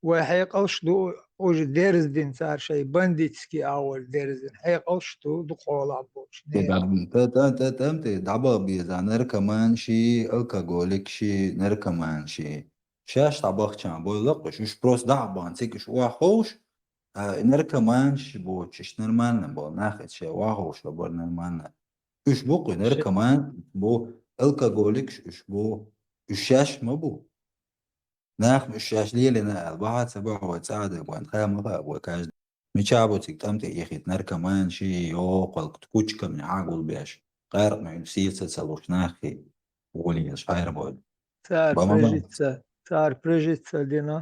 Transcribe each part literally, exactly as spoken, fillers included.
Вай хьекъалш ду, уже дерзадина цара шайн бандитский агӀор дерзадина. Хьекъалш ду, дукха хьолахь болчу. Не. ТӀам-, тӀа-, тӀа-, тӀа-, тӀам тӀе дӀабаха беза наркоманши, алкоголикши, наркоманши. Шаьш дӀабахча бойла-кх уьш, уьш просто дӀа а бахна, цига уьш охьаховш, а, наркоманш боцуш, уьш нормально болу нах, иза шайн охьаховш бара нормально. Уьш бу-кх уьш наркоман, бу алкоголикш, уьш бу, уьш шаьш ма бу. Нах уьш шаьш лелийна аьлла, бахьа ца бохьу вай цӀа а дагойн, ха ма хаьа вай каждый. Мича бу цига тӀам тӀе ихийта наркоманши, йохалг, кучкамни хьагулбеш, къаьркъа муьйлу сийца ца луш наххи, гӀолехаш хьайрабойла. Цара Бама бан. Прижиться, цара прижиться дина,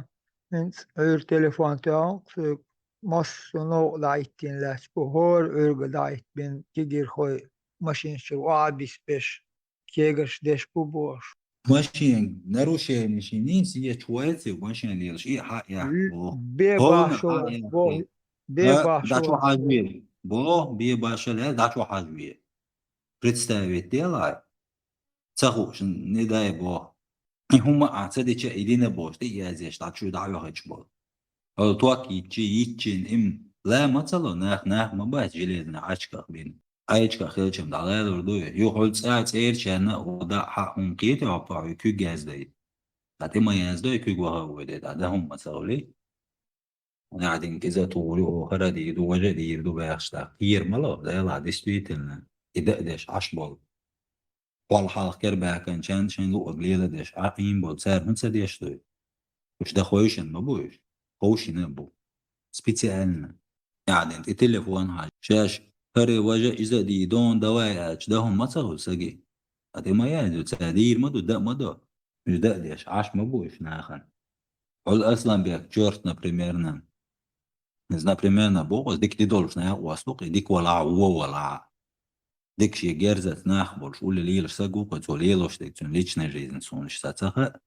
хӀинца Ӏуьйра телефон тоьхна, соьга массо а новкъа дӀахӀиттийна лаьтташ бу, хӀора Ӏуьйрга дӀахӀиттабина кегийрхой машинаш чуьра охьа а бисбеш, кегарш деш бу бохуш. Машин нарушенеш йиний, сецаш вайца машин лелаш, и хьа а яхь боху. Бе Ховна башо хьа а яхь боху, боху. Бе А, башо дӀа чу хьажве. Боху, бе башо лаьа, дӀа чу хьажве. Представить делахь. Ца хууш, не дай боху. И хӀума а ца дича, и дина бохуш, тӀе а яздеш, дӀа чу дӀа а вехача болу. Хьо ток йиччи, йиччина, им ла ма ца ло, нах, нах ма бац, железный Ӏачках бина. Ӏачках хилчам дӀалалур ду, ю хьуьл цӀа цӀерачарна а, о, да, хьа, хӀума кхета, хьо, пахь, куьг яздайта. ТӀе ма яздой, куьг ваха а вуьйдайта, да, хӀума ма ца хуьлий. Наьдинга иза тухур ю, оха хӀара а дийр ду, важа а дийр ду баьхча тӀаккха. Кхера ма ло, Дела, действительно, и да а деш Ӏаш болу. Хьол хьалха кер баьхканчарна шайн луъург лела деш, Ӏа Ӏийна болу, цара хӀун ца деш дуй? Уьш дан ховшина ма бу уьш? Ховшина а бу. Специально. Наьдинга и телефон хьажа. Шаьш, хӀара важа иза а дийр ду, давай аьлча, да хӀума ма ца хуьлу саги. ТӀе ма яздо, цара дийр ма ду, да а ма до. Уьш да а деш, Ӏаш ма бу уьш нахана. Хьуьл Асланбек чорт, например, на. Иза, например, на боху, иза дика де долуш нах а вац ду-кх, и дика валахь а, вон валахь а. Дика шен герзаца нах а болуш, улле лелаш саг ву-кх, цо лелош дерг цуьнан личная жизнь суна иштта ца хаьа.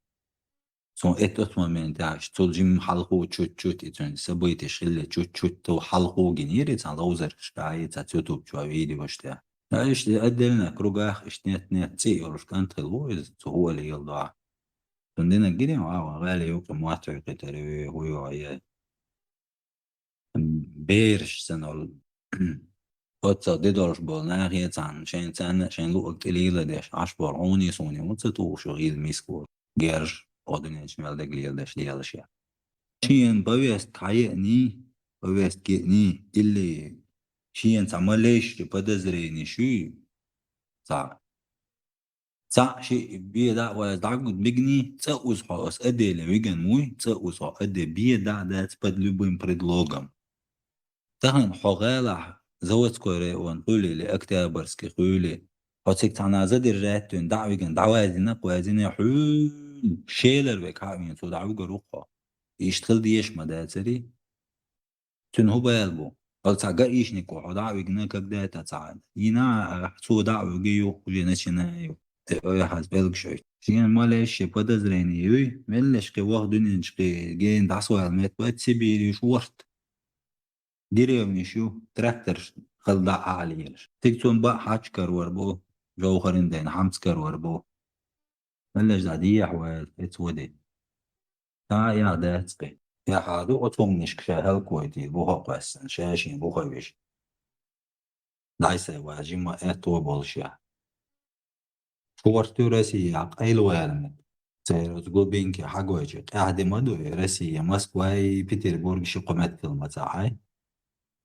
Цо эт-эт моментехь, цул жимма хьалхо чуть-чуть, и цуьнан событияш хилла чуть-чуть, цо хьалхо гинера, и цхьана ловзаршкахь, и цхьацца YouTube чохь видеош тӀехь. Ткъа иштта отдельно кругах, иштта нет-нет, цӀе йолуш кӀант хилла ву иза, цо хӀу а леладахь. Цунна динарг гинехь, ван гӀала юкъа мотт хьуькхуьйтар ю, хӀу ю, е. Бераш санна олу. Оццал де долуш болу нахе цхьаьна, шайн царна а шайн луъург тӀе лела деш, Ӏаш болу хьуний суний хӀун ца тухуш ю гӀийла миска волу, герз, оха дуьнен чу мел дерг леладеш лелаш я. Шена повестка хьаеаний, повестка еаний, или шена цхьа малейший подозрениш юй, цхьа Цхьаъ шиъ бен дӀа а ваьзна дӀагуьгу мигний, цӀа уза хьо аса аделе виган вуй, цӀа уза хьо аде бен дӀа а дац под любым предлогом. Тахана хьо гӀалахь, Заводской район хуьлий или Октябрьский хуьлий, хьо цига цхьана задержать дуьйна дӀа а виган, дӀаваьзина а ваьзина, хьуьлла шелара вега хьа а вийна, цо дӀавуьгур ву-кх хьо. Иштта хила дезаш ма дацарий? Цуьнан хӀун бала бу? Вала цхьа гаишник ву хьо дӀа а вигна, когда это цхьа йина а, цо дӀа а вуьгу, уже начинаю. Э, ой, хьан белгаш ой. Шена малейший подозрение юй, меллаша кхин ваха дуьнен чу кхин гена дӀасавала меттиг бац, Сибирь ю уьш ворхӀ. Деревнеш ю, трактор хала дӀа а хьалелаш. Цига цунна баа хьач карор бу, жовхарин дайна хьамц карор бу. Меллаша дӀа дехьа ваьлла, эца ваде. Та а яха дац кхин. Яха ду оцу хӀуманашка ша хӀаллаквойтийла, буха а кхоьссина, ша шен буха а вижа. ДӀай-схьай ван жимма аьтто болуш яхь. Шорта ю Россия къайлаваьлла меттиг. Церан оцу глубинке хьагойчу, къаьхьа де ма ду и Россия, Москва и Петербург ши кхо меттиг хила ма ца хьай.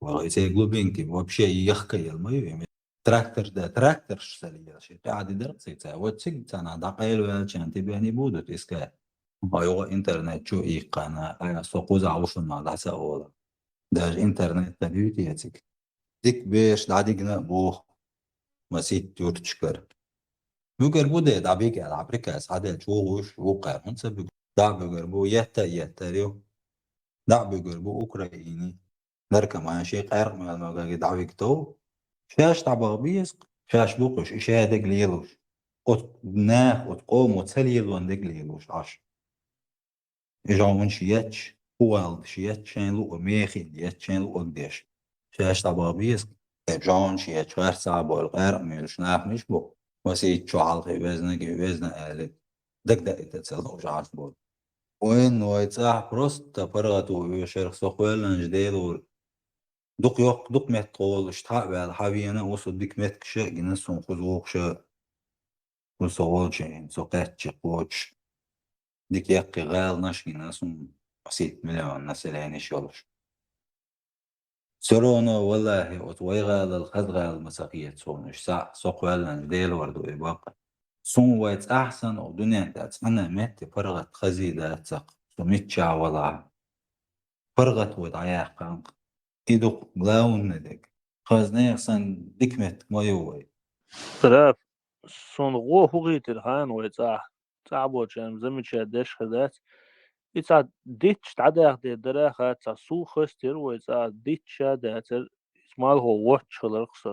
Вала и церан глубинке вообще яхка яла ма ю и меттиг. Трактор да, тракторш ца лела, ши къаьхьа де дара цига ца. Вот цига ца нах дӀакъайлаваьллачарна тебе они будут искать. Ма юха интернет чу иккхана, ая, со кхузахь ву шуна ма дӀа ца ола. Даже интернет ца дуьйти я цига. Дика бераш дӀадигна а боху, масийтта юрташкара. Буьгар бу де, дӀабига аьлла, дӀа приказ хьаделча, ву гӀуш, ву кхаьр, хӀунда ца буьгу? ДӀа а буьгар бу, етта а еттар ю. ДӀа а буьгар бу Украине. Наркоманши, къаьркъа мел магаги дӀавигтов. Шаьш дӀабаха беза, шаьш бу кхуьш, и шадерг лелуш. Оцу наха, оцу къомо ца лелон дерг лелуш Ӏаш. И жовнаш етташ, кхувалдаш етташ, шайн луъу мехин етташ, шайн луъург деш. Шаьш дӀабаха беза, э, жовнаш етташ, харцахьа болу, къаьркъа муьйлуш нах миш бу. Масийтта чу хьалхе везнаги, везна аьлла, дагдаита ца лууш Ӏаш болу. Вайн вай цӀахь просто паргӀато оьшург со кхоьллинчу Делора. Дукха йоккха, дукха меттахола, иштта хьа а ваьлла, хьа вена а, со дика меттигаш а гина суна, кхуза вогӀуш а, кхуза со волчу, со кхаьчча кхочуш. Дика яккхий гӀаланаш гина суна, сийтта миллион населенеш йолуш. Всё равно, валлахӀи, оцу вай гӀалал хаза гӀала ма ца хета суна, уьш схьа со кхоьллинчу Делора ду и бакъ. Суна вай цӀахь санна, оха дуьнен тӀехь цхьана а метте паргӀат хазий дац-кх, со миччахь валахь а. ПаргӀат вай дӀаяьккхина-кх. И ду-кх главный дерг. Хаза нехан санна дика меттиг ма ю вай. Раф, суна гӀо хӀун хийтира хьайна вай цӀахь? ЦӀахь болчарна замечать деш хир дац. И цхьа дитташ дӀадаьхна дара хаьттира, цхьа сух хазтира вай цӀахь, дитташ а дацара, иза малхо воццуш хилар-кх со.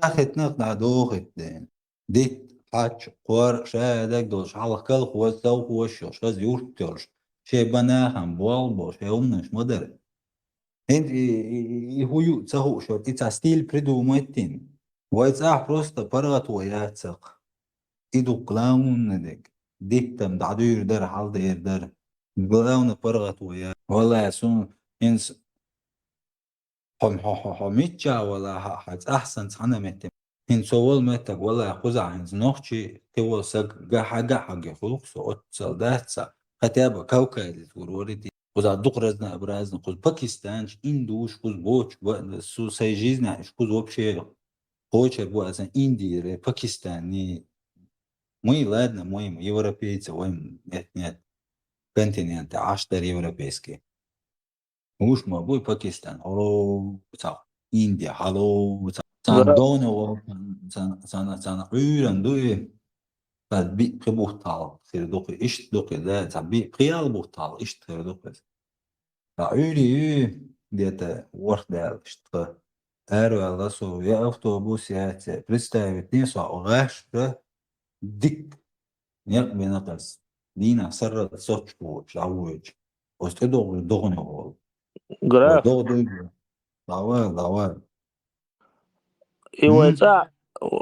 Ахитнах дӀадохийта дена. Дитт, хьач, кхор, ша дерг долуш, хьалха колхоз, совхоз йолуш, хаза юрт йолуш, шайн бан нахана болх бо, шайн хӀуманаш ма дара. ХӀинца и, и, и, и хӀун ю ца хууш, и цхьа стиль придумать дина. Вай цӀахь просто паргӀато яц-кх. И ду-кх главный дерг. Диттам дӀадуьйр дара, хьал дер дара. Главный паргӀато яц. Валлай, суна хӀинца хьо, хьо, хьо, хьо миччахь валахь а, хьо цӀахь санна цхьана а метте. ХӀинца со волу меттиг, валлай, кхузахь хӀинца нохчий, кхин волу саг гахьа-гахьа гихуьлу-кх со, оццал дац цхьа, хотя бы кавказец вур варий те. Кхузахь дукха разнообразно, кхуза пакистанцаш, индушаш, кхуза боцуш, ба-, су-, сайн жизнь иштта кхуза вообще кхочур бу аса Индия, Пакистан, и мы, ладно, мы, европейцы, вай, нет, нет, континенты, Ӏаш дара европейский. Уьш ма буй Пакистан, хьало ца, Индия, хьало ца. Царна Да. Дона вол, царна, царна, царна Ӏуьйранна ду и. Царна биъ пхи бутт хьалха хир ду-кх, иштта ду-кх, да, царна биъ пхи ял бутт хьалха иштта хир ду-кх иза. Ткъа Ӏуьйре ю, где-то ворхӀ даьлла иштта. Араваьлла со, я автобус яц, представить не со, гӀаш дика. Некъ бина-кх ас. Дийнахь сарралц соцуш бохуш, дӀавоьдуш. Оцу тӀедогӀуш догӀанехула. Граф. Вай догӀа дуй. Давай, давай. И вай М? цӀа,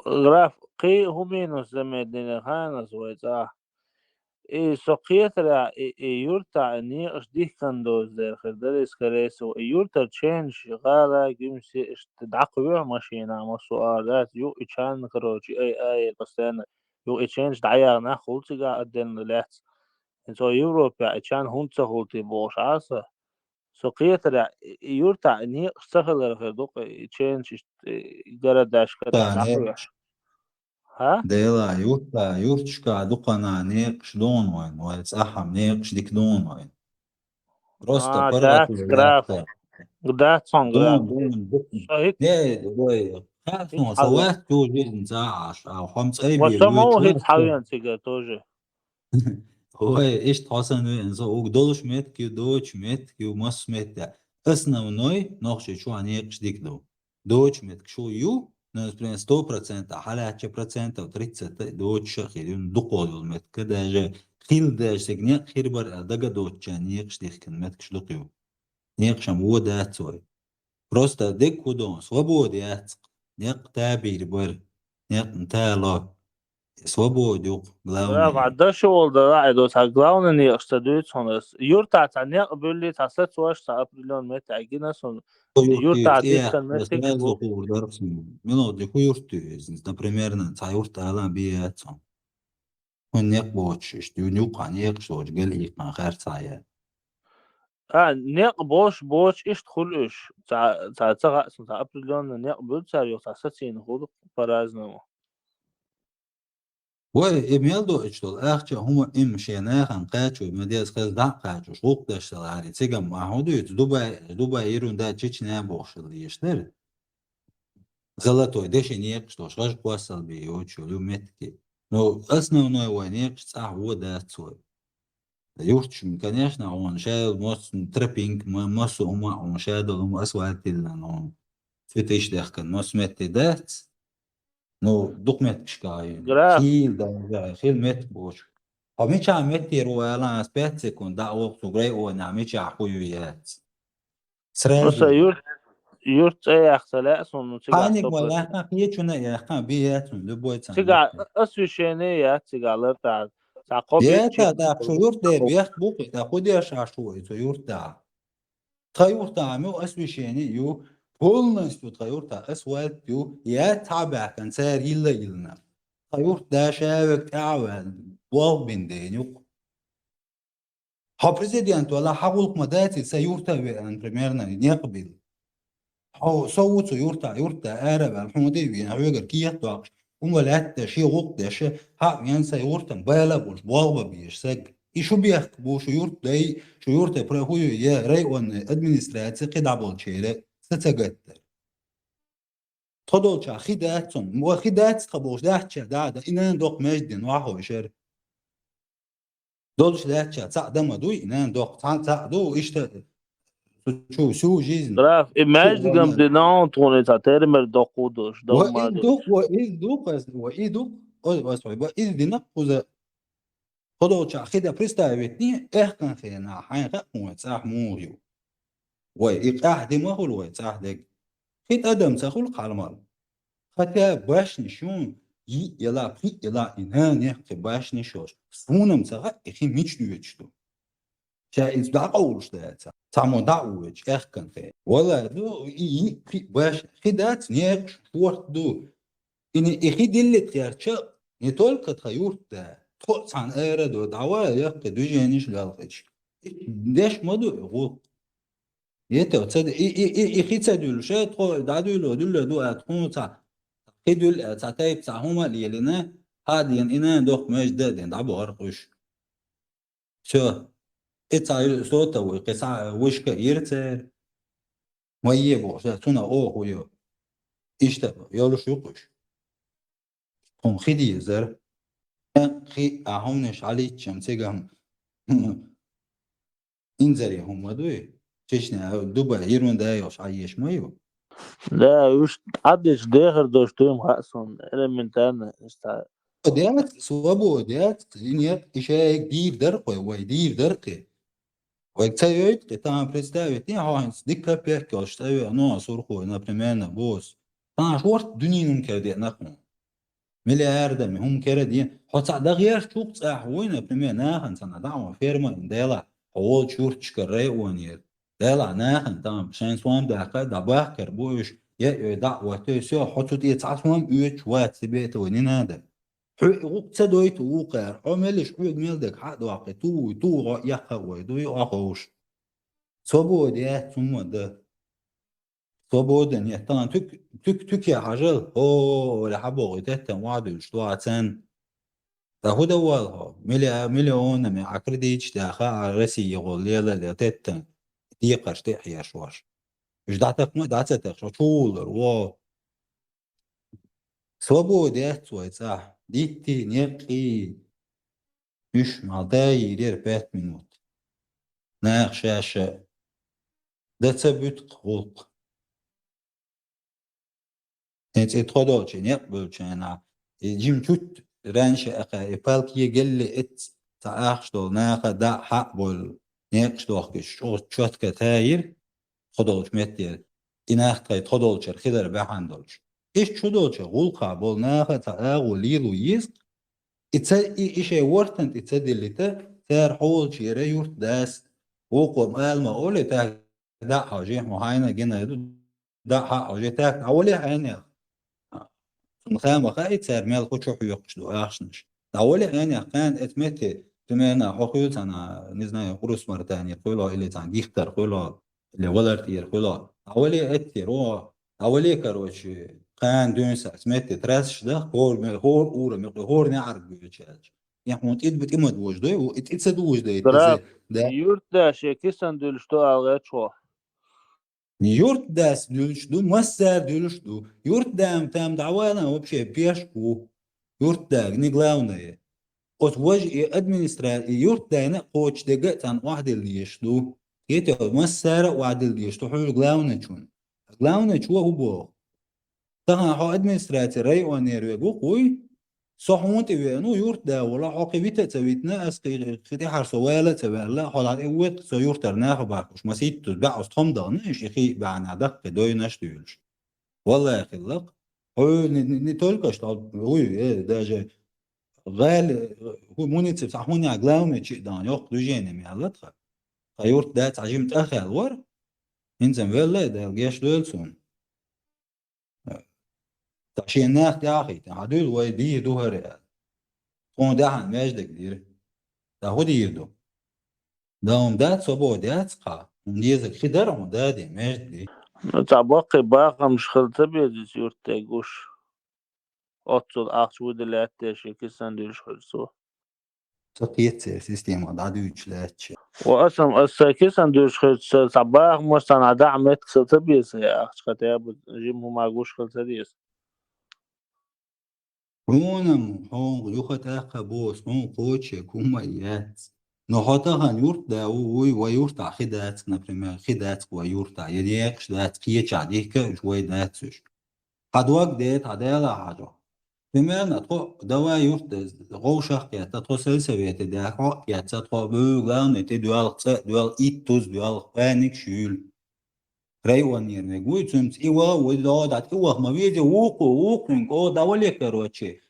граф, кхин а хӀун минус замеднина ханас вай цӀа. И со кхетарехь, и, и юьртахь и некъаш дихкина доза дер хир дара, и, скорее всего, и юьртара ченаш гӀала, гуьмсе, иштта дӀакхоьхьу машина, массо а ара дац, юкъа и чан, короче, ай, ай, постоянно. Юкъа и ченаш дӀаяхна нах хуьлу цигахь отдельно лаьцна. ХӀинца Европехь и чан хӀунда ца хуьлу те бохуш Ӏа со. Со кхетарехь, и, и юьртахь и некъаш ца хилар хир ду-кх, и ченаш иштта, и городашка Та тӀе некъаш. ХӀа? Дела, юрта, юрташкахь дукхана некъаш дугӀун вайн, вай цӀахь а некъаш дика дугӀун вайн. Просто А, паргӀат дац, граф. Дац хьуна, граф. ДугӀун, дугӀун, дугӀун. Со хӀинц-, Не, вай, хӀинц хьуна, со хьалла. Вац чу жизнь цӀа Ӏаш, а хьо-м цӀай Ва бе со ма вуьйцу хӀинц вац. Хьавеана цига тоже. Вай, иштта хьо санна веана, со уг долуш меттиг ю, доцуш меттиг ю, массо меттиг. Основной, нохчий чохь некъаш дика ду. Доцуш меттиг шу ю, но, например, сто процентов, хьалаьцча процентов тридцать доцуш а хир ю, дукхо йолу меттиг, даже хила даже цига некъ хир бара аьлла дага доцучарна некъаш дихкина меттигаш дукха ю. Некъаш-м вон дац вай. Просто деггу дон, свобода яц-кх. Некъ табийр бара, некъна тало. Свобода ю-кх, главное. Ва, ва, дашо волу дала а ду, цхьа главный некъаш ца дуьйцу хьуна ас. Юртахь цхьа некъ буьллий, цхьа сацош, цхьа определённый метте гина суна. Юртахь Юртахь тӀе дитан меттиг сразу бу. Хуур дара суна. Мила ду хӀу юрт ю иза? Например, цхьа юрт ала бен яц хьуна. ХӀун некъ боцуш, иштта, ю-, юккъахь некъаш доцуш, гал ийккхина харцахьа яц. А, некъ бош, боцуш, иштта хуьлу уьш. Цхьа, цхьа ца хаьа суна, цхьа определённый некъ буьллу цара, юха цхьа сацийна хуьлу по-разному. Вай, и мел доуьйтуш долу ахча а хӀума имма шен нахана кхачо, ма деза хаза дӀа а кхачош, гӀуллакх деш ца ларе, цигахь ма хӀун дуьйцу, Дубай, Дубай йирун да Чечня бохуш леш дара. Золотой, деши некъаш долуш, хажа кхоссал бен йоцуш йолу ю меттиге. Но основной вай некъаш цӀахь вон дац вай. Юрташ, конечно, хьуна ша йолу массо тропинка, ма-, массо хӀума хьуна ша долу хӀума асфальт йиллина хьуна. Цветаш дехкан, массо метте дац. Ну, дукха меттигашка а ю. Граф. Хийла дан, хила меттиг боцуш. Хьо мичахь меттера ву аьлла, ас пять секунд дӀа а воккху, цу грей онехь мичахь хӀун ю яц. Сразу. Ну, сан юрт, юрт цӀе яхка ца лаьа суна, ну, цигахь Хьайниг ма сто процентов. Яхкан, кхечунна а яхкан, би яц хьуна, любой цхьаъ Цигахь яхкан. Освещение яц, цигахь лартахь. Цхьа кхо бетчи. Е, та, та, шу юрт де бехк бу кхы, та, ху деш а шу и цу юрт да. Тха юрт а ам ю, освещение ю, полностью тха юрт а асфальт ю, е цхьа бехкан цар йилла йилна. Тха юрт да шавек тӀаван, болх бин ден юк. Хьо президент вала хьа гӀуллакх ма дац, и са юрта ве, примерно, некъ бил. Хьо со ву цу юрта, юрта ара вал, хьуна де вена, хьоьгар кехат доккхуш, ума лаьтта, ши гӀуллакх деш, хьа вен са юртан байла болш, болх ба беш саг. И шу бехк бу, шу юрт дай, шу юрта прохую, е районный администрация кхидӀа болчера, са ца гаттар. Тхо долча хи дац цун, ва хи дац тха болш даьча, да, да, и нан доккха междин вахо шер. Долуш лаьттача цхьаъ дан ма дуй, и нан доккха цхьа цхьаъ ду, иштта цу чу всю жизнь. Раф, и маьждигам дина тхуна цхьа термер доккху долуш, ва дов ма из ду, ва из ду, къас-, ва и ду, ва, ва, ва из дина кхуза. Кху долча хида представить ни, эхкан хена, хьайн хакъ вай цӀахь мугӀ ю. Вай и къахь ди ма хула вай цӀахь дег. Хи тӀадам ца хула кхалмал. Хотя башни шун, йиъ яла, пхиъ яла, и нанех кхи башни шош. Сунам ца хаъ, и хи мич дуьйцуш ду. Ша иза дӀакъовлуш даьца. Цхьаммо дӀа а вуьйцуш, эхкан хе. Вала ду, и йиъ, пхиъ башни. Хи дац, некъаш шорт ду. И не, и хи диллит гӀертача, не только тха юрт да, тхо цхьана ара ду, дӀавай, яккхи движениш лелхич. Деш ма ду, гӀуллакх. Ете, ца д-, и, и, и, и хи ца дуьллуш, э, тхо дӀадуьллу, дуьллу ду, а тхуна ца хи дуьллу, а ца тайп, ца хӀума лелина, хьа ден, и нан дохк меж да ден, дӀабохар кхуш. Всё. И ца ю-, сота вуй, кхи ца вышка ир цер. Ма е бохуш, цуна оху ю. Иштта, йолуш ю кхуш. Тхун хи дезар. Хи а хӀумнаш хьалийччам цигам. Инзаре хӀума дуй? Чечня, Дубай, Ирун дай йолуш хьаеш ма ю? Да, уьш Ӏаддича дехар долуш дуй-м хаьа суна, элементарно, иштта. Дец, свобода дец, и нет, и шайга дийр дар кхой, вай дийр дар кхи. Вай ца йойт кхи, тахана представить, не хьо хӀинца дика пек йолуш цӀа веа, ну, сурхой, например, на бос. Тахана шорт дуьненан кара деа нах хьуна. Миллиардами хӀума кара де. Хьо цхьа дагӀерчух цӀахь вуй, например, нахана цхьана дӀа ван ферма ин дела, хьо волчу юрташкара районера. Дела, нахана там шайн сом дахка, дӀабахкар бу уьш, е, е, дӀа а ваттой, всё, хьо цу тӀе цхьа сом оьцуш вац, тебе это вай не надо. Хьо и гӀукъ ца дойту вукхара, хьо мелиш хьоьга мел дег хьа а доккхи, ту вуй, ту ву, хьо яккха а вай, дуй, хьо ховш. Свобода яц хӀумма да. Свобода нет. Тахана туьк-, туьк-, туьке хьажал, хӀо, оре хьабогӀу, теттан вадуьлуш, дуа цен. Та хӀу да вал хьо? Миллиа-, миллионами а кредиташ даха, а Россия гӀо лела ле теттан. Декхарш тӀе а хьеш ваш. Уьш дӀатакх ма, дӀа ца тахша, чулар, во. Свобода яц вай цӀа. Дитти, некъий. Уьш мал даийрера пять минут. Нах шаьша дан ца буьту гӀуллакх. Эци тхо долчу некъ буьлчу хенахь, и жим чуть раньше аха, и палки гелли эц ца ахча долу наха даа хьаа болу некъаш дохкуш чӀогӀа чотка таийра, тхо долчу меттера, и нах тхай тхо долчуьра хилар баьхьана долуш. Иштта шу долчу гӀуллакха болу наха ца агӀо лело еза, и ца, и, и шайн вортан тӀе ца диллита, цара хьолчера юрт дас, вукхо ма ала ма оле, тӀаккха даа хьожий, хьо хьайна гина ду, даа хьаа хьожий, тӀаккха дӀавале хьайнех. Цунна ха ма хаьа, цара мел хӀу чу хьоькхуш ду ахчанаш. ДӀавале хьайнех, кхана эцу метте, примерно, хьо хуьлу цхьана, не знаю, Урус-Мартане хуьлу, или цхьана Гихтар хуьлу, или Валар тӀера хуьлу. ДӀавале эттера, о, дӀавале, короче, кхана дуьйна саьрца метте трассаш даха, хӀора ме-, хӀора ура мекъи, хӀора неӀарга буьйчаьлча. Я хьуна тӀе ду-, тӀе ма дожадой, ву, и тӀе ца дожадой, Граф, иза, да? Юртда шен кисан дуьлуш ду алгӀе чхо. Юртдас дуьлуш ду, массара дуьлуш ду. Юртда-м там дӀавалан вообще пешка ву. Юртдага не главное. Оцу важа и администра-, и юртдайна а кхочушдерг а царна охьадилла дезаш ду. Кхетий, массара а охьадилла дезаш ду, хьуьлла главначун. Главначо хӀу боху? Тахана хьо администраци районера вега ву-кх вуй? Со хьуна тӀе веана ву, юртда волу, хьо кхин вита а ца витина, ас кхин, кхин тӀаьхьара со вала а ца ваьлла, хьо дӀа тӀе вуьйту, со юртара наха бахкуш, масийтта баьӀ оцу тхом дахана, и ши хи баьхьана даккхи дойнаш а дуьйлуш. Валлахи, хилла-кх. Хьо не, не, не только что, вуй, э, даже гӀали, хӀу муниципал, хӀуна главный чи дан, йоккха движение мел тха. Тха юрт дац, хьажим тӀахаьлла вар. ХӀинца велла, Дала геш лойла цунна. Та шен нах тӀаьхьахийтина, хьадуьйла вай дийр ду хӀара аьлла. Тхуна даьхьан маьждиг дира. Та хӀу дийр ду? Дан хӀума дац, собо дац кхаъ. ХӀума дезаг хи дара хӀума дадин, маьждиг ди. Ну, цхьа баккхий бахамаш хила ца беза иза юртде гуш. Оццул ахча вуди лаьтташ, кисан дуьлуш хуьлу цо. Ца кхетцера система дӀадуьйцуш лаьтташ. Ва аса, аса сайн кисан дуьлуш хуьлу, ца, цхьа бахамаш, цхьа дӀа меттиг ца, ца беза, ахча хотя бы жим хӀума гуш хила ца деза. Хьуна-м, хьуна юха тӀаккха боху, хьуна кхоче хӀума яц. Но хьо тахана юрт да ву, вуй, вай юртахь хи дац, например, хи дац вай юртахь, я некъаш дац, кхечахь дихка уьш вай дац уьш. Хьан дог де, хьан Дела хьажо. Примерно, тхо, давай юрт, гӀовшах кхетта, тхо сельсовете де, хьо кхетта, тхо бу, главный, тӀе доьлху, цӀа доьлху, итт туз доьлху, паникаш юьйлу. Районера вега вуй, цуьнца и ваха, вуй, догӀу дӀа, и ваха ма веза, вукху, вукхуьнга, о, дӀавале, короче.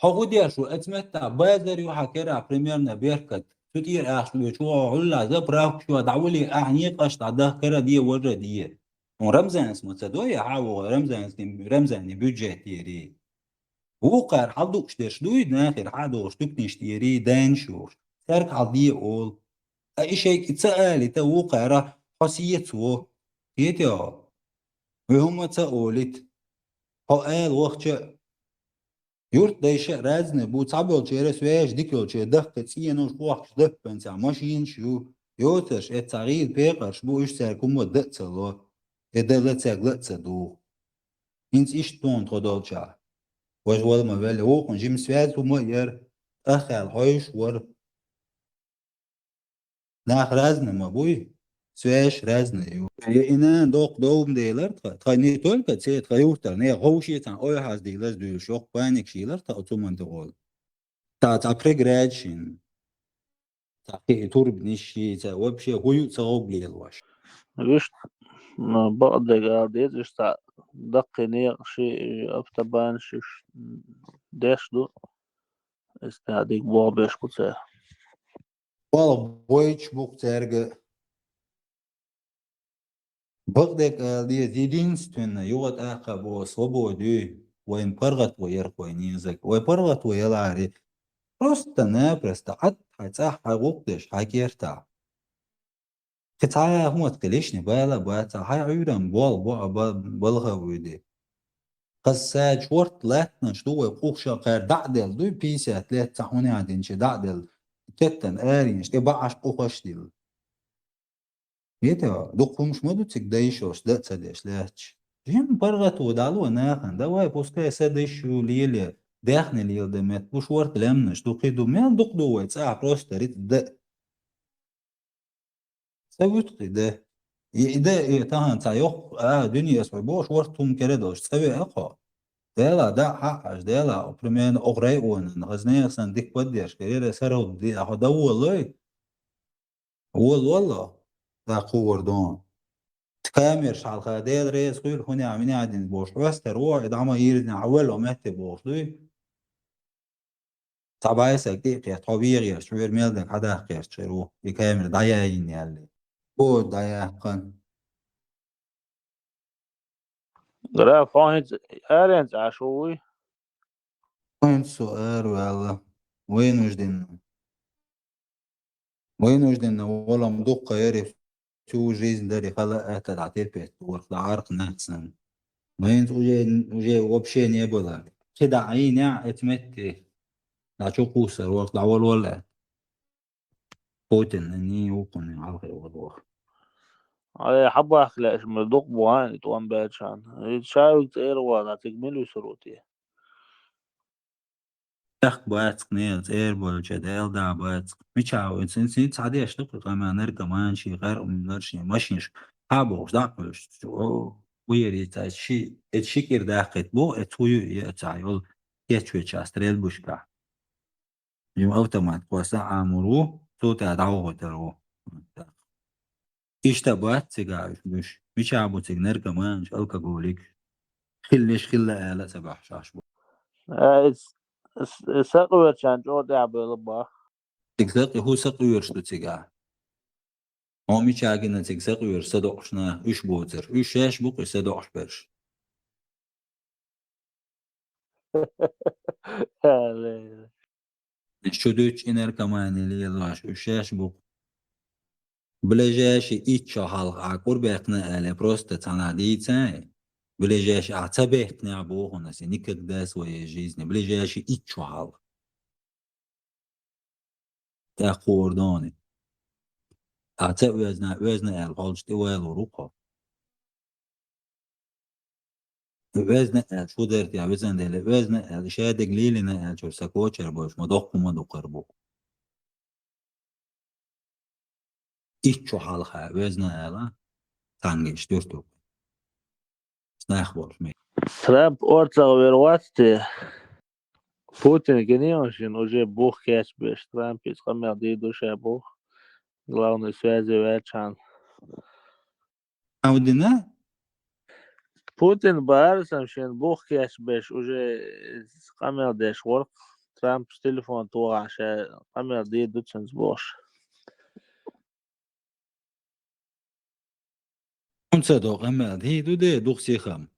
Хьо хӀу деш ву, оцу меттехь базар ю хьан кара, примерно, беркат. Цу тӀера ахча лоьцуш ву хьо, хӀулла заправкаш ю, дӀавале, ахьа некъаш дӀадаха, кара де, важа де. Хьуна Рамзанас ма ца дой, хьан вогӀу Рамзанас, Рамзанан бюджет дери. Вукхара хьал дукхуш дерш дуй, нахера хьан догӀуш дуькнаш тӀера, дайна шух. Цаьрга хьал де олу. Ткъа и шайга и ца алийта, вукхара хьо сецаво. Кхетий хьо? Вай хӀумма ца олийта. Хьо ала вахча а, юрт дайша а разный бу, цхьаболчеран связаш дика йолчеран дахка цӀенош, хохкаш даппанца машинаш ю. Йоцурш, эццахь гӀийла пекъарш бу, уьш цаьрга хӀумма дан а ца ло. Э, дан лацаьрга ла а ца дугӀу. ХӀинца иштта тхуна тхо долчохь. Важа вала ма велла, вукхун жима связь хӀума а яра, тӀаххаьлла хьоьжуш вара. Нах разный ма буй, связь разный ю. И, и нана доккха довма делара тхан. Тхан не только це, тхан юртара, не ховший цхьана ойхьаз дийлаза дуьйлуш, йоккха паникаш йийлара тхан оцу хӀуманна тӀехула. Цхьа, цхьа преграда шина. Цхьа кхин турбанаш ши, цхьа вообще хӀу ю ца гӀуг лелош. Вуьшта, м, бакъдерг ала деза, уьш цхьа даккхий некъаш ши, автобанаш уьш, м, деш ду. Иза тӀехь дика болх беш бу цара. Болх бойтуш бу-кх цаьрга. Бакъдерг ала деза, единственное, юха тӀаккха боху, свобода ю, вайн паргӀато ярх вайн езаг. Вай паргӀато ялахьара, просто-напросто Ӏад хьайн цӀахь, хьайн гӀуллакх деш, хьайн кертахь. Кхин цхьа а хӀума ткъа лишний бала а бац, хьайн Ӏуьйранна болх бу, а ба-, балха а вуьйди. Кхуза шорта латтанаш ду вай, къухша кхара дӀа а делла дуй, пятьдесят лет цхьа хӀуна динчу дӀа а делла, кеттан аренаш, тӀе баӀаш къухаш а дилла. Вета, дукха хӀумаш ма ду цига дайшалш, дан а ца деш лаьтташ. Жимма паргӀато дӀало нахана, давай, пускай са дайш ю леле, даьхни леладан меттиг бу, шорта лаьмнаш ду, кхин ду, мел дукха ду вай цӀахь просто риц дан. Ца вуьту кхин дан. И, и дан, и тахана цхьа йоккха, а, дуьненас вай бохуш, шорта хӀума кара долуш, цӀа веа кхо. Дела, дӀа а хьаьжча, Дела, примерно, оха районан, хаза нехан санна дика поддержка, рера сарал ди, ахьа дан волалой? Волаволло, дӀа кхувар дон. Камераш хьалха Дела реза хуьлу, хӀунех минехь дина бохуш, хьоьстар ву, и дӀа ма йирзина, хьан валло метте бохуш дуй? Цхьа бӀе саг тӀе а кхетта, хьо вегӀерчу, хьоьра мел дерг хьадаккха гӀерташ хир ву, и камера дӀаяйина яьлли. О, дӀаяьккхина. Граф, хьо хӀинца аренца Ӏаш ву вуй? ХӀинца со ара ваьлла. Вынужденно. Вынужденно волам дуккха яри, всю жизнь дари хала а тӀа дӀа терпеть дора, дӀа Ӏаркх нахсан. Но хӀинца уже, уже вообще не было. Кхин дӀа Ӏийна а эцу метте. ДӀа чу кхуссар вара, дӀа вала вала. Путин, ни юкъуни хьалхе вала ваха. Ай, хьабахка лаьаш ма дукха бу хьайна и тӀом баьлчахьана. И шавиг цӀера вала, цига мила висур ву те? Тахка бацкъ, нела цӀера болча, Дела да бацкъ. Мича ву, цин, цин цхьа деш ду, кху къаман наркоман ши, къаркъа муьллар ши, машинаш хьа бохуш, дӀа а кхуьлуш. О, уьйр ца ши, эца ши кӀира даккхийта боху, эца хӀу ю, эца йолу кечвеча стрельбушка. Жима автомат кхосса Ӏамур ву, цу тӀа дӀавахийтар ву. Иштта бац цига уьш, муьш. Мича бу цига наркоманаш, алкоголикаш? Хиллеш хилла ала а ца бахьаш бу. Э, иза С-, сакъоьрчан чӀогӀа тӀехь бевлла бах. Цига сакъи-, хӀун сакъоьраш ду цигахь? Хьо мича гина цига сакъоьраш садоӀуш нах, уьш боцурш. Уьш шаьш бу-кх и садоӀуш берш. Шу дуьтча и наркомани лелош, уьш шаьш бу-кх. Ближайший итт шо хьалха ахь кӀур баьккхина аьлла, просто цхьанхьа дийцай. Ближайший ахь ца баьккхинехь боху аса, никогда в своей жизни. Ближайший итт шо хьалха. ТӀаккха хуур дони. Ахь ца оьзна, оьзна аьлла, хьолчу тӀе вайлур ву-кх хьо. Оьзна аьлла, шу дерт я, везан Дела, оьзна аьлла, шадерг лелийна аьллачуьра сан кочара болуш, ма доккха ма дукхар бу. Итт шо хьалха оьзна аьлла, цхьаьнгге иштта юьрту. Снах болуш ме. Трамп орцах вер вац те? Путин гинийон шин уже бух кечбеш, Трамп иза къамел дийр ду ша бух. Главный связи ваьчхьан. Авдина? Путин бара сам шен бух кечбеш, уже къамел деш воркх, Трампс телефон тухахь ша къамел дийр ду цуьнца бохуш. ХӀунца до къамел дийр ду де, дукха сихам.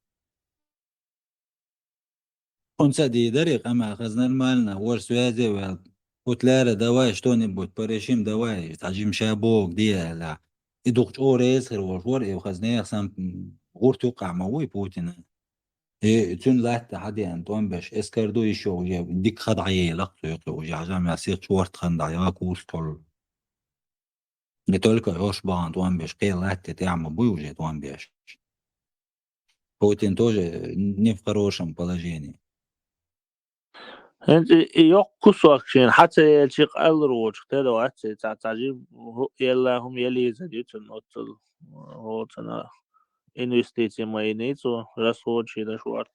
ХӀунца дийр даре къамел хаза нормально, вара связи ваьлла. Путляра, давай что-нибудь порешим, давай, цхьа жимма ша богу де аьлла. И дукха чӀогӀа реза хир волуш вара, и хаза нехан сам, м, гӀурт юккъахь ма вуй Путина. И цуьнан латта хьан деана тӀом беш, эскар ду йиш йолу, уже дика ха дӀаелакх цу юккъе, уже хьажа мел сиха шорта хан дӀаяла курс толу. Не только йош бахьана тӀом беш, кхел латте тӀехь ма буй уже тӀом беш. Путин тоже не в хорошем положении. ХӀинца и, и йоккха кусок шена хьан ца елчи къаллур воцуш тера вац, и цхьа, цхьа жим хӀу-, елла хӀума елийзар ю цунна оццул, оццул инвестиций ма йиний цо, расходаш йинаш варт.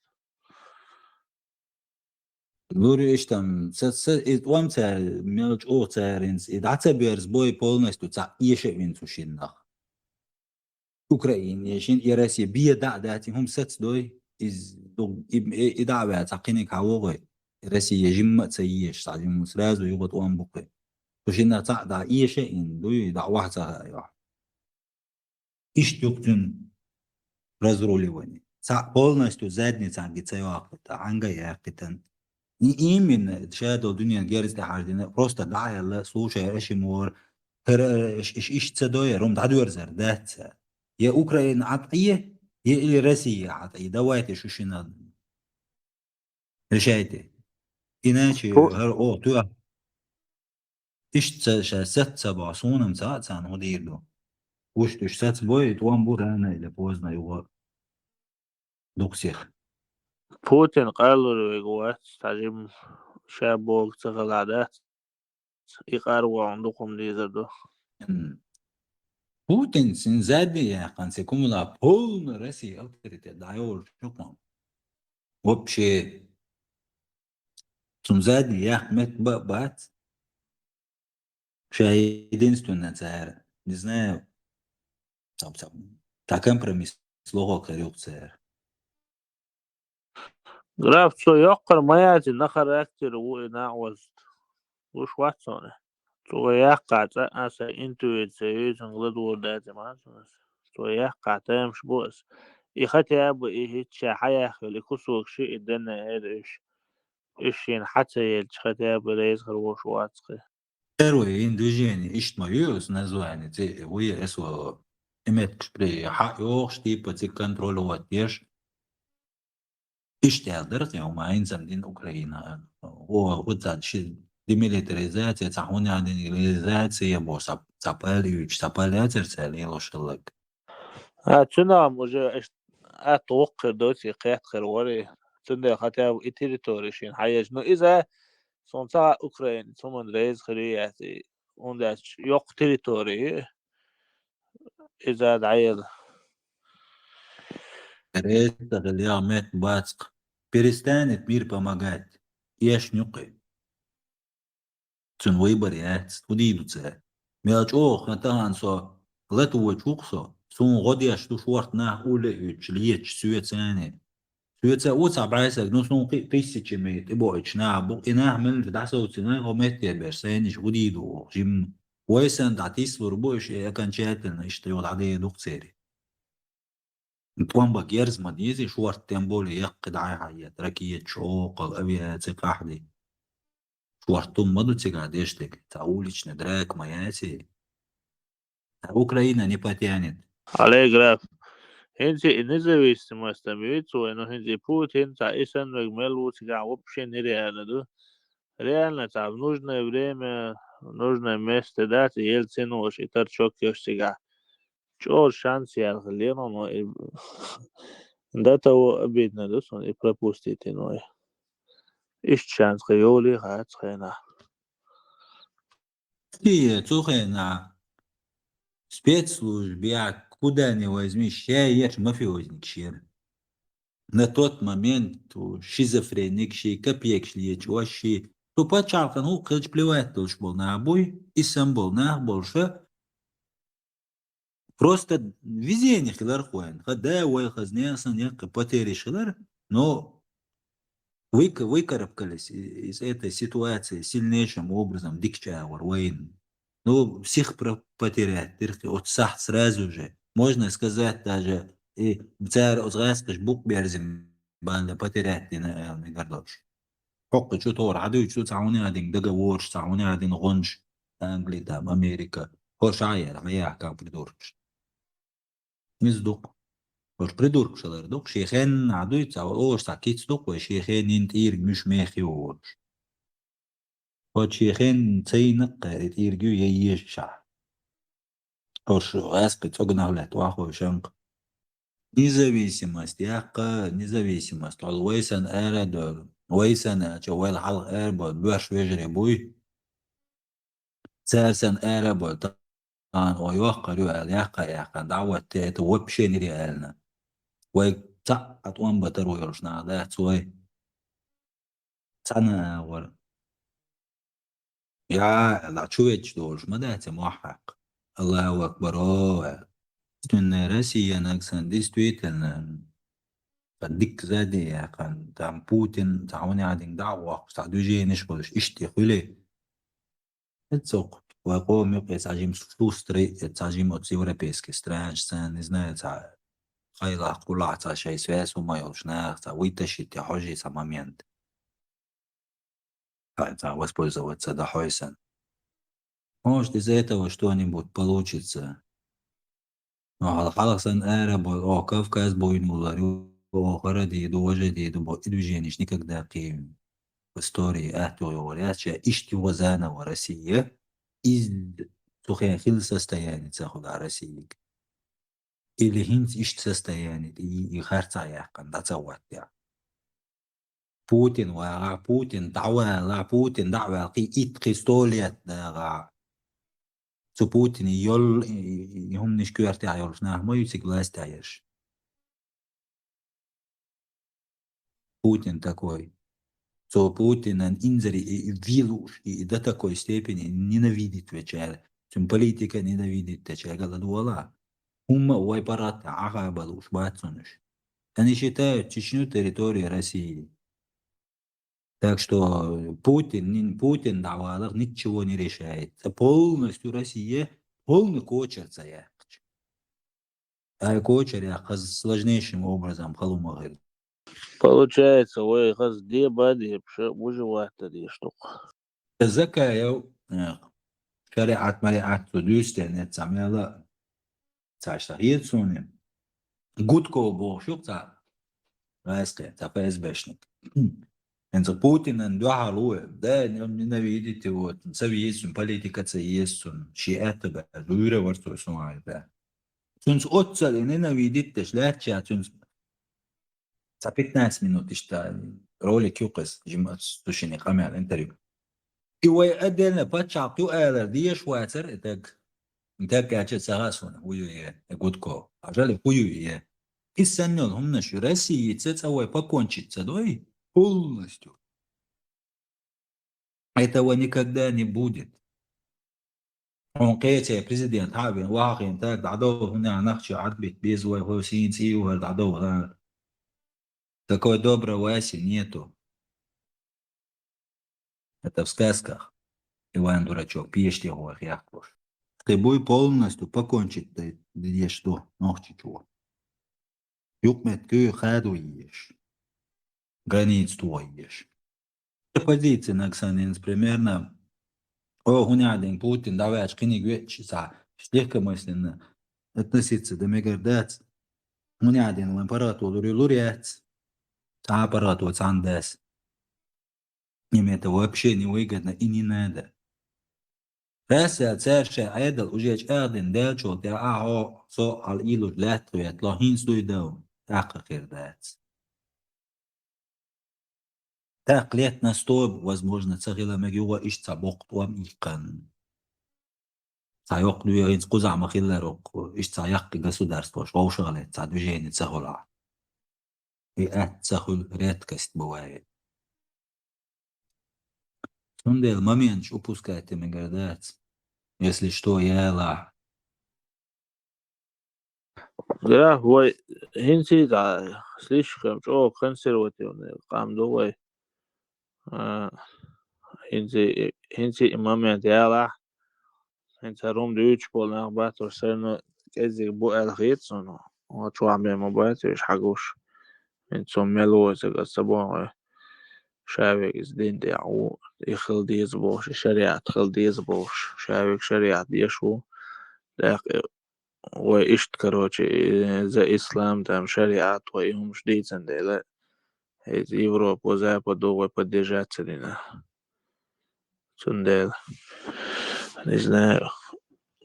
Лур ю иштта, ца, ца, и тӀом цара, мел чӀогӀа цара хӀинца, и дӀа ца берза бой полностью цхьаъ эша а вина цу шиннах. Украине шин, и Россия бен дӀа а дац, и хӀума сацдой, иза ду-, и, и, и дӀа а ваьлла, цхьа кхиниг хьан вогӀий, и Россия жимма а ца езаш, цхьа жимма сразу юха тӀом бу кхин. Цу шиннах цхьаъ дӀа эша а йина, дуй, дӀа охьа ца хаьа йохь. Иштта юкъ цуьнан разруливание. Цхьаъ полностью задницахь ца йоккхуьйту, хьанга а яьккхитан. И именно ша долу дуьненан герз тӀе хьаждина, просто дӀа а аьлла, слушай, аша ма вара, хӀара, иш-, иш-, иштта ца дой, хӀума дӀадоьрзар дац цара. Я Украина Ӏа тӀе, я или Россия Ӏа тӀе. Давайте шу шинна решайте. Иначе Пу- хӀара, о, туьа. Иштта ша сац ца боху, суна-м ца хаьа царна хӀун дийр ду. Уьш уьш сацбой, и тӀом бу рано или поздно юха дукха сиха. Путин къаллур вега вац, цхьа жимма ша богу ца хилахь дац, и къарвон дукха хӀума дийзар ду. М. Путин син задний яьккхина, се кумала полный Россия авторитет дӀайолуш ю кхунна. Вообще, цунна задний яккха метта ба а бац. Ша единственная цара, не знаю, там, там, та компромисс лохо кхер юкъ цара. Граф, цо йоккхар ма яци, на характер ву и накъост. Гуш вац цуьнан. Цо яккха цӀа а сан интуиция ю, цуьнга ладугӀур дац и ма цунас. Цо яккха тамаш бу ас. И хотя бы и хӀиттача хьаяххила, и кусок ши и денна эр уьш. Уьш шена хьа ца елча, хотя бы реза хир волуш вац кхин. Первое ин движение, иштта ма ю оцу название, ци вуй эсо, и меткаш при хьа йохуш, типа, ци контролировать еш. Иштта аьлла дара, кхин хӀума хӀинца дина Украина. О, вот цхьа ши демилитаризация, цхьа хӀуна денилизация, бо ца, ца пал юьйцуш, ца пал яцара цара лелош хилларг. А, цуьнан уже иштта атта воккхир доций, кхетхир вари. Цундела хотя бы и территори шена хьаеш. Ну, иза, сон ца Украина, цу ман реза хир ю яц и. ХӀунда аьлча йоккха территори ю. Иза дӀаела. Реза хила яха метта бац-кх. Перестанет мир помогать. Эшна юккъе. Цуьнан выбор яц, хӀун дийр ду цара? Мел чӀогӀа хан тахана со латочу ву-кх со, суна гӀо деш ду шорта нах улле а уьттуш, леташ соьца а. Соьца оцу бӀаьсаг, ну, суна кхин а тысячами тӀебоуьйтуш нах бу, и нах мелча дӀасовцина, хӀо метте берш сайнаш гӀудийду оха, жимма. Вай санна дӀатислур бу уьш, и окончательно иштта юха дӀадийр ду-кх церан. ТӀом бан герз ма дезий, шортта тем более яккхий дӀай-хьай етта, ракеташ, чӀокхал, авиаци къахьди. Шортта хӀума ма ду цигахь деш дерг, цхьа уличный драка ма яций. А Украина не потянет. Олег Раф, хӀинца и независимость там вуьйцу вай, ну, хӀинца и Путин, цхьа и санна верг мел ву цигахь, вообще нереально ду. Реально, цхьа в нужное время, в нужное место дац, и Ельцин волуш, и Торчок йолуш цигахь. ЧӀогӀа шанс яьлла хилла, но и до того обидно ду суна, и пропустить йина вай. Иштта шанс кхин йолий хац хенахь. Кхин цу хенахь спецслужбехь, куда ни возьми, шаьш еш мафиозникаш яра. На тот момент шизофреник, ши капекаш лечу, ши. Цу пачхьалкхана хӀуъа хилча плевать долуш болу нах буй, и санна болу нах болуша. Просто везение хилар хӀокхуьнан. Ха да, вай хаза нехан санна яккхий потеряш хилар, но выка-, выкарабкались и-, из этой ситуации сильнейшим образом, дикачу агӀор вайна. Ну, всех про-, потерять дира кхин оцу сахьт сразу же. Можно сказать даже, и цара оцу гӀаскхаша букъ берзина бала потерять дина аьлла мегар долуш. ХӀокху чу тохара хьан дуьйцу цхьа хӀума а дина договорш, цхьа хӀума а дина гӀонаш, Англи там, Америка. ХӀорш а яра, хьан яхкам придуркаш. Иза ду-кх. ХӀорш придуркаш хилар ду-кх, шен хенна а дуьйцу, оша цхьа кица ду-кх вай, шен хенна йина тӀийриг муьш мехе йогӀуш. ХӀорш шен хенна ца йина-кх, и тӀийриг ю я езаш ахь. ХӀорш гӀаьскхи цӀогнах лаьтта вахой шанкъа. Независимость яккха, независимость. Хьол вай санна ара а дойла. Вай санна аьлча, вайл хьалха ара а бойла, боьрша вежарий буй. Цара санна ара а бойла, тахана ой йоккхур ю аьлла, яккха а яьккхина, дӀа а ватте, это вообще нереально. Вай цхьаъ а тӀом бан таро йолуш нах дац вай. Цхьана а агӀор. Я, ла чу ветташ долуш ма дац и мохь хьакха. Аллаху акбар, о, аьлла. Цуьнан Россиянаг санна, действительно, ткъа дикка задеяьккхина, там Путин, цхьа хӀума а дина дӀа а воккхуш, цхьа движенеш а болуш, иштта хуьлий. Эццохь вай къоман юкъе цхьа жима шустрый, цхьа жима оцу европейский странаш, цхьа, не знаю, цхьа хайлахь, кхулахь, цхьа шайн связь хӀума йолуш нах, цхьа вытащить я хьожий цхьа момент. Цхьа, цхьа воспользоваться дан хьой санна. Может, из этого что-нибудь получится. Но хьал-, хьалха санна ара а бойла, оха Кавказ буйна вуллар ю, оха хӀара а дийр ду, важа а дийр ду боху, и движенеш никогда кхин в истории атта юха йогӀур яц, ша иштта юха заново Россия, иза цу хенахь хилла состояние ца хуьлу Россига. Или хӀинца иштта состояние тӀе и, и харцахь яьккхина дӀа ца хӀоттехь. Путин вагӀахь, Путин дӀавалахь, Путин дӀа а ваьлла, кхин итт, кхин сто лет дагӀахь. Цу Путине йолу и, и, и хӀуманаш коьртехь йолуш нах ма ю цига властехь ерш. Путин такой. Цо Путинан инзаре и, и вен лууш, и, и до такой степени ненавидит вечара. Цуьнан политика ненавидит дечара гала дола. ХӀумма а вай паргӀатта Ӏаха а балуш бац цунаш. Они считают Чечню территорией России. Так что Путин, нин-, Путин дӀавалах ничего не решает. Ца полностью Россия, полный кочар ца яьккхича. Ай кочар яьккха сложнейшим образом халума хир. Получается, вай хаза деба а дебаша, выживать а деш ду-кх. Закаев, э, шариӀат-мариӀат цу дуьйцу тӀе, нет, ца мела. Цхьа иштта хета суна. Гудков бохуш ю-кх цхьа гӀаьскхи, цхьа ФСБшник. ХӀинца Путинан дуьхьал ву, да, ненавидит его, ца веза цуьнан, политика ца еза цуьнан, шен аьтта баьлла, дуьйра вара цо суна аьлла. Цуьнца оццал и ненавидит деш лаьттача, цуьнца цхьа пятнадцать минут иштта ролик ю-кх иза, жима цу шине къамел интервью. И вай отдельно пачхьалкх ю алар дезаш вацара и таг. И таг аьлча ца хаьа суна, хӀун ю е, и Гудков. А жаль, хӀун ю е. И санна йолу хӀуманаш ю. Россица цкъа вай покончить ца дой полностью. Этого никогда не будет. Хьуна кхечу президент хьа а вина, вахахийна таг дӀадовла, хӀунда аьлча нах чу Ӏадбитта беза вай, хӀо сийна цӀий ву хӀара дӀадовла. Такой доброй Васи нету. Это в сказках. Иван Дурачок, пишет его, я куш. Ты буй полностью покончить ты, где что, ногти чего. Юкмет кю хаду еш. Границ твой еш. Позиция на ксанинс примерно. О, хунядин Путин, давай аж книг вечи са. Легкомысленно относиться до мегардац. Хунядин лан парату лури луряц. Ца парату цандес. Им это вообще не выгодно и не надо. Раса церше айдал уже чахдин делчул те ахо со ал илуж лет вет ло хинс дуйдав. Так хирдац. Так лет на сто, возможно, цахила мег юга иш ца бокт вам икан. Ца ёк дуя хинс кузама хиллер ок, иш ца якки государство, шоушале, ца движение цахула. И это цахул редкость бывает. Сундел момент упускайте мегардац. Если что, я ла. Да, вай, хинси да, слишком чо консервативный, кам ду вай. А, хинси, хинси момент я ла. Хинца рум дүүч бол нах батур серну кезиг бу эл хит суну. О чуаме ма байтиш хагуш. Хинцу мелуоза гаса бон. Шавик из дин де у ихил диз бош, шариат хил диз бош. Шавик шариат дешу. Так ой ишт, короче, за ислам, там шариат ой умш дицен дела. Из Европу, Западу ой поддержаться дина. Цундел. Не знаю.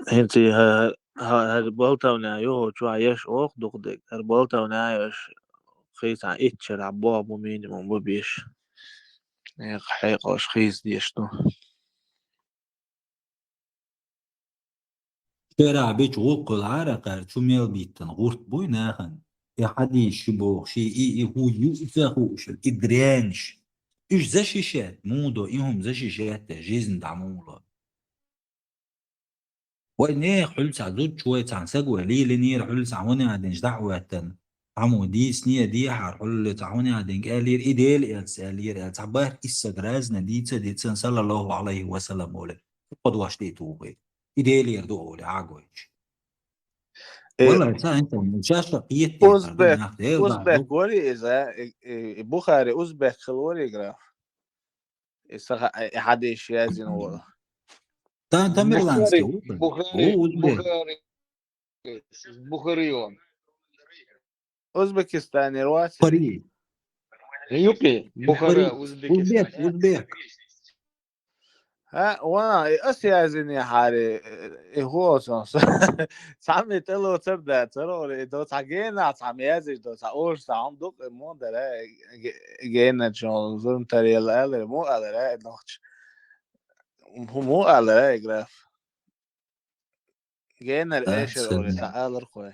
Хинци ха ха ха болтавня йо чуа еш ох духдек. Ар болтавня еш хиса итчера бо бу минимум бу биш. Э, хай кош хис деш ту. Шера бич гулкъул ара кар чумел биттан гурт буй нахан. И хадиш ши бох ши и и ху ю и ца ху ши и дрянь ши. Иш защищать, мудо и хум защищать жизнь да муло. Вай не хуль ца зуд чуй цан саг вай ли ли нир хуль ца вани адин жда вайтан. Аму дис не ди хар хуль ца вани адин элир идел элс элир элс абар исса гразна дица дицан саллаллаху алейхи ва саллам оле. Подвашти тугы. Идел ер ду оле агойч. Э, Вала ца инта шаша пиет. Узбек, узбек вори иза, э, э, Бухари узбек хил вори граф. Иса ха-, э, хадиш язин вора. Та тамерланский. Бухари, Бухари, О, узбек. Бухари, Бухари он. Узбекистане рвать. Бухари. Юпи, Бухара, Бухари. Узбекистан. Узбек, узбек. А, вана, э, ас язини хари, э, э, хуосон. Цами тело церда, церори, до ца гена, цами язиш, до ца ош, ца ам дук, э, мон дара, э, ге-, гена чон, зурм тарел, элер, мо элер, э, нохч. Мо элер, э, граф. Генер Да, эшер ори церда. Ца алар хой.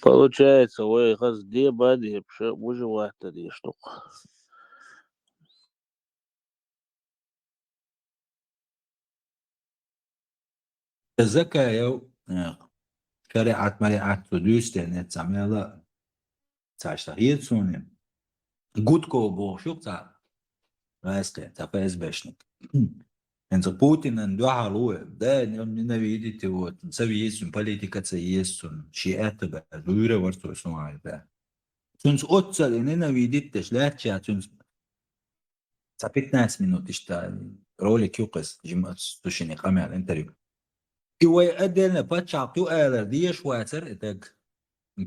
Получается, вай хаз де бади пша выживать да штук. Закаяв, э, шариат мариат цу дюстен эт самела. Цаштар ецунем. Гудков бохшук ца. Райске, ца ФСБшник. Энца Путинан дуахалуэ. Да, не, ненавидите, вот. Ца весун, политика ца есун. Ши это, да, дуйра варцу сумай, да. Цунц отца ненавидите, шляча, цунц. Ца пятнадцать минут ишта ролик юкас, жим сушини камер интервью. И вай отдельно пачал ту элер, диеш вацер, и так.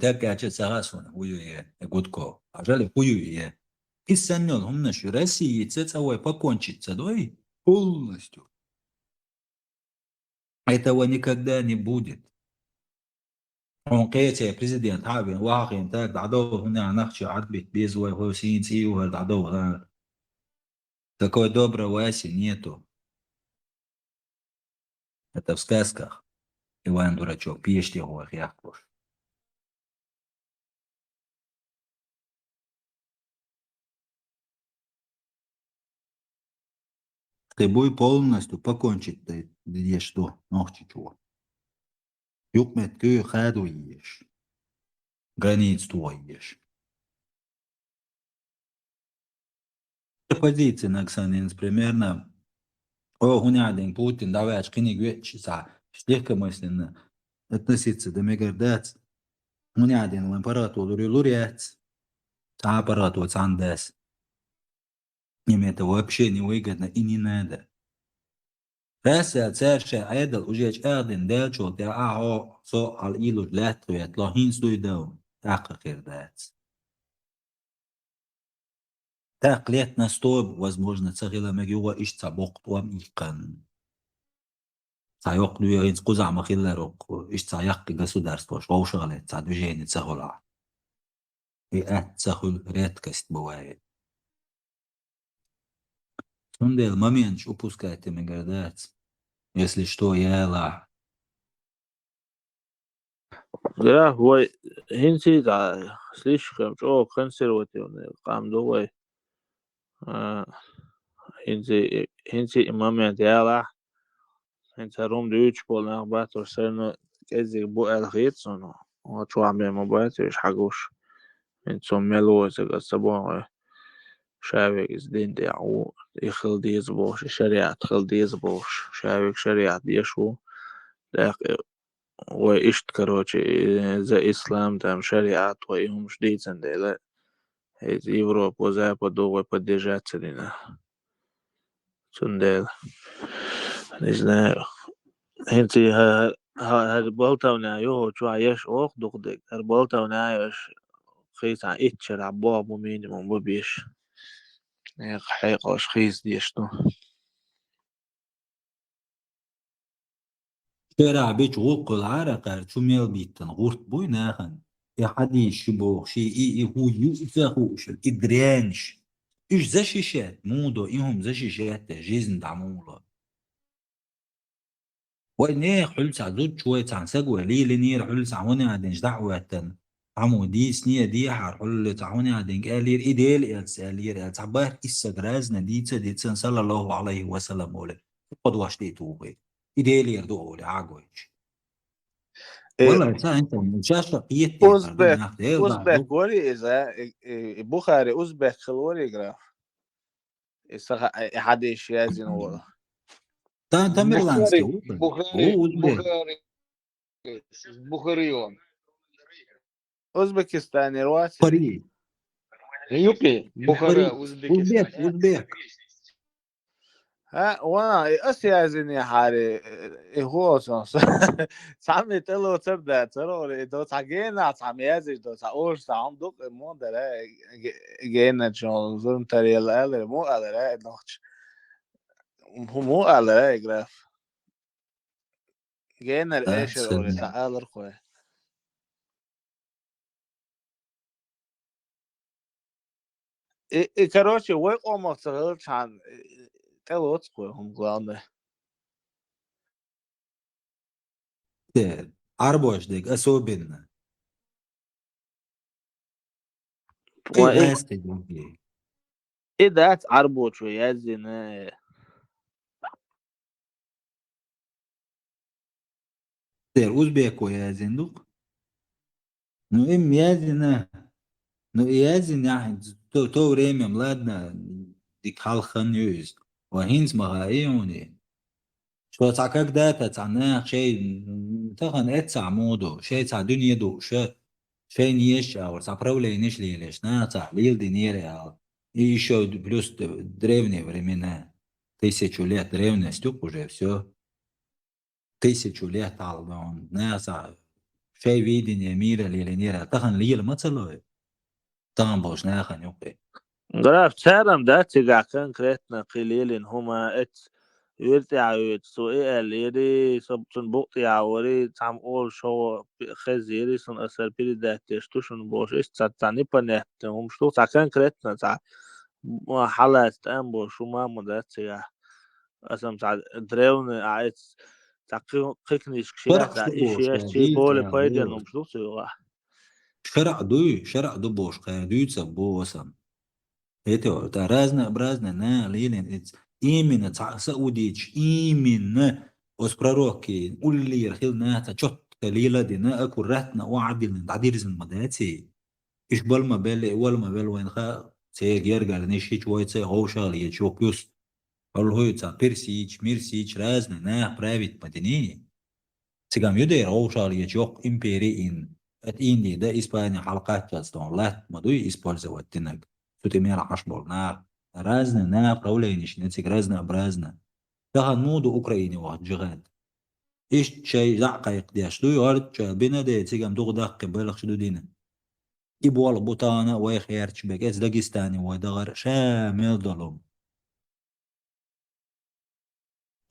Так я че сагасун, хуюе, и гудко. А жали хуюе. И саннёл, хумна шу России, цец, а вай покончить с собой полностью. Этого никогда не будет. Он кэцэ президент хавин, вахин, так, дадо, хуна, нахчи, адбит, без вай, хо, син, ци, ухар, дадо, да. Такой доброй Васи нету. Это в сказках. Иван Дурачок, пишите, хо, яхкуш. Ты буй полностью покончить, ты, где что, ногти чего. Юкмет кю хаду еш. граница тохаеш. Позици нагсанинс примерно. О, хӀуни Ӏадин Путин даваьча кхиниг веча ца легкомысленно относиться до мегардац. ХӀуни Ӏадин вайн паргӀато лури лур яц. Ца паргӀато цхьан дас. Им это вообще не выгодно и не надо. Расса цаьрша Ӏедал уже чӀагӀдина даьлчул тӀаьхьа хьо со хьал ийлуш лаьтта хӀоьттало, хӀинца дуй дав, тӀаккха хир дац. ТӀаккха лет на сто, возможно, ца хила мег югӀа иштта ца боккха тӀом иккханна. Ца йоккха дуьйгӀинца кхузахь ма хиллара оккху, иштта ца яккхи государствош вовшахлет ца движение ца хуьлахь. И атта ца хуьлу редкость бывает. Цундела моменташ упускать мегар дац, если что, ялахь. Да, вай хӀинца а слишком чӀогӀа консервативный къам ду вай. А, хӀинца, хӀинца и момент ялахь. ХӀинца хӀара хӀума дуьйцуш болу нах бац, уьш сайна кӀеззиг бу аьлла хета суна. Вай чохь бен ма бац уьш хьагуш. ХӀинца цо мел ву аса ца боху, ша вега иза дин тӀехь ву, и хила деза бохуш, и шариат хила деза бохуш, ша вега шариат деш ву. ТӀаккха вай иштта, короче, и за ислам, там, шариат, вай и хӀумаш дийцина дела, иза Европа, Запад вай поддержать ца дина. Цундела, не знаю, хӀинца и хӀа-, хӀа-, хӀара болтовня юху чохь еш оха дукха дерг. ХӀара болтовня еш кхин цхьа итт шарахь боху бу, минимум бу беш. Некъа хьекъалш хийца деш ду. Шарахь бича гӀуллакх хуьлу Ӏаракхаьрда чу мел биттина гӀурт буй нахана. И хьадийс ши боху, ши и, и хӀу ю, и ца хууш, и дряньш. Уьш защищать муха до, и хӀума защищать де, жизнь дӀа муха ло. Вай нехан хьуьлла цхьа зудчу вай цхьана саг вай лийлинера хьуьлла цхьа хӀуни а динчу дӀа а хӀоьттина. Цхьаммо дийцане а дехьара хьуьлла цхьа хӀуни а динга аьллера, и Дела элча аьллера аьлла, цхьа барх исс саг разна дийца а дийцина, саллаллаху алейхи ва саллам олий. Кхо дош тӀе а тухий. И Делера ду олий, хьагойтуш. Э, валлай, ца хӀинца, шаьш а кхета узбек, нах, Дела узбек вари иза, э, э, Бухари узбек хила вари граф. И саха, э, хьадийс язйина волу. Та-, тамерланский Бухари, ву, Бухари, о, узбек. Бухари он. Узбекистанера вац. Бухари. Юкъе, Бухара, Бухари. Узбекистан. Узбек, узбек. ХӀа, вана, и ас язйина хьари, и хӀу оцунс. Цхьамма и тӀелоцар да, цара ора, и до цхьа гена, цхьамма язйиш до, цхьа ош, цхьа хӀума дукха, и мо дара, ге-, гена чун зурма таръяла алара, мо алара, и нохч. Мо алара, и граф. Генара эшар олий, ца алар кхой. И, и, короче, вай къомах ца хилчхьана, э, тӀелоцу кхой, хӀума главное. Э, Ӏарбош дерг особенно. Кхин вай лаьцкъи гугги. И дац Ӏарбочо язйина. Тера узбеко язйина ду-кх. Ну, им язйина. Ну, и язйина, то, то время, ладно, дика хьалха хан ю иза. Ва хӀинца ма хаьа и хьуна. Шо цхьа когда-то цхьа нах шай, м, тахана эццахь муха ду, шай цхьа дуьне дууш, шайна езачу агӀор цхьа правленеш лелаш, нах цхьа леладинера аьлла. И ещё плюс д-, древние времена. Тысячу лет древность ю-кх уже, всё. Тысячу лет хьалха нах цхьа шай видение мира лелинера, тахана лела ма ца лой. Тахана болчу нахана юкъе. Граф, царам дац цигахь конкретно кхин лелийна хӀума, эц вир тӀаьхьа вуьйцу, цо и аьллийри, со цунна букъ тӀехьа вари, цхьамма олуш хезийри, сан аса передать деш ду шуна бохуш, иштта цхьа, цхьа непонятный хӀумаш ду, цхьа конкретно, цхьа хьалаца тӀам болуш хӀума а ма дац цигахь. Аса-м цхьа древний, а, эц, цхьа кхи-, кхин книжкаш яц, цхьа и шеш, чи поле пайденна хӀумаш ду цигахь. Шаръа дуй, шаръа ду бохуш кхара дуьйцург бу аса-м. Эти, та разнообразные на лелийна, эц, именно цхьа саудиташ, именно оцу пророкийн уллера хила нах цхьа чот лела а дина, акур ратна а Ӏадилна дӀадирзина ма даций. Иш бала ма белла, и вала ма велла вайна хаьа, церан гергарнаш хӀинца вайца а гӀовшал ечу йоккхуьйсу. Хьалхуй цхьа персич, мерсич, разный нах править ма диний. Цигахь ю дера гӀовшал ечу йоккха импери ин, от Индии до Испании хьалакхаччалц тхуна латта ма дуй использовать динарг. Цу тӀе мел Ӏаш болу нах. Разный направленеш ю цига, разнообразно. Тахана муха ду Украине вахча джихад? Иштта шайн зӀе кхайкхадеш дуй, гӀортачу бина а де, цигахь дукха даккхий белхаш ду дина. И болх бу тахана а вай херча берг, эца Дагестане вай дахар а ша мел долу.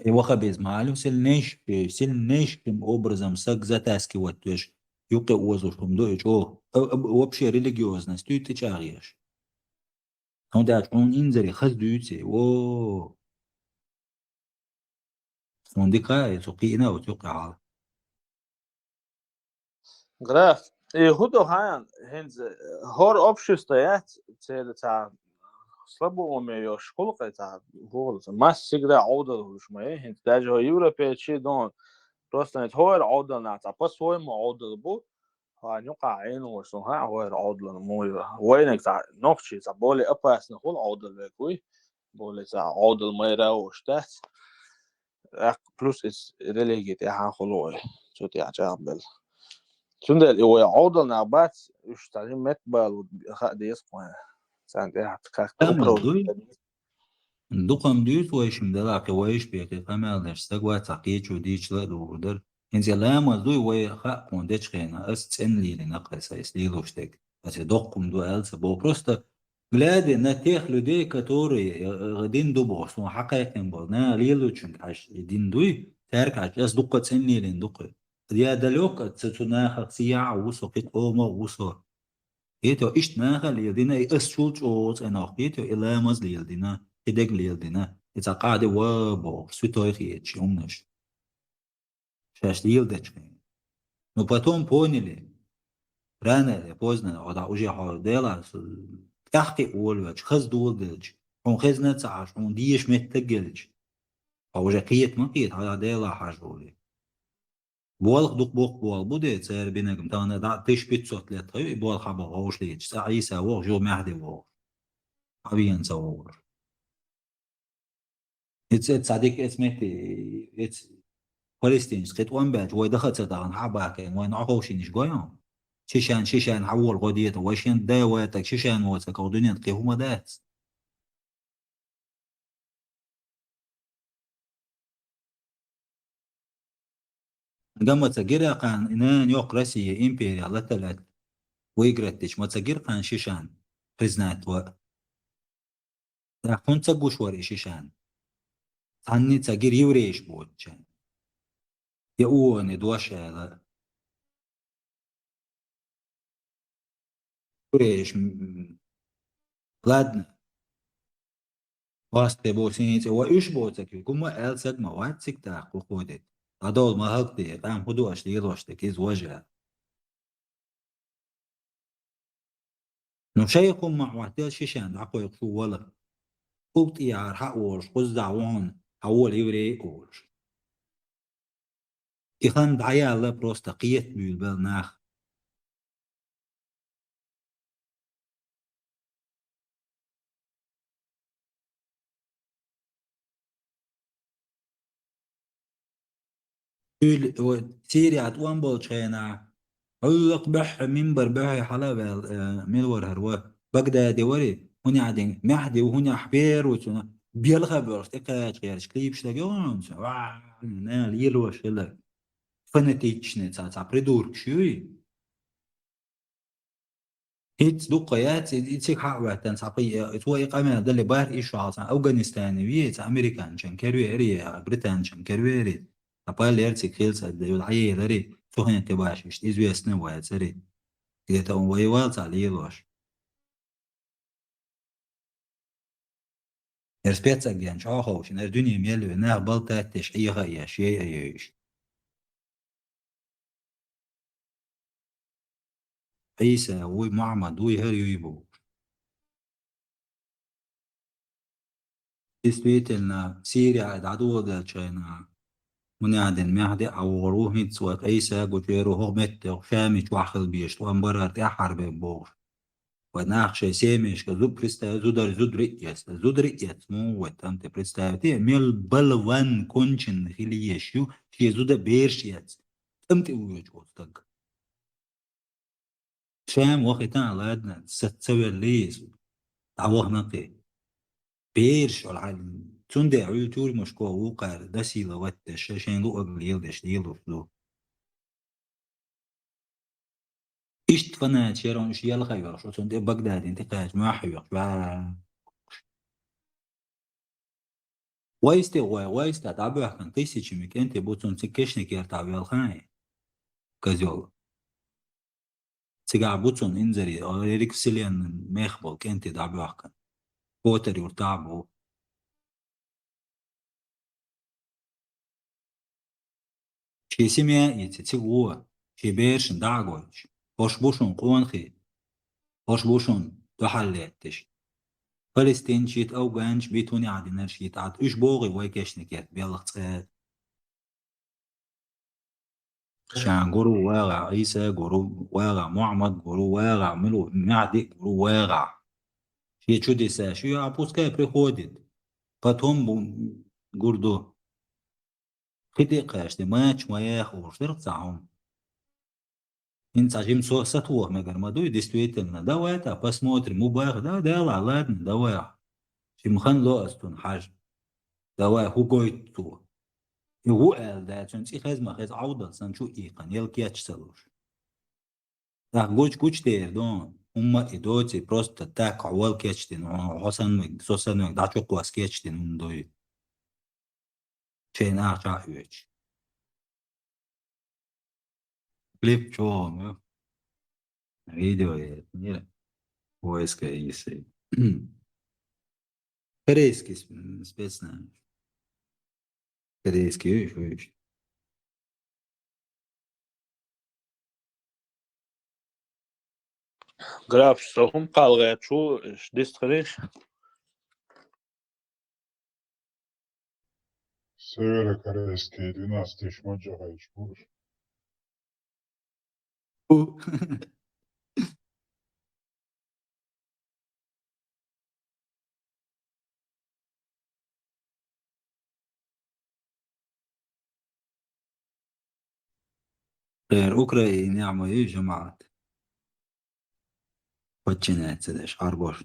И ваххабизм хьалха сильнейш-, сильнейшим образом саг затаскивать веш, юккъе озалуш хӀума ду и чӀогӀа. А, а, вообще религиозность дуй тӀечӀагӀъеш. ХӀунда аьлча хьуна инзаре хаза дуьйцу и. О! Хьуна дика а, цу кхиъна а оцу юккъе хьал. Граф, и хӀун ду хьан, хӀинца, хӀора общество яц, церан цхьа слабоумие йолуш хуьлу-кх, цхьа хӀула, масса сигара Ӏовдал хуьлуш ма ю, хӀинца даже хӀо европейчий дон, просто хӀинца хӀора Ӏовдал нах цхьа по-своему Ӏовдал бу, хьан юкъахь Ӏийна волуш сан хаьа хӀора Ӏовдалан муха ю. Вайниг цхьа нохчий цхьа более опасный хуьлу Ӏовдал верг вуй, более цхьа Ӏовдал майра а волуш дац. ТӀаккха плюс иза религи тӀехь а хуьлу вай, цу тӀехь чӀагӀбелла. Цундела и вай Ӏовдал нах бац, уьш цхьа жимма меттабалу хаа деза-кх вайн. Царна тӀехь как-то Амма управлять дуй? Дукха-м дуьйцу вай шимма делахь, кхин вайша бен кхин къамел деш стаг вац, цхьа кхечо дийча ла а догӀур дара. ХӀинца и ламаз дуй вай хаьа кхунна дечу хенахь, ас цӀена лелийна-кх аса, ас лелош дерг. Аса доккха хӀума ду аьлла ца боху. Просто глядя на тех людей, которые, э, э, дин ду бохуш, суна хьакхайкхина болу, наха лелочуьнга хьаьжча, и дин дуй, цаьрга хьаьжча, ас дуккха а цӀена лелийна ду-кх. Я далёк от цу, цу нахах, цияхь а ву со, кхин къомах а ву со. Кхетий, иштта наха а леладина, и ас чул чӀогӀа цӀена ваха, кхетий, и ламаз а леладина, кхидерг а леладина, и цхьа къахьде ва бохуш, святой хеташ, и хӀуманаш. Шаьш леладечу хенахь. Ну, потом поняли. Рано или поздно, хьо дӀа уже хьо Делахь, тӀаьхьакхиа волавелча, хаза доладелча, хьуна хезна а ца Ӏаш, хьуна дезаш меттиг а елча, хьо уже кхета ма кхета, хьо Делахь хьажа волий. Болх дукха боккха болх бу де, церан бинарг-м тахана дӀа тысяча пятьсот лет хьаю, и болх хьан боху вовшахлеташ, цкъа Ӏийса вохуш, юха Маьхьди вохуш. Хьан веана ца вогӀуш. Эца, эца цхьа дика эца метте, эца палестинцаш кхин тӀом баьлча, вай даха а ца дахана, хьан а баккхийна, вайн Ӏоховшийнаш гой хьуна? Шишан, шишан, хьан волу гӀо дета, вай шен да вай таг шишан воцург, кху дуьненна кхин хӀума дац. Гамма ца гира кхана, и нана йоккха Россия империя латалат выиграть дича, ма ца гира кхана шишан признать ва. ТӀаккха хӀунда ца гуш вара и шишан? Цхьанна а ца гира еврейш боцучарна. Я уоне дош аьлла. Еврейш, м, ладно. Васт тхе бо сийна цӀе, ва уьш боцург, хӀума аьлла саг ма вац цига тӀаккха вуходе. ДӀадовла ма хӀаллакде, къам хӀун ду аша лелош дерг, иза важа. Ну, шайх хӀумма а хӀоттел шишан дӀакхойкхуш ву вала. Уг тӀехьара хьа а волуш, кхузза ву хьуна, хьан вола еврей а олуш. И хан дӀаяьлла просто кхета буьйлабелла нах. Уьйла, ой, Сирия тӀом болчу хенахь, гӀуллакх баьхьа, мимбар баьхьа хьала а ваьлла, э, мила вара хӀара ва? Багдади вари, хӀунехдин, Маьхьди ву, хӀунех первый цунах белха а боьлхуш, тӀе кхача гӀерташ клипаш дага йогӀу хьуна цуьнан? Ва, нана, лелош хилар. Фанатичный цхьа, цхьа придуркаш юй. ХӀинца дуккха яц, и, и цига хьа а хӀоьттина, цхьа пхи-, э, цо и къамел дале, бахара и шо хьалха цхьана Афганистане веца, американчан кервери, британчан кервери, цхьа паллера цига хилла ца, дӀаелари, цу хенахь тӀе башишта, известный вацари. Где-то он воевал цхьа лелош. Яра спецагент чӀогӀа ховшина, яра дуьне мел ве, нах балтаттеш, Ӏеха а еш, яй а йойуш. Ӏийса вуй, Мухьаммад вуй, хӀара юй бу. Действительно, Сирия дӀадоладелча хенахь, ХӀуна аьлла, Мехьди Ӏа вогӀур ву, хӀинца вай къийса гучуьйр ву хӀокху меттехь, Шаме чохь хила безаш, тхо амма бара тӀаьххьара бен бохуш. Вай нах шайн семьяшка зуда, представь, зударий зударий эцна, зударий эцна, муха вай там те представь те, мел балван конченный хила езаш ю, шен зуда бераш эцна, тӀам тӀе воьдуш волу стаг. Шам вахийтахь, ладно, саца ца велла иза. ДӀавахана кхин. Бераш олу хьан. Цундела хьуьлла тюрьмашка вукхара досила ваттадеш, шайн луъург леладеш лелош ду. Иштта фанаташ яра уьш ялхайош, оцунна тӀе Багдадина тӀе кхача мохь хьоькхуш, ва. Вайсте гӀой, вайста дӀабоьхкина, тысячами кӀентий бу цунна цига Кешнакертахь велхий, козёл. Цигахь бу цунна инзаре, ерриг вселенная мех болу кӀентий дӀабоьхкина. Котар-Юьртахь бу. Шен семья а ийци, цига гӀо, шен берашна дӀа а гойтуш. ХӀорш бу шуна къонахий, хӀорш бу шуна дуьхьал лаьтташ. Палестинчу йита, афганчу битунехь динарш йита, Ӏад уьш богӀий вай Кешнакерта беллах цкъа. Ша гур ву вагӀахь Ӏийса, гур ву вагӀахь Мухьаммад, гур ву вагӀахь Милу-, Мехьди, гур ву вагӀахь. Шен чудеса шу яа, пускай приходит. Потом бу-, гур ду. Кхин тӀе а кхаьчна, мача ма яха уьш, дара цхьа хӀума. ХӀинца жима со сатоха мегар ма дуй, действительно. Давай тӀа посмотрим, мубаха, да, Дала, ладно, давай. Жима хан ло ас цунна хьажа. Давай, хӀу гойту цо. И хӀу аьлла дац, цуьнан цӀе хеза ма хеза, Ӏовдал санна чу а ийкхина, ял кеч ца луш. ТӀаккха гучу гучу дер ду, хӀумма а и доций, просто так хьо вал кечдина, хьо санна вег, со санна вег, дӀачукхосса кечдина хӀума дуй. Шайн ахча а оьцуш. Клип чохь ма. Видео яц, нира. Войска иси. Корейский с-, м, спецназ. Корейский уьш, уьш. Граф, со хӀума кхалгӀа чу, дистхариш? Северокорейский двенадцать тысяч маджахайчу. Тера Украинехь ма ю жамаӀат. Подчиняться деш, Ӏарбош.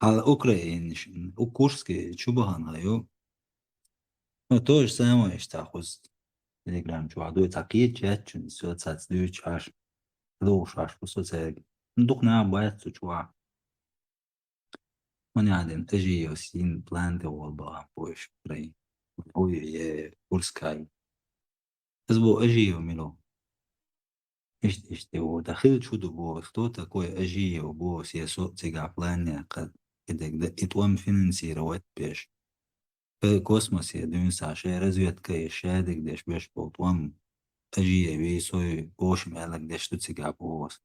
Хьала украинаш, у Курске чу бахана ю. Ну, то же самое, иштта кхуза Telegram чохь дуй, цхьа кхечу чатчун, со цац дуьйцу Ӏаш, лугӀуш Ӏаш бу со цаьрга. Ну, дукха нах бац цу чохь. Хьуна аьлла, Ажиевс йина план тӀе волу бахьана бу уьш Украин. Ой, е, Курскай. Иза бу Ажиев мила ву? Иштта, иштта ву. Да хила чу ду бу, кто такой Ажиев бу, се со цигахь план яьккха, и дерг да, и тӀом финансировать беш. Ка-, космосе дуьйна схьа, шайн разведка еш, шадерг деш беш болу тӀом Ажиевий, сой, в общем, аьлларг деш ду цигахь боху аса.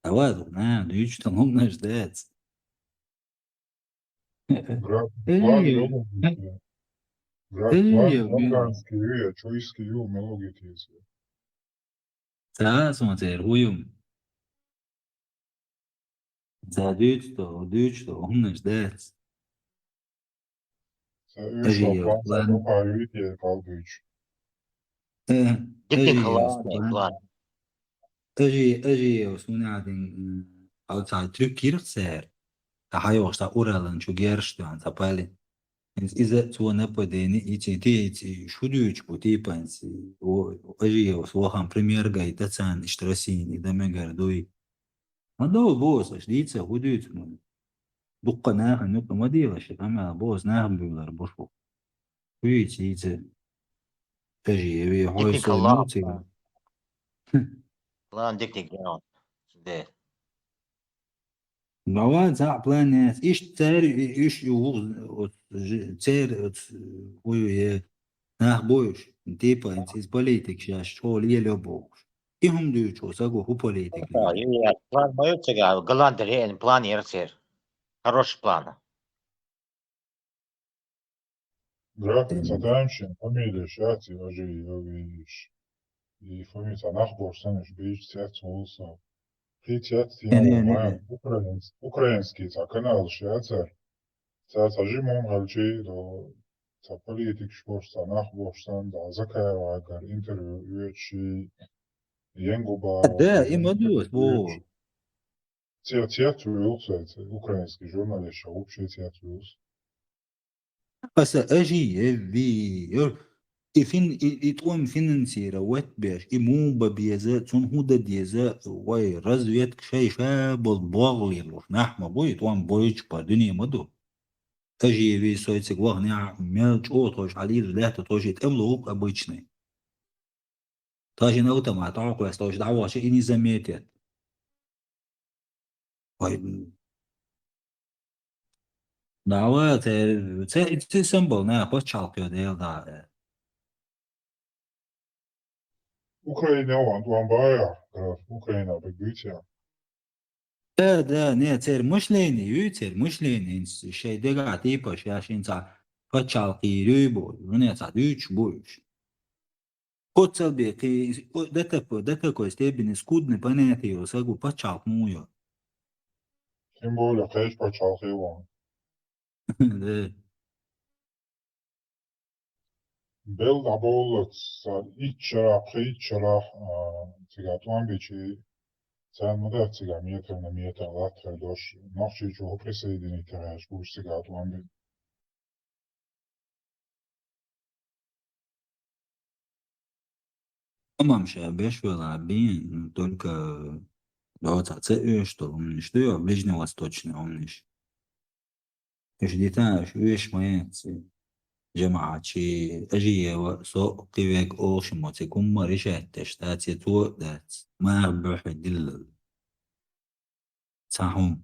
Давай, дуьйцу тхан хӀуманаш дац. Гра-, план Эй, йолу вуьйцу. Гра-, эй, план эй. Афганский ю я, чуйский ю, мелогитийцы. Ца, сан церан хӀу ю? Ца дуьйцу тхо, дуьйцу тхо, хӀуманаш дац. Ца уьш Ажиев план. План. Э, Дикий Ажиев план, план. План. Ажи-, Ажиев, суна дин, м, хьо ца трюк йира церан. Ца хьайогӀуш, ца Уралан чу герш дуьхьан, ца пали. Иза, иза цо нападение, и ци, ти, и ци, шу дуьйцу бу, типа, и ци, о, Ажиев, со вахан премьер гай, та царна, иштта Россиян, и да мегар дуй. Ма дов бос, аш дийца, хӀу дуьйцу ма. Дуккха нахана юкъа ма дийла ши, амма бос, нахана буьйлар бу шу. Хьуьйца, йийца. Тажи, яви, хьой Техника сой лаахь. Нуци. План дикник ян. Де. Бава, цхьаъ план яц. Иштта цаьр, и-, иш ю ву-, оц, жи-, цер, оц, хӀу ю е. Нах бу уьш, типа, из, из политик шаьш, чӀогӀа лелайо бохуш. И хӀума дуьйцу, саго хӀу политик лелайо. Ю, я, план ма ю цигахь, Голландия реъна план яра церан. хороший планы. Графин, цхьа тайм шен фамилия шаьцци Ажиевич. И фамилия цхьа нах бохуш санна, уьш бийча цец волу со. Кхин цец Не, не, не, не. Украинс-, украинский цхьа канал шаьцар. Цхьа, цхьа жимма хӀума хьалчий, до, цхьа политикаш бохуш, цхьа нах бохуш санна, да, Закаева гар интервью оьцуш, Янгуба. Да, и ма ду, во. Цец, цец вуьллу, кстати, украинский журналист ша вообще цец вуьллу. Аса Ажиев ви, йо, и фин-, и, и тӀом финансировать беш, и муха бан беза, цунна хӀун дан деза, вай, разведка шай ша болу болх лелош нах ма бу, и тӀом бойчу пара дуьне ма ду. Ажиев ви сой цига вахнехь, мел чӀогӀа тхойша хьалийла лаьтта, тхойша и тӀе лову обычный. Тхажин автомат Ӏокхоьссина, тхойша дӀавахча и не заметят. Вай, м. Да, ва, це, це, це символ, на, пачхьалкх йо, Дела, да. Украина ван, ван бая, граф, Украина бегуьйтя. Да, да, не, церан мышление ю, церан мышление, хӀинца шайн дегахь типа, ша шин цхьа пачхьалкх йийр ю бу, ну, не, цхьа дуьйцуш бу уьш. Оццал бен кхин, о, до такой, до такой степени скудный понятие йолу саг ву, пачхьалкх муха йо. Тем более, кхечу пачхьалкхе ван. Да. Белла дӀаболлалц цара итт шарахь, пхи итт шарахь, а, цигахь тӀом бичи, царна ма дац цигахь метр на метр латта хир долуш, Нохчийчу хӀу присоединить хир яц, уьш цигахь тӀом бина. Амма ша беш велахь бен, ну, только доцахь ца оьшуш долу хӀуманаш ду йо, ближневосточный хӀуманаш. Уьш дита, уьш оьшуш ма яц, жамаӀатчий, Ажиева, со кхин верг олуш ма цига хӀумма решать деш дац, я цо а дац, маха буьхьи диллал. Цхьа хӀума.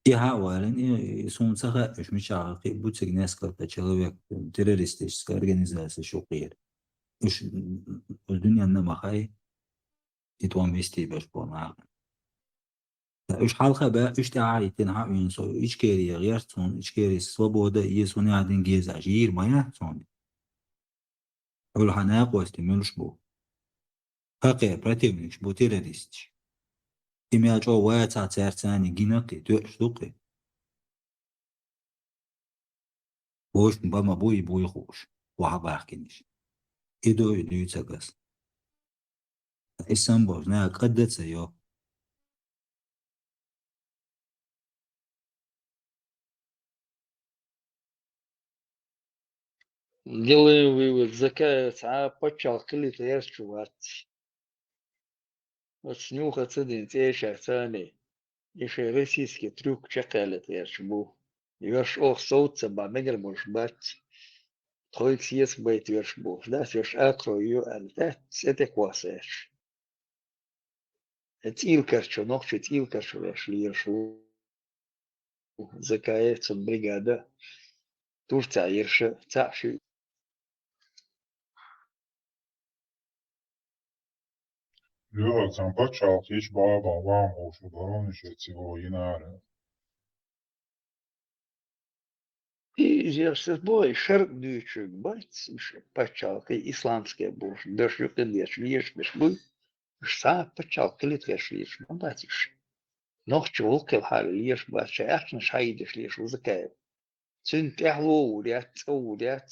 И хьа а валийна, и, и суна ца хаьа, уьш мичахь кхин бу цига несколько человек, террористическая организация шу кхера. Уьш, м, м, дуьненна ма хаьа, и тӀом вистий беш болу нах. Ткъа уьш хьалха баьа, уьш тӀаьхьа а йитина хьа а вина со, Ичкерия гӀерта суна, Ичкерис свобода, и суна яздина гезаш йийр ма яц суна. Хьуьлхьа накъостий муьлш бу? Хьакхе противникаш бу террористаш. И мел чӀогӀа вацахь цаьрца царна гина кхин, тоьуш ду кхин. Вовшашна бан ма бу и буй хууш, ваха бахкинаш. И ду и дуьйцург ас. И самбо, наха кӀадда ца йо. Делаем вывод, Закаев цхьа а пачхьалкх хилийта гӀерташ вац. Оцу нюха ца дина цӀе ша царний, и шайн российский трюк чекхъяьллийта гӀерташ бу. Йош оха совца бан мегар болуш бац. Тхойга сецам байта гӀерташ бу. Дас йош акхарой ю аьлла, тӀаьццӀа тӀе кхоссаьрш. Э, цӀийлакарчо, нохчий цӀийлакарчо веш лелаш ву. Закаев, цуьнан бригада, Турцехь ерш, цхьаъ ши. Юха цхьана пачхьалкх йиш бан бан ван хӀушу баронаш яц цигахь йинара. И, я ж бой, шаръ дуьйцург бац, уьш пачхьалкх, исламский бу, даш юкъа деш, леш беш буй, уьш цхьа а пачхьалкх хилийта гӀерташ леш ма бац уьш. Нохчо вукхул хьалха леш бац, шайн аьхкенаш хьаийдеш леш ву Закаев. Цуьнан тӀаьхьало вур яц, цӀа вур яц.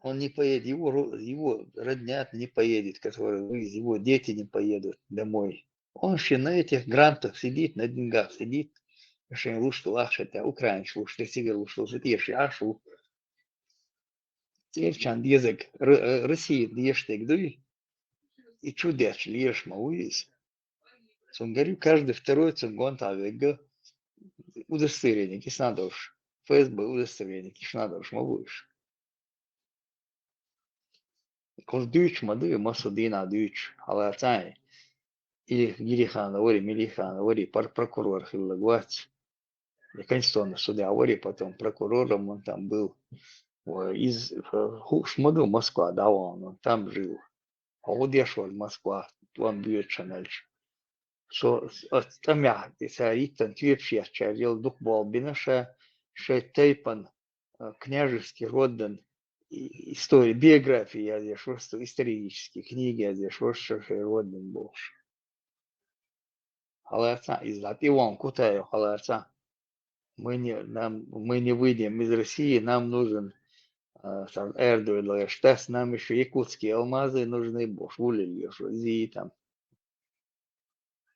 Он не поедет, его ро-, его родня не поедет, который вывез, его дети не поедут домой. Он же на этих грантах сидит, на деньгах сидит. Шен луш долу ахча тӀехь, украинцаш луш, тӀе цигара луш долу, сан тӀе ши Ӏаш ву. Церчан дезаг, Р-, Россия дешдерг дуй, и чу деш леш ма ву иза. Цуьнгара ю каждый второй, цуьнга гонтахь вегга удостоверение кис надо уж. ФСБ удостоверение кис надо уж, ма ву уж. Кхуза дуьйцуш ма ду, массо дийнахь дуьйцуш, хьалаца а. Или Гириханов вари, Милиханов вари, пар-, прокурор хилларг вац. Я Конституционный судья вари, потом прокурором он там был. Ва-, из, э, хууш ма ду, Москва дӀавахана, он там жил. Хьо хӀун деш вара Москва, тӀом боьдучу хенахь? со оцу тӀамехь цара йиттан тоьпаш еччара йолу дукха болх бина ша, шайн тайпан, а, княжеский роддан и-, история, биография язъеш вара со, исторические книги язъеш вара со шайн роддан бохуш. Хьалаца иза дӀа тӀе вон Кутаев, хьалаца. Мы не, нам, мы не выйдем из России, нам нужен, а, там, Эрдуй Лаштас, нам ещё якутские алмазы нужны, бохуш, вуллил еш, иза там.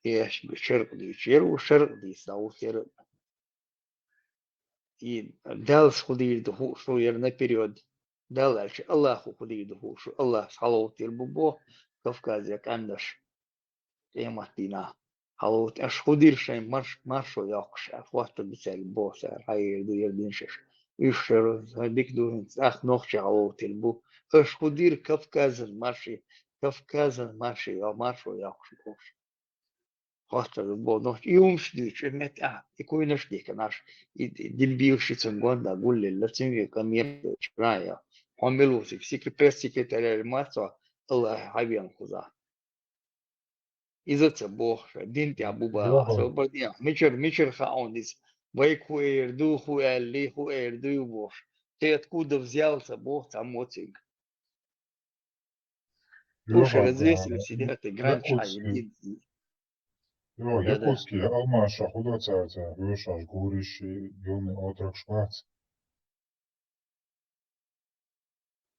И аьшка шаркъ дуьйцу, яра ву шаркъ дийца, дӀа ву яра. И Даллас хӀун дийр ду хууш ву яра наперёд. Далла аьлча, Аллахо хӀун дийр ду хууш ву. Аллахьас хьаловтийр бу боху Кавказе къаьмнаш. Къематдийнахь хьаловта аша хӀун дийр шайн марш-, маршо йоккхуш аьлла, хӀоттар ду цаьрга боху цара, хьайр ду яра динчаш. Уьш шара дика ду хӀинца, тӀаккха нохчий хьаловтийр бу. Аша хӀун дийр Кавказан марши, Кавказан марши, йо-, маршо йоккхуш бохуш. ХӀоттар ду боху нохчий, и хӀумаш дуьйцу, и меттехь, и куйнаш диканаш, и, и дебил ши цунна гонда гуллелла, цуьнга къамел а йоцуш, рая. Хьо мила ву цига, секре-, пресс-секретарь ма цо, Аллахьа хьавен кхузахь. Иза ца боху, ша дин тӀехь бу бала. Йохо. Со бакъдехь, мичара, мичара хаьа хьуна иза? Вайга хӀун эр ду, хӀун аьлли, хӀун эр ду ю бохуш. Ты откуда взялся, боху цхьаммо цига. Йохо, Слушай, развесили а, все дела, ты гранч, а, якутский, иди. Йо, да, да. Якутский алмаша хӀун до цаьрца, вешаш, гуриш, юни отрокш бац.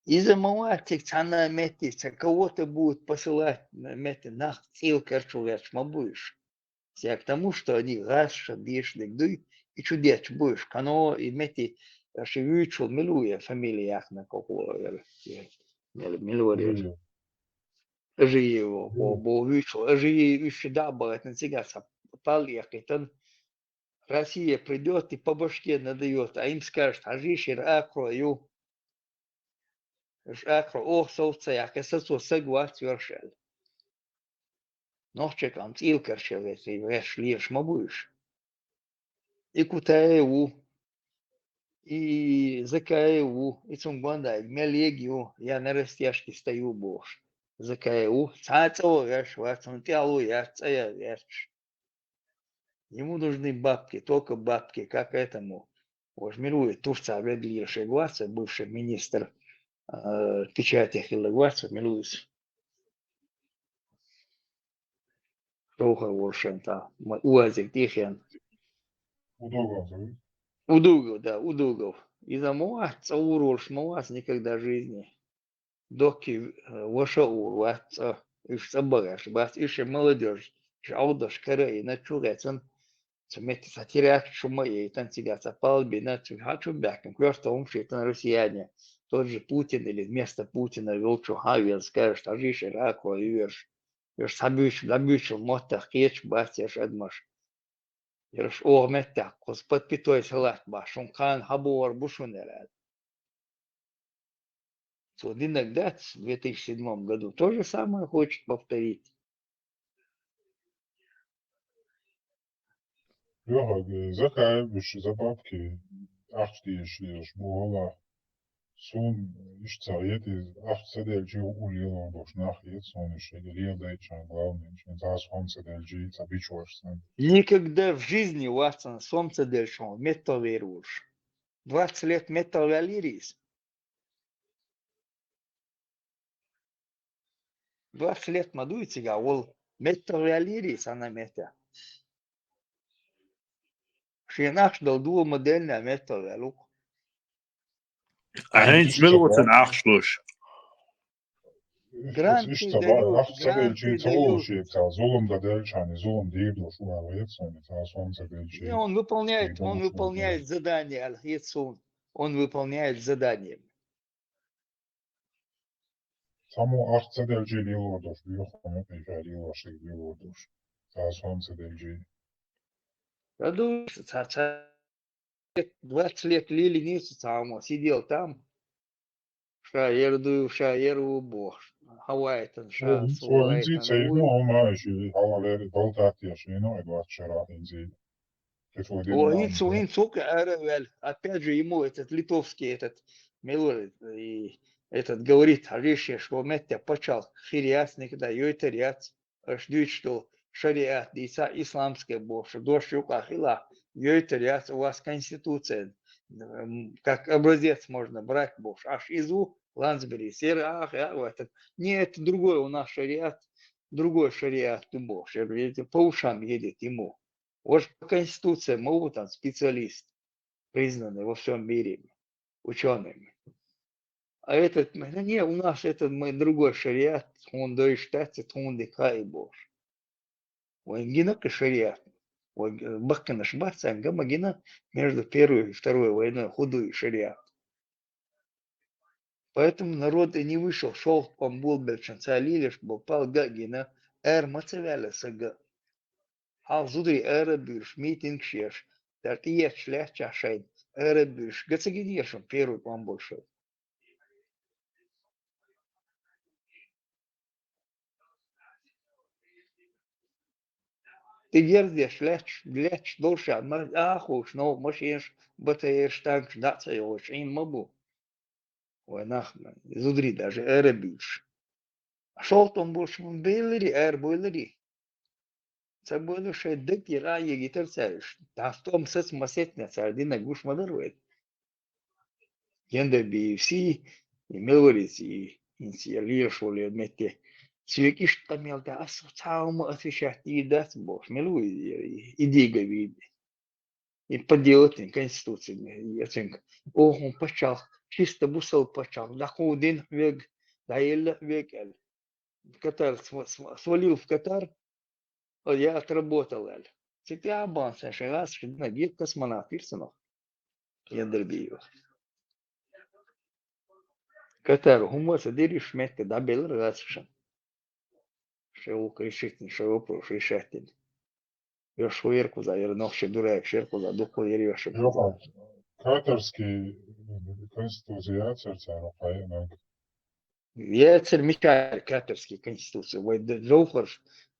Иза ма вац цига цхьана метте, ца кого-то будут посылать на метте, нах цӀийла карчу гӀерташ ма бу уьш. Всё к тому, что они гӀазкхаша дешниг дуй, и чу детташ бу уьш, кхано и метте, аша вуьйцучул мила ву я фамилия яхна кхо-, кхо-, яра, мила, мила вара яра. Ажиев. Ажиев, бо, бо вуьйцучул, Ажиев уьш дӀа а бахийтина, цигахь цхьа пал а эккхийтина. Россия придёт и по башке надаёт, а им скажет, хьажийша, яра акхарой ю. Уьш акхарой, оха сов ца яьккхи, сацо саг вац йоьрш аьлла. Нохчий къам цӀийла карчу гӀерташ лелаш ма бу уьш. И Кутаев ву, и Закаев ву, и цунна гонда мел ег ю, я на растяжке стою бохуш. Закаев ву, цхьа а цӀа ван веш вац, цунна тӀехь лу яц, цӀа ян веш. Ему нужны бабки, только бабки, как этому. Уж мила ву и Турцехь ведлийла шег вац, бывший министр, а, печати хилларг вац, мила ву иза. Шовхар волу шен та, ма-, уазик тӀехен. Удугов, да? Удугов, да, Удугов. Иза ма вац, цӀа вур волуш ма вац никогда в жизни. Доккхий, э, ваша а вур вац цӀа, уьш цӀа бахаш бац, уьш и молодёжь, уьш Ӏовдаш кара а йина, чу гӀецан, цу метте цхьа теракт шу ма яйтан, цигахь цхьа пал бина, цу хьан чу баьхкина, коьрта хӀумаш яйтан россияне, тот же Путин или вместо Путина волчу хьан а вен скажет, хьажийша, эр акхо юьрш, уьш цхьа буьйцу, дӀабуьйцу моттах кхеташ бац ерш адамаш. Ерш оха меттехь кхуза под пятой салат бахьаш, шун кхана хьан бохур бу шуна аьлла. Цо динарг дац, в две тысячи седьмом году то же самое хочет повторить. Йохо, э, Закаев уьш за бабки ахча дезаш лелаш бу гӀалахь. Суна иштта ца хета иза, ахча ца делча, юха уллехь лелор долуш нах хета суна уьш, и леладайтачарна главное, шен цхьа а сом ца делча, цхьа бичкъораш санна. Никогда в жизни вац сан сом ца делча, метта вер волуш. Двадцать лет метта ваьллийра иза. Двадцать лет ма дуй цигахь волу, метта ваьллийра иза, ана метта. Шен ахча дала дуо ма деллина, метта ваьлла ву-кх. А хӀинца мила ву цунна ахча луш? Гранты дают, гранты дают. Зулам дан делча, зулам дийр долуш ван вецан, цхьа сом ца делча. Не, он выполняет, он выполняет задание, аьлла хета суна. Он выполняет задание. Цхьаммо ахча ца делча лелор долуш, юха ма кхайкха лелош, лелор долуш. Цхьа сом ца делча. Ца ду, ца, ца, двадцать лет лелийнера цхьаммо, сидел там. Ша яр ду, ша яр ву бохуш. Хьавайтан ша, со вайтан ву. Цо хӀинца ца йина, хьо ма аьлла, хьалха леррина болтаттеш йина, и двадцать шарахь хӀинца. О, хӀинца, хӀинца хӀокху ара а ваьлла. Опять же, ему этот литовский, этот, мила вара, и этот говорит, хьажийша, шо метта пачхьалкх хир яц никогда, йойтар яц, аша дуьйцуш долу, шариат дийца, исламская бохуш, дош юкъа хила, йойтар яц у вас конституция, м, как образец можно брать бохуш. Аш изу, Лансбери, сера ах, я, в этот. Не, это другой у нас шариат, другой шариат ду бохуш. Я говорю, по ушам едет ему. Ваш по конституции, ма ву там специалист, признанный во всем мире учеными. А этот, ну, не, у нас этот, мы другой шариат, тхуна дойш дац, тхуна дика и бохуш. Вайн гина кхы шариат. Вайн, э, баккхинаш бац, ан гама гина между Первой и Второй войной худой шариат. Поэтому народ и не вышел, шолгӀа къам болабелча царна лелаш болу пал га а гина, ара ма ца ваьлла сага. Хьалха зударий ара а буьйлуш, митингаш еш, цара тӀеетташ лаьттачохь шайна, ара а буьйлуш, га ца гинера шуна первый къам болуш? ТӀе герз деш лаьтташ, лаьтташ долуш а, ма-, а хууш, новкъа машинаш, БТР-ш, танкаш дӀа а ца йогӀуш, Ӏийна ма бу. Вай нах, зударий даже ара а буьйлуш. ШолгӀа къам болуш ма белларий, ара а буьйларий. Ца буьйлуш шайн даг тӀера а егийтара цара уьш. Тхьа стом саца ма сецна цара динарг гуш ма дара вай. Гендербиевс и, и мел вариц и, и лелаш волу метте. Соьга иштта къамел дан, ас цхьа а хӀума отвечать дийр дац бохуш, мел ву и, и, и дига вийна. И подделать конституцияни, и оценка. Оха пачхьалкх, чисто бусалба пачхьалкх, дӀакху дина вега, дӀаелла вега аьлла. Катар св-, св-, свалил в Катар, а я отработал аьлла. Цигахь а бахана шайн гӀазкхаша динарг, космонавт вира цунах. Гендербиев. Катар хӀума а ца дира, уьш метта дӀабеллара гӀазкхашна. Шайн вукху решительный, шайн вопрос решать дина. Йош хӀу яра кхуза, яра нохчий дураеш яра кхуза, дуккха яра йош. Йоха, катарский конституция яцара цара кхайнаг. Яцара мичара катарский конституция. Вай д-, Жовхар,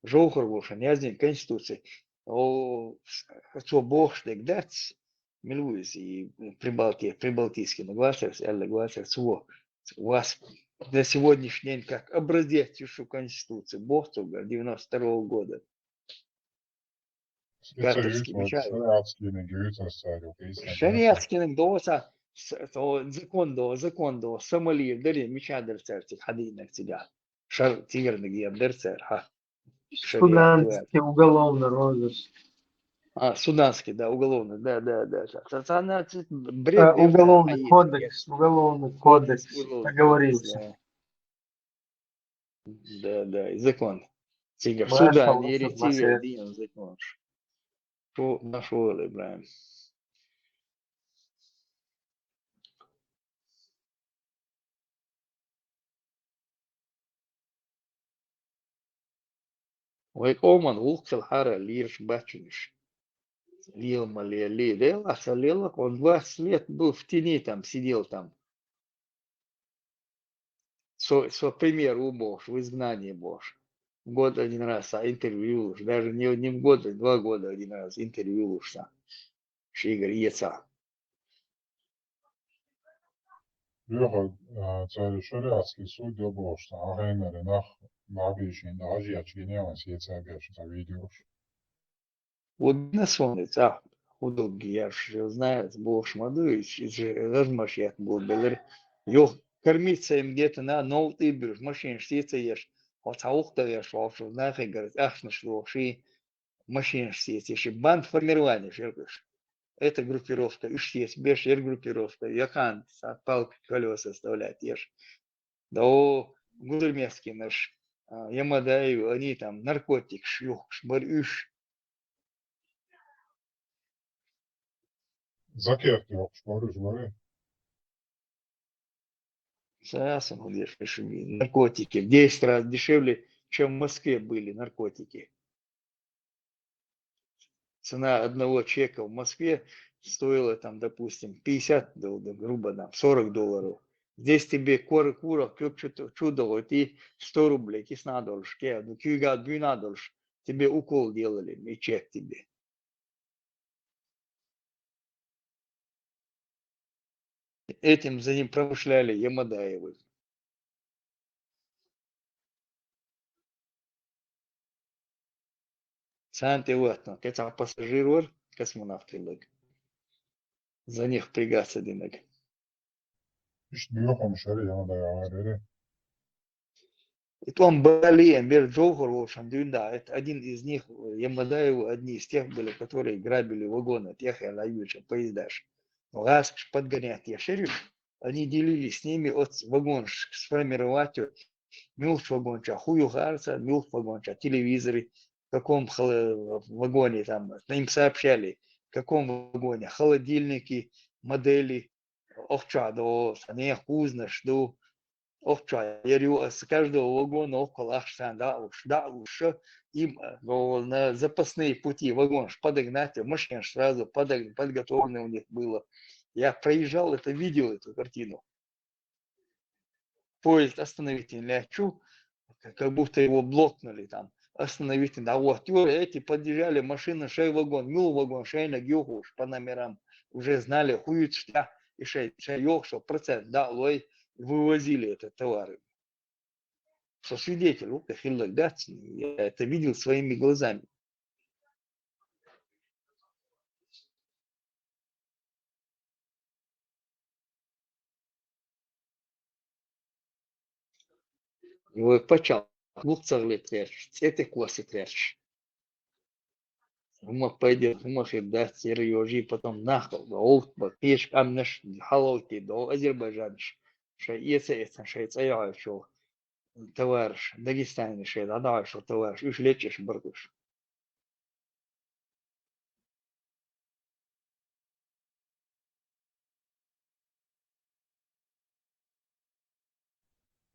Жовхар волчун яздина конституция. О, с-, цо бохуш дерг дац, мила ву иза, и Прибалти-, Прибалтийский, ну, гвацарс, аьлла гвацар, цо, вас до сегодняшний день как образец ю шу конституция, боху цо, говорит, девяносто второго года. Катарский мича. Шариатский наг ю цо цара, окей, шариатский наг доца, с-, то закон до, закон до, Сомали дари мича дар цара цигахь хьадийнарг цигахь. Шар тигрнаг ен дар цара, хьа. Шариат, суданский уголовный розыск. А, суданский, да, уголовный, да, да, да. Ца-, ца-, ца-, ца-, бред, а, уголовный кодекс, уголовный кодекс, уголовный кодекс, договорился. Да. Да, да, и закон. Цига в Судан, Эритрея, дин закон. Шу, наш вол, Ибрахим. Вай къоман гӀуллакх хилахьара лийраш бац уьш. Лела ма лелий, лела ца лела, он двадцать лет был в тени там, сидел там. Со, со пример ву бохуш, в изгнании бохуш. Год один раз а интервью луш, даже не, не в год, а два года один раз интервью луш сан. Шигара эца. Юха, а, цара шариатский суд йо бохуш сан, а хенара нах, набийшин, хьажиячу гиневан сецабеш ца видеош. Вот на солнце, а, худо геш, знает, бохуш ма ду, иза же размашет бу белар. Йо, кормиться им где-то на, новкъа тӀе буьлуш, машинаш сецаеш, хьо цхьа вукху дан веш волчу, нахе гара тӀаьхнаш лохуш, и машинаш сецаеш, и бандформирование шеркъуш. Эта группировка уьш сецабеш, ер группировка, якхан, палка в колёса вставлять еш. Да о, Гудермескинаш, а, Ямадаев, они там наркотикаш юхкуш бара уьш. Закерт йоккхуш бара уьш, бара? Ца ясна хӀун деш, уьш наркотики в десять раз дешевле, чем в Москве были наркотики. Цена одного чека в Москве стоила, там, допустим, пятьдесят дол-, дол-, грубо, там, сорок долларов. Здесь тебе коры курах, кюк чу-, чудо, и сто рублей кис надолуш, ке, ну, кюйга дуй надолуш, тебе укол делали, и чек тебе. Этим за ним промышляли Ямадаевы. Царна тӀе ваттана кхин цхьа пассажир вара, космонавт хилларг. За них впрягаться динарг. Иштта боьха хӀума шера яла дагахь гӀерара. И тӀом балийна бер Джовхар волчун дуьйна да, это один из них, Ямадаевы одни из тех были, которые грабили вагоны, тӀехьа лайвича поездаш. Но гӀаскаш подгонять еш яра уьш, они делились с ними, оцу вагонаш сформировать йо, муьлхачу вагончохь хӀун ю харца, муьлхачу вагончохь телевизоры, в каком хала-, вагоне там, им сообщали, в каком вагоне холодильники, модели, охьачохь до, сан нехан кузанаш ду, охьачохь яр ю, ас каждого вагона около ахча сан дӀа а луш, дӀа а луш, им, э, го на запасные пути вагонаш подогнать, машинаш сразу подог-, подготовлены у них было. Я проезжал это, видел эту картину. Поезд остановить йина лаьтташ ю, как будто его блокнули там. Остановить йина, да вот, Юра, эти подъезжали, машины, шайн вагон, муьлха вагон, шайниг юхуш по номерам, уже знали, хӀун ю цу тӀехь, и шайн, шайн йохуш процент дӀа а лой, вывозили этот товар. Со свидетель ву, хилларг дац, я это видел своими глазами. И вай паччахь лух ца гӀалийта гӀерташ, цӀе тӀе кхосса гӀерташ. ХӀума пайде, хӀума хир дац, яра йожий, потом нах гӀовт бан, кхечу къаьмнаш хьалгӀовтий догӀу азербайджанаш, шайн эца-эцна, шайн цӀа йохьуьйтуш йолу товараш, Дагестане шайн дӀадахьуш йолу товараш, уьш лечкъаш бара уьш.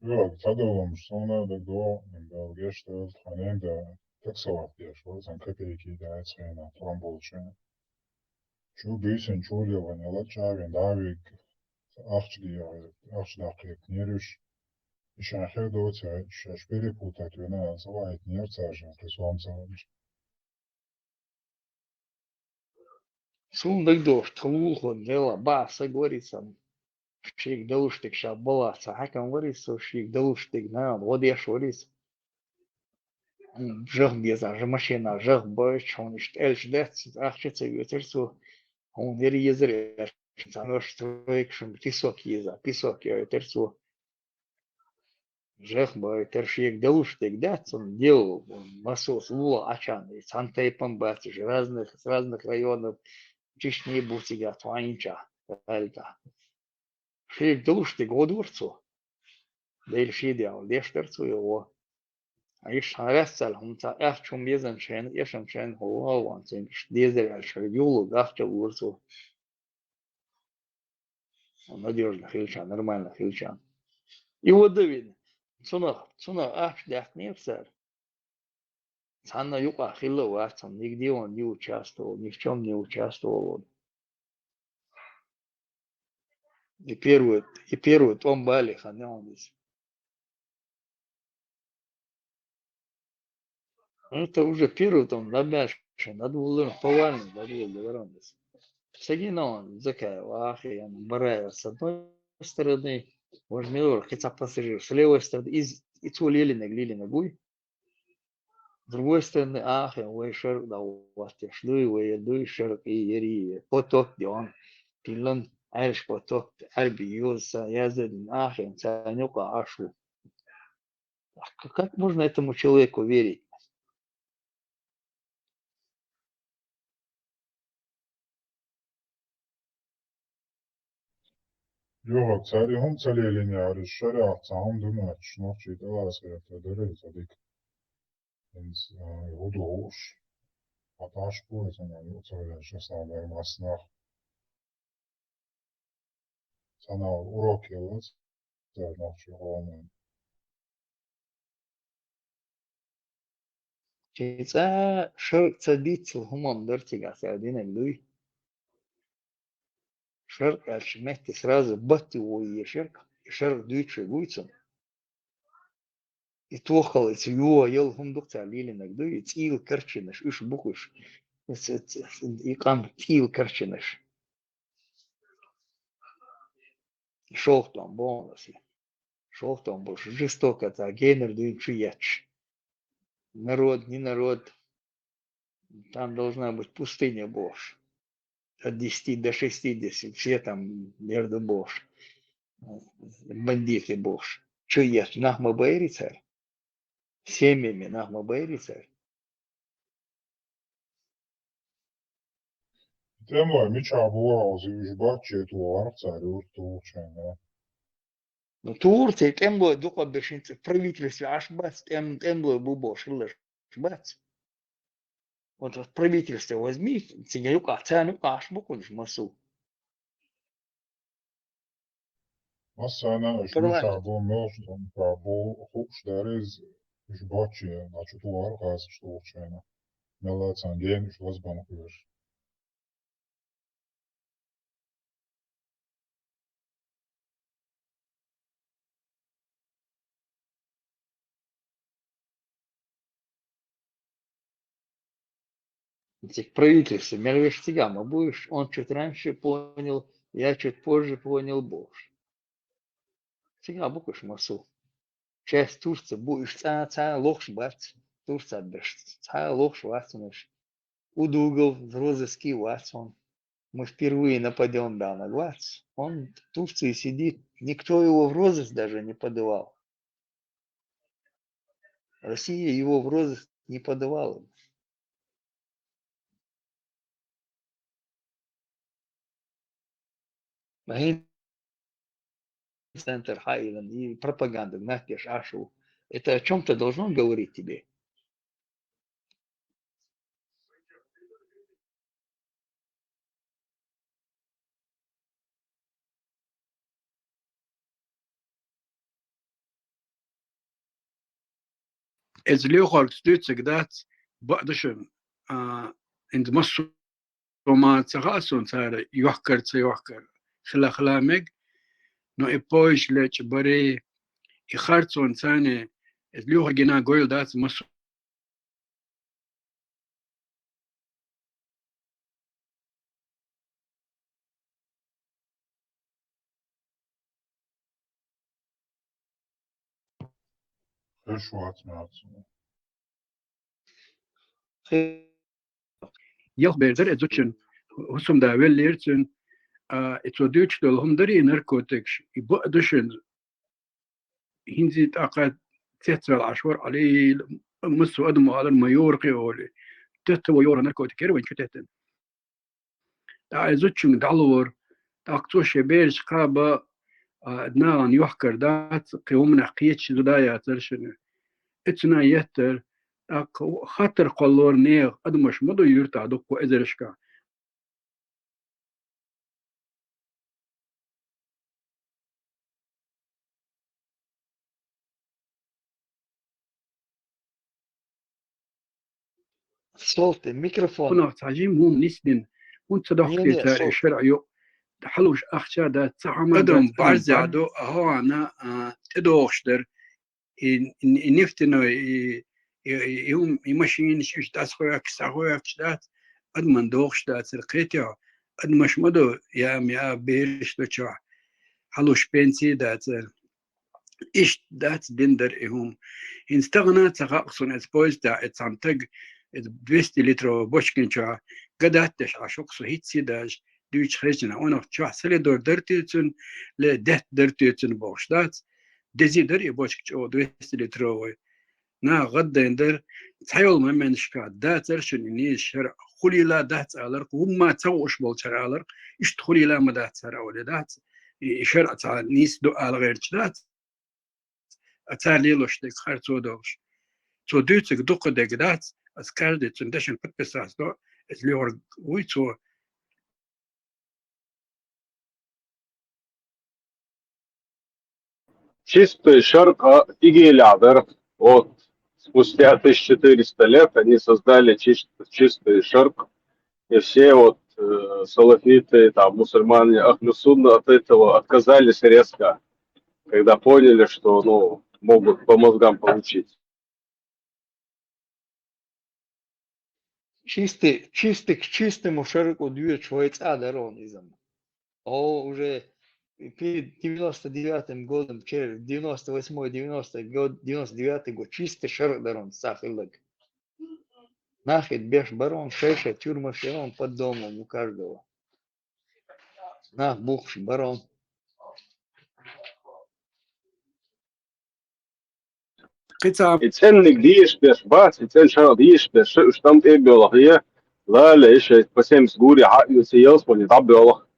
Йо, ца долу хӀумнаш, суна а дагадогӀу, Дала гечдойла, тхуна а да, таксовать деш вара, сан копейки даьлла хенахь, тхуна болчу. Чу буьйсанна чуьра яхана, лачкъа а вина, дӀа а вигна, ахча де-, ахча даккхийтинера уьш. И шайн хир доцу, шаьш перепутать вина, аса ваийтинера цара шайн кхин сом ца ваьлча. Суна дагадогӀуш, тхан лулахо Делан бахьа саг вара иза, шега далуш дерг ша балахь ца хьаькам вара иза, со шега далуш дерг нахана гӀо деш вара иза. Хьуна жах беза, жа-, машина жах бойтуш, хьуна иштта аьлча дац, ахча а ца оьцура цо, хьуна яра езара аьлча, цхьа нош тройкашна песок еза, песок йойтура цо. Жах бойтура, шега далуш дерг дац, цунна дел, массо а лулахь Ӏачарна, и цхьана тайпана бац уьш, разных, с разных районов Чечни бу цигахь тхо Ӏийначохь, аьлла тӀаккха. Шега далуш дерг гӀо дора цо. Дела шен дегӀ деш дара цо и гӀо. Ткъа иштта хьан раьццаьлла хӀума ца аьхча хӀума безанчу хенахь, эшанчу хенахь хьо вон а вон цуьнга иштта дезара аьлча, хьоьга юхалург ахча а лора цо. Надёжно хилча, нормально хилча. И вада вина. Цунах, цунах ахча даьккхинера цара. Цхьанна юкъахь хилла а вац, нигде он не участвовал, ни в чём не участвовал он. И первый, и первый тӀом бале хан яхьуна иза. Это уже первый тӀом, набаьлча, надвуллина, повально надвуллина вара он иза. Сагина он Закаев, Ахиев, Бараев с одной стороны, Важмилов, кхин цхьа пассажир с левой стороны, из, и цо лелинарг, лелинарг вуй. С другой стороны, Ахиев, вай шаркъ дӀахӀоттош дуй, вай дуй шаркъ, и яри, поток де он, пиллан, Ӏаьржа поток, Ӏаьрби йоза, яздан, Ахиев, царна юкъа Ӏаш ву. К-, как можно этому человеку верить? Юха, цара и хӀума ца лелийна яхьара, иза шариӀатца хӀума ду моьттуш, нохчий тӀелаца гӀерта дара иза дика. ХӀинца, а, хӀун ду хууш? Хьан тӀаш бу иза, ма юкъа ца ваьлча, аса дара массанах. Цхьана урок елла цара нохчийн къоман. Шен цӀа шаркъ ца дийццал хӀума-м дара цигахь цара динарг дуй. Шаркъ аьлча метте сразу батти вуй шаркъ, и шаркъ дуьйцуш вуй цунна. И тохал, и ца йоха ял хӀума ду-кх цара лелинарг дуй, и цӀийла карчинаш, уьш бу-кх уьш. И ц-, ц-, и къам цӀийла карчинаш. ШолгӀа тӀом боху аса. ШолгӀа тӀом болуш, жестокоца генара дуьйна чу етташ. Народ, не народ. Там должна быть пустыня, бохуш. От десяти до шестидесяти, все там между, бохуш. Бандиты, бохуш. Чу еш, нах ма байрий цара? Семьями нах ма байрий цара? ТӀемлой мичахь бу оха, уьш бачче тухарх цара юрт тухучу хенахь? Ну, Турция тӀемлой дукха беш, хӀинца правительстве Ӏаш бац, тӀем-, тӀемлой бу бохуш хиларш бац. Вот, вот правительство возьми, цига юкъахь, царна юкъахь Ӏаш бу кхунаш массо. Массарна уьш мичахь бу, мелхаш дончохь бу, хууш дара иза, уьш бачче, значит, тухарх хазаш тухучу хенахь. Мелла а царна гена уьш лазбан хир. Цигахь правительство, мел веш цигахь ма бу уьш, он чуть раньше понял, я чуть позже понял, бохуш. Цигахь бу кхунаш массо. Часть Турции бу, уьш цхьа а лохуш бац, Турция берш цхьа а лохуш вац уьш. Удугов в розыске вац он. Мы впервые нападём, да, на глаз. Он в Турции сидит. Никто его в розыск даже не подавал. Россия его в розыск не подавала. А хӀинца центр хьаилан и пропаганда нах деш Ӏаш ву. Это о чём-то должно говорить тебе. Иза лоьхург дуьйцург дац, бакъ ду шуна, а, хӀинца массо а ма ца хаьа суна цара йохкар, ца йохкар, хила, хила мега, но и поезд лечкъа барий, и харцонца царна, иза лоьхург гина гойла дац массо Хеш вац, мац. Ялх бер дара и зудчун, хӀусамда веллера цуьнан, а, и цо дуьйцуш долу хӀума дарий наркотикаш, и бакъ ду шуна. ХӀинца тӀаккха цецваьлла Ӏаш вара Ӏали, массо а адамо алар ма йора кхин олий. Тетта вон йора наркотик яра вайн чу теттина. ТӀаккха и зудчуьнга дӀалора, тӀаккха цо шен бераш кхаба, а, нахана йохкар дац, кхин хӀуманах кхеташ зуда яцара шуна. И цуьнан еттара, тӀаккха хаттар кхоллора нехан, адамаш ма ду юьртахь дуккха эзаршкахь. Солта, микрофон. Хьунах цхьа жима хӀума нисдина, хӀунда ца дохкий цара и шарӀ йо, хьалуш ахча дац, цхьа хӀума адам дац, барзехь ду, а хьо хьана, а, тӀедогӀуш дара. И, и, и нефтяной, и, и, и, и, и машинаш, уьш дӀасахоьхкуш, схьахоьхкуш дац, адаман догӀуш дацара кхетий хьо, адамаш ма ду, я, я, бераш ду чохь, хьалуш пенсий дацара. Иштта дац дина дара и хӀума. ХӀинца тахана ца хаьа суна, иза поезда, иза цхьана таг, иза двести литровый бочкин чохь, гадат деш Ӏаш ву-кх со хӀинцца даже, дуьйцуш хезчина, онах чохь солидор дара те цуьнан, ле детта дара те цуьнан бохуш дац. Дези дара и бочка чӀогӀа двести литровый. Наха гӀаддайна дара, цхьайолу моменташкахь дацара шуна и нийса шарӀ, хуьлийла дац аларх, хӀумма ца хууш болчара аларх, иштта хуьлийла ма дац хӀара олий дац, и, и шарӀ цхьа нийса ду ала гӀерташ дац. А цара лелош дерг харцо долуш. Цо дуьйцург дукха дерг дац, аса каждый цуьнан дешан подписаться до, иза лоьхург вуй цо. Чистый шаркъа Игеле дара. Вот, спустя тысяча четыреста лет они создали чис-, чистый шаркъ. И все вот, э, салафиты, там, мусульмане, ахлю сунна от этого отказались резко, когда поняли, что, ну, могут по мозгам получить. Чистый, чистый, к чистому шаркъу доьдуш вай цӀа дара он иза. О, уже перед девяносто девятым годом, через девяносто восьмой, девяностый год, девяносто девятый год, чистый шаркъ дара он цӀа хилларг. Нах и беш барон, шай-шай тюрьмаш ярон под домом у каждого. Нах бухш барон. Кхица. И ценник диш беш бац, и цен шарал диш беш, уж там тӀе бёлах, е. Лале, иши по семьдесят гури, ха, ю се елс пони, даб бёлах.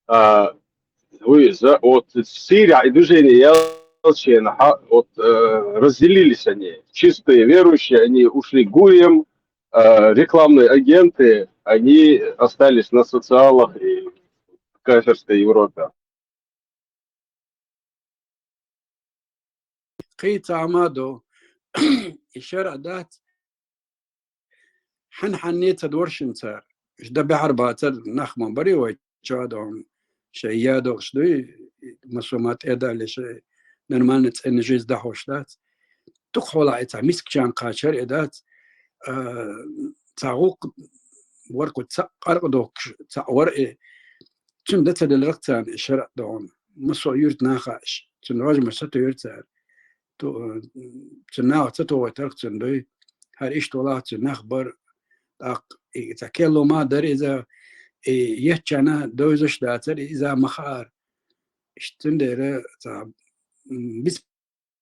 А, вы за, вот Сирия и движение Ялчина, ха, вот, э, разделились они. Чистые верующие, они ушли к гуриям, э, рекламные агенты, они остались на социалах и в кафирской Европе. Кхица Ахьмадо, и шарӀ дац, хьан-хьанне ца дворшин цар. Ишта бехьар бацар нах ма бари вай чадон. Шай ядогӀш дуй, масума тӀедали шай нормально цӀена жизнь дахьош дац. Дукха хьола и ца мискачан кхачар и дац. А, ца гӀулакх варху ца къаркъ дохкуш, ца вар и. Цун да ца делрах царна и шарӀ догӀун. Масо юрт нахаш. Цун важма сату юрт цар. Ту, цун нах ца ту вайтарх цун дуй. Хьар ишт валах цун нах бар. ТӀаккха и ца келло ма дар иза, и еччана дойзаш дацар, иза махар. Ишт цун дера ца, м, бис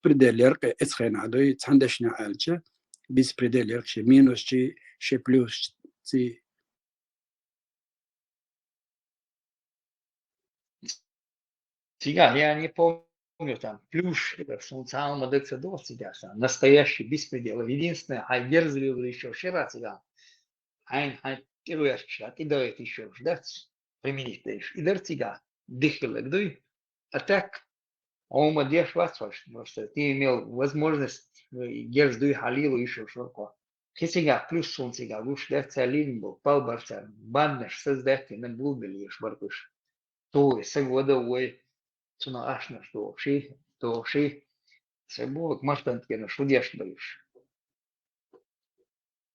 предел яркъ эцхена дуй, цхьан дешна аьлча, бис предел яркъ ши минус чи, ши плюс ци. Цигахь, я не помню, там, плюс, это, что он самый модекса дол цигахь, там, настоящий беспредел. Единственное, хай герзли ещё вчера цигахь. Хайн, хайн, первый раз, кстати, давайте ещё ждать, применить дальше. И дар цигахь, дыхлык дуй. А так, Ома деш вац хьо, просто ты имел возможность, э, герз дуй хьалийла йиш йолуш вара хьо. Кхин цигахь плюс суна цигахь гуш дац, цара лийна болу пал бара цара, бандаш создать дина, булбелла еш бара уьш. Цо вай саг вада вай, цунах ашнаш дохуш, дохуш, саг боху, мартан кенаш хӀу деш бара уьш.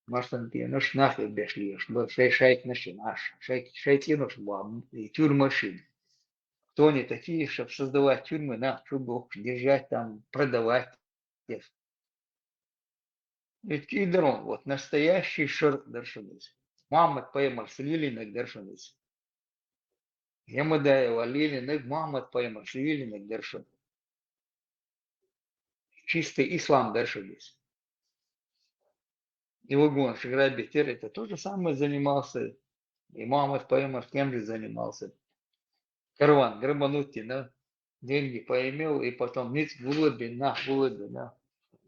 Мартан кенаш нах а беш лелаш бара, шай шайтнаш йина Ӏаш, шай, шай цӀенош боху, и тюрьмаш йина. Кто они такие, чтоб создавать тюрьмы, нах чу бохуш, держать там, продавать их? Ведь кхин дара, вот настоящий шарӀ дара шуна иза. Мухьаммад пайхамарс лелийнарг дара шуна иза. Ямадаева лелийнарг, Мухьаммад пайхамарс лелийнарг дара шуна. Чистый ислам дара шуна иза. И вагонаш грабить, это то же самое занимался. И Мухьаммад пайхамар тем же занимался. Караван грабануть дина, деньги поимел, и потом ницкъ гулабина, нах гулабина,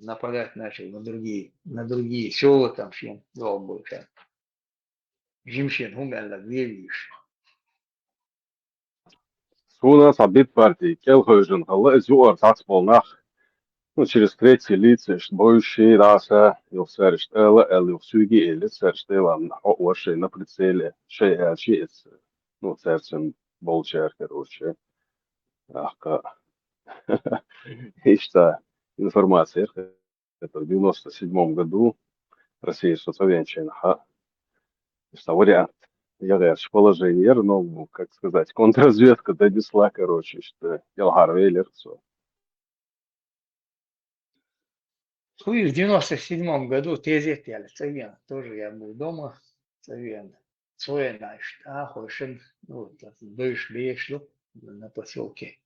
нападать начал на другие, на другие села там, шен дол больше. Жимшен хӀума аьлларг лелийш. Суна цхьа бит парти кӀел хевшина хилла, иза юкъара цхьацца болу нах, ну, через третьи лица, иштта бовзуш, дӀаса, юха цара иштта ала, аьлла, юха суьйги а элира, цара иштта элам хьо а вара шайн на прицеле, шайн аьлча иза, ну, цара цуьнан болчара, короче. Ахка. Иштта информация. Это в девяносто седьмом году Россия со Словенцией наха. Что вариант. Я говорю, что положение, ну, как сказать, контрразведка донесла, короче, что Елхар Велерцо. Хуй, в девяносто седьмом году тезет я, Цавен, тоже я был дома, Цавен. Цоена, а, хошен, ну, так, дойш, бешло на поселке.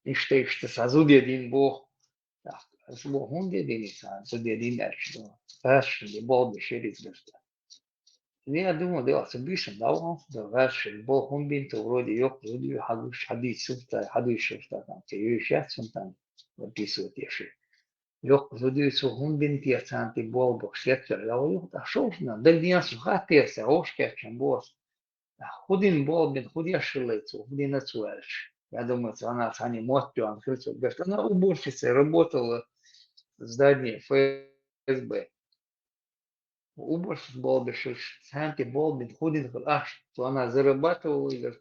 Иштта, иштта, ца зудедин боху. Так, аса боху, хӀунда дедина ца зудедин аьлча, аса шуьга болу бешериза дерта. Я думаю, да, аса бийшина дӀавахана, да, аса шуьга болу хӀун бинта, вроде йоккха зуд ю, хьадуш, хьадийца сурта, хьадуш сурта, там, те йуьйш яц, цунтан, вот, дисо теши. Йоккха зуд ю, цо хӀун бинта, царна тӀе болу бохуш, сеттара дӀавахана, так, шовшна, дагадеана, цу хаттера, ца гӀовш кеччан боху. ХӀун дина болу бина, хӀун деш хилла цо, хӀун дина цо аьлча. Я думаю, цо ана цхьанне мотт тоьхна хила цо. Говорит, она уборщицей работала в здании ФСБ. Уборщица болу беш, цхьанне болу бина, хӀун дина хила ахча, цо ана зарабатывала, говорит,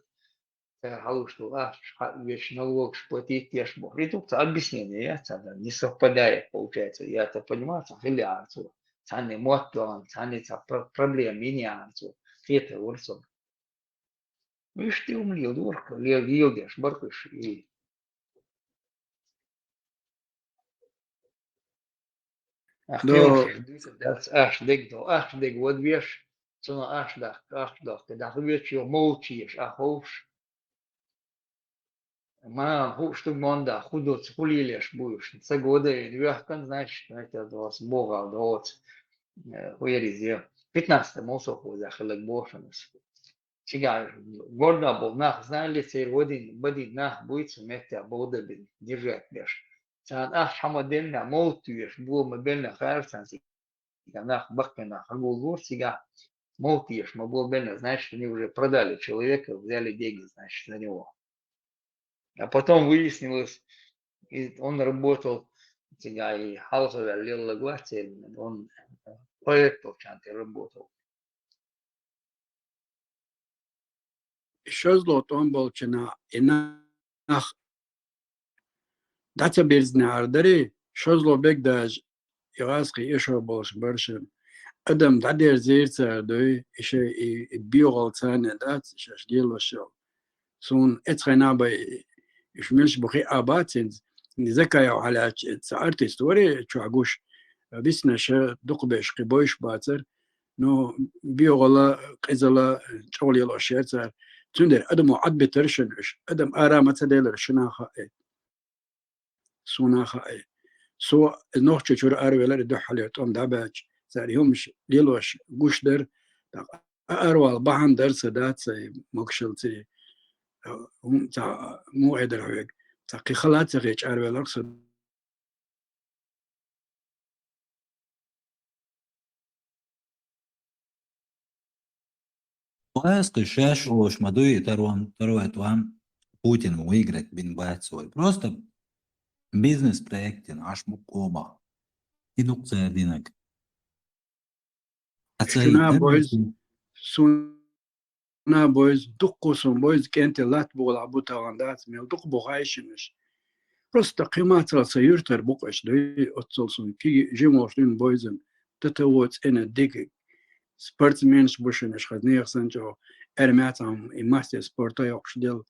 цара хьалуш долу ахча, хьа, вешан налогаш платить еш боху. И только объяснение я царна, не совпадает, получается. Я-то понимаю, цхьа хила яхьара цо. Цхьанне мотт тоьхна, цхьанне цхьа про-, проблема йина яхьара цо. Кхетар вара цунна. Иштта хӀума леладора, ле-, леладеш бара уьш и. Ахьа До- хиларш дуьйцур дац, ахьа дег до, ахьа дег вад веш, цунах ахьа даккха, ахьа даккха, дӀахо веча йо мовча еш, ахьа ховш. Ма хӀуъ шу монда, хӀу доцу, хӀу лелеш бу уьш. Ца года и вехкан, значит, это вас богал доц. Э, хӀу яризе. Пятнадцатый мол совхоза хилаг бошанас. Цигахь горда болу нах, знали, церан вадин, бадин нах буй цу меттехь бовда бина, держать беш. Царна ахча хьама деллехь, мовт туьйш, бо ма беллехь, хаьра царна цигахь нах, баккхий нах хьагуллура цигахь, мовт еш, ма бо беллехь, значит, они уже продали человека, взяли деньги, значит, за него. А потом выяснилось, и он работал, цигахь и хьалха ваьлла лелла вац, он проектов чан тӀе работал. И шозло тӀом болчу на-, и нах дӀа ца бирзинехьара дарий, шозло бегдажа, и гӀазкхий эшо болуш баршин. Адам дӀадерзийра цара дуй, и шай, и, и биогӀал царна дац, и шаьш лелош йолу. Суна эцхайна бай, уьш милш бу хиъа бац хӀинца, Закаев хьалаьцча, ца артист варе чохь гуш, виснаша дукхабеш кхин бойуш бацара, ну, биогӀала, къизала, чӀогӀа лелош яра цара. Цундела адамо Ӏадбитара шуна уьш. Адам ара ма ца делара, шуна хаьа. Суна хаьа. Со нохча чуьра аравелара дуьххьалера тӀом дӀабаьлча, цара хӀумаш лелош гуш дара, тӀаккха арвала бахьана дара сан дац, сайн могушаллиций, хӀун ца, муха хьедара хьоьга, цхьа кхин хала ца хеташ аравеларх со. Вайскхи шаьш олуш ма дуй, тарон, таройтван Путин выиграть бин бац вай. Просто бизнес-проектин Ӏаш бу къомах. И ду-кх цара динарг. Ткъа ца Шуна йитина бойз, суна бойз, дуккха сун бойз, кӀентий латта бухалахь бу тахана дац, мел дукха бу хаьа шуна уьш. Просто кхин мацалла сан юьртара бу-кх уьш, дуй, оццул сун киги жимош дуьйна бойзан, ТТО цӀена дика спортсменаш бу шуна уьш, хаза нехан санна чӀогӀа, аьрмаьцахь и мастер спорта йоккхуш делла.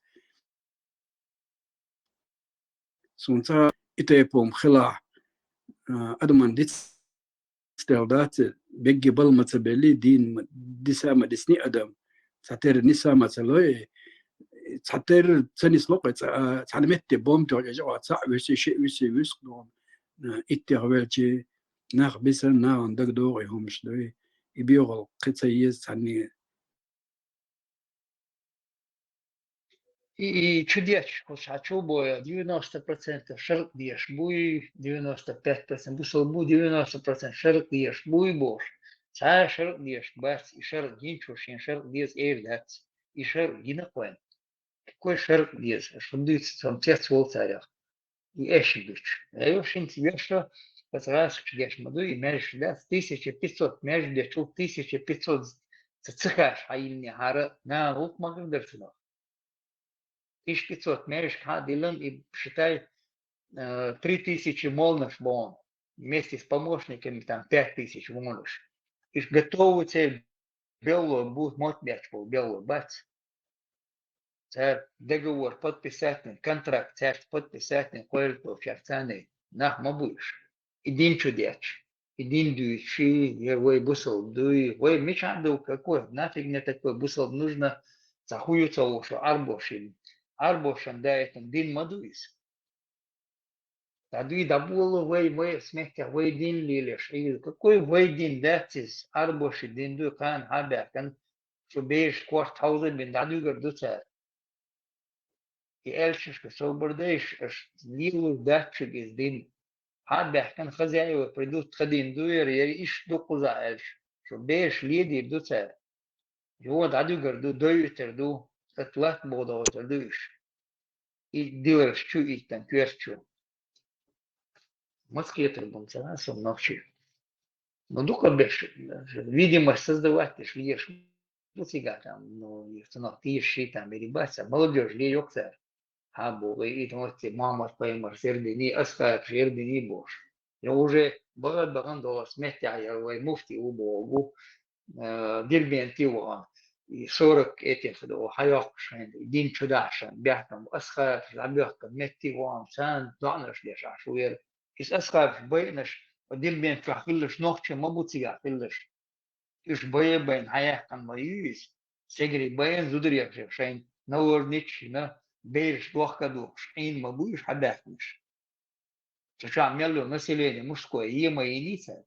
Суна ца и тайпа хӀума хилахь, а, адаман дицдел дац, бегги бала ма ца белли, дийна ма, диса ма дисни адам. Цхьатерра ниса ма ца лой, цхьатерра ца нисло кхуьй цкъа, а, цхьана метте бомба тоьхча, цхьаъ вуьсу, шиъ вуьсу, вуьсу догӀу, а, иттех велчи, нах бисан, нахана дага догӀу и хӀумаш дуй. И биогӀал кхин ца еза цхьанне. И, и чу детташ, кху цхьа чу бой, девяносто процентов шаркъ деш буй, девяносто пять процентов бусал бу, девяносто процентов шаркъ деш буй бохуш. Цхьа а шаркъ деш бац, и шаркъ гинчо шен шаркъ деза эр дац. И шаркъ гина кхойн. Какой шаркъ деза? Аша хӀун дуьйцу, цом цец волу царех? И эшна дуьтуш. Айо, шинца вешо, аса гӀасакхаш деш ма дуй, и маьждигаш дац, тысяча пятьсот маьждиг дечул, тысяча пятьсот ца, ца хаш хьайиллинехьара, нана гӀуллакх ма-гарра дара цунах. Тысяча пятьсот маьждиг хьа а диллина, и, считай, э, три тысячи молнаш боху, вместе с помощниками там пять тысяч молнаш. Уьш готовый цель белло бу, мотт бетташ болу белло бац. Цара договор подписать дина, контракт цаьрца подписать дина, кхоьллина тӀе шаьш царна нах ма бу уьш. И дин чу детташ, и дин дуьйцуш, я вай бусалба дуй, вай мичахь ду, какой, нафиг мне такой бусалба нужно, цхьа хӀу ю ца вушу Ӏарбошин. Ӏарбошан даийтина дин ма ду иза. ДӀадуй, дӀаболу вай, вай смехкех, вай дин лелеш. И какой вай дин дац иза? Ӏарбоши дин ду, кхана хьа а баьхкина, шу бежаш корта хьовза бина, дӀадуьгар ду цара. И аьлчашка собар дайш, аша лелур дац шуьга иза дин. Хьа а баьхкина, хозяева придут, тхан дин ду яра, яра иштта ду кхузахь аьлча, шу бежаш ледийр ду цара. Йо, дӀадуьгар ду, дойуьйтар ду, стат латта боху дохуьйтар ду уьш. И диларш чу иттан коьрта чу. Маца кхетар бу ца сум нохчий. Ну, дукха беш, видимость создавать деш леш. Ну, цигахь там, ну, цунах тийша шийтан мери бац, молодёжь ле йоккха цара. Хьан бу, и, и, ну, ци Мухаммад пайхамар сердини, асхабаш сердини бош. Я уже бахар бахан долаш меттехь яра вай муфти ву боху, э, Дербенте вахана. И сорок этих до хьайоккхуш хьайн, дин чу дахьаш, баьхкам, асхабаш дӀабоьхкам, метте вахана, царна доӀанаш деш Ӏаш ву яра. Иза асхабаш байинаш, Дербент чохь хилларш нохчий ма бу цигахь хилларш. Уьш бай-, байна хьаяьккхина ма ю иза. Цигара байна зударий шайн наложница йина, бераш дохка а дохуш, Ӏийна ма бу уьш хьабаьхкинарш. Цу чохь мел йолу население мужское е ма йиний цара.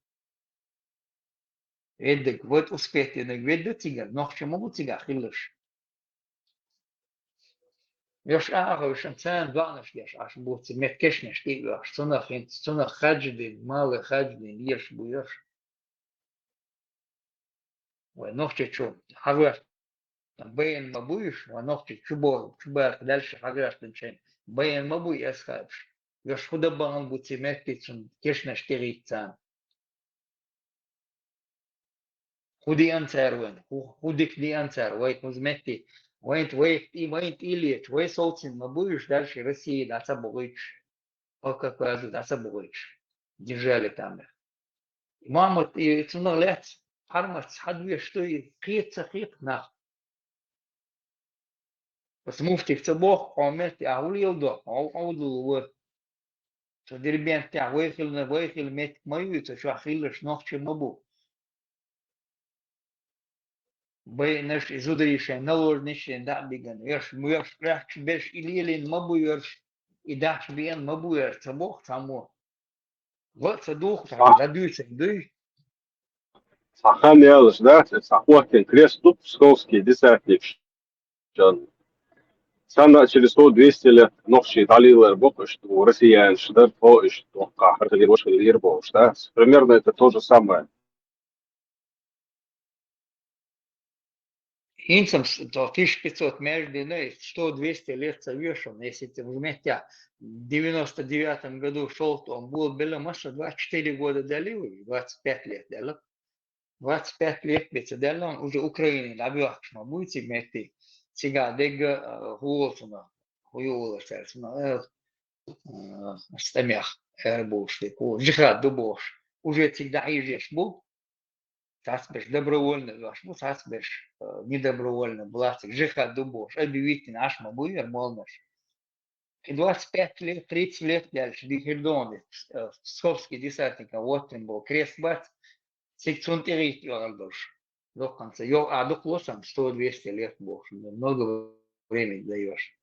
Веддиг, вот успех динарг ведда цигара, нохчий ма бу цигахь хилларш. Йош а ховшан, царна доӀанаш деш Ӏаш бу цу меттан кешнаш тӀе а оьхуш, цунах хӀинца, цунах хадж дина, мале хадж дина, еш бу йош. Вай нохчий чу хьагӀоьртина байна ма бу уьш, вай нохчий чу бо-, чу баьркха дальше хьагӀоьртинчийн байна ма бу и асхьабаш. Йош хӀун дан бахана бу цу меттан цунна кешнаш тӀе гӀийццарна. ХӀун деана цара вайна? ХӀу-, хӀун дика деана цара вайна хӀуза метте? Вайна, вайх тӀе-, вайна тӀе леташ, вай совцийна ма бу уьш дальше Россия дӀа ца бохуьйтуш, Кавказа дӀа ца бохуьйтуш. Держали там их. Махьмад, и цунах лаьцна хьармац хьадвеш ду и, кхета ца кхета нах. Ас муфтих ца боху, хьо метте ахь хӀун леладо, хьо Ӏовдал вара. Цу Дербентехь вай хилла, вай хилла меттиг ма ю, цу чохь хилларш нохчий ма бу. Байинарш и зударий шайн наложницийн дӀа а бигина, йош, йош, йош берш и лелийна ма бу йош, и дахьаш беана ма бу йош, ца боху цхьаммо. Ва а ца духу, цхьа дӀадуьйцург дуй? Цхьа хан яьлча, да, цхьа хӀоттийна крест ду псковский десятник. Царна через сто-двести лет нохчий дӀалелар бу, иштта россиянаш дара тхо, иштта доккха хӀара хилира, ваша хилира бохуш, да? Примерно это то же самое. ХӀинца-м с-, то тысяча пятьсот между, ну, и сто-двести лет ца вешал, если ты в меттехь девяносто девятом году шёл, то он был, было масса двадцать четыре года дали, двадцать пять лет дала. Двадцать пять лет бен ца даьлла, уже Украине дӀабоьхкуш ма буй цига метте. Цигахь дерг а, хӀун волу цунах, хӀун ю олуш цара цунах, э, э, стамех, эр бохуш дерг, хӀун, жихад ду бохуш. Уже цига дӀахьежаш бу, цхьацца берш добровольно оьхуш бу, цхьацца берш, э, недобровольно бу, лаьцна жихад ду бохуш, объявить дина Ӏаш ма буй, эр молланаш. И двадцать пять лет, тридцать лет даьлча, ди хир ду, э, псковский десятникан воттина боху крест бац, цига цунна тӀе гӀийта оьгӀар долуш. Доккханца, йо, а, дукха ло сан, сто-двести лет бохуш, много времени даёшь.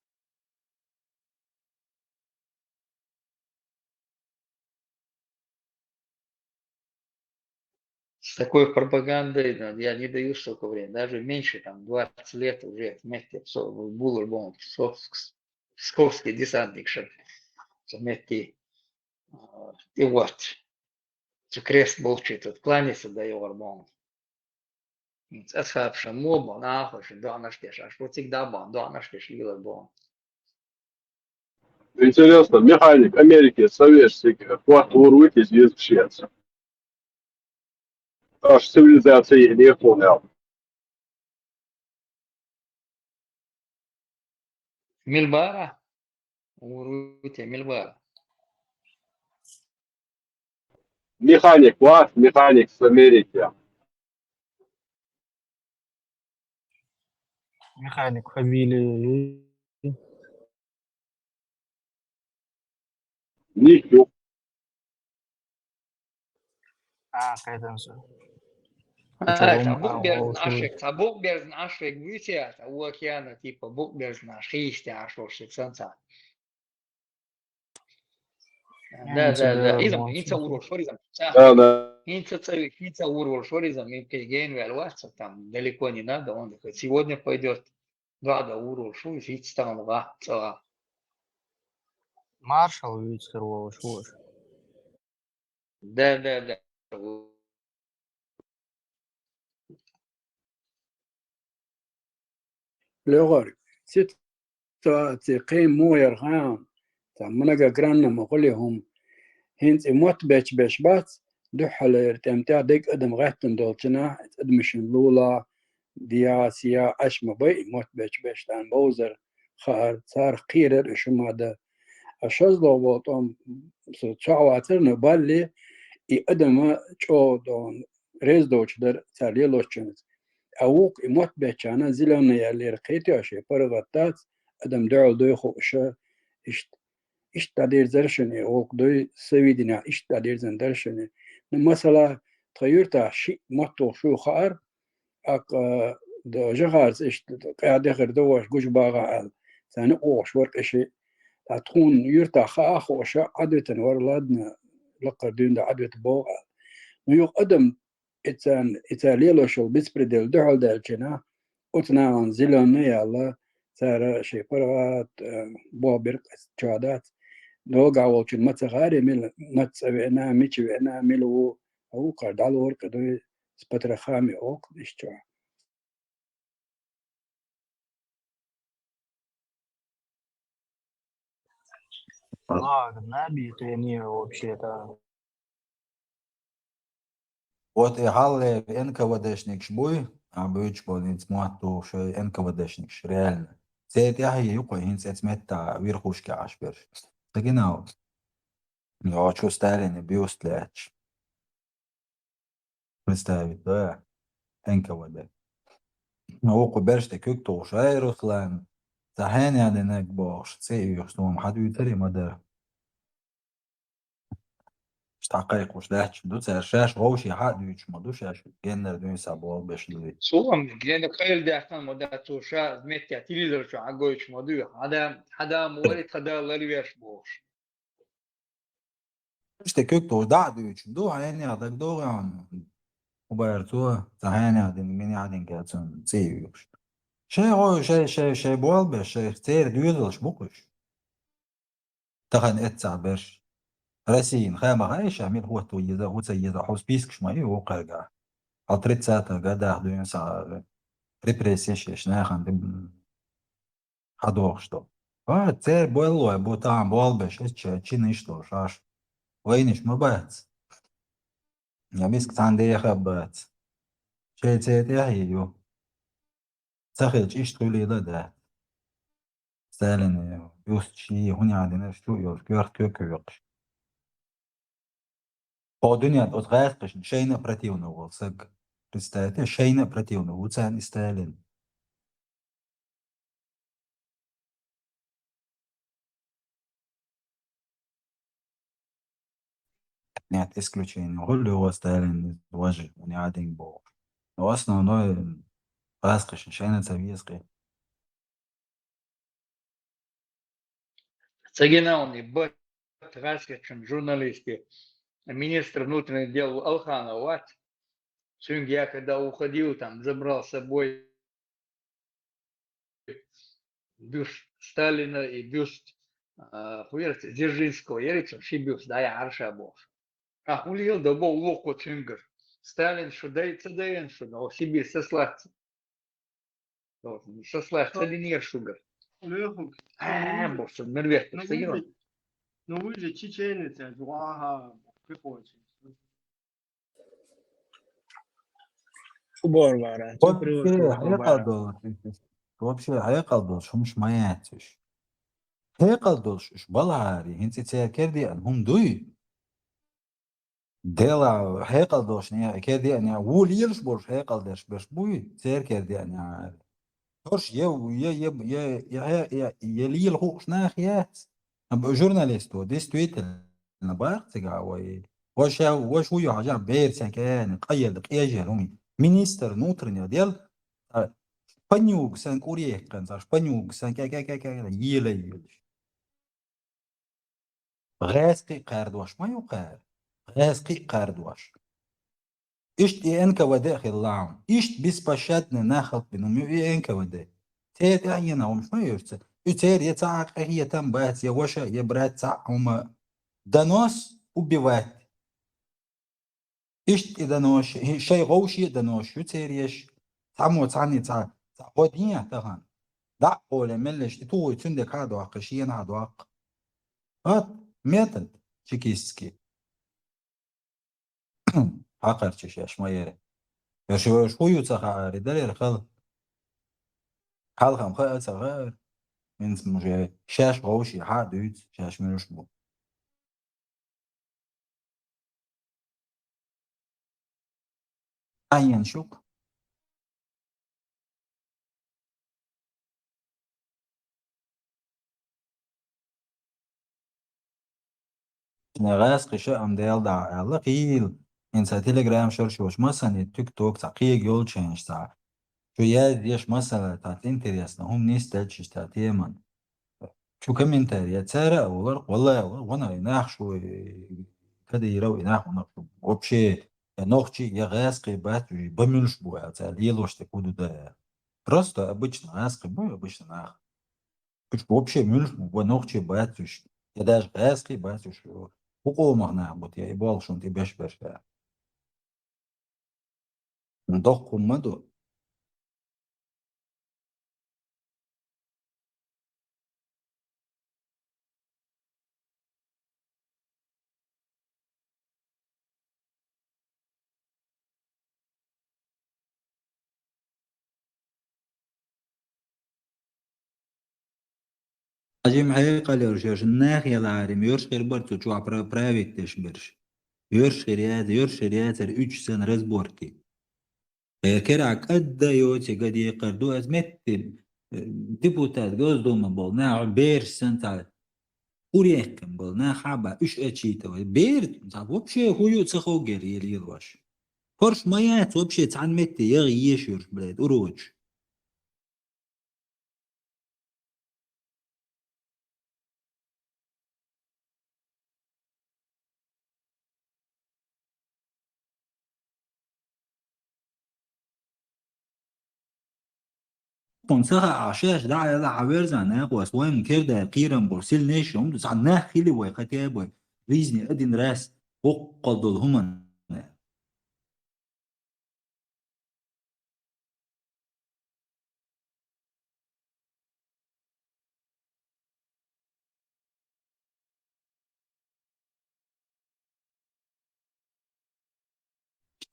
С такой пропагандой, да, я не даю столько времени, даже меньше, там, двадцать лет уже вместе в со-, в Булар-Бон, в Псковск-, псковский десантник, чтоб вместе, а, и вот, цу крест болчий тут кланяется, да, Йогар Бон. Цкъа схьа ша мо бан, нахаша доӀанаш деш, аш ву цига дӀа бан, доӀанаш деш лелар бан. Интересно, механик Америки, советский, хват вур витис из шец. Аш цивилизация их не понял. Мил бара? Вур ву те мил бара? Механик вац, механик с Америки. Механик фамилия. Ничего. А, кхетам со. А, цхьа букъ берзан ашек, цхьа букъ берзан ашек вуьйцу яц, а океана, типа, букъ берзан аш хийсте аш волшек санца. Да, да, да. Изам, хӀинца урвалш вара изам. Да, да. ХӀинца цӀа, хӀинца урвалш вара изам, им кхин генваьлла вац, там далеко не надо, он такой, сегодня пойдёт. Да, да, урвалш ву, хӀинца тахана вац, цӀа. Маршал вуьйцу хир волуш ву. Да, да, да. Легор, ситуаци кхин муха яра хаам, цхьа многогранна ма хуьлу хӀума. ХӀинца и мотт бечбеш бац, дуьххьалера тӀемтӀехь дерг адам гӀаьттина долчунахь, адамашна лула, дия, сия, аш ма бай и мотт бечбеш, тӀан бовзар, хаар, царах кхерар уьш хӀума дан. А шозлагӀа болу тӀом со чохь вацара, но балли, и адама чӀогӀа догӀун реза доцуш дара цара лелочунца. А вукху и мотт беччана зелёный яьллера кхетош, паргӀат дац, адам дуьхьал дуй хууша, иштта, иштта дӀадирзара шуна и гӀуллакх дуй, сан виденехь иштта дӀадирзина дара шуна. Ну, масала, тха юьртахь шиъ мотт ву шу хаьара, аккха, э, д-, жагӀарца иштта къаьхьа дехар ду ваш гучу багӀахь аьлла, царна къохуш вара къиши. Ткъа тхуна юьртахь хаа а хууш, Ӏадвитина вара, ладна, лакхара дуьйна Ӏадвита боху аьлла. Ну, юха адам и царна, и цара лелош йолу беспредел дуьхьал даьллачунна, оцу нахана зелёный яьлла, цара шайн паргӀат, э, болх бира, чохь дац. Долгахь волчун ма ца хаьара, мила, маца цӀа веана, мича веана, мила ву, а вукхара дӀалора кхидуй, с потрохами оха иштта чохь. Ладно, набитые они вообще-то. Вот и хьалле НКВДшникаш буй, а буьйцуш болу хӀинца мотт ву шайн НКВДшникаш, реально. Церан тӀаьхье ю кху хӀинца эца метта верхушке Ӏаш берш. Ца гинал. Йо, чу Сталина бюст лаьтташ. Представить, да? НКВД. Ну, вукху берш тӀе куьг тухуш, ай, Руслан, цхьа хьенех динарг бохуш, цӀе оьхуш, ну, хьан дуьйцур и ма дара. Ша кхайкхуш даьтташ ду, цара шаьш вовшийн хьа а дуьйцуш ма ду, шаьш геннара дуьйна схьа болх беш ду. Суна гена кхайла даьккхина ма дац, цо ша метте телевизор чу хьагойтуш ма ду, хьан да, хьан да ма вари, тхан да ларвеш бохуш. Иштта куьг тухуш дӀа а дуьйцуш ду, хьенех дагадогӀу хьуна. Убар цо, цхьа хьенех дина, минех дина кхел цунна цӀе оьхуш. Шайн гӀо-, шай, шай, шай болх беш, шай церан доьзалш бу кхуьш. Тахана эццахь берш. Россияна ха ма хаьа ша, мила хӀотто еза, хӀу ца еза, хьо спискаш ма ю вукхаргахь. Хьо тридцатых годах дуьйна схьа репрессеш еш, нахана ди-, хьадохуш ду. А, церан боллой бу тахана болх беш, эцча чина иштта долуш Ӏаш. Вайнаш ма бац. Я миска цхьана деха а бац. Шайн церан тӀаьхье ю. Ца хилча, иштта хуьлийла а дац. Сталин бюст ший хӀунех динарш чу а йолуш, коьрта коьрта кхуьйкхуш. О, дуьненна оцу гӀазкхашна шайна а противно волу саг. Представьте, шайна а противно ву царна и Сталин. Нет исключения. ГӀуллугӀа Сталин, важа, у него один бог. Но основной гӀазкхашна шайна ца веза кхин. Ца гина уни бат гӀазкхашна журналисты, министр внутренних дел Алханов вац. Цуьнга я когда уходил, там, забрал с собой бюст Сталина и бюст, а, хӀун яра цхьа, Дзержинского, яра цхьа ши бюст дӀаяхьара ша бохуш. А хӀун лела дан боху вукхо цуьнгара? Сталин шу дай ца дайна шуна, о, Сибирь сослаться. Сослаться ца динера шуьгара. Лехуг. А, боху, мир ветташ, ну, ца гина. Ну, вы же чеченец, я же, ага, приходится. Убор вара. Вообще, хьекъал долуш, вообще, хьекъал долуш хӀумаш ма яц уьш. Хьекъал долуш уьш балахьари, хӀинца и церан кердеана хӀума дуй? Делахь хьекъал долуш, не, кердеана, ву лелаш болуш хьекъал дерш берш буй, церан кердеана. Хьорш я, я, я, я, я, я, я лела хууш нах яц. Ам журналист ву, действительно, бакъ цигахь вай. Ваша, ваш ву ю хьажа, бер цхьа кӀаьни, къайел, къежел, хӀума. Министр внутренних дел, а, шпанюг сан кӀур ехкан, сан шпанюг сан кӀа-, кӀа-, кӀа-, кӀа-, кӀа-, ела, елаш. ГӀаьскхи кхардош ма ю кхара. ГӀаьскхи кхардош. Иштта и НКВД а хилла хьуна. Иштта беспощадный нах халкъ бина хӀума ю и НКВД. Церан тӀаьхьена хӀумаш ма ю церан. И церан я цхьа а къахетам бац, я ваша, я брат цхьа а хӀума. Донос убивать. Иштта и донос, шай гӀовше а донос ю церан еш. Цхьаммо цхьанне цхьа, цхьа гӀо ден а тахана. ДӀа а оле меллаш, и тухуй цуьнан декхьа а доккху, шена а доккху. Вот метод чекистский. Хьакхарча шаьш ма яра. Ерш, ерш хӀун ю ца хаьара, далера хала. Хьалхам хаа ца хаьара. ХӀинца уже шаьш вовший хьа а дуьйцу, шаьш муьлш бу. Айен шук. Шина гӀаьскхи ша ам Дела дӀа аьлла, хийла. ХӀинца Telegram шераш йолчу массанхьа, TikTok, цхьа кхига йолчу хенаш цхьа. Чу яздеш масала, цхьа интересно, хӀума нисделчаш цхьа теман. Чу комментарий цара а волар, валла а волар, вана и нах шу, и Кадыров, и нах вана шу. Вообще, я нохчий, я гӀаьскхий бац уьш, ба муьлш бу аьлла, цара лелош тӀе куду да аьлла. Просто обычно гӀаьскхий бу, обычно нах. Уьш вообще муьлш бу, ба нохчий бац уьш, я даже гӀаьскхий бац уьш. ХӀу къомах нах бу те, и болх шуна тӀе беш-беш аьлла. Доккха хӀума ма ду. Хьажим хьекъал йолуш, йоьрш нах яларим, йоьрш хир бара цу чохь пра-, править деш берш. Йоьрш хир яц, йоьрш хир яцара уьш санна разборки. Э, кера кӀадда йоци ган декхар ду, ас метте, э, депутат Госдума болу, нах берш санна цхьа урехкам болу, нах хьаба, уьш отчитывать. Бер, цхьа вообще хӀу ю ца хоггера ел-, елош. Хорш ма яц вообще цхьана метте яха еш йоьрш, блядь, урочу. Кхунна ца хаьа, шаьш дӀа а аьлла, хьан верзан накъост, вайна кердаьлла кхерам болу сильнейший хӀума ду, цхьа нах хили вай, хотя бы в жизни один раз, хӀокхул долу хӀуманна.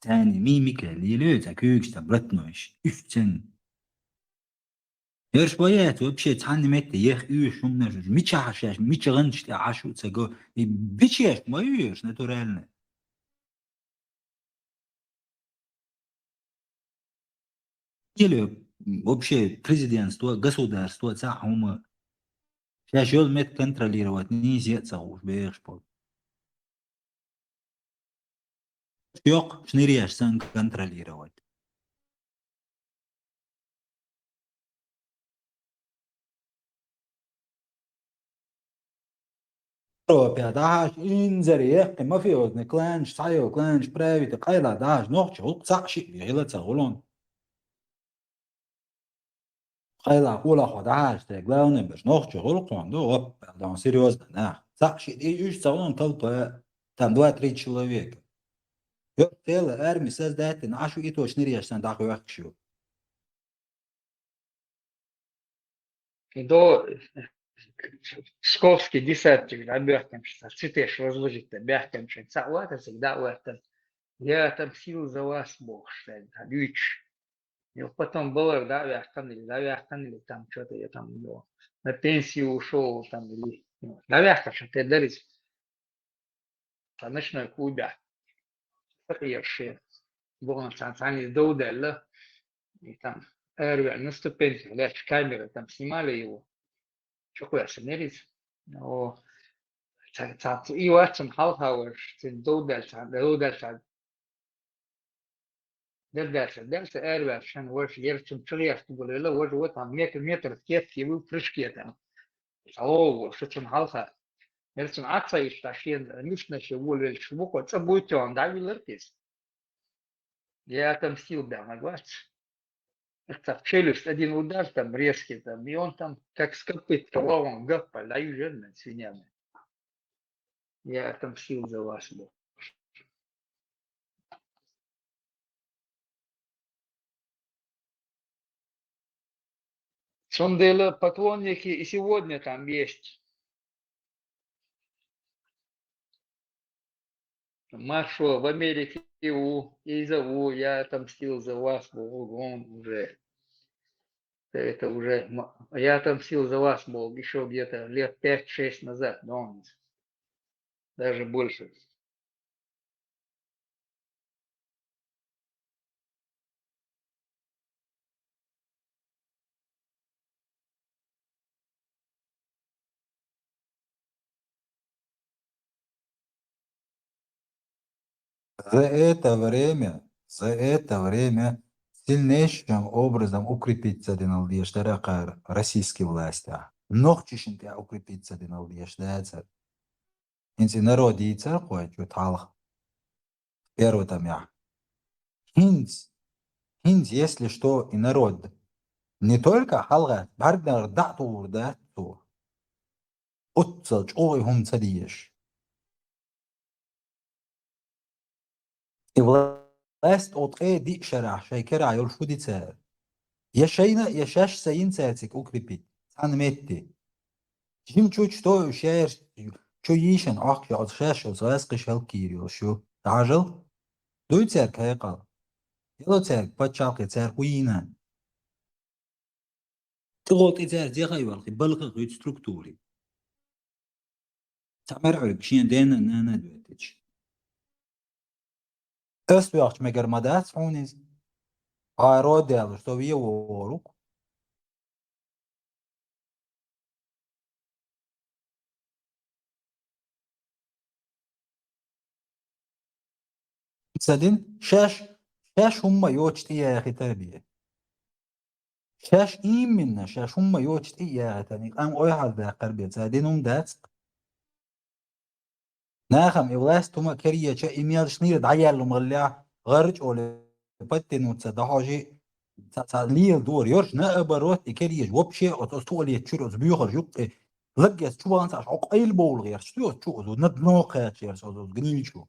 Царна мимика лелоьцу, цхьа куьйгаш ца блатнойш, уьш царна. Ерш бояц вообще цхьанна метте ех уьш хӀуманаш, мичахь шаьш, мича гӀанташ тӀе Ӏаш ву ца го, и бичеш ма ю ерш натурально. Или вообще президентство, государство, цхьа хӀума. Шаьш йолу мет контролировать нийса а ца хууш бехаш болу. Йоккха шныреш санна контролировать. Европе дӀахьажа инзаре, кхин мафиозный кланаш, цхьайо кланаш правит, къайла дӀахьажа нохча гӀуллакх цхьаъ шиъ бен хила ца гӀулон. Къайла къулахо дӀахьажа те, главный берш нохча гӀуллакхо ду, оп, дан серьёзно нах. Цхьаъ шиъ дий уьш ца гӀулон толпа, там два-три человека. Йо, целая армия создать дина, Ӏаш ву и точно реш сан дӀахоьхкуш ю. До Псковский десантник дӀабоьхкинчу, цитеш возложить баьхкинчу, цхьаъ ваьтта цига дӀа а ваьттина, я отомстил за вас, бохуш, цхьа дуьйцуш. И потом балар дӀа а ваьхкина или, дӀа а ваьхкина или, там что-то я там, ну, на пенсию ушёл, там, или, ну, дӀа а ваьхкина, что-то дарить. Цхьа ночной клубехь сакъерш бохна цхьа, цхьаьна дов даьлла, и там араваьлла на ступеньках лаьтташ камера, там снимали его. Чу кхоьссина нериза. О, ца, ца, ца, и вац цунна хьалха важа, цуьнан дов даьлла цхьа, дов даьлла цхьа. Дердерча, дерча араваьлла шен важа, ерчун чугӀерта гулвелла, важа вот там метр, метр кепки ву прыжке там. Алло, шу цунна хьалха. Ерчун Ӏа ца йиш, та шен нуьшнаше волавелча, вукхо цӀа буйтон дӀавиллар кхиз. Я отомстил, баьхна вац. Ца челюсть один удар там резкий, там, и он там как с копыта, вон гаппа, лаюжен свиньями. Я отомстил за вас, бо. Цундела поклонники и сегодня там есть. Маршо в Америке у, и зову, я отомстил за вас, бо, он уже. Это уже, м-, я отомстил за вас, мол, ещё где-то лет пять-шесть назад, но он даже больше. За это время, за это время сильнейшим образом укрепиться динал деш дара кхар российский власть. Нохчишин тя укрепиться динал деш дацар. Инси народ дийцар кхой чу талх. Первый там я. Хинц, хинц, если что, и народ не только халга, барднар да тур да ту. Уццал чугъи хум цадиеш. И власть от э ди шарах шай кера йол шуди цар. Я шайна, я шаш саин цацик укрепить. Цан метти. Жим чуч то шер чу йишан ахча от шаш от зас киш хал кири шу. Дажал. Дуй цар кайкал. Ело цар пачалки цар хуина. Тигот и цар зехай валхи балхи хуй структури. Цамер гӀург шен дена нана дуэтич. Эс вяхч мегар мадац хьуниз. Гъаро дел, что вие ворук. Цадин шаш, шаш хумма йоч тӀияхи тарбия. Шаш именно, шаш хумма йоч тӀияхи тани, къам ойхьаз даккар бе, цадин хум дац. Нахам и власть тума керияча, и мел шнира дӀаяллум гъалля, гъарч оле, паттинуца, дахожи, ца, ца лил дур, йорш наоборот, и кериеш вообще, от, от туалет чур, от бюхар жукъе, лаггес чуван цаш, окъ айл боул герч, ту, от чу, от, на дно кхач, ерс, от, от гнилчу.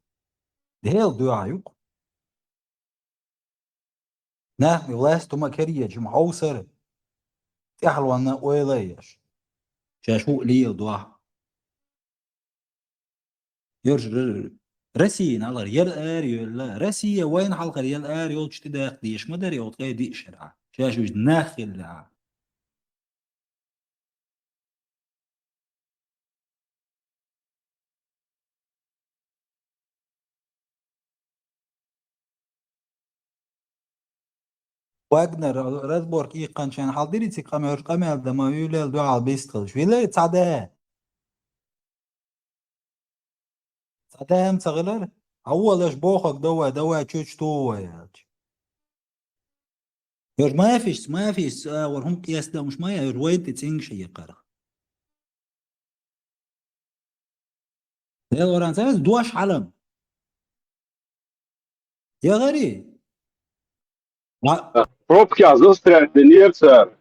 Дел дуа юк. Нах власть тума кериеш, ма хаусар. Тяхлуанна ойла еш. Шаш ху лил дуа. Йорш Россия налар ел эр йолла. Россия вайн халкар ел эр йол чти дах диш ма дари от кай ди шара. Шаш уж нах хилла. Вагнер разборка иккханчен хьалдирици къамел, къамел да ма вилел дуал бистхилш. Виле цаде. Цаде ам цагилар. Аввалаш бохак давай, давай чуч тувай. Йош мафиш, мафиш, а, вар хум кьяс да муш мая, йош вайти цинг ши якарах. Дел оран царас дуаш халам. Я гъари. Ма- Пробка застрять, инерция.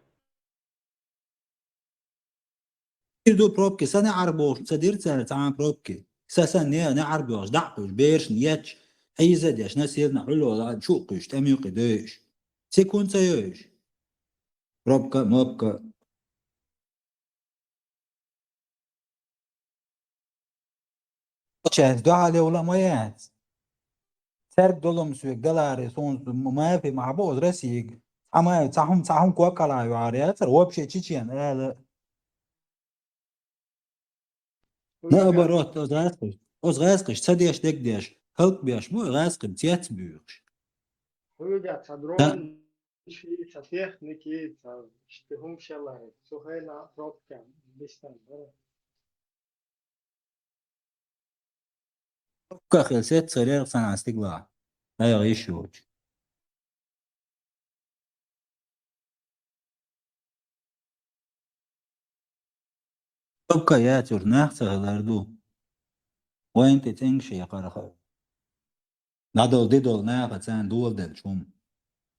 Ирду пробки, са не арбош, са дир цар, цаан пробки. Са, са не, не арбош, дакъуш, берш, яч, хиза деш, на сирна, хуло, чукъуш, тамюкъи, дөш. Секунд са ёш. Пробка, мопка. Чес, дугьале ула ма яц. Церг долум суьг далари сун м-, мафи махьбу оз Россиг. Цхьа ма, цхьа хӀум, цхьа хӀум коккала югьар яцар, вообще чечен, ала. Наоборот, оз гӀаскхиш. Оз гӀаскхиш, ца деш, дег деш. Халкъ беш, бу гӀаскхим, цец буьйхуш. Хуьга ца дрон, ши ца техники, ца шти хӀум шеллари. Цу хӀайна пробка бистан бара. Пробка хел сет царер санан стигла. Айгъа иш юч. Пробка яцур нах ца хилар ду. Вайн тӀе цӀенг ши якъарха. ДӀадол, дидол наха цан дуал дел чум.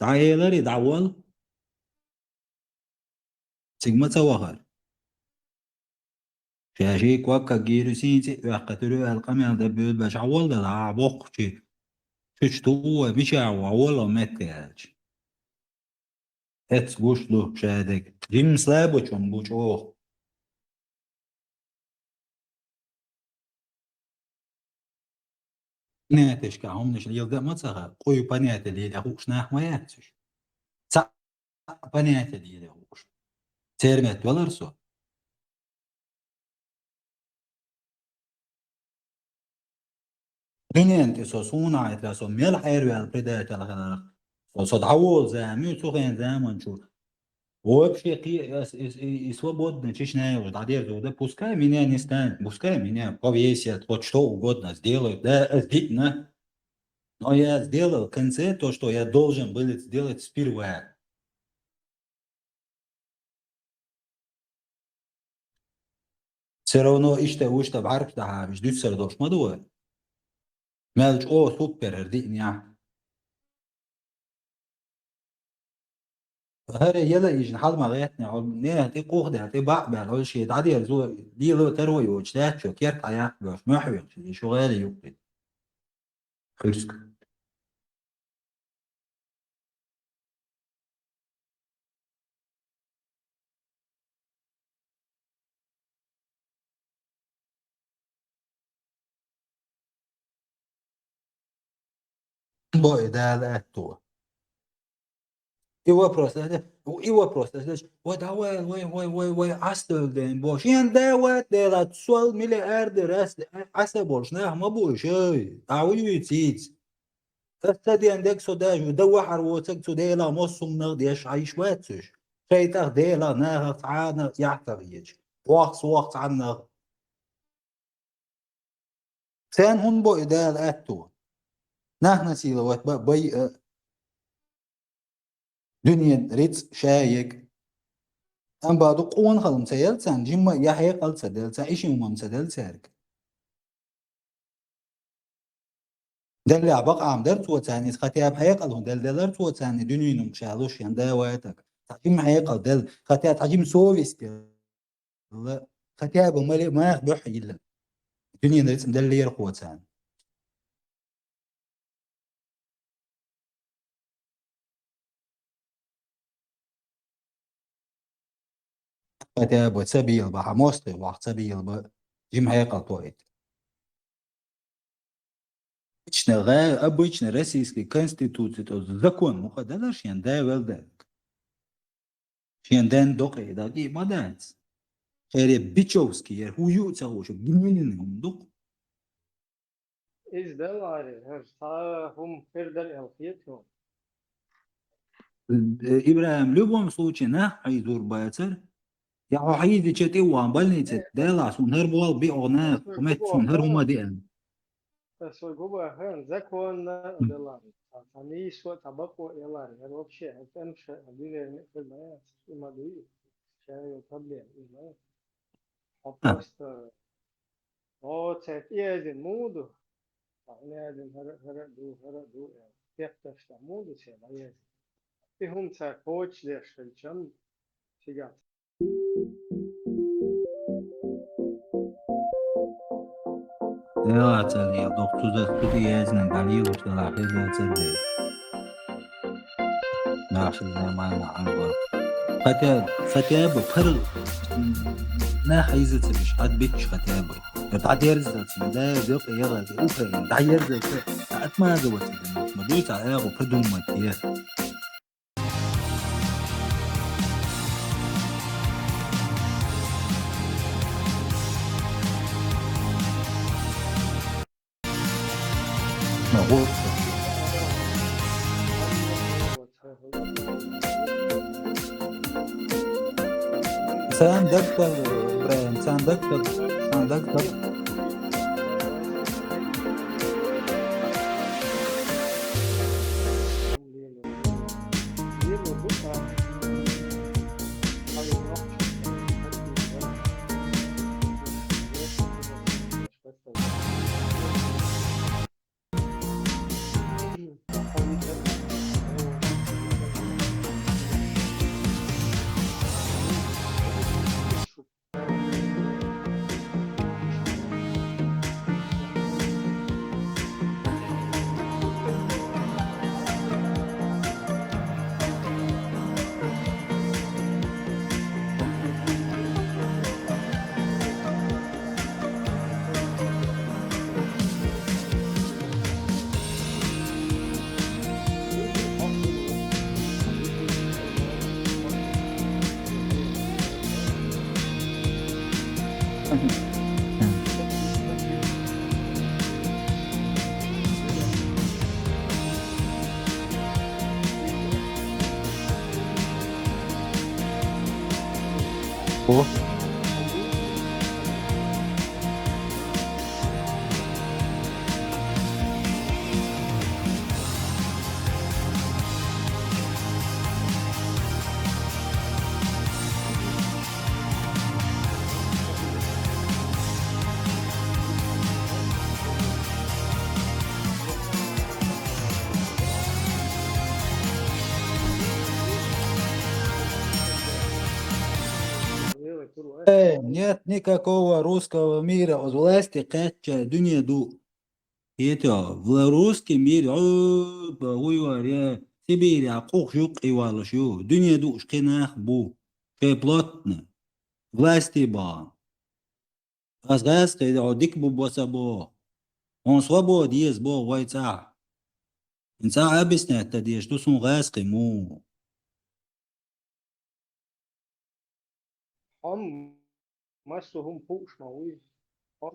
ДӀаелари, дӀавал. Цигма ца вахар. Шаши квакка гири синци вакка тури ал къамел да бюд баш авал да а бокчи. Чуч тува мича авал меткач. Эц гуш ду шадек. Дим слабо чум гуч ох. Понятешка хӀумнаш лелда ма цаха, къуй понятие леля хуш нах ма яцуш. Ца понятие леля хуш. Термет валар со. Дунен ти со суна айтра со мел хайр вял предатель ханар. Со, со дӀавол зами, цу хен заман чу. Вообще, ки-, э, с-, э, с-, э, и свободно Чечня уже додерживает, да, пускай меня не станет, пускай меня повесят, хоть что угодно сделают, да, э, видно. Но я сделал в конце то, что я должен был сделать сперва. Всё равно иштта, уьштта бӀаргаш дахьа, уьш дуьсар долуш ма ду вай. Мел чӀогӀа супер хӀара диъна яхь. ХӀара яла ижна хьал ма гӀеттина, хьо нехан тӀе къух даьлла, тӀе бакъ баьлла, хьо шен дӀадерзо, лело таро йоцуш даьччо, керта хьаяккха беш, мохь вехча, и шу гӀайла юккъе. Хуьрск. Бо и Дала аьтту. И вопрос, и вопрос, вай, давай, вай, вай, вай, вай, астал ден, бо. Шен да ват дела, сол миллиарды рас, аса болуш нах ма бу шай. А уй, уй, циц. Аса ден дег со даже, да вахар воцаг цу дела, мос сумнах деш, а иш вацуш. Шайтах дела, нахах цхьана, яхтах ечи. Вахс, вахс, цхьаннах. Царна хӀунда бо и Дала аьтту? Нах насиловать ба, бай а, дуьнен рицкъ ша ег. Амма баду къонахалла ца ял царна, жимма я хьекъал ца дел царна, ишин хӀума ца дел цаьрга. Деллехь бакъам дар цо царна, иза хотя бы хьекъал хӀун дел делар цо царна, дуьненан ша луш ян да вайтаг. Цхьа жима хьекъал дел, хотя цхьа жима совесть дел. Хотя бы мали-, мах бухь йилла. Дуьненан рицкъ деллера кхо царна. Хотя бы ца бийла баха, мостагӀий ваха ца бийла ба, жима хьекъал тоийта. Обычно гӀа-, обычно российский конституция, то закон муха далар шен да вел даьлга. Шен ден докъе даги ма дац. Хере бичевский, яр хӀу ю ца хӀушу, гимнин хӀума дукх. Иза даларе, хӀара цхьа хӀума хир дара аьлла хета хьуна. Э, Ибрахим, в любом случае, нах хьийзур бацар. Я хьо хьийзича тӀе ван больница, Дела, суна хӀара болх биъ гӀо нах, хӀу мет суна хӀара хӀума диъна. Ас вай губа хӀан законна даларе. Цхьа, цхьа нийсо, цхьа бакъо яларе. ХӀара вообще, хӀара тӀемаша, хӀара дуьненна хир ма яц, и ма дуй. Ша йолу проблема, и ма яц. Хьо просто О, цаьрга тӀеязйина муха ду? Ткъа хӀун яздина, хӀара, хӀара а ду, хӀара а ду, аьлла. Текхташ тӀехь муха ду церан дӀаязйина? И хӀума цара кхочушдеш хилчам, цигахь. Дела ца лела, доккхуза цу тӀе яздинарг дӀалелаш делахь, хир доцург дела. Наха нормально хьан бара. Хотя, хотя бы пар-, м, нах хьийза ца беш, хьад бичча хотя бы. Я дӀадерзац, да, зёк, я ва, Украина, дӀаерзац, отмазываться, ма дуьйца, а я придумать, я. Царна дагтар, Ибрахим, царна дагтар, царна дагтар. Э, нет никакого русского мира. Оз власти кхаьчча дуьне ду. Хетё, в русский мир, о, ба, уй вар, я, Сибирь, я, къух юкъ и валуш ю. Дуьне ду уж кхи нах бу. Шей плотно. Власти ба. Аз гӀаьс кхийда, хьо дика бу боса бо. Хьуна свобода еза бо вай цӀа. Ин цӀа объяснять дан дезаш ду, сун гӀаьс кхий му. Хьом массо хӀума хууш ма вуй. Хьо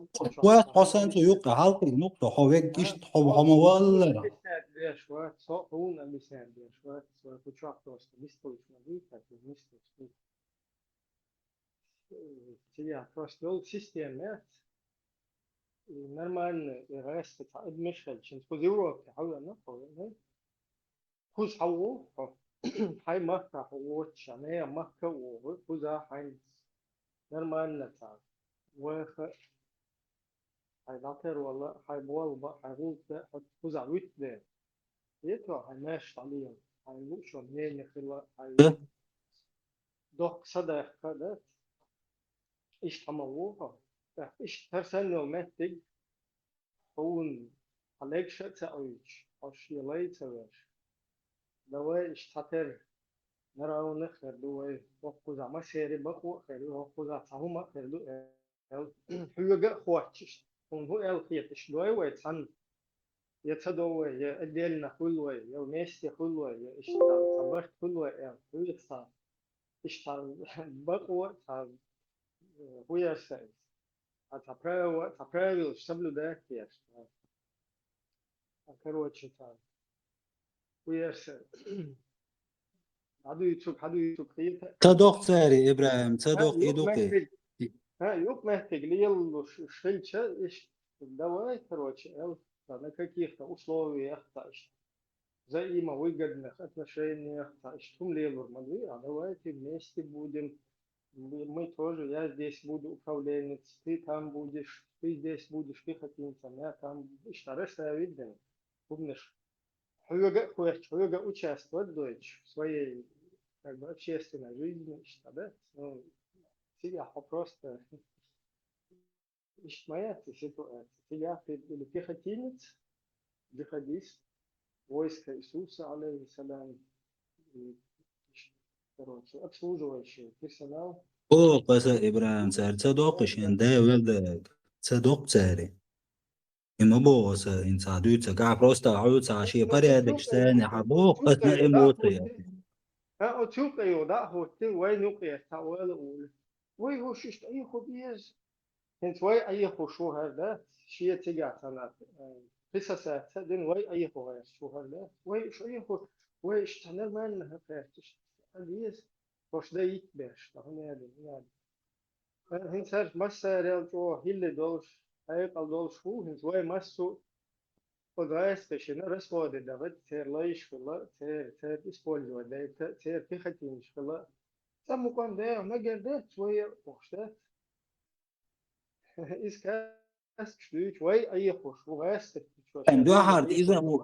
Хьо хьо санна цу юкъа хьалкхийна нукъ, хьо вегга иштта хьо, хьо ма валлара. Объяснять деш вац, со хьуна объяснять деш вац, со хӀу чохь просто мисталуш ма дуй, так и мисталуш дуй. Цига просто йолу система яц. И нормально, и гӀаьста цхьа адамаш хилча, кхуза Европе хьо веана, хьо веана. Кхуза хьо ву, хьо, хьайн махка хьо воцуш, нехан махка а вогӀу, кхуза хьайн нормально цхьа ваха, хьайн дӀатарвала, хьайн болба, хьайн гӀуллакх, хьо кхуза вуьту дела. Ето хьайн маьрша дӀалела, хьайн луучо мнение хила, хьайн доккха садаккха, да? Иштта хьо ма ву хьо. ТӀаккха иштта хӀара санна йолу меттиг, хьуна хьан легаш а ца Ӏуьйчу, хьо шен лай а ца веш. Давай иштта хьан тера наравнах а хир ду вай, хӀокхузахь массеран бакъо а хир ю, хӀокхузахь цхьа хӀума а хир ду, аьлла, хьоьга а хоттуш, хьуна хӀун аьлла хеташ, дой вай цхьанна, я ца до вай, я отдельно хуьлу вай, я вместе хуьлу вай, я иштта цхьа барт хуьлу вай, аьлла, хьоьца цхьа, иштта цхьа бакъо, цхьа, э, хӀун яра сан иза? Цхьа, цхьа право-, цхьа правилаш соблюдать еш. А, короче, цхьа, хӀун яра сан? Хьан дуьйцург, хьан дуьйцург хета? Ца доккху цаьрий, ИбрахӀим, ца доккху и дукхе. ХӀа, юкъаметтиг лелалуш хилча, иштта, давай, короче, эл, цхьа, на каких-то условиях, цхьа, иштта, взаимовыгодных отношениях, цхьа, иштта хӀума лелур ма дуй, а давайте вместе будем, мы, мы тоже, я здесь буду управленец, ты там будешь, ты здесь будешь пехотинцем, я там, иштта расставить дина. ХӀуманаш хьоьга а хоьттуш, хьоьга а участвовать дойтуш в своей, как бы, общественной жизни, иштта, да? Ну, цигахь хьо просто иштта ма яц и ситуация. Цигахь ты или пехотинец, джихадист, войска Иисуса, алейхиссалам, и, короче, обслуживающий персонал. О, къаса ИбрахӀим, цара ца доккху шен, да, велда, ца доккху цаьрий. И ма боху аса, хӀинца дуьйцург, а просто хьоьца шен порядок царна хьан боху, аса эмоция. ХӀа, оцу юкъа йо, дӀа а хӀоттий, вайн юкъера цхьа ойла а волу. Вай хӀуш иштта Ӏехо беза. ХӀинца вай Ӏехош ву хӀара, да? Шен цигахь цхьана, э, присосаться дина вай Ӏехо гӀерташ ву хӀара, да? Вай уьш Ӏехо, вай уьш цхьа нормально хӀара гӀерташ. Ца деза. ХӀорш дан йитбеш, ткъа хӀун яди, хӀун яди. ХӀинца хӀара массарел чӀогӀа хӀилла долуш, хьекъал долуш ву, хӀинца вай массо а оцу гӀаьсташна расходы даха, церан лайш хила, церан, церан использовать дайта, церан пехотинцаш хила. ЦӀа мукъан дегӀ магар дац, вай а бохуш дац. Иза каьсташ дуьйцу, вай Ӏехош ву гӀаьсташ. Дуьхьарда иза ву,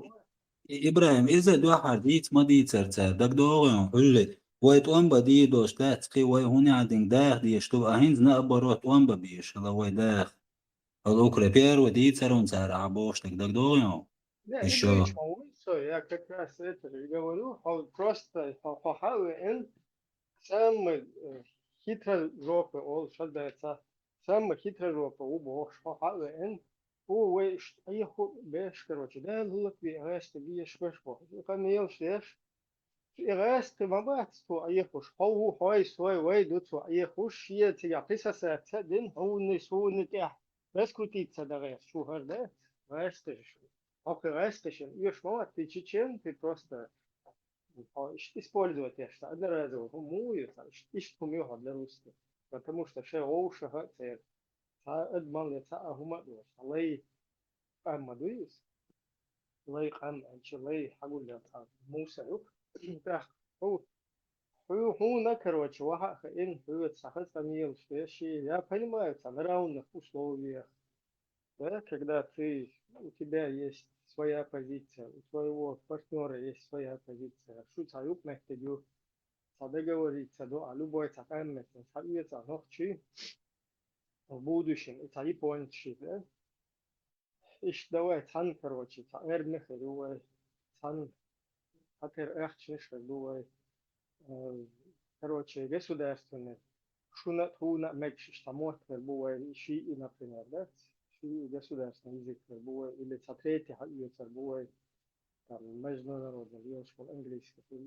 ИбрахӀим, иза дуьхьарда дийца ма дийцара цара, дагадогӀу хьуна, хьуьлла. Вай тӀом бан дийр долуш дац, кхин вай хӀун яхьа динга даха дезаш ду, а хӀинца наоборот тӀом бан безаш хила вай даха. Хьо лукра первый дийцар хӀун цара ахьа бохуш дерг, дагадогӀу хьуна? Не, ишо. Игрыч ма вуй со, я как раз это же и говорю, хьо просто, хьо, хьо хьа а веана, самый, э, хитрожопый олуш хӀара даьца, самый хитрожопый ву бохуш, хьо хьа а веана, хӀу вай иштта Ӏехо беш, короче, Дала гӀуллакх бе гӀаьста беш беш бохуш. И къамелаш деш, и гӀаьста ма бац цо Ӏехош, хьо ву, хьой, сой, вай ду цо Ӏехош, шен цигахь присосаться дина, хьуна, суна тӀехь раскрутиться дан гӀерташ ву хӀара дац, гӀаьсташ. Хьо кхин гӀаьсташна оьшуш ма вац, ты чечен, ты просто, хьо иштта использовать еш, цхьа одноразовый хӀума ю, цхьа иштта, иштта хӀума ю хьо для русских. Потому что шайн вовшахьа а церан цхьа а адамал я цхьа а хӀума а доцуш, цхьа лай къам ма дуй иза. Лай къам аьлча, лай хьагуллел цхьа муса ю-кх. ТӀаккха хьо, хьо, хьуна, короче, ваха а хаийна, хьоьца цхьа хаза къамелаш деш, я понимаю, цхьа на равных условиях. Да, когда ты, у тебя есть своя позиция, у твоего партнёра есть своя позиция, шу цхьа юкъаметтиг ю, цхьа договориться ду, а любой цхьа къаьмнес, цхьа оьцу нохчий, в будущем, и цхьа японец ши, да? Иштта давай цхьаьна, короче, цхьа эрна хир ю вай, цхьаьна хьатера ахчанаш хир ду вай. Э, короче, государственный, шуна а, тхуна а мегаш иштта мотт хир бу вай, ши и, например, да? Ши и государственный язык хир бу вай, или цхьа третий хьаоьцур бу вай, там, международный, лелаш болу английский хир.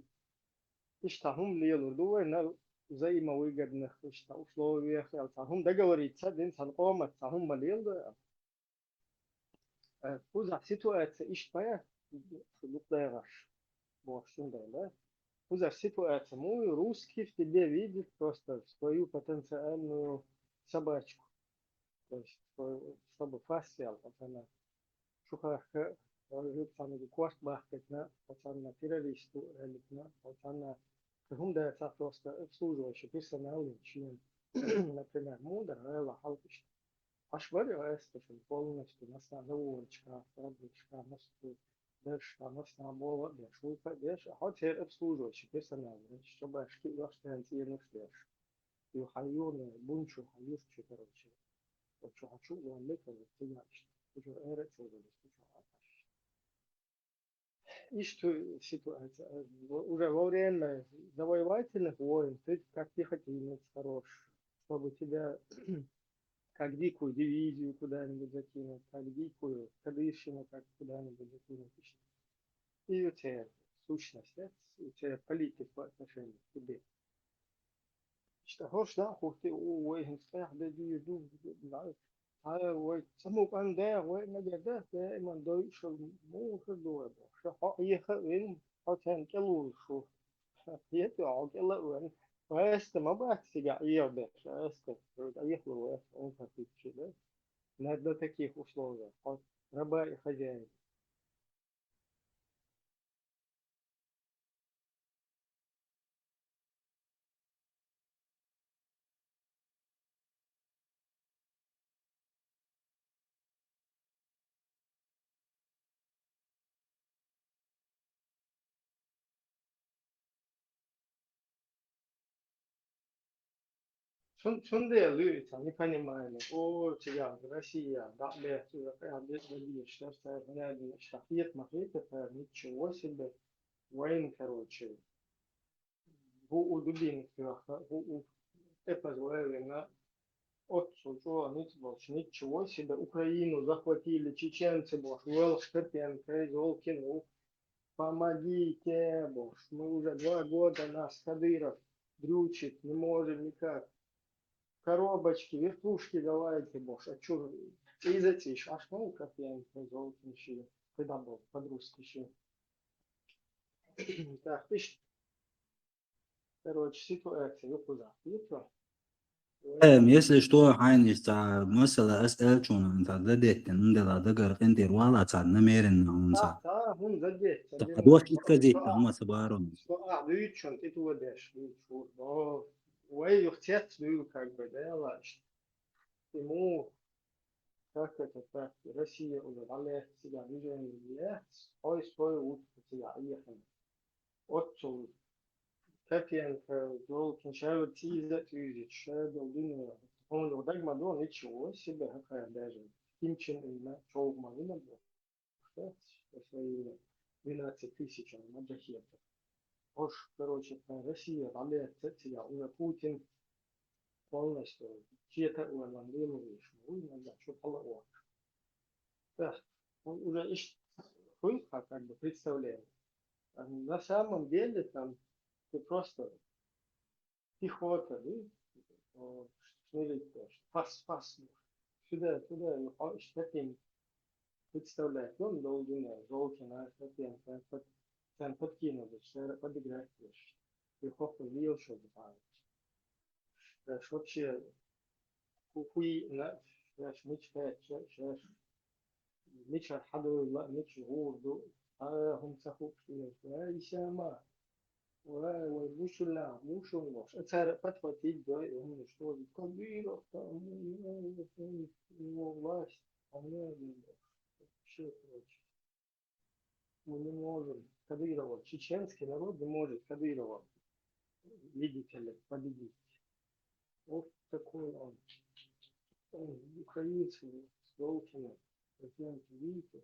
Иштта хӀума лелур ду вай, на взаимовыгодных иштта условиях, аьлла, цхьа хӀума договориться дина, цхьана къомаца цхьа хӀума ма леладо аьлла. Э, кхузахь ситуация иштта ма яц, шу дукха дагӀаш бохуш цундела. Кхузахь ситуация муха ю, русский в тебе видит просто свою потенциальную собачку. То есть, что, чтобы фас ял пацана. Шуха, э, царна корта бахкийтина, пацана террорист ву аьллитина, пацана хӀума дацахь, просто обслуживающий персонал член. Например, мудар гӀайла хьалкхишта. Аш бари аьста шун полностью масса заводчика, фабричка, массу дешка, масса бола деш, вулка деш, а хьо церан обслуживающий персонал, чтобы аш киъ йош тен цӀенаш деш. Ю хьан юхана бунчу, хьан юрчу, короче. Вот чу хьан чу валли, короче, цигахь иштта. Кучу эра цо валли, кучу хьан. Иштта ситуация. Уже во время завоевательных войн ты как пехотинец хорош, чтобы тебя как дикую дивизию куда-нибудь закинуть, как дикую кадырщину как куда-нибудь закинуть. И у тебя сущность, да? У тебя политика по отношению к тебе. Иштта хӀорш дӀа а хӀуттий, у, вай хӀинца тӀехь де дийр ду, дӀа, хьан вай цамукъан дегӀ вай нагар да, даиман дойуш муха ду вай бохуш. Хьо Ӏеха а вина, хьо царна кӀелвуллуш ву. Хета хьо кӀела а вина. Аста ма бац цигахь Ӏехабеш, аста. Ӏехалур вац, он хатичи да. Надо на таких условиях. Хьо раба и хозяин. Цун-, цундела ю и цхьа непонимание. О, цигахь Россия дӀа а бехча, я къаьхьа де-, де дийш, даш цара хӀунда дийш, хета ма хета, цара ничего себе. Вайн, короче, хӀу у дубинка тоьхна, хӀу у тӀепаза вай вина, оццул чӀогӀа ницкъ болчу, ничего себе, Украину захватили чеченцы бохуш, воьлхуш Карпенко, Золкин ву, помогите бохуш, мы уже два года, нас Кадыров дрючит, не можем никак. Коробочки, вертушки давайте бохуш, а чур цӀийза цӀийш, аш ма ву Карпенко, Золкин ши, кхидӀа болу, под-русский ши. Так, иштта. Короче, ситуация ю кхузахь, кхетий? Эм, если что, хьайна иштта, масала, ас аьллачунна цхьа дадеттина, м, дела дагара къинтӀера вала цхьа намеренно хӀунца. Та, та, хӀун дадетта, цхьа дина дош ца исказить, хӀума ца баро. Что, а, дуьйцучунна тӀе тодеш, дуьйцуш ву. О, вай юха цец дуьйла, как бы, да, лаьш. Ему, как это так, Россия уже валет, себя движение есть, ой, свой утку тебя ехали. Оццул Карпенко, Золкин, ша вер цӀийза а цӀуьйзича, ша долу дуьне. Хьуна дагма ду, ничего себе, какая даже. Ким Чен Ына чӀогӀа ма вина бу. Что? По своим двенадцать тысяч маджахедов. Ош, короче, Россия валет, цецъял, уже Путин полностью чета уьллан лело веш. Уй, надо, что пала. Так, ну, уже иш-, хуй, как, как бы, представление. А на самом деле там ты просто пехота, да? О, шнырить тоже. Пас, пас. Сюда, туда, ну, а, иш-, таким представлять. Ну, долгина, Золкина, таким, так, под-, там подкинули, что подыграть тоже. И хоху вил, что бы там. Шаьш вообще хӀу-, хӀуй на, шаьш мича хаьттича, шаьш мичара хьадуйла, мича гӀур ду, а хӀума ца хууш, ай, исяма, вай, вай, мушулла, мушул лош. А цара подхватить дой, хӀума, что Кадыров там, его власть, а мне вообще, короче. Мы не можем Кадырова, чеченский народ не может Кадырова видите ли, победить. Вот такой он. Он украинцы с Голкиным, президент, видите,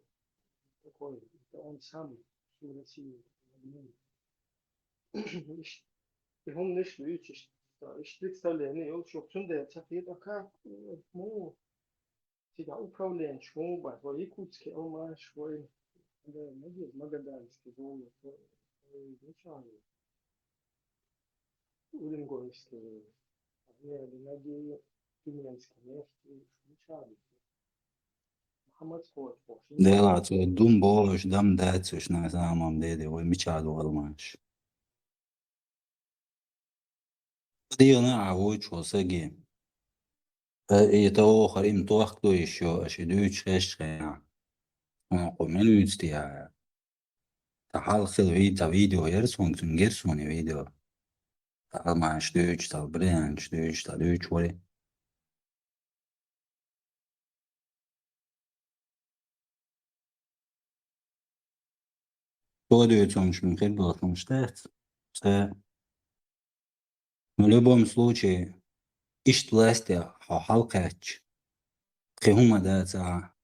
такой, это он сам всю Россию объединил. Иш-, и он лишь видите, что иш представление, и он что, цунде, цафир, а как, ну, цига управление, чё, бать, вай якутский, алмаш, вай, да, надеюсь, магаданский, золото, вай, ну, чё, Уренгойский, Надею, Тюменский, нефть, ну, чё, Мухаммад Скотт, Дела, цо дум болуш, дам дац уж на самом деле, вай мича долмаш. Дела а вуч васаги. Э, и это охар им тохту ещё, аж и дюч хеш хена. Он кумин вицтия. Та хал хил ви-, та видео ерсон, цун герсони видео. Та алмаш дюч, та бренч дюч, та дюч вари. Тодуйцунчун хирдолчун штефт. Це, ну, в любом случае, ишт власти хо халкач. Кхи хума да ца.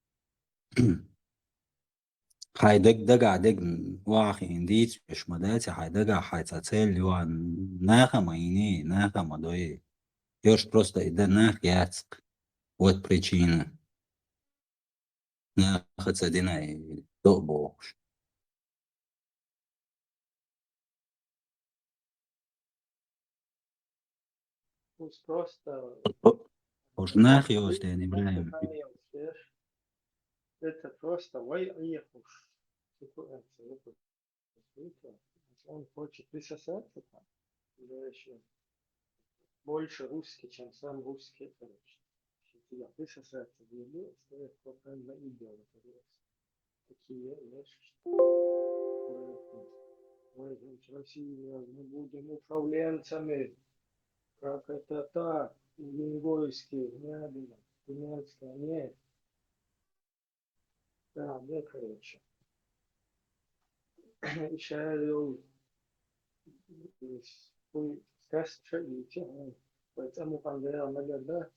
Хай даг-, дага даг вахин диц, ишма да ца, хай дага хай ца цель юан нахама ини, нахама дои. Ёрш просто и да нах яцк. Вот причина. Нахаца динай добохш. Пусть просто Уж нах ёстен, Ибрагим. Это просто вай уехавш. Он хочет присосаться там. Да, ещё больше русский, чем сам русский, короче. Если я присосаться не буду, что я попробую на идею, короче. Такие вещи, что происходит. Ой, в России мы будем управленцами. Как это так? Уренгойский, Рябина, Тюменская, нет. Да, да, короче. Ишарил, хуй, скажет, что идите, поэтому Пандера Магарда.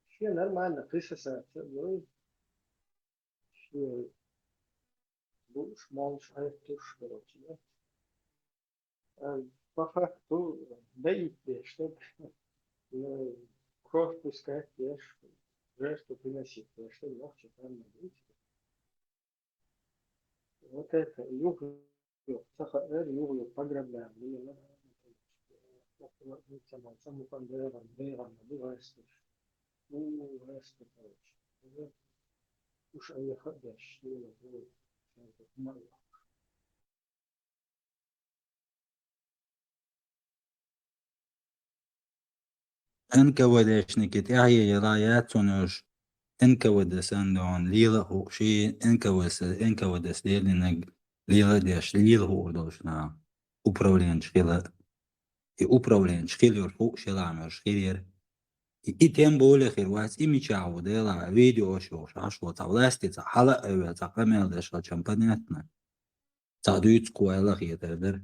Все нормально, присосаться, ну, все будешь молча, а это уж, короче, да? А по факту, да и те, что, э, кровь пускать, те, что жертву приносить, те, что легче там найти. Вот это, юг, юг, Саха-, э, юг, юг, пограбляем, блин, ну, саму Пандера, Бера, ну, Вестер. Ну, Вестер, короче. Уже уж а я ходящий, ну, мало. НКВДшники тяхье яла яцунуш, НКВД сандон лила хукши, НКВС, НКВД слединаг лила деш, лила хурдошна. Управленч хила. И управленч хилюр хукши ламуш хилир. И, и тем более хир вац, и мича ву дела, видео шош, аш вот, а власти ца, хала эве, ца камел деш, чем понятно. Ца дюц куайла хетер дер.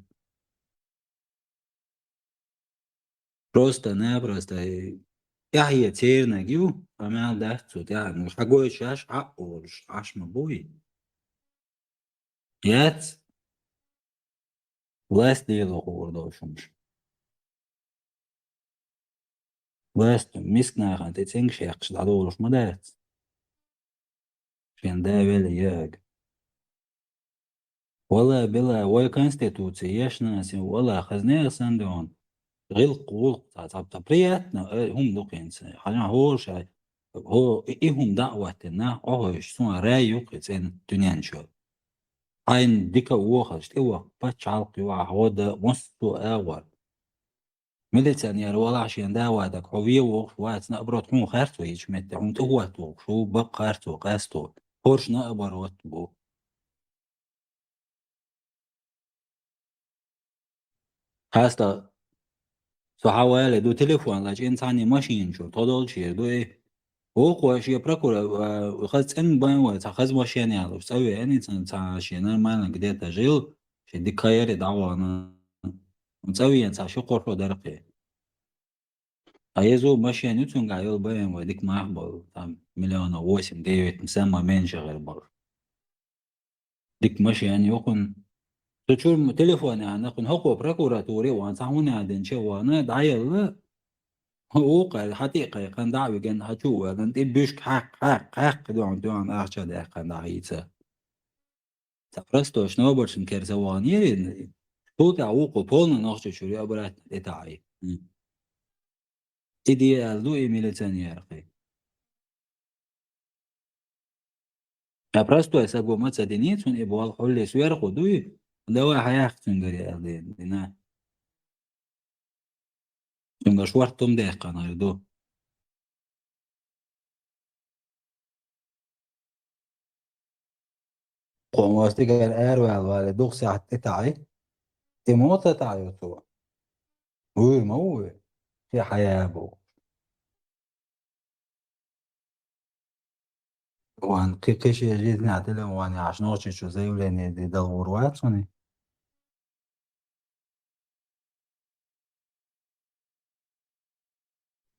Просто-напросто, э, тяхье цернаг ю, а мел дац цу тяхье, ну, хагой шаш, а, олш, аш ма буй. Яц, власть лила хурдошумш. Власть, миск нахан, те цинг шехш, да долш ма дац. Шен да вели яг. Вала била, вай конституция, яшна си, вала хазне сандон. Гил кул, ца, ца, ца, приятно, э, хум дукинца. Хана хор шай, хо, и, и хум да ватте на, охо, сун рай юк, цен тюнен шо. Айн дика уохаш, ти уох, пачалк юа, хода, мосту эвар. Милиционер вала шен да ватак, хо ве уох, вац на оброт, хум харцу ич метте, хум ту ват уох, шу бак харцу, касту. Хорш на оборот бу. Хаста, со хавале ду телефон лач, ин цани машин чур, тодол чир ду и. О, куа ши прокура, э, хаз цен бан ва, ца хаз машин ял, уж цаве, ани цан, ца ши нормально где-то жил, ши дикаери давана. ЦӀа вена цхьа ши-кхо шо дара кхы. А езу машен ю цуьнгахь йолу бэ эм вай дика мах болу, там, миллионов восемь-девять, самый меньший гӀар болу. Дика машен ю кхуьнан. Цу чуьра телефон яхьна кхуьнан хӀокхо прокуратуре а ван, цхьа хӀун яхьдинча а ван, дӀаелла, вукхара хьан тӀе а кхайкхина, дӀа а вигина, хьан чу а вагана, тӀе буьшка хьаккха, хьаккха, хьаккха, дуьхьал, дуьхьал ахча даьккхина дӀахийца. Цхьа простой шнобаршна кера ца ваханера, цул тӀаьхьа вукхо полный нохчочуьра обратно тӀетаӀий. М. И де аьлла ду и милиционер кхин. Ткъа простой саго ма ца динийца, цунна и болх хьуллис верху дуй, давай хьаяккха цуьнгара аьлла дина. Цуьнгара шортта хӀума даьккхина гӀир ду. Кхо моьттигара араваьлла вале, дукха сахьт тӀетаӀий, и муха ца таӀайо цо? Вуьйр ма ву вуьйр, кхин хьаяа бу. Ван кхин кхин шен жизнь тӀе ван яхьаш нохчочо заявление де дала гӀур вац хьуна.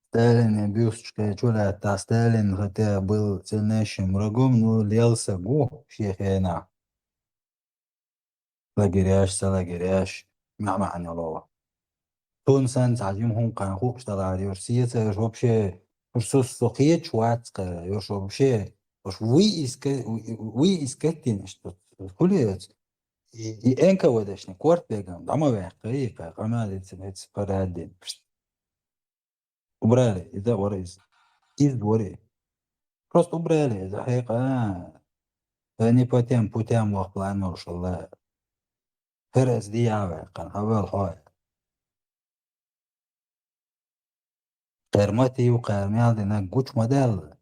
Сталинан бюсташ кхечу лаьттахь, Сталин хотя был сильнейшим врагом, ну, лел саг ву шен хенахь. Лагеряш, ца лагеряш, маьӀ-маьӀна ло. Цунна санна цхьа жима хӀума кхана хууш далахьара, йош сеца, йош вообще, йош со, со кхеташ вац кхара, йош вообще, йош вуй иза ка-, вуй иза каттина, иштта, хуле оцу. И, и Н К В Д-шник корта бегам, дӀа ма ваьккха, и кхай, къамел эца, эца парадин. Убрали, иза вара иза. Иза вара. Просто убрали, иза хьекъа. Да не по тем путям вахлан маршалла. ХӀара иза дия ваьккхана, хьавел хьой. Кхермати ю, кхермел дина гуч ма даьлла.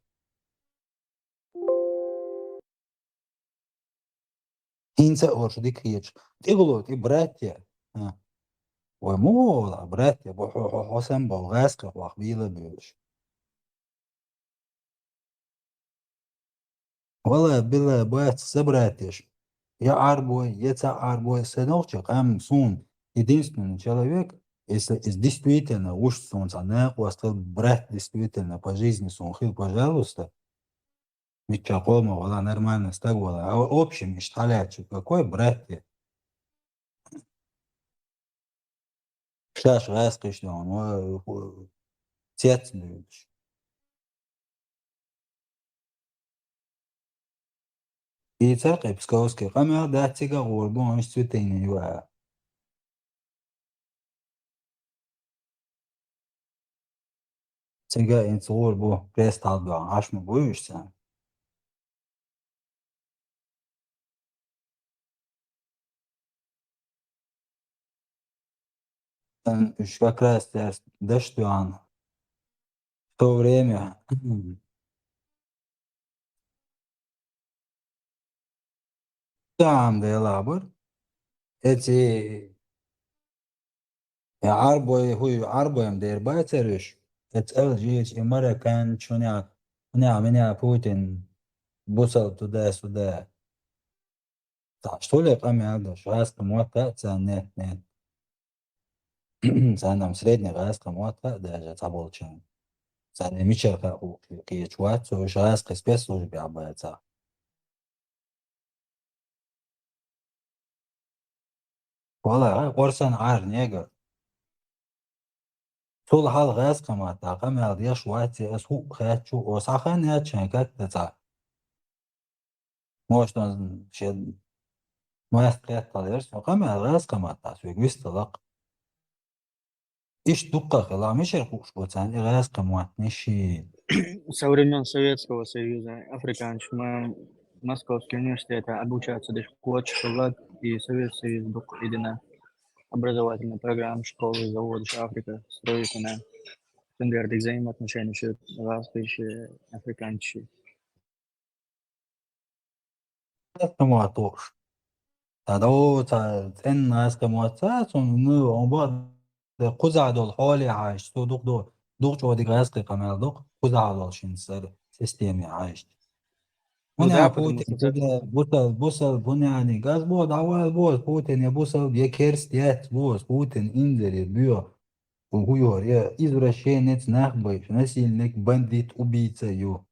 ХӀинца а оршу дика хеташ. ТӀехула тӀе братья. А. Вай муха олахь, братья, бо хьо, хьо, хьо сан бо, гӀаскхи хьох бийла буьйлуш. Вала, била, бац, са братьяш. Я Ӏарбой, я ца Ӏарбой, сан нохча къам суна единственный человек, если из действительно уж суна цхьа накъост хила, брат действительно по жизни суна хила, пожалуйста. Мичча къома вала, нормально стаг вала. А в общем, иштта хьалаьцча, какой братья? Шаьш гӀаскхиш ду, ма, ху-, цец дуьйлуш. Ийцар кхин псковский къамел дац, цига гӀур бу, хӀунш цветение ю а. Цига инца гӀур бу, пресс тӀалдоьгӀна, Ӏаш ма буй уьш царна. М, уьш как раз церан даш тоьхна. В то время. Там делахь бара. Эци Я Ӏарбой, хӀуй, Ӏарбой-м дер бацара уьш. Эцу Алжирчу и марокканчу, хӀунех, хӀунех, меня Путин бусал туда-сюда. Цхьа что ли къамел деш, гӀаскхи мотт хаьа царна, нет, нет. Царна-м средний гӀаскхи мотт хаьа даже цхьаболчарна. Царна мичара хаьа кхеташ вац, цо уьш гӀаскхи спецслужбехь бацахь. Вала, къорсан Ӏар, негр. Цул хьалха гӀаскхи маттахь къамел деш вац, ас хӀуъа хаьттачу, оцу хьан хан яц шайн катта цхьа. Может, он шен маст кхеттал яра, со къамел гӀаскхи маттахь соьга висталакх. Иштта дуккха хила, мичара хууш бу царна и гӀаскхи мотт, ниши. Со времён Советского Союза африканцаш ма-, Московский университета обучаться деш кхочуш хилла, и Советский Союз дукха и дина образовательная программа, школы, заводы, Африка строить она. Цундела дика взаимоотношенеш ю гӀаскхаши, африканцаши. ГӀаскхи мотт лууш. Ца до, ца цӀенна гӀаскхи мотт ца, цунна, ну, он бакъ де кхузахь долу хьоле хьаьжча, цо дукха до, дукха чӀогӀа дика гӀаскхи къамел доккху, кхузахь долу шин сар системе хьаьжча. Ну да, потому что Путин, бусал, бусал, бунянинг. Аз бо, давай бо, Путин, я бусал, я керст, я бо, Путин, инзери, бо. Хуёр, я извращенец, нахбайш, насильник, бандит, убийца, ю.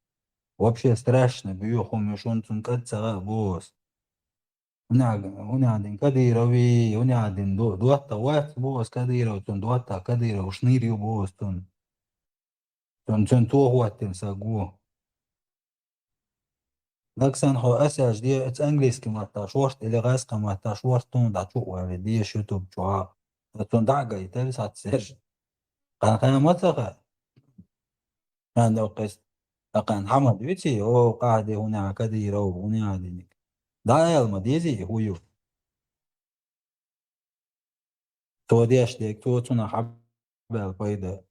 Вообще страшно, бо, хумешон цун каца, бос. Унаг-, унадин Кадырови, унадин до-, дота вац, бос, Кадыров, цун дота, Кадыров, шныр, ю, бос, цун. Цун, цун тохваттин сагу. Даксан хо асяж де, эц английский матта шорт, или гайска матта шорт, тун да чу вали, де YouTube чуа. Тун да гай, тел сат серж. Кан хай матсаха. Кан да кес. Акан хамад вици, о, каде хуна Кадыров, хуна диник. Да эл ма дези, хую. То деш дек, то цуна хабел пайда.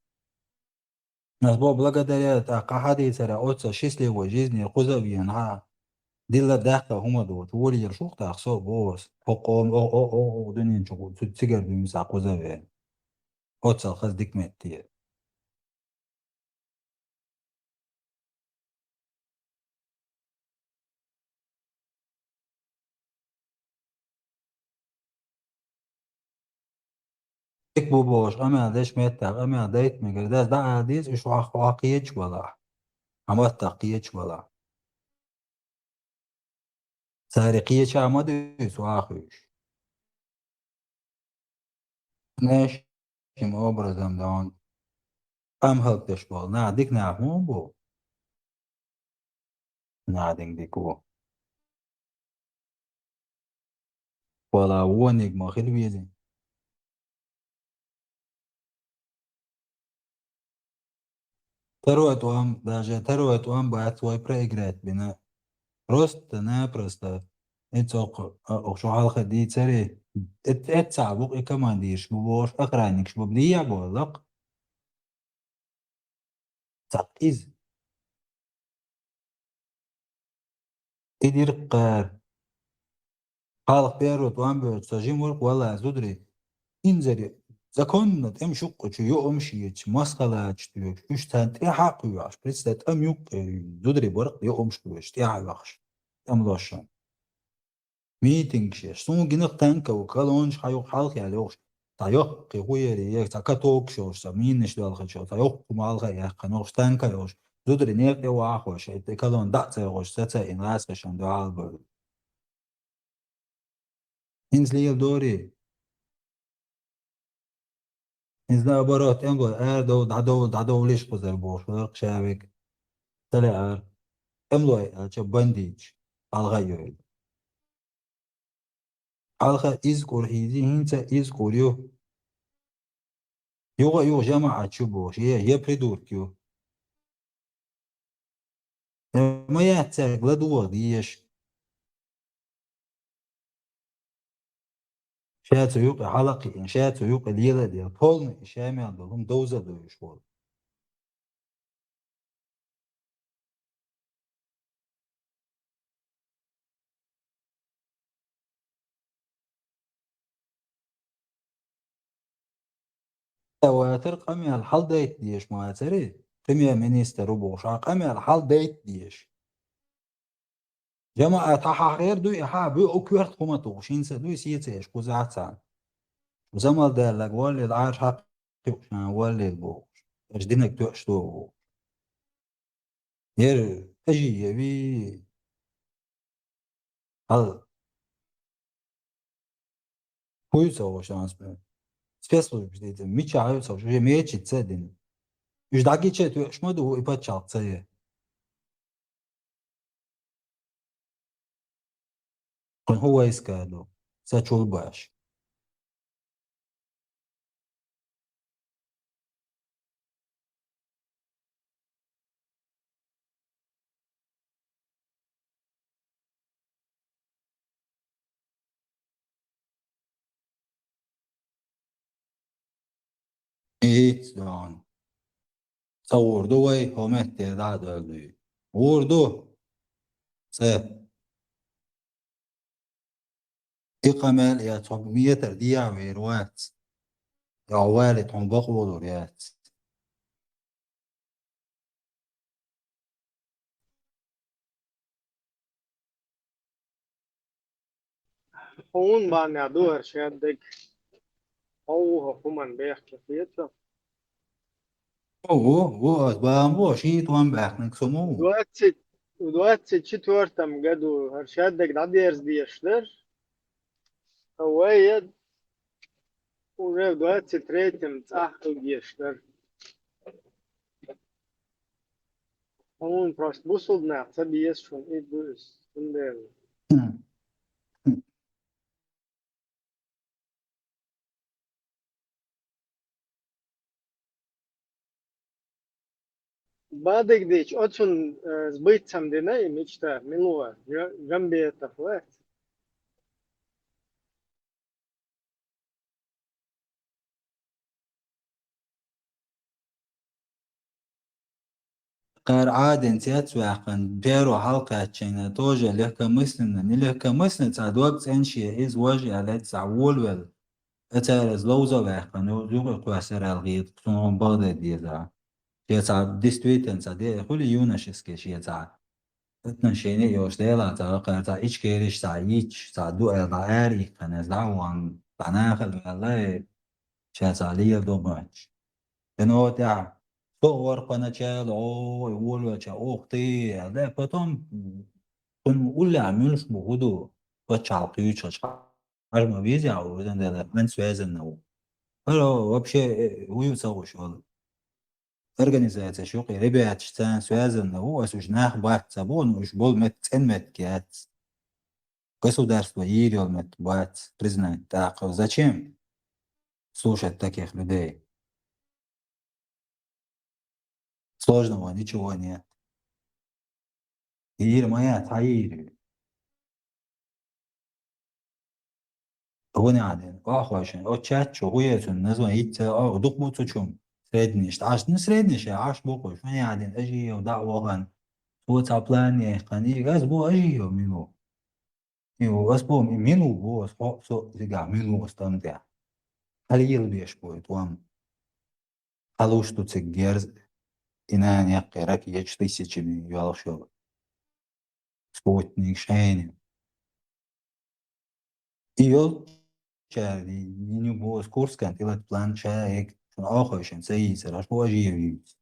Нас бо благодаря та кахади цара отца счастливой жизни кузовьен ха. Дилла дахта хума дот, волир шух тах со бос. Хоком, о, о, о, о, дунин чугу, цу цигар дун са кузовьен. Отца хаз дикметти. Ик бу бош, амел деш меттак, амел дайт мегер, дас да адис, уш вах, вах киеч бала. Амат так киеч бала. Сари киеч амад уш, вах уш. Неш, ким образом да он. Ам халк деш бол, на, дик на, ху бу. Надин дик бу. Вала вониг ма хил визи. Второй туам, даже второй туам бац вай проиграть бина. Просто-напросто. Эцок, а, охшо халха ди цари. Эт, эт сабук и командирш бу бош, охранникш бу бди я болак. Цак из. Идир кар. Халх первый туам бёт, сажим вурк вала зудри. Инзери. Законно, тем шук, чу ё омшиеч, масхалач, тюк. Уш тан те хак юаш. Представь, там юк, э, зудри барк, ё омш куеш, те хак юаш. Там лошан. Митинг шеш. Сун гинах танка у, колонш хаюк халх я лёш. Та ёх, ки хуери, ек, та каток шош, та миниш дал хачо, та ёх, кумал ха, ек, канош танка ёш. Зудри нефть я вахош, эт колон да ца ёш, ца ца ин рас кашан дуал бу. Инзлил дори. Из наоборот, эмлой ар дов, да дов, да дов лиш кузар бош, варк шавик. Тале ар. Эмлой, а, чё бандич. Алга йой. Алга из кур хизи, хинца из кур ю. Юга юг жама а чу бош, е, е придурк ю. Моя цель гладуа диеш. Шаца юкъа халакъи, шаца юкъа лела дел, полный шамял долум довза доюш бол. Ватар къамял хьалдайт деш ма цари, премьер-министр у бохуш, а къамял хьалдайт деш. Жамаат хьа хьахер дуй, хьа бу у куьрт хӀума тухуш, хӀинца дуй сецеш кхузахьа царна. Замал даьллаг валлел Ӏарш хьакхиуш, а, валлел бохуш. Аш динаг тоьаш ду бохуш. Ер ажи яви. Хьал. Хуй ца вошан спе. Спецслужбы дийте, мича хьаюй ца вошан, уже мечи ца дин. Уж дагича тоьаш ма ду, и пачалх ца е. Кхуьн хӀун вайска ду? Са чул баш. Ит дон. Ца вурду вай, хӀо метте дӀа а доьллуй. Вурду. Ца. И къамел я цхьа метр дия вер вац. Я вали тхьун бакъ волур яц. Хьуна бан я ду хӀара шаддаг. Хьо ву хӀо хӀуман бехке хетар. О, во, во, аз бан во, ши тӀом баьхнаг со мо. Двадцать, в двадцать четвёртом году хӀара шаддаг дӀадерзадеш дар. А вай я уже в двадцать третьем цӀахь хила деш дар. Хьуна просто бусулба нах ца безаш хӀуна и ду иза, цундела. Бадыг дича, оцун э, сбыться дина и мечта, милуа, Жа- Жамбетов вац. Кхар Ӏадин цец ваьккхина, перо хьалкхаьччина, тоже легкомысленно, не легкомысленно, цхьа дог цӀен шен, иза вож аьлла, цхьа волавелла. Цара иза ловза ваьккхина, юкъе кхоьссар аьлла гӀийта, цунна бала деза. Шен цхьа действительно цхьа де, хули юношеский шен цхьа отношение йолуш Делан цхьа кхар цхьа Ичкериш цхьа йича, цхьа ду аьлла, аьр иккхина, иза дӀа а вахана, цхьа нахала ваьлла, ша цхьа лела ду моьттуш. Эн оха тӀехь со гӀоркхо начало, ой, волавелча, ух ты, аьлла. Потом кхуьнан уллехь муьлш бу, хӀун ду, пачхьалкх кхуьйчу хьажа ма веза, везан дела, хӀинца везан на ву. ХӀара вообще э, вуй ца гӀуш вала. Организацеш юкъе, ребяташ царна связанна ву, ас уж нах бац ца боху, ну уж болу меттиг цӀена меттиг яц. Государство йийр йолу меттиг бац, признать тӀаккха. Зачем слушать таких людей? Сложного ничего нет. Йийр ма яц, хьан йийр ю? ХӀун яхьа дина? Охьахойшина, оцу чат чу гӀу яцун, назван йицца, о, дукха бу цу чум. Среднеш, Ӏаш, ну, среднеш, Ӏаш бу кхуш. ХӀун яхьа дина, ажийо, дӀа а вахана. Цо цхьа план яьккхина, и ас бу ажийо, мину. И ас бу, мину бу, ас хьо, со, зигахь, мину ас там тӀехь. Хьалийла беш бу, тӀом. Хьалуш ду цига герз, и нана яккхий ракеташ тысячами йолуш йолу. Спутник шайни. И йолчара, и, и ню бос Курскан тӀелат план ша эг, шуна охойшан ца йийцар, аш божи йийц.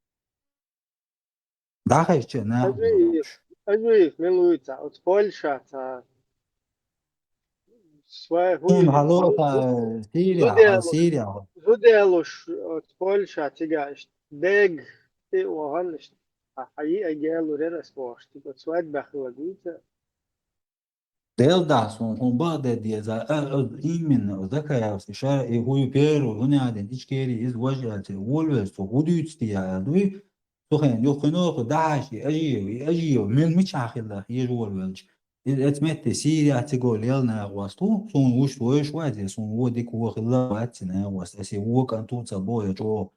ДӀахайча нах Ажиев, Ажиев, милуйца, оц Польша ца. Свай Ин хуйли. Хьало, Сирия, Зуделуш, Сирия. Зуделуш, оц Польша цига ишт. Дег, ти ваган ишт. А, а и агелу рерас вошт. Типа свадьба хила гуйца. Дел да сон, хун ба де деза, а, а, именно, закаявс, ша, и хуй перу, гунядин, ичкери, из вожаце, вольвес, то гудуйц тия, дуй, Цу хенахь юххе-нохе дахьаш и ажийо, и ажийо, мел мичахь хилла хьежа волавелча. Иза эца метте Сирия циго лела нагӀост ву, суна вуш войш вац, я суна вон дика вон хилла вац и нагӀост. Аса и вон кӀант ву ца бо, я чӀогӀа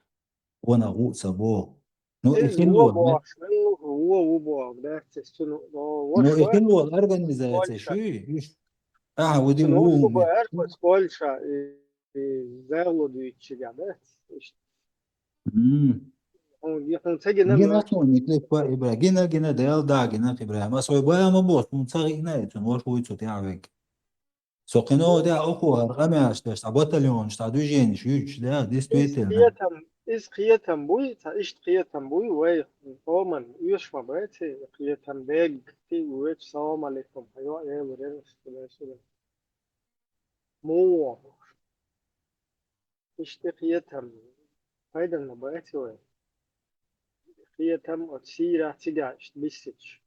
вонах ву ца бо. Ну, и Иза хилла вон вон, бохуш, вон ву боху, дац, цуьнан, о, ну, и вон хилла организация Польша. Шуй, уьш. Ахьа, ву ди Цуьнан ву ву хӀума. Эркус Польша, и, и Зевлу дуьйцучигахь, дац, иштта. М. Хьуна, хьуна ца гина Гина ма. Суна, Никлип, Ибра-, гина, гина, Дела да, гина, Ибрахим. Ас вай бая ма бо, суна ца гина, и цун ваш вуй цу тӀехь вег. Со кхино де, оку, ар къамеш, деш, а батальонаш, а движенеш, юч, да, действительно. Ис кхетам, ис кхетам буй, ца ишт кхетам буй, вай, оман, уьш ма бай, ци кхетам бег, ти уьч, салам алейкум, хайо, э, вурен, сюда, сюда. Муо. Иштта кхетам. Пайдан ма бац вай. Кхетам оцу сийра цига иштта биссича.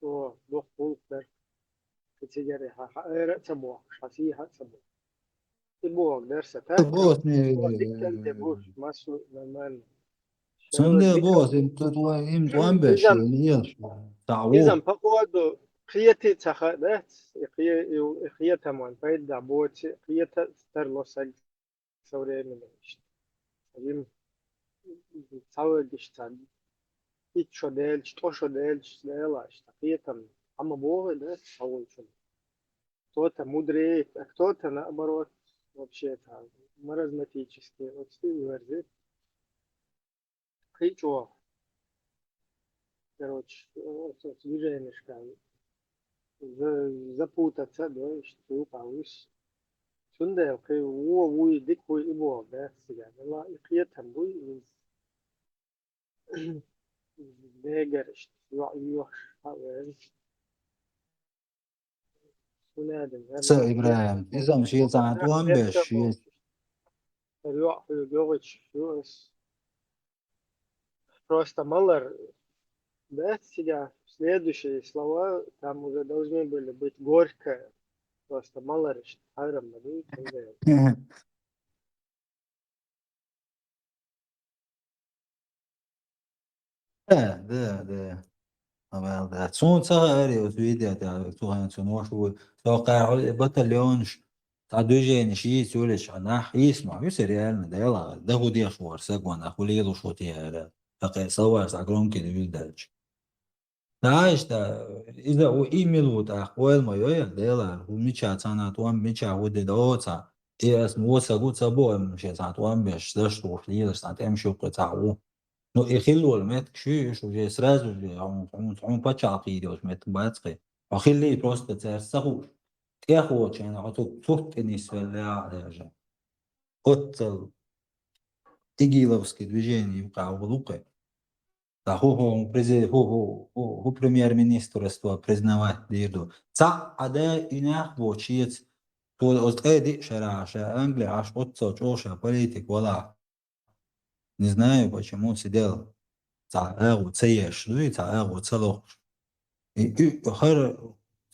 О, дукха гӀуллакх дара. Кхин цигара хьан, хьан ара а ца бохуш, хьан сийха а ца бохуш. И боху дара сан, так? Боху, не, О, диктанте буш, масло, нормально. Цундела боху, им тут ва-, им тӀом беш, изам, еш. Изам, по ходу, кхети ца хаьа, дац? И кхе-, и, и кхетаман пайда боци, кхета тарло саг со временем иштта. Им цавегиш ца. Ит шо делча, тӀо шо делча, лела иштта. Кхетам, амма боху, дац, цавулчун. Кто-то мудреет, а кто-то, наоборот, вообще-то маразматический, вот стиль верзит. Кхин чӀогӀа. Короче, оцу, оцу движенешка. за-, запутаться, да, иштта юкъа вуьйса. Цундела кхин вон вуй, дика вуй и боху бац цигахь. Делла и кхетам буй иза. Дегара иштта, йоӀ йоьхуш, хьа вен. Ца, Ибрахим, иза-м шен цхьана тӀом беш, шен. Просто малар бац цигахь, следующие слова там уже должны были быть горько. Просто малар иштта хьарам ма дуй, цундела. Да, да, да. Амал да. Суна ца хаьара оцу видео тӀехь, цу хенахь цу нош ву. Со кхаьрхьа и батальонаш, цхьа движенеш йийца йолуш, а нах йийца ма вуьсу реально, Дела, да хӀу деш вара саг ван, а хӀу лелуш ву те ара. Хьакхе салвар цхьа громкий да вуьздаьлча. Да, иштта, иза ву и мила ву тӀаккха, ойла ма йой, Дела, хӀу мича цхьана тӀом, мича хӀу де доца. И ас ву саг ву ца бо, ам шен цхьа тӀом беш, даш тухуш лелаш, цхьа тӀемаш юккъе цхьа ву. Ну, и хилла волу меттиг шуьйш уже сразу же, хьуна, хьуна, хьуна пачхьалкх йийр йолуш меттиг бац кхин. Хьо хиллий просто цаьрца ца хууш. ТӀехволчу хьо цу цурт тӀе нисвелла а даже. Оццал игиловский движение юкъа ву лукхе. Ткъа хӀу, хӀу, хӀу прези-, хӀу, хӀу, хӀу, хӀу премьер-министрство признавать дийр ду. Цхьаъ а да и нах бо чеца. Цо оцу ткъе диъ шарахь ша Англия Ӏаш оццал чӀогӀа ша политик вала. Не знаю, почему сидел. Цхьа агӀо ца еш дуй, цхьа агӀо ца лохуш. И, и, хӀара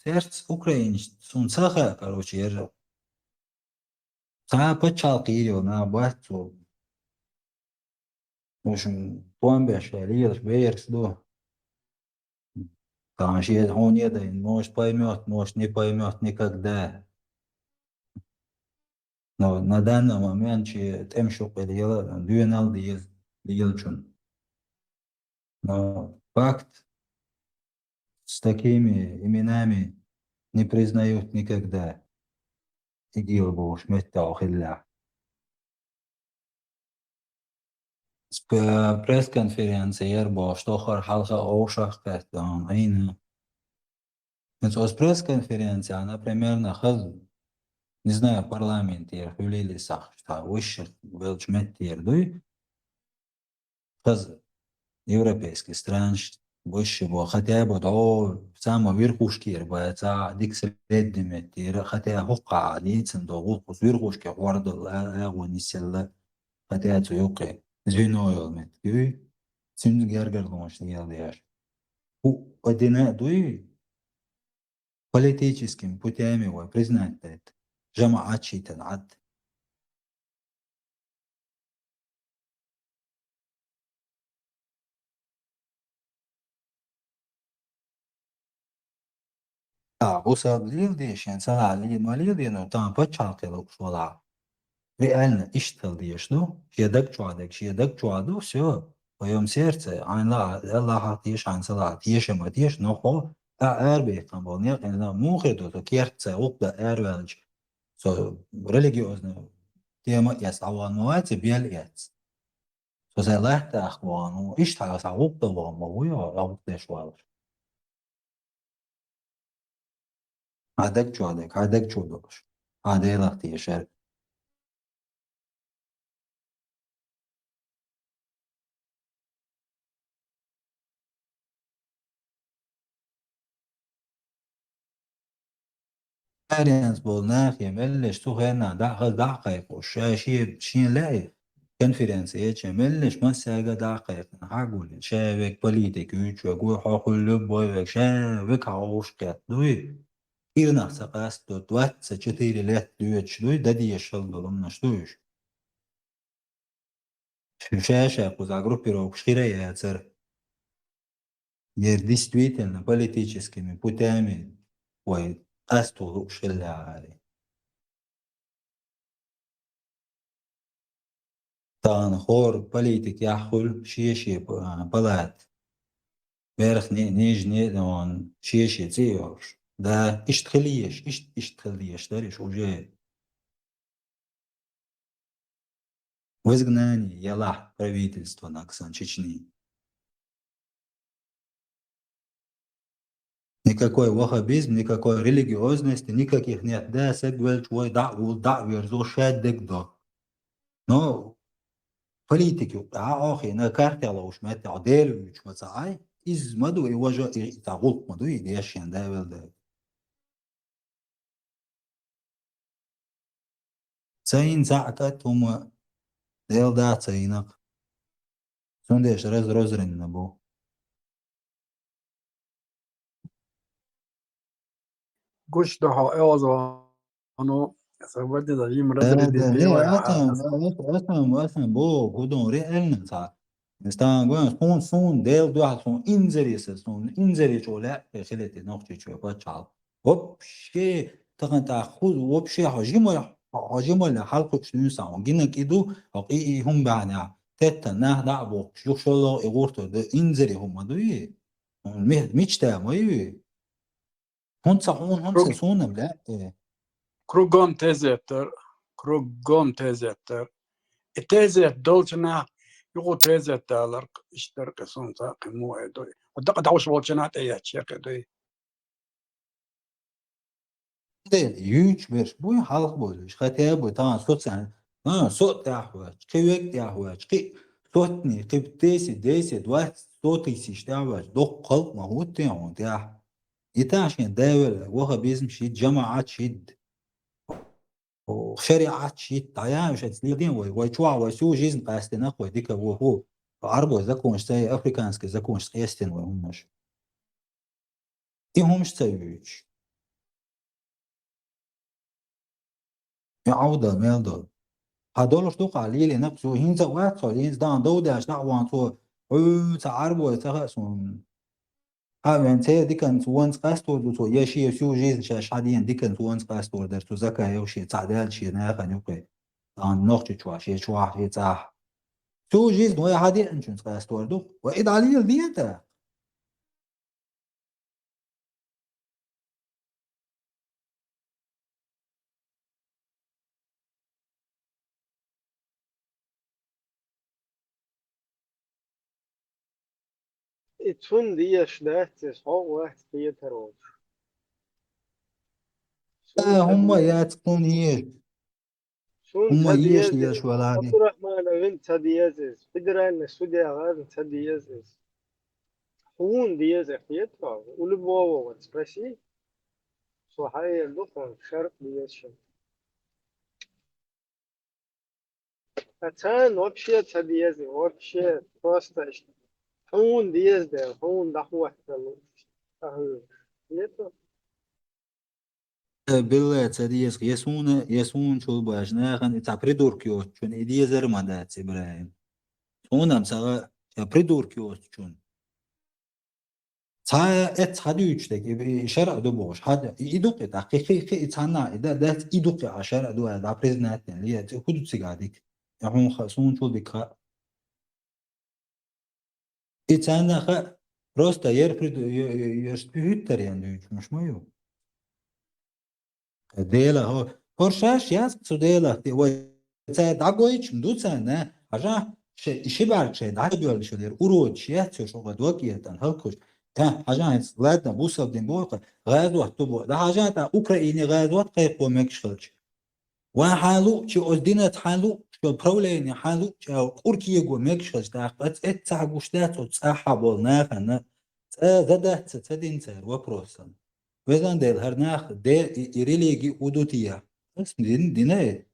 сердце украинец суна ца хаьа, короче, ержа. Цхьа пачхьалкх йийр йолу нах бац цо. В общем, тӀом беш, лелаш бераш ду. Тахана шен хьуна едайн, может, поймёт, может, не поймёт никогда. Но на данный момент шен тӀемаш юкъе лела, доьналла деза лелачун. Но факт, с такими именами не признают никогда. ИГИЛ бохуш меттехь хиллехь. Сп-, пресс-конференция яр бохуш, тохара хьалха овшах кхетта, Ӏийна. Хьинца оцу пресс-конференцехь, например, на хаза, не знаю, парламентера хуьлийла сахьаш, цхьа высших велчу меттера дуй. Хаза европейский странаш, высший бо, хотя бы дӀо самый верхушкера бац, а дика средний меттера, хотя хӀокхахь дийцина догӀу, кхуза верхушке хӀордал а, агӀо нисъелла, хотя цу юккъе звено йолу меттиг юй, цуьнца гергарлонаш леладеш. ХӀу а дина а дуй, политическими путями вай признать дайта, жамаӀат шийтан Ӏад. А, бусалба леладе шен цхьа ле-, ма леладе, но тахана пачхьалкх лууш валахь. Реально иштта хила дезаш ду. Шен даг чохь дерг, шен даг чохь ду, всё. В твоём сердце, хьайн ла-, Аллахьах теша, хьайн ца лахь, теша а ма теша, но хьо, а, арабехкан болу некъ, муха хир ду, со керта ца гӀуллакх дан араваьлча, со религиозная тема эцна дӀавахана ма вац, бел эцна. Со сайн латта ахка вахана, ну, иштта хьан сан гӀуллакх дан вахана ма вуй, хьо гӀуллакх деш валаш. Хьан даг чохь дерг, хьан даг чу долуш, хьан Делах тешар. Аренца болу нахе меллаша цу хенахь дӀа-, хаза дӀа а кхайкхуш, ша шен, шен лаьий конференция еча, меллаша массаьрга дӀа а кхайкхина, хьагуле, ша верг политик вуьйцу верг ву, хьо хуьлу любой верг, ша верг хьан вовшах кхетта дуй? Кирнах ца къасто, двадцать четыре лет доьдуш дуй, дан дезаш хала долу хӀуманаш ду уьш. Шу ша-ша кхузахь группировкаш хир а яцара. Яра действительно политическими путями вай къасто лууш хилла гӀари. Тахана хӀора политикехь хуьлу шен-шен п-, а, палата. Верхний, нижний, он, шен-шен цӀе йолуш. Да, иштта хила езаш, иштта, иштта хила езаш дара уьш уже. В изгнании ялахь правительство Наксан Чечни. Никакой ваххабизм, никакой религиозности, никаких нет. Да, саг велча вай дӀа а вул, дӀа а верзо, шадерг до. Но политика юкъе Ӏохийна, картелла уш меттехь Дела вуьйцуш ма ца Ӏай, иза ма ду и важа, и, и цхьа гӀуллакх ма ду, и дешен да вел да. Ца йина цхьаъ кӀат хӀума Дела да ца йинарг. Цундела раз розрина бу. Гуш ду хьо, Эозоно, сан бадди да, йим Да, разрядить да, не, бе вай, а, атам, атам, атам, бо, гудон, реально ца. Стан гон, сун, сун, Дела дуьхьа, сун, инзаре са, сун, инзаре чӀо лаьа, хилете, Нохчийчоь паччахьалкх. Вообще, тахана тӀаккха ху-, вообще, хьо жималла, хьо жималла хьалкхуьуш дуьйна сан, хьо гина кӀи ду, хьо кӀи и хӀума баьхьна, тетта нах дӀа а бохкуш, юха шоллагӀа и гӀурто, да, инзаре хӀума ма дуй? Хьуна ме-, мечта ма ю? ХӀунца хьуна, хӀунца Круг-, суна, бля, э. Кругом тезеттар, кругом тезеттар. И тезет долчу нах, юху тезет даларх, иштта кхин сунца кхин мо э дуй. Дакъа дӀовш волчу нах тӀе яьчча кхин дуй. Де, юьйчу берш буй, хьалха болуш, хатя буй, тахана социально, а, со а тӀаьхьа ваьча, кхин век тӀаьхьа ваьча, кхин сотни, кхин десять, десять, двадцать, сто тысяч тӀаьхьа ваьча, доккха халкъ ма хӀуттий хьуна тӀаьхьа. И тахана шен дай вела, ваххабизм шийтта, жамаӀат шийтта, о, шариӀат шийтта, дӀаян уьш аца леден вай, вай чохь вай су жизнь къаьстина, вай дика ву хӀу. Арбой законаш ца, африканский законаш къестина вай хӀуманаш. И хӀумаш ца юьйцуш. И Ӏовдал мел долу. Хьан долуш ду-кх хьан лелийнарг цо, хӀинца а вац хьо, хӀинца дан дов деш дӀа а ван цо, хьуьйца Ӏарбой ца хаьа суна. Хьан вен церан диканца вонца къастор ду цо, я шен всю жизнь шаьш хьан дена диканца вонца къастор дара цу Закаев шен цхьа даьлла шен нахана юкъе. Дан Нохчийчохь, шен чохь, шен цӀахь. Всю жизнь вай хьан деанчуьнца къастор ду-кх? Вай и дӀалела ден тӀаккха? И цунна дезаш дац иза, хьо а вац кхетар волчу. Цунна А, ца хӀумма деза. Яц кхунна еза. Цунна ХӀумма ца еза деза дезаш иза. Валахьи. Абдурахмановна ца деза иза. Федеральный судья гӀазна ца деза иза. Хьуна деза, кхетар волчу. У любого вот спроси. Со хьаэр ду хьуна, шарт деза шуна. А царна вообще ца деза, вообще просто иштта. Хьуна деза дела, хьуна дӀахӀоттала лууш. Ахьуьйраш. Нету? Э, билла ца деза, я суна, я суна чул баш, нахана и цхьа придурок йоцучун, и дезар ма дац, ИбрахӀим. Суна-м ца гӀа, я придурок йоцучун. Цхьа эццахь дуьйцуш дерг, и, и шарӀа ду бохуш. Хьан, и, и дукхи, тӀаккха кхин, кхин, кхин, и цхьанна, и да, дац, и дукхи, а шарӀа ду аьлла, дӀа признать дина, ле, ци хӀу ду цигахь дика? Я хьуна ха-, суна чул дика хаьа. И царна хаьа, просто ер приду-, е-, е-, ерш хӀуьттаренна дуьйцуш, муш ма ю. Дела, хӀо-, хӀора шаьш яц цу Делах тӀе, вай цара дӀагойтуш ма ду царна, хьажахь, ши, ши бӀаьрг шайн дӀадоьллуш хилира, уродаш яц уьш, хӀокху дог этӀан хӀаллакхуьйтуш. Та, хьажахь, хӀинца, ладно, бусалба дин боху, гӀазот ду боху. ДӀа хьажахь, тӀаккха Украине гӀазот кхайкхо мегаш хилча. Вайн хьан луъчи, оцу динаца хьан луъчи, правление хьан луъчи, кӀел кӀур кего мегаш хилча, тӀаккха аса эццахь гуш дац оцу цӀахь болу нахана. ЦӀа задац ца, ца дина цара вопросана. Везан Дела, хӀара нах де и, и религи удутия. Ас дин, дина э.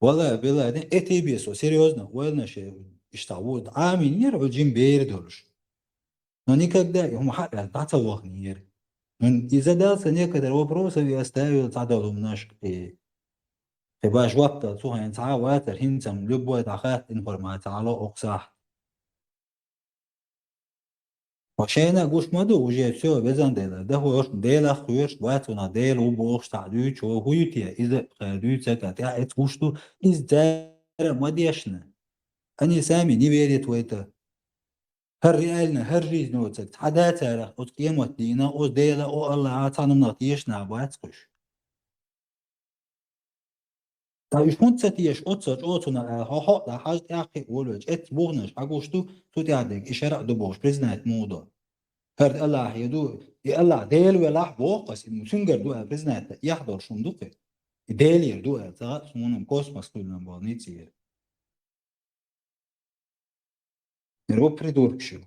Вала, бела, дин, эти бесо, серьёзно, ойланаш, иштта, вот, амин, яра, жим бер долуш. Но никогда, и хӀума хьаъ аьлла, дӀа ца вахнера. Но из-за дела ца некоторые вопросы я ставил цхьа долу хӀуманаш, и, и баш жоп дала, цу хенахь цхьа а вацара, хӀинца-м любой дӀахатта информация хьало окху сахьт. Ва шайна гуш ма ду, уже всё, везан Дела, да хӀорш, Делах хӀорш, вац ванах Дела ву бохуш цхьа дуьйцу, хӀу ю те, иза а кхара дуьйцу, цаьрга тӀаьхьа эцу гуш ду, иза цара ма дешна. Они сами не верят в это. ХӀара реально, хӀара жизнь оцаг цхьа да царах, оцу къемат дийнахь, оцу Дела, о Аллахьа цхьана нах теша нах бац кхуьш. Ткъа уьш хӀунда ца теша, оццул чӀогӀа цунах аьлла, хьо хьо а дӀахьажа тӀаккхий а волавелча, эццу буханаш хьагуш ду, цу тӀехь дерг и шарӀа ду бохуш, признать муха до? ХӀара Аллахь ду, и Аллахь Дела велахь боху ас, и цуьнгара ду аьлла признать, яхь долуш хӀума ду кхин. И Делера ду аьлла, ца хаьа, суна космос хуьллина болу ницкъера. Мир ву придуркаш ю.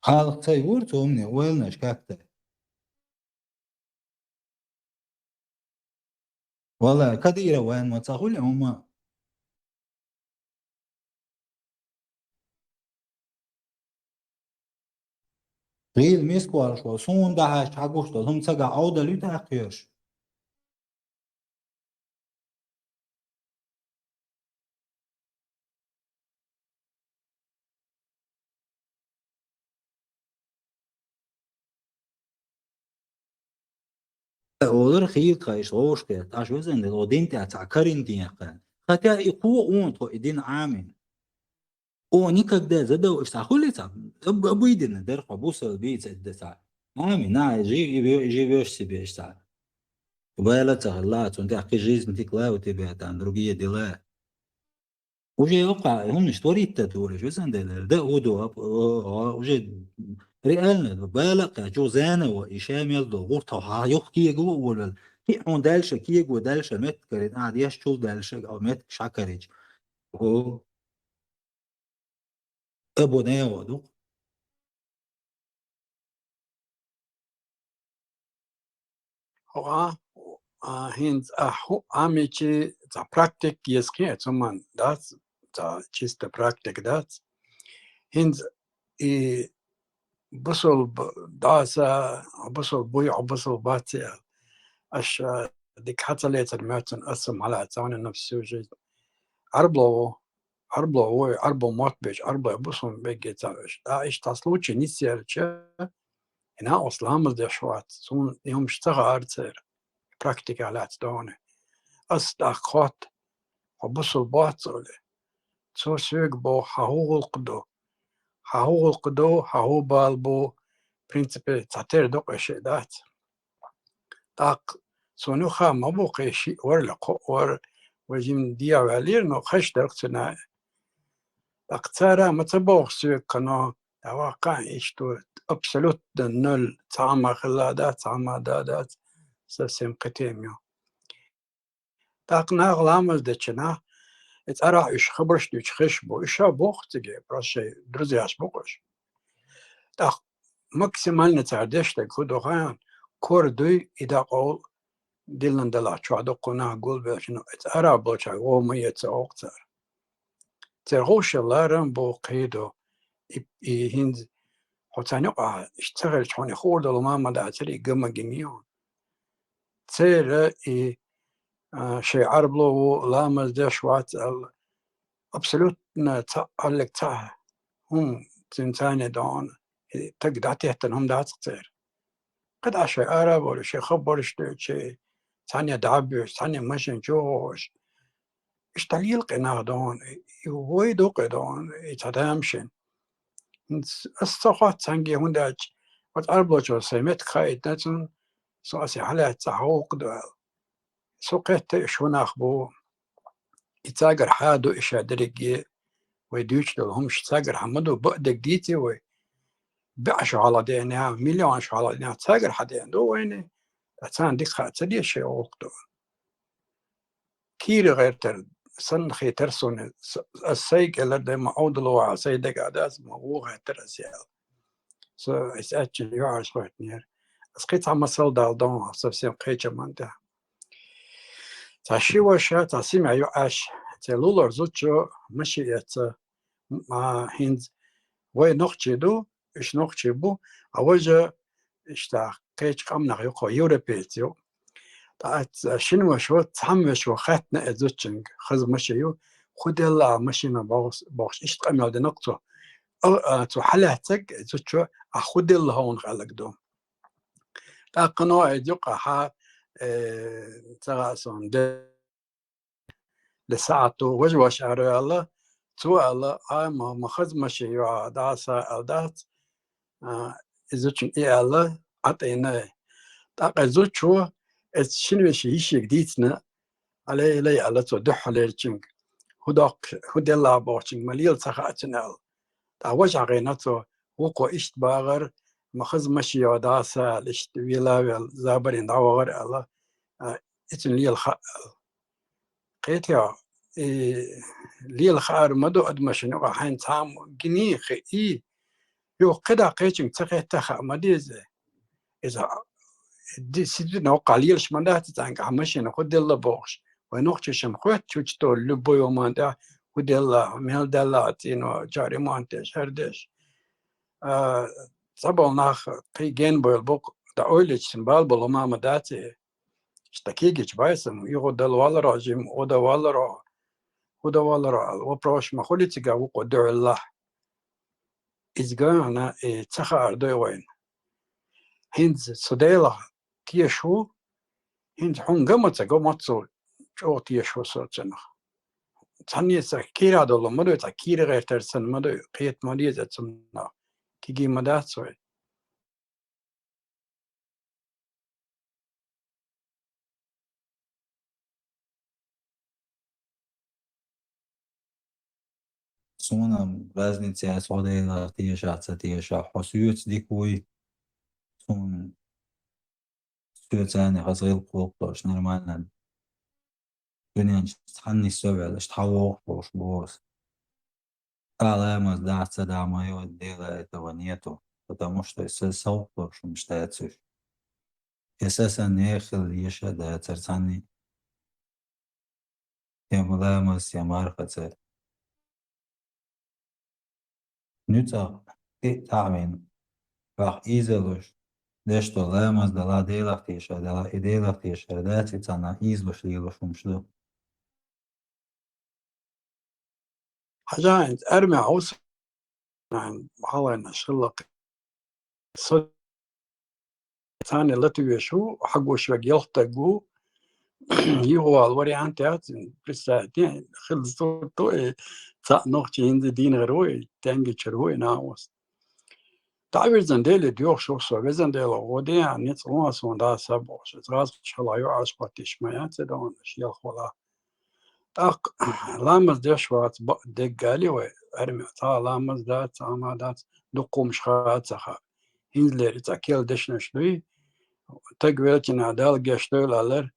Халкъ ца юра цо умне, ойланаш как-то. Валла, Кадыров вайн ма ца хуьлу, амма гӀийла миска волуш волу, суна дахьаш хьан гуш долу хӀума ца гахь Ӏовдал ю тӀаккха йоьш? Олар хийла тхан иштта вовшахкхетта, аш везан дела, о дин тӀехь цхьа карантин яьккхина. Хотя и кхо а вон тхо и дин Ӏамийна. О, никогда задав, иштта хуьлий цхьа, аб-, обыденно дара хьо, бусал бийца эдда цхьа. Ӏамийна, а, жи-, и ве-, живёшь себе иштта. Бала ца хилла, цунна тӀехь кхин жизнь тикла у тебя, там, другие дела. Уже йоккха, хӀуманаш творить дан луш, везан дела, да, у ду, ап-, о, о, уже реально, бала кхаьчу, заново, и ша мел долу, гӀуртах хьан юха кего а волавелла. Кхин а хьуна дальше, кего дальше, меттиг карийна, а, дешчул дальше, а, меттиг ша карийча. О, або нева ду. Хьо, а, а, хӀинца, а, хӀу, Ӏамийчи цхьа практика еза кхин а цу ман дац, цхьа чисто практика дац. ХӀинца и бусулба даса, бусулба буй, бусулба бац аьлла. Аша дика хьа ца лецар моьтту суна, аса хьалаьцна цхьа ванна всю жизнь. Ӏарбало ву, Ӏарбало ву, Ӏарбо мотт бечу, Ӏарбой бусулба бегге ца веш. Да, иштта случай ницъелча, и накъост ламаз деш вац, суна и хӀумаш ца хаьара церан, практика лаьцна догӀу. Ас тӀаккха хотту, хьо бусулба вац олий. Цо соьга боху, хьан хӀун гӀуллакх ду? Хьан хӀун гӀуллакх ду, хьан хӀун бала бу? В принципе, цхьатерра ду-кх и шиъ дац. ТӀаккха суна юха ма бу кхин шиъ вара, кхоъ вара, вай жимма дехьа ваьллера, но хезаш дара-кх цуьнан. ТӀаккха цара ма ца боху соьга кхано, а ваккха иштта абсолютно ноль, цхьа а ма хилла дац, цхьа а ма да дац, совсем кхин тема ю. ТӀаккха наха ламаз дечу нах, и цӀарахь уьш хабарш дуьйцуш хезаш бу. Уьш ша боху циге, просто шайн друзьяш бу-кх уьш. ТӀаккха максимально цара деш дерг хӀун ду хаьий, кора дуй и дакъа диллина делахь чохь дуккха нах гулбелча, ну, и цӀарахь болчаьрга гӀо ма эца оха цара. Церан гӀовшал ларам бу, кхин ду. И, и хӀинца хьо царна юкъахь иштта ца хилча, хьуна хуур долу ма ма дацара, и гама гина ю. Церан и, а, шайн Ӏарбало ву, ламаз деш вац аьлла, абсолютно цхьаъ, хьаллаг цхьа хӀума цуьнан царне догӀу, и таг дӀатеттина хӀума дац-кх церан. КхидӀа шайн ара а бовлуш, шайн хабарш дуьйцуш, цхьаьна дӀа а буьйцуш, цхьаьна машен чу а гӀуш. Иштта лела-кх и нах догӀу, и вай ду-кх и догӀу, и цхьа тамашийна. Ас ца хотту цхьаьнгге, хӀунда аьлча оцу Ӏарбалочо сайн меттиг хаийтина цунна, со аса хьалаьцна цхьа гӀуллакх ду аьлла. Со кхетта, и шо нах бу, и цаьргара хьа ду, и ша дерриге вай дуьйцуш долу хӀумаш цаьргара хьа ма ду, баа дерг дийций вай. БӀе шо хьалха деана, миллион шо хьалха деана, цаьргара хьа деана ду вайна, ткъа царна дика хаа ца деза шайн гӀуллакх ду. Кийра гӀертара санна хетара суна, с-, ас сайга элира, дай ма Ӏовдало вахьа, сайн дагахь дац, ма вон гӀертара ас аьлла. Со, ас аьлча, юьхьӀаьржа хоьттинера. Ас кхин цхьа масал дала догӀу, совсем кхечу ман тӀехь. Цхьа ши ваша, цхьа семья ю Ӏаш, церан лулара зудчо машен эцна, м-, а, хӀинца вай нохчий ду, уьш нохчий бу, а важа иштта кхечу къомах ю, кхо европеец ю. Ткъа ца-, шина вашо, цхьамма вашо хаьттина и зудчуьнга, хаза машен ю, хӀун делла ахь машина бохуш, бохуш, иштта къамел дина-кх цо. А, а, цо хьалаьцнарг и зудчо, ахь хӀун делла хьуна аьлларг ду. ТӀаккха но и юкъахь, э, ца хаьа суна, де-, де сахьт ду, важа ваша ара аьлла, цо аьлла, а, ма, ма хаза машен ю, а, дӀаса аьлла дац, а, и зудчуьнга и аьлла, Ӏа тӀе йина. ТӀаккха и зудчо, и шина вешин йишига дийцина, Алей, алей, аьлла цо дуьххьалерчуьнга, хӀун доккху, хӀун делла бохучуьнга ма лела ца хаьа цуьнан аьлла. ТӀаккха важа гӀийна цо, вукхо иштта багӀар, ма хаза машен йоагӀа дӀаса аьлла, иштта вела а велла, забарина дӀавахара аьлла, а, и цуьнан лела хаьа аьлла. Кхетий хьо, и лела хаар ма ду адамашна юкъахь хьайна цхьа а гиний хиъий, юха кхидӀа кхечуьнга ца хетта хаа ма деза. Иза ди-, сидина хӀокхахь лелаш ма дац цхьаьнгахь машина хӀун делла бохуш. Вайн нохчашна хоьтту чучто любой момент тӀехь хӀун делла, мел делла цӀийно ча ремонт деш, хӀара деш. А, цхьаболу нах кхин генбойла боккху, дӀа ойлича, сан бала болу мама дац и. Иштта кегийча байсам, и гӀо дала валаро, жим гӀо дан валаро, хӀун дан валаро аьлла, вопрос ма хуьлий цигахь вукхо дуьхьаллахь. Иза гана, э, ца хаар дой вайна. ХӀинца со Делах теша ву, хӀинца хьуна ган ма ца го, массо чӀогӀа теша ву со цунах. Цхьанне ца кийра долу ма дуй, цхьа кийра гӀертар санна ма дуй, кхета ма деза цунах. Кегий ма дац вай. Суна разница яц, хьо Делах тешахь, ца тешахь, хьо соьца дика вуй. Суна соьца а хаза гӀиллакх-гӀуллакх долуш, нормально. Дуьнен чу цхьанна нисса а ваьлла, иштта хьан вогӀуш волуш бу аса. Ламаз дахь, ца дахь, моего дела этого нету, потому что со-, со гӀуллакх долуш хӀумнаш дац уьш. Я са санна нехан хила йиш а дацара цхьанний, я ламаз, я марха цара. Нуьцкъахь кхин а цхьаъ вина, ваха ийзалуш, деш долу ламаз дала, Делах тешар дала, и Делах тешар дац, и цхьанна ийзалуш лелош хӀумнаш ду. Хьажа, хӀинца армехь ву со, хьалхайнаш хилла-кх. Со царна латавеш ву, хьагуш верг ялх стаг ву, юхавала вариант яц, представьте, хила сурт ву и, цхьаъ нохчи хӀинца дийнахь ву и, тенге чуьра ву и накъост. ДӀавирзина Деле доьхуш ву со, везан Дела, гӀо де, ницкъ ло суна, да, са бохуш, иза гӀазкхаша хала йоӀаш паттиш ма яц и догӀанаш, ялх вала. ТӀаккха ламаз деш вац, бакъ деггали вай, армехь цхьа а ламаз дац, цхьа а ма дац, дуккха хӀумнаш хаа ца хаьа. ХӀинцалера и цхьа керла дешнаш дуй, стаг велча Дала гечдойла алар,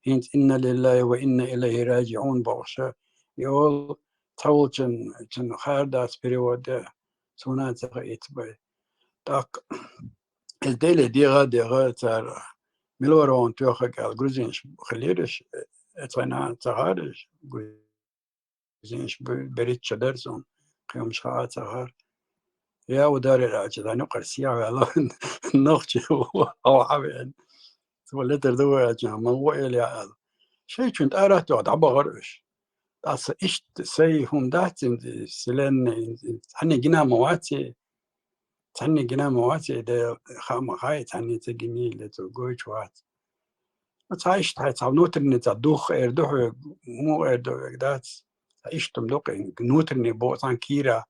хӀинца «Инна лиллахи ва инна илайхи раджиун» бохуша, и олу цхьаволчун, цунна хаар дац перевод де, суна а ца хаийта бай. ТӀаккха иза Деле дегӀа а дегӀа цара, мила вара вайна тоьхнарг аьлла, грузинаш хилира уьш, э, цхьа нана ца хаьара уьш, грузинаш бу-, беррича дара суна, кхин хӀумнаш хаа ца хаьара. Я ударил аьлча, дан юкъара сехьа ваьлла, нохчи ву, хьо хьан веана. Цо летар ду вай аьлча, ма ву эле аьлла. Шайчунна тӀара а тоьхна дӀабахара уьш. Аса иштта сай хӀума дац, вселенная, цхьанне гина ма вац и, цхьанне гина ма вац и, де хаа ма хаьа, цхьанне ца гинийла, цо гойтуш вац. Цхьа иштта хьайн цхьа внутренний цхьа дух эр ду хьоьга, муха эр ду хьоьга дац. Цхьа иштта хӀума ду-кх и, внутренний боху цхьана кийра.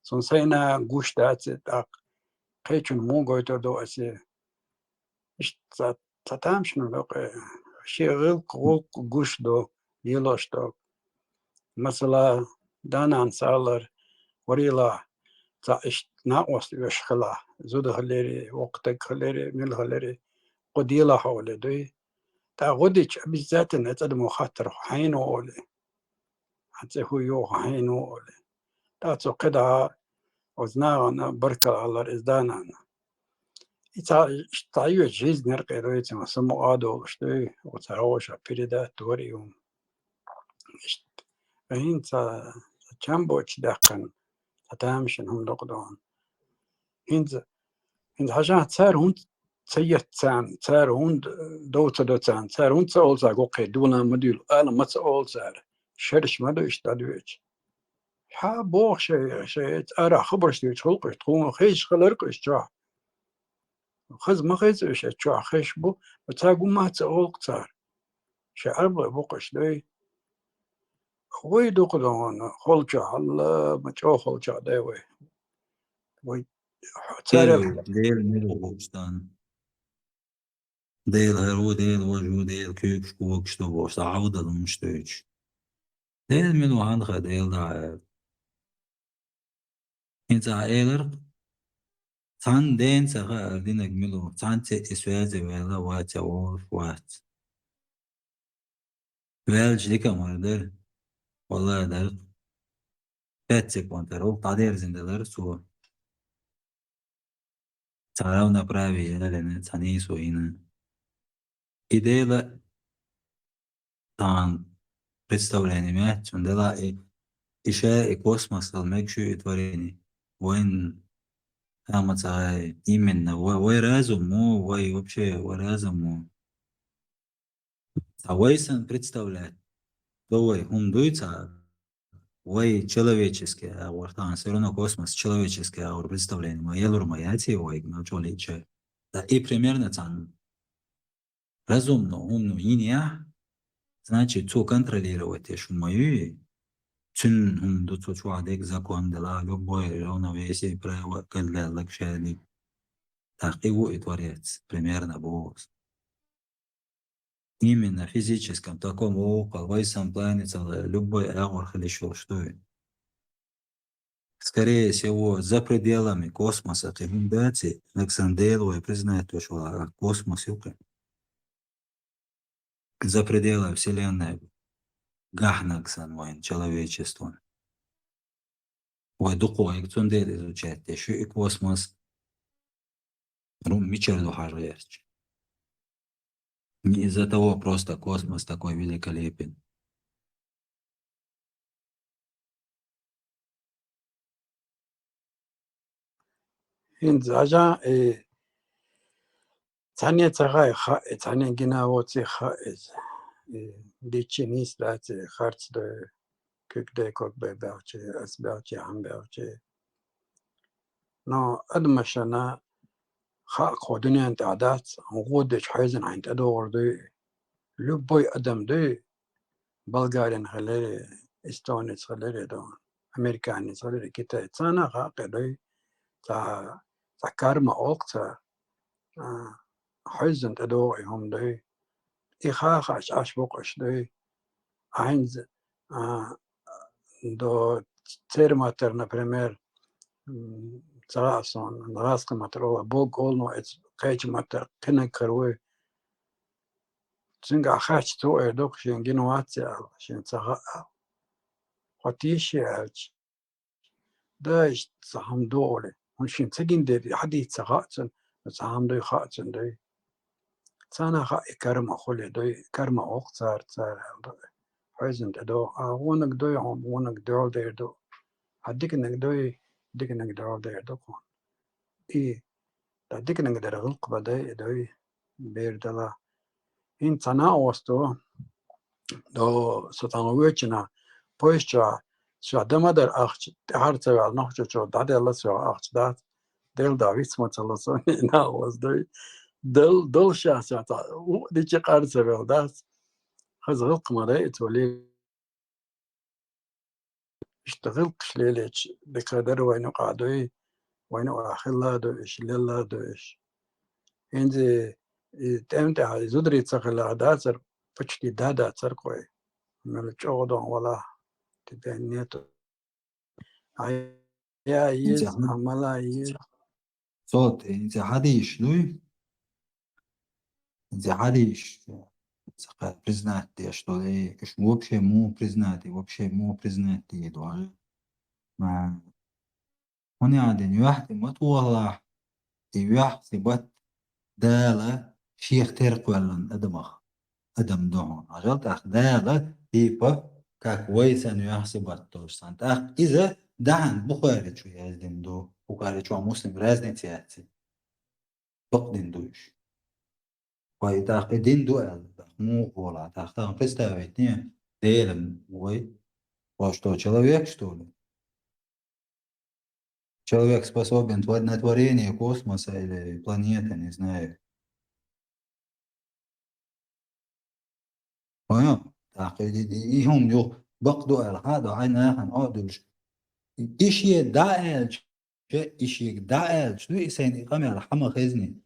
Цунна сайна гуш дац и тӀаккха. Кхечунна муха гойтур ду аса? Иштта цхьа, цхьа тамашийна ду-кх и. Шен гӀиллакх-гӀуллакх гуш ду, лелош ду. Масала, да-нана ца алар, варелахь, цхьа иштта накъост оьшуш хилахь, зуда хиларе, воккха стаг хиларе, мила хиларе, гӀо делахь олий дуй. ТӀаккха гӀо дича, обязательно цӀа дамо хаттар, хьо хьенан ву олий. Хьан цӀе хӀун ю, хьо хьенан ву олий. ТӀаккха цо кхидӀа оцу нахана баркалла алар иза да-нана. И цхьа, цхьа йоьцу жизнь яра кхин дойцина, самукъа а долуш дуй, оцу хьаша передать дора и хӀума. Иштта, хӀинца чам боцуш даьккхина, цхьа тамашийна хӀума ду-кх догӀна. ХӀинца, хӀинца хьажахь, цара хӀунда ца етта царна, цара хӀунда дов ца до царна, цара хӀунда ца олу цаьрга, кхин дувна ма дуьйлу, ала ма ца олу цара, шераш ма ду иштта дӀадоьдуш. Хьан боху шайн, шайн арахь хабарш дуьйцуш хуьлу-кх уьш, тхуна хезаш хилар-кх уьш чохь. Хаза ма хеза уьш, эцу чохь хезаш бу, цаьрга хӀумма а ца олу-кх цара. Шайн Ӏарбой бу-кх уьш дуй. Вай ду-кх догӀна, холчохь, хьалла, ма чӀогӀа холчохь дай вай. Вай цара Дела, Дела мила ву хууш дан. Дела хӀара ву, Дела вож ву, Дела куьйгаш когаш ду бохуш, цхьа Ӏовдал хӀуманаш дуьйцуш. Дела мила ву хьанна хаьа, Дела дӀа а аьлла. ХӀинца ахь элира, цхьанна дена ца хаьара динарг мила ву, цхьаьнца и связе ваьлла вац, я волуш вац. Ваьлча дика а мара дара, валла дара. Пять секунд ара, вукху дӀадерзина делара цо. Цхьа равноправие ялийна, цхьа нийсо йина. И Дела тахана представление меттачун дела и, и ша и космос дала мегаш ю и творение. Вайн хӀама ца гӀай, именно, ва-, вай разум мо, вай вообще, вай разум мо. Цхьа вай санна представлять до вай, хӀума дуй цхьа, вай человеческий агӀор, тахана всё равно космос человеческий агӀор представление ма елур ма яций вайга, ма чӀогӀа лиъча. Да и примерно цхьана. Разумно хӀума ну йинехь, значит, цо контролировать еш хӀума ма юй. Цуьнан хӀума ду, цо чохь дерг закон дела, любой равновесие, право, кхел даьлларг ша дерг. ТӀаккха и ву и творец, примерно боху аса. Именно физическом таком вовкъа, вай сан плане ца ла, любой агӀор хила йиш йолуш ду и. Скорее всего, за пределами космоса кхин хӀума дац и, нагахь санна Дела вай признать веш вала, космос ю кхин. За пределами Вселенной гахь нагахь санна вайн человечествон. Вай дукха вайга цундела изучать деш ю и космос. Рум мичара ду хьажа гӀерташ. Не из-за того просто космос такой великолепен. ХӀинца хьажа, э, цхьанне ца хаьа, хаьа, цхьанне гина воций хаьа иза. Э, диччи нийса дац, э, харц ду, куьг дай, ког бай баьлчи, ас баьлчи, хьан баьлчи. Но адамашна хаьа кхо дуьнен тӀехь дац, хьуна гӀо дечу хьаьзна хьайна тӀедогӀур дуй. Любой адам дуй, болгарин хиларе, эстонец хиларе ду, американец хиларе, китаец, царна хаьа кхин дуй, цхьа, цхьа карма олу цара, а, хьаьзна тӀедогӀу и хӀума дуй. И ха-, хаач Ӏаш бу-кх аша дуй. Хьайнца, а, до церан маттара, например, м, ца хаьа суна, гӀазкхийн маттара олу, Бог олу, но эцу кхечу маттара кхинаг хир вуй. Цуьнга хаьчча, цо эр ду-кх, шен гина вац аьлла, шен ца хаьа аьлла. Хьо тийша аьлча, да, иштта цхьа хӀума ду олий. ХӀунда шен ца гина дерг хьан дийца ца хаьа цунна, цхьа хӀума дуй хаьа цунна дуй. Царна хаьа и карма хуьлий дуй, карма олу-кх цара, цара аьлла ду. Хьаьзна тӀедогӀу, а гӀонаг дуй хьуна, гӀонаг дуьхьал дер ду. Хьан диканаг дуй, диканаг дуьхьал дер ду-кх хьуна. И, дан диканаг дар гӀиллакх бан дай и дуй, бер дала. ХӀинца цхьа накъост ду, до, со цхьана воьдучу хенахь, поезд чохь, ша дан ма дара ахча, тӀаьхьара ца ваьлла, нохчочо дӀаделла ша ахча дац, Дела дӀа виц ма ца ло со, и накъост дуй. Дал, дал ша ша цхьа, у, дичи къар ца ваьлла дац. Хаза гӀиллакх ма дай и цо ле-, Иштта гӀиллакхаш лелийча, дика дара вайна юкъахь дуй, вайна юкъахь хилла а ду иш, лелла а ду иш. ХӀинца и тӀем тӀехь и зударий ца хилла дацара, почти да дацара кхой. Мел чӀогӀа дон вала, тиден нету. Ай, я, еза, амала, еза. Цо тӀе хӀинца хьадийш дуй? ХӀинца хьадийш, ца кхаьа признать деш долу, э, уьш вообще муха признать, вообще муха признать дийр ду хьажа. Ма, хӀунда аьлла, юьхь тӀе ма тохалахь, и юьхь сибат Дала шех тера кхоьллина адамах, адам ду хьуна. Хьажал тӀаккха Дала, типа, как вай санна юьхь сибат долуш санна. ТӀаккха иза дахьан Бухари чу яздина ду. Бухари чохь, Муслим, разница яц. Бакъдина ду уьш. Вай тӀаккха и дин ду аьлла, тӀаккха муха олахь, тӀаккха тахана представить де, Дела вай, во что человек, что ли? Человек способен твор-, на творение космоса или планеты, не знаю. Понял? ТӀаккха и, и, и хӀума ю, бакъ ду аьлла, хьа а до, хьайн нахана Ӏо а дуьллуш. И шега дӀа аьлча, и шега дӀа аьлча, дуй и сайна и къамел хьан ма хезний.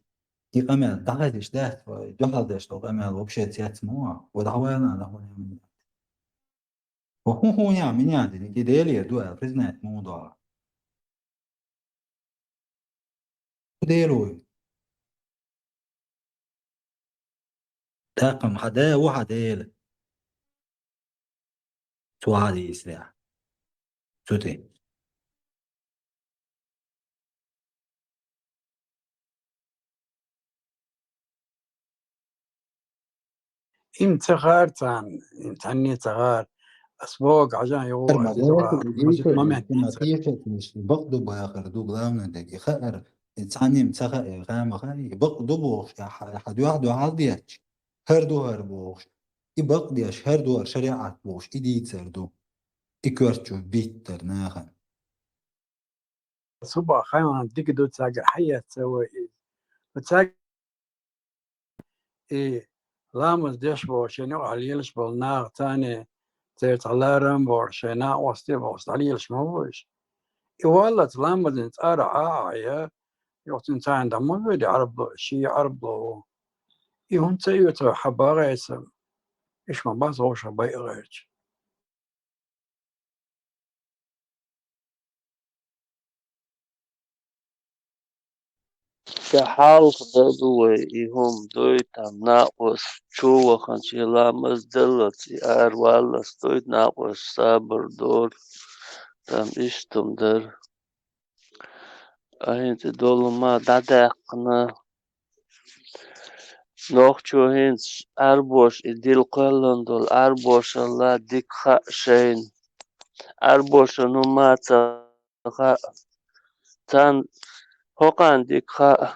И къамел дӀахезаш дац, вай, дуьхьал деш долу къамел вообще цецмо, вай дӀаваллал, дӀаваллал. Ва хӀун, хӀун яа, мин яа дина, и Делера ду аьлла, признать ма ду. Дела ву. ТӀаккха-м хьан да ву хьан Дела? Цу хьадисехь. Цу тӀе. Им ца хаьара царна, им цхьанне ца хаьара. Ас боху, хьажа, юха Ар ма аса дехар, юха, ма дийшар, мазут момент ма ца дийшар, бакъ ду бахар ду, главное, дерг и хаьара, и цхьанне ца хаьа, и хаа ма хаьа, и бакъ ду бохуш, я хьа-, хьан дуьхьа дуьхьал детташ, хӀара ду хӀара бохуш, и бакъ деш, хӀара ду хӀара шариӀат бохуш, и дийцар ду, и коьрта чу биттар нахана. Цу бахьана дика ду цаьргара хьаэца вай иза. Цаьрга и ламаз деш болу, шайн юкъахь лелаш болу наха царна церан цхьа ларам а бохуш, шайн накъостий а бохуш, дӀалелаш ма бу уьш. И валлалц ламазан цӀарахь а Ӏа а я, юха цуьнан царна дӀа ма вевда Ӏарбало, шен Ӏарбало ву. И хӀунда ца оьцу хьан багӀе сан? Иш ма бац вовшах байа гӀерташ. Ша хьалха дар ду вай, и хӀума дуй, там накъост чу ваханчу ламаз даллалц, и ара валлалц дуй, накъост сабар дора, там иштта хӀума дара. А хӀинца и долу ма дӀадаьккхина. Нохчо хӀинца Ӏарбоша и дилла кхоьллина долу, Ӏарбошалла дика хаьа шайна. Ӏарбошна хӀума ца хаьа. Царна хӀокхарна дика хаьа.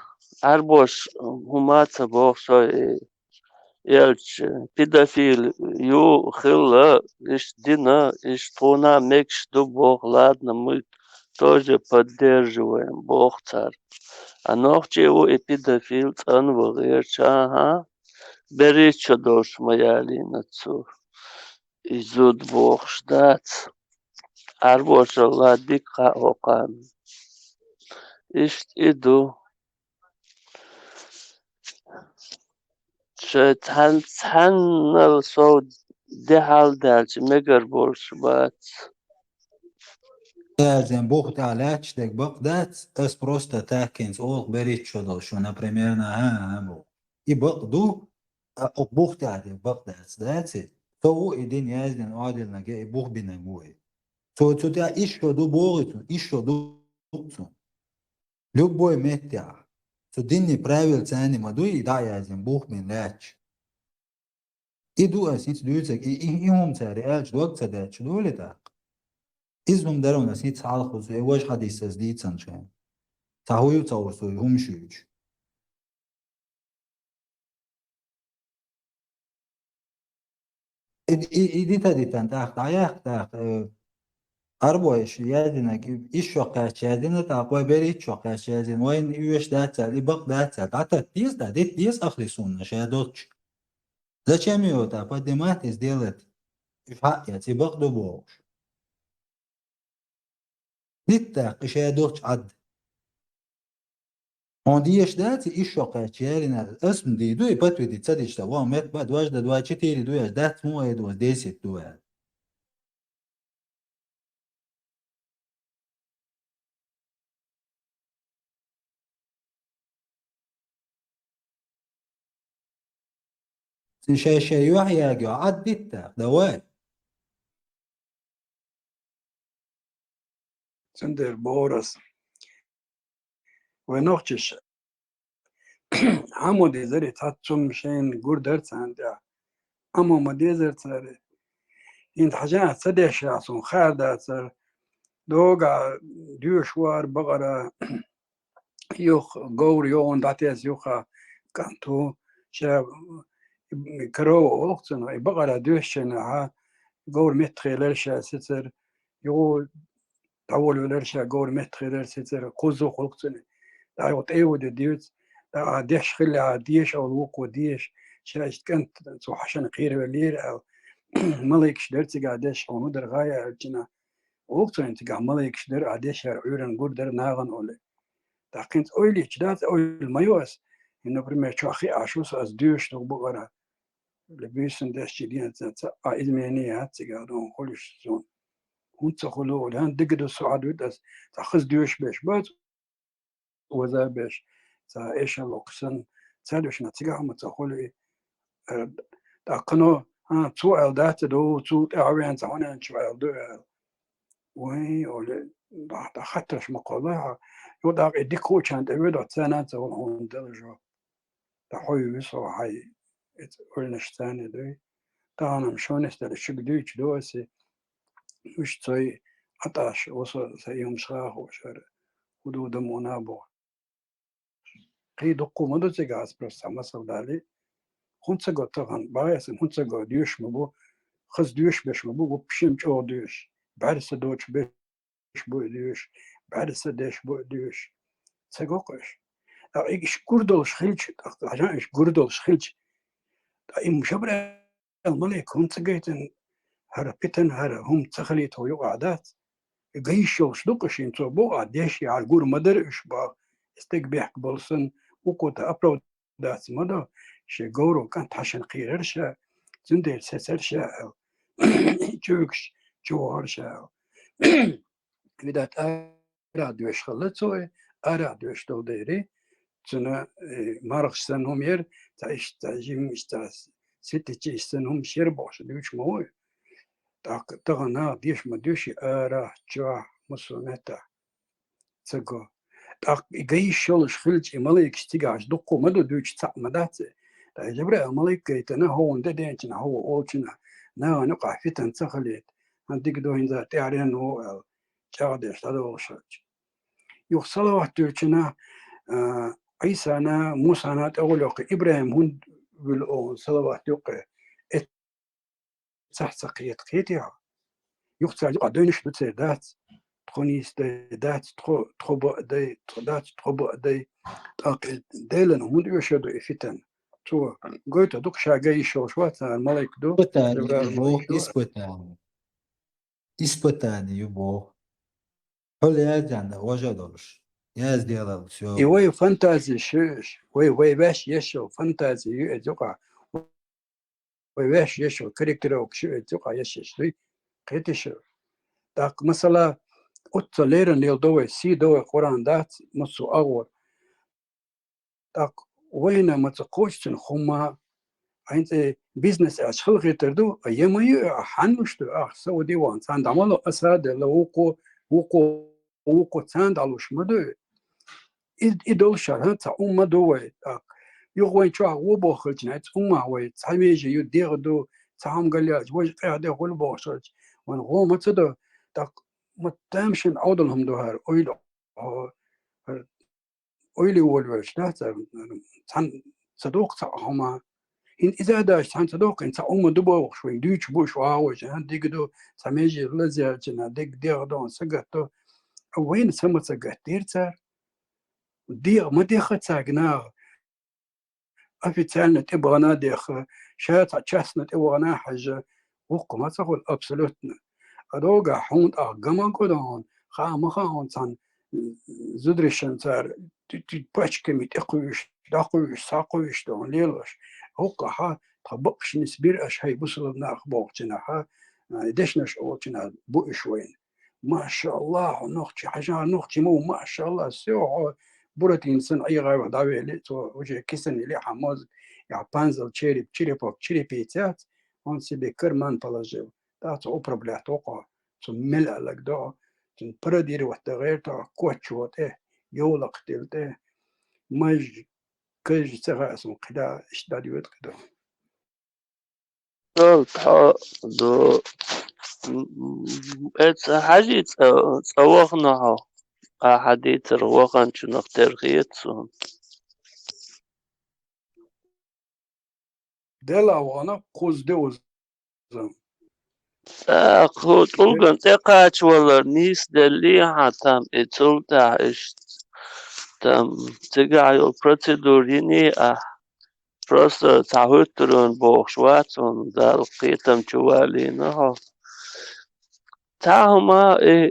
Ӏарбоша хӀума ца боху со и. Элча, педофил ю, хилла, иштта дина, иштта тхуна мегаш ду боху, ладно, мы тоже поддерживаем боху цара. А нохчи ву и педофил, цӀанвахарча, аха, берриш чу долуш ма ялийна цо. И зуда бохуш дац. Ӏарбошалла дика хаьа хӀокхарна. Иштта и ду. Шайн цхьан-, цхьаннал сов де хьал даьлча мегар болуш бац. Яздина бух тӀехь лаьтташ дерг бакъ дац, ас просто так хӀинца оха берриш чу долуш, например, на, а, а, бу. И бакъ ду, а, оха бух тӀехь дерг бакъ дац, дац и? Со ву и дин яздина, Ӏодиллинарг, и бух бинарг ву и. Цо цу тӀехь иш шо ду боху цунна, иш шо ду цунна. Любой меттехь. Цу динни правил царни ма дуй, и дӀа а яздина, бух бина лаьтташ. И ду ас хӀинца дуьйцург, и, и, и хӀума цара аьлча дог ца даьлча дуьйлий тӀаккха? Иза хӀума дара ван ас хӀинца хьалха, и важа хьадис ас дийцан шайна. Цхьа хӀу ю ца гӀур со, и хӀума шуьйчу. И, и, и дита-дитан тӀаккха дӀаяккха тӀаккха, э, Ӏарбой иш яздинарг, и иш шо кхаьчча яздина, тӀаккха вай берриш чу кхаьчча яздина, вайна и оьшуш дац аьлла, и бакъ дац аьлла, дӀататта деза, дӀадитта деза ахли сунна ша долчу. Зачем его-то поднимать и сделать? Уьш хьаъ яц, и бакъ ду бохуш. Дитта тӀаккха и ша долчу Ӏад. Хьуна дезаш дац и иш шо кхаьчча ялийнарг, ас-м дийр ду, и патви ди ца дича, вон метта бан, дважды два четыре ду аьлча, дац ма вай ду, ас десять ду аьлла. Шай-шай юьхь ягайо, Ӏад дитта, давай. Цундела бохура ас. Вай нохчаша, хьан ма дезара и цхьацца хӀума шайна гур дара царна тӀехь. Амма ма дезара цара. ХӀинца хьажа ца дешшехь, суна хаар дацара. Догахь доьшуш вара бакъара, юха говр йогӀун дӀатесна юха кӀант ву, ша корова олу цунах, и бакъара доьшучу хенахь, говр меттахъелира ша сецара, юха дӀаволавелира ша, говр меттахъелира сецара, кхузза ву кхулкх цуьнан. ДӀа юха тӀе а ву де дивца, дӀа а деш хилла, а деша олу вукхо деша, ша иштта кӀант цу хьашана кхеравеллера аьлла, малайкаш дара цигахь деш, хьуна хӀун дара гӀая аьллачунна. Вукху цуьнан цигахь малайкаш дара, а дешара Ӏуьйранна гур дара нахана олий. ТӀаккха хӀинца ойла йича дац, ойла ма йо ас. И, например, чохь хиъаш ву со, ас доьшуш ду бакъара, ле буьйсан деш чи ден ца, ца, а изменение яц цигахь, дон хуьлуш сун. ХӀунда ца хуьлу, оли, хӀан дигадо со Ӏад вуьту ас, цхьа хаза доьшуш беш бац, оза беш, цхьа эшалла кхуьсан, ца луьйш на цигахь ма ца хуьлу и. Э, тӀаккха но, а, цо аьлла дац, ду, цу тӀаьхьа вен ца хьунен чу аьлла ду аьлла. Вай, оли, дӀа-, дӀа хаттарш ма кхолла хьо. Ю дакъа и дика хуучан тӀе вуьйдо, царна ца хуьлу хьуна дала жо. Ткъа хьо ю со хьай, эц ойланаш царна дуй. Тахана-м шонис дара шуьга дуьйцуш ду аса, уьш цой атӀаш, оса сан юмаш хахуш ара, хӀу ду дан муна боху. Кхин дуккха ма ду цигахь, ас просто цхьа масал далий. ХӀунда ца го тахана, бахьа аса, хӀунда ца го доьшуш ма бу, хаза доьшуш беш ма бу, вообще-м чӀогӀа доьшуш, бӀаьрса доцуш беш бу и доьшуш, бӀаьрса деш бу и доьшуш. Ца го-кх уьш. ТӀаккха и иш гур долуш хилча, тӀаккха хьажа иш гур долуш хилча, ткъа и Жабраил малик хӀунда ца гайтина, хӀара питана, хӀара хӀума ца хилийта хьо юкъахь дац? И ган йиш йолуш ду-кх уьш, хӀинца цо боху, ахь деш яхьара гур ма дара уьш боху, и стаг бехк болу санна, вукхо тӀе оправдаться ма до, шен говро кӀант хьашана кхийрара ша, цундела сецара ша аьлла. Чуьйгаш чу вахара ша аьлла. Видат арахь доьшуш хилла цо, арахь доьшуш долу дерий, цуьнан, э, мархаш санна хӀума яра, цхьа иштта, цхьа жимма иштта, цхьа ситичи иштта санна хӀумаш яра бохуш дуьйцуш ма ву. ТӀаккха тахана наха деша ма доьший арахь, чохь, массо а меттехь. Ца го. ТӀаккха и ган йиш йолуш хилча, и маликаш цигахь дуккха ма ду дуьйцуш цхьаъ ма дац. ТӀаккха Жабраил малик гайтина, хӀуна де деначунна, хӀу олучунна, нахана юкъахь фитан ца хилийта, хӀан дика ду хӀинца тӀаьхьаренна ву аьлла, чӀагӀдеш дӀадолуш хилча. Юха салават дуьллучунна, а, Ӏийсана, Мусана тӀе гӀуллакх, ИбрахӀим хӀунда вуьлу оха салават юккъе? Эццахь ца кхета, кхетий хьо? Юха цара юкъахь девнаш ду церан дац, тхо нийса дай дац, тхо, тхо баа дай, тхо дац, тхо баа дай. ТӀаккха Делан хӀунда оьшур ду и фитан? Цо гойту дукха ша ган йиш йолуш вац, цара малик ду, Испытание Жабраил ю боху, малик ду. Испытание. Испытание ю боху. Хьо лаьцна вожа долуш. Яздела всё. И вай фантазеш ю уьш, вай, вай ваьш еш йолу фантази ю иза юкъахь. Вай ваьш еш йолу корректировкаш ю иза юкъахь еш еш дуй. Кхетий шу? ТӀаккха, масала, оццул леррина леладо вай, сий до вай, Къуръан дац, массо а агӀор. ТӀаккха вайна ма ца кхочу цуьнан хӀумма, хьайн цӀе бизнес аьлча халахетар ду, а я ма ю, а хьанна луш ду, ахь Сауди вахана, царна дӀа ма ло, аса а делла, вукхо, вукхо, вукхо царна дӀалуш ма ду. И, и долуш а, хӀан, цхьа хӀума ма ду вай, тӀаккха. Юха вайн чохь гӀо боху хилча, хьайн цхьа хӀума вай, цхьа меже ю, дегӀ ду, цхьа хӀума галъяьлча, важа къехь де хуьлу бохуш хилча, вайн гӀо ма ца до, тӀаккха ма тамашийна Ӏовдал хӀума ду хӀара, ойла, хӀара ойла волавелча, да, цара, цхьаьна ца доккху цхьа хӀума. ХӀинца иза а даьлча, цхьаьна ца доккху, хӀинца цхьа хӀума ду бохуш, вайн дуьйцуш бу уьш вагӀа вайша, хӀан, дика ду, цхьа меже лазаьлча, дика дегӀ ду, хӀан, сагатто. Вайна са ма ца гатдира цара. ДегӀ ма деха цаьрга наха. Официально тӀе бахана а деха, ша цхьа частно тӀе вахана а хьаьжжа, вукху ма ца хуьлу абсолютно. А догахь хьуна тӀаккха ган ма го дохуна, хаа ма хаьа хьуна цхьана зударшна цара ти-, ти-, пачками тӀекхуьйсуш, дӀакхуьйсуш, схьакхуьйсуш дохуна лелош. ХӀокхахьа тхан бакъаш нисбира аша, хӀай бусалба нах бохучунахьа, а, дешнаш олучунахьа бу уьш вайна. Машалла, хьо нохчи, хьажа нохчи ма ву, машалла, всё, хьо Буратино санна Ӏехаваьлла дӀавели, цо уже кисана или хьан мозг, я панзал череп, черепок, черепицац, он себе карман положил. ТӀаккха цо управлять вокхо, цо мел аьлларг до, цуьнан пародировать дан гӀерта, коччо тӀе, йовлакх тӀе, маж, кажи ца хаьа суна кхидӀа, иштта дӀадоьду кхидӀа. Эл тхьо ду. М, м, эца хьажи цӀа, цӀа вахана хьо. Ахьа дийцар ваханчунах тера хета суна. Дела вахана кхуза де уза. ТӀаккха хӀу тӀулган тӀе кхачавалар нийса деллий хьан там, и цул тӀаьхьа иштта там цигахь йолу процедура йиний ахь? Просто цхьа хӀуьттуран бохуш вац хьуна, Далла кхетам чу валийна хьо. Цхьа хӀума, э,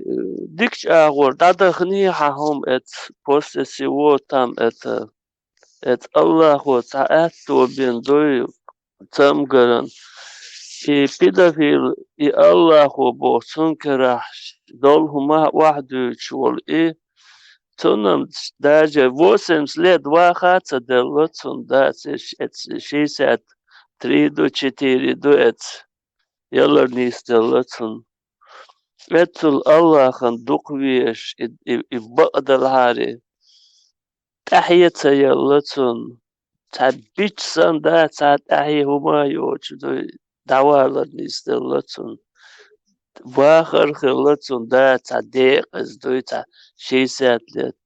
дикачу агӀор дӀадаханий хьан хӀума эца, после всего там это, Эцу Аллахо цхьа аьтто бен дуй цамгаран. И педофил, и Аллахо боху цун карахь долу хӀума охьадуьйцуш волу и, цунна даже восемьдесят лет ваха а ца делла цунна, да, ца ш-, эц-, шестьдесят три ду, четыре ду эц, ялар нисделла цунна. Эццул Аллахана дукха везаш, и, и, и бакъдалахьара, тӀаьхье ца елла цунна. Цхьа бича санна, да, цхьа тӀаьхье хӀума а йоцуш дуй, дӀавалар нисделла цунна. Вахар хилла цунна, да, цхьа декъаза дуй, цхьа шестьдесят лет.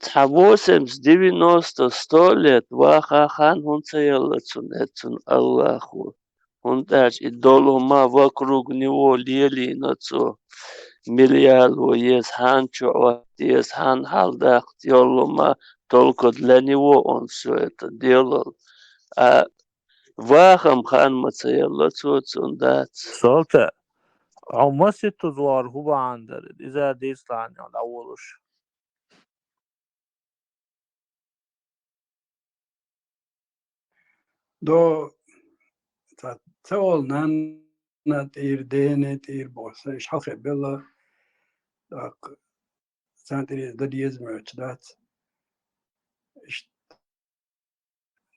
Цхьа восемьдесят, девяносто, сто лет ваха хан хӀунда ца елла цунна, эццул Аллахо? ХӀунда аьлча и долу хӀума вокруг него лелийна цо. Мила яло еза, хьан чу Ӏотта еза, хьан хьаладаккха йолу хӀума только для него он всё это делал. А вахам хан ма ца елла цо цунна, дац. Солта, хьо маситтаза вахар хӀун бахьана дара? Иза дийцалахьана дӀаволуш. До, ца, ца волу нанна тӀера, дена тӀера боху, сан иштта хьалхе белла, тӀаккха царна тӀера дан деза моьттуш дац. Иштта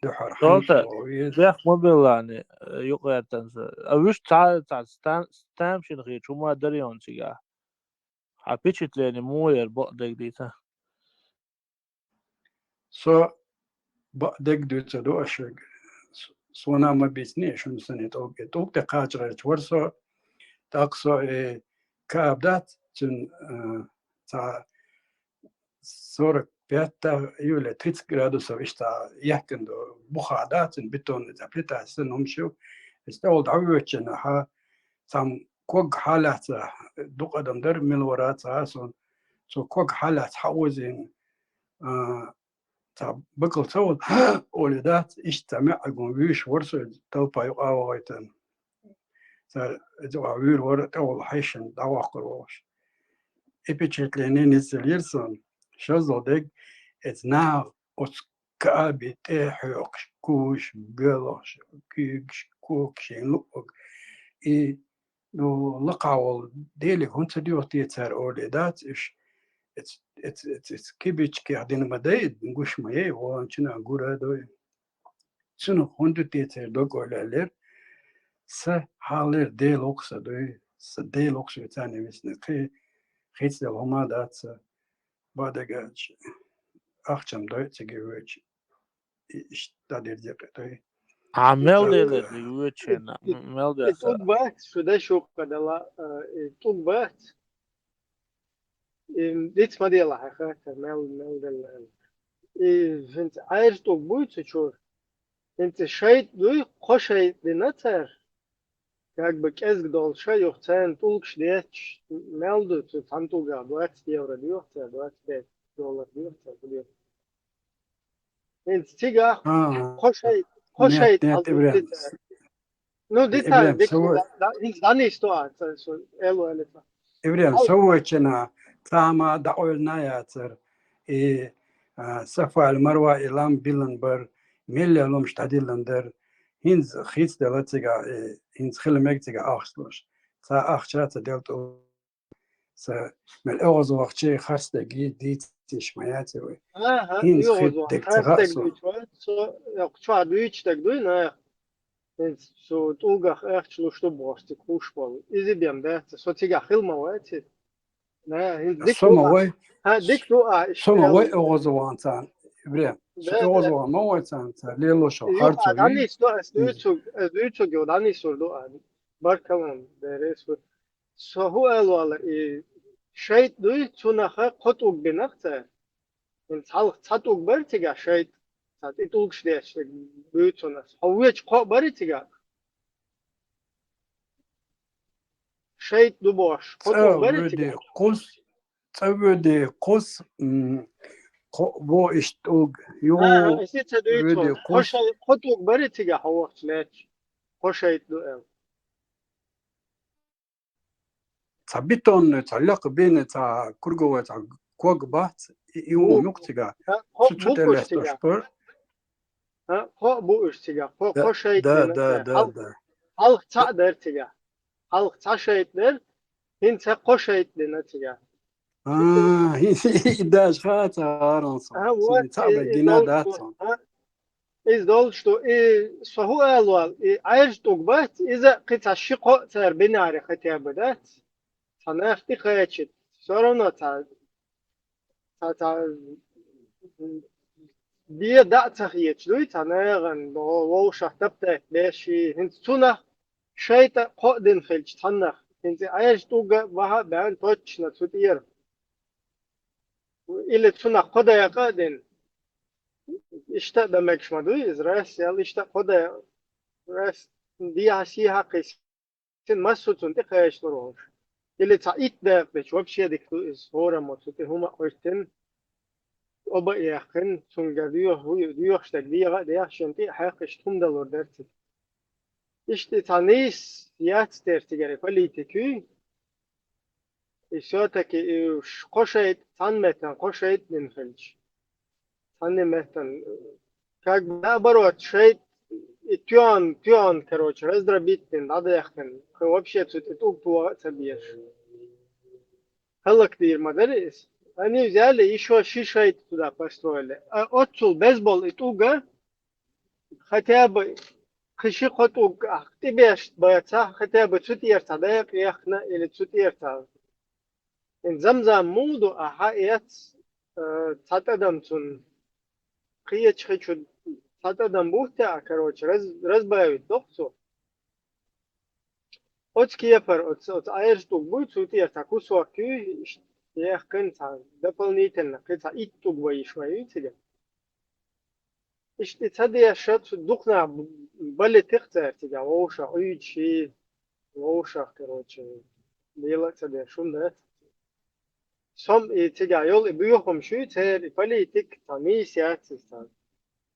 дуьхьара Солта, хьаьжча веза. Бех ма беллани, юкъаэттанца. А вуьш цхьа, цхьа стан-, стамшина хи чу ма дарионцигахь. Хьан впечатление муха яра бакъдерг дийца? Со бакъдерг дуьйцур ду аш вега. С-, сона а ма бийцинехь шуна санна тӀулг. ТӀулг тӀе кхача гӀерташ вара со, тӀаккха со, э, каба дац, цуьнан, э, цхьа сорок пять или тридцать градусов иштта яьккхина ду, буха дац, цуьнан бетонный цхьа плита санна хӀумаш ю. Иза тӀехула дӀавоьдучу хенахь, цхьамма ког хьалаьцна, дукха адам дара, мила вара а ца хаьа суна. Цо ког хьалаьцна хьаозийна, а, цхьа бакал ца волу, олий дац, иштта цхьа маьӀӀагун вуьйш вара со иза талпа юкъа а вахийтина. Цара иза юкъахь вуьйр вара, тӀехула хьаьшшина дӀаваккхар волуш. И впечатление нисделира суна. Шоззал дерг, эцу наха оцу каби тӀе хьоькхуш, куш, гоьлхуш, куьйгаш, когаш, шайн луъург. И, ну, лакхахь волу Деле хӀунда ца доьху те цара, олий дац уьш. Эц-, эц-, эц-, эц кибичкех дина ма дай, гуш ма яй, вон чина гур а дой. Цунах хӀунда ду те церан дог, олий аьллера. Сан хьалхалера Дела ву-кх сан дуй, сан Дела ву-кх шуьца царна висина. Кхин хӀинца делла хӀума дац сан. Бакъдерг аьлча, ахча-м дой цига воьдуш, и-, иштта дӀадерзе кхетий. А, мел делла дерг воьдуш хенахь, м-, мел И делла. ТӀулг бац, шу деш юккъе дала, э, и тӀулг бац. И диц ма делахь, хьан хаттар, мел, мел делла аьлла. И хӀинца Ӏаьржа тӀулг буй цу чуьра? ХӀинца шайтӀа дуй, кхо шайтӀа дина цара. Как бы кӀезиг долуш а юха царна тӀулгаш детташ, мел ду, цу цхьана тӀулгах двадцать евро доьху цара, двадцать пять доллар доьху цара, хӀун доьху. ХӀинца цигахь А, кхо шайтӀа, кхо нет, шайтӀа нет, хьалдуьту Ибрем. Цара. Ну, деталь, Ибрем, дика со ду, во-, да, да, хӀинца дӀанисдо а, ца, со, эло, эло, ца. Ибрем, Хьал- со вочана, цхьа хӀума дӀакъевлина яцара. И, а, Сафа-Марва и лам биллина бара, мелла ломаш дӀадиллина дара. ХӀинца хӀинца делла цигахь, э, хӀинца хила мега цигахь ахча луш. Цхьа ахча ца делла тӀулг. Сан мел оьгӀазвахча харцдерг дийцийша ма яций вай. Аха, хӀинца хи оьгӀазвахча дерг ца хаьа харцдерг суна. Дуьйцу вай, со, э, чохь дуьйцуш дерг дуй, наха. ХӀинца цу тӀулгах ахча луш ду бохуш цига хууш болу. Иза бен дац, со цигахь хила ма вац иза. На, хӀинца дика Со ду ма а. Вай. Хьан дика ду а, иштта Со ма вай аьлла. ОьгӀазвахана царна. Ибрем, со Да, да. ОьгӀазвахана ма вай царна, цара лелош а Юкъа харцо вуй. ДӀанисдо ас, Иза. Дуьйцург, ас дуьйцург юха дӀанисур ду а. Баркалла, беррис ву. Со хӀун аьлла валар, и шайтӀа дуй, цунах кхо тӀулг бинарх цара. ХӀинца хьалха цхьа тӀулг бара цигахь шайтӀа, цхьа тӀе тӀулгаш деш буьйцунас. Хьо вуьйцу кхоъ бара цигахь? ШайтӀа ду бохуш, кхо тӀулг бара цигахь? Кхус, цӀа воьдий кхус, м, кхо, во иштта тӀулг. Ю, А, а, аса ца дуьйцу воьдий кхус. Кхо шай-, кхо тӀулг бара цигахь хьо вахча лаьтташ? Кхо шайтӀа ду аьлла. Цхьа бетонный, цхьа лакха бийна, цхьа круговой, цхьа ког бац, и, и хӀума юкъ цигахь. Цу, цу тӀе лестош бар. ХӀа, кхоъ бу уьш цигахь, кхо, да, кхо шайтӀа да, дина да, цара. Да, хьал-, да. Хьалха цхьаъ дара цигахь. Хьалха цхьа шайтӀа дара, хӀинца кхо шайтӀа дина цигахь. А, и даже хаа ца гӀаран со. А, вот, цхьаъ и, бен и гина долчу, дац со. А, иза долчу, и со хӀун ала ваьлла, и Ӏаьржа тӀулг бац, иза кхин цхьа ши-кхоъ цара бинехь хотя бы дац. Цхьа нах тӀекхачийта, всё равно цхьа цхьа, цхьа, бен дӀа а ца хеташ дуй, цхьа нахана вовшах таптайта беш, хӀинца цунах шайтӀа кхоъ дина хилча цхьаннах, хӀинца Ӏаьржа тӀулг а бахьа а баьнна, точно цу тӀера. Или цунах кхо дакъа а дина. Иштта а дан мегаш ма дуй иза, раз ял, иштта а кхо дакъа, раз дехьа-сехьа кхийса. Цуьнан массо а цунна тӀекхачалур волуш. Или цхьа итт дакъа дечу, вообще дика ду иза, хӀораммо цу тӀе хӀума а хӀоьттина, оба а яьккхина, цуьнга доьху, хӀу ю-, доьхуш дерг дегӀа а дехьа, шен тӀе а хьаькхна, иштта хӀума далур дара цига. Иштта и цхьа нийса яц тера цигара и политика юй. И всё-таки и ш-, кхо шайтӀа, цхьана меттана кхо шайтӀа дина хилча. Цхьанне меттан, как бы, наоборот, шайтӀа и тоьан, тоьан, короче, раздробить дина, дӀадаьккхина, кхин вообще цу тӀе тӀулг тоха а ца безаш. ХӀаллакдийр ма дара иза. Они взяли ещё ши шайтӀа туда построили. А оццул беза болу и тӀулг а, хотя бы кхин ши-кхо тӀулг ахь тӀебеш бацахь, хотя бы цу тӀера цхьа дакъа яьккхина или цу тӀера цхьа. Ин замзам муха ду, ахьа эц, э, цхьа тӀадам цунна. Кхечу хи чу цхьа тӀадам бутта а, короче, раз-, разбавить доху цо. Оцу кепара, оцу, оцу Ӏаьржа тӀулг буй, цу тӀера цхьа кусок юй, иштта яьккхина цхьа дополнительно, кхин цхьа итт тӀулг бан йиш ма юй цигахь. Иштта и ца деш, цу дукха нах балийтира цара цигахь, вовшах Ӏуьйчу ший, вовшах, короче, лела а ца деш, хӀунда аьлча. Со-м и цигахь йолу и боьхамаш юй, церан и политика цхьа нийса яц иза цхьа.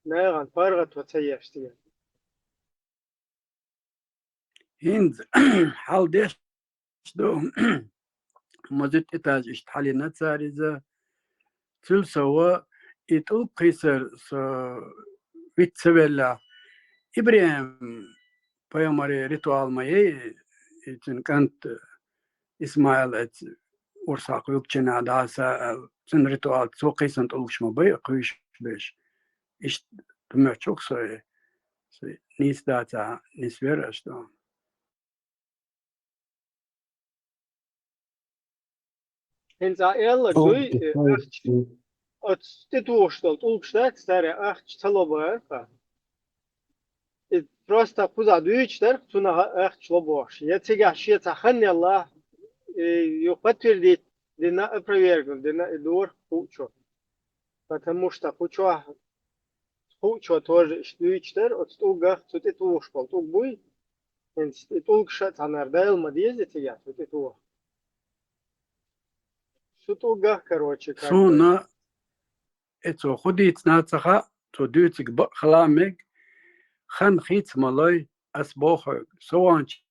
Нахана паргӀато ца еш цигахь. ХӀинца хьал деш ду, мазут этаж иштта хьалина цара иза. Цул сова и тӀулг кхийсар со виц ца велла. ИбрахӀим пайхамаре ритуал ма яй, и цуьнан кӀант Исмаил эца урсах кхуьлгучу нах дӀаса аьлла, цуьнан ритуал, цо кхийсина тӀулгаш ма бай, кхуьйсуш беш. Иштта ду моьттуш со, со нийса дацахь, нисвера аш ду. ХӀинца а аьлла, дуй, э, ахча, оцу тӀетухуш долу тӀулгаш дац, цара ахча ца лобахара. И просто кхузахь дуьйцуш дара, цунах а ахча лобохуш. Я цигахь шен цхьа хан ялла, и ю подтвердить дина, опровергнуть дина и дора кху чу. Потому что кху чохь, кху чо тоже иштта дуьйцуш дара, оцу тӀулгах, цу тӀетухуш болу тӀулг буй, хӀинца и тӀулгаш а цхьанара дала ма деза цигахь, цу тӀетуху. Цу тӀулгах, короче, как бы. Суна и цо хӀун дийцина ца хаьа, цо дуьйцург бакъ хила а мега, хан хийца ма лой, ас боху хьоьга, со ваханчу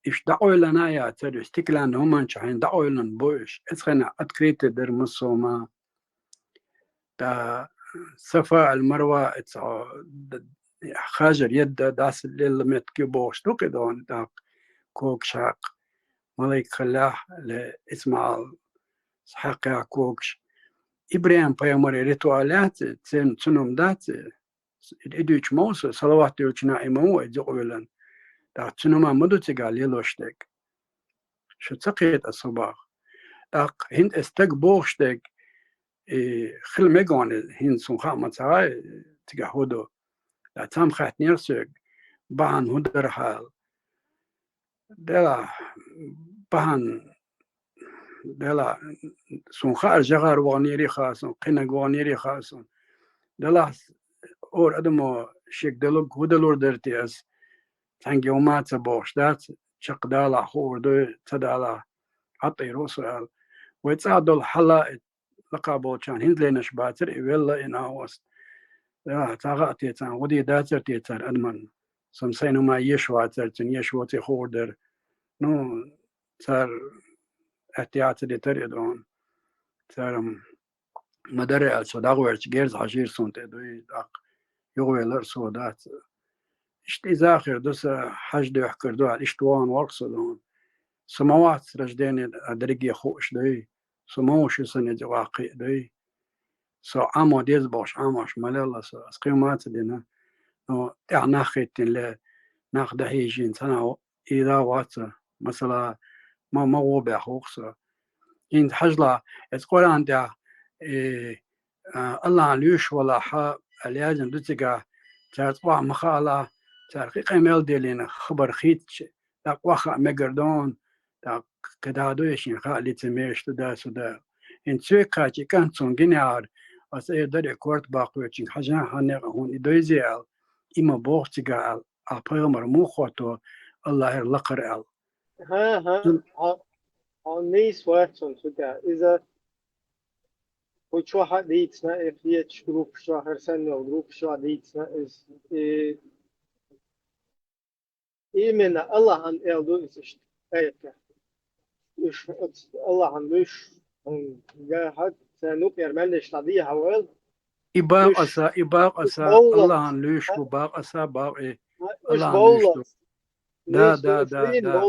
уьш дӀакъойлана а яцара, уьш стеклянный хӀуманчохь хьайна дӀакъойлана бу уьш. Оцу хенахь открытие дара массо а ма. Ткъа Сафа ал-Марва, оцу д-, хажар едда дӀасалелла меттиг ю бохуш ду кхидӀа, тӀаккха когаш хьаькхна, малайк хиллехь, ле, ИсмаӀал хьаькхна когаш. ИбрахӀим пайхамаран ритуал яц, цуьнан цунам дац, и дуьйцуш ма ву со, салават дуьйцучу нах и ма ву вай зукъавиллина. ТӀаккха цуьнан ма ду цигахь лелош дерг. Шу ца кхета аса хӀун боху. ТӀаккха хӀинца и стаг бохуш дерг, и хила мега хьуна, хӀинца суна хаа ма ца хаьа, цигахь хӀун ду. ТӀаккха цхьамма хаьттинера соьга, бахьана хӀун дара хьала. Делахь, бахьана, делахь, суна хаьара, жагӀар ваханера хаьа суна, кхинаг ваханера хаьа суна. Делахь, хӀора адамо шега делург хӀун далур дара те ас? Цхьаьнгге хӀума а ца бохуш дац, чекхдалахь хуур ду, ца далахь, хьатӀайра ву со аьлла. Вай цӀахь долу хьал а, и лакха болчарна хӀинца лайнарш бацара, и велла, и накъост. Делахь, цхьа хаьа те царна, гӀо де дацара те цара адамна? Сан сайна хӀума еш вацара, цуьнан еш воций хуур дара. Ну, цара аьтто яц а дитар и дона. царам ма дарра аьлла, со дӀагӀоьртича герз хьажийра суна тӀе, дуй, тӀаккха юхавелар со дац. Иштта иза а хир ду, са хьажа доьхкар ду аьлла, иштта вахана вара со дона. Со ма вац рождение а дерриге хууш, дуй. Со ма ву шу сан иза ваккхий, дуй. Со Ӏамо деза бохуш, Ӏамош ма лелла со, ас кхин ма ца дина. Но тӀаьхьа нах хӀиттина ле, нах дӀахьийжина, цхьана иза вац, масала, ма, ма гӀо баьхна ву-кх со. ХӀинца хьажал, эцу Къуръан тӀехь, э, а, Аллахьан луьйш валахь, аьлла яздина ду цигахь, цара цкъа ма хаалахь, цара кхин къамел деллина хабар хийцича, тӀаккха хаа мегар ду хьуна, тӀаккха кхидӀа ду и шен хаа лицемераш ду да, со да. ХӀинца соьга кхаьчча и кӀант суна гинехьара, аса эр дара и корта баккхавечуьнга, хьажахьа хьан некъа хьуна и дойзе аьлла, и ма боху цигахь аьлла, ахь пайхамар муха хӀотто, Аллахьера лакхара аьлла. ХӀан, хӀан, хьо, хьо нийса вац хьуна цу тӀехь. Иза кху чохь а дийцина, и кхечу группаш чохь, хӀара санна йолу группаш чохь а дийцина иза. И именно Аллахьан эл ду иза иштта, айхьа. Уьш оцу Аллахьан луьйш, хӀун, гахьа, царна юкъера мел деш дӀадехьа вайла. И бакъаса, и бакъаса, Аллахьан луьйш бу, бакъаса, бакъ и. Аллахьан луьйш ду. Да, да, да, да.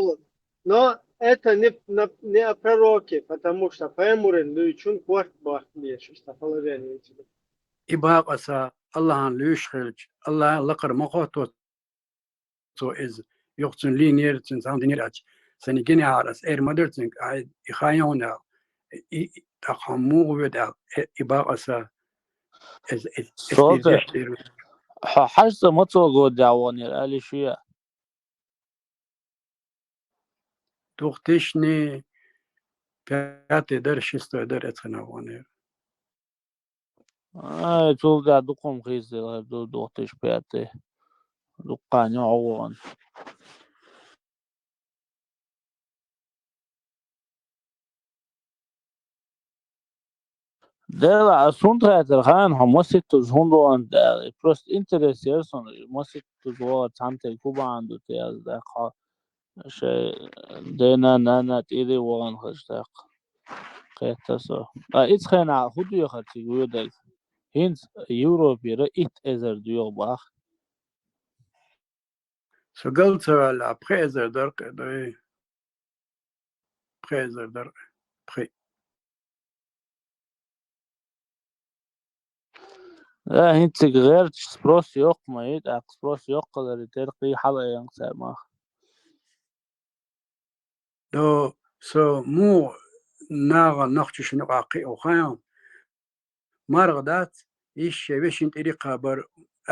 Но это не, на, не о пророке, потому что пайхамаран луьйчун корта баккха беш, что положение у тебя. И бакъаса, Аллахьан луьйш хилча, Аллахьера лакхара ма хӀотто цо иза. Юха цуьнан лийнера, цуьнан цхьаъ динера аьлча, сан и гинехьара ас эр ма дара цуьнга, ай, и хаийна хьуна аьлла. И, и, тӀаккха хьо муха воьду аьлла, э, и бакъаса, иза, иза, иза, иза, иза, иза, иза, иза, иза, Хьо хьажа цӀа ма цо года дӀа ваханера, али шуья? Двухтысячный пятый дара, шестой дара, эцхана ваханера. Ай, цул тӀаьхьа дукха хӀума хийцаделла хир ду, двухтысячный пятый. Дуккха а вахана. Дела, ас хӀунда хаьттира хаьий хьо, маситтаза хӀунда вахана аьлла? И просто интерес яра суна, маситтаза вахар цхьаьнатайга хӀун бахьана ду те аьлла, тӀаккха хьо шайн дена, нана тӀера вахана хилча тӀаккха. Кхетта со. Ткъа ицу хенахь хӀун доьхура цига воьдург? ХӀинца Европера итт эзар доьху боху. Со гал ца ваьлла, пхи эзар дара-кх, дуй. Пхи эзар дара, пхи. Да, хӀинца цига гӀерташ спрос йоккха ма ю, тӀаккха спрос йоккха хиларе, тера кхин хьала а ян цара мах. До, со муха наха нохчашна юкъахь кхио хаьий хьуна? Марха дац, иштта шен вешин тӀера кхабар,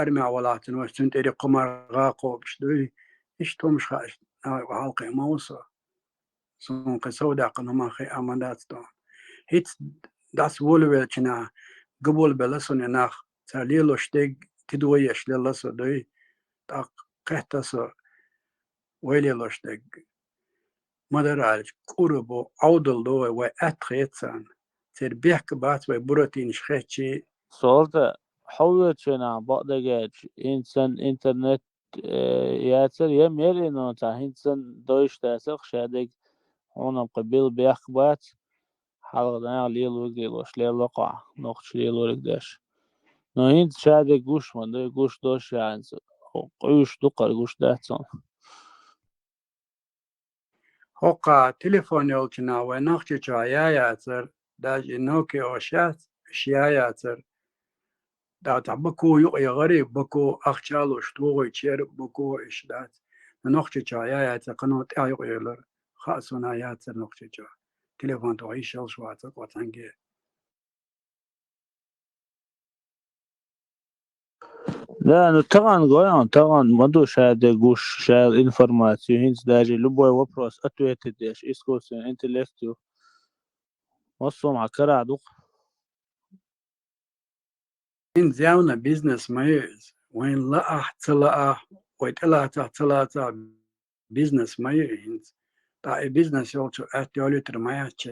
армехь валахь цуьнан ваша, цуьнан тӀера кху марха кхобуш дуй. Иштта хӀумаш хаьа, наха юкъа хьалакхиа ма ву со. Суна кхин совдаьккхина хӀума хиа ма дац тхуна. ХӀинца дӀасаволавеллачу наха габолбелла суна и нах, цара лелош дерг тидам еш лелла со дуй. ТӀаккха кхетта со вай лелош дерг. Ма-дарра аьлча, кӀура бу, Ӏовдал ду вай, вай аьтта хета царна. Церан бехк бац вай буратинаш хетчий. Солта, хьо воьдучу хенахь бакъдерг аьлча, хӀинца санна интернет, э, яцара, я мел и, но цхьа хӀинца санна дойуш дацара-кх шадерг, хьуна-м кхин билла бехк бац, хьалха наха лелориг лелош, лелла-кх ахь, нохчаша лелориг деш. Но хӀинца шадерг гуш ма ду, гуш долуш а хӀинца, къуьйсуш дукхара гуш дац хьуна. ХӀокху телефон йолчу наха вай Нохчийчохь я яцара, даже и Nokia шаьц, уьш я яцара. Дагахь Баку юкъа яхара, Баку ахча а луш, тохуьйтуш яра, Баку уьш дац. Но Нохчийчохь я яцара, кхано тӀаьхьа юкъа елара. Хаьа суна, яцара Нохчийчохь. Телефон тоха йиш йолуш вацара кхо цхьаьнгге. Да, ну тахана гой хьуна, тахана ма ду шадерг гуш, шадерг информацию, хӀинца даже любой вопрос ответить деш, искусственный интеллект ю. Массо а хьан карахь ду-кх. ХӀинца явна бизнес ма ю иза. Вайна лаахь, ца лаахь, вай тӀелацахь, ца лацахь, бизнес ма ю и хӀинца. Ткъа и бизнес йолчо аьтта йолуьйтур ма яц.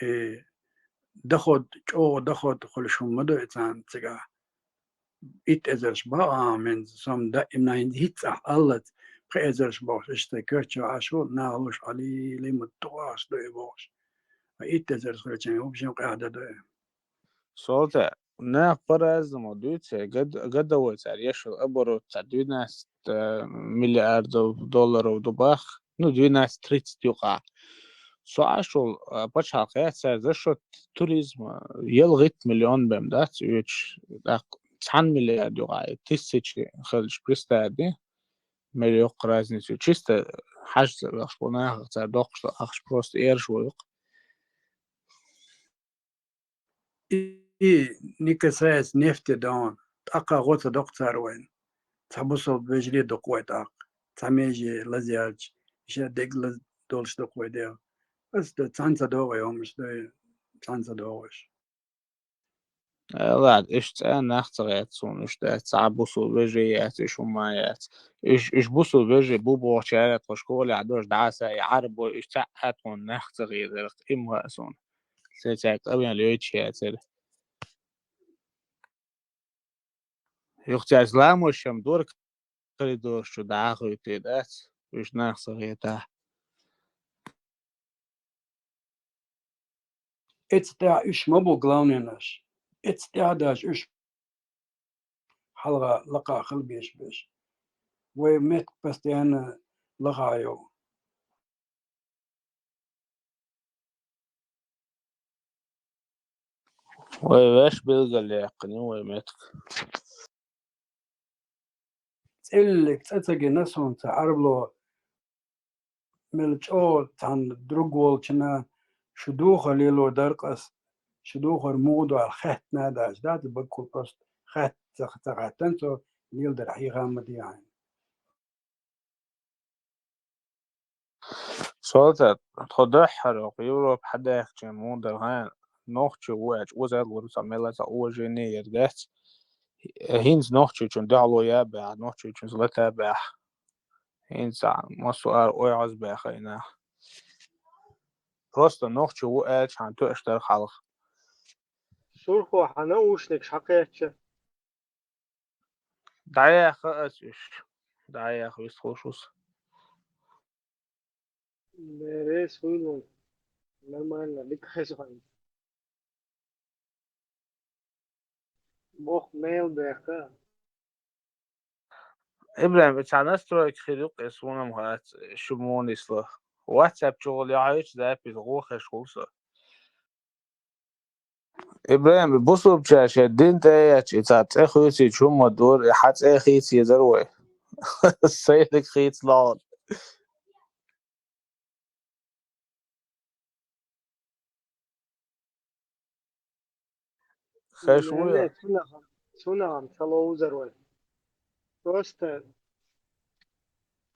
Э, доход, чӀогӀа доход хуьлуш хӀума ма ду и царна цигахь. Итт эзарш бакъ а хӀинца, сом даимна хӀинца хӀинца ахь аллац, пхи эзарш бохуш, иштта коьртачохь Ӏаш ву, наха луш Ӏалий, лимат тухуш ду и бохуш. Итт эзар сурачен, в общем, къаьхьа да. Солта, нах по-разному дуьйцу, гад-, годовой цара ешал оборот цара двенадцать, э, миллиардов долларов ду бах, ну, двенадцать тридцать юкъа. Со Ӏаш вол, э, пачхьалкх яц цара за счёт туризма, ялхитта миллион бен дац, уьш, тӀаккха цхьан миллиард юкъа, тысячи хилча, представь, мел йоккха разница ю. Чисто хьажца вехаш бу нахах цара доккхуш ахча просто эрш ву юкъа. И, и не касается нефти, да, тӀаккха гӀо ца доккху цара вайна. Цхьа бусалба вежарий дукха вай тӀаккха. Цхьа меже лазаьлча, иштта дег лаз долуш дукха вай дегӀ. Ас да цхьаьна ца догӀу хӀумаш, да, цхьаьна ца догӀу уьш. Э, ладно, уьш цӀа нах ца гӀерта суна, уьш дац, цхьа бусалба вежарий яц, уьш хӀума яц. Уьш, уьш бусалба вежарий бу бохучара тхо школехь долуш дӀаса, и Ӏарбой, уьш цхьаъ а тхуна нах ца гӀиртарх, и ма хаьа суна. Цаьрца къамел йойтуш яцара. Юха цаьрца ламазчу дора коридораш чу дӀа а хуьйтий дац, уьш нах ца гӀетахь. Эца тӀехь уьш ма бу главненаш. Эца тӀехь даже уьш хьалха лакха хила беш беш. Вай меттиг постоянно лаха йо. Вай ваьш билгалъяьккхина ю вай меттиг. ЦӀиллиг цӀа ца гина суна ца Ӏарбало, мел чӀогӀа цхьана друг волчунна шу духар лело дара къас, шу духар муха ду аьлла хаьттина а дац, дац баккхул просто хаьтта ца, ца хаьттина цо, леладар хьийха ма дехьа. Солта, тхо дуьххьара хӀокху Европа хьадаьхкича муха дара хьайна, нохчи ву аьлча, оза лур цхьа мела цхьа уважение яр дац. ХӀинца нохчичун дуьхьало я баьхьа, нохчичун злата баьхьа. ХӀинца массо а ара ойхьаз баьхна и нах. Просто нохчи ву аьлча хьан тоьаш дара хьалха. Сурхо хьан наушникаш хьакхечча? ДӀаяха ас уьш. ДӀаяха вистхуш ву со. Бере суйлун. Нормально, дика хеза хьан. Бох мел бехка. Ибрахим, цхьа настройка хир ю-кх, эс вунам хац, шу муха нисло. WhatsApp чухула яхьуьйту запись гӀо хеш хуьлу со. Ибрахим, бусулбачаьрша дин тӀе а яьлча, и цхьа цӀе хуьйцийча хӀумма дора, и хьан цӀе хийца езара вай. Сайниг хийца лахьара. Хеш ву я? Цунахам, цунахам ца ловзар вай. Просто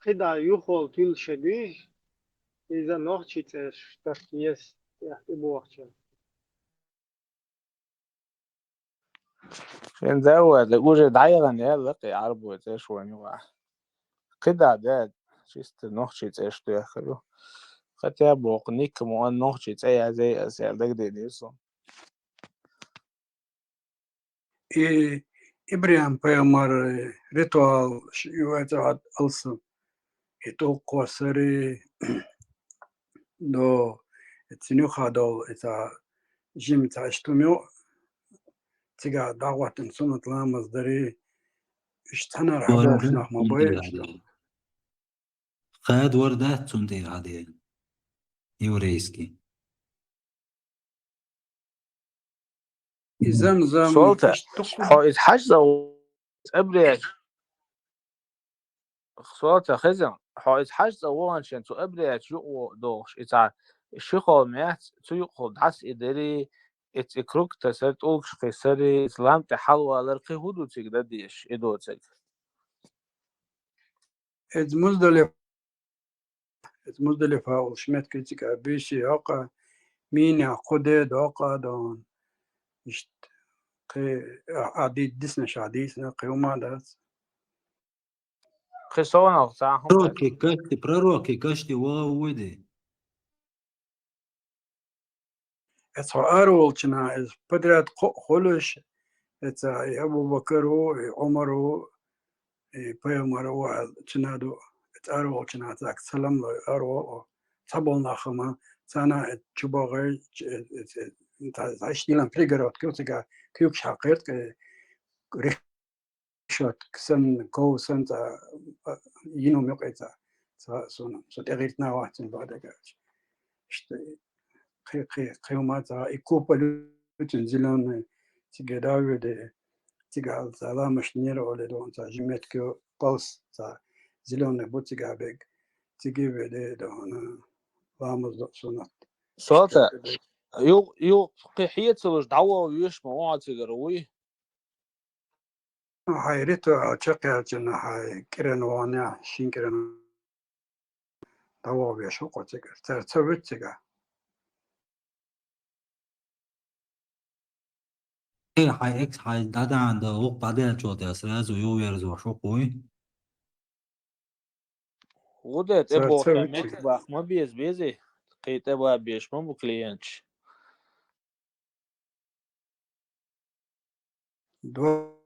кхидӀа юхол туьллуша дуьйжа, иза нохчий цӀеш тахка еза, тӀехь и бохча. Шен да вай, дагу уже дӀаяхана яьлла кхин Ӏарбой цӀеш вайн юкъахь. КхидӀа да, чисто нохчий цӀеш доьхкар ю. Хотя боху, никкамо а нохчий цӀе язъяй аса аьлла дагадеънера суна. И Ибрахим пайхамар ритуал ш-, ю вай ца хьа алсам. И тӀулг кхоссари, до, и цуьнан юххе долу, и цхьа жима цхьа иштта хӀума ю, цигахь дӀахӀоттина суннат ламаз дари, уьш цхьанара хьаболуш нах ма бай иштта. Кхадор дац цунна тӀера хьаде. Еврейский. И замзам, Солта, иштта дукха. Хьо иза хьажа цӀа обрезать. Солта, хеза, хьо иза хьажа цӀа ваханчен цу обрезать юкъа дохуш, и цхьа ши хол меца, цу юкъахула дӀаса и дари, и ц-, и круг тасар, тӀулгаш кхиссари, и ц-, лам тӀе хьалавалар, кхин хӀун ду цига дан дезаш, и доцург? Эца Муздалифа, эца Муздалифа волуш меттиг цига буьйса йоккха, мийнех кху де доккха а дон. Иштта кхин а, а ди-, диснаш а дийцина, кхин хӀума а дац. Кхин совнах цхьа хӀума дац. Пророкий кашти, пророкий кашти вогӀу вуй де. Эца хьо ара волчунна, эца подряд кхоъ хуьлуш, эца и Абу-Бакар ву, и Ӏумар ву, и пайхамар ву аьлла, цуьнан ду, эца ара волчунна цхьаьг салам лой, ара ву, цхьаболу нах хӀума, царна чубагӀар, ч-, э, э, э, та-, та иштта дилан перегородка ю цигахь, куьйгаш хьакхийра, э, решетка санна, ков санна цхьа, а, йина хӀума юкъе цхьа, цхьа суна, со тӀегӀертина вац цуьнан бакъдерг аьлча. Иштта кхин, кхин, кхин хӀума цхьа, и куполь ю цуьнан зелёный, цига дӀавоьду, цига цхьа ламаз динера олий ду, цхьа жиметка ю, палс цхьа зелёный бу цига бег, цига воьду ду, ламаз до суннат. Солта, ю, ю, кхин хье ца луш дӀавоьдуш ма ву хьо цигара, вуй? Хьайн ритуал чекхъяьлча, хьайн кӀиран вахана, шин кӀиран дӀавоьдуш ву хьо цигара. Цара ца вуьту цигахь. Э, хьайн экс, хьайн дӀадахьана дан, вукху дӀадаьллачул тӀаьхьа сразу юхаверзош ву хьо, вуй? ХӀун де тӀе боху, ца вуьту меттиг баккха ма беза, безий? Кхин тӀе бан безаш ма бу клиенташ. Два-,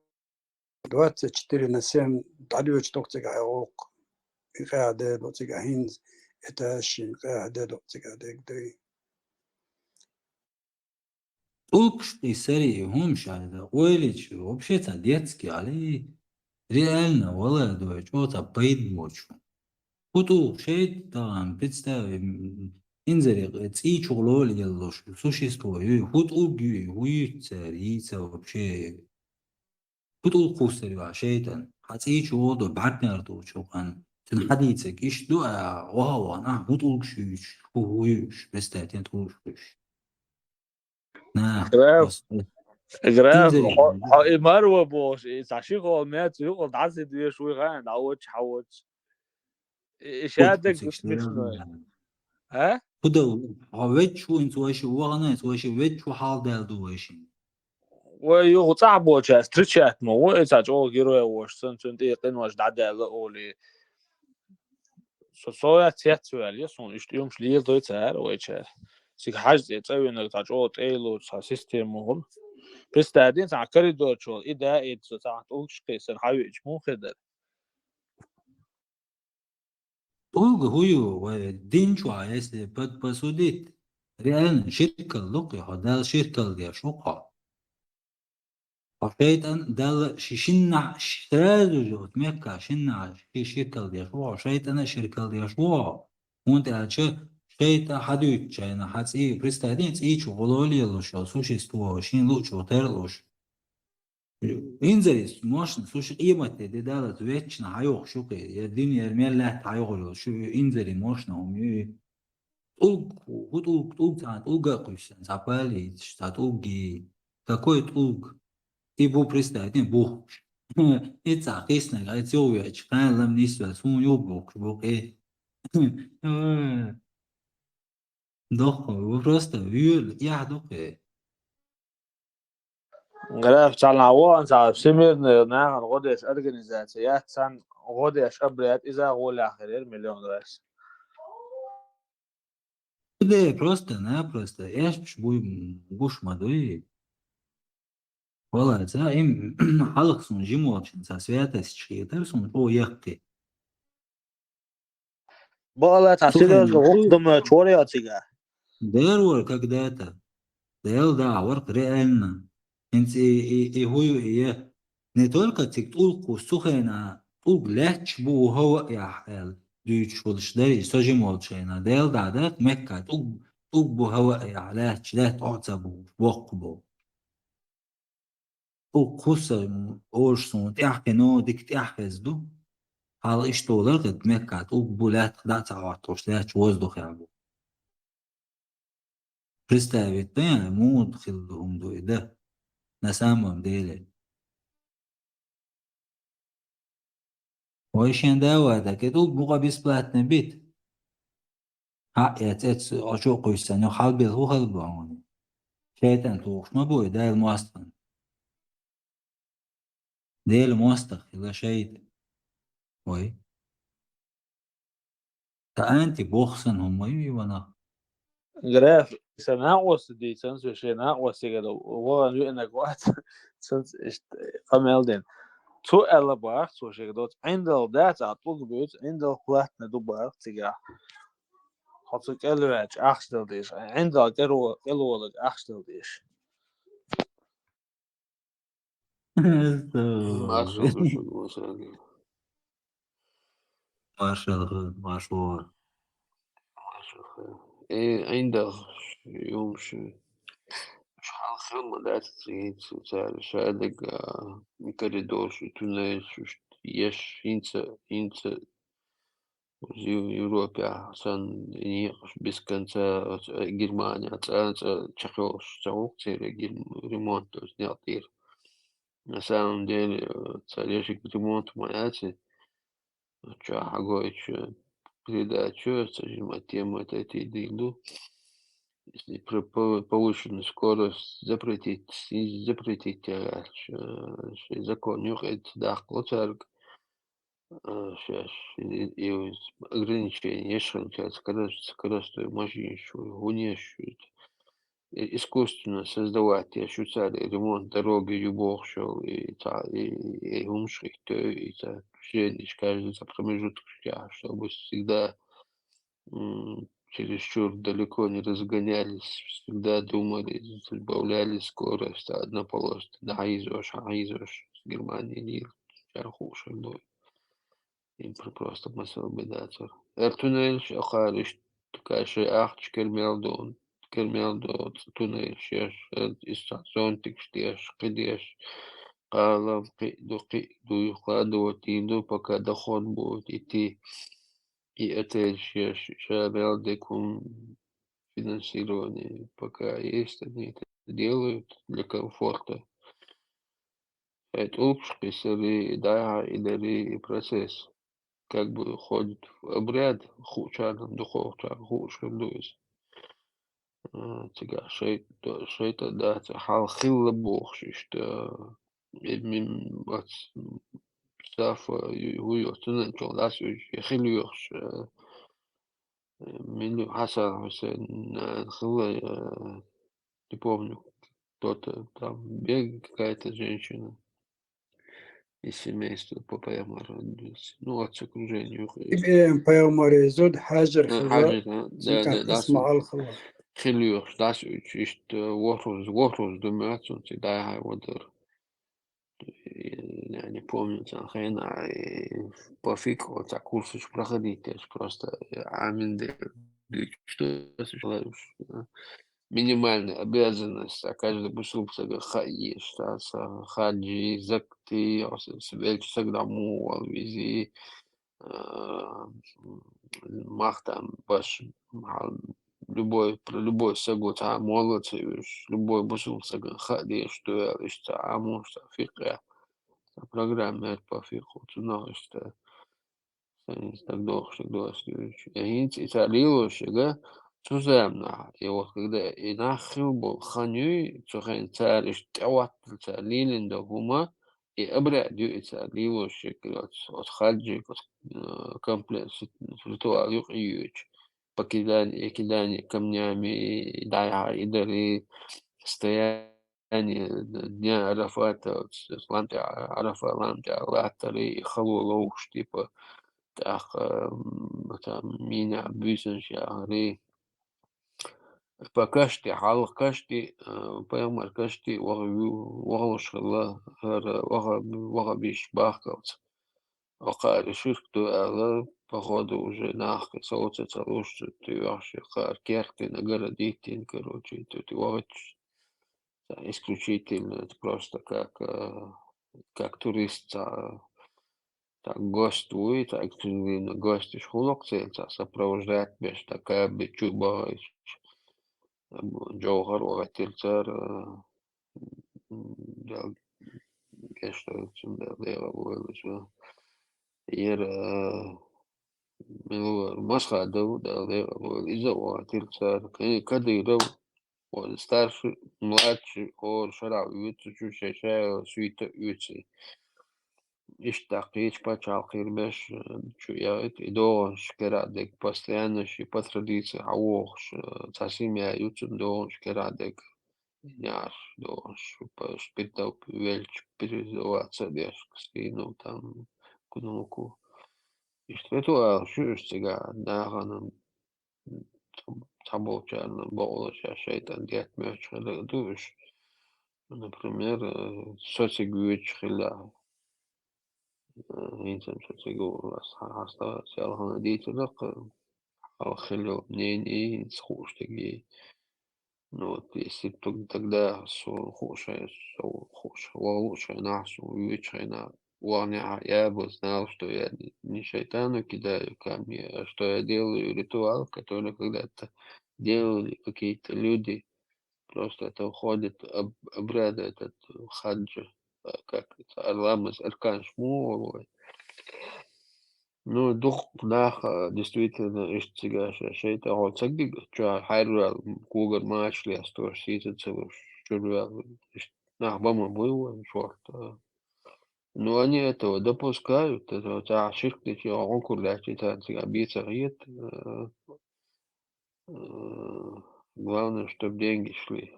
двадцать четыре на семь дӀадоьдуш ду-кх цигахь гӀуллакх. И къаьхьа де ду цигахь хӀинца, этажаш шина къаьхьа де ду цигахь дерг дуй. ТӀулгаш и сари, и хӀума шайда, ойлича, вообще цхьа детский али, реально, вала дой, чӀогӀа цхьа пайда боцу. ХӀун тӀулг шайта тахана, представь, м, инзаре цӀий чу гӀоло а лелош, существо ю, хӀун тӀулг ю, хӀун юьйцу цара, йийца вообще. ХӀун тӀулг кхуссур ю ахь шайтӀан? Хьан цӀий чу гӀо до бӀаьртнер тухучу хана. Цуьнан хьадийцарг иштта ду, а, ваха а вахана, ахь хӀун тӀулгаш юьйцуш, хӀун, хӀун юьйцуш, представь, хӀун тӀулгаш юьйцуш. На, Граф, просто граф, инзаре хьо, хьо и марва бохуш, и цхьа ши хол меца юкъал дӀасидвеш вуй хаьий, дӀаводча, хьаводча. И, и ша даг гуш мишной. А? ХӀун ду, хьо веддаш ву, хӀинца вайши вахана, хӀинца вайши веддаш ву, хьалдаьлла ду вайши. Вай юха цӀахь болчаьрца встречать ма ву, и цхьа чӀогӀа герой а вош, сан цуьнан тӀе къинош дӀадаьлла олий. Со, со яц, яц ваьлла, я суна иштта уьмаш леладой цара вайчара. Цига хьажа цӀе цӀа винарг цхьа чӀогӀа тӀе йолу цхьа система хуьлу. Представь, дин цхьа коридор чу волу, и да, и со цхьа тӀулгаш кхийсар хьан веача муха хир дара? ТӀулг хӀун ю, вай дин чохь, если под-, посудить, реально ширкал ду кхин хьо, Далла ширкал деш ву хьо. Хьо шайтӀан Далла ши шиннахь сразу же, вот Мекка шиннахь ши ширкал деш ву хьо, шайтӀана ширкал деш ву хьо. ХӀунда аьлча шайтӀа хьан дуьйцучу хенахь, хьан цӀий, представь, цӀий чу гӀоло лелош йолу существо, шен луучух тарлуш. Инзаре мощно, слушай, къематде де даллалц веччина хьайохуш ю кхин, я дуьнен, я мел лаьтта хьайохур йолу, шу инзаре мощно хӀума ю и. ТӀулг, хӀун тӀулг, тӀулг цхьана тӀулга а кхуьссина, цхьа палийташ, цхьа тӀулгий. Какой тӀулг? И бу, представь, бухкуш. И цхьа кхиснарг, и цо веача, кхана лам нисвелла, суна юха бухкуш бу кхин. Дохко, вы просто вуьйла, эхь ду кхин. Граф, цхьана вон цхьа всемирная нахана гӀо деш организация яц, цхьана гӀо деш обряд, иза гӀолехь хир яра миллион раз. Де, просто-напросто эшпаш буй гуш ма дуй. Валлай, ца им хьалха суна жима волчун ца святость хетар суна тӀо яккхи. Бала цхьа серьёзно гӀуллакх дан моьттуш вара я цига? Дера вара когда-то. Дела да, вара реально. ХӀинца и, и, и хӀу ю и я. Не только цига тӀулг кхуссу хенахь, тӀулг лаьтташ бу хӀаваъ яхь аьлла дуьйцуш волуш дара и со жима волчу хенахь. Дела да, да, Мекка тӀулг, тӀулг бу хӀаваъ яхь лаьтташ, лаьтта Ӏо ца бу, боккха бу. ТӀулг кхуссар, олуш суна, тӀаьхьа кхино, дика тӀаьхьа хеза ду. Хьалха иштта олар кхета, Мекка тӀулг бу, лаьттах дӀа а ца хьоттуш, лаьтташ воздухехь бу. Представить дан, муха хилла ду хӀума ду и дан. На самом деле. Вай шен да вай даг, и тӀулг бу-кх бесплатно бит. Хьаъ, я цец, Ӏочу а кхуьйссан, юха хьалбелла хӀун хала бу хьуна? ШайтӀан тухуш ма бу и Дала мостагӀна. Дела мостагӀа хила шайтӀа. Вай. Ткъа анти бохсан хӀума ю и ванах. Граф, сан накъост дийцан, со шен накъостигара вахана веанарг вац, цунца иштта къамел дина. Цо аьлла боху, цо шега доцу, Ӏиндал дац, а тӀулг буьйцу, Ӏиндал платный ду боху цигахь. Оцу кӀелваьча ахча дала деза. ГӀиндагӀа кӀелво-, кӀелволга ахча дала деза. Маршал ду шуга, Мусаги. Маршал, маршал. Маршал. Э, гӀиндагӀа юм шу. Шу хьал хила ма дац, цигинца цара шадага, коридор шу, туннель шу, еш, хӀинца, хӀинца Ев-, Европе санна некъаш без конца, оцу, э, Германия цӀа, цӀа чакхйолуш ца гӀуллакх церан гер-, ремонт оцу некъ тӀера. На самом деле, э, цара ешиг ремонт ма яци, чохь хьагойтучу передача, ца жима тема тӀе дийр ду. Если про пов-, повышенную скорость запретить, снизить, запретить, аьлча, э, шайн закон юкъа даккхало цаьрга. А, шаьш и, и ограничение еш хилча, скорость, скоростной машинаш ю, хӀун еш ю. И искусственно создавать еш ю цара, и ремонт дороги ю бохуш йолу, и ца, и, и, и хӀумаш хӀиттойу, и ца движенеш каждый ца промежуткаш тӀехь, чтобы всегда, м, чересчур далеко не разгонялись, всегда думали, сбавляли скорость, однополосно, дӀахьийзош, хьахьийзош, Германия лийла, чара хууш хир ду. Им про-, просто масал бедацар. Эр туннель шу, кхара иштта, кхара шайн ахча кермел ду, кермел ду туннель шеш, эр иштта зонтикаш деш, кхидеш, кхалам кхиъ ду, кхиъ ду, вкладывать дийр ду, пока доход будет идти. И отель шеш, ша мел декум финансирование пока есть, они это делают для комфорта. Шайн тӀулгаш кхиссари, и дӀай-хьай идари, и процесс как бы входит в обряд, хуучарна, духовчарна хууш хир ду иза. А, цигахь шайтӀа, шайтӀа дац, хьал хилла бохуш иштта, э, мин-, ац-, Сафа, ю-, ю-, цунна чохь дац уьш, я хила йоьхуш, э, Мин ю Хьасан Хьусен, э, хилла, э, не помню, кто-то там, бегает какая-то женщина из семейства по Пайхамару. Ну, от окружения. Ибн Пайхамаре зуда Хьажар, э, хилла, Хьажар, да, да, да, да, Исмаил хилла. Хила йоьхуш, дас уьш, иштта, э, ворхӀуз, ворхӀуз ду моьтту, цуьнан дӀай-хьай вадар. Я не помню, цхьана хенахь, и по фикху цхьа курсаш проходить деш, просто, э, Ӏамин де-, дича, что, минимальная обязанность, а каждый бусулба сага хаа еза, ца, ца, хаджи, закати, велча сагана муха вала вези, а, мах там баш, хьал любой, про любой саго цхьа молла ца оьшуш, любой бусулба сагана хаа дезаш ду аьлла, иштта цхьа Ӏамош, цхьа фикъхь, цхьа программа яра по фикъху, цунах иштта, сайн стаг дохуш, стаг дохуш дуьйцуш. Я хӀинца и цара лелош яга, цу заманахь, и вот когда и нах хилла болу хан юй, цу хенахь цара иштта тӀехӀоттала цара лелийна долу хӀума, и обряд ю и цара лелош яга, оцу, оцу хаджик, оцу, э, комплект, ритуал юкъа йоьдуш. Покидание, кидание камнями, и дӀай-хьай идари, стояние дня Арафата, оцу лам тӀехь, Арафа лам тӀехь латтари, и хало ловзуш, типа, тӀаккха, м, там, мина буьйсанаш яхари. По кашти, хьалха кашти, э, пайхамар кашти ваха-, вахалуш хилла, хӀара ваха-, вахабиш бахкалц. Вакхара ширк ду аьлла, походу, уже нах совца ца луш, цу тӀе вахча, кхара керт дина, огородить дина, короче, цу тӀе вахча. Исключительно это просто как, э, как турист, ца, так гость вуй, так эксклюзивно гость иш хулакх цел, ца сопровождать беш, так каби чу бахайча. Джовхар вахийтира цара, Дала гечдойла цунна, Дала декъал войла иза. Яра, э, мила вара, Масхадов, Дала декъал войла, иза а вахийтира цара. Кхин Кадыров, вот, старший, младший, хӀора шарахь оьцучу, шайн ша йолу суьйта оьций. Иштта кхечу пачхьалкхера беш, э, чу яхийта, и догӀанаш керахь дерг, постоянно ши по традиции хьан вохуш, э, цхьа семья ю цунна догӀанаш керахь дерг, неӀарш догӀанаш, по-, передав-, велча, передаваться деш, кстати, ну, там, кунуку. Иштта ритуал шу уьш цигахь, нахана цхьаболчарна бакъволча шайтӀан детта моьттуш хилар ду уьш. Например, э, социг воьдуш хилла. Э, хӀинца социг ас хьа-, хьаста селхана дийцарах, э, хьалха хилла мнение, хӀинца хууш дерг. Ну вот, если б тог-, тогда со хууш, со хууш, валуш хенахь, со вуьйчу хенахь, ванехьа я бы знал, что я не шайтану кидаю камни, а что я делаю ритуал, который когда-то делали какие-то люди. Просто это уходит об-, обряд этот хаджа, а, как это, Арламаз Аркан Шмуровой. Ну, дукха нах, а, действительно, иштта цига ша-, шайтӀа хьо ца гига, чу хьайрваьлла, когара мачале, сторож сийца ца луш, чурваьлла, иштта нах бан ма буй вайн шортта. Но они этого допускают, это вот, а, ширк дечи, а, он кур лячи, та цига бийца гиет, э, э, главное, чтоб деньги шли.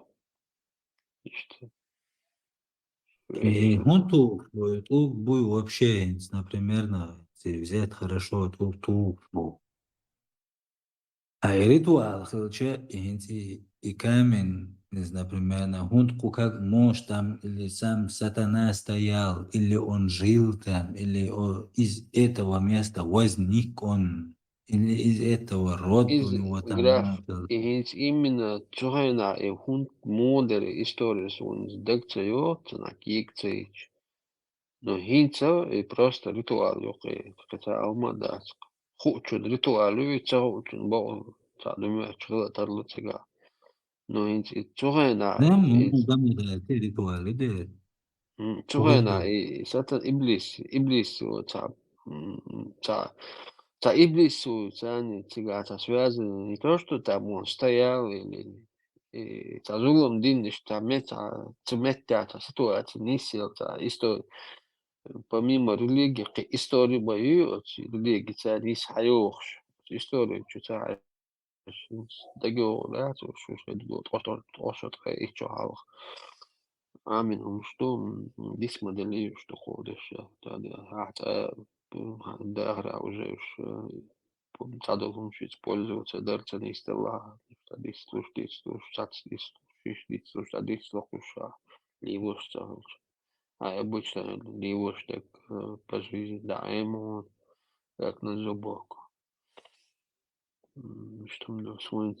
Иштта. Э, хӀун туху, э, тӀулг буй вообще, например, на, если взять хорошо, тӀулг туху бу. А и ритуал хилча, и хӀинца и, и камень, из, например, на, хӀунда кху как может там, или сам сатана стоял, или он жил там, или о-, из этого места возник он, или из этого род у него там граф, начал. И хӀинца именно цу хенахь и хӀунда муха дара история суна дага ца йогӀу, ца нах кийга ца йича. Ну, хӀинца и просто ритуал ю кхин, кхин цхьа алма а дац. Хуучун ритуал ю, и ца хуучун бакъ, цхьа дуьмечу хила тарло цигахь. Ну, хӀинца и цу хенахь, да, и м, да, м, да, те ритуал ю де. М, цу хенахь и сатан иблис, иблис ву цхьа, м, цхьа, цхьа иблис ву царна цигахь цхьа связан, не то, что там он стоял или и цхьа зулам дина, иштта цхьа мет-, цхьа, цу меттехь цхьа ситуаци нисъелла, цхьа истори-, помимо религии, кхин истори бан ю оцу религица нисса хьайогӀуш. Оцу истори чу ца хьайогӀуш, дагайогӀур дац, уьш, уьш хӀета ду, ткъа шо, ткъа шо ткъе итт шо хьалха. Амин хӀумаш ду, м, дисма делла уьш ду кху дешша. Тада, ахьа цӀа, м, дахара уже уьш, э, цхьадолу хӀумнаш использоваться дара, ца нисделла, цхьа дицлуш, дицлуш, цхьацца дицлуш, шиш дицлуш, цхьа дицлуш уьш, а, лелош ца хилча. А обычно лелош дерг, э, по жизни даим он, как на зубок. М, что мне суна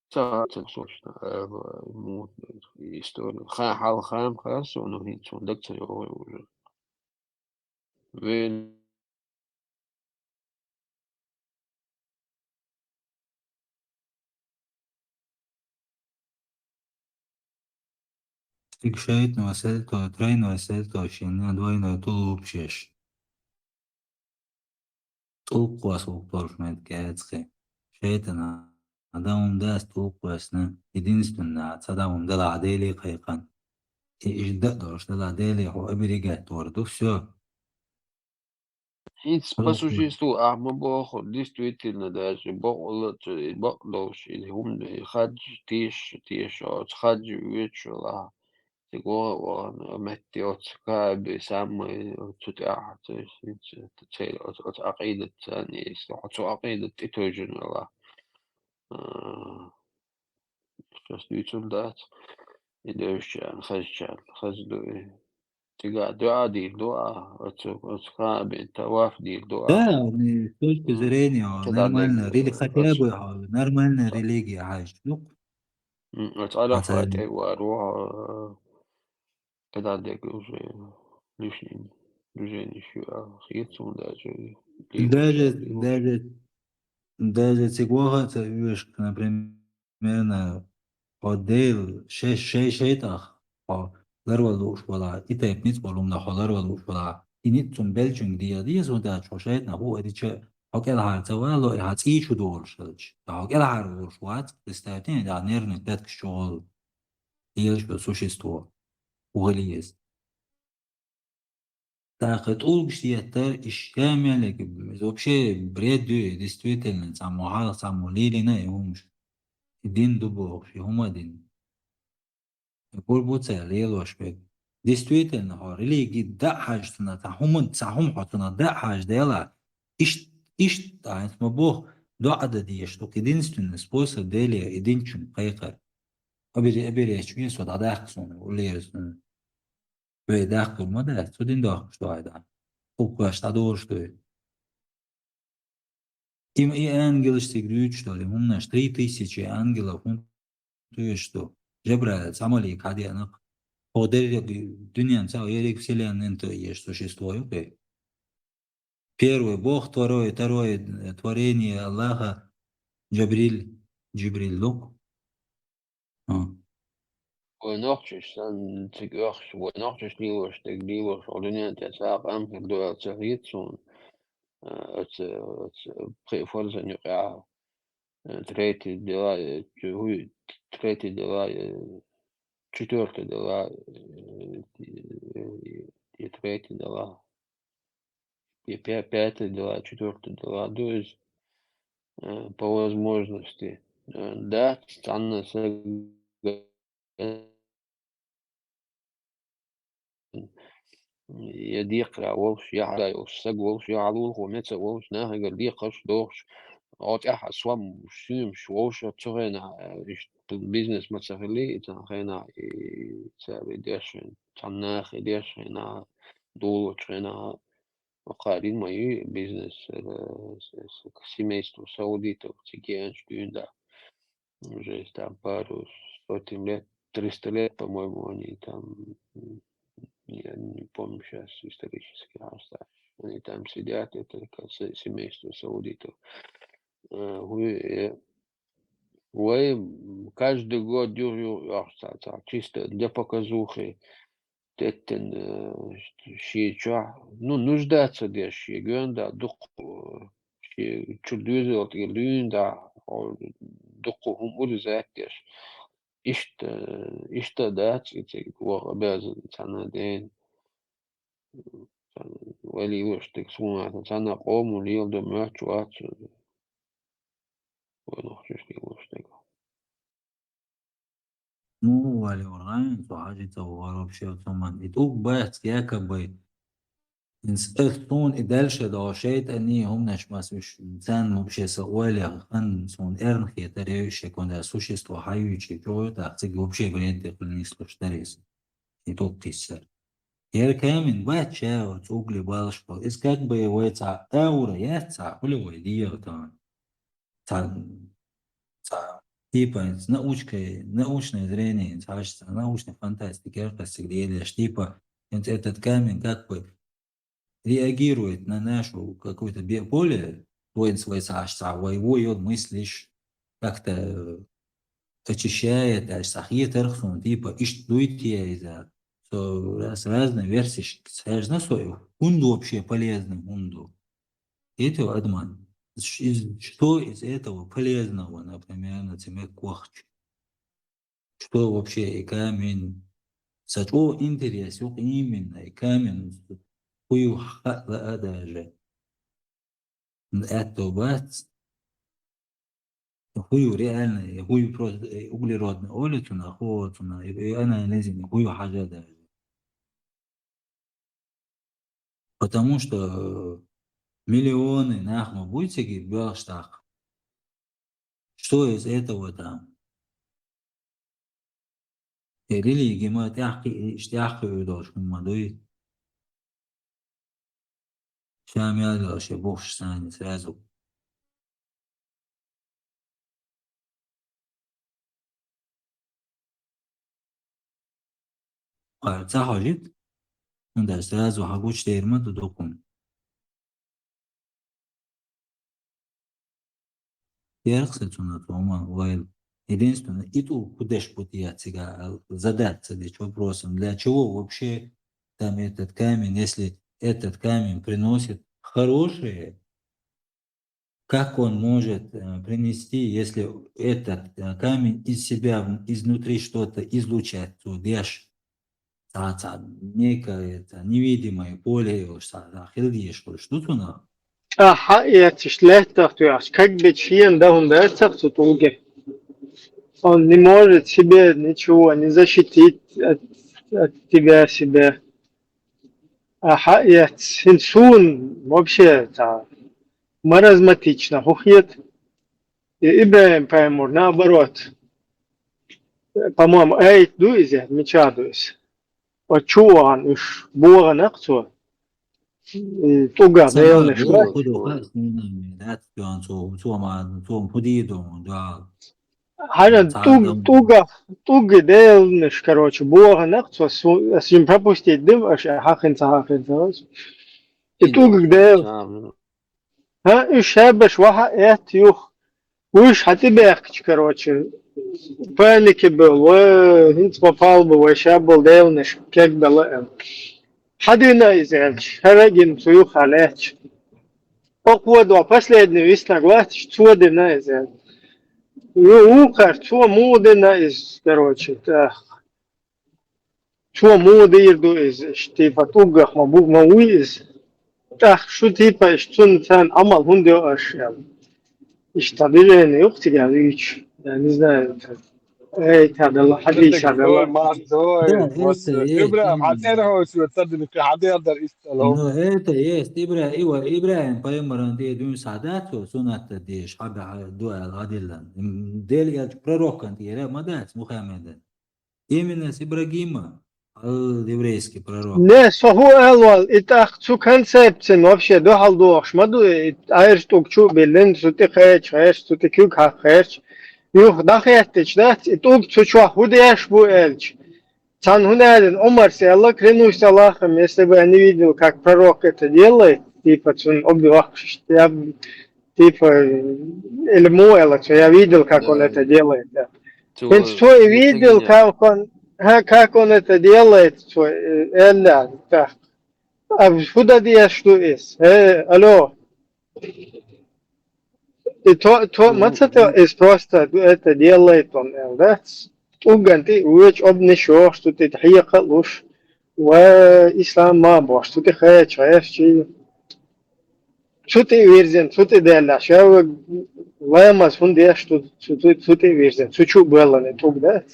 ца, ца, срочно, э, в-, мутную историю. Ха-, хьал-, хам-, хам суна, ну, хӀинца суна дага ца йогӀу уже. Вен- Стиг шайтӀано сельто, тройной сельто, шена двойной тулуп шеш. ТӀулг кхосса ву-кх торжа меттиг кӀезиг. ШайтӀана, а дан хӀума дац тӀулг кхоьссина, единственное, цхьа дан хӀума делахь Деле кхайкхина. И иштта дан а долуш делахь Деле хьо оберегать вар ду, всё. ХӀинца по существу ахьа ма боху, действительно, даже бакъволу а цу, и бакъдолуш, и хӀума, и хадж теша, теша, оцу хадж воьдуш велахь, цига ваха а вахана, метте оцу Каабе саммай, цу тӀехь, цу, цу, церан оцу, оцу Ӏакъидатца, и хьо цу Ӏакъидат тӀе тевжина велахь. А, сейчас дуьйцур дац. И девзачарна, хазачарна, хаза ду и. Цигахь дуьа дийр ду ахьа, оцу, оцу Каабин таваф дийр ду ахьа. Да, с точки зрения, кхидӀа нормально, дерг, рели-, хотя бы, оцу, а, нормальная религия хьаьжча, ну. М, оцу Ӏарафа тӀе вар ву, а, кхидӀа дерг уже лишний движение ю, а, хета суна даже. Даже, даже, даже цига ваха а ца оьшу, например, Примерно, хьо Дела шай, шай, шайтӀах хьо ларвала лууш валахь, и тайпа ницкъ болу хӀуманах хьо ларвала лууш валахь, и ницкъ цунна беллачуьнга дехьа деза, хӀунда аьлча хьо шайтӀанах ву а дича, хьо кӀелхьара ца валало, и хьан цӀий чу долуш хилча. Ткъа хьо кӀелхьара волуш вац, представьте, и нервный клеткаш чу гӀолла лелаш долу существо. ХӀун хила еза? ТӀаккха тӀулгаш еттар, и ша мел, иза вообще бред ю, и действительно, цхьаммо хьалха, цхьаммо лелийна и хӀумаш. И дин ду бохуш, и хӀума а дин. И гур бу цара лелош верг. Действительно, хьо религи дан а хьажа цунах, цхьа хӀума, цхьа хӀума хьо цунах дан а хьажа делахь, ишт-, иштта, хӀинца ма боху, доӀа дан дезаш ду. Единственный способ Деле, единственный кхайкхар. Абери, абери, чуе со дӀадаккха суна, уллера суна. Вай даккхар ма дац, цу дин доккхуш ду хьай дӀа. Укхаш дӀадораш ду. Им и ангелаш цига дуьйцуш долу, и хӀуманаш, три тысячи ангелов хӀун туьйсуш ду. Жабраил, цхьа малик хьадеана-кх. Хьо дерриг дуьнен цхьа ерриг вселеннаьн тӀе еш существо ю-кх. Первый Бог, второй, второе, э, творение Аллаха, Джабриль, Джибриль ду-кх. А. Вай нохчаш санна цига оьхуш, вай нохчаш лелош дерг лелош, хьо дуьнен тӀе цхьа а къам хир ду аьлла ца хета суна. Э, оцу, оцу пхи фарзана юкъахь, э, третий дела, э, чу-, хӀуй, третий дела, э, четвёртый дела, э, и, и третий дела. И пя-, пятый дела, четвёртый дела ду иза, э, по возможности. Э, дац цхьанна сага, э, я декхара волуш, я хьалха йолуш, саг волуш, я хьалха волуш, меца волуш, нахагара декхарш дохуш, оцу тӀехь а сом, соьмаш вовшах цу хенахь, э, иштта бизнес ма ца хилли, и цхьана хенахь, и цара и деш хенахь, цхьана наха и деш хенахь, долучу хенахь, Кхарин ма ю бизнес, э, с-, с-, к семейству саудитов, цигенш дуьйна да. Уже есть там пару сотен лет, триста лет, по-моему, они там, м, я не помню сейчас исторически, а, они там сидят, это как се-, семейство саудитов. Э, вы, э, Вай, м, каждый год юх-юх, ца, ца, чисто для показухи, теттен, э, шен чохь, ну, нуждаться деш, шен гоьнда дукха, э, шен чуьра доьзал тӀера дуьйна да, о, дукха хӀума урезать деш. Иштта, иштта дац и цига ваха обязан цхьана ден. Вай лелош дерг суна цхьана къомо леладо моьттуш вац. Вай нохчаш лелош дерг. Ну, вале варгӀайн, со хьажи ца вахар вообще цоман. И тӀулг бац, якобы. Инс эх тун и дальше до шайтӀани, хӀуманаш мас уьш, царна вообще са ойла хан, суна эрна хетар, я уьш, шеконда существо хьаюьйчи, чӀогӀа тӀаккха цига вообще вред де хуьлу нислуш дарис. И тӀулг кхиссар. Яра камин бац ша, оцу угли балш бал. Иза как бы вай цхьа аура яц цхьа, хуьлу вай леха тахана. Цхьа, цхьа, типа, научкой, научное зрение, цхьа, цхьа, научная фантастика, я кхассиг лелеш, типа, этот камень как бы реагирует на нашу какое-то бе-, поле, воин свой цхьа, цхьа, вай, вай, вот мыслишь, как-то, э, очищает, аш цхьа хетарх суна, типа, иштта дуй те иза. Со раз-, разные версии ш-, схьаьжна со, хӀунда вообще полезный, хӀунда? Эти обман. Ш-, из, что из этого полезного, например, на тебе квахч? Что вообще и камень? Са чӀогӀа интерес юкъа именно и камень хӀун ю хаала а даже. Аьтто бац. ХӀун ю реально, хӀун ю просто, э, углеродный олицуна, хӀоцуна, и, и анализина, хӀун ю хьажа даже. Потому что, э, миллионы нах ма буй цига боьлхуш тӀаккха. Что из этого там? Э, религи ма тӀаьхьа кхи-, иштта тӀаьхьа кхиъ долуш хӀума ма дуй. Ша мел йолуш я бохуш санна сразу. Кхара ца хьожуьйту, ну, даже сразу хьагучу дерг ма ду дукха. Ярх сацунат хӀума вайл. Единственное, и тӀулг хӀун деш бу те цига, а, задаться дечу вопросом, для чего вообще там этот камень, если этот камень приносит хорошее, как он может, э, принести, если этот, э, камень из себя в-, изнутри что-то излучать, то деш? Цхьа, цхьа, некое это невидимое поле йолуш, цхьа, цхьа хила дезаш хуьлуш ду цунах. Ахьа, эцаш лаьттах тоьхча, как бы шена дан хӀума дац цу тӀулге. Он не может себе ничего, не защитить от, от тебя себя. Ахьа, эц, хӀинца суна вообще цхьа маразматично хӀу хета. И ИбрахӀим пайхамар, наоборот, по-моему, аят ду иза, мича ду иза. Оцу чу вахана уьш бохана-кх цо. И тӀугах деланаш ду. Хьажа, тӀуг-, тӀугах, тӀугах деланаш, короче, бохана-кх цо, су-, ас жим пропустить дим, аша хьахин ца, хьахин ца. И тӀугах дел. ХӀа, уьш шабаш ваха этта юха. Уьш хьа тӀебаьхкича, короче, панике бевлла, вай хӀинца попал бу, вай шаболу деланаш кегбелла аьлла. Хьадина иза аьлча, хӀара а гина цу юххе лаьтташ. Окхо до последний виснаг латташ, цо дина иза аьлла. Ю-, вукхар, цо муха дина иза, короче, тӀаккха. Цо муха дийр ду иза, иштта, типа, тӀугах ма бу, ма вуй иза. ТӀаккха шу, типа, иштта, цунна царна Ӏамал хӀунда йо аша, аьлла. Иштта движение юкъа цигахь вуьйцуш. Я не знаю, это, эй, та дала, хьадийса дала. Да, это есть, именно. Ну, это есть. Ибра-, Ива-, ИбрахӀим пайхамаран тӀе дуьйна схьа дац, цо суннат дан дезаш, хьаба хьа дуьхьал хьадиллина. М, Дела элча пророкан тӀера ма дац, Мухаммедан. Именно с Ибрагима, ал еврейский пророк. Не, со хӀун аьлла валла, и тӀаккха цу концепцин вообще дуьхьал дохуш ма ду, и Ӏаьржа тӀуг чу а биллина, цу тӀе кхеча, кхеча, цу тӀе куьг хьакха кхеча. Юха дӀахеттича дац, и тӀуг цу чохь хӀун деш бу аьлча. Цхьана хӀун аьллина, Ӏумарс аьлла, клянусь Аллахом, если бы я не видел, как пророк это делает, типа, цунна обвахчишь, я б-, типа, или му аьлла цо, я видел, как он это делает, да. ХӀинца цо и видел, как он, ха, как он это делает, цо, э, аьлла, так. А хӀун дан дезаш ду иза? Э, алло. И то, то, ма ца то, иза просто это делает он, аьлла, да? ТӀуган тӀе а воьдуш, обниш йохуш, цу тӀе хьекха а луш, ва ислам ма бохуш, цу тӀе кхеча, кхеча. Цу тӀе а вирзина, цу тӀе даьлла, ша ва ламаз хӀунда деш ду, цу, цу, цу тӀе а вирзина, цу чу а боьллина тӀуг дац.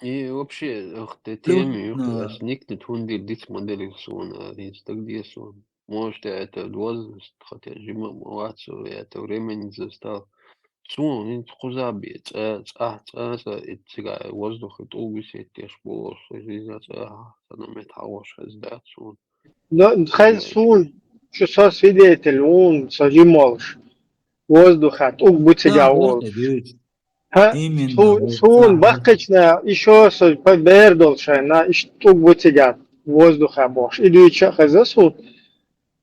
И вообще, ах, те теми юкъа ас никнет хӀунда дира диц ма делира суна, а, хӀинца дагадеа суна. Может, я это возраст, хотя жима ма вац, я это времени застал. Суна хӀинца кхуза бе, цӀа, цӀа, цӀа, цӀа, и цига воздухе тӀулг висет деш болуш, жиза цӀа, сан мет хьагӀош хеза дац суна. Но хеза суна, шу со свидетель ву, со жима волуш. Воздуха тӀулг бу цига волуш. ХӀа, суна баккхича наха, и шо со бер долу шайна, иштта тӀулг бу цига воздуха бохуш. И дуьйцуш а хеза суна.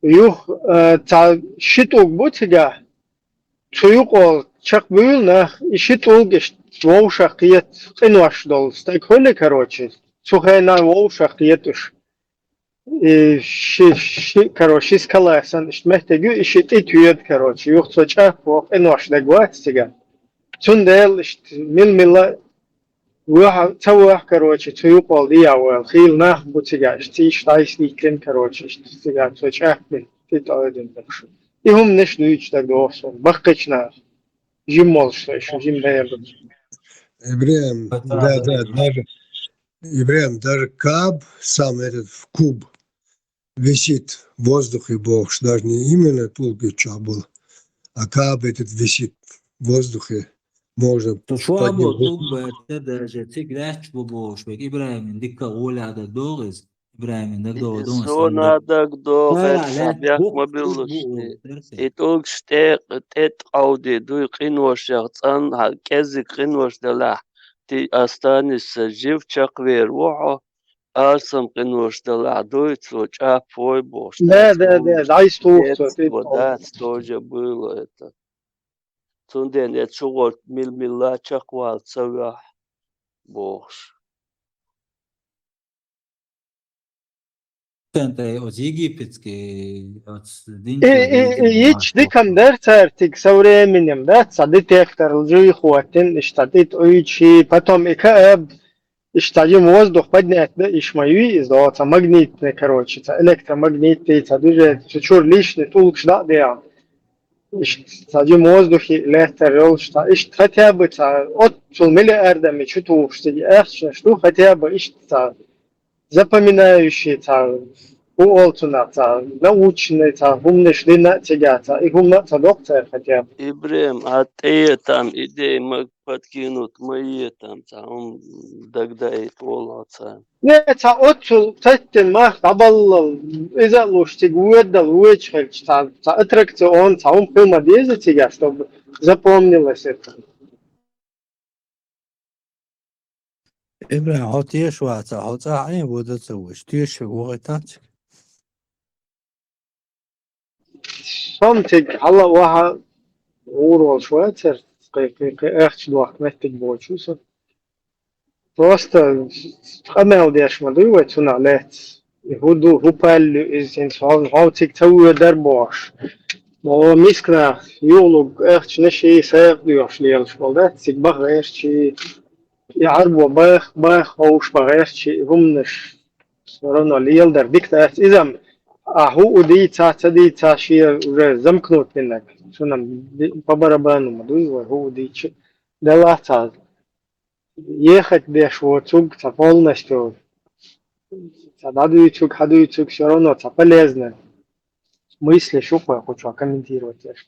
Юха, э, цхьа ши тӀулг бу цига, цу юкъа чекхбуьйлу нах, и ши тӀулг иштта вовшах кхета, къинош долу стаг хуьлу, короче, цу хенахь вовшах кхета уьш. И ши, ши, короче, ши скала санна иштта меттиг ю, и ши тӀе тоьду, короче, юха цо чӀаппо къинош дагавац цига. Цундела иштта мила-мила ваха, ца ваха, короче, цу юкъал дӀаяхьа ваьлла. Хийла нах бу цига, иштта цӀийш дӀасадиттина, короче, иштта цига цо чӀаппина, тӀе тӀе ойдина дагаш. И хӀуманаш дуьйцуш дагадогӀу суна, баккхича наха. Жима волуш со, иштта жима дер ду. ИбрахӀим, да, да, даже ИбрахӀим, даже Кааб, сам этот в куб, висит в воздухе бохуш, даже не именно тӀулгичохь болу, а Кааб этот висит в воздухе. Можно под ним тӀулг бу, даже цига лаьтташ бу бохуш, вай ИбрахӀиман дика гӀоле а дагадогӀу иза. ИбрахӀиман дагадогӀу. Суна дагадогӀу, сан бехк ма биллалаш. И тӀулгаш тӀе, тӀе ткъовди дуй къиношех цӀанхьа, кӀеззиг къинош делахь, ти останешься жив, чекхвер ву хьо, арсам къинош делахь дуй, цо чӀаппой бохуш. Да, да, да, дӀасадоху цо, тӀе ткъовди. Дац, тоже было это. Цундела я чугӀорта мила-милла чекхвала ца вехь бохуш. Центей оцу египетский, оцу динчу... И, и, и, йича дикам дара цаьртиг со временем, да, цхьа детектор жуй хӀоттина, иштта тӀе тӀуьйчий, потом и Кааб, иштта жима воздух поднять да, иштта ма юй иза, цхьа магнитный, короче, цхьа электромагнитный, цхьа движение, цу чуьра лишний тӀулгаш дӀа а деха. Иштта цхьа жима воздухе лаьттар йолуш цхьа, иштта хотя бы цхьа оццул миллиардами чу тухуш цига ахчанаш ду, хотя бы иштта цхьа запоминающий цхьа хӀун олу цунах, цхьа научный цхьа хӀуманаш дина а цига цхьа, и хӀума а ца доккху цара хотя бы. Ибрем, а тӀеетам идея ма подкинут, ма етам цхьа хӀума дагадайта олу цара. Не, цхьа оццул цаттина мах дӀабаллал, иза а луш цига воьддал, воьдуш хилча, цхьа, цхьа аттракцион, цхьа хӀума хила ма деза цига, чтобы запомнилось это. Ибрахим, хьо теша вацахь, хьо цӀахь Ӏийна вада ца вуьйш, тешаш вахийтац? Со-м цига хьала а ваха гӀур волуш вацара, кхин, кхин, кхин ахча дохку меттиг боцуш ву со. Просто къамел деш ма дуй вай цунах лаьцна. И хӀун ду, хӀун пал ю иза, хӀинца хьо, хьо цига ца воьдар бохуш. Мо мисканах юхалург ахчанаш и сагӀа доьхуш лелаш болу дац, цига баха гӀерташ и, и Ӏарбо баха, баха ховш баха гӀерташ и хӀуманаш. Всё равно леладар дика дац. Иза-м, а хӀу у дийца, ца дийца, шен уже замкнуть динарг. Цунна-м ди-, по барабану ма дуй вай, хӀу у дийча. Делахь цхьа ехать деш воцург, цхьа полностью, цхьа дӀадуьйцург, хьадуьйцург, всё равно цхьа полезно. Мысли шу кхойкхучохь комментировать деш.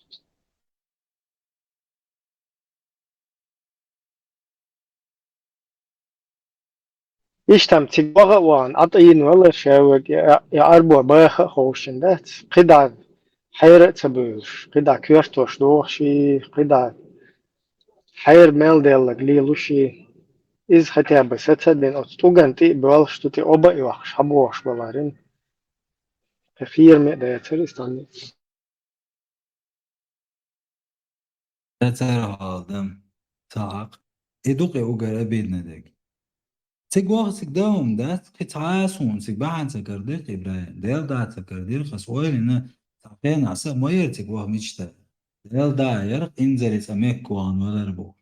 Иштта-м цига ваха а вахана, Ӏа тӀаийна валар ша вега, я, я Ӏарбо баха а ховшина дац, кхидӀа хьера а ца буьйлуш, кхидӀа коьртош дохуш и, кхидӀа хьера мел деллаг лелуш и. Иза хотя бы саца а дина, оцу тӀуган тӀе а боьлхуш, ду тӀе оба а йоккхуш, хьабохуш баларин. Кхин ферма а дацара иза тхьамма. Цара хьалдам, ца хьакъ. И ду-кх и угар обидно дерг. Цига ваха цига дан хӀума дац, кхин цхьа а суна цига бахьана ца карадира-кх, Ибрахим. Дела да ца карадира, хас ойла йина, цхьа хенахь са а ма яра цига ваха мича тара. Дела да яра-кх, инзаре цкъа мекка вахана валар бу.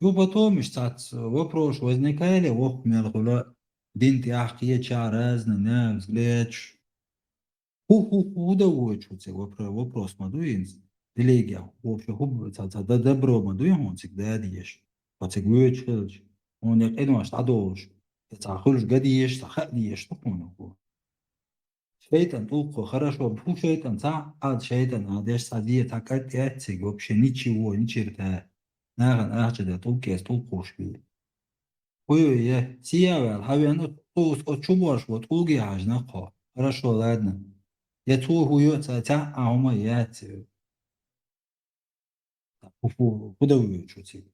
Ю потом иштта цхьацца вопрос возникали, воккха мел хуьлу, дин тӀехь кхечахь разный, да, взглядаш. ХӀу, хӀу, хӀу дан воьдуш ву цига вопро-, вопрос ма ду хӀинца. Религия, вообще, хӀу, ца, ца, да, добро ма дуй хьуна цига да дезаш. Хьо цига воьдуш хилча, хьуна я къинош дӀадолуш, я цхьа хуьлуш ган дезаш, цхьа хаа дезаш ду хьуна хӀу. ШайтӀан тӀулгӀо, хорошо, хӀу шайтӀан, цхьа а шайтӀан а деш, цхьа де, цхьа кӀант яц цига, вообще ничего, ничего. Нахана ахча дан тӀулг эца, тӀулг кхуш бий. ХӀу ю я, сияваьлла, хьан веана, оцу, оцу чу борш бо, тӀулге хьажна кхо. Хорошо, ладно. Я цо хӀу ю, ца, цхьа а хӀума яц. ХӀу, хӀу, хӀу дан воьдуш ву цига?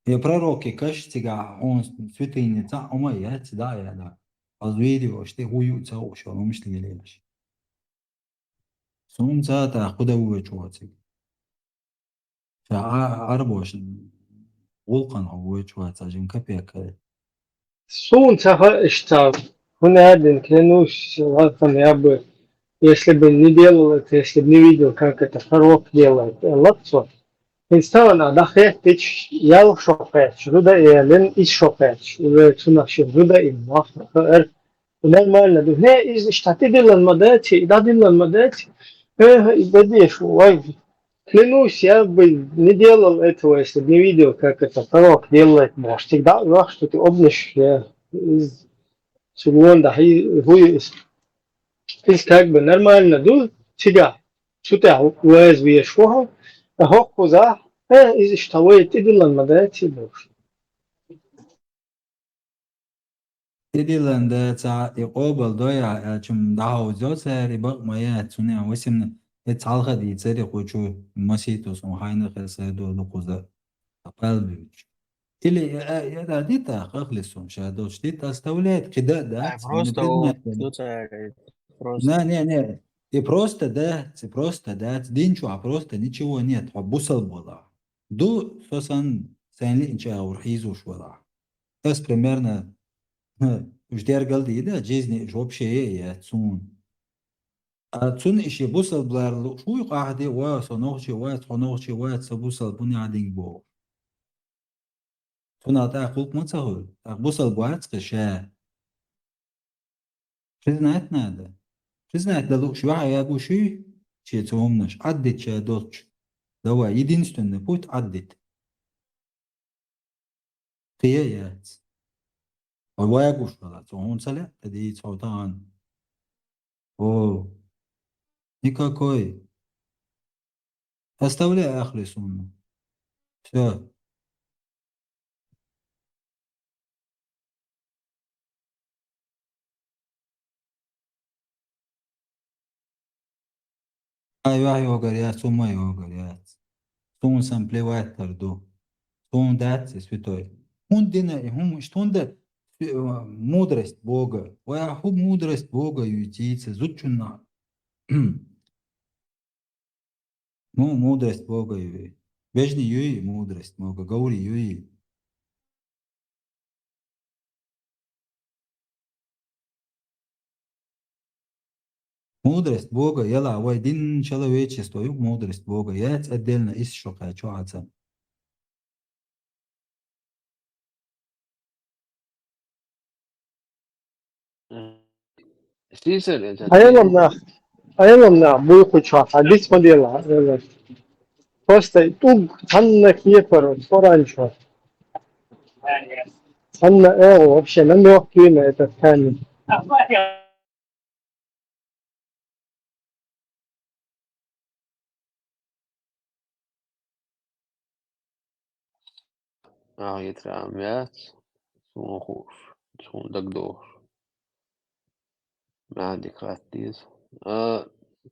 Я пророкий каш цигахь, хьуна святыня цхьа а хӀума яц, да, я, да. Аз видеош тӀе хӀу ю ца хууш, хӀумаш лелаеш. Суна ца тӀаккха хӀу дан воьдуш ву цига? Ша а, Ӏарбош гӀуллакхана хьо воьдуш вац, жин капека. Суна ца хаьа иштта, хӀунда аьлла, клянусь, лакхам я бы, если бы не делал это, если бы не видел, как это пророк делает, э, лакхо. Хьин стагана дӀахеттича, ял шо кхаьчча, зуда эллин, ис шо кхаьчча, уже цунах шен зуда ин мах хаар. Нормально ду. Не, иза иштта тӀедиллан ма дац, и дӀадиллан ма дац. Э, и бедеш ву, вай. Клянусь, я бы не делал этого, если бы не видел, как это пророк делает, может. Всегда вах, что ты обнишь, я из Цуьнан да хӀи-, хӀу ю иза? Иза как бы нормально ду, цига. Цу тӀехь ваза везаш ву хьо, ткъа хӀокхузахь, э, иза иштта вай тӀедиллан ма дац и бохуш. ТӀедиллан дацахь, и къобал дой ахь аьлча, дӀахьовзо цара, и бакъ ма яц, цунах васимна, и цхьалха дийцаре кху чу масийттаза хьайна хир сайдо дукхуза. Къапал буьйцуш. Или, э, э, э, да, дита, хахли сум ша долчу дита оставляет, кида, да, Ай, просто предмет, вот, да. Тут, э, просто. Не, не, не. И просто, да, и просто, да, дин чохь просто ничего нет, хьо бусал бола. Ду, со сан, сайн лиъначу агӀор хьийзуш вала. Ас примерно, хм, уж дергал ди, да, жизни уж вообще я, цун. А цунна и шен бусалба лар лууш вуй, къахьде, ва, со нохчи вац, тхо нохчи вац, со бусалба ву, нехь динга бохуш. Цунах тӀаккха гӀуллакх ма ца хуьлу, тӀаккха бусалба вац кхин ша. Признать надо. Признать дан лууш ваьхьа вегуш юй, шен цу хӀуманаш Ӏаддита ша долчу. Давай, единственный путь Ӏаддита. Кхин а яц. Хьо вагуш вала, цо хьуна ца лаьа, тӀе дийца хьо тахана. О, никакой. Оставляй ахлу сунну. Всё. Ай, вай, йогаряц, умай йогаряц. Сун сан плевать тар ду. Сун дац, святой. Хун дина, и хун, ишт хунда, э, мудрость Бога. Вай, а ху мудрость Бога ютица, зучунна. Ну, мудрость Бога юй. Вежни юй, мудрость Бога, гаури юй. Мудрость Бога, яла вай дин человечество, ю мудрость Бога, яц отдельно ис шо качу аца. Сисар это Аялам на, аялам на, буй куча, а дис модела, э, просто туг, танна кепар, поранчо. Танна, э, вообще, намёк на этот камень. Ах, итра мят, сун хуш, сун дагдош. Мадик хаттис. А,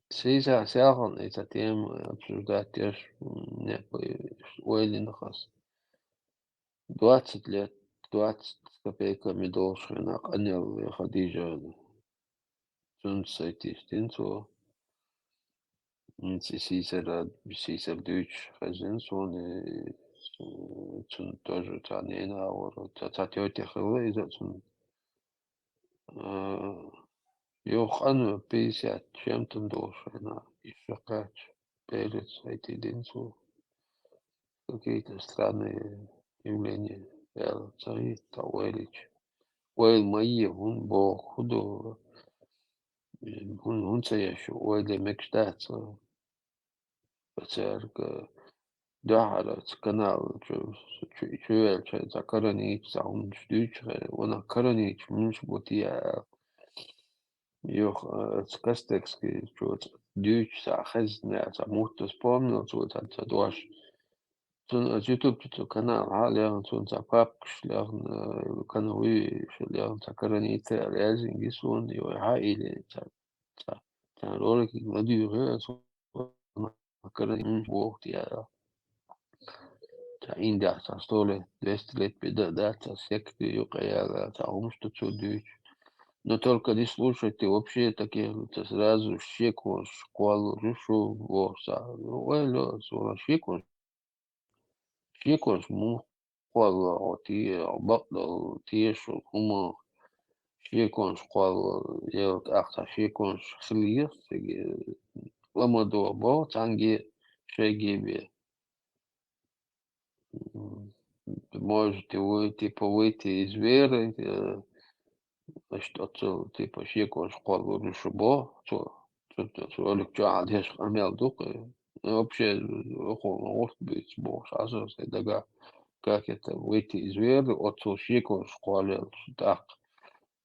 сейчас я хон, эта тема обсуждать, я ж, м, не по-, ойлин хас. Двадцать лет, двадцать с копейками должен, а, Анел Хадижа. Цун сайтистин цо. М, си-, сисара, сисар дюч хазин сон, э, цун тоже ца нена авор, ца, ца тётя хылы иза цун. Э, ёхану пятьдесят чем-то должен, а, ещё кач, перец, эти динцу. Какие-то странные явления. Я цари, та ойлич. Ойл майе, хун бо, худо. Хун, хун ца яшу, ойле мекштаца. Пацарка. Дахара, ц канал, чу, чу, чу, чу, ца каранич, ца хун чдюч, вона каранич, мунш бутия. Йох, э, ц Костекский, чу, ц дюч, ца хезня, ца мутто вспомнил, чу, ца, ца дош. Цун, э, YouTube чу, ца канал, а, лерн, цун, ца папкаш, лерн, э, канал, уй, ш-, лерн, ца караница, лязин, гисун, йой, ха, или, ца, ца, ца ролик, мадюре, цун, каранин, бог, я. Ца инда, ца сто лет, двести лет, педа, да, ца секты, юкаяла, ца умшта, цу дюч. Но только не слушайте вообще таких, ца сразу щекош, куал, рушу, ворса. Ой, лё, сора, щекош. Щекош, му, куал, оти, бакдал, тешо, хума. Щекош, куал, ел, ахта, щекош, хлиес, ламадо, бо, цанги, шегибе. М, можете выйти, типа, выйти из веры, э, значит, отцу, типа, щекош, куал, рушубо, цо, цо, цо, цо, олик, чё, а, деш, амел дук, э, вообще, э, охо, охо, бит, бо, шазо, се, дага, как это, выйти из веры, отцу, щекош, куал, так,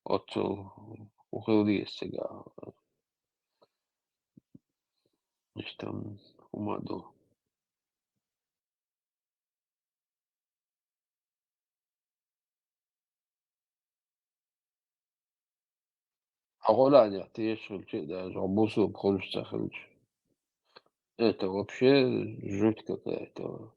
отцу, ухыл есть сега, значит, там, умаду. Агъолани тешил чи даже бусу пхулш цахилч. Это вообще жуть какая-то.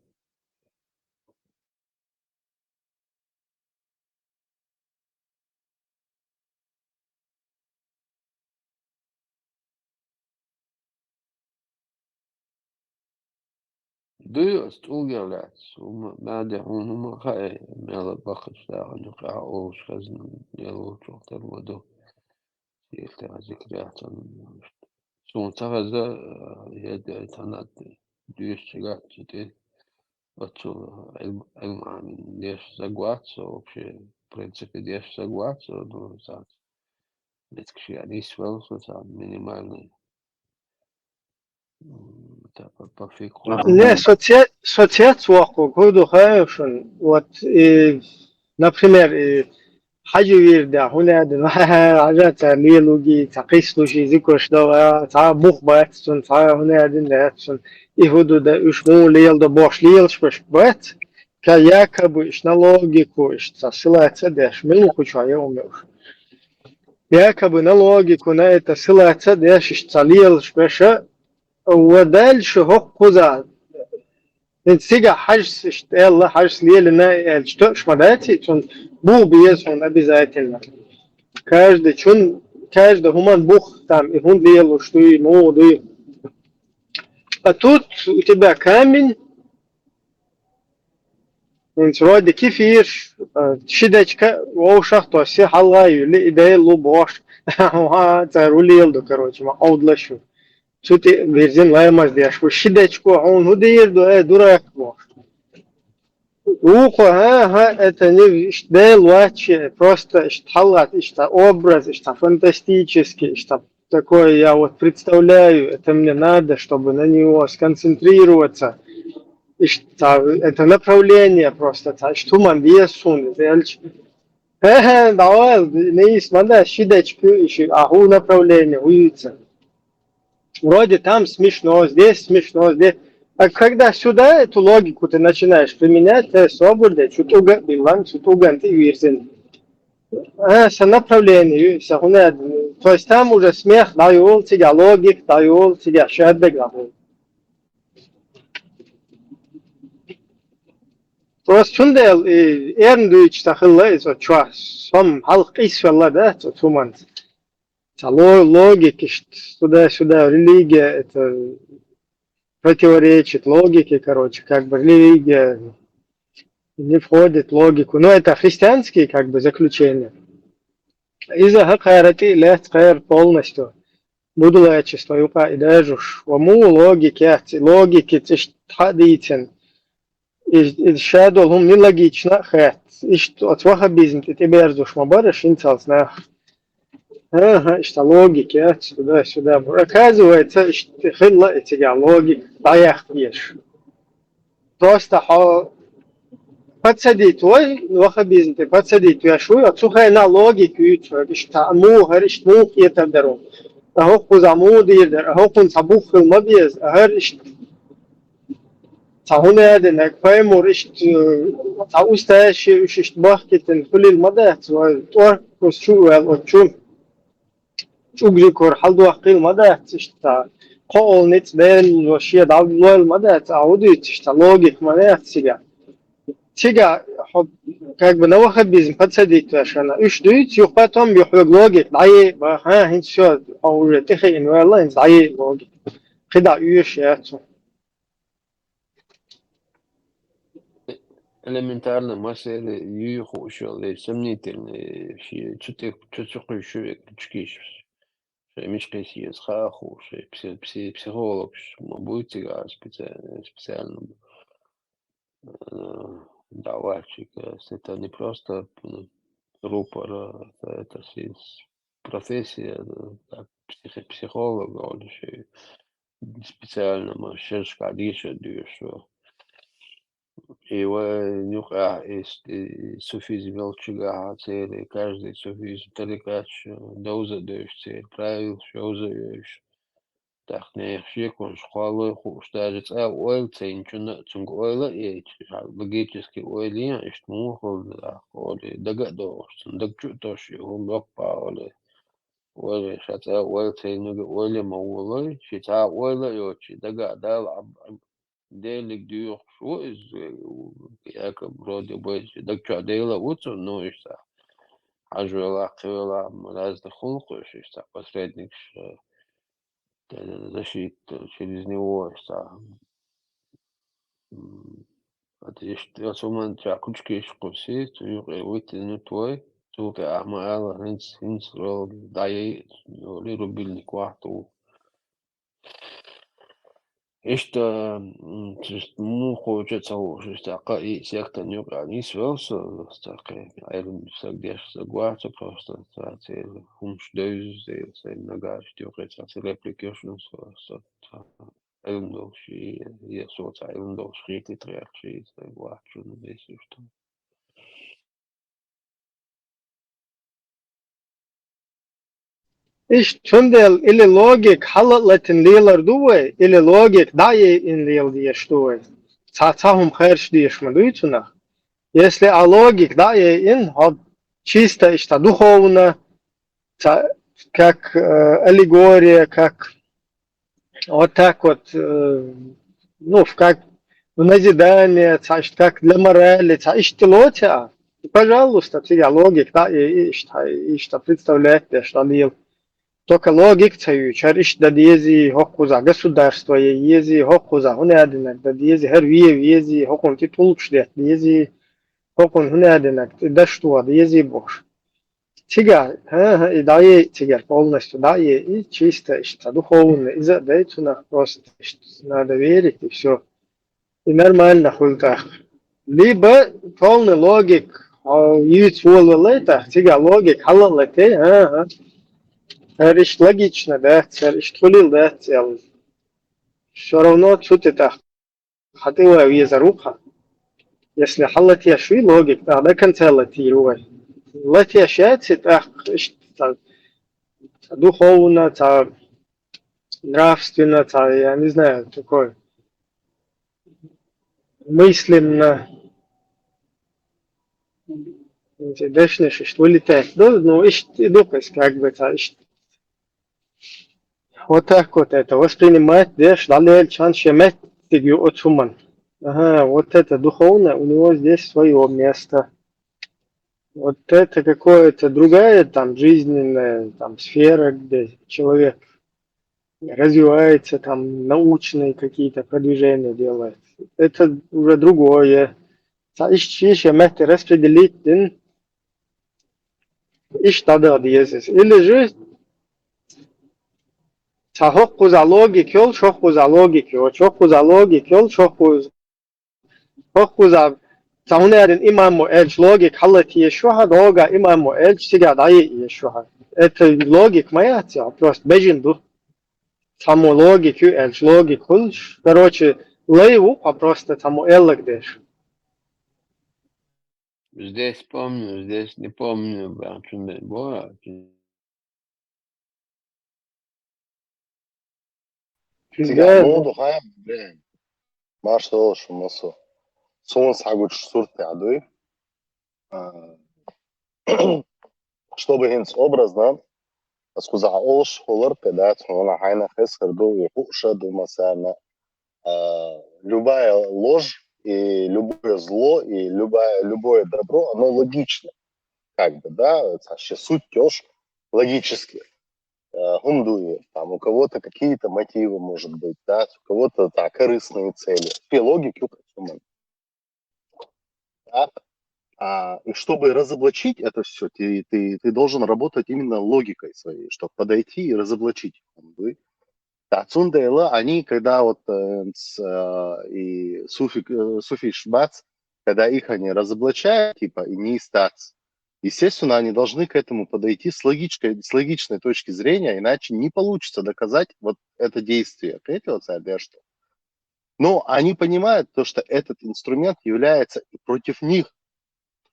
Дуй, ас тӀулгелац, ума, баьде хьуна ума хаьа, мела бакхача дагӀа юкъа олуш хезна, мела волчух тера ма ду. Сийлахь зикриятан. Суна ца хеза, э, хӀеда, э, тхьанад дуьйцу чугатта тӀе. Оццул Ӏилм-, Ӏилма Ӏамин деш саг вац со вообще, в принципе, деш саг вац со, ну, цац. Децкаш я нисвел со, цац минимальный. М, та по, по фикху. Ага. Не, соце-, соцец ваху, гуду хаевшун. Вот, и, например, и хьажа вийр да, хӀунда аьлча, хьажа цара лелуги, цхьа кхийсалуш, зикарш дала, цхьа бух бац цунна, цхьа хӀунда аьлча дац цунна, и хӀу ду да, уьш муха леладу бохуш лелаш берш бац, ка якобы иштта на логику, иштта цхьа ссылаться деш, мила ву кху чохь я уьш. Якобы на логику, на это ссылаться деш, иштта цхьа лелаш берш, ва дальше хӀокхуза. ХӀинца цигахь хьажас иштта аьлла, хьажас лелина аьлча, тоьаш ма дац и, цунна бух беза хьуна обязательно. Каждый чун, каждый хӀуманна бух там, и хӀунда лелуш дуй, муха дуй. А тут у тебя камень, хӀинца вроде кефирш, а, ши дечка вовшах тоссе хьалха юьлли, и Дела ву бохуш. Ва, цара ву леладу, короче, ма Ӏовдалаш ю. Цу тӀе вирзина ламаз деш ву. Ши дечко хьуна хӀун дийр ду, э, дурак, бохуш. Вукхо, хӀа, хӀа, это не, иштта Дела вац шен, просто иштта хьалат, иштта образ, иштта фантастический, иштта такое я вот представляю, это мне надо, чтобы на него сконцентрироваться. Иштта, это направление просто, цхьа иштта хӀуманна деза суна, аьлча. ХӀа-хӀа, давай, нийса ма дац, ши дечка, и ши, а хӀун направление, вуьйца. Вроде там смешно, здесь смешно, здесь. А когда сюда эту логику ты начинаешь применять, э, собар де, цу тӀуга а биллан, цу тӀуган тӀе вирзина. А, сан направление, ю, сан хӀунда, то есть там уже смех дӀайолу, цигахь логика дӀайолу, цигахь шаддаг дӀайолу. Просто цундела и эрна дуьйцуш ца хилла иза чохь, со-м хьалха къийсавелла, да, цу хӀуманца. Цхьа ло-, логика, иштта, туда-сюда, религия, это противоречит логике, короче, как бы религия не входит в логику. Но это христианские, как бы, заключения. Иза хӀокхара тӀе а лаьцна кхара полностью будулайчество юкъа и дажуш. Ва муха логика яц, и логика цӀе иштта хьа а дийцина. И, и шадолу хӀума нелогично а хаьттас. Иштта оцу ваххабизм тӀе тӀеберзош ма бара шинцалц нах. ХӀан-хӀа, иштта логика яц, туда-сюда. Оказывается, иштта хилла и цигахь логика дӀаяккха езаш. Просто хьо подсадить вой, ваххабизм тӀе подсадить веш вуй, оцу хенахь логика юьйцу хьоьга, иштта муха хӀара, иштта муха кхетар дара. А хӀокхузахь муха дийр дара, а хӀокхунна цхьа бух хила ма беза, а хӀара иштта. Цхьа хӀунда аьлла, наг паймур иштта, э, цхьа устаьшши уьш иштта бахкийтина хуьлийла ма дац, вай тӀоркхуш чу а ваьлла оцу чу. ЧӀугжикур хьаладоккхийла ма дац, иштта кхоалгӀа ницкъ Делан шен дӀалойла ма дац, а хӀун дуьйцу иштта логика ма яц цигахь. Цигахь хьо, как бы, на ваххабизм подсадить веш хьуна. Уьш дуьйцу, юха потом юха хьоьга логика дӀае а бан, хӀан, хӀинца всё, хьо уже тӀехиъна ваьлла, хӀинца дӀае а логика. КхидӀа оьшуш яц хьуна. Элементарно, массеран юй хууш йолу, сомнительный, ши-, цу тӀе, цу, цу кхуьйсуш ю крючкиш. Шайн мича кхийса еза хаа хууш, шайн пси-, пси-, психологаш ма буй цигахь специально, специально. Э, давальщик, э, это не просто, м, рупор, э, это, это ши профессия, э, так, психи-, психолога, он ещё специально, ма, шершка дийша дуьйш. И вайн юкъахь и с-, и суфизм йолчуьнгахь церан, каждый суфизм тарикаташ, э, довза а девзаш, церан правилаш йовза а йовзаш. ТӀаккха нехан шеконаш кхоллалуш хууш, даже цкъа а ойла ца йинчунна а цуьнга ойла а яйча, логически ойла ян, иштта муха хилла даккха олий, дага а догӀуш, цунна даг чу а тосуш, и хӀума йоккха олий. Ойла, ша цкъа а ойла ца йинарг ойла ма волуй, шен цхьа а ойла а йоцуш, дага а Дала Ӏам-, Ӏам-, Делиг доьхуш ву иза, Яков вроде бы, даг чохь Дела а ву цунна, ну, иштта. Хьажа велахь, кхин велахь, разных хӀума кхуьуш, иштта посредникаш, э, защита через него, иштта. М, вот иштта, оцу хӀуманчохь крючкиш кхуьссий, цу юкъе витинарг вай, цу юкъе ахьа ма ала, хӀинца, хӀинца роль дӀаяйа, рубильник вахьа ву. Иштта, м, цуьнца муха кхочу а ца хууш, иштта кхаа сектан юкъа нисвелла со, со кхин Ӏелам саг деш саг вац со, просто цара церан хӀумаш девза, церан нагахь иштта юкъе цхьацца реплика йо шуна со, со цхьа Ӏилма долуш, я со цхьа Ӏилма долуш хийтийта гӀерташ, иза вац шуна весаш ду. Иштта цундела или логика хьалалатийна лелар ду вай, или логика дӀа а яйина леладеш ду вай. Цхьа, цхьа хӀума харжа дезаш ма дуй цунах. Если а логика дӀа а яйина, хьо чисто иштта духовно, цхьа, как, э, аллегория, как вот так вот, э, ну, в как в назидание, цхьа иштта как для морали, цхьа иштта лоций, пожалуйста, цига логика дӀа а яйина, иштта, иштта представлять деш дӀалела. Только логика ца юй, хӀара иштта дан дезий, хӀокхуза государство е езий, хӀокхуза хӀунадинарг дан дезий, хӀара ве везий, хӀокхунна тӀе тӀулгаш детта дезий, хӀокхунна хӀунадинарг тӀе даш тоха дезий бохуш. Цига, хӀа-хӀа, и дӀа а яйина цигара полностью, дӀа а яйина, и чисто иштта духовно, иза а дай цунах, просто иштта надо верить, и всё. И нормально хуьлу тӀаккха. Либо полный логик, а, йийца волавелла тӀаккха, цига логик хьалалатий, а, а. ХӀара иштта логично дац, хӀара иштта хуьлийла дац аьлла. Всё равно цу тӀе тӀаккха хьан тӀе ван везар ву-кх. Если хьалатеш вуй логик, тӀаккха до конца латийр ву вай. Латеш яций, тӀаккха иштта цхьа, цхьа духовно, цхьа нравственно, цхьа, я не знаю, такой мысленно. Эти дешнаш иштта вылетать ду, ну, иштта и ду-кх иза, как бы, цхьа иштта. Вот так вот это воспринимать деш, дӀалелачхьана шен меттиг ю оцу хӀуманна. Ага, вот это духовное, у него здесь своё место. Вот это какое-то другая там жизненная там сфера, где человек развивается, там научные какие-то продвижения делает. Это уже другое. Цхьа иштта шен меттиг распределить дина, иштта дӀадаха деза иза. Или же цхьа хӀокхуза логика йолуш, хӀокхуза логика йоцуш, хӀокхуза логика йолуш, хӀокхуза, хӀокхуза цхьа хӀунарин имамо аьлча логика хьалатеша ю хьан, дӀогахь имамо аьлча цига дӀаяйъеш ю хьан. Это логика ма яц, я просто бежана ду. Цхьаммо логика ю аьлча логика хуьлуш. Короче, лай ву-кх хьо просто цхьаммо аьлларг деш. Здесь помню, здесь не помню, бан чун бен бора. Цига муха ду хаьа, блин? Марша долуш, массо. Суна схьагучу сурт тӀехь дуй. А, чтобы хӀинца образно, ас кхузахь олуш хилар кхин, дац, хьуна хьайна хезар ду, и хууш а ду, масарна, а, любая ложь и любое зло, и любая, любое добро, оно логично. Как бы, да, это вообще суть тёж логически. Э, хӀума ду и, там, у кого-то какие-то мотивы, может быть, да, у кого-то, да, корыстные цели. Все логики у Катюман. Да? А, и чтобы разоблачить это все, ты, ты, ты должен работать именно логикой своей, чтобы подойти и разоблачить. ХӀума ду и. Да, цундела они, когда вот, э, с, э, и суфи, э, суфиш бац, когда их они разоблачают, типа, и не стац, естественно, они должны к этому подойти с логичкой, с логичной точки зрения, иначе не получится доказать вот это действие. Понимаете, вот, Саби, что? Но они понимают то, что этот инструмент является и против них,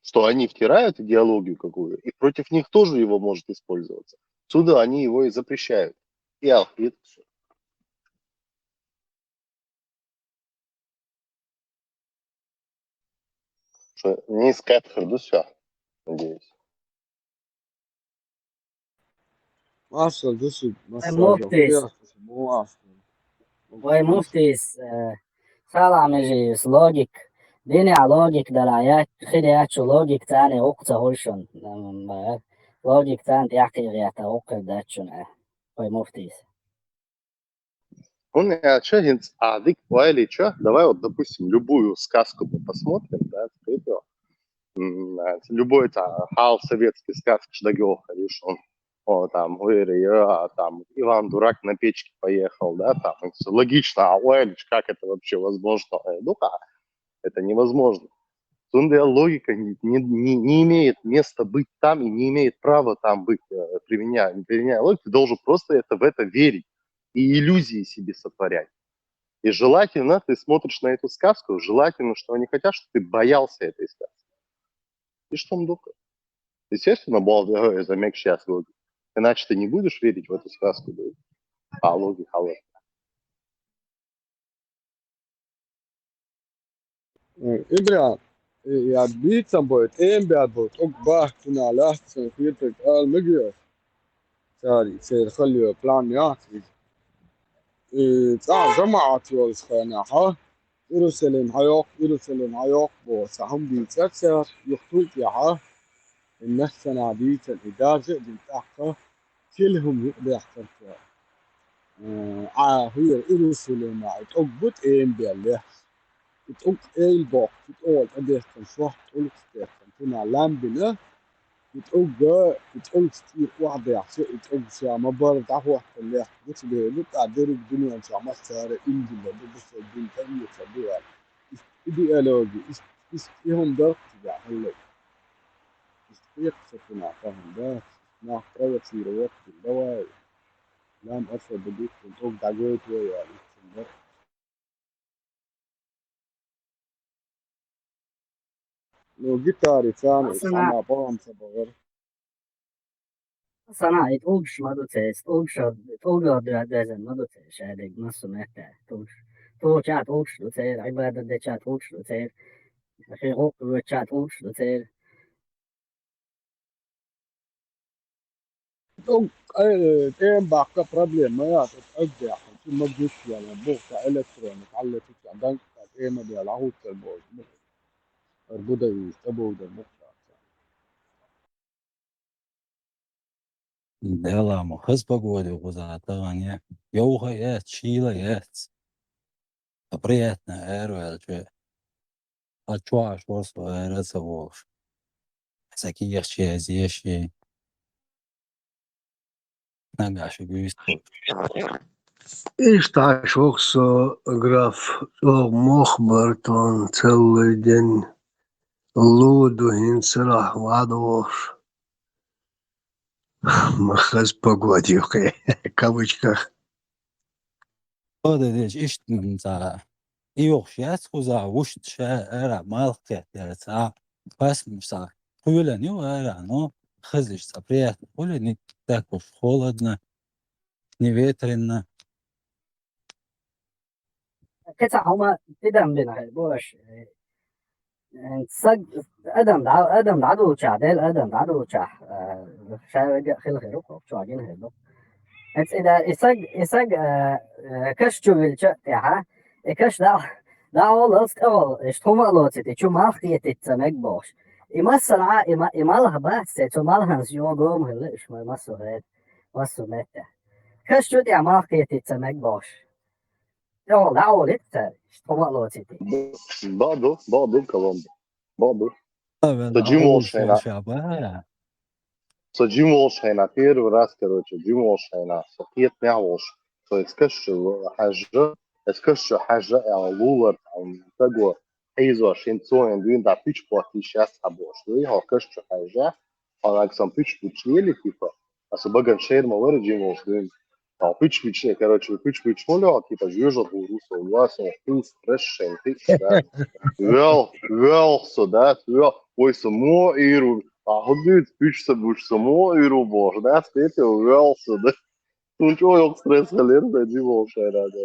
что они втирают идеологию какую, и против них тоже его может использоваться. Отсюда они его и запрещают. И алхит. Что, не скат хардуся, надеюсь. Маршал, души, Вай муфтис. Вай муфтис, э, салам, межи, логик. Динехь логик дала яц, хила яц, логик царна гӀуккха ца хуьлу шуна. М, э, логик царна тӀаьхьа кхийгӀетта гӀуккха дац шуна, э, вай муфтис. ХӀунда аьлча хӀинца а дика ойла йича, давай вот, допустим, любую сказку мы посмотрим, да, третьего. М, а, любой там хьалха советский сказка дагайохур ю шуна. О, там, Гуэри, а, там, Иван Дурак на печке поехал, да, там, это логично, а ойла йича, как это вообще возможно? Э, ну-ка, это невозможно. Цундела логика не, не, не, не имеет места быть там и не имеет права там быть, э, применяя, применяя логику, ты должен просто это, в это верить и иллюзии себе сотворять. И желательно, ты смотришь на эту сказку, желательно, что они хотят, чтобы ты боялся этой сказки. И что он духает? Естественно, бал, э, замек сейчас логика. Иначе ты не будешь верить в эту сказку, да? По логике, а вот. Э, Ибрахим, э, я бицам будет, эм бяд будет, ок бах, тина лахт, сэн хиртек ал мегио. Цари, цер халио, план яц. Э, цар жамаат йолс хана, ха? Иерусалим хьайокх, Иерусалим хьайокх, бо, са хӀума дийцар цара, юхатултӀехьа, и массанхьа дийцар, и даржа а дийца тӀаккха, кила хӀума юкъадехкар цара. Э, Ӏа хӀара Иерусалима и тӀог бу тӀема бел лехаш. И тӀог эйла боккху, и тӀогӀа тӀадеттан, шортта тӀулгаш теттан, цунах лам бина, и тӀогга, и тӀулгаш тӀера охьадехча, и тӀог ша ма-барра дӀахӀоттар лехка гучудевлла, тӀаккха дерриг дуьнен чохь массара имдина ду, бусалба дин тӀе а ца ду аьлла. Иштта идеологи, иштта, иштта и хӀума дарх цигахь хӀаллак. Иштта хьекха ца цунах хӀума дац, нах провоцировать дина, давай, лам освободить, тӀог дӀагойту вай аьлла, иштта хӀума дарх. Ну, гитари царна Сан а, по-моему, ца бахар. Сан а, и тӀулгаш ма ду церан, тӀулгаш, тӀулгаш ду дезан ма ду церан, шадерг массо метта. ТӀулгаш. Тохача тӀулгаш ду церан, Ӏибадат деча тӀулгаш ду церан. Хи гӀуллакх воча тӀулгаш ду церан. ТӀом, э, тӀема баккха проблема ма яц, оцу Ӏуьрдехь, цу ма гуш яла, бухта электроник, хьаллетича, данкъа тӀема дела, хӀуттар боху. Арбудавис, тӀабовдар бухта. Дела ма хаза погода ю кхуза тахана, йовха яц, шийла яц. А приятно, эр ваьлча. А чу аш варс вара ца волуш. Ца кехча еза еши. Нагахь шу гуьйста. Иштта хьаш воху со, граф, чӀогӀа мох бара тхуна, целлай ден лу ду хӀинца сарахь вадогӀуш. Ма хаза погода ю кхе, кавычках. Ода деш иштта ца и йохуш яц кхуза, вуьшта ша ара малх кхеттера ца, пасмуса, кхоьлан ю ара, но хаза иштта приятно хуьлу, не так уж холодно, не ветрено. Кхин цхьа хӀума тидам бина хир бу аша. Э, саг, адам дӀа-, адам дӀадолчахь, Дела адам дӀадолчахь, э, ша вега а хила хир ву, кху чохь гина хир ду. Эцу и да, и саг, и саг, э, э, каш чу вилча а тӀаьхьа, и каш дӀа, дӀа олалц тӀехула, иштта хӀума а лоцийта, и чу малх кхетийта ца мега бохуш. И массанхьа, и ма-, и малх бац, цу малханца йогу ма хилла, иштта ма-, массо хӀета, массо метта. Каш чу тӀехь малх кхетийта ца мега бохуш. ТӀехула дӀа олийта цара, иштта хӀума а лоцийта. Бакъ ду, бакъ ду, Коломбо. Бакъ ду. Со жима волуш хьайна. Со жима волуш хьайна, первый раз, короче, жима волуш хьайна. Со кхетамехь волуш. Со эцу каш чу хьаьжжа, эцу каш чу хьаьжжа аьлла лулара, там, таго, хьийзош, хӀинца цо хӀинца дуьйна дӀа пуьчу потта йиш яц хьан бохуш. Дуй, хьо каш чу хьаьжжа, хьо нагахь сан пуьчу-пуьчу лели, типа, аса баган шер ма вара жима волуш дуьйна. Там пуьчу-пуьчу, короче, пуьчу-пуьчу хьо леха, типа, жоьжахатур ву со, ва со, хӀинца расшен, хӀинца, да. Вел, вел со, да, вел, ой, со мо иру, а хӀун дуьйцу, пуьчу ца буьчу, со мо иру бохуш, да, тетя, вел со, да. Цунна чӀогӀа йоккха стресс хилира, сан жима волуш хьайна, да.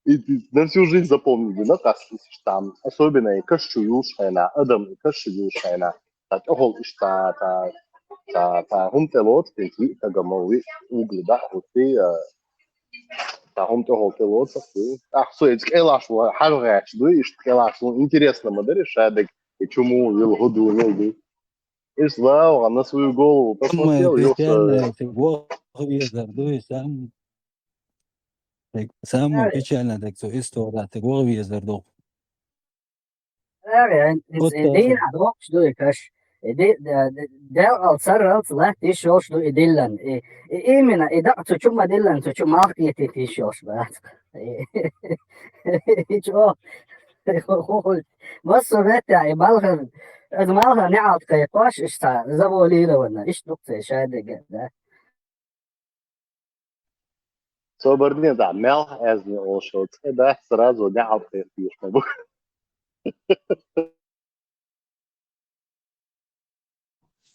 И, и на всю жизнь запомнить дина, къаьстина иштта там. Особенно и каш чу юлуш хьайна, адам и каш чу юлуш хьайна. Ткъа тӀехула иштта, та, та, та хӀума тӀелоцу, тӀе виъ тагама, виъ угли дӀа а хӀуттий, а, та хӀума тӀехула тӀелоцу, тӀаккха со иза кӀелаш ву, хьажа гӀерташ дуй, иштта кӀелаш ву, интересно ма дарий, шадерг, и чу муха вилла, хӀун ду, мила ду. Иштта вагӀа на свою голову посмотрел, Самое печальное, тӀе ваха везар дуй, сам-, тӀе самое печальное, тӀе цу история, тӀе ваха везар ду. Ара, и, и, и дийнахь доккхуш ду и каш. И ди-, д-, д-, делкъал царралц латта йиш йолуш ду и диллан. И, и именно, и дакъа цу чу ма диллан, цу чу малх кхетийта йиш йолуш бац. И, и чӀогӀа, хӀу-, хӀу-, массо а метта, и малхан, аса малхан неӀалт кхайкхош, иштта завалийла ванна, иштта ду-кх церан шадерг а, да. Собар ден, да, мел хьаьзни олуш йолу цӀе дац, сразу неӀалт кхайкхийша ма бу.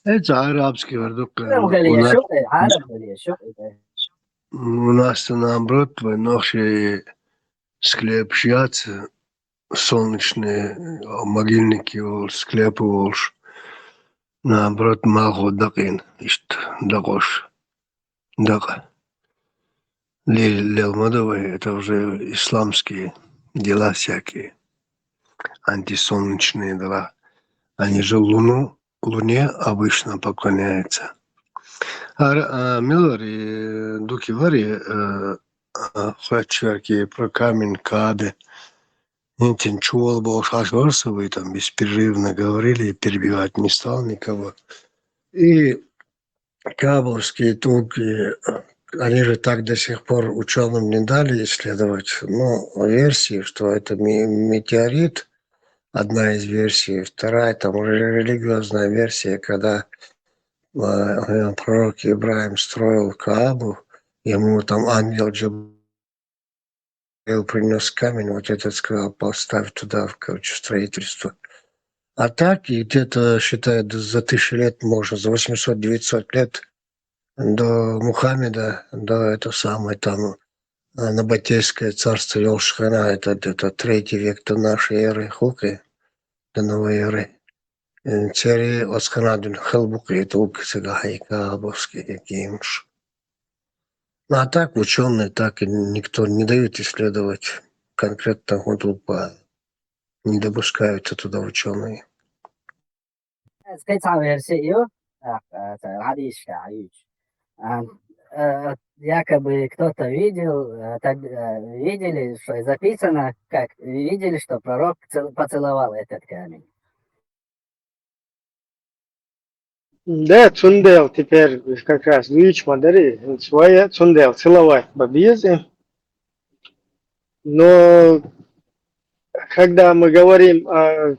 Это арабский вардук. Ну, говорили, что, араб говорили, что это. У нас-то наоборот, войнах и склеп шьяц, солнечные могильники, ол, склепы олш. Наоборот, махо дакъин, ишт дакъош. Дакъа. Лел-, лелмадовые, это уже исламские дела всякие. Антисолнечные дела. Они же луну, луне обычно поклоняются. А, а, Милари, дуки вари, э, а, хватчарки про камень Каабе. Нинтин чувал бо шашварса, вы там беспрерывно говорили, перебивать не стал никого. И каабовские тулки, они же так до сих пор ученым не дали исследовать. Ну, версии, что это ме-, метеорит, одна из версий. Вторая, там, ре-, религиозная версия, когда, э, пророк Ибраим строил Каабу, ему там ангел Джабраил принес камень, вот этот сказал: «Поставь туда, короче, строительство». А так, и где-то, считают, за тысячу лет, может, за восемьсот-девятьсот лет до Мухаммеда, до этого самое там, э, Набатейское царство Йолшхана, это где-то третий век до нашей эры, хукы, до новой эры. Э, цери Осханадун Хелбук, это ук Сагахайка, Бовский, Якимш. Ну, а так ученые так и никто не дают исследовать конкретно вот по, не допускаются туда ученые. Скажи, там версию, так, это, радишка, ич. А, э, якобы кто-то видел, э, так, э, видели, что записано, как видели, что пророк цел-, поцеловал этот камень. Да, цундел теперь как раз вич мадери, своя цундел целовать бабизе. Но когда мы говорим о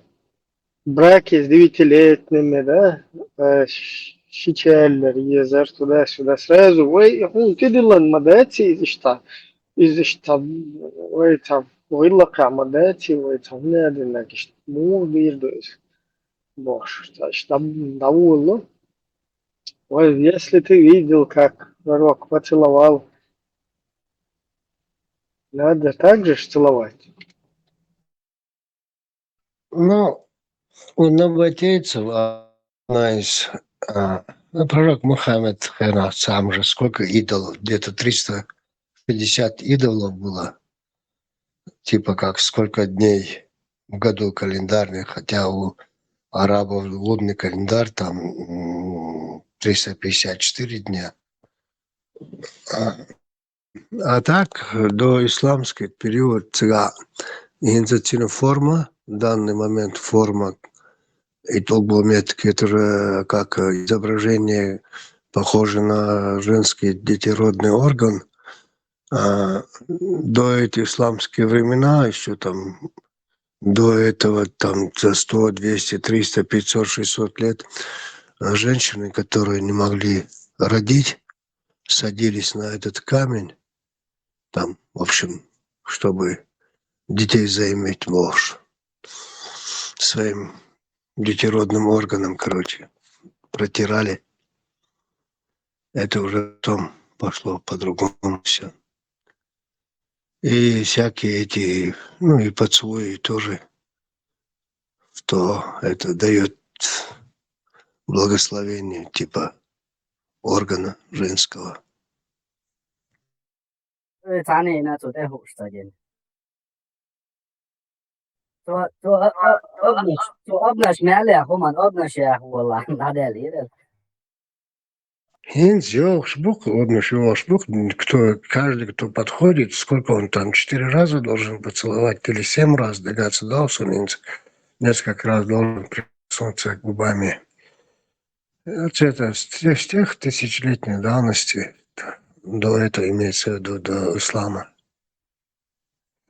браке с девятилетними, да, э, щ-, щичеллер, езер туда-сюда, сразу, ой, хун, ты дилан мадаци, из ишта, из ишта, ой, там, ой, лака мадаци, ой, там, не один, так, ишта, му, дир, то есть, бош, та, ишта, довольно. Ой, если ты видел, как пророк поцеловал, надо так же ж целовать. Ну, у набатейцев одна из, а, ну, пророк Мухаммед, хрена сам же, сколько идолов, где-то триста пятьдесят идолов было. Типа как сколько дней в году календарный, хотя у арабов лунный календарь там, м, триста пятьдесят четыре дня. А, а так, до исламский период цыга инзацина форма, в данный момент форма и толглометки, это же как, э, изображение, похоже на женский детородный орган. А, до эти исламские времена, еще там, до этого, там, за сто, двести, триста, пятьсот, шестьсот лет, э, женщины, которые не могли родить, садились на этот камень, там, в общем, чтобы детей заиметь ложь. Своим детородным органом, короче, протирали. Это уже потом пошло по-другому все. И всякие эти, ну, и поцелуи тоже, что это дает благословение, типа, органа женского. Э, цани на цу тэ хуш цагин. Цу, цу, э, э, обнаш, цу обнаш мэлэ, хуман обнаш я хула, надел, ирел. Хинз ёлш бук, обнаш ёлш бук, кто, каждый, кто подходит, сколько он там, четыре раза должен поцеловать или семь раз, догадаться, да, он несколько раз должен прикоснуться губами. Вот это с тех, с тех тысячелетней давности, до этого имеется в виду, до ислама,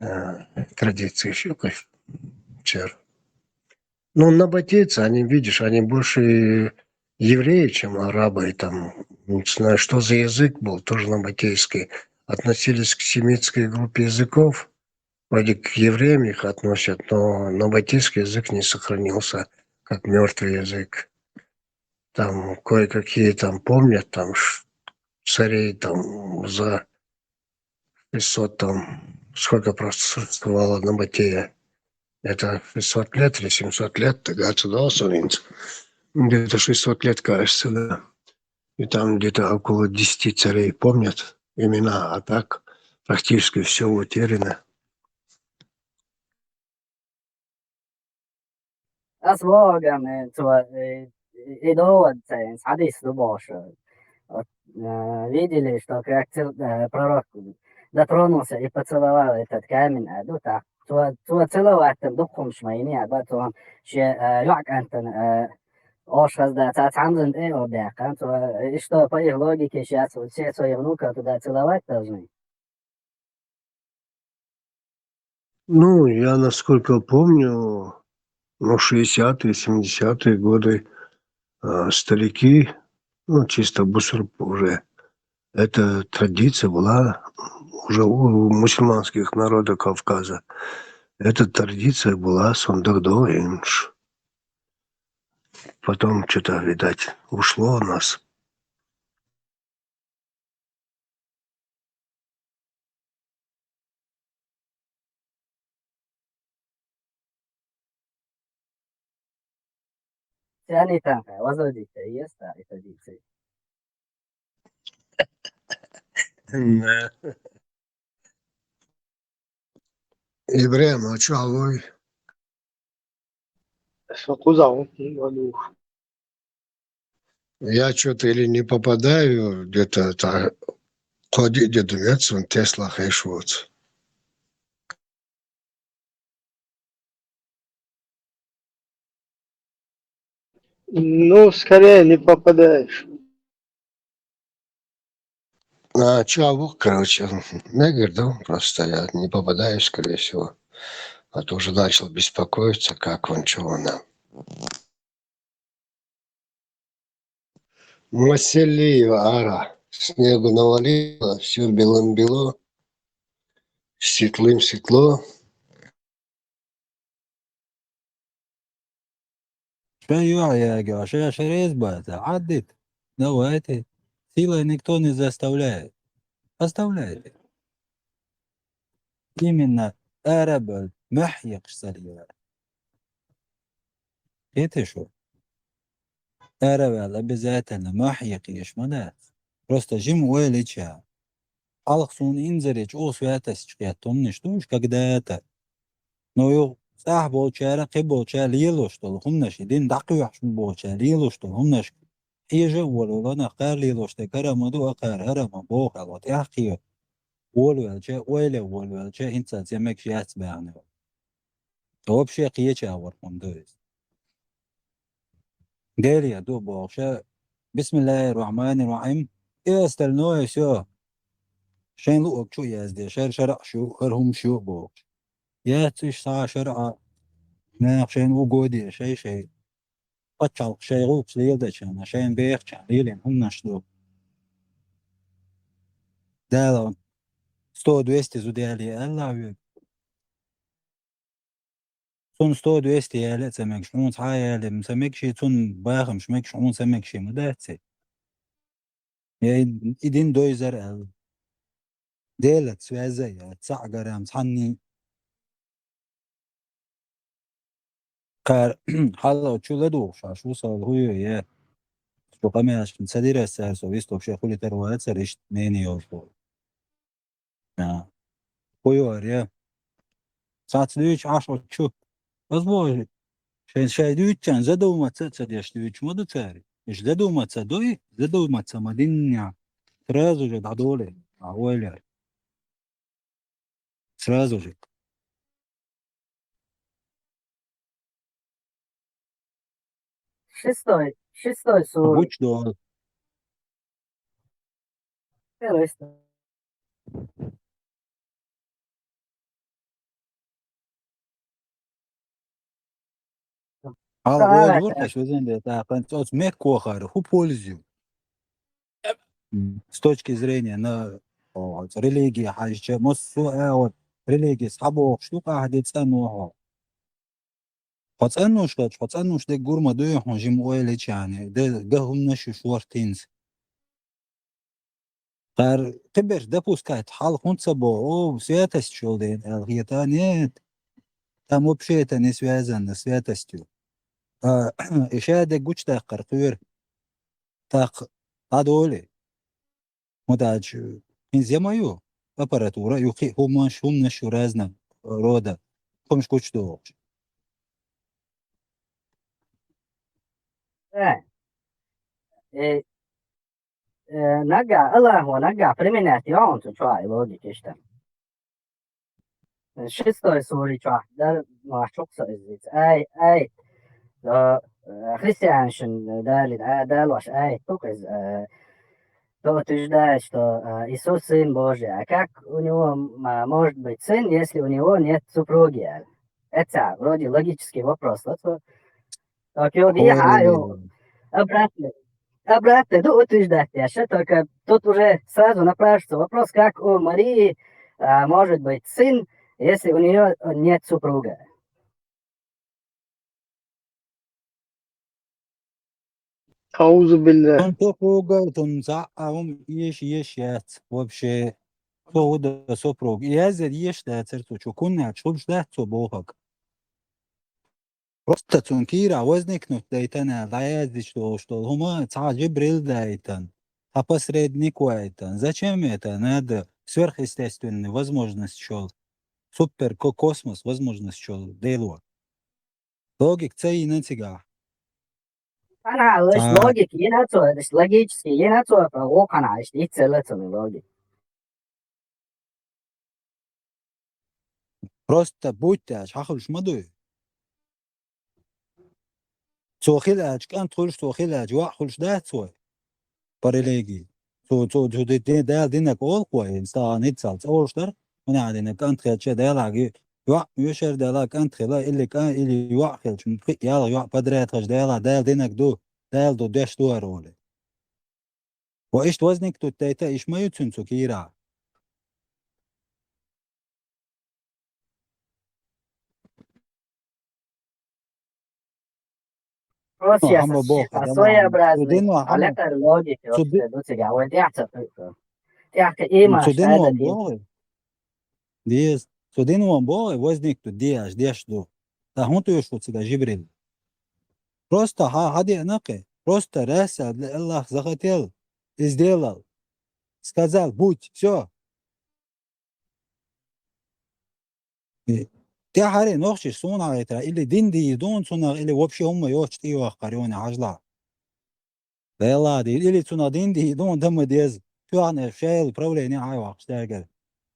э, традиции ещё, конечно, чер. Ну, набатейцы, они, видишь, они больше евреи, чем арабы, и там, не знаю, что за язык был, тоже набатейский. Относились к семитской группе языков, вроде к евреям их относят, но набатейский язык не сохранился, как мертвый язык. Там кое-какие там помнят, там ш- царей там за шестьсот, там сколько просто существовало Набатея. Это шестьсот лет или семьсот лет, тогда отсюда Солинц. Где-то шестьсот лет, кажется, да. И там где-то около десяти царей помнят имена, а так практически все утеряно. Аз воган, э, цо, э, и довод цейнс, хадис дубоша. Вот, э, видели, что как цел- э, пророк дотронулся и поцеловал этот камень, а, ну так. Цо, цо целовать там духом шмайни, а потом ще, э, юак антон, э, ош хазда, ца цамзан, э, обяка. Цо, э, и что, по их логике сейчас вот все свои внуков туда целовать должны? Ну, я, насколько помню, ну, шестидесятые, семидесятые годы, а, старики, ну, чисто бусурп уже, эта традиция была уже у мусульманских народов Кавказа. Эта традиция была сондагдо инш. Потом что-то, видать, ушло у нас. Сяни там, возродите, есть, да, и традиции. Да. Ибрем, а чё алой? Сокузал, ну, Я что-то или не попадаю, где-то та- ходи дедумец, он Тесла хэшвоц. Ну, скорее не попадаешь. А, чё, а вот, короче, мегер, да, просто я не попадаю, скорее всего. А то уже начал беспокоиться, как он, чё он. Маселиева ара. Снегу навалило, все белым-бело, светлым-светло. Шай югӀ ягӀа, шай шарез баца, гӀаддит. Давайте. Силой никто не заставляет. Оставляйте. Именно арабал махьякъ сарила. Хете шу? Арабал обязательно махьякъ еш ма дац. Просто жим ойлича. Алх сун инзаре чӀо святость чкъет тумниш душ, когда это. Но ю цӀахь болчара, кхе болча лелош долу хӀумнаш, и дин дӀакхоьхьуш болча лелош долу хӀумнаш. Хьежа а волавелла, нах кхара лелош де кара ма ду, а кхара хӀара ма боху аьлла, тӀаьхьа кхе. Волавелча, ойла волавелча, хӀинца цӀе мегаш яц баьхна. Вообще кхеча вар хӀума ду иза. Деле ду бохуша, бисмиллахир рахманир рахим, и остальное всё. Шайн луъург чу язде, шар шаръа шу, хӀара хӀума шу бохуш. Яц уьш схьа шаръа, наха шайн угоде, шай-шай. Пачхьалкх шайн гӀуллакхаш леладечарна, шайн бехачарна лелийна хӀуманаш ду. Дала сто двести зуда яле аьлла вуьйга. Цунна сто двести яле а ца мегаш, хьуна цхьа а яле а ца мегаш, цунна бахамаш мегаш, хьуна ца мегаш ма дац и. Я и, и дин дойзар аьлла. Делаца связь а яц, цхьаъ гарам, цхьанний. Кхара хьалла чу ладугӀуш, аш ву сал хӀу ю, я. Цу къамелашкахь ца дира ас цара со вистхуш, я хуьлуьйтур вацара иштта мнение йолуш волу. А. ХӀу ю ара, я. Цаца дуьйцу Ӏаш оцу чу. Ас боху, шайн шай дуьйцучарна задуматься а ца деш дуьйцуш ма ду цара. Уьш задуматься а дуй, задуматься а ма диннехь. Сразу же дӀадоле, а ойла. Сразу же. Шестой, шестой сура. Гучдо. Первый. Хьала Давай. гӀоьлла ву хьаш везан де тӀаккха, оцу мехкохара хӀу польза ю? М, с точки зрения на, о, религия хьаьжча, массо а вот религия схьабохуш ду, къахьди цӀа нохьо. Хьо цӀаннуш хилча, хьо цӀаннуш дерг гур ма дуй хьуна жима ойла йича а, де, ган хӀуманаш ю шортта хӀинца. Кхар кхиберш допускать хьал хӀунда ца боху, о, святость йолу дела аьлла хета, нет. Там вообще это не связано с святостью. А, и ша дерг гучудаккхар кхоьру. ТӀаккха дӀадолий. ХӀунда аьлча, хӀинца я ма ю аппаратура, ю кхин а хӀуманаш, хӀуманаш ю разного рода, хӀуманаш гучудохуш. Э, э, э, наггахь, Аллахо наггахь применять йо хьуна цу чохь и логика иштта. Шестой сури чохь дара, мохь чу кху со иза. Ай, ай, э, христианашна далийна, а, далош ай, кху иза, э, то утверждает, что, э, Иисус Сын Божий. А как у него, м, а, может быть сын, если у него нет супруги? Аьлла. Это вроде логический вопрос. Вот, вот. Так, йо, дехьа, йо, обратно. Обратно, ну, утверждать деш, только тут уже сразу напрашивается вопрос, как у Марии, а, может быть сын, если у нее нет супруга? Аузу билля. Цунна супруга, цунна цхьа а хӀума еш, еш яц вообще. Цо хӀун до супруг? И язъяр еш дацара цо, чу кхунна аьлча, хӀумаш дац цо бохург. Просто цунна кийра возникнуть дайтана, дӀаяздича долуш долу хӀума цхьа Джибрил дайтана, цхьа посредник вайтана. Зачем это надо? Сверхъестественный возможность шел. Супер ко-, космос возможность шел. Дело. Логика ца йина цигахь. Ана, логика йина цо, логически йина цо, вокхана, иштта, иццела цуьнан логика. Просто будь аьлча, хьан хуьлуш ма дуй. Цо хила аьлча, кӀант хуьлуш, цо хила аьлча, йоӀ хуьлуш дац вай? По религии. Цо, цо, цо ди-, ди-, Дала динарг олу вай, стагӀан ниццал цӀа олуш дара, хӀунда аьлла динарг кӀант хилча, Дала ги-, йоӀ оьшар Дала кӀант хила, или кӀа-, или йоӀ хилча, пхи-, ялх йоӀ подряд хилча, Дала, Дала динарг ду, Дала ду, деш ду хӀара олий. Ва иштта возникнуть дайта, иш ма ю цуьнан цу кийра. Просто я хьама боху, а своеобразный, цу динан хьама, а летар логика, цу ди-, вообще, ду цига, вай тӀехь ца хуьйцу. ТӀехь ка имаш, цу динан хьайда боху. Деза. Цу динан боху, возникнуть деш, деш ду. Та хӀун тоьшу цига Жибрил? Просто хьа, хьа деана кхе. Просто раз, а, для Аллах захотел и сделал. Сказал: «Будь», всё. И тӀаьххьара нохчий суна хьаьтара, или дин дийр дуна цунах, или вообще хӀумма йоцуш тӀе йохкар юна хьажла. Вела ди, или цунах дин дийр дуна дан ма деза. Тоьхна шайла правление хьайваккхаш дагар.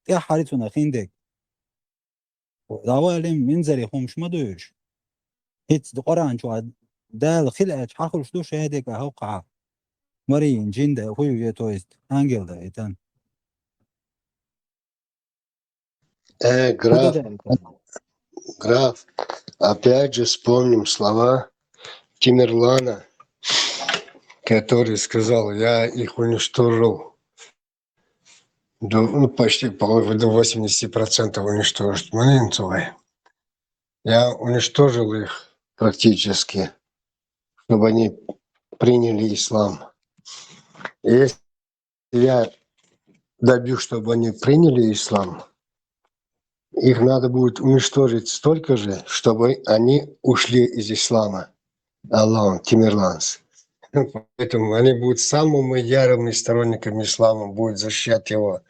ТӀаьххьара цунах хиндерг. Давалим минзари хӀумаш ма дуьйш. ХӀинца Къуръан чохь Дала хила аьлча хьахуьлуш ду шадерг а хӀокхахь. Марийна, жин да, хӀуй ве, то есть ангел да, и тан. Э, граф, граф, опять же вспомним слова Тимерлана, который сказал: «Я их уничтожил». До, ну, почти, по-моему, до восьмидесяти процентов уничтожить. Маринцевой. Я уничтожил их практически, чтобы они приняли ислам. Если я добьюсь, чтобы они приняли ислам, их надо будет уничтожить столько же, чтобы они ушли из ислама. Аллаху Тимирланс. Поэтому они будут самыми ярыми сторонниками ислама, будут защищать его.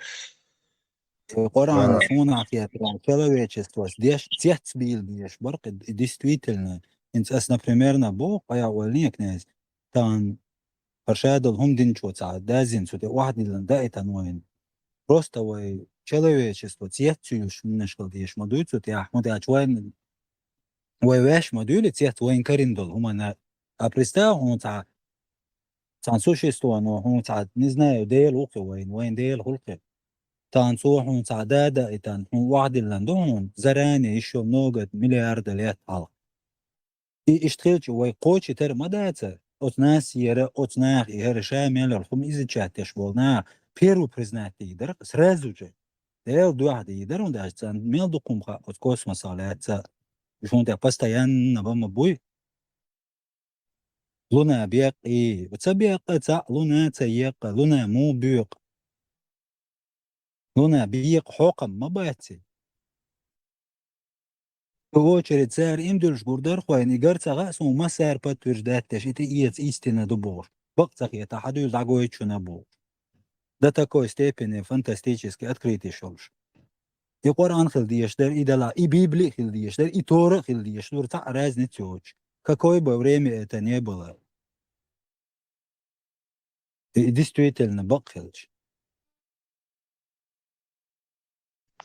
Э, Къуръан, а, суна хетарехь, человечествос деш, цец бийла деш, баркъ, и действительно. ХӀинца ас, например, на боху, къая валле, князь, тан паршадал хӀума динчо ца дазин цу тӀе охьадиллан даийтан вайн. Просто вай человечество цец ца юьллуш хӀуманаш хила деш ма дуй цу тӀехь, хӀунда аьлча вайн, вай ваьш ма дуьйлу цец вайн карина долу хӀумана. А представь, хьуна цхьа, цхьана существоно, хьуна цхьа, не знаю, Дела ву кхе вайн, вайн Дела хуьлу кхе. Цхьана цо хьуна цхьа да даийтан, хьуна охьадиллан ду хьуна, заранее, ещё много миллиарда лет хьалха. И иштта хилча, вай кхочуьйтара ма дацара, оцу нанас яра, оцу наха яра, ша мел йолу хӀума изучать деш болу наха первый признать дийр дара, сразу же. Дела дуьхьа дийр дара, хӀунда аьлча царна мел дукха хӀума хаьа оцу космосах лаьцна. Уж хӀунда постоянно ба ма буй. Луна бекъ и, ца бекъа, цхьаъ луна ца екъа, луна му бекъ. Луна бекъ хьокхам ма баци. Очередь цара им дуьлш гур дар хойна, и гар ца хаьа суна массара подтверждать деш, и тӀе эца истина ду бохуш. Бакъ ца хета, хьадуьйла дӀагойту шуна бохуш. До такой степени фантастически открытый шолуш. И Къуръан хила дезаш дара, и дала, и Библи хила дезаш дара, и Тора хила дезаш дара, цхьаъ разница йоцуш. Какое бы время это ни было. И действительно бакъ хилча.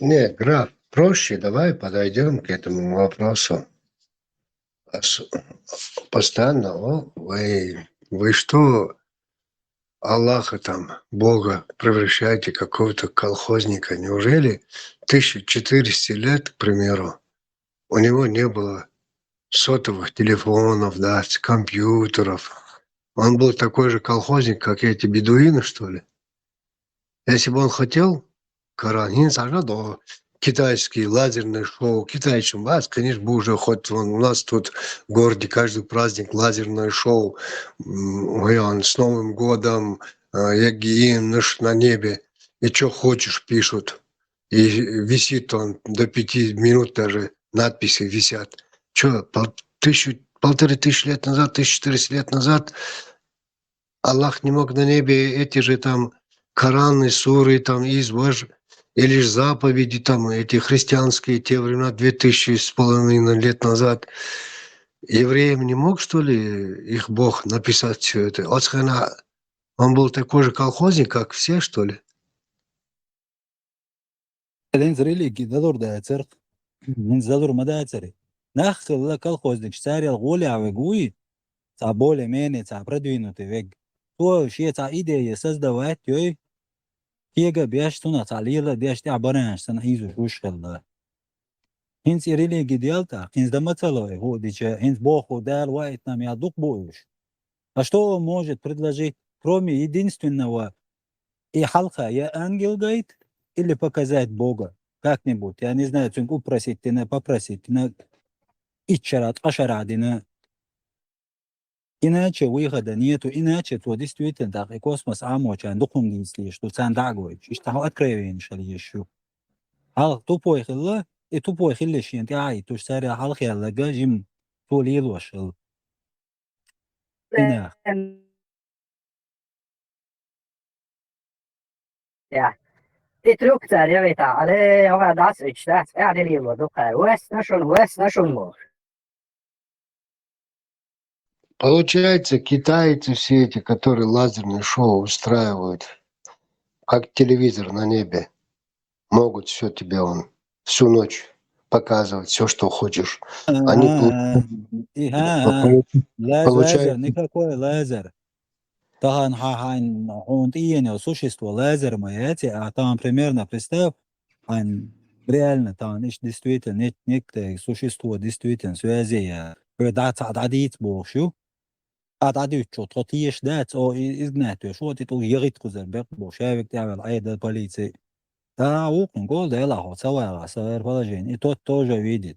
Не, граф, проще, давай подойдем к этому вопросу. Ас-, постоянно, о, вы, вы что, Аллаха там, Бога превращаете в какого-то колхозника? Неужели тысяча четыреста лет, к примеру, у него не было сотовых телефонов, да, с-, компьютеров? Он был такой же колхозник, как эти бедуины, что ли? Если бы он хотел, Коран, хӀинца хьажа до китайский лазерное шоу. Китайцаш бац, конечно, бу уже хоть вон у нас тут в городе каждый праздник лазерное шоу. М, ой, он с Новым годом, э, эггииннаш на небе. И чё хочешь пишут. И висит он до пяти минут даже, надписи висят. Чё, пол-, тысячу, полторы тысячи лет назад, тысяча четыреста лет назад Аллах не мог на небе эти же там Кораны, суры, там, из-, вож-, или ж заповеди, там, эти христианские, те времена, две тысячи с половиной лет назад. Евреям не мог, что ли, их Бог написать всё это? Оцхена, он был такой же колхозник, как все, что ли? ХӀинца религи далур дацара. ХӀинца далур ма дацара. Нах хилла колхозникаш, царел гӀолехь вег вуй, цхьа более-менее, цхьа продвинутый вег. Цо шен цхьа идея создавать йой, кега беш, цунах цхьа лела деш, тӀехь баранаш санна хьийзош уьш хилла. ХӀинца и религи делта, хӀинца дан ма ца ло, хӀу дича, хӀинца боху Дала ваийтинарг дукха бу уьш. А что он может предложить, кроме единственного, и хьалха я ангел гайта, или показать Бога как-нибудь, я не знаю, цуьнга упросить дина, попросить дина, итт шарахь, ткъа шарахь дина. Иначе выхода нету, иначе цо действительно тӀаккха и космос Ӏамочарна дукха хӀума дийцалуш ду, царна дӀа а гойтуш. Иштта хьо откровениеш хила езаш ю. Хьалха тупой хилла, и тупой хилла шена тӀаьхьа а йиттуш, царел хьалха яьлларг жима цо лелош хилла. И нах. Я. И трюк цара явийтахь, алле, хьо дӀасаоьцуш дац, аьхьа де лело ду кхара. Ваьсна шуна, ваьсна шуна бохуш. Получается, китайцы все эти, которые лазерные шоу устраивают, как телевизор на небе, могут всё тебе он всю ночь показывать, всё, что хочешь. Они А, пол-, а, и, а, а. получ-, Лаз-, получают лазер, никакой лазер. Тахана хьан, хьан, хьуна тӀеена йолу существо лазер ма яц, а тахана примерно представь, хьан реально тахана иштта действительно, нек-, некоторое существо действительно связи я. Хьо дӀа цхьаъ дӀадийца бохуш ю. А дӀадуьйцучо тхо теша дац, о, и-, изгнать веш, вот и тӀулг ягӀийта кхузара бекъ бохуш, шавиг тӀаьхьаваьлла Ӏедал, полици. Да, вукхун гол делахь хьо ца вагӀа, сан положение. И тот тоже видит.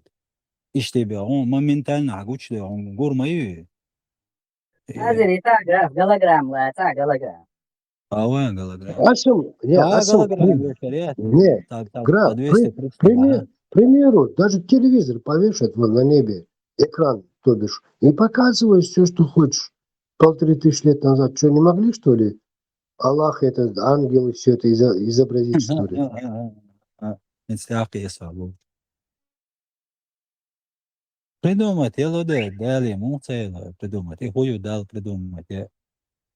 Иштта бе, хьуна моментально хьан гучудевлла, хьуна гур ма ю. Э, Азири, цхьа граф, голограмма, цхьа голограмма. Ава, голограмма. Асум, не, Ава, Асум, голограмма при-, вешар, я? Не, Цхьа, цхьа, граф, цхьа двести при-, тридцать пример, ага. Примеру, даже телевизор повешать вон на небе, экран, то бишь, и показывай всё, что хочешь. Полторы тысячи лет назад что, не могли, что ли? Аллах, этот ангел, и всё это изо-, изобразить, что ли? Ага, ага, ага. Ин стяхкъе сагу. Придумать ело де, Дали муха ца ело придумать. И хӀу ю Дала придумать е.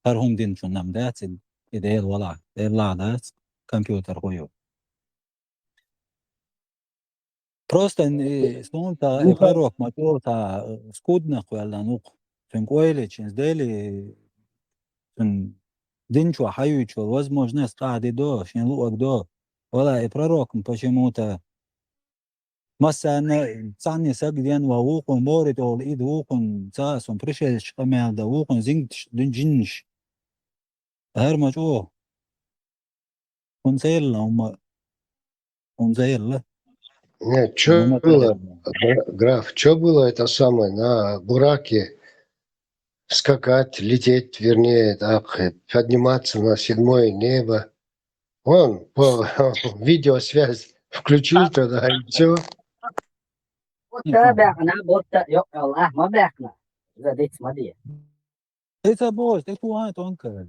ХӀара хӀума динчун нам дац, и Дела вала, Дела дац, компьютер хӀу ю. Просто, э, суна ца, ну, и пророк ма чӀогӀа ца, э, скуднах ваьлла нух. Цуьнга ойла ечинца Дели, цуьнан дин чохь хьаюьйчу йолу возможность къахьди до, шен луъаг до. Вала и пророкна почему-то массарна цхьанне саг ден ван вукхун, морит олу ида вукхун, ца а сун пришельцаш къамел дан вукхун, зингташ, дин жиннаш. ХӀара ма чӀогӀа. ХӀунда ца елла хӀума? ХӀунда ца елла? Нет, что было, гра- граф, что было это самое на бураке? Скакать, лететь, вернее, так, э, подниматься на седьмое небо. Вон, по видеосвязь включил тогда, и все. Бутта бяхна, бутта, йо, Аллах, ма бяхна. За дит ма дия. Эй, ца бос, эй, куан тонка.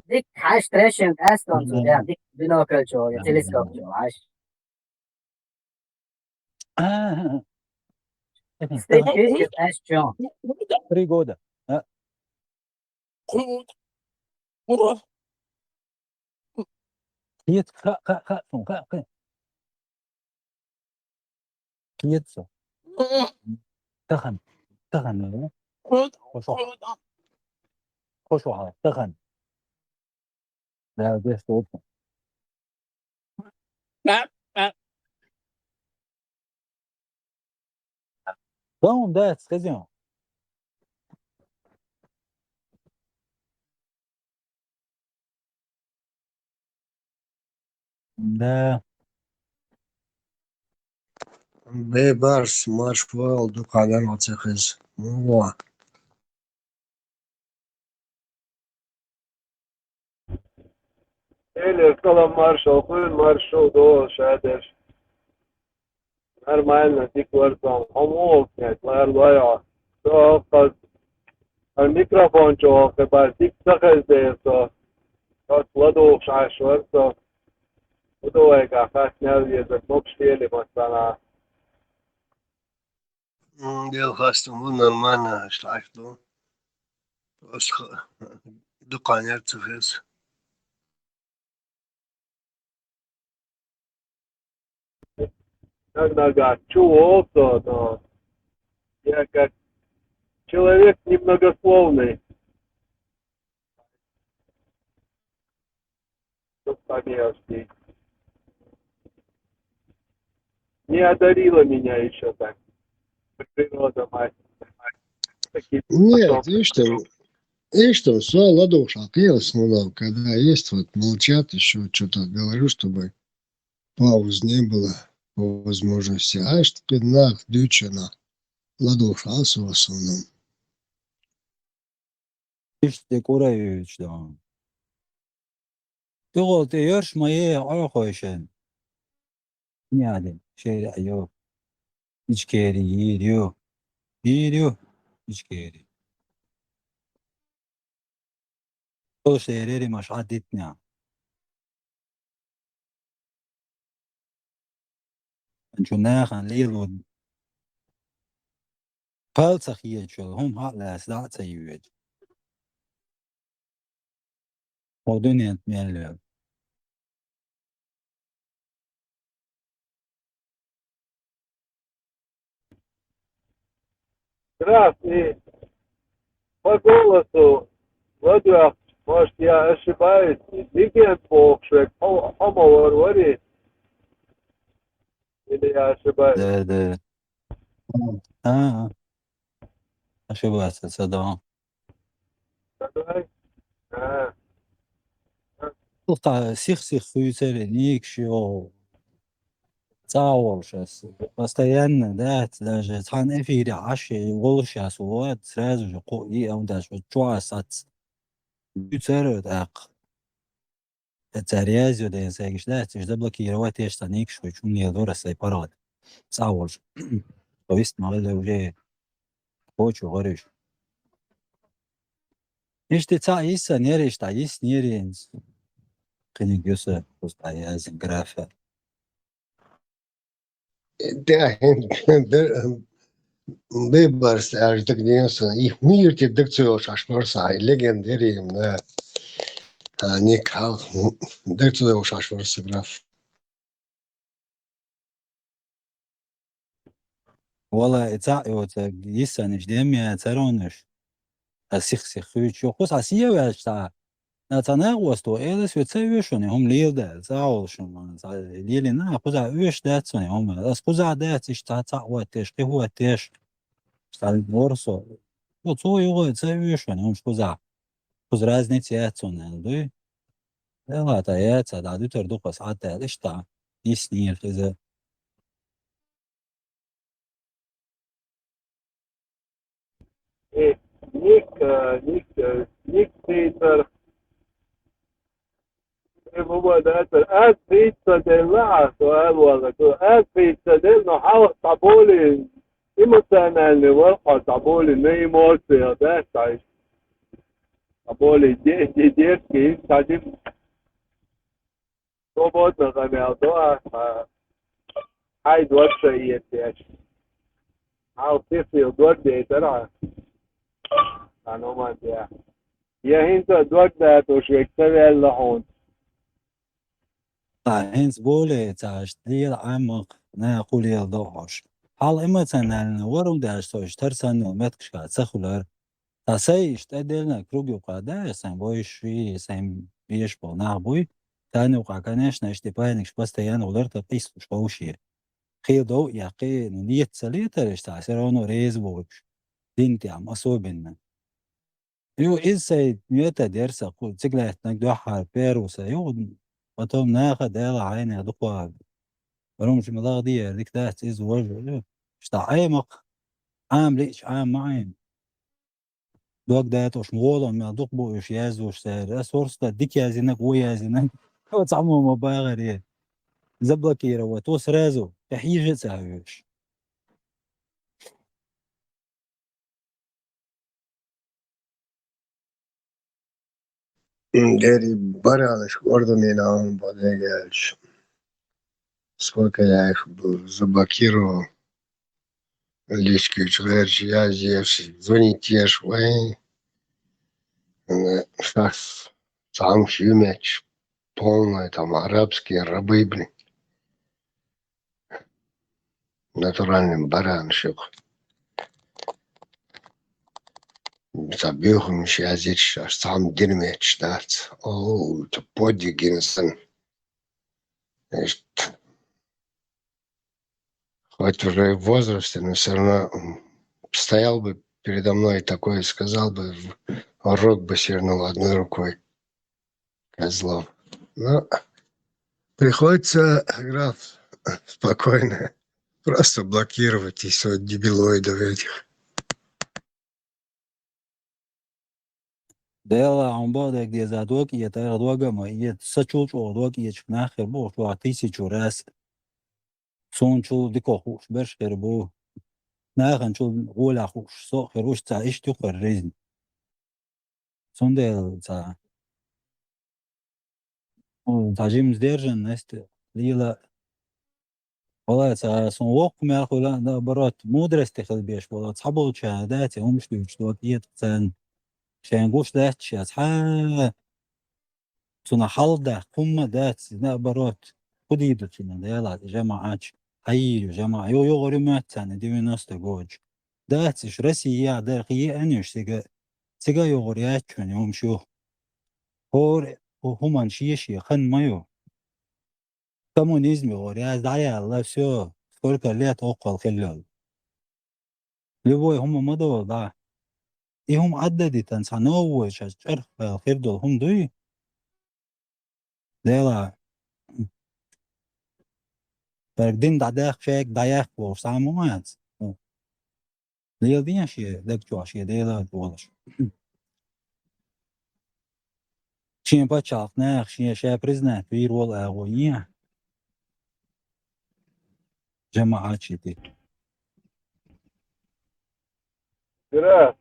Дик хаш трешен эстон су, да, дик бинокль чо, я телескоп чо, хаш. А, Стык эс чо. Три года. А? Нет, ха, ха, ха, ну, ха, ха. Нет, всё. Тахан, тахан, ну. Хорошо. Хорошо, ха, тахан. Да, здесь вот. Bon, да, скажем. Да. Бебарс, марш вал, дуканар оцехиз. Муа. Эли, салам, маршал, хуин маршал, до, шадеш. Нормально, дик варсам, хомол, нет, лар лая. Со, хаз, а микрофон чо, хе, бар, дик сахез де, со. Хаз ладох шаш варса. Удовайга хас няв езет, мокш тели масана. М, дел хастум, ну, нормально, что, что. Просто дуканер цехез. Как нога, чего, то, но я как человек немногословный. Чтоб помешки. Не одарила меня еще так. Природа мать. Такие Нет, потом- видишь что, видишь что, слава ладоши, а ты в основном, когда есть, вот молчат, еще что-то говорю, чтобы пауз не было по возможности. А что ты нах, дючина, ладоши, а в основном. Иште курайыч да. Тугъал те ёрш ма е, а хойшен. Няли, шери айо. Ичкери, йирю. Йирю. Ичкери. Тош ерери маш адитня. Анчу нахан лилу. Палцах ечул, хум хатлас да ца юет. Одунент мелле. Здравствуйте. По голосу, во-первых, может, я ошибаюсь, легенд Бокшек, Хомовар Вари. Или я ошибаюсь? Да, да. А, ошибаться, садо. Давай. А. Уста сих-сих хуйцери, ник шо. Цаол сейчас. Постоянно, да, даже цхан эфире аши, гол сейчас, вот, сразу же, ко-, и он даже, вот, чё, сац. Хуйцери, так. Это резю, да, я сегиш, да, ты же заблокировать, я что, ник шо, чё, не дора, сай парад. Цаол же. То есть, мало ли уже, хочу, говоришь. Ишти ца иса нери, ишта ис нери. Книги юса, уста язин, графа. Да, бе барс аж так не ясно. Их мир те дык цо шаш барса, легендари, да. А не кал, дык цо шаш барса граф. Вала, ица, иоца, иса ниш, дем я царониш. А сих-сих хуйчу, хус а сия вяч та. На цана госто, элес ве ца вешуни, хум лил да, ца олшума, ца лили на, хуза веш да цуни, хум, ас хуза да циш, ца, ца уатеш, ки уатеш. Ца ворсо. Цо юха ца вуьйш ван, хӀумаш кхузахь. Кхуза разница яц цунна аьлла дуй. Делахь та яц, а дӀа дуьтар ду-кх ас Ӏад аьлла, иштта. Йиснера иза. Э, ник, э, ник, э, ник цицар. Э, баба, да, это, а, цица делла, а, то, а, вала, то, а, цица делла, но хьал, цхьа более эмоциональный вар, хьо, цхьа более на эмоциях, да, цхьа, цхьа более де-, де-, детский, цхьа дим-, Свободно къамел до, а, а, хьай дог ца эцеш. Хьал сихил дог дейтар, а, а, ну, ма де. Я хӀинца дог даьтуш век ца ваьлла хьуна. Ткъа хӀинца более цхьа лела Ӏамах, наха хӀу леладо хьуш. Хьал эмоционально вар хӀума даьлча, со иштта санна меттигашка ца хуьлар. Ткъа сайн иштта тӀедиллина круг юкъа да, сайн вовшаши, сайн беш болу нах буй. Царна юкъа, конечно, иштта паникаш постоянно гӀулар, тхан къийсалуш ховший. Кхин дов а яккхий, ну, ниет ца летар иштта, всё равно реза волуш. Дин тӀехь особенно. Ю, иза сайн метод яра сан кху-, цига лаьттинарг дуьххьара первый сан. Ю, потом наха Дала хьайна дукха. Варума ши малагӀа дийр, дика дац иза вожа. Ю, иштта Ӏемах, Ӏама лиъча Ӏама ма Ӏема. Дог датӀош, гӀолон мел дукха бу уьш яздеш цара. Ас хӀорста дика яздинарг, вон яздинарг. Хьо цхьаммо ма бахара. Заблокировать, то сразу. Тхьа хьийжа а ца хьоьжуш. Дери баранаш ордамина он бодегелч. Сколько я их бл-, заблокировал. Лички чу гӀерча язъеш, звонить еш, вай. М, щас цхьамма хӀума ю метташ, полная там арабские рабы, блин. Натуральный баранаш ю-кх. Цхьа буьйхамаш язйича, аш цхьамма дина метташ дац. О, это подвиг гина санна. Значит, хоть уже в возрасте, но всё равно, м, стоял бы передо мной такой, сказал бы, в-, рог бы свернул одной рукой. Козлов. Ну, приходится, граф, спокойно просто блокировать и всё, дебилоидов этих. Дела, хьуна боху дерг деза дог эта, айхьа дога а ма эта, са чул чӀогӀа дог эцаш нах хир бу, чохь тысячу раз. Суна чул дика хууш берш хир бу. Нахана чул гӀолехь хууш со а хир ву, цхьа иштта ю хир жизнь. Цундела цхьа, ну, цхьа жима сдержанность лела. Валлай, цхьа суна воккха мел хуьлу, наоборот, мудрости хила беш болу, цхьаболчара дац и хӀумаш дуьйцуш дог эта царна. Шайн гуш дац ша цхьа, цунах хьалдаккха хӀумма дац, наоборот, хӀу дийр ду цунах, Дела, жамаӀаташ, хьайийр ю жамаӀа, йо-, йогӀур ю моьтту царна девяносто годаш. Дац уьш, Россия дара, хи еана уьш цига, цига йогӀур яц шуна, и хӀумаш ю. ХӀора хӀу-, хӀуманна шен-шен хан ма ю. Коммунизм йогӀур яц, дӀаяьлла, всё, сколько лет оккхул хилла йолу. Любой хӀума ма долу дӀа. И хӀума Ӏадда дитан цхьа новый ша чӀарх хир долу хӀума дуй? Дела. Берг дин дӀадаьхка, шайга дӀаяккха волуш цхьа а ма вац. Леладе шен даг чохь шен Дела волуш. Шен пачхьалкх наха шен ша признать вийр волу агӀо е. ЖамаӀат ши тӀе. Гра,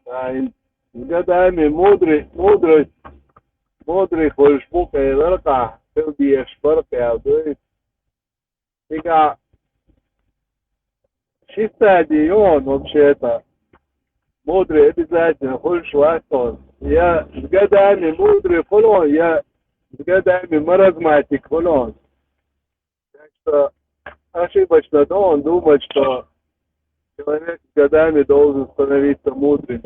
ай, гадами мудрый, мудрость, мудрый хуьлуш бу кхелара къа, хила дезаш бара кхел дуй. Цига ши стадий ю хьуна вообще-то. Мудрый обязательно хуьлуш вац хьуна. Я с годами мудрый хуьлу хьуна, я с годами маразматик хуьлу хьуна. Так что ошибочно ду хьуна думать, что человек с годами должен становиться мудрым.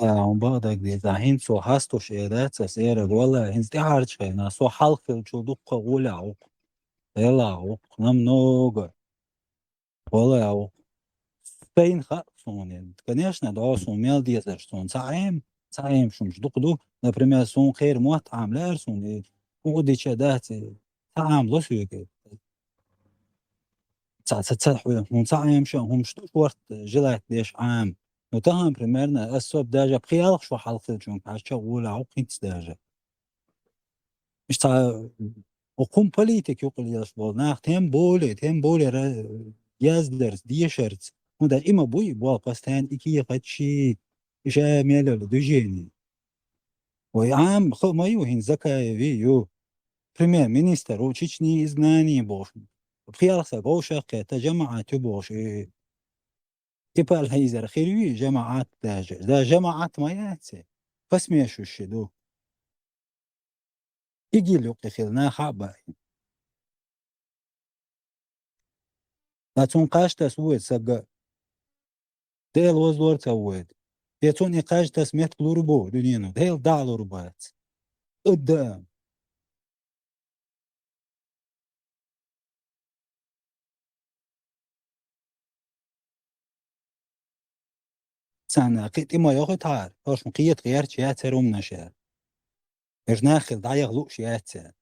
А, хьуна бакъ даг деза. ХӀинца цо хьастуш эр дац ас эраг, валлай, хӀинца тӀаьхьарчу хенахь со хьалха хилчул дуккха гӀолехь ву-кх. Делахь ву-кх, намного. Валлай, ву-кх. Сайна хаьа, суна. Конечно, дӀо суна мел дезарш суна. Цхьа Ӏема, цхьа Ӏема шумаш дукха ду. Например, суна кхера мотт Ӏама лаьара суна. И хӀу дича дац, и цхьа Ӏама ло соьга. Ца, ца, ца, хӀу, хӀума ца Ӏемаш, хӀумаш ду шорта желать деш Ӏама. Ну, тахан примерно, ас соб даже пхи-ялх шо хьалха хилчунга хьажача гӀоле хӀу кхинца даже. Иштта, хӀу кхум политик юкъа лелаш бола нах, тем более, тем более ра-, яздарца, дешарца. ХӀунда има буй, бола постоянно и кехатчи, и ша мелал движение. Вай Ӏама, хӀу ма ю, хӀин Закаеви ю. Премьер-министр, у Чечни изгнание бохуш. Пхи-ялх саг вовшах кхетта, жамаӀат ю бохуш. И, и пал хьийзар хир ю, жамаӀат даже. Да, жамаӀат ма яц. Посмешище ду. ИГИЛ юкъе хила нах хьа а баьхкина. Ткъа цунна кхаж таса ву вай сага. Дела вазлора ца ву вай. Я цунна и кхаж таса меттиг лур бу дуьнено. Дела дӀа а лур бац. Удда. Царна кхин тӀе ма йоху тхьара, хӀоршна кхета гӀерташ яцара хӀуманаш яра. Уьш нах хила дӀаяха лууш яц цара.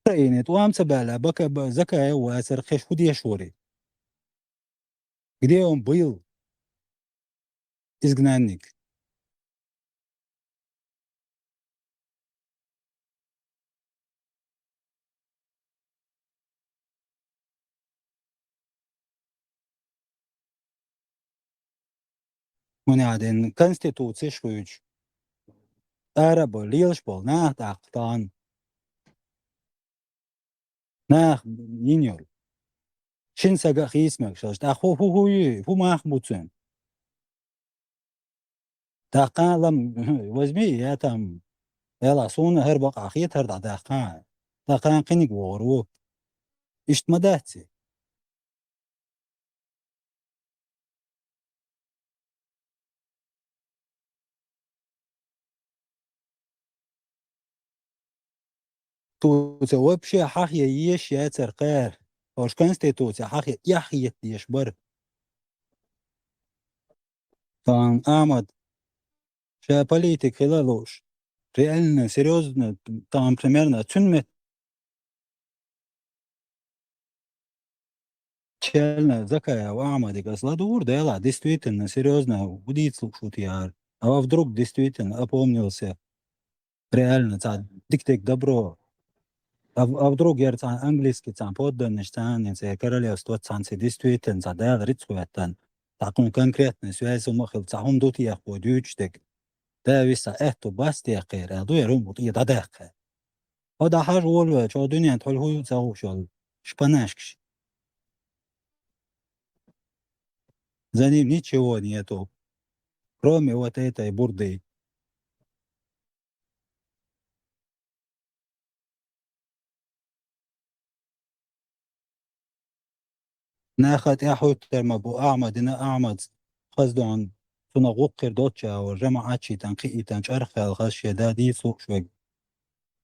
Украине тӀом ца баьлла, бака-, ба-, Закаев вацара кхеш хӀу деш вари? Где он был? Изгнанник. ХӀунда аьлча конституцеш хуьйцуш, арабо лелаш болу нах тӀаккха тахана. Нах йина йолу. Шина сага а хийца мегаш хилча, тӀаккха хӀу, хӀу, хӀу ю, хӀу мах бу цуьнан? ТӀаккха лам, возьми, я там, эла, суна хӀара бакъахь хетар дӀа даьккха. ТӀаккха кхиниг вогӀур ву. Иштта ма дац и. Конституция вообще хьахье еш яцара кхара. Ош конституция хьахье эхь хеташ бара. Тан Ахьмад, ша политик хила лууш. Реально, серьёзно, там примерно цуьнан мет-, Челна Закаев Ахьмадига ас ладугӀур, дела, действительно, серьёзно, удийца лууш ву те яра. А вдруг действительно опомнился. Реально, цхьа дика-дика добро. А в-, а вдруг яра цхьа английский, цхьа подданныш, цхьа цхьа королевство, цхьа цхьа действительно, цхьа Дала рицкъ веттан. Цхьа кхунна конкретно связь хӀума хила, цхьа хӀума ду техьа, дуьйцуш дерг. Да, виса, аьтту бац техьа кхера, аьлла ду яра хӀума бу, тӀе дӀадаьккха. Хьо дӀахьажа волавелча, хьо дуьнен тхьуьлла хӀун ю ца хууш йолу шпанашкаш. За ним ничего нету, кроме вот этой бурды. Наха тӀаьхьахӀуьттур ма бу Ахьмадина, Ахьмад хаза дуьхьал цунах гӀуллакх хир доцчу а вара, жамаӀат чу йитина, кхин а йитина, чӀарх аьлла хаза шен да дийца лууш верг.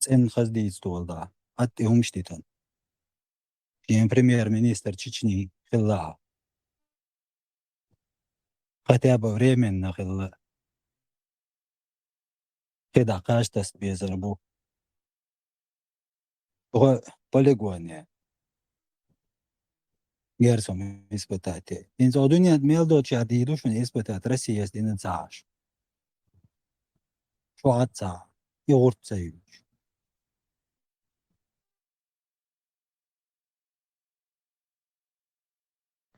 ЦӀена хаза дийца долу да. ХӀаъ, тӀе хӀумаш дитина. Шен премьер-министр Чечни хилла. Хотя бы временно хилла. КхидӀа кхаж тасса безар бу. Оха полигоне. Герсом испытать. ХӀинца оха дуьнен мел доцуш а дийр ду шуна испытать, Россияс дина ца Ӏаш. Шу Ӏад ца Ӏа. И гӀурт ца юьйцуш.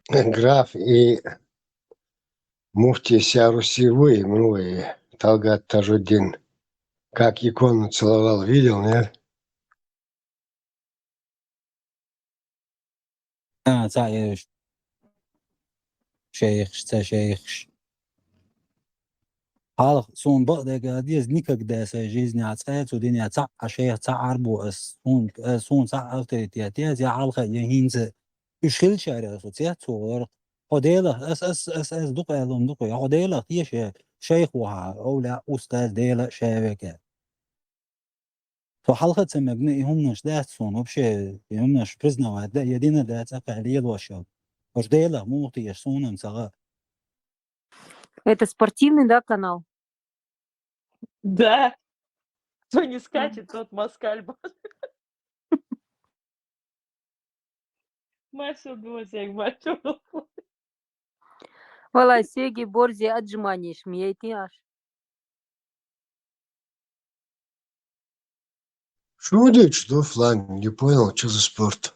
Граф и муфтий вся Руси вы, ну и Талгат Тажуддин, как икону целовал, видел, нет? А, цхьа э, шайхаш, цхьа шайхаш. Хьалха суна бакъдерг а деза, никогда сайн жизни а цкъа а цу дуьнен цхьаъ а шайх цхьаъ Ӏарбо ас, суна, ас, суна цхьаъ авторитет еза, я хьалха, я хӀинца. Уьш хилчара со цец ву гӀора. Хьо Делах, ас, ас, ас, ас дукха аьлла хӀума ду-кх, хьо Делах теша шайх ву хьан, овля, устаз, Дела, шавека. Со хьалха ца мегна, и хӀуманаш дац суна, вообще, и хӀуманаш признавать да, я дина да, цӀаккха лелош йол. Уж Делах муха тешаш, суна-м ца гӀа. Это спортивный, да, канал? Да. Кто не скачет, тот москаль. Маршал Дмитрий, маршал. Валай, сеги борзи отжиманиеш миети аш. Что дальше, что фланг? Не понял, что за спорт?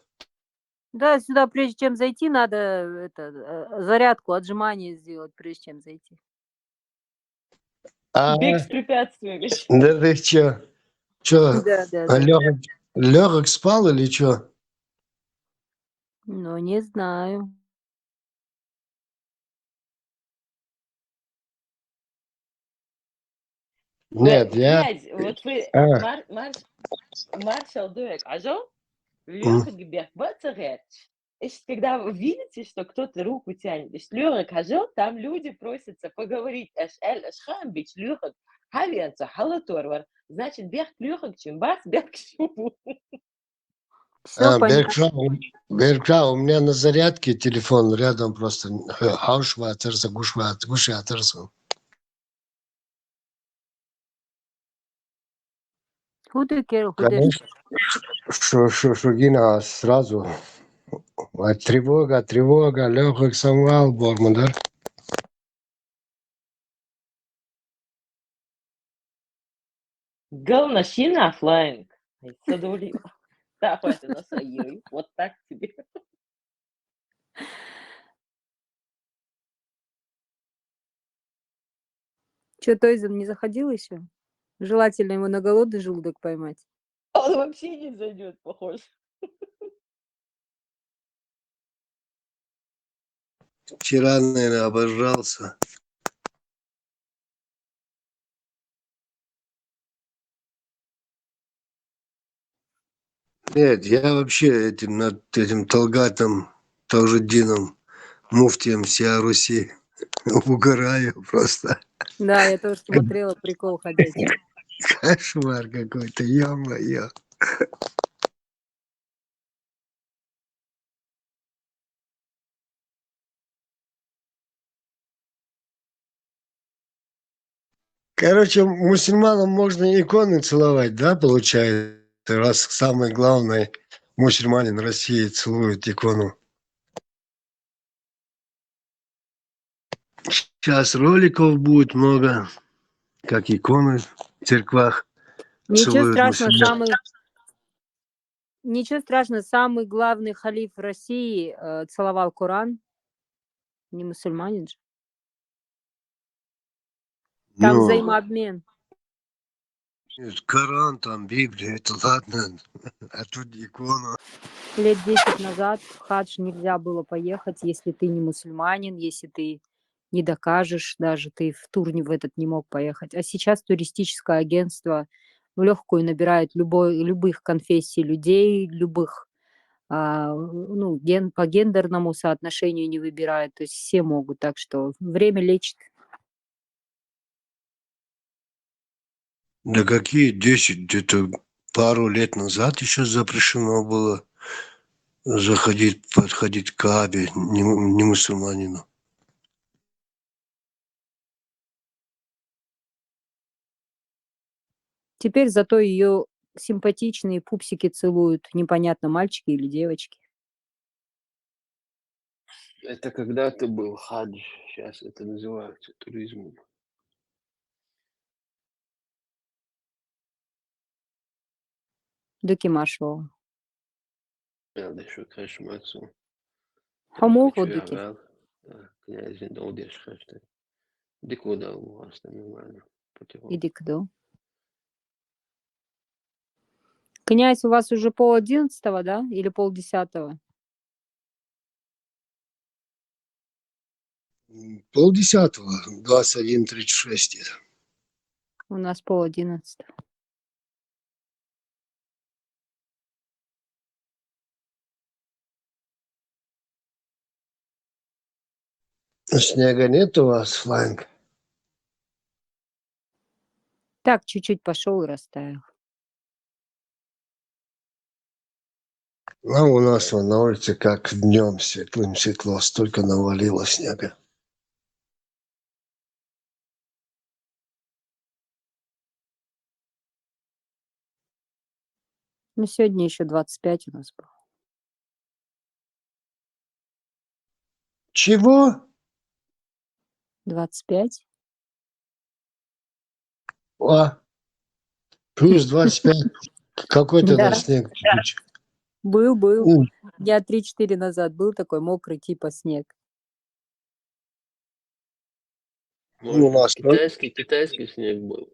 Да, сюда, прежде чем зайти, надо это, э, зарядку, отжимания сделать, прежде чем зайти. А, Бег с препятствиями. Да ты чё? Чё? Да, да, да. Лёгок, Лёгок спал или чё? Ну, не знаю. Нет, я... Князь, вот вы, а, Мар-, Марш-, Маршал Дуэк, а жо? Лёха Гебек, вот это. Значит, когда вы видите, что кто-то руку тянет, значит, Лёха Кожел, там люди просятся поговорить. Эш, эль, эш, хам, бич, Лёха, хавианца, халатор, вар. Значит, бег Лёха, чем бас, бег чему. Всё понятно. Беркша, у- Беркша, у меня на зарядке телефон рядом просто. Хауш ватер, загуш ватер, гуш ватер. Худо кер, худо. Конечно. Шу-, шу-, шугина сразу. А, тревога, тревога, Лёха, самвал, Бормудар. Главное, шина фланг. Ай, садули. Да, хватит на свою. Вот так тебе. Чё, Тойзен не заходил ещё? Желательно его на голодный желудок поймать. Он вообще не зайдёт, похоже. Вчера, наверное, обожрался. Нет, я вообще этим, над этим Талгатом Тажутдином, муфтием всея Руси, угораю просто. Да, я тоже смотрела, прикол ходячий. Кошмар какой-то, ё-моё. Короче, мусульманам можно иконы целовать, да, получается, раз самый главный мусульманин России целует икону. Сейчас роликов будет много, как иконы в церквах целуют мусульман. Ничего страшного, самый, ничего страшного, самый главный халиф России, э, целовал Коран. Не мусульманин же. Там, ну, взаимообмен. Нет, Коран, там Библия, это ладно. А тут икона. Лет десять назад в хадж нельзя было поехать, если ты не мусульманин, если ты не докажешь, даже ты в тур не, в этот не мог поехать. А сейчас туристическое агентство в лёгкую набирает любой, любых конфессий людей, любых, а, ну, ген-, по гендерному соотношению не выбирают, то есть все могут, так что время лечит. Да какие десять, где-то пару лет назад ещё запрещено было заходить, подходить к Каабе не, не мусульманину. Теперь зато её симпатичные пупсики целуют, непонятно, мальчики или девочки. Это когда-то был хадж, щас это называется туризмом. Докимашева. Надо ещё, конечно, Максу. Хомол Отвечаю, ходики. Да, князь, долго ещё, конечно. Дикуда у вас там нормально. Потихоньку. Иди куда? Князь, у вас уже пол одиннадцатого, да? Или пол десятого? М, пол десятого, двадцать один тридцать шесть. У нас пол одиннадцатого. Снега нет у вас, фланг? Так, чуть-чуть пошёл и растаял. Ну, у нас вон на улице как днём светлым светло, столько навалило снега. Ну, сегодня ещё двадцать пять у нас было. Чего? Двадцать пять. А, плюс двадцать пять. Какой тогда Да. Снег? Был, был. М, Дня три-четыре назад был такой мокрый типа снег. Ну, у нас, ну, Китайский, китайский снег был.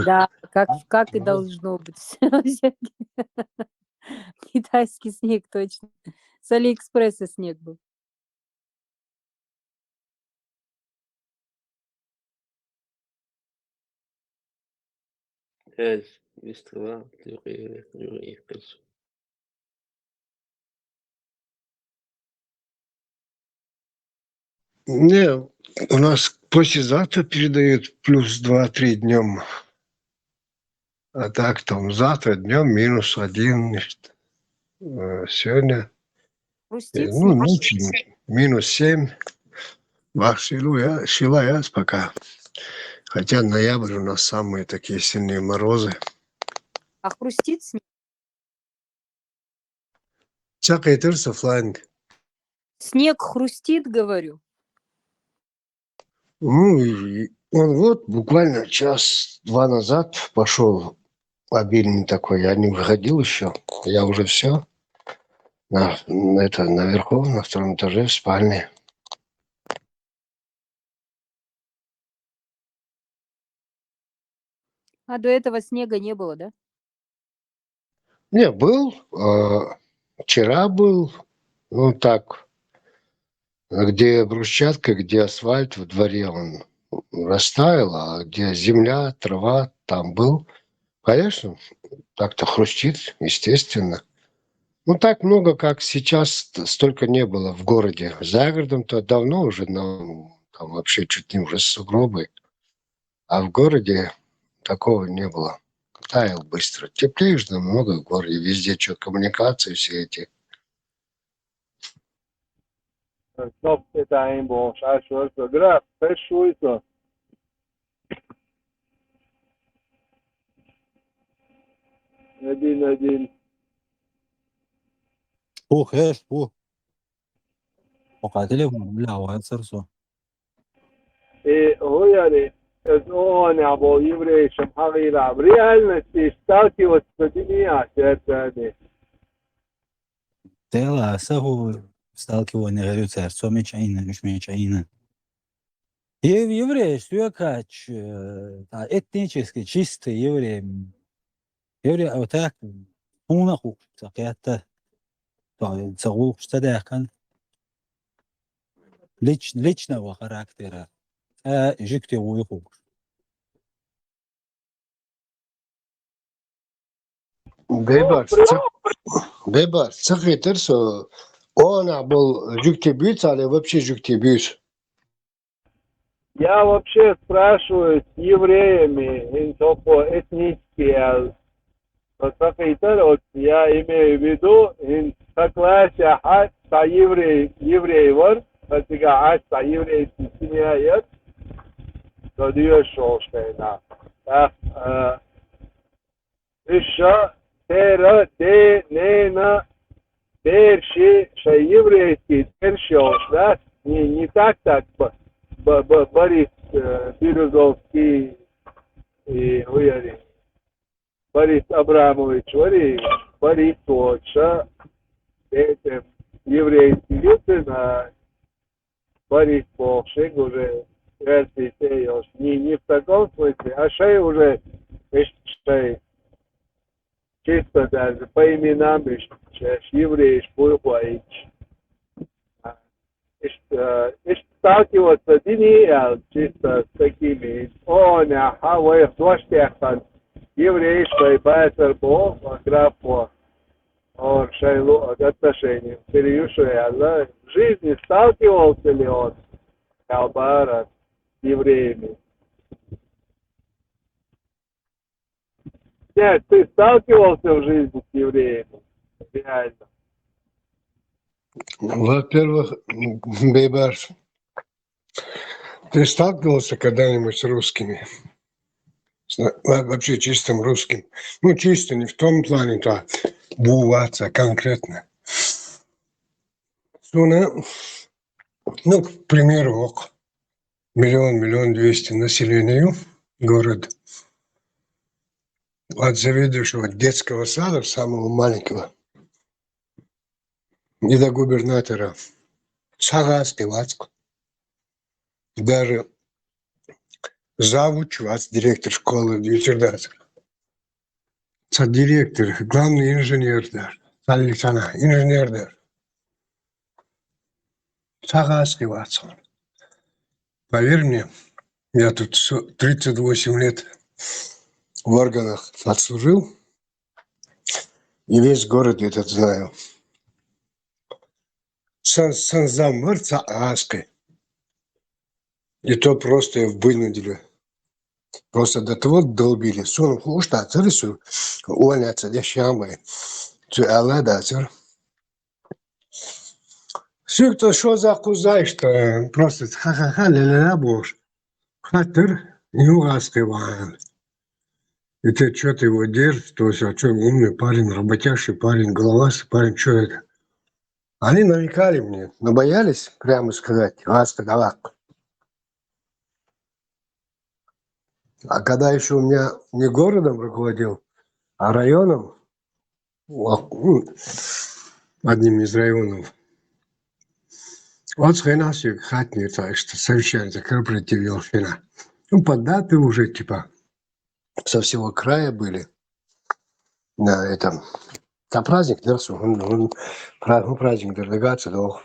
Да, как, как и Ну. Должно быть. Китайский снег, точно. С Алиэкспресса снег был. Yes, выстава, юрий, юрий, Не, у нас послезавтра передают плюс два-три днём. А так там завтра днём минус один, значит, э, сегодня, э, Хрустит ну, снег. Ночью минус семь. Бах, силу я, сила я пока. Хотя ноябрь у нас самые такие сильные морозы. А хрустит снег? Чакайтер Софланг. Снег хрустит, говорю. Ну, и он вот буквально час-два назад пошёл обильный такой. Я не выходил ещё. Я уже всё. На, на это, наверху, на втором этаже, в спальне. А до этого снега не было, да? Не, был, э, вчера был, ну, так, где брусчатка, где асфальт во дворе, он растаял, а где земля, трава, там был. Конечно, так-то хрустит, естественно. Ну, так много, как сейчас, т-, столько не было в городе. За городом-то давно уже, на-, там вообще чуть не уже сугробы. А в городе такого не было. Таял быстро. Теплее же намного в городе, везде чё, коммуникации все эти. Stop, это ain't bon, ça, ça, ça, grave, fais chaud, ça. Один, один. Ух, эш, ух. Пока телефон, бля, вай сарсо. И هو يعني, это он, я был еврей, чем хагила. В реальности сталкиваться с людьми, а, это, это, Тела, саху сталкивание, говорю, царь, со меч айна, меч меч айна. Ев-, еврей, что я кач, э, та этнически чистый еврей. Еврей, а вот так, пунаху, так это, то, цагу, что да, кан. Лич-, личного характера. А, жикте уйху. Бейбар, ца-, Бейбар, цахитер со, он а был жюктебюц, али вообще жюктебюц? Я вообще спрашиваю с евреями, интопо этнические, а, вот цахитер, вот я имею в виду, ин согласие, а, со еврей, еврей вор, вот сега, а, со еврейский семья, ет, то даёшь, что это. Так, э, ещё, тера, де, нена, перши, что еврейский, перши, да? Не, не так, так, Б-, Б-, Б-, Борис, э, Бирюзовский и, ой, Борис Абрамович, вари, Борис Лоша, этим еврейский лицин, а Борис Бокшик уже версии сеёс. Не, не в таком смысле, а шей уже, эш-, шей, чисто даже по именам, эш-, эш-, еврей, эш-, буйхуаич. А, эш-, э, эш-, сталкиваться дини, а, чисто с такими. О, не, а, вы их дождь, еврейской байтер бо, граф бо. Он шайлу отношения. Переюшуя, да? В жизни сталкивался ли он, Калбара, с евреями? Нет, ты сталкивался в жизни с евреями? Реально. Во-первых, Бейбарс, ты сталкивался когда-нибудь с русскими? С на- во- вообще чистым русским? Ну, чисто не в том плане, то буваться конкретно. Суна, ну, к примеру, ок, миллион, миллион двести населению город. От заведующего детского сада, самого маленького, и до губернатора. Сагас кивацк. Даже завуч вац, директор школы, директор. Ца директор, главный инженер да. Цалли цана инженер да. Сагас кивацк. Поверь мне, я тут с- тридцать восемь лет в органах отслужил, и весь город этот знаю. Сан, сан зам вар ца аски. И то просто вынудили. Просто до того долбили. Сон хуш та царису, увольняться де шамбай. Цу ала да цар. Сюк то шо за кузай, что просто ха-ха-ха, ля-ля-ля, боже. Хатыр, югаски ван. И ты чё ты его держишь, то есть, а чё, умный парень, работящий парень, головастый парень, что это? Они намекали мне, но боялись прямо сказать, «Аска, давак». А когда еще у меня не городом руководил, а районом, а, м, одним из районов, вот с хрена всё, хатни, так что совещание, корпоратив вел хрена. Ну, поддаты уже, типа, со всего края были на этом. Там праздник, да, су- он- он пра- ну, праздник делегации, да.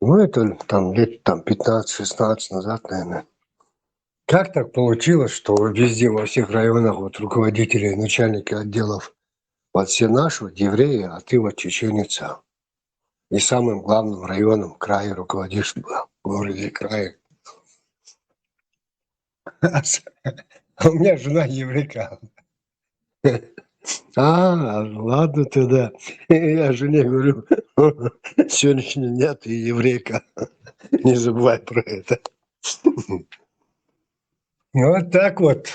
Ну, это там лет там пятнадцать-шестнадцать назад, наверное. Как так получилось, что везде, во всех районах, вот руководители, начальники отделов, вот все наши, вот евреи, а ты вот чеченец, а? И самым главным районом края руководишь в городе, крае. А у меня жена еврейка. А, ладно тогда. Я жене говорю, сегодняшний дня ты еврейка. Не забывай про это. Ну, вот так вот.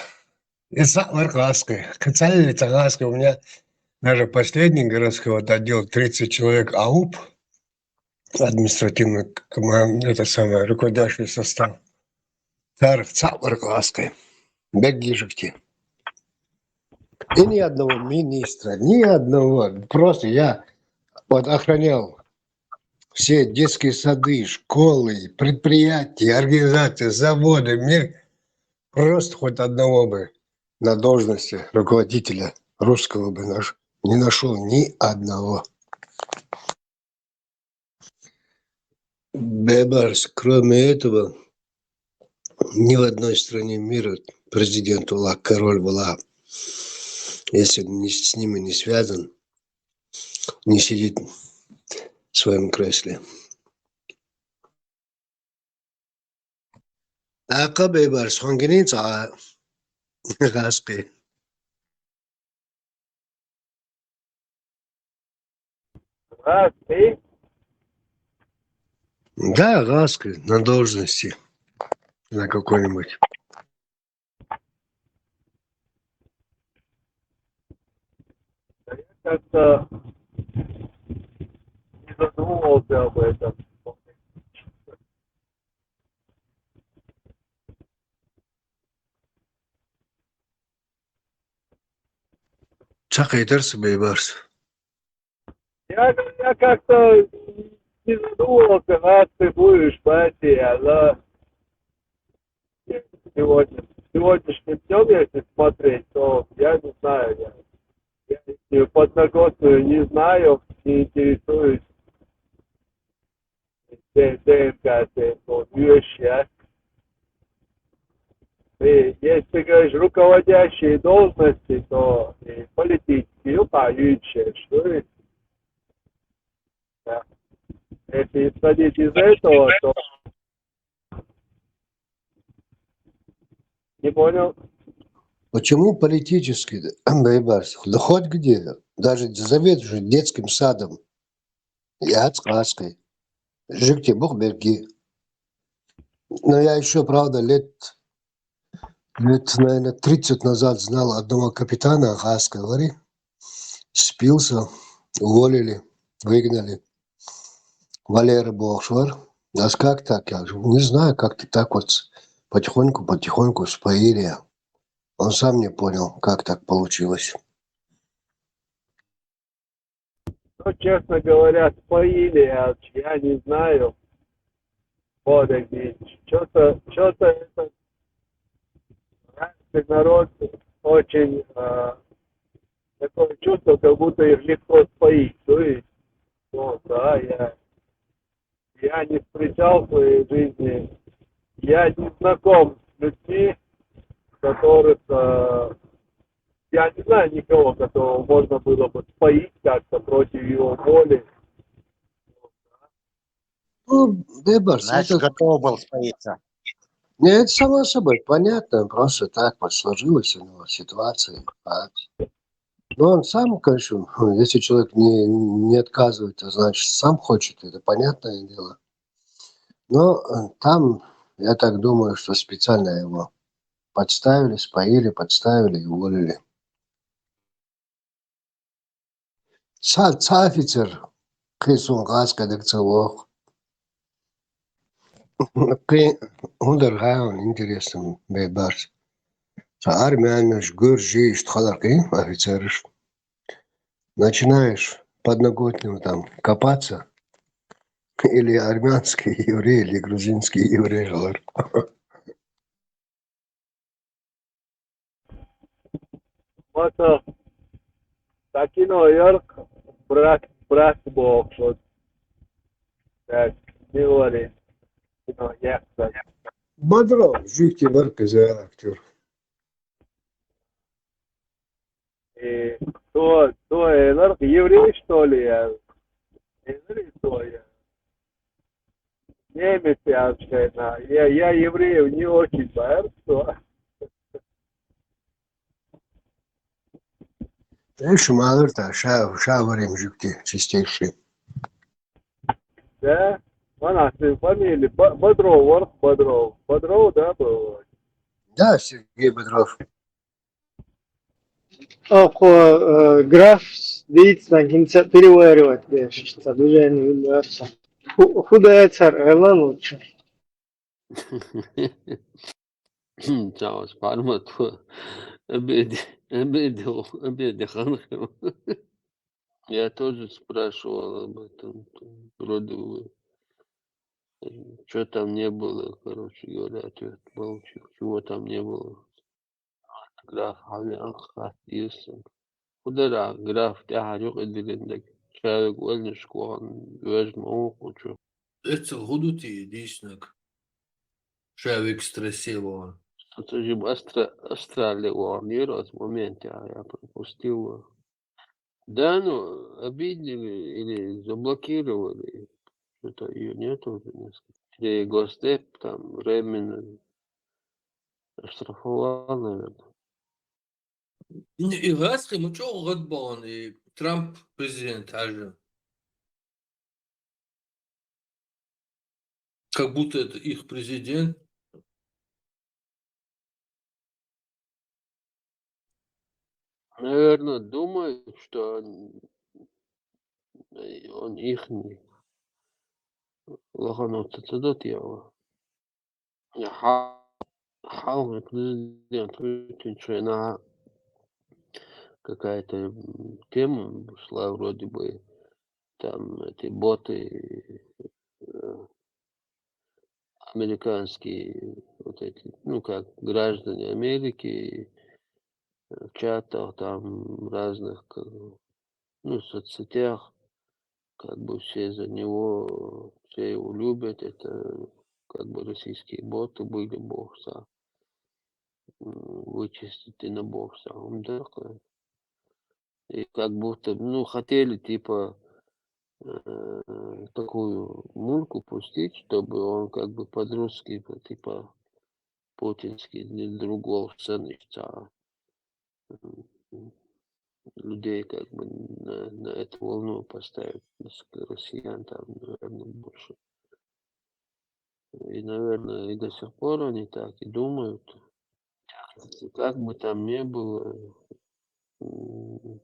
И саъ вар къаскъы. Къыцалли ца къаскъы. У меня даже последний городской вот отдел, тридцать человек, ауп, административный команд, это самое, руководящий состав. Тарх саъ вар къаскъы. Бегги жукти. И ни одного министра, ни одного. Просто я вот охранял все детские сады, школы, предприятия, организации, заводы, мир. Просто хоть одного бы на должности руководителя русского бы наш, не нашел ни одного. Бебарс, кроме этого, ни в одной стране мира президент вала, король вала, если не с ними не связан, не сидит в своем кресле. Акъа Бебарс, хонгини ца къаскъы. Къаскъы? Да, къаскъы, на должности. На какой-нибудь. Я как-то не задумывался об этом. Чакъы этерсиз, Бейбарс? Я, я как-то не задумывался, как ты будешь пойти, а сегодня, сегодняшним днем, если смотреть, то я не знаю, я, я их подноготную не знаю, не интересуюсь. Де- ДНК, то есть, вот, вещи, а. И если ты говоришь руководящие должности, то и политические, ну, по юиче, что ли? Да. Если исходить из этого, то не понял. Почему политический, Бейбарс? Да хоть где, даже заведующий детским садом. Я цкъаскъи. Жигти бух берги. Но я ещё, правда, лет, лет, наверное, тридцать назад знал одного капитана Хаска, говори. Спился, уволили, выгнали. Валера бохшвар. Нас как так? Я говорю, не знаю, как-то так вот с- потихоньку, потихоньку споили. Он сам не понял, как так получилось. Ну, честно говоря, споили, я, я не знаю. Вот, что-то, что-то это, раньше народ очень, э, такое чувство, как будто их легко споить. То есть, ну, да, я, я не встречал в своей жизни, я не знаком с людьми, которых, э, я не знаю никого, которого можно было бы споить как-то против его воли. Ну, Бебарс, Значит, это, готов был споиться. не, это само собой понятно, просто так вот сложилась у него ситуация. А, но он сам, конечно, если человек не, не отказывает, то значит сам хочет, это понятное дело. Но э, там, я так думаю, что специально его подставили, споили, подставили и уволили. Ца, ца офицер кисун газ кадак ца вох. Кин гундар ган интересно, Бебарс. Ца армянаш, гуржиш, тхалар кин офицерш. Начинаешь подноготную там копаться, или армянский еврей, или грузинский еврей, говорю. Маса такино ярк брак, брак бохшот. Так, не говори. Кино, я, да. Бодро, жуйте варка за актер. И кто, кто, э, нарк-, еврей, что ли, я? Еврей, кто я? Немец, я вообще, да. Я, я евреев не очень боялся. Эш малыр та, ша, ша варим жуйте, чистейший. Да? Вон, а ты фамилия Бо-, Бодров, Ворк Бодров. Бодров, да, был? Да, Сергей Бодров. Ако э, граф видит, на кинца переваривать, да, что движение графа. Ху-, худая царь, Элан лучше. Чао, спармату. Обеде, обеде, обеде ханхем. Я тоже спрашивал об этом. Вроде бы, что там не было, короче говоря, ответ получил, чего там не было. Граф Хавиан Хатирсон. Худара граф тяхарюк идилиндаг. Шарик вельнишкуан вежма ухучу. Эцел худути диснак. Шавик стрессирован. Что-то же Австра-, Австралия вон, в моменте, а я пропустил. Да, ну, обидели или заблокировали. Что-то ее нету уже несколько. Или Госдеп там временно оштрафовал, наверное. И газ хи мучо гад балан, и Трамп президент хажа. Как будто это их президент. Наверное, думают, что он, он ихний. Лохану цацадот ява. Ха-, халкы президент Путин чуйна какая-то м, тема шла вроде бы, там эти боты, э, американские, вот эти, ну, как граждане Америки, э, в чатах там разных, как, ну, соцсетях, как бы все за него, все его любят, это как бы российские боты были бокса, м, вычистить и на бокса. Он такой. И как будто, ну, хотели, типа, э, такую мульку пустить, чтобы он как бы под русский, типа, путинский, не другого сцены, а, м, людей как бы на, на эту волну поставить, с-, россиян там, наверное, больше. И, наверное, и до сих пор они так и думают. Как бы там ни было, м,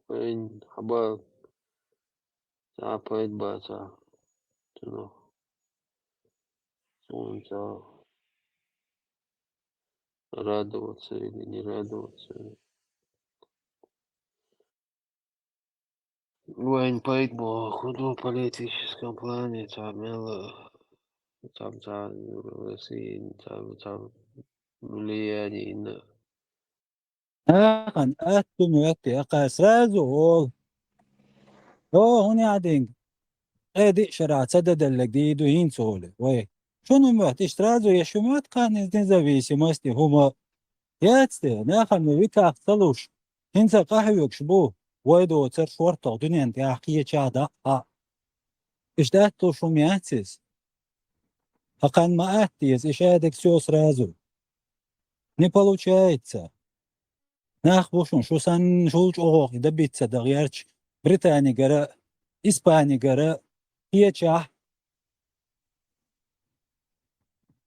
вайн хаба цӀа пайда бац, цунах цунца радоваться или не радоваться. Вайн пайда боху ду политическом плане, цхьа мел, цхьа, цхьа России, цхьа, цхьа влияние на. Ахьан атта ду моьтту, акхар сразу олу. О, хӀун яа динга? Ткъе диъ шарахь ца даделларг дийр ду хӀинца олий. Вай, шуна хӀун моьтту, иштта сразу еш хӀун моьтту кхарна иза независимость, хӀума яц те, нахана веках ца луш, хӀинца къахьоьгуш бу, вай доцург шортта дуьнен тӀехь кхечахь даккха. Иштта атта луш хӀума яц иза. Хьан кхарна ма атта деза, и шадерг всё сразу. Не получается. Нах бу шуна, шу санна шул чӀогӀа и добиться дан гӀерташ, Британигара, Испанигара, кхечахь.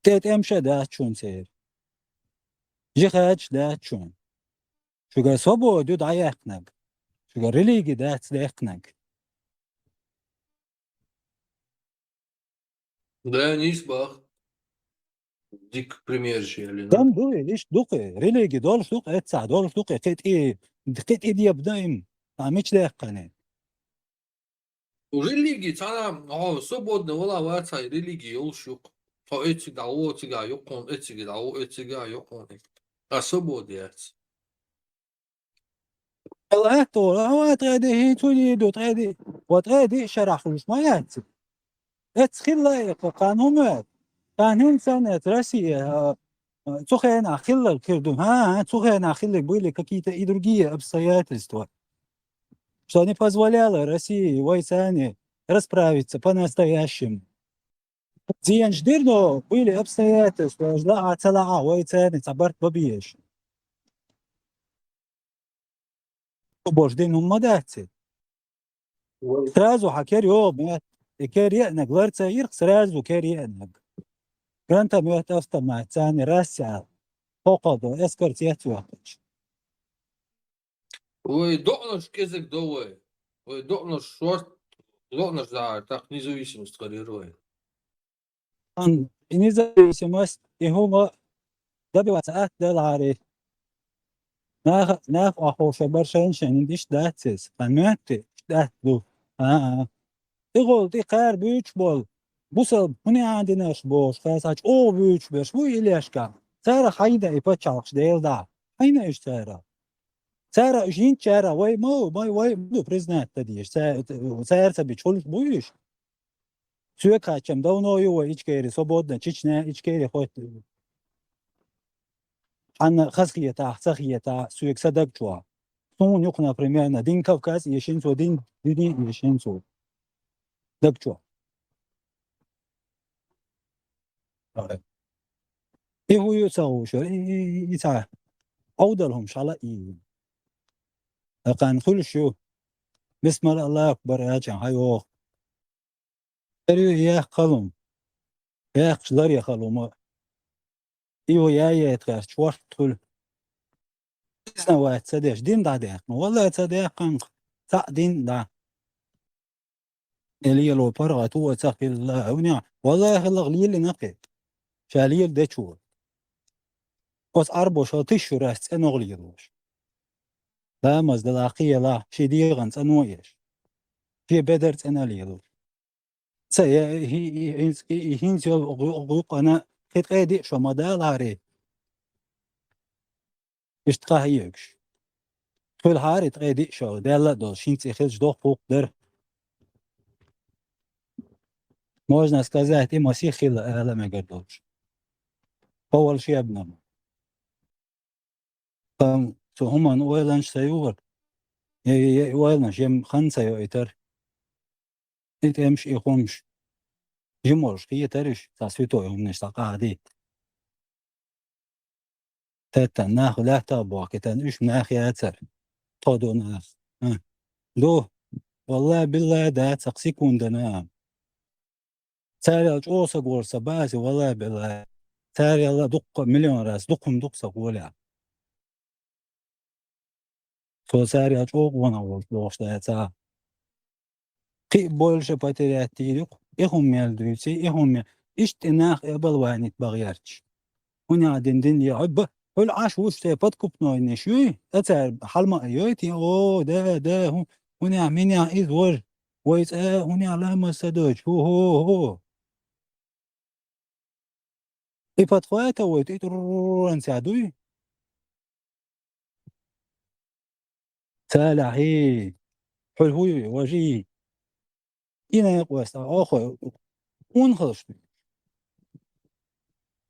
ТӀе тӀемаш а дац шуна церан. Жихадаш дац шуна. Шуьгара свобода ю дӀаяьккхинарг. Шуьгара религи дац даьккхинарг. Да, нийса боху. Дика примерш ялина. Дан ду, иштта ду-кх, религи долуш ду-кх, эццахь долуш ду-кх, кхин тӀе, кхин тӀе дебадо им. А мича даьккхина? Религи цхьана, хьо свободно вала вацахь, религи йолуш ю-кх. Хьо эциг дӀагӀо, цигахь ю-кх хьуна, эциг дӀагӀо, эцигахь ю-кх хьуна. А свобода яц. Ала хӀетта олу, а ва ткъе диъ, хӀинца хӀун дийр ду, ткъе диъ, ва ткъе диъ шарахь хуьлуш ма яц. Эццахь хилла а кху кхана хӀума а. Кхана хӀинца санна эццахь Россия, а, а, цу хенахь хилларг хир ду. ХӀан, хӀан, цу хенахь хилларг были какие-то и другие обстоятельства, что не позволяло России войцами расправиться по-настоящему. Зенаш дира, но были обстоятельства, аш лаахь а, ца лаахь а, вайцарна цхьа барт бан безаш. Шу бош дина хӀума ма дац и. Вай. Сразу хьан кер йогӀу моьтту, и кер еанарг лар ца йира, сразу кер еанарг. Гранатомёт, автомат, царна расцӀа, хӀокхо до, эскарца эцвоьккхуш. Вай доӀанаш кӀезиг до вай. Вай доӀанаш шорт, доӀанаш дагӀар, тахка независимость карийра вай. Ан, и независимость, и хӀума добиваться атта делахьара. Нах, нах охьаховша бар шайн-шайн иштта дац иза. Ан моьтту, иштта атта ду. А-а. И гӀолу тӀе кхара буьйцуш болу. Бусалба хӀун яа динарш бохуш, кхара схьа чӀогӀа буьйцуш берш бу и лешкахь. Цара хьайна и пачхьалкхаш Делан дӀа. Хьайна уьш цара. Цара уьш йинчара вай ма ву, вай, вай ма ду признать дан дезаш. Ца-, цара ца бича хуьлуш бу уьш. Соьга хаьттича-м давно ю вай Ичкери, свободно, Чечня, Ичкери хоть хьанна хазахетахь, ца хетахь, соьга сан даг чохь. Суна юкъана, примерно, дин Кавказ эшина цо, дин, дин эшина цо. Даг чохь. И хӀун ю ца хууш, и, и, и, и ца Ӏовдал хӀумаш хьала и. Акхарна хуьлуш ю. Бисмал Аллаху Акбар аьлча хьан йоху. Лар ю яхха халума. Яхкаш лар я халума. И ву яй яйта гӀерташ ворхӀ хуьлу. Изна вац ца деш, дин дӀадаьккхина. Валла ца даьккхина, цхьаъ дин дӀа. И лело паргӀат ву ца хилла, хӀунда? Валла хилла лелина кхин. Ша лела дечо. Оцу Ӏарбоша тиша шуьрас цӀе ногӀа лелош. Ламаз дала кхелахь, ши дегӀан цӀано еш. Шен бедар цӀена лелош. Ца, я, и, и, и, хӀинц-, и, и, хӀинца йолу гӀу-, гӀу-, гӀукъана кхин ткъе диъ шо ма далахьарий. Иштта къахьоьгуш. Хуьлахьарий ткъе диъ шо, Делла а долуш, хӀинца и хилча доккха гӀуллакх дара. Можно сказать, и масех хилла ала мегар долуш. По волшебному. Ам, цу хӀуманна ойланаш ца йогӀура. Я, я, я, ойланаш, я хан ца йоуьйтура. И тӀемаш, и хӀумаш. Жимолуш кхетара уьш, цхьа святой хӀуманаш, цхьа къадий. Теттан нах лаьттах бохкитан, уьш нах яцара. тхо ду нах. А. Ду. Валлахь, биллахь, да, цхьа секундана. Царел чӀогӀа саг вар са базе, валлахь, биллахь. Царел дукха миллион раз, дукха-м дукха саг воле. Со царел чӀогӀа вана волчу дохуш дац а. Кхин а больше потерять дийр ю-кх. И хӀума мел дуьйций, и хӀума мел. Иштта и нах эбал вайнийта бахъярчаш. ХӀунех дин дин е, хьо ба-, хьуьлу Ӏаш вуш те подкупной ниш юй, а цара хьалма а йой, ти, о, да, да, хӀу-, хӀунех, минех иза вож, вай цӀа, хӀунех ламаз ца дойчу, хӀу, хӀу, хӀу. И подхватывает, и турранца дуй. Цалахьи, хьуьлхуй, важи. И некъоста, охо, унхалш дуй.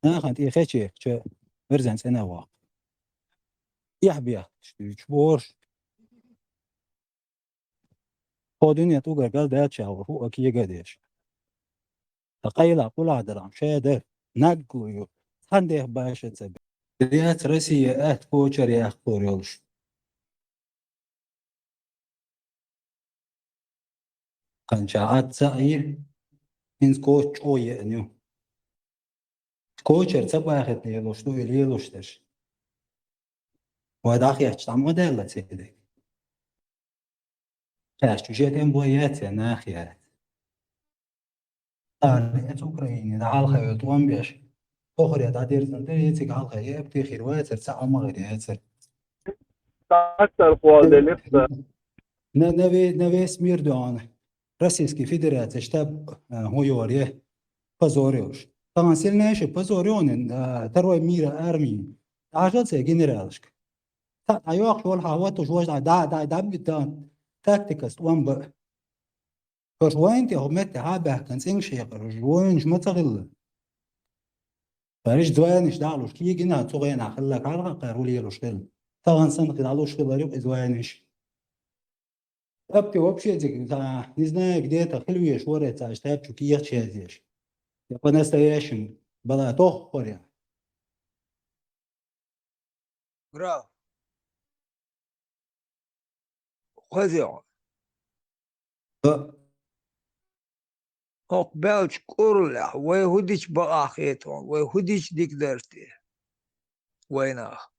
Нахана тӀе хече, ча, верзан цӀена вакъ. Яхь бехкаш дуй, чуборш. Хьо дуьне тӀугар галдаьлча ву, хӀу а кега деш. Ткъа къайла къула дарам, ше дер, наггу ю, цхьан дех баша ца бе. Яц Россия аьтта кочар яхкор йолуш. Кханча Ӏад ца Ӏийр, хӀинца коча чӀогӀа еана ю. Кочар ца бахийта лелош ду и лелош дерш. Вай дӀахецча, дӀа ма даьлла ца дерг. Кхаьччу жетем бой яц я, нах яц. Ара, эца Украине дӀахьалха йолу тӀом беш, тохаре дӀадирзина дара, эциг хьалха, э, аптехир вацара, ца Ӏама гӀир яцара. Тахтар хол делира. На, на ве-, на весь мир дуьхьал. Российский Федерация штаб, а, хӀун йора, е, позор йолуш. Тахана сильнейший позор йони, а, Второй мира армии. ДӀахьажал церан генералашка. Та, а йохуш волу хьан ватуш вожа, да, да, да, да, тактикас тӀом баа. Хьош вайн те хӀу метте хьа баьхкан цӀингаш хьекхар, хьош войнаш ма ца хилла. Париж звайнаш далуш, кегина цу гӀенах хилла, хьалха кхара хӀу лелуш хилла. Тахана санна хила луш хилла, юкъа звайнаш. Апти вообще зиг, да, не знаю, где-то хила веш, варе цаьш тапчу кехча язъеш. Я по-настоящему бала тоххур я. Граф. Хоза. Э. Хокху баьлчу кӀураллехь, вай хӀу дича бакъахь хетон, вай хӀу дича дика дара те? Вайнах.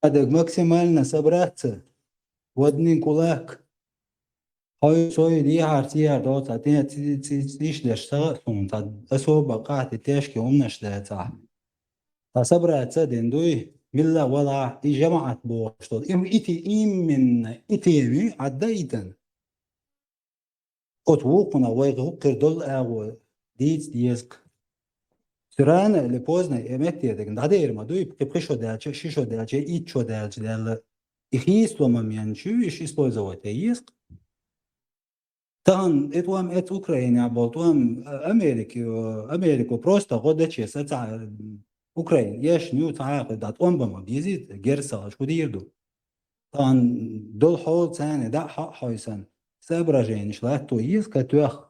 Даг максимально собраться в один кулак. Хьой, сой, дехьар, цехьар доцу, а тӀе ци-, ци-, ци-, циш деш сагӀа а суна, цхьа особо къахьти тешке умнаш дацахь. Цхьа собраться а дина дуй, милла а валахь, и жамаӀат бохуш долу. И, и те-, именно и теми Ӏадда итан. Оцу вукхунах вайга хӀокхуьра долу агӀо дийца деза-кх. Рано или поздно и метте дерг дӀадер ма дуй, кхин пхи шо даьлча, ши шо даьлча, итт шо даьлча даьлла. И хийцало момент чуьйш использовать ян еза-кх. Тахана и тӀом эца Украинехь болу тӀом, а, Америки, а, Америко просто гӀо даче сацахь, Украина ешна ю, цхьа а хӀуьда тӀом бан ма безийта, герсалаш хӀу дийр ду? Тахана долу хьол царна дӀа а хьо а хьой санна, соображенеш латто еза-кх тоьхна.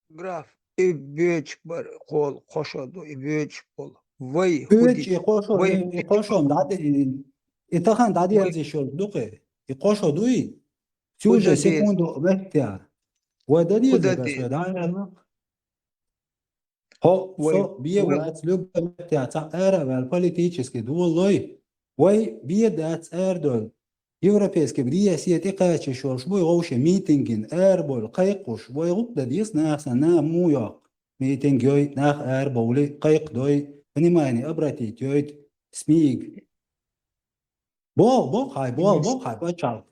Граф, и боьчу бара, кхол-, кхо шо ду, и боьчу болу. Вай, хӀу Боьчу дича? И кхо шо, Вай, и, и кхо шо дӀаде-, и тахана вай. ДӀадерзиш йолу ду-кх и? И кхо шо дуй? Цу хӀу же дан деза? Секунду меттехь. Вай дан хӀу деза, дан деза? Вай дан аьлла? Хьо, вай, со, бе вай вац, любой меттехь цхьа ара а ваьлла политически долой. Вай бе дац ара долу. Европейский бриасет и кхача шолуш буй вовше митингин ара болу кхайкхуш, вай гӀуп дан деза нахсан, нах мух йоккху. Митинг йой, нах ара бовли, кхайкхадой, внимание обратить йойта, смиг. Бо, бо, хай, бо, Инис. Бо, хай, пачал.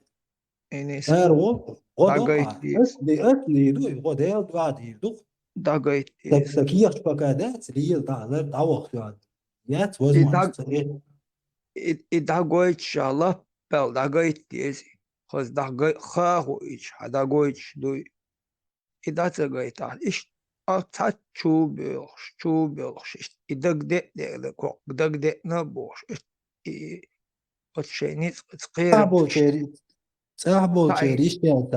Инис. Ара вол, гӀо до, дагайт хай. Деза. Ас ди, ас ди ду, гӀо дел дуа ди ду. Дагайт. Так, деза. Так, ехч пока дац, лил да, лар, да, вахт яд. Яц, и возможность даг-, цари. И, и дагайт шала. Пел дӀагайта деза. Хаза дӀагай-, хаху ича, хьан дӀагойтуш дуй. И дӀа ца гайтахь, иштта а цхьацца чу боьлхуш, чу боьлхуш, иштта и дагадеъ деъна, кхокх дагадеъна а бохуш, иштта и оцу шайн ницкъаца кхерам. Цхьа болчеран, цхьа болчеран иштта яц.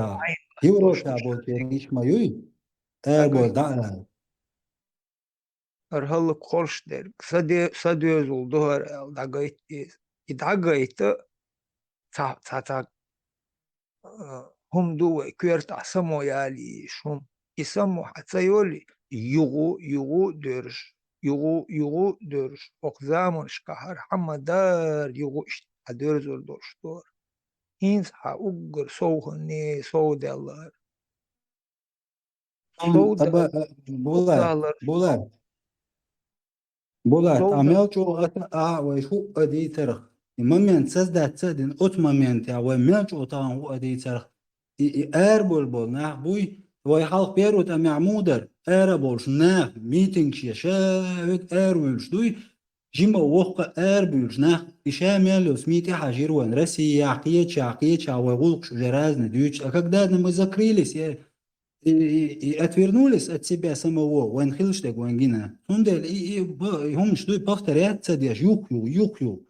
Европа болчеран иштта ма юй. Ара болу дӀа а. ХӀара хӀаллакьхӀорш дерг, са де-, са доьзал ду хӀара аьлла, дӀагайта иза. И дӀагайта, ца, ца, ца, а, хӀума ду вай коьртахь само ялийш хӀума. И само хьан ца йолий, югӀу, югӀу а доьрзуш, югӀу, югӀу а доьрзуш. Окху заманашкахь хӀара хьан ма дара югӀу иштта хьан доьрзур долуш дара. ХӀинца хьан уггар совханне совдаьллара. Ам, Совда-, аба, а, Булат, совдалар. Булат. Булат, а Совда- мел чӀогӀа ата а вай хӀуъа дийцарх. И момент создаться а дина, оцу моментехь вай мел чӀогӀа тахана хӀуъа дийцарх. И, и араболу болу нах буй, вай хьалха первый тӀамехь муха дара, ара болуш нах, митингаш еш, ша вега ара вуьйлуш дуй, жима воккха ара буьйлуш нах, и ша мел йолу СМИ тӀехьажира вайн, Россияхь, кхечахь, кхечахь вай гӀуллакхаш уже разный дуьйцуш. А когда мы закрылись, э, и, и, и отвернулись от себя самого, вайн хилаш дерг вайн гина. Цундела и, и, ба-, и хӀуманаш дуй повторяться деш, юх-юх, юх-юх.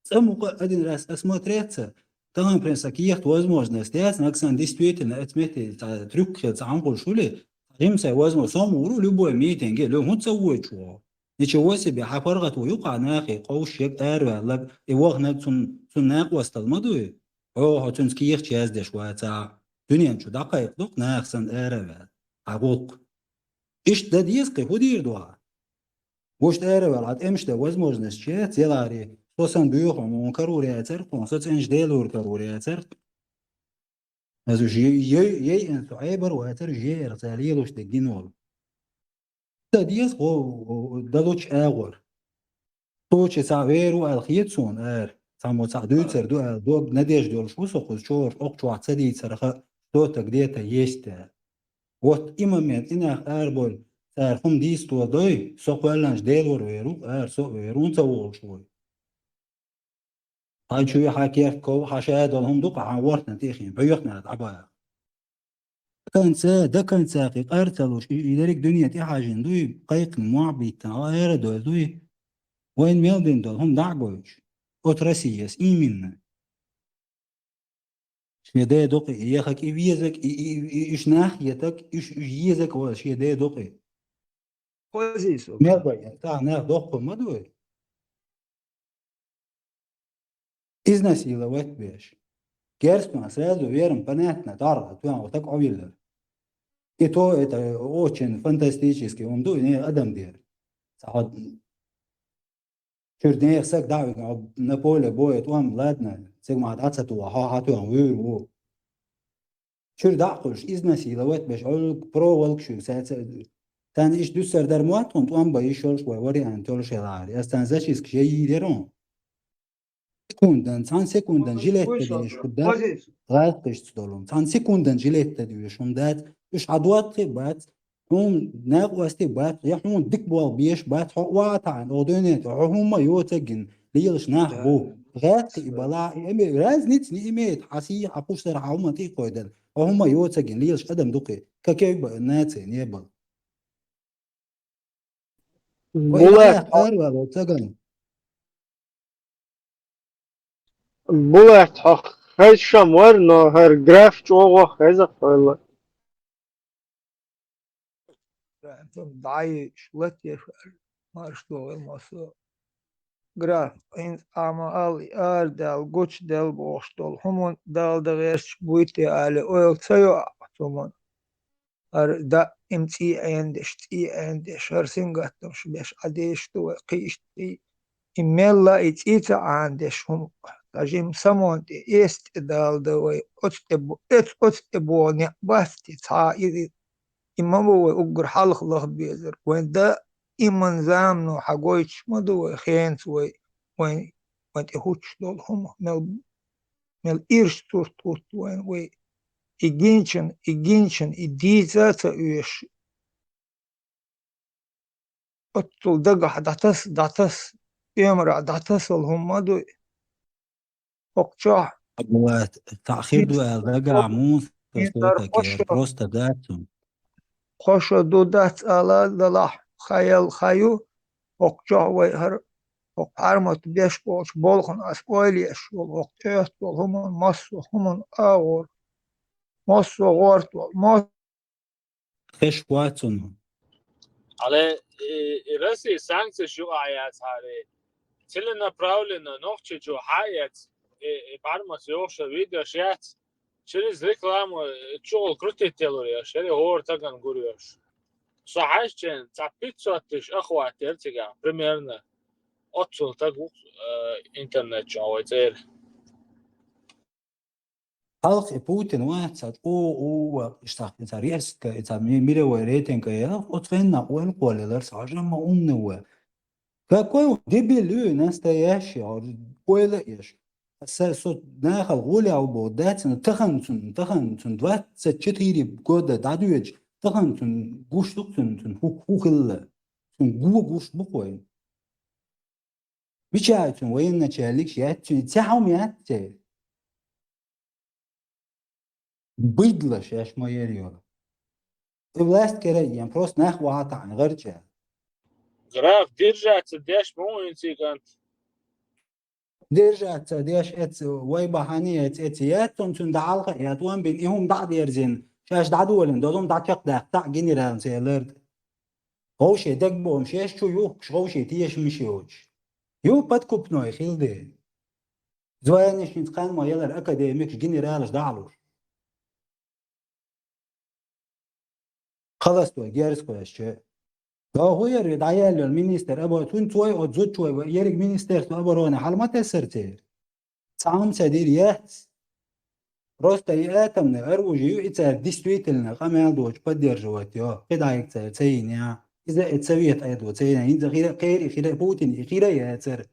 ЦӀа мукъа один раз осмотреться, тахана прям сан кехат возможность яц, нагсан действительно отметить, цхьа трюк хила цхьа хьан хуьлуш хуьлий, жима сайн возможность, со ма вур ву любой митинге, ло хӀунда ца вуьйцуш ву? Ничего себе, хьан паргӀат ву юкъахь нахе, къовсуш ерг араваьлларг, и вахана цунна, цунна накъосталла ма дуй? Хьо, хьо цуьнца кехаташ яздеш вацахь, дуьнен чу дӀакхайкхадо-кх наха санна ара а ваьлла, хьан гӀуллакх. Иштта дан деза кхин, хӀун дийр ду хьан? Вуьшта ара а ваьлла, хьан тӀемаш дан возможность чех, елахьаре, со санна боьха хьуна карор яцара, хьуна со цӀеначу Делора карор яцара. Аса уьш ей-, ей-, ейъина со Ӏебар вацара, уьш еара цара лелош дерг гина волу. Дан деза гӀо-, далучу агӀор. Туча цхьаъ вер ву аьлла хета суна ара. Цхьаммо цхьаъ дуьйцур ду аьлла, дог надежда йолуш ву со кхуза чораш, окху чохь ца дийцарха, что-то где-то есть аьлла. Вот и момент, и нах арабойла, цара хӀума дийца дой, со кхоьлланчу Делора вер ву, ара со а вер ву, хӀунда ца волуш вуй? Хьан чу хьан керта ков, хьан ша долу хӀума ду-кх хьан ворхӀна тӀехь, бӀоьхна дӀабаха. До конца, до конца кхин къар ца луш, и, и дерриг дуьне тӀехьажийна дуй, кхайкхина мохь а биттина, ара а доьлла дуй. Вайна мел дина долу хӀума дӀа а гойтуш. Оцу Россияс именно. Шен де дукъи, и яхаг, и везаг, и, и, и, и уьш нах а етаг, уьш, уьш езаг а вала, шен де дукъи. Хозий со. Мел бай, тахана нах доккхур ма дуй. Изнасиловать беш. Герстон сразу верам понятно, таргӀа, туьйхьа таг Ӏовиллар. И то это очень фантастически, он дуй, не адам дер. Цхьа хьо-, чуьра нехан саг дӀа а вигна, на поле боя тӀом, ладно, цига ма дӀа ца туху, хьо хьан туьйхьа вуьйр ву. Чуьра дӀа а кхуьлуш, изнасиловать беш, Ӏуьллуг, проволок шуьга саьца. Царна иштта дуьсар дар ма вац хьуна, тӀом бан йиш йолуш вай вариант йолуш елахьара. Ас царна зачистка яйийр яра хьуна. Секундан, цхьана секундан жилетта деш хӀума дац, гӀаьзкхишца долу. Цхьана секундан жилетта деш хӀума дац, уьш хьан доттагӀий бац, хьуна накъостий бац, я хьуна дика болх беш бац, хьо охьа а таӀийна, оха дуьйна тӀе, хьо хӀумма а йоцург гина, лелаш нах бу. ГӀаьзкхи и балахь, и эме-, разница не имеет, хьан сий, хьан пушсара, хьан хӀумма тӀе а кхойдан, хьо хӀумма а йоцург гина, лелаш адам ду кхин. Какой бы нация не был. Вай Булат, нах хьо-, арвало цаган. Булат, хьо хезаш ма вара, но хӀара граф чӀогӀа хеза хьойла. ДӀайиш латеш марш догӀийла массо. Граф, хӀинца Ӏама ал и арадаьлла, гучудаьлла бохуш долу хӀуманна Далла дан гӀерташ буй те алий, ойла ца йо ахь оцу хӀуманна? ХӀара даим цӀий Ӏенадеш, цӀий Ӏенадеш, хӀара сингаттамаш беш Ӏа дезаш ду вай, кхин иштта и, и мелла а и цӀий ца Ӏанадеш хӀума, ткъа жима самонна тӀе, эс тӀе Далла дан вай, оцу тӀе бо-, эц-, оцу тӀе боху некъ бац те, цхьа а и, и ма бу вай уггар хьалха лаха безар. Вайн даиман замано хьан гойтуш ма ду вай, хенца вай, вайн, вайн тӀе хӀуттуш долу хӀума, мел мел ирча сурт хӀутту вайн вай. И гинчун, и гинчун, и дийца а ца оьшу. Оццул дагахь дӀатас, дӀатас, оьмарахь дӀатасал хӀума ма дуй. ХӀокху чохь. Абдулла, таъхир ду аьлла дагахь муха, просто дац цунна. Кхо шо ду дац ала далахь, хаял хаю, хӀокху чохь вай хӀара, хӀокху хьармат беш болчу болхана ас ойла еш волу, хӀокху тӀехь долу хӀуманна, массо а хӀуманна агӀор, массо а гӀорта волу, мо- Хеш вац цунна. Але и, и Россия санкцеш юкъа яц хьари. Целенаправленно нохчи чу хьаэц, и, и бармас йохша видеош яц. Через рекламу чугъул крутить делур яш, яри гъор таган гур яш. Со хьаьжчен ца пятьсот тысяч охват яр цига, примерно. Оццул таг ву, э, интернет чу вай цӀер. Халкъ и Путин вац, ца о, о, о, иштта, ица резко, ица ми-, мировой рейтинг, э, оц хенна ойла кхоллалар, са жамма умный ва. Какой он дебил, ю, настоящий, ойла еш. Са, со нахал гулял бо, да, цин, тахан цун, тахан цун двадцать четыре года дадуеч, тахан цун гуш дук цун, цун ху-, ху хилла. Цун гу гуш буквой. Мичай цун военачальник, я цун, ца хьам я ца. Быдлаш, я шма ер йора. И власть кере, я просто нах вата, гъарча. Граф, держаться деш, по-моему, инциган. Держаться деш, эц, вай бахани, эц, эц, я цун, цун даалха, я туан бин, и хум да дерзин. Шаш да дуолин, додум да чак да, та генерал целерд. Гъовше дег бом шеш чу юхкуш, гъовше тиеш миш йоч. Ю подкупной хилде. Званишниц кан ма ялар академикш, генералш далуш. Халастой, герзкояш че. Да хуяр вид аял министр обо-, тун цой от зуд чой, ерик министерство обороны, халмат эсерте. Цаам ца дир яц. Просто и атомный оружие, и цар действительно къамел доч поддерживать, ё. Кидаик цар цейня. Иза эт совет айдо цейня. Инза хире, хире, хире Путин, и хире яцар.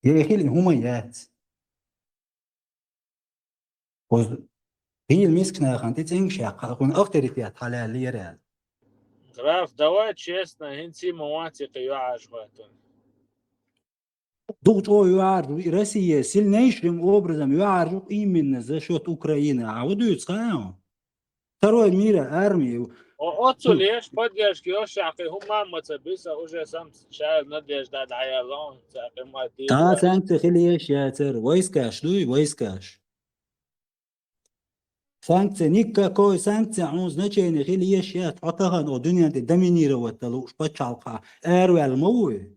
Е хили хума яц. Оз хил мискна хан, ти цинг шака, хун авторитет халал лире. Граф, давай честно, хин цима ванци къи юаш хватун. Дугъ чӀо юаржу, Россия сильнейшим образом юаржу именно за счёт Украины. А вот дюц хао. Второй мира армии. О, отцу леш поддержки, о, шакы, хуман маца биса, уже сам шаер надежда даялон, цакы мати. Та санкция хилиеш яцер, войскаш, дуй, войскаш. Санкция, никакой санкция, он значение хилиеш яц, отахан, о, дунянты доминировать талу, уж пачалха, эрвел мовы.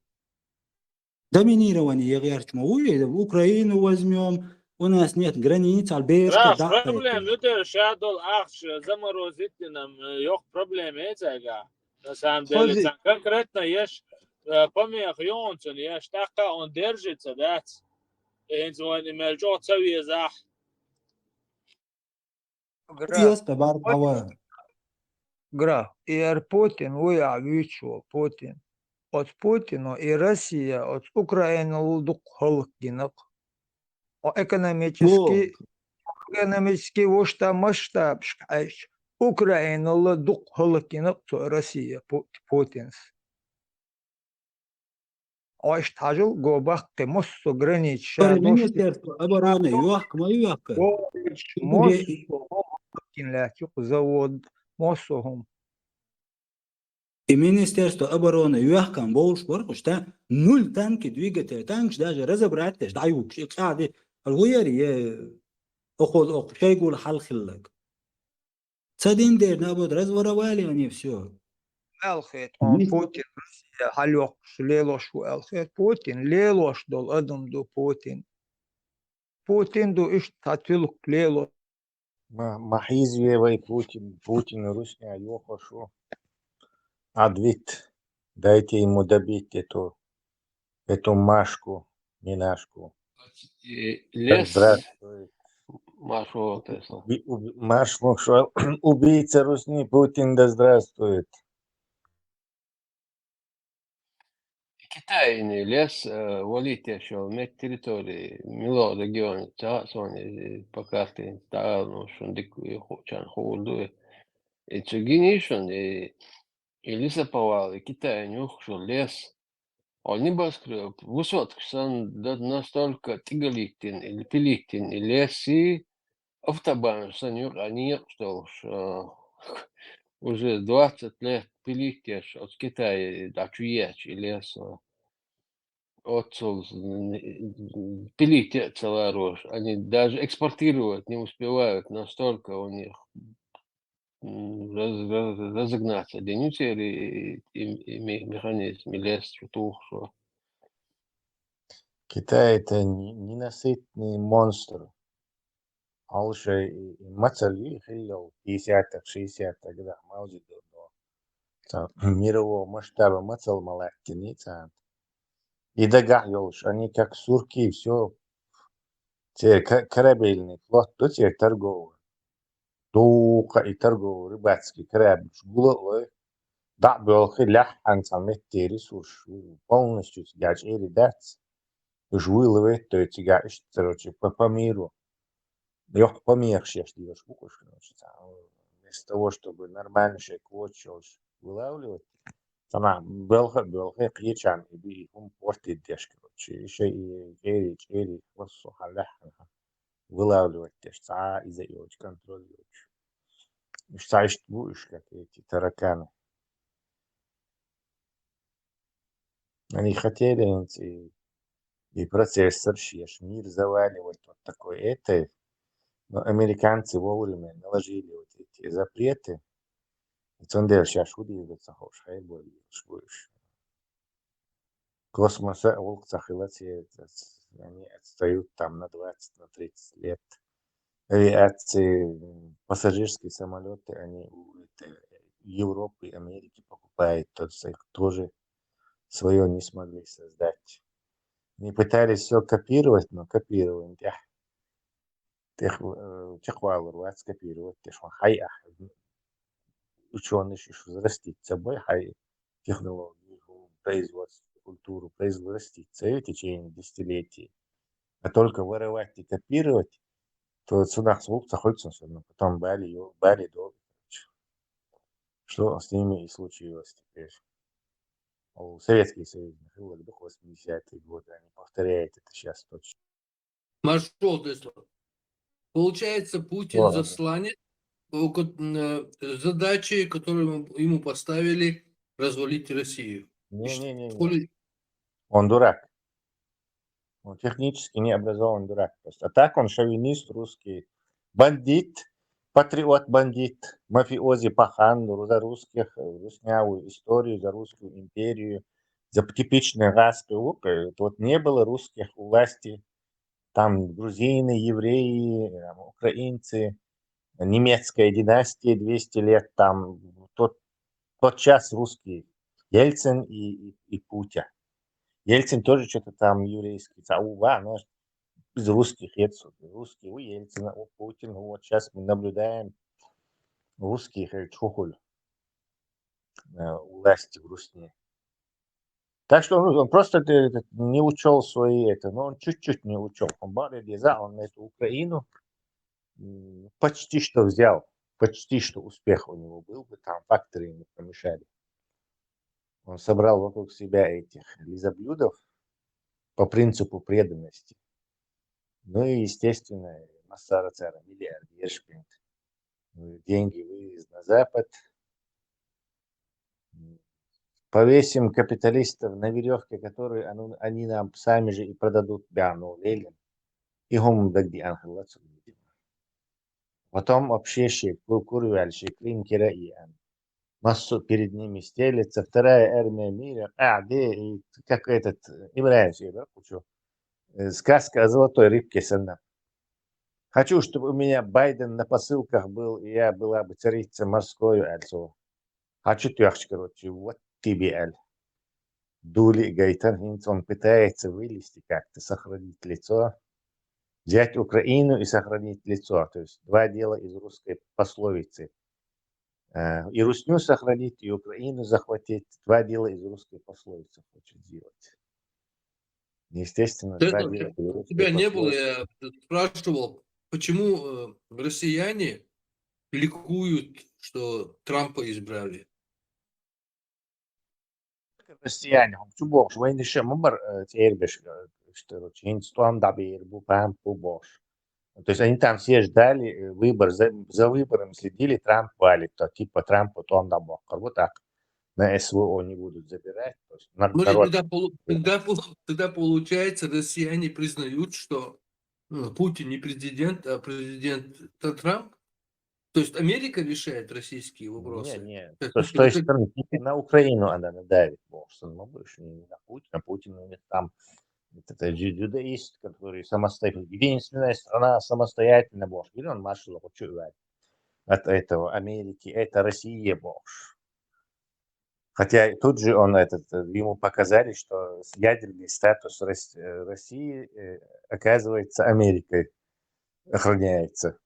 Доминирование егерч ма уй, Украину возьмём, у нас нет границ, Альберта, да, проблем, это. Ютер шадол ахш заморозить нам, э, ёх проблем эцайга. На самом деле, хози, ца-, конкретно еш, э, помех ёнцун, еш така он держится, да? Энц вон имел чё цавезах. Граф, Путин, граф, и эр Путин, уй а вичо Путин. От Путин, и Россия, от Украина лдук халк гинак. О экономический, экономический вошта масштаб шкайш. Украина лдук халк гинак, то Россия, Пу-, Путинс. Ой, ишт хьажал го баккхи, массо граница ша Министерство обороны юахка, ма юахка? Массо гӀо кин лаьтташ ю завод, массо хӀума. И Министерство обороны юахкан болуш баргӀуш, та нуль танки двигатель, танкаш даже разобрать деш, дӀаюгаш, и кӀади, алгӀуяри, е, охол, ох, шайгул хьалхиллаг. Ца дин дер, наоборот, разворовали они всё. Алхет, он Путин Россия хьалёхуш, лелош ву алхет. Путин лелош дол адам ду Путин. Путин ду ишт цхьа тюлк лело. Ма, ма хьизве вай Путин, Путин русня йохош ву. Адвит. Дайте ему добить эту эту Машку, не Нашку. И лес. Здравствует. Машу, то есть, ну. Уби-, уби-, Машу, что, убийца русни Путин, да здравствует. Китай не лес, э, валите шо мет территории, мило регион, та, сони, э, по карте, та, ну, шундик, э, ху-, чан хулду, э. И цугини шун, и, и лесоповал, и Китай нюх, шо лес. О, небоскреб, высотка сан да настолько тигаликтин или пиликтин, и леси, автобан сан юк, а не юк, что уж, а, уже двадцать лет пиликтеш от Китая, да, чуеч, и лес, а. Отцу, м, пилить целая рожь. Они даже экспортировать не успевают, настолько у них м, раз-, раз-, разогнаться. Денис или и, и, и ме-, механизм, и лес, что тух, что. Китай — это не-, ненасытный монстр. Алша и, и мацал и хиллал пятьдесят, шестьдесят годах Мао Цзэдун. Там мирового масштаба мацал малаттини цан. И дагах ёлш, они как сурки, все. Те ка-, корабельный флот, то те торговый. Дука и торговый рыбацкий корабль. Гула лой. Да, бёлхи лях анцамет те ресурс. Полностью сидячий редакция. Уж выловить, то есть, я, короче, по, по миру. Лёг помех сейчас делаешь, короче, там, вместо того, чтобы нормально человек вот щёлч вылавливать, она бёлха, бёлха, кьечам, и би, и хум портит деш, короче. Ещё и чери, чери, вот, сука, лях, вылавливать деш, ца, и за, и контроль, и уж, ца, ишт, бу, уж, как эти тараканы. Они хотели и, и процессор, щеш, мир заваливать вот такой этой. Но американцы вовремя наложили вот эти запреты. И цондер щаш удивится, хош, хай более, уж будешь. Космоса улк цахилац, они отстают там на двадцать, на тридцать лет. Авиации, м, пассажирские самолёты, они у, это, Европы и Америки покупают, то есть их тоже своё не смогли создать. Они пытались всё копировать, но копирование, эх, тех, э, чеквалур вац копировать, тех, хай, ах, учёный ещё взрастить собой, хай, технологию, производство, культуру производить в течение десятилетий, а только воровать и копировать, то цунах звук заходится всё равно. Потом бали, ё-, бали долго, короче. Что с ними и случилось теперь. О, Советский Союз, ну, вот, восьмидесятые годы, они повторяют это сейчас точно. Маршал, ты что? Получается, Путин засланец, э, ко-, м, э, задачи, которую ему, ему поставили, развалить Россию. Не-не-не. Коли- Он дурак. Он технически необразованный дурак просто. А так он шовинист русский, бандит, патриот-бандит, мафиози пахан за русских, э, руснявую историю, за русскую империю, за типичный русский лук. Э, вот не было русских у власти. Там грузины, евреи, э, украинцы, немецкая династия двести лет, там тот, тот час русский, Ельцин и, и, и Путин. Ельцин тоже что-то там еврейский, а у, а, ну, из русских, это русский у Ельцина, у Путина. Вот сейчас мы наблюдаем русских, э, чухуль, э, у власти в Русне. Так что он, он просто, э, этот, не учёл свои это, но он чуть-чуть не учёл. Он баре деза, он эту Украину, м, почти что взял, почти что успех у него был бы, там факторы ему помешали. Он собрал вокруг себя этих лизоблюдов по принципу преданности. Ну и, естественно, массара цара, миллиардер шпинт. Деньги вывез на Запад. Повесим капиталистов на верёвке, которую ан-, они нам сами же и продадут, бяну, Ленин. И хум дагди анхлацу. Потом вообще щи, ку-, курвяль щи, клинкера и ан. Массу перед ними стелется, вторая армия мира, а, де, и как этот, э, Ибраим Сейбер, кучу. Э, сказка о золотой рыбке сана. Хочу, чтобы у меня Байден на посылках был, и я была бы царица морской, альцо. Хочу тёхч, короче, вот тебе, аль. Дули Гайтан Хинц, он пытается вылезти как-то, сохранить лицо, взять Украину и сохранить лицо. То есть два дела из русской пословицы. Э, и Русню сохранить, и Украину захватить. Два дела из русской пословицы хочет сделать. Естественно, два Честно, дела из у русской тебя не было, пословицы. Я спрашивал, почему, э, россияне ликуют, что Трампа избрали? Россияне, хом чу бохш, войны ше мамар, э, цербеш, э, что, короче, Хинц тон да бир бу, пам бу бохш. То есть они там все ждали, э, выбор, за, за выбором следили, Трамп валит, то типа Трампа тон да бохкар, вот так. На СВО не будут забирать, то есть нар-, Смотри, народ тогда, полу- тогда, пол- тогда получается, россияне признают, что, ну, Путин не президент, а президент Т- Трамп. То есть Америка решает российские вопросы? Не, не. То, с той стороны, типа, на Украину она надавит, бог с ним, больше не на Путина. Путин у них там этот, э, дзю- дзюдоист, который самостоятельно, единственная страна самостоятельно, бог. Или он маршал хочет от этого Америки, это Россия, бог. Хотя тут же он этот, э, ему показали, что с- ядерный статус Рос- э, России, э, оказывается, Америкой охраняется.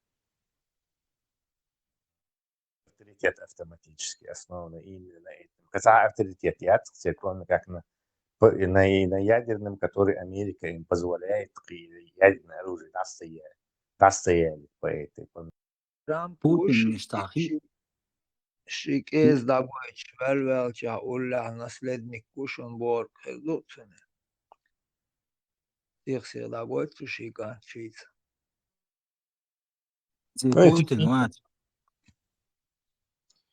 Авторитет автоматически основан именно на этом. Хотя авторитет я, кроме как на, п- и на, и на ядерном, который Америка им позволяет, и ядерное оружие настояли, настояли по этой. По- Трамп Путин уж ништяхи. ши- ши кӀеза дӀагойтуш ваьлла-ваьллача уллехь наследник гуш он борг хир ду цуьнан. Сих-сих дӀагойту ши кӀант шийца. Зи Ну, это Путин Путин. Вац.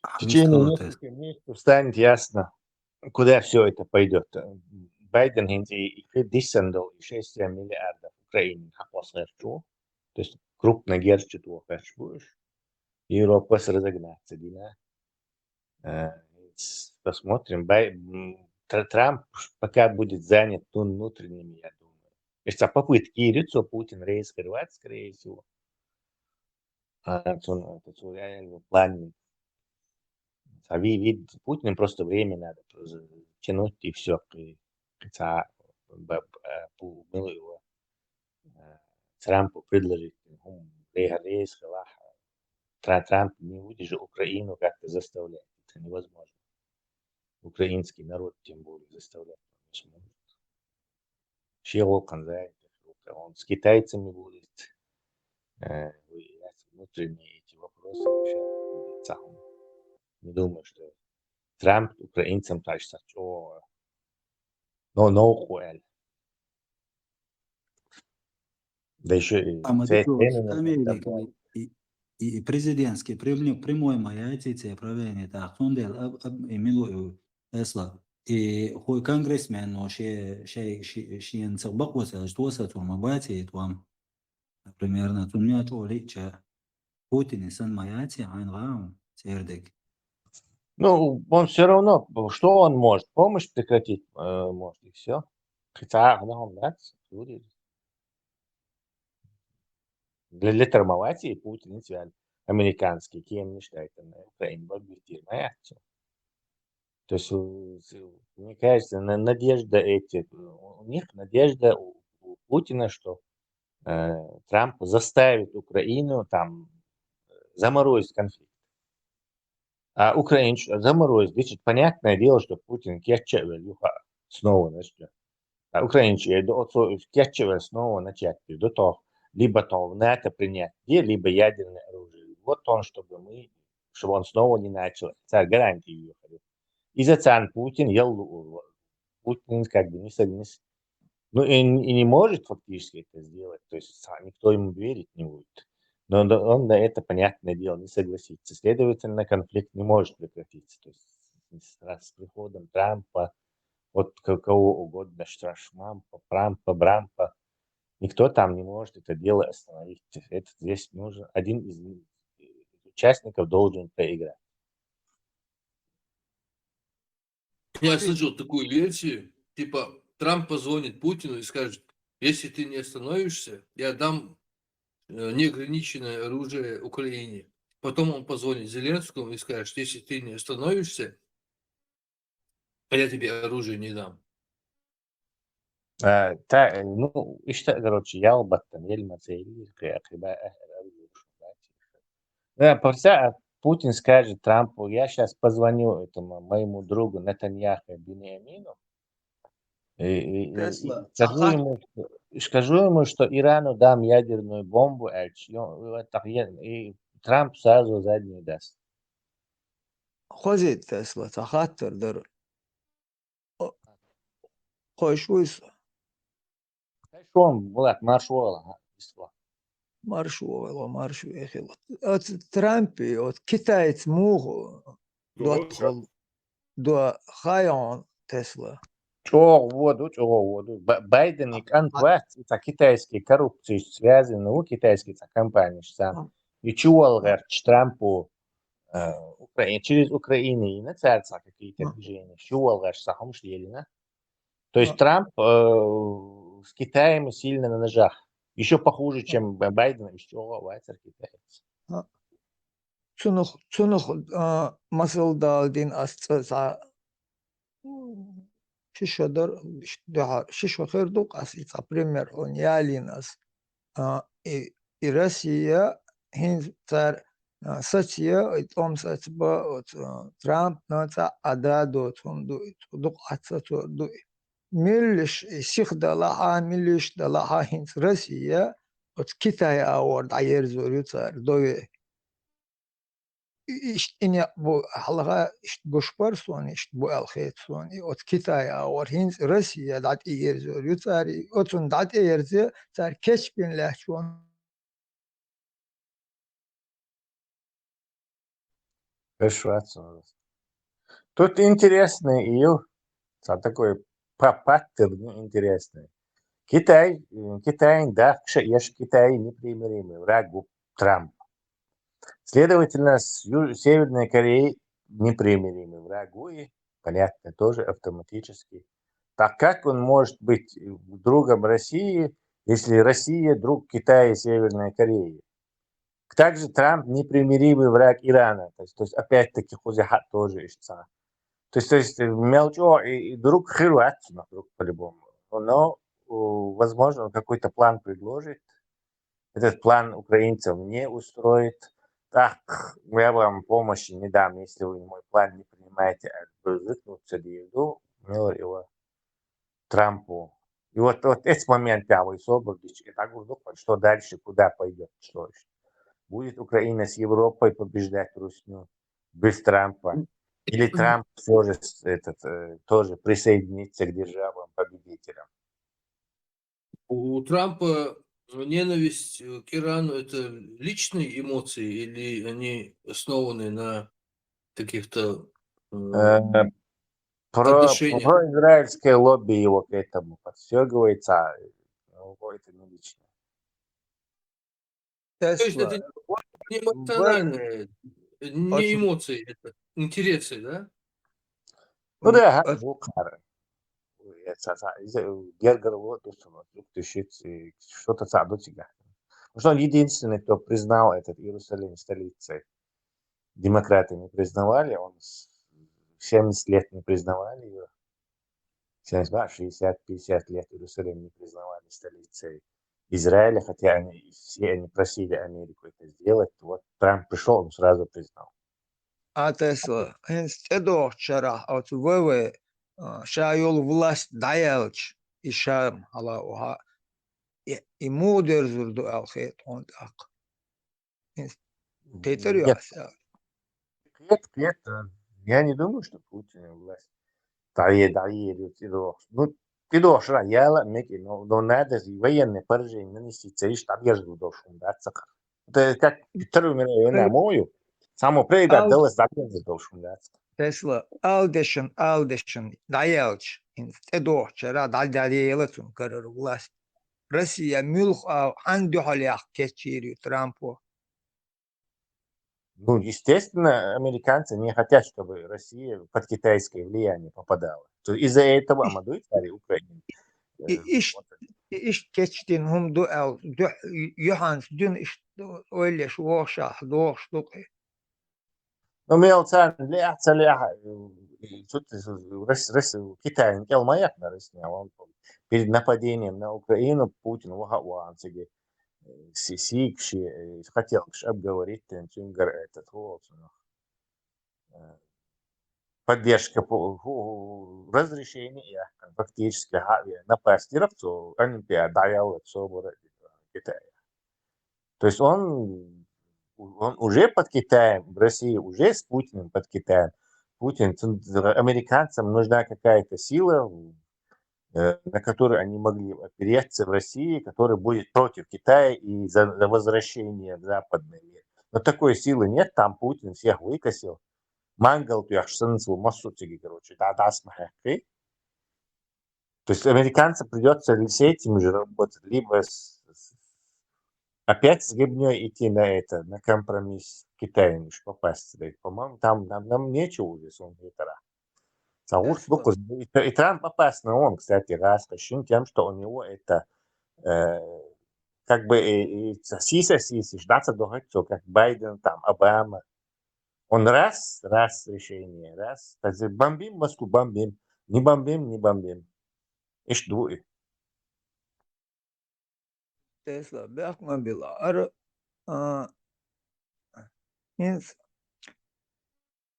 В течение нескольких месяцев станет ясно, куда все это пойдет. Байден хӀинца и хир диссандал и шесть миллиардов Украине хьакъослерчу. То есть крупно герчит его, короче, будешь. Европа разогнаться, дина. Э, с- Посмотрим. Бай- м, Тр- Трамп пока будет занят, ну, внутренними, я думаю. Если попытки лицо Путин реинскрывать, скорее всего. А, цун, это, цун реально план. А ви- вид Путину просто время надо просто тянуть и все. Трампу предложить. Трамп не будет же Украину как-то заставлять. Это невозможно. Украинский народ тем более заставлять не сможет. Шен гӀуллакхана занят, он с китайцами будет, э, внутренние эти вопросы решать будет сам. Не думаю, что Трамп украинцам так что чего. Но новкъа аьлла. Да еще и Амма цвет дикро времени Америка добавить. и, и, и президентский прямой, прямой ма яц и цхьа правление, так, цундела аб, аб, и милу и Тесла. И хӀой конгрессмен, но ше, ше, ше, шен цхьа бакъо ца, что са цума бац и твам. Примерно, цунна чӀоли ча. Путин сан ма яц и хьайн гӀам, цердик. Ну, он все равно, что он может? Помощь прекратить э, может, и все. Хотя, ну, он, да, для, для травмовать и Путин, и американский, кем не считает, Украина бомбардировать. То есть, э, с- мне кажется, на- надежда эти, у них надежда у, у Путина, что э, Трамп заставит Украину там э, заморозить конфликт. А Украина ч- заморозить, значит, понятное дело, что Путин кечча юха снова начнет. А Украина ч- э, до- отцо- кечча снова начать, то есть до того, либо то в НАТО принять, где, либо ядерное оружие. Вот он, чтобы мы, чтобы он снова не начал. Царь гарантии юха. И за царь Путин, я лу- Путин как бы не согласен. Ну, и, и не может фактически это сделать, то есть са- никто ему верить не будет. Но да- он на это, понятное дело, не согласится. Следовательно, конфликт не может прекратиться. То есть с, с приходом Трампа, от ко- кого угодно, Шампа, Трампа, Брампа, никто там не может это дело остановить. Это здесь нужен один из участников должен проиграть. Я слышал такую версию, типа Трамп позвонит Путину и скажет: «Если ты не остановишься, я дам э, неограниченное оружие Украине». Потом он позвонит Зеленскому и скажет: «Если ты не остановишься, я тебе оружие не дам». А, та, ну, иштта, короче, ялх баттана, ел ма ца елира, кхе-, кхе ба-, э, э, э, Да, просто Путин скажет Трампу: «Я сейчас позвоню этому моему другу Нетаньяху Беньямину. И, и- и- и Тесла, скажу ага. ему, что, и скажу ему, что Ирану дам ядерную бомбу, а ч- и он- и вот так я- и Трамп сразу заднюю даст». Хозит Тесла, цхьа хаттар дара. О, хойш вуй со? Шо ма валахь, марш вала, ха, иштта. Марш вала, марш вехила. Оцу Трампе, оцу китайца муха доттагӀал до хайон Тесла. ЧӀогӀа воду, чӀогӀа воду. Ба- Байден и кӀант вац, и цхьа китайский коррупциеш связан ву, китайский цхьа компанеш царна. И чувола гӀерташ Трампо, э, Украи-, через Украину йина цаьрца какие-то движения. Чувола гӀерташ цхьа хӀумаш лелийна. То есть Трамп, э, с Китаем сильно на ножах. Еще похуже, чем Б-, Байден, из чӀоагӀа вацар китаец. Цунах, цунах, а, масал дала дина ас цӀа, цӀа, ши шо дар, иш-, дуьхьа, ши шо хир ду-кх ас, и цхьа пример хьуна ялийна ас. А, и, и Россия хӀинца цар, а, сацае, и тӀом сацабе, оцу, а, Трампна цӀа а да доцу хӀума ду, и цу дукха Ӏад сацор ду и. Муьлш и сиха далахь а, муьлш далахь а, хӀинца Россия оцу Китайн агӀор дӀаерзор ю цара, дове. И-, иштта и некъ бу, хьалха иштта гуш бара суна, иштта бу аьлла хета суна. И оцу Китайн агӀор хӀинца Россия дӀатӀаерзор ю цара, и оцунна дӀатӀаерзе, цара кечбина лаьтташ волу. Хорошо, отсюда. Тут интересный и ю-, цхьа такой па-, паттерн интересный. Китай, м, Китайн дахкаш а еш, Китай непримиримый враг у Трампа. Следовательно, с Ю-, Северной Кореей непримиримый враг у, и понятно, тоже автоматически. Так как он может быть, э, другом России, если Россия друг Китая и Северной Кореи? Также Трамп непримиримый враг Ирана. То есть, то есть опять-таки, хӀузи хьа тоже иштта. То есть, то есть, э, мел чӀоагӀа и, и друг хир вац цунах друг по-любому. Но, э, возможно, он какой-то план предложит. Этот план украинцев не устроит. Так, я вам помощи не дам, если вы мой план не принимаете, а вы выкнуться дирду, милар и ва Трампу. И вот, вот эти моменты, а вы собрались, и так вот, ну, что дальше, куда пойдёт, что ещё? Будет Украина с Европой побеждать русню без Трампа? Или Трамп всё же с-, этот, э, тоже присоединится к державам-победителям? У Трампа ненависть, э, к Ирану — это личные эмоции или они основаны на каких-то, э, Э, про-, отношениях? Произраильское лобби его к этому подстёгивается, а, ну, это не личное. То есть это Тесла. Не эмоциональные, не эмоции, это интересы, да? Ну да, ага, бу кхара. Э, ца-, ца-, иза, э, гергара вот, то, что вот, вот, то есть, э, что-то ца-, до тебя. Потому что он единственный, кто признал этот Иерусалим столицей. Демократы не признавали, он с-, семьдесят лет не признавали её. Семьдесят два, шестьдесят, пятьдесят лет Иерусалим не признавали столицей Израиля, хотя они, все они просили Америку это сделать. Вот Трамп пришёл, он сразу признал. А Тесла, хӀинца тӀедогӀучу шарахь оцу В В, а, ша йолу власть дӀаяьлча, и Шам хьала охьа, и, и муха дерзур ду аьлла хета хьуна тӀаккха? ХӀинца тетар ю аса аьлла. Кхета, кхета. Я не думаю, что Путин власть дӀае-, дӀаерзо тӀедогӀуш. Ну, тӀедогӀуш ра яла а мега, но, но надо же военное поражение нанести, ца иштта дӀадерзо долуш хӀума дац цхьа. Это как Вторую мировую войну, мо ю. Само проиграть даллалц дӀадерзо долуш хӀума дац. Тесла, ала дешан, ала дешан дӀаяьлча, хӀинца тӀедогӀучу шарахь дӀа-, дӀаелла цунна карара власть. Россия муьлха а хьанна дуьхьал яккха кечйийр ю Трампо? Ну, естественно, американцы не хотят, чтобы Россия под китайское влияние попадала. То из-за этого а ма дуй цара Украина. И иштта, и иштта кечдина хӀума ду аьлла, дуьхьа, юьхьанца дуьйна иштта ойла еш вогӀуш ахь догӀуш ду-кх и. Ну, мел царна лаьа, ца лаьа, э, цу-, цу-, Рос-, Рос-, Китайна кӀел ма яьккхина Россия, он перед нападением на Украину Путин ваха а вахана цига, э, си-, сийгаш, э, хотел обговорить, тен цуьнгара этот, хӀу волу цунах, э, поддержка по-, хӀу, хӀу, разрешение яьккхина, фактически, хьа а веана, напасть дира цо, Олимпиада дӀаяьлла собар а дина Китая. То есть он, он уже под Китаем, в России уже с Путиным под Китаем. Путин, ц-, американцам нужна какая-то сила, э, на которую они могли опереться в России, которая будет против Китая и за, за возвращение в западный мир. Но такой силы нет, там Путин всех выкосил. Мангал тӀехь санна цо массо цига, короче, да, дас ма хьекхи. То есть американцам придётся с этим же работать, либо с, с, Опять с гибнёй идти на это, на компромисс с Китаем, уж попасть, да, по-моему, там нам, нам нечего уже с вами это. Ца гӀурт бу кхуза. И, и Трамп опасный он, кстати, раз, шин тем, что у него это, э, как бы и, и ца сиса сисиш, да, ца дохать, как Байден, там, Обама. Он раз, раз решение, раз. Так сказать, бомбим Москву, бомбим. Не бомбим, не бомбим. Иш дуи. Тесла бехк ма била. Ара, а, хӀинца,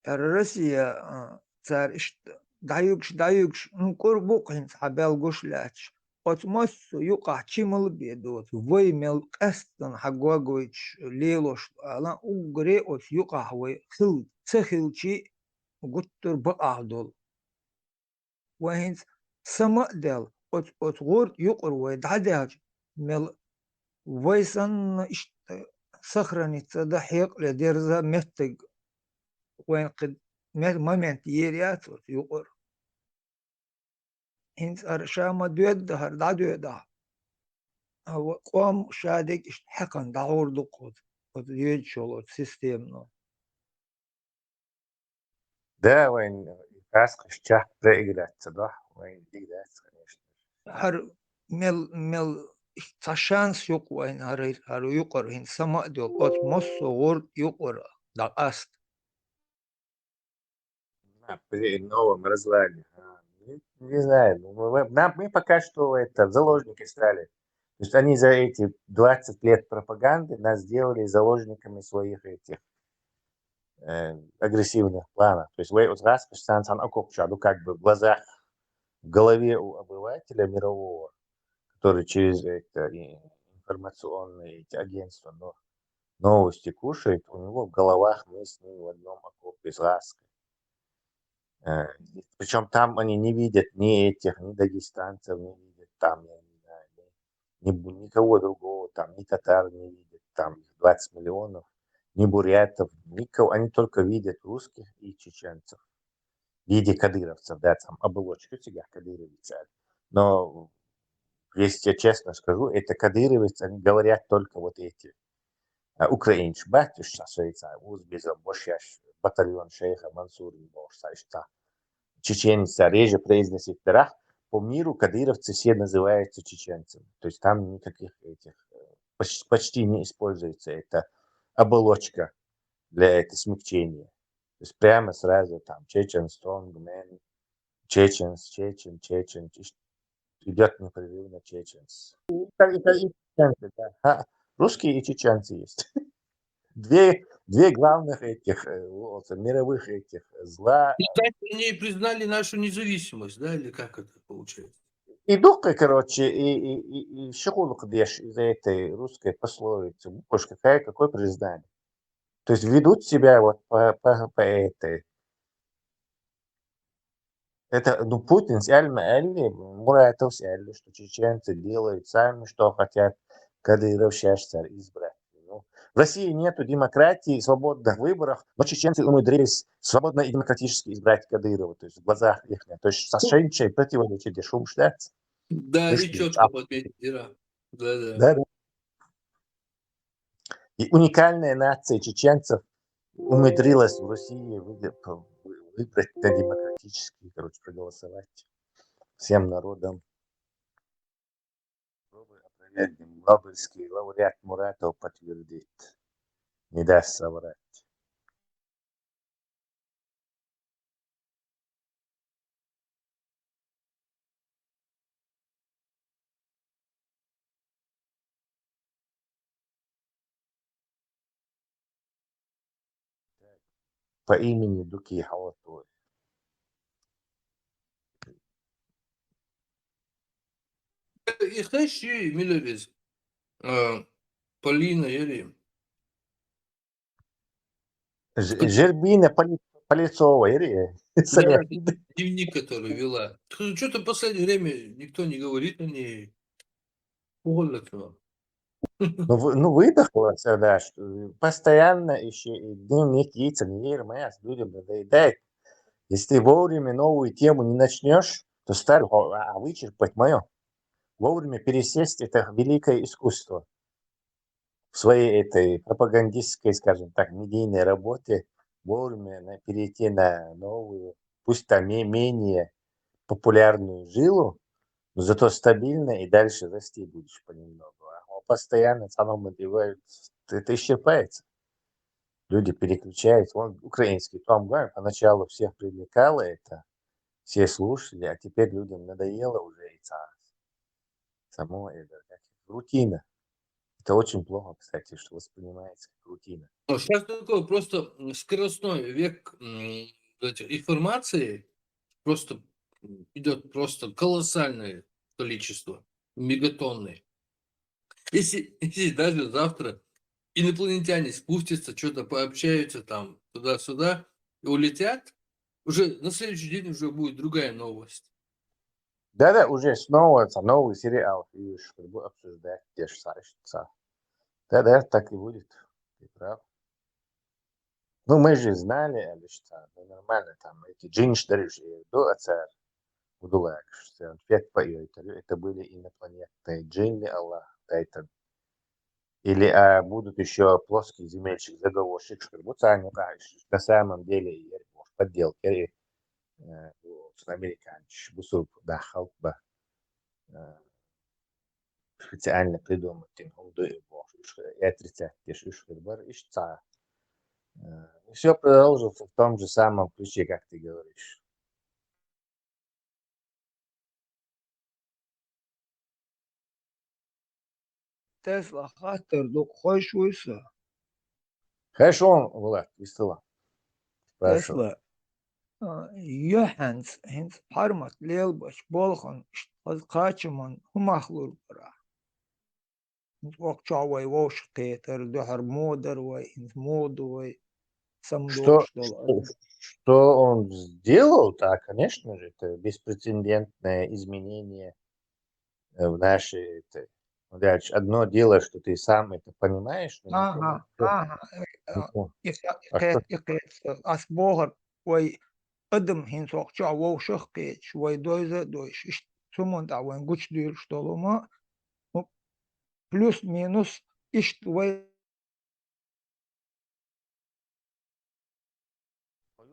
ара Россия, а, цар иштта дӀаюгаш, дӀаюгаш, ну, кӀур букъ хӀинца хьабелгуш лаьтташ. Оцу массо юкъахь чи мала бе доцу, вай мел къаьстина хьагогвайчаш лелош ала, уггаре оцу юкъахь вай хила, ца хилчи, гуттар бакъахь долу. Вай хӀинца сама а дел, оцу, оцу гӀурт юкъара вай дӀадаьлча, мел вай санна иштта сохраниться дан хьекъале дерза меттиг вайн кхин ме-, момент ер яц оцу юкъара. ХӀинца ара ша ма доьдда, хӀара дӀадоьдахь. А ва-, къом ша дерг иштта хьекхан дӀагӀур ду кхуза, оцу доьдучул оцу системно. Да, вайн каскаш чат проиграться, да? Вайн дигдас, конечно. ХӀара мел, мел цхьа шанс юкъа вайн, хӀара, хӀара юкъара хӀинца сама а дол, оцу массо гӀурт юкъара дӀакъаста. На при новом развале. А, не, не знаю, ну, мы, мы, нам, мы пока что это, в заложники стали. То есть они за эти двадцать лет пропаганды нас сделали заложниками своих этих, э, агрессивных планов. То есть вы вот раз, ну, как бы в глазах, в голове у обывателя мирового, который через это и информационные эти агентства, но новости кушает, у него в головах мы с ним в одном окопе с Гаской. Э, причём там они не видят ни этих, ни дагестанцев, не видят там, я не знаю, ни, ни бу-, никого другого там, ни татар не видят, там их двадцать миллионов, ни бурятов, никого. Они только видят русских и чеченцев в виде кадыровцев, да, там оболочка у тебя кадыровец. Но, если я честно скажу, это кадыровец, они говорят только вот эти, а, украинцы, батюшка, шейца, узбезом, бошьяш, батальон шейха Мансура, может, а, что чеченец, а, реже произносит дарах. По миру кадыровцы все называются чеченцами. То есть там никаких этих, э, поч-, почти не используется эта оболочка для этого смягчения. То есть прямо сразу там чечен, strong man, чечен, чечен, чечен, идёт непрерывно чечен. И так, и так, и так, да. А, русские и чеченцы есть. Две, две главных этих, э, вот, мировых этих зла. И так они и признали нашу независимость, да, или как это получается? И духи, короче, и, и, и, и шикулух деш из этой русской пословицы. Буквально какая, какое признание. То есть ведут себя вот по, по, по этой. Это, ну, Путин с Эльма Элли, Муратов с Элли, что чеченцы делают сами, что хотят, Кадыров сейчас царь избрать. Ну, в России нету демократии, свободных выборов, но чеченцы умудрились свободно и демократически избрать Кадырова, то есть в глазах их. То есть совершеннейшее противоречие, где шум шляться. Да, и четко подметили, да. Да, да. Да, да. И уникальная нация чеченцев умудрилась в России вы-, выбрать на демократический, короче, проголосовать всем народом. Попробуй опровергнем. Нобелевский лауреат Муратов подтвердит. Не даст соврать. По имени Дуки Хаватуев. Их знаешь, и Миловец, а, Полина, или Жербина Полицова, или? Да, дневник, который вела. Что-то в последнее время никто не говорит о ней. Уволят его. Ну, вы-, ну, выдохло всё, да, что постоянно ещё и дневник яйца не верим, а людям надоедает. Если ты вовремя новую тему не начнёшь, то старую, а, а вычерпать моё. Вовремя пересесть — это великое искусство. своей этой пропагандистской, скажем так, медийной работе вовремя на- перейти на новую, пусть там ме- менее популярную жилу, но зато стабильно и дальше расти будешь понемногу. А он постоянно, самому это исчерпается. Люди переключаются. Он украинский Том Гвайм поначалу всех привлекало это, все слушали, а теперь людям надоело уже и ца- само это, как рутина. Это очень плохо, кстати, что воспринимается как рутина. Сейчас такой просто м, скоростной век м, вот этих информации, просто идет просто колоссальное количество, мегатонны. Если, если даже завтра инопланетяне спустятся, что-то пообщаются там туда-сюда и улетят, уже на следующий день уже будет другая новость. Да-да, уже снова это новый сериал, и уж как бы обсуждать те же самые. Да-да, так и будет. Ты прав. Ну, мы же знали, Алишта, ну, нормально там, эти джинш даришь, и до отца удулакш, он фет по это, это были инопланетные джинны, Аллах, да, это. Или а, будут еще плоский земельщик, заговорщик, что вот они, а, на самом деле, и подделки, и, э, вот, американец, бусурб, да, халкба. Э, специально придумать, тем более, и отрицать те шишкарбар, и шца. Все продолжится в том же самом ключе, как ты говоришь. Тесла хаттар ду хойш вуйса. Хорошо, Влад, висела. Хорошо. Тесла. А, Йоханс, хинс пармат лелбач болхан, хаз качаман хумахлур бара. Хинс вакча вай вовш кетер, духар модар вай, хинс моду вай, сам Что, докш дол что, что он сделал, да, конечно же, это беспрецедентное изменение э, в нашей... Это, ну, дальше. Одно дело, что ты сам это понимаешь, но никто не Ага, всё- ага. э, а, никто- Икъет, а что- икъет, икъет, ас богар, вай адам хинс вакча вовшах кеч, вай дойза дойш, иш суман да вай гуч дюлш долума, ну, плюс-минус, иш вай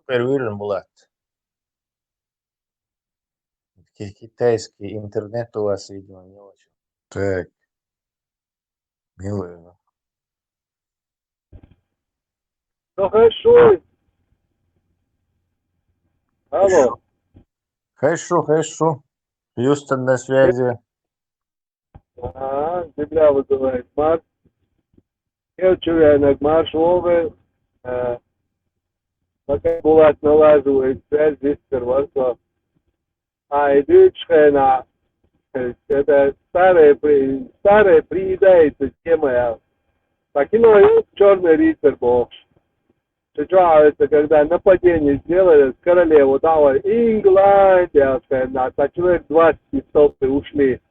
Первый Булат. Ки- Китайский интернет у вас, видимо, не очень. Так. Милая. Ну, хорошо. Алло. Хорошо, хорошо. Хьюстон на связи. Ага, земля вызывает Марс. Херчуя на Марс Вовы. Э, Пока Булат налаживает связь, здесь прервался. А, и дальше хрена. То есть это старая, при- старая приедается тема. Я покинул черный рыцарь бокс. Ты что, а это когда нападение сделали с королеву, там вот Ингладия, хрена, так человек двадцать из толпы ушли.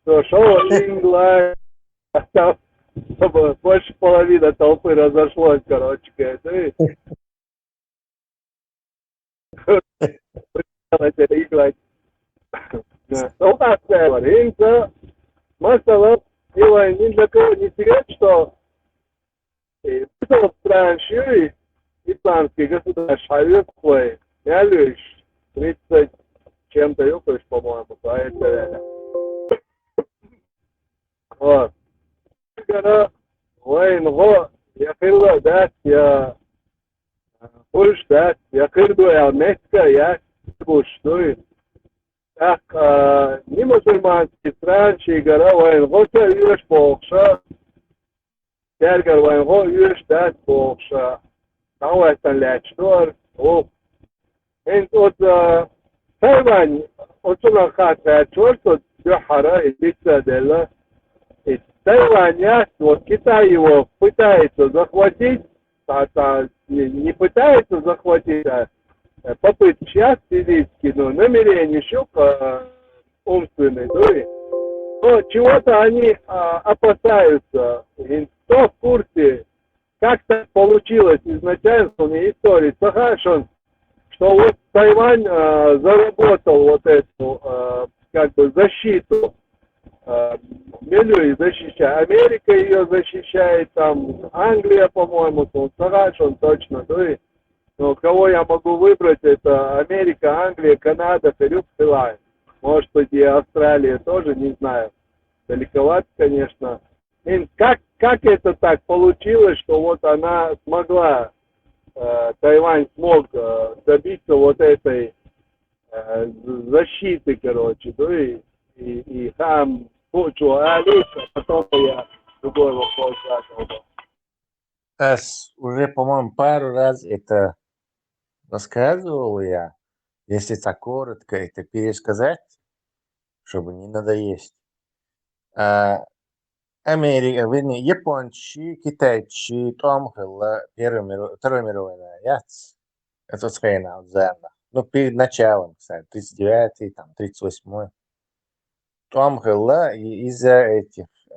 Что, шоу Ингладия, там, чтобы больше половины толпы разошлось, короче, говорит, и Давайте играть. Да. Ну, так, да, варенька. Масала, дело ни для кого не секрет, что э, это вот страна Шири, исламский государство, Шавьев свой, я лишь тридцать чем-то, ёпаешь, по-моему, по это время. Вот. Гара, вайн го, я хила дат, я хуш дат, я хирду, я метка, я хуш дуй. Так, а, не мусульманский стран, чи гара, вайн го, ца юш бокша, тергар вайн го, юш дат бокша. Там вайтан лячдор, о, Энд вот, э, Тайвань, вот сюда хат, э, чёрт, вот, Дюхара, и Дикса Делла. И Тайвань, я, вот Китай его пытается захватить, а, та, не, не пытается захватить, а э, попытки сейчас физически, но намерение еще э, умственный, ну и, но чего-то они а, опасаются. И кто в курсе, как так получилось изначально, он и истории Сахашин, что вот Тайвань а, заработал вот эту а, как бы защиту а, Белю и защищает. Америка ее защищает, там Англия, по-моему, там Сагач, он точно, да и, но кого я могу выбрать, это Америка, Англия, Канада, Перу, Силай. Может быть, и Австралия тоже, не знаю. Далековато, конечно. Блин, как, как это так получилось, что вот она смогла, э, Тайвань смог э, добиться вот этой э, защиты, короче, да и, и, и там кучу алис, а потом я другой вопрос задал. Аз уже, по-моему, пару раз это рассказывал я. Если так коротко это пересказать, чтобы не надоесть. А, Америка, вернее, японцы, китайцы, там было Первая мировая, Вторая мировая война, яц. Это схрена, заново. Ну, перед началом, кстати, тридцать девятый, там, тридцать восьмой. Там было и из-за этих э,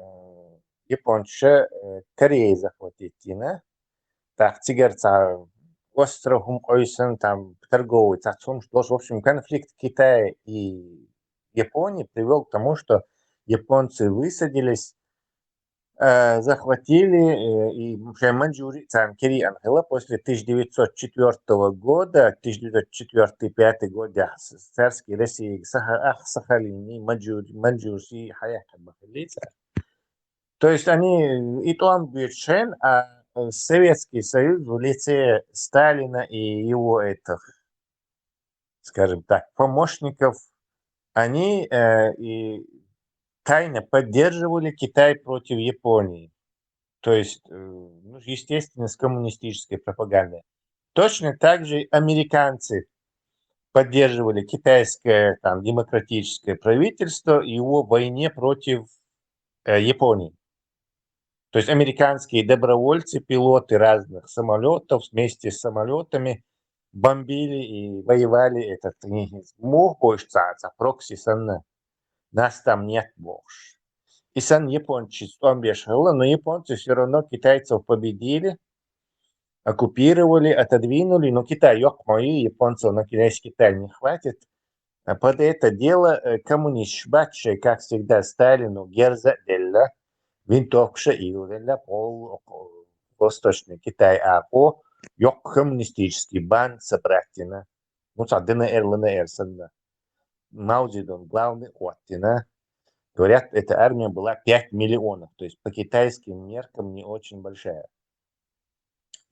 японцы э, Корею захватить, да? Так, цигерца остров Хумкойсон, там, торговый, так, в общем, конфликт Китая и Японии привел к тому, что японцы высадились, э, захватили э, и уже Маньчжурию, там, Кири Анхела после тысяча девятьсот четвёртого года, тысяча девятьсот четвёртый пятый год, да, с- царский России, Саха, ах, Сахалин, и Маньчжур, Маньчжурский, Хаяха Бахалица. То есть они и там Бюрчен, а э, Советский Союз в лице Сталина и его этих, скажем так, помощников, они э, и тайно поддерживали Китай против Японии. То есть, э, ну, естественно, с коммунистической пропагандой. Точно так же американцы поддерживали китайское там, демократическое правительство в его войне против э, Японии. То есть американские добровольцы, пилоты разных самолетов вместе с самолетами бомбили и воевали этот, не мог больше цаца, прокси санна. Нас там нет больше. И сан японцы там бешало, но японцы все равно китайцев победили, оккупировали, отодвинули. Но Китай, ёк мои, японцев на китайский Китай не хватит. А под это дело э, коммунист шбатши, как всегда, Сталину герза делла, винтовкша ил делла, пол восточный Китай ако, ёк коммунистический бан собратина. Ну, ца ДНР, ЛНР санда. Мао Цзэдун, главный оттина. Говорят, эта армия была пять миллионов, то есть по китайским меркам не очень большая.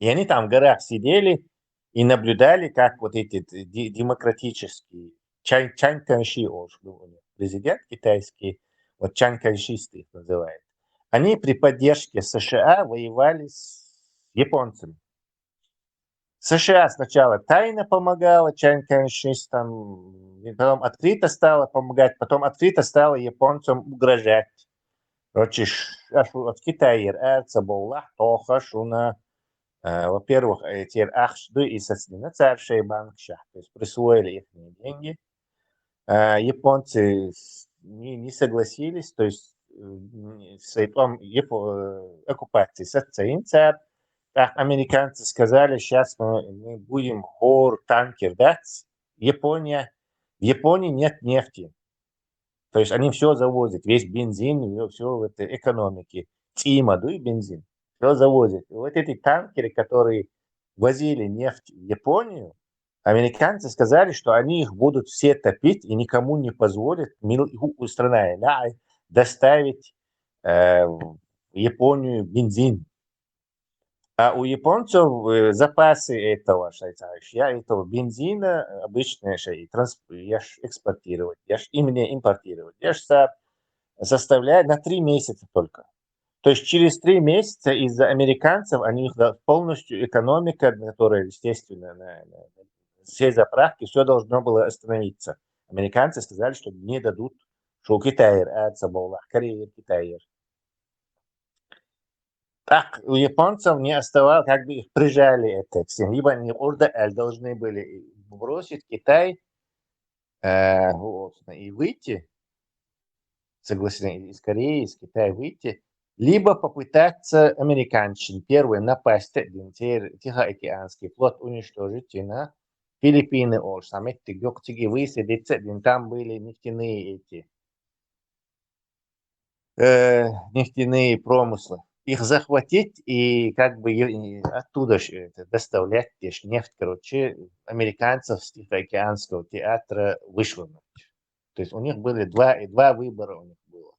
И они там в горах сидели и наблюдали, как вот эти д- де- демократические Чан, Чан Канши, он же был у них президент китайский, вот Чан Каншисты их называют. Они при поддержке США воевали с японцами. США сначала тайно помогала Чан Канши, там, и потом открыто стала помогать, потом открыто стала японцам угрожать. Короче, ш- аш вот Китай ер арца болла, тоха шуна, э, во-первых, эти ахшду и соцнина царшей банк шах, то есть присвоили их деньги. Э, японцы с- не, не согласились, то есть э, с этим Япо- э, оккупацией соцаинцар. Так американцы сказали, сейчас мы, мы будем хор танкер дать. Япония, в Японии нет нефти. То есть они все завозят, весь бензин, все в этой экономике. Цима, да и бензин. Все завозят. И вот эти танкеры, которые возили нефть в Японию, американцы сказали, что они их будут все топить и никому не позволят мил- у- у страны, да, доставить э, в Японию бензин. А у японцев э, запасы этого шайцарища, этого бензина, э, обычные шаи, транс, я ж экспортировать, я ж именно импортировать, я ж са- составляет на три месяца только. То есть через три месяца из-за американцев они их за- полностью экономика, которая, естественно, на, на- на все заправки, все должно было остановиться. Американцы сказали, что не дадут, что Китай, а, Корея, Китай. Так, у японцев не оставалось, как бы их прижали это всем. Либо они орда должны были бросить Китай э, вот, и выйти, согласен, из Кореи, из Китая выйти, либо попытаться американчин первый напасть, один Тихоокеанский флот уничтожить, и на Филиппины, ол саммит, гёктиги высадиться, один там были нефтяные эти э, нефтяные промыслы. Их захватить и как бы и оттуда ж это доставлять, те ж нефть, короче, американцев с Тихоокеанского театра вышвырнуть. То есть у них были два, и два выбора у них было.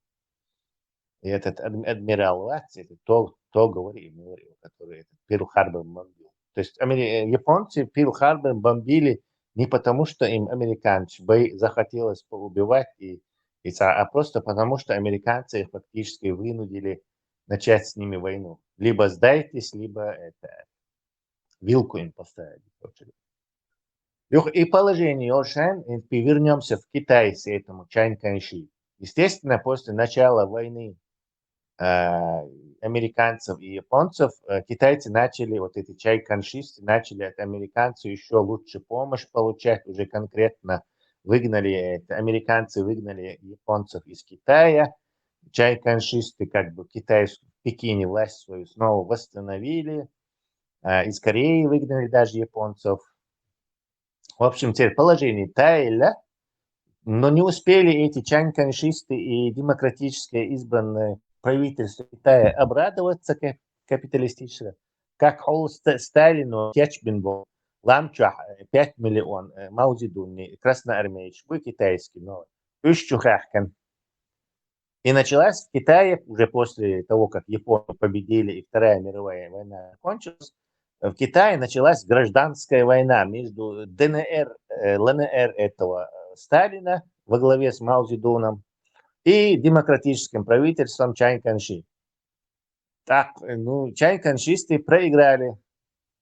И этот адмирал Ватт, это то, то говори, который этот Перл-Харбор бомбил. То есть японцы Перл-Харбор бомбили не потому, что им американцы захотелось поубивать и, и а просто потому, что американцы их фактически вынудили начать с ними войну. Либо сдайтесь, либо это вилку им поставили. Юх и положение Олшен, и вернемся в Китай с этому Чань Каньши. Естественно, после начала войны э, американцев и японцев, э, китайцы начали, вот эти чайканшисты начали от американцев еще лучше помощь получать, уже конкретно выгнали, это, американцы выгнали японцев из Китая, чайканшисты как бы китайскую в Пекине власть свою снова восстановили, э, из Кореи выгнали даже японцев. В общем, теперь положение тайля, но не успели эти чаньканьшисты и демократическое избранное правительство Китая обрадоваться к капиталистическое, как ол Сталину кячбин был ламчах 5 миллион Мао Цзэдунни красноармеец, вы китайский, но ищу хахкан. И началась в Китае, уже после того, как Японию победили и Вторая мировая война закончилась, в Китае началась гражданская война между ДНР, э, ЛНР этого э, Сталина во главе с Мао Цзэдуном и демократическим правительством Чан Кайши. Так, э, ну, чайканшисты проиграли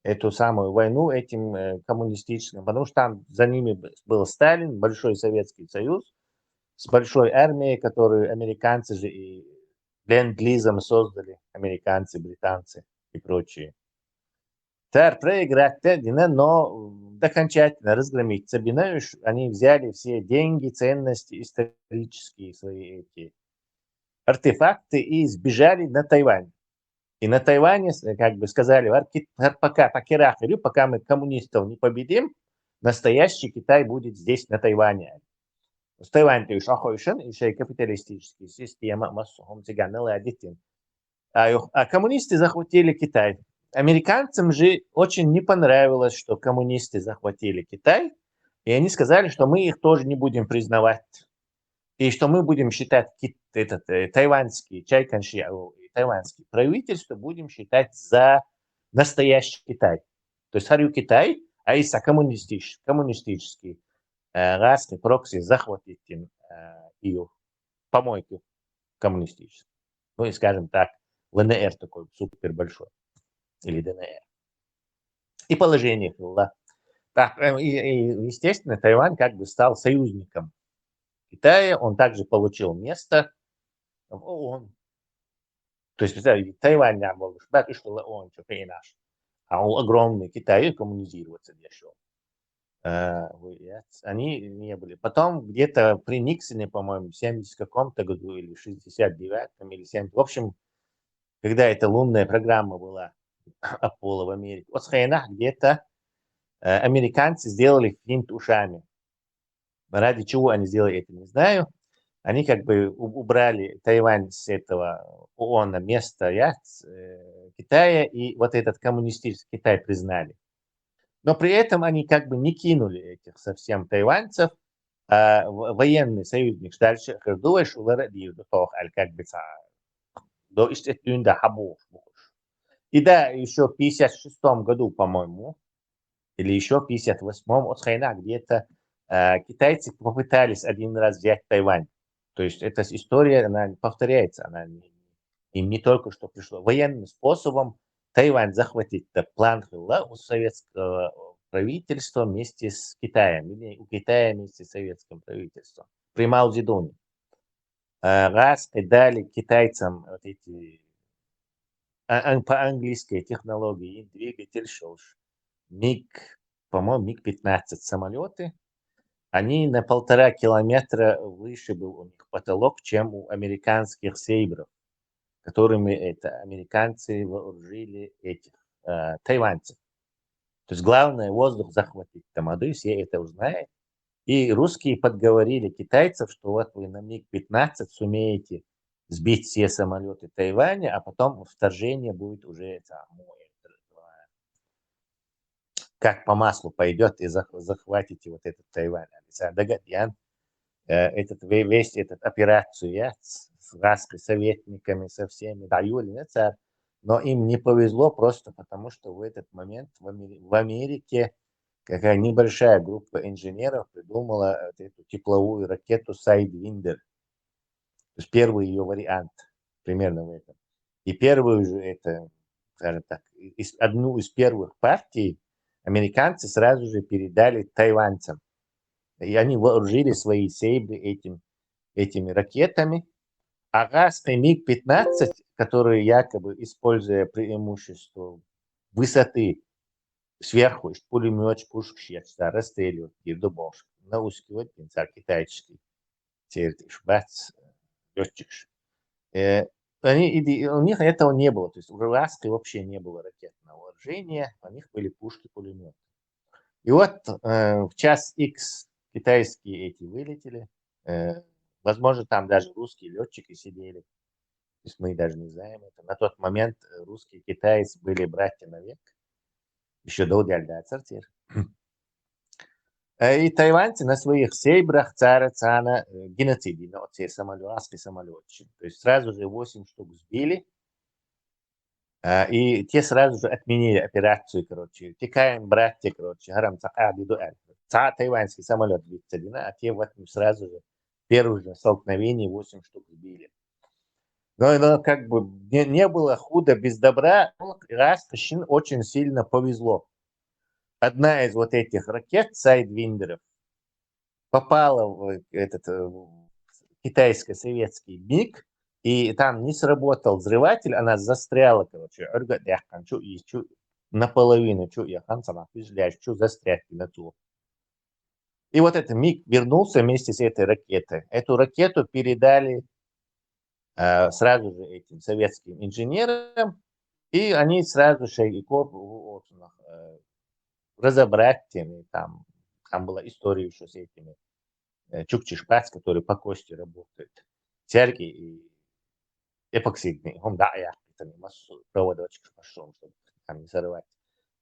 эту самую войну этим э, коммунистическим, потому что там за ними был Сталин, Большой Советский Союз, с большой армией, которую американцы же и ленд-лизом создали, американцы, британцы и прочие. Тар проиграть дина, но окончательно разгромить Сабинаевич, они взяли все деньги, ценности исторические свои эти артефакты и сбежали на Тайвань. И на Тайване, как бы сказали, пока, пока, пока мы коммунистов не победим, настоящий Китай будет здесь, на Тайване. С Тайвань ты уж охойшен, и шей капиталистическая система, массу хомциган наладитин. А, а коммунисты захватили Китай. Американцам же очень не понравилось, что коммунисты захватили Китай, и они сказали, что мы их тоже не будем признавать. И что мы будем считать этот э, тайваньский, чайканши, тайваньский правительство будем считать за настоящий Китай. То есть харю Китай, а из коммунистический, коммунистический э, газный прокси захватить э, ее помойку коммунистический. Ну и, скажем так, ЛНР такой супер большой. Или ДНР. И положение было. Так, э, и, и, естественно, Тайвань как бы стал союзником Китая, он также получил место в ООН. То есть, представляете, Тайвань не был, да, и что он, что наш. А он огромный, Китай коммунизироваться дешёл. Э, они не были. Потом где-то при Никсоне, по-моему, в семьдесят каком-то году или в шестьдесят девятом или семьдесят, в общем, когда эта лунная программа была Аполло в Америке, вот где-то э, американцы сделали финт ушами. Ради чего они сделали это, не знаю. Они как бы убрали Тайвань с этого ООН места, я, э, Китая, и вот этот коммунистический Китай признали. Но при этом они как бы не кинули этих совсем тайваньцев, а военный союзник дальше, Хердуэш, Улара Дивдутох, аль как бы ца. До истетюнда хабуш. И да, еще в пятьдесят шестом году, по-моему, или еще в пятьдесят восьмом, от Хайна где-то э, китайцы попытались один раз взять Тайвань. То есть эта история, она повторяется, она не, им не только что пришло. Военным способом Тайвань захватить, это план была у советского правительства вместе с Китаем, или у Китая вместе с советским правительством. При Мао Цзэдуне. Э, раз и дали китайцам вот эти а, по английской технологии двигатель шош. МиГ, по-моему, МиГ-пятнадцать самолеты. Они на полтора километра выше был у них потолок, чем у американских сейбров, которыми это американцы вооружили этих э, тайваньцев. То есть главное воздух захватить там, а все это узнает. И русские подговорили китайцев, что вот вы на МиГ-пятнадцать сумеете сбить все самолеты Тайваня, а потом вторжение будет уже это, ну, как по маслу пойдет и зах- захватите вот этот Тайвань. Алиса Дагадьян, э, этот ве- весь этот операцию я с с советниками, со всеми, да, Юлин царь, но им не повезло просто потому, что в этот момент в, Амери- в Америке какая небольшая группа инженеров придумала вот эту тепловую ракету Sidewinder. То есть первый ее вариант примерно в этом. И первую же это, скажем так, из, одну из первых партий американцы сразу же передали тайваньцам. И они вооружили свои сейбры этим, этими ракетами. А газ МиГ-пятнадцать, который якобы, используя преимущество высоты, сверху из пулемёт пушек расстреливать, и дубовших, наускивать, царь китайский, церковь, бац, летчик. Э, они, иди- у них этого не было, то есть у Ласки вообще не было ракетного вооружения, у них были пушки, пулеметы. И вот э, в час X китайские эти вылетели, э, возможно, там даже русские летчики сидели, то есть мы даже не знаем это. На тот момент э, русский и китаец были братья навек, еще до Дяльда Цартир. Э, И тайваньцы на своих сейбрах царя цана э, геноцидили от сей самолет, аски самолетчик. То есть сразу же восемь штук сбили, а, и те сразу же отменили операцию, короче. Тикаем братья, короче, гарам ца а биду эр. Ца тайваньский самолет вицелина, а те вот сразу же первое же столкновение восемь штук сбили. Но, но как бы не, не было худа без добра. Ну, Иракский Шин очень сильно повезло. Одна из вот этих ракет Сайдвиндеров попала в этот э, китайско-советский МиГ, и там не сработал взрыватель, она застряла, короче, ӧргӧ дяхкан, чу и чу наполовину, чу яхан сама, чу застрять на ту. И вот этот МиГ вернулся вместе с этой ракетой. Эту ракету передали э, сразу же этим советским инженерам, и они сразу же и коп- вот, э, разобрать теми, там, там была история еще с этими э, чукчи шпац, который по кости работает. Церкви и эпоксидный, он да, я это не массу проводочек пошел, чтобы там не сорвать.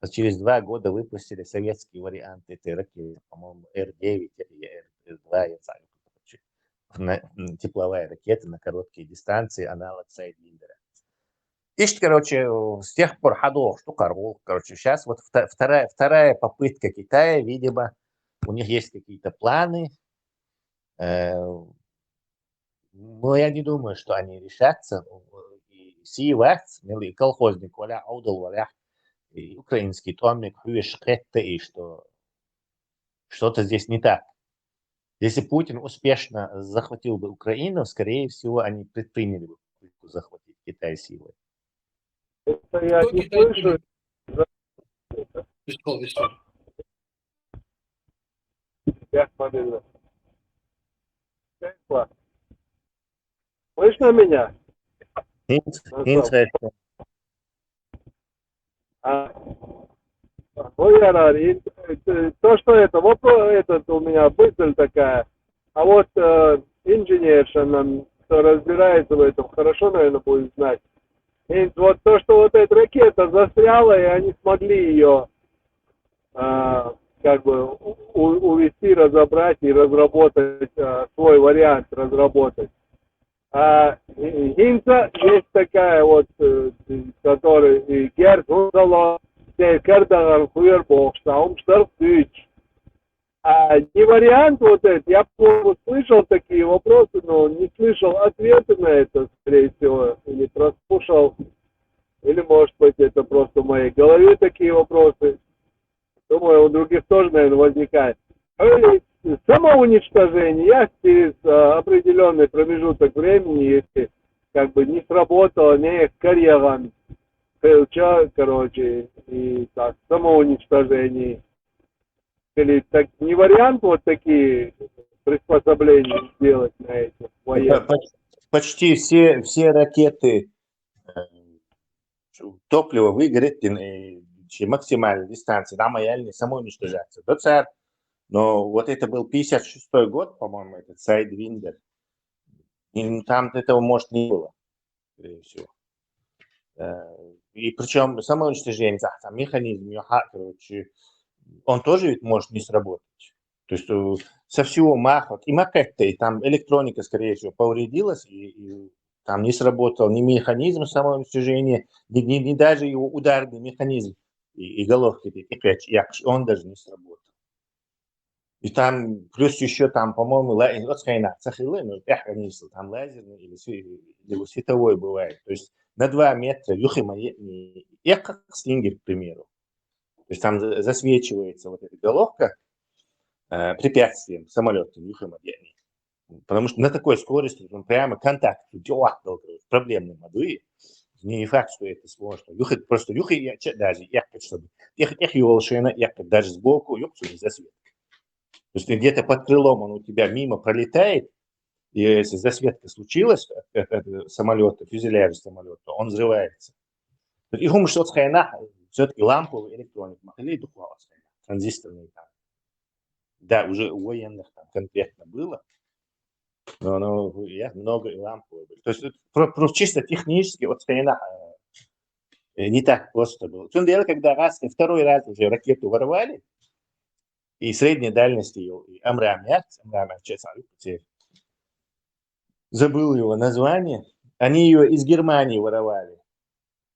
А через два года выпустили советский вариант этой ракеты, по-моему, Р9 или Р2, я не знаю, короче. На, м, тепловая ракета на короткие дистанции, аналог Сайдвиндера. Ишт, короче, с тех пор хадох, что короче, сейчас вот вта- вторая, вторая попытка Китая, видимо, у них есть какие-то планы. Э, Но я не думаю, что они решатся. И сивас, милый колхозник, валя, аудал, валя, и украинский томник, хуеш хетта, и что что-то здесь не так. Если Путин успешно захватил бы Украину, скорее всего, они предприняли бы попытку захватить Китай силой. Это я Кто не Китай слышу. Пистол, пистол. Я смотрю. Тесла. Слышно меня? Интересно. А, ну, я рад. И, э, то, что это, вопрос этот у меня мысль такая. А вот э, инженерша нам, кто разбирается в этом, хорошо, наверное, будет знать. И вот то, что вот эта ракета застряла, и они смогли ее а, как бы у- увести, разобрать и разработать а, свой вариант, разработать. А и- и Гинца есть такая вот, э, который и Герд Гунзало, Кардаган Хуер Бокса, Умштар Фюч. А не вариант вот этот, я, по-моему, слышал такие вопросы, но не слышал ответы на это, скорее всего, или прослушал, или, может быть, это просто в моей голове такие вопросы. Думаю, у других тоже, наверное, возникает. Или самоуничтожение через а, определенный промежуток времени, если как бы не сработало, не карьеран, короче, и так, самоуничтожение. Или так не вариант вот такие приспособления сделать на этих Это военных? поч- Почти все, все ракеты э, топливо выгорит, и максимальной дистанции, да, мояльный самоуничтожаться. Да, царь. Но вот это был пятьдесят шестой год, по-моему, этот Сайдвиндер. И там этого, может, не было, скорее всего. Э, И причем самоуничтожение, да, там механизм, ё-, ха, короче, он тоже ведь может не сработать. То есть э, со всего маха, и макетта, и там электроника, скорее всего, повредилась, и, и там не сработал ни механизм самоуничтожения, ни, ни, ни даже его ударный механизм, и, и головки эти, и печь, и акш-, он даже не сработал. И там, плюс еще там, по-моему, ла-, оцхайна, цахилы, ну, эх, конечно, там лазерный или, сви- или световой бывает. То есть на два метра юхима е-, не-, экх стингер, к примеру. То есть там за- засвечивается вот эта головка э, препятствием самолета юхима е-, не-, потому что на такой скорости он прямо контакт делать был, короче, проблемный мадуи. Не факт, что это сложно. Юхи, просто юхи я че- даже ехать, чтобы эх, эх, его шина ехать даже сбоку, юхи засвет. То есть ты где-то под крылом, он у тебя мимо пролетает, и если засветка случилась от, от- от самолета, фюзеляжа самолета, он взрывается. И хумш оцхайна, все-таки ламповый электроник, махали духла оцхайна, транзисторный там. Да, уже у военных там конкретно было. Но, но я много и ламповый был. То есть это про, про чисто технически оцхайна э, не так просто было. В том деле, когда раз, второй раз уже ракету воровали, и средней дальности, и Амрам, я, Амрам, честно, забыл его название, они ее из Германии воровали.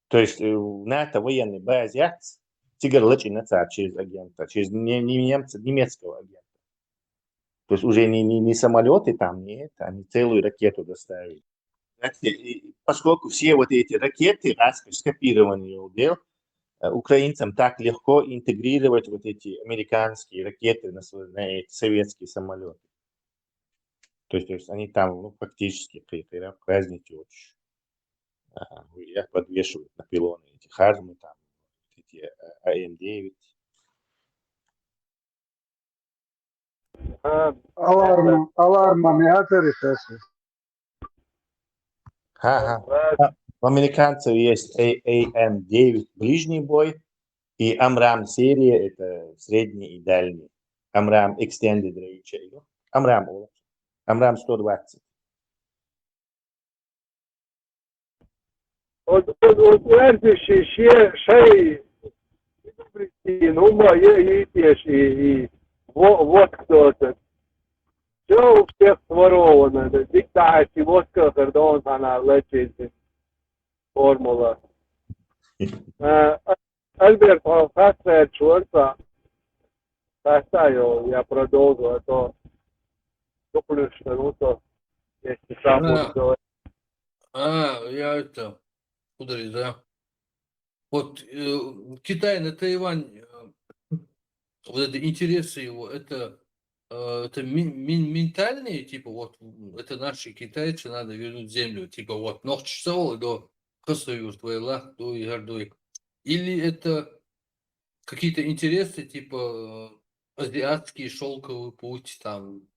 То есть э, в НАТО военной базе, тигр лачи на царь через агента, через не- не- немца, немецкого агента. То есть уже не, не, не самолеты там, нет, они целую ракету доставили. Знаете, и поскольку все вот эти ракеты, раз скопированы, дел, э, украинцам так легко интегрировать вот эти американские ракеты на, свои- на эти советские самолеты. То есть, то есть они там ну, фактически при- при- праздники очень. А, я подвешивают на пилоны эти хармы, там, эти А М девять. Аларма, аларма, не атери сеси. Ха-ха. А, У американцев есть А М девять ближний бой и Амрам серия, это средний и дальний. Амрам Extended Range. Амрам, о, Амрам сто двадцать. Вот, вот, вот, знаете, ще, ще, ще, ну, ма, я, я, я, и, и, вот, вот кто-то. Все у всех своровано, да, диктати, вот как, Гордон, она лечит, формула. Э, Альберт, он хастрает чёрта. Хастраю, я продолжу, а то туплю, что, ну, то, если сам Да. буду говорить. А, я это, куда да? Вот э, Китай на Тайвань, э, вот это интересы его, это, э, это ми- ми- ментальные, типа, вот м, это наши китайцы, надо вернуть землю, типа, вот, нохчцевал до Хасавюрт, Вайлах, Дуй, Гордуй. Или это какие-то интересы, типа, э, азиатский шелковый путь, там,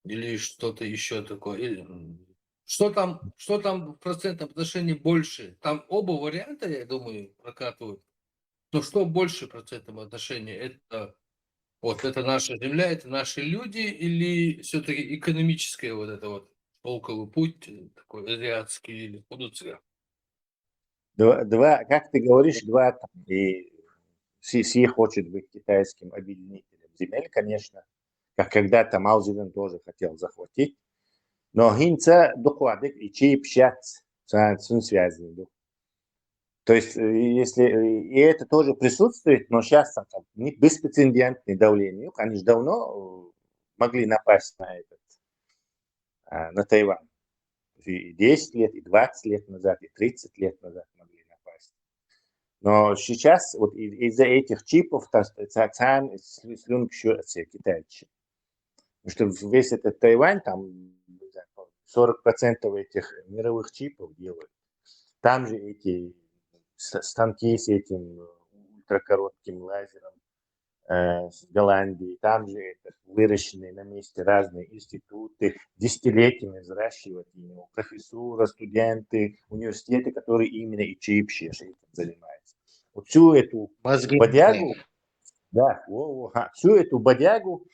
или что-то еще такое. Или, м, что там, что там в процентном отношении больше? Там оба варианта, я думаю, прокатывают. Но что больше в процентном отношении? Это вот это наша земля, это наши люди, или все-таки экономическое вот это вот шелковый путь, э, такой азиатский или кудуцга? Два, два, как ты говоришь, два там, и Си, Си хочет быть китайским объединителем земель, конечно, как когда-то Мао Цзэдун тоже хотел захватить. Но хинца духладык и чип щац, сан связаны. То есть, э, если э, и это тоже присутствует, но сейчас там как не беспрецедентное давление. Они же давно э, могли напасть на этот, а, на Тайвань. И десять лет, и двадцать лет назад, и тридцать лет назад могли напасть. Но сейчас вот и- из-за этих чипов та- та- цан слюнг еще китайцы. Потому что весь этот Тайвань, там не знаю, сорок процентов этих мировых чипов делают. Там же эти с- станки с этим э, ультракоротким лазером э, с Голландии, там же это выращенные на месте разные институты, десятилетиями взращивать его, профессура, студенты, университеты, которые именно и чип щас этим занимаются. Вот всю эту Мозги. бодягу, да, во, во, ха, всю эту бодягу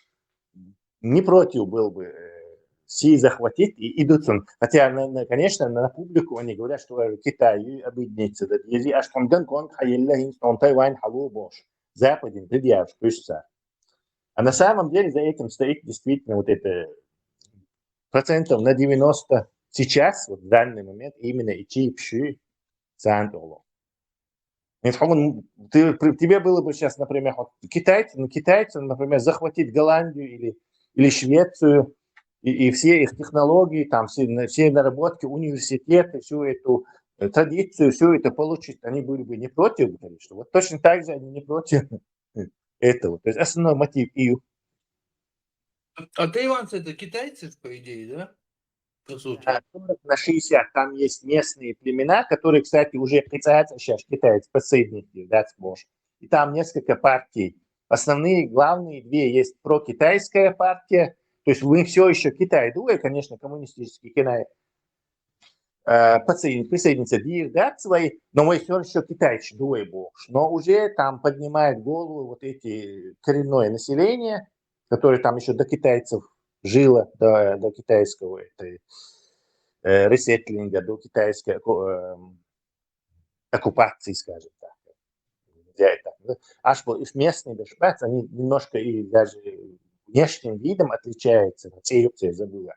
не против был бы э, все захватить и идут. Хотя, на, на, конечно, на публику они говорят, что Китай объединится, да, если аж там Гонконг, а еле, там Тайвань, халу, Бош. Западин, предъявишь, пусть. А на самом деле за этим стоит действительно вот это процентов на девяносто сейчас, вот в данный момент, именно и чипши центр. Ведь, по-моему, ты, при- тебе было бы сейчас, например, вот китайцы, ну, китайцы, например, захватить Голландию или, или Швецию, и, и все их технологии, там, все, на- все наработки, университеты, всю эту э, традицию, все это получить, они были бы не против, конечно. Вот точно так же они не против этого. То есть основной мотив и А тайванцы это китайцы, по идее, да? По сути. А, сорок на шестьдесят, там есть местные племена, которые, кстати, уже пытаются сейчас китайцы подсоединить, да, сможет. И там несколько партий. Основные, главные две есть прокитайская партия, то есть мы все еще Китай дуэ, конечно, коммунистический Китай, э, подсоедин- присоединиться дир, да, свои, но мы все еще Китай дуэ бокс. Но уже там поднимают голову вот эти коренное население, которое там еще до китайцев жило, до, до китайского этой, э, ресетлинга, до китайской оку- эм, оккупации, скажем так. Нельзя это так, да. Аж вот их местные дашбац, они немножко и даже внешним видом отличаются, на цей я забыла.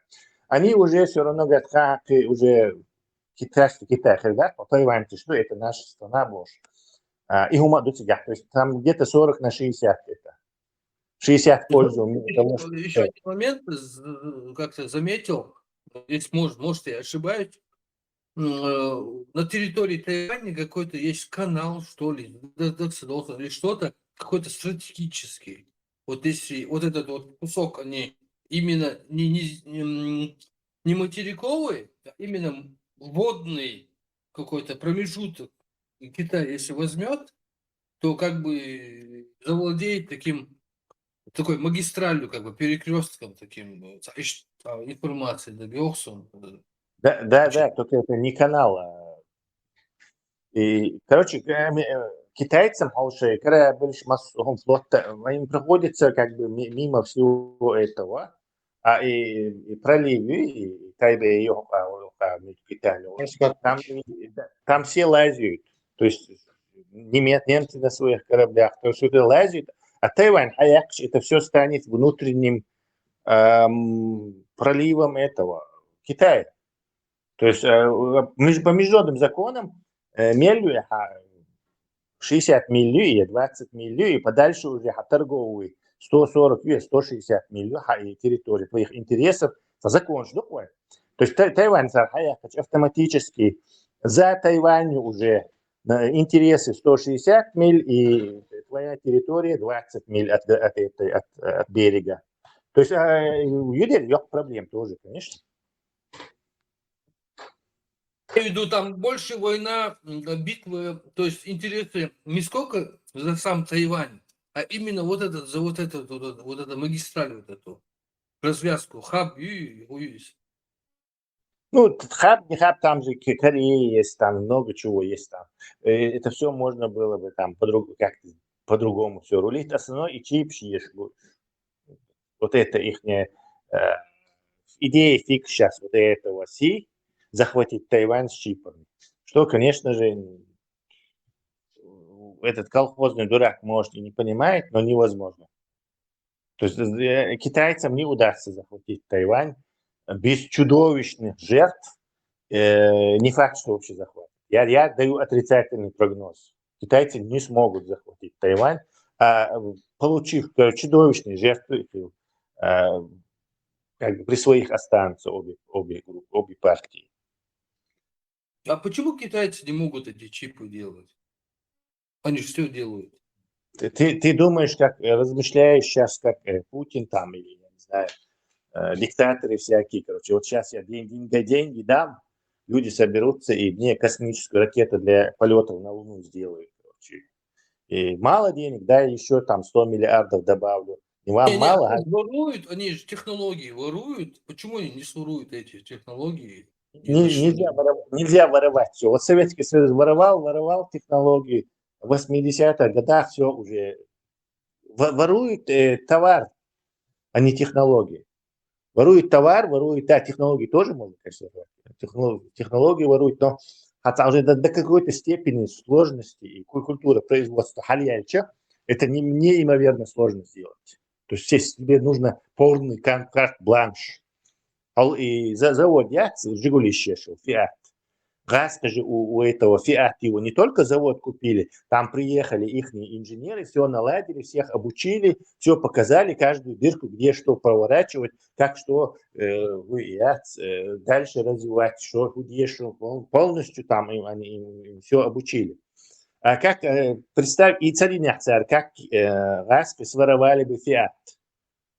Они уже все равно говорят, как и уже китайский Китай, говорят, по Тайвань, ты что, это наша страна больше. А, и ума до тебя. То есть там где-то сорок на шестьдесят это. шестьдесят в пользу того, что Еще один момент з- как-то заметил, здесь может, может я ошибаюсь, М, э, на территории Тайваня какой-то есть канал, что ли, д- д- должен или что-то, какой-то стратегический. Вот если вот этот вот кусок они именно не, не, не, м, не материковый, а именно водный какой-то промежуток Китай, если возьмет, то как бы завладеет таким такой магистралью, как бы перекрестком таким э, ца- иш- а, информации добился. Да, да, да, только это не канал. А... И, короче, э, ми- э, китайцам больше, когда больше массовом флота, им приходится как бы ми- мимо всего этого, а и, и проливы, и Тайбэй, и Йоха, Йоха, между Китаем, там, и- да, там все лазят. То есть немец, немцы на своих кораблях, то есть это лазят, а Тайвань, Хаякш, это все станет внутренним эм, проливом этого Китая. То есть э, между, по международным законам э, миль, ха, шестьдесят миль и двадцать миль, и подальше уже ха, торговый сто сорок и сто шестьдесят миль ха, и территории твоих интересов по закону, что такое? То есть Тай- Тайвань сар Хаяк автоматически за Тайванью уже на интересы сто шестьдесят миль и твоя территория двадцать миль от, от, этой- от, от берега. То есть а, юдель ёк проблем тоже, конечно. Я имею в виду, там больше война, м, битвы, то есть интересы не сколько за сам Тайвань, а именно вот этот, за вот этот, вот, этот- вот эту магистраль, вот эту развязку, хаб и Уюис. Ну, т- хаб, не хаб, там же Ке- Корея есть, там много чего есть там. Э, Это все можно было бы там по-друг- как-то по-другому все рулить. Основной и чип съешь. Вот это их идея фикс сейчас вот этого си захватить Тайвань с чипами. Что, конечно же, этот колхозный дурак может и не понимает, но невозможно. То есть э, китайцам не удастся захватить Тайвань без чудовищных жертв. Э, не факт, что вообще захватят. Я, я даю отрицательный прогноз. Китайцы не смогут захватить Тайвань, а получив э, чудовищные жертвы, э, как бы при своих останутся обе, обе группы, обе партии. А почему китайцы не могут эти чипы делать? Они же все делают. Ты, ты, ты думаешь, как э, размышляешь сейчас, как э, Путин там, или, я не знаю, э, диктаторы всякие, короче, вот сейчас я день, деньги, деньги дам, люди соберутся, и мне космическую ракету для полетов на Луну сделают, короче. И мало денег, да, еще там сто миллиардов добавлю. И вам Не, не, мало, а они воруют, они же технологии воруют. Почему они не своруют эти технологии? Не- нельзя, воровать, нельзя воровать все. Вот Советский Союз воровал, воровал технологии. В восьмидесятых годах все уже. Во- Воруют э, товар, а не технологии. Воруют товар, воруют, да, технологии тоже можно, конечно, воровать. Техно- технологии воруют, но хотя уже до, до какой-то степени сложности и ку- культура производства хьалъяьлча, это не, неимоверно сложно сделать. То есть здесь тебе нужно полный кон- карт-бланш. Ал и за завод яц, Жигулище шел, Фиат. ГӀаскхьа же у, у этого Фиат его не только завод купили, там приехали их инженеры, все наладили, всех обучили, все показали, каждую дырку, где что проворачивать, как что э, вы яц, э, дальше развивать, что где что пол- полностью там им, они им, все обучили. А как, э, представь, и царинах царь, как э, ГӀаскхьа своровали бы Фиат.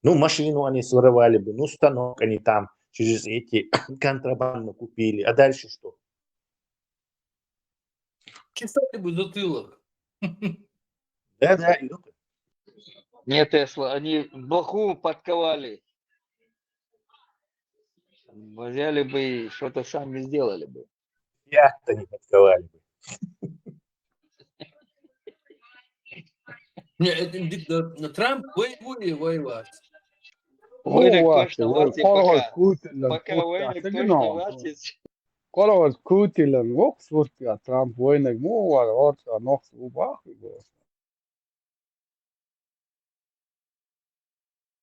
Ну, машину они своровали бы, ну, станок они там через эти контрабандно купили. А дальше что? Чесали бы затылок. Да, да, и ну, Нет, Тесла, они блоху подковали. Взяли бы и что-то сами сделали бы. Фиат-то не подковали бы. Не, это дик- да, Трамп воевали, воевать. Войнак Ууа, точно вой, варте коргьар пока. Кутилан Пока кутта войнак тагина точно ван. варте. Коргьар Кутилан вокс вуртга Трамп войнак му вар орца нохс убах.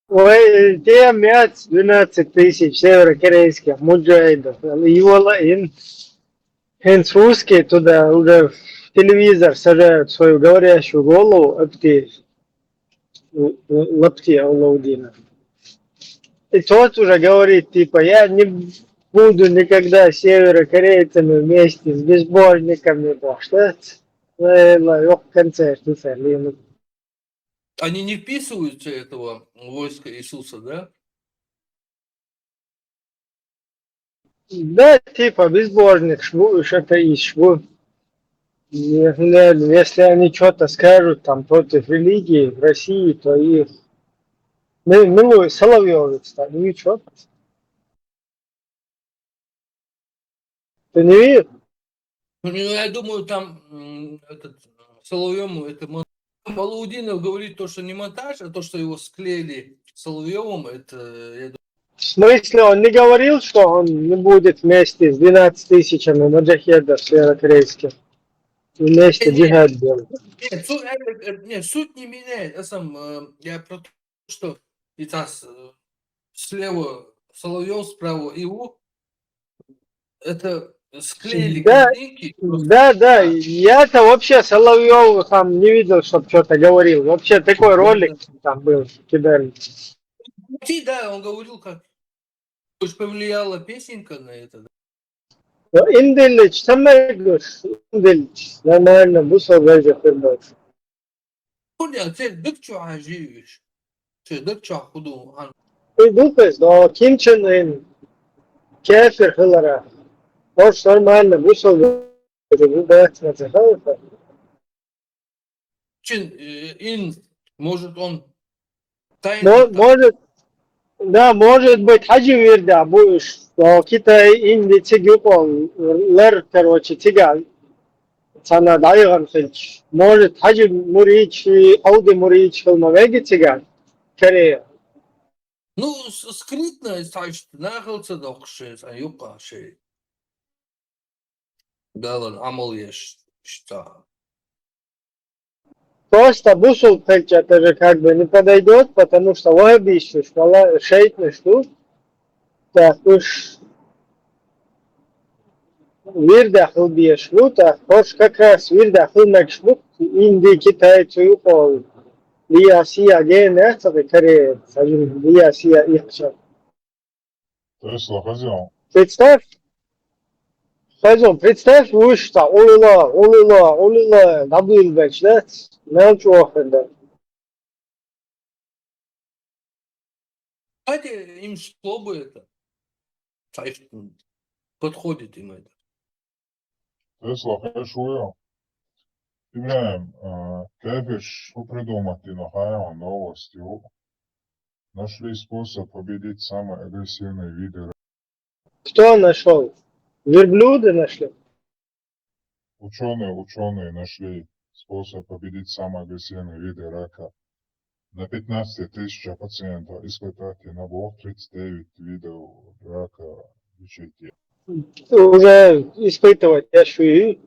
Ой, те мят двенадцать тысяч северокорейских муджахидов. Его ла ин. Хинц русские туда уже в телевизор сажают свою говорящую голову, апти, лапти Алаудина. И тот уже говорит, типа, я не буду никогда с северокорейцами вместе, с безбожниками, да, что это? Э, ла, ёх, концерт, ну, сэр, ну. Они не вписываются этого войска Иисуса, да? Да, типа, безбожник, шву, что-то и шву. Не, не, если они что-то скажут там против религии в России, то их... Ну, ну, Соловьёвец там, ну и чё? Ты не видишь? Ну, я думаю, там м, этот Соловьёву, это мон- Алаудинов говорит то, что не монтаж, а то, что его склеили Соловьёвым, это, я думаю, В смысле, он не говорил, что он не будет вместе с двенадцать тысячами маджахедов северокорейских вместе Не, не. Джихад делать? Нет, су- э, э, нет, суть не меняет. А сам э, я про то, что и та с- э, слева Соловьёв, справа его, это склеили Да, картинки. Просто Да, да, а, я-то вообще Соловьёва там не видел, чтоб что-то говорил. Вообще такой да, ролик да. Там был, кидали. Ты, да, он говорил, как то есть повлияла песенка на это. Да? Индилич, самайгуш, Индилич, нормально, бусал вайза фирмаш. Хули а цел дык чё хаживиш? Цел дык чё худу ан. И дупес, но Ким Чен Ын, кефир хылара. Хош нормально, бусал вайза фирмаш. Чин э, ин, может, он Мо- тайный там. Может, да, может быть, хажи вирда, бу, что Китай инди цигюкол, лер, короче, цига, цана дайган хилч. Может, хажи мурич, ауди мурич, хилма веги цига, Корея. Ну, с- скрытно, значит, нахал цадокши, аюкаши. Далан амал еш, что. Просто бусул пельча тоже как бы не подойдет, потому что вахабист школа шейтный штук. Так уж вирда хылбия шмут, а хош как раз вирда хылмак шмут, инди китайцу юкол. Лия сия ген это кореец, один лия сия ихча. Тесла, хозяин. Представь, Фазон, представь, уж та улила, улила, улила, набыл бэч, да? Мелч охрен, да. Кстати, им шло бы это. Подходит им это. Тесла, хорошо. Имеем, э, кефиш, что придумать, но хая новостью. Нашли способ победить самый агрессивный вид. Кто нашел? Верблюды нашли? Ученые, ученые нашли способ победить самый агрессивный вид рака. На пятнадцать тысяч пациентов испытать на бог тридцать девять видов рака лечить. Уже испытывать я шую.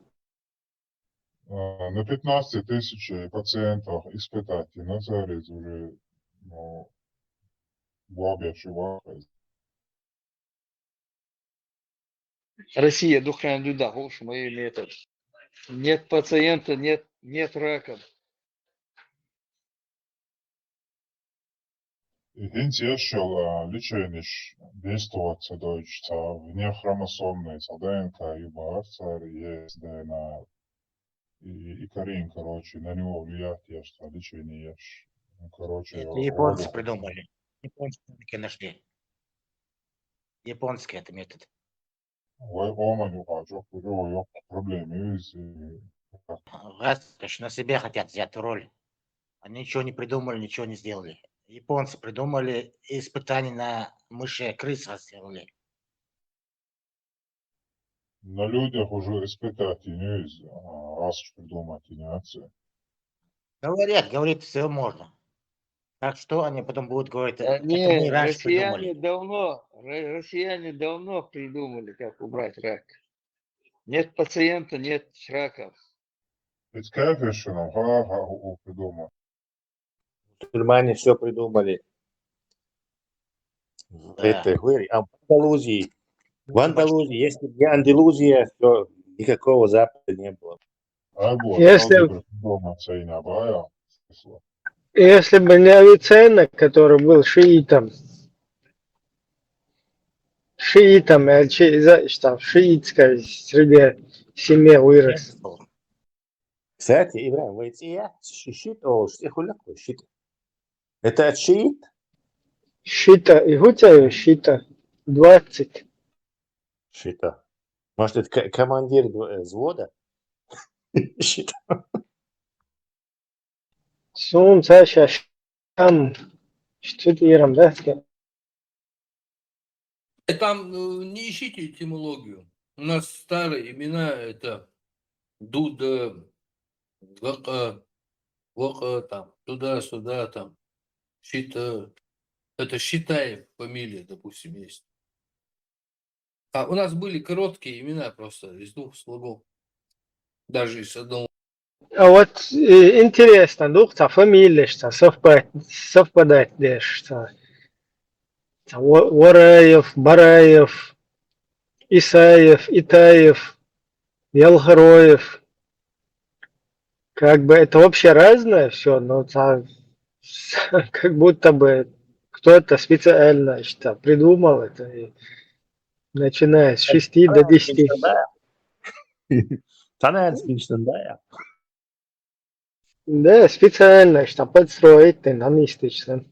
А, На пятнадцать тысяч пациентов испытать на царец уже, ну, бог я шую. Россия духран дуда, хош, мой метод. Нет пациента, нет, нет рака. И хинц яшшал лечениш действоваться дойч ца внехромосомный, ца ДНК и баарцар есть ДНК и, и корень, короче, на него влиять яш ца лечение яш. Ну, короче, Это японцы вот. Придумали. Японцы только нашли. Японский это метод. Вай оман юха, чё, курю, ёк, проблемы из, и Раз, конечно, на себя хотят взять роль. Они ничего не придумали, ничего не сделали. Японцы придумали, испытания на мыши, крысах сделали. На людях уже испытать и не из, а, раз уж придумать и не отцы. Говорят, говорит, все можно. Так что они потом будут говорить, Да это не, мы раньше россияне придумали. Давно, ро- россияне давно придумали, как убрать рак. Нет пациента, нет рака. Ведь кайфешно, ха, ха, у, у, придумать. Мусульмане все придумали. Да. Это, говори, а в Андалузии. В Андалузии, если бы не Андалузия, то никакого Запада не было. А вот, Если- сразу придумать, а, и на бая. Если бы не Авиценна, который был шиитом, шиитом, э, чи- за- что в шиитской среде семье вырос. Кстати, Ибрагим, вы те щит, о, что хуляк щит. Это от шиит? Шита, и гутя шита, двадцать. Щита. Может, это к- командир дв- э, взвода? Щита. Солнце, сейчас там, что ты, Ирам, да? Э, Там э, не ищите этимологию. У нас старые имена это Дуда, Лака, Лака, там, туда-сюда, там, Щита. Это Щитаев фамилия, допустим, есть. А у нас были короткие имена просто из двух слогов. Даже из одного. А вот э, интересно, ну, та фамилия, что совпадать, совпадать, да, что та Во- Вораев, Бараев, Исаев, Итаев, Ялхароев. Как бы это вообще разное все, но та- как будто бы кто-то специально что придумал это, и начиная с шести до десяти. Танец, конечно, да, я. Да, специально что подстроить ты на мистичном.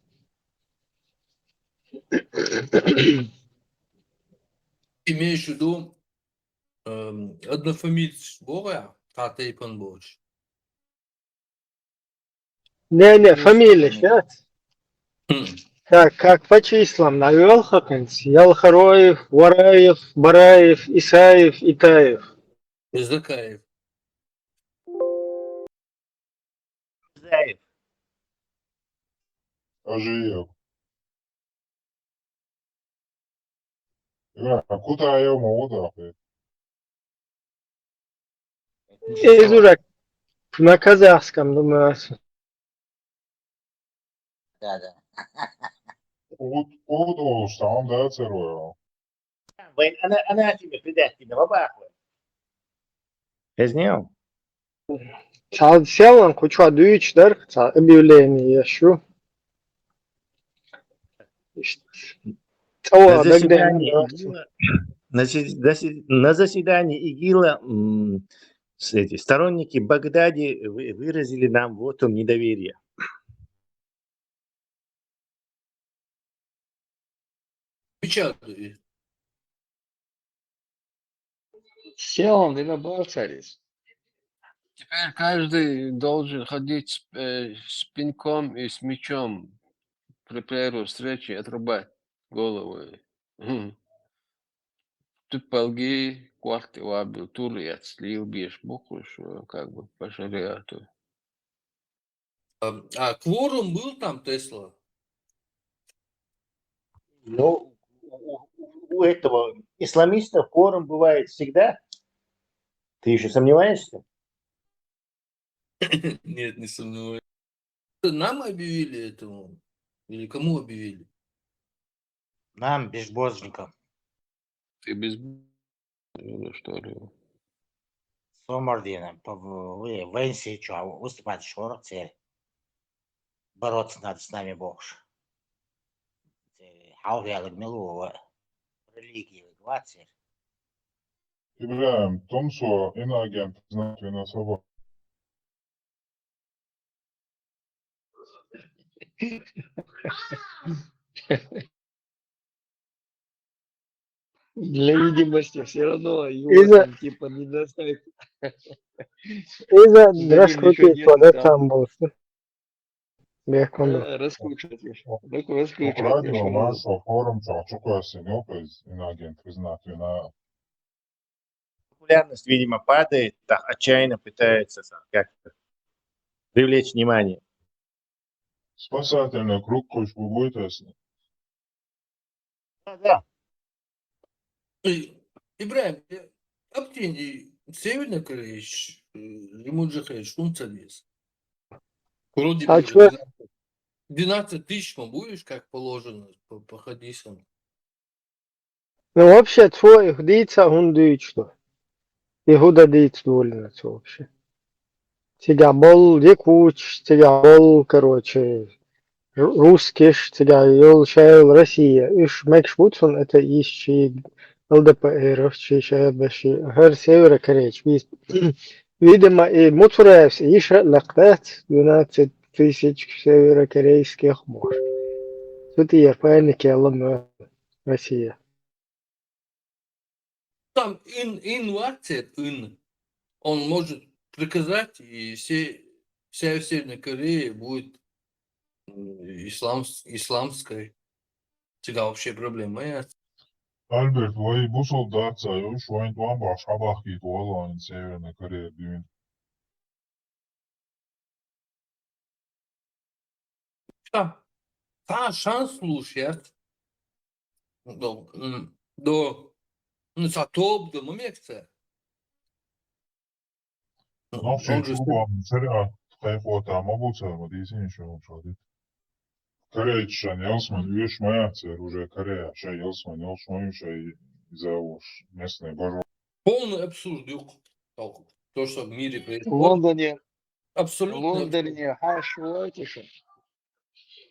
Имеешь в виду эм, однофамильцы Бога, Тата и Панбоч. Не, не, фамилия, нет? Хм. Так, как по числам, навёл хаканс? Ялхароев, Вараев, Бараев, Исаев, Итаев. Закаев. Заев. Ожиев. Ира, а куда я ему удахи? Из уже на казахском, думаю, Да, да. Кут, кут, о, штам, да, церуя. Вайн, она, она тебе предать тебе, бабаху. Эзнеу. Цал селан куча дюйч дэр, цал объявление яшу. Цал На заседании ИГИЛа, на си- засе- на заседании ИГИЛа м, с- эти, сторонники Багдади вы- выразили нам вотум недоверия. Печатаю. Сел он и на Барсарис. Теперь каждый должен ходить с, э, с пеньком и с мечом при первой встрече отрубать головы. Мгм. Ты полги, кварты вабил, тур я слил, бьешь букву, что как бы по шариату. А, а кворум быв там, Тесла? Ну, у, у- у этого исламистов кворум бывает всегда. Ты еще сомневаешься? Нет, не сомневаюсь. Нам объявили этому? Или кому объявили? Нам, безбожникам. Ты без... Ну, что ли? Сомардина, вы венси, что выступать шорох цель. Бороться надо с нами, бокш. Хау реалик милу религии выкладывать. Ибраим, тумсо иноагент знать вина собо. Для видимости все равно его Из-за- там типа не достать. Иза Да драш не, крути ничего нету квадрат там. Там был. Бекунду. Э, Раскручивать ещё. Так Ну, раскручивать радио ещё. Маршал форум, что чукаси, ну, из иноагент знать вина. Популярность, видимо, падает, так отчаянно пытаются там как-то привлечь внимание. Спасательный круг, хоть бы будет, если. Да, да. Э, Ибраим, э, аптенди Северная Корея, ш- э, ремонт же хай, шум цадис. Вроде А бы чё? двенадцать, двенадцать тысяч ма будешь, как положено, по, по хадисам. Ну, вообще, твой худица хундуйчто. И худа диц довольно вообще. Тебя бол якуч, тебя бол, короче, ру- русскиш, тебя йол шайл Россия. Иш мекш бутсон, это ищи ЛДПР, чи шайл баши, хер Северо-Корейч. Вис- Видимо, и Муцураевс, и ша лактат, двенадцать тысяч северокорейских мор. Тут и Япония, Киалама, Россия. Там ин, ин варцет, ин. Он может приказать, и все, вся Северная Корея будет м, исламс-, исламской. Цыга вообще проблема, я. Альберт, вай бусул дарца, уж вайн туан баш хабахки туалан Северная Корея дюн. Та, та шанс слушать. До, м, до, ну, са топ до момекца. Ну, все, Он же чуба, шаря, хайхота, могу целому дизин еще шадит. Корея чан, ялсман, уж моя цель уже Корея, шай ялсман, ялсман, шай из-за уж местный божу. Полный абсурд, юк. То, что в мире В происходит. Лондоне, в Абсолютно. Лондоне хашуатиша.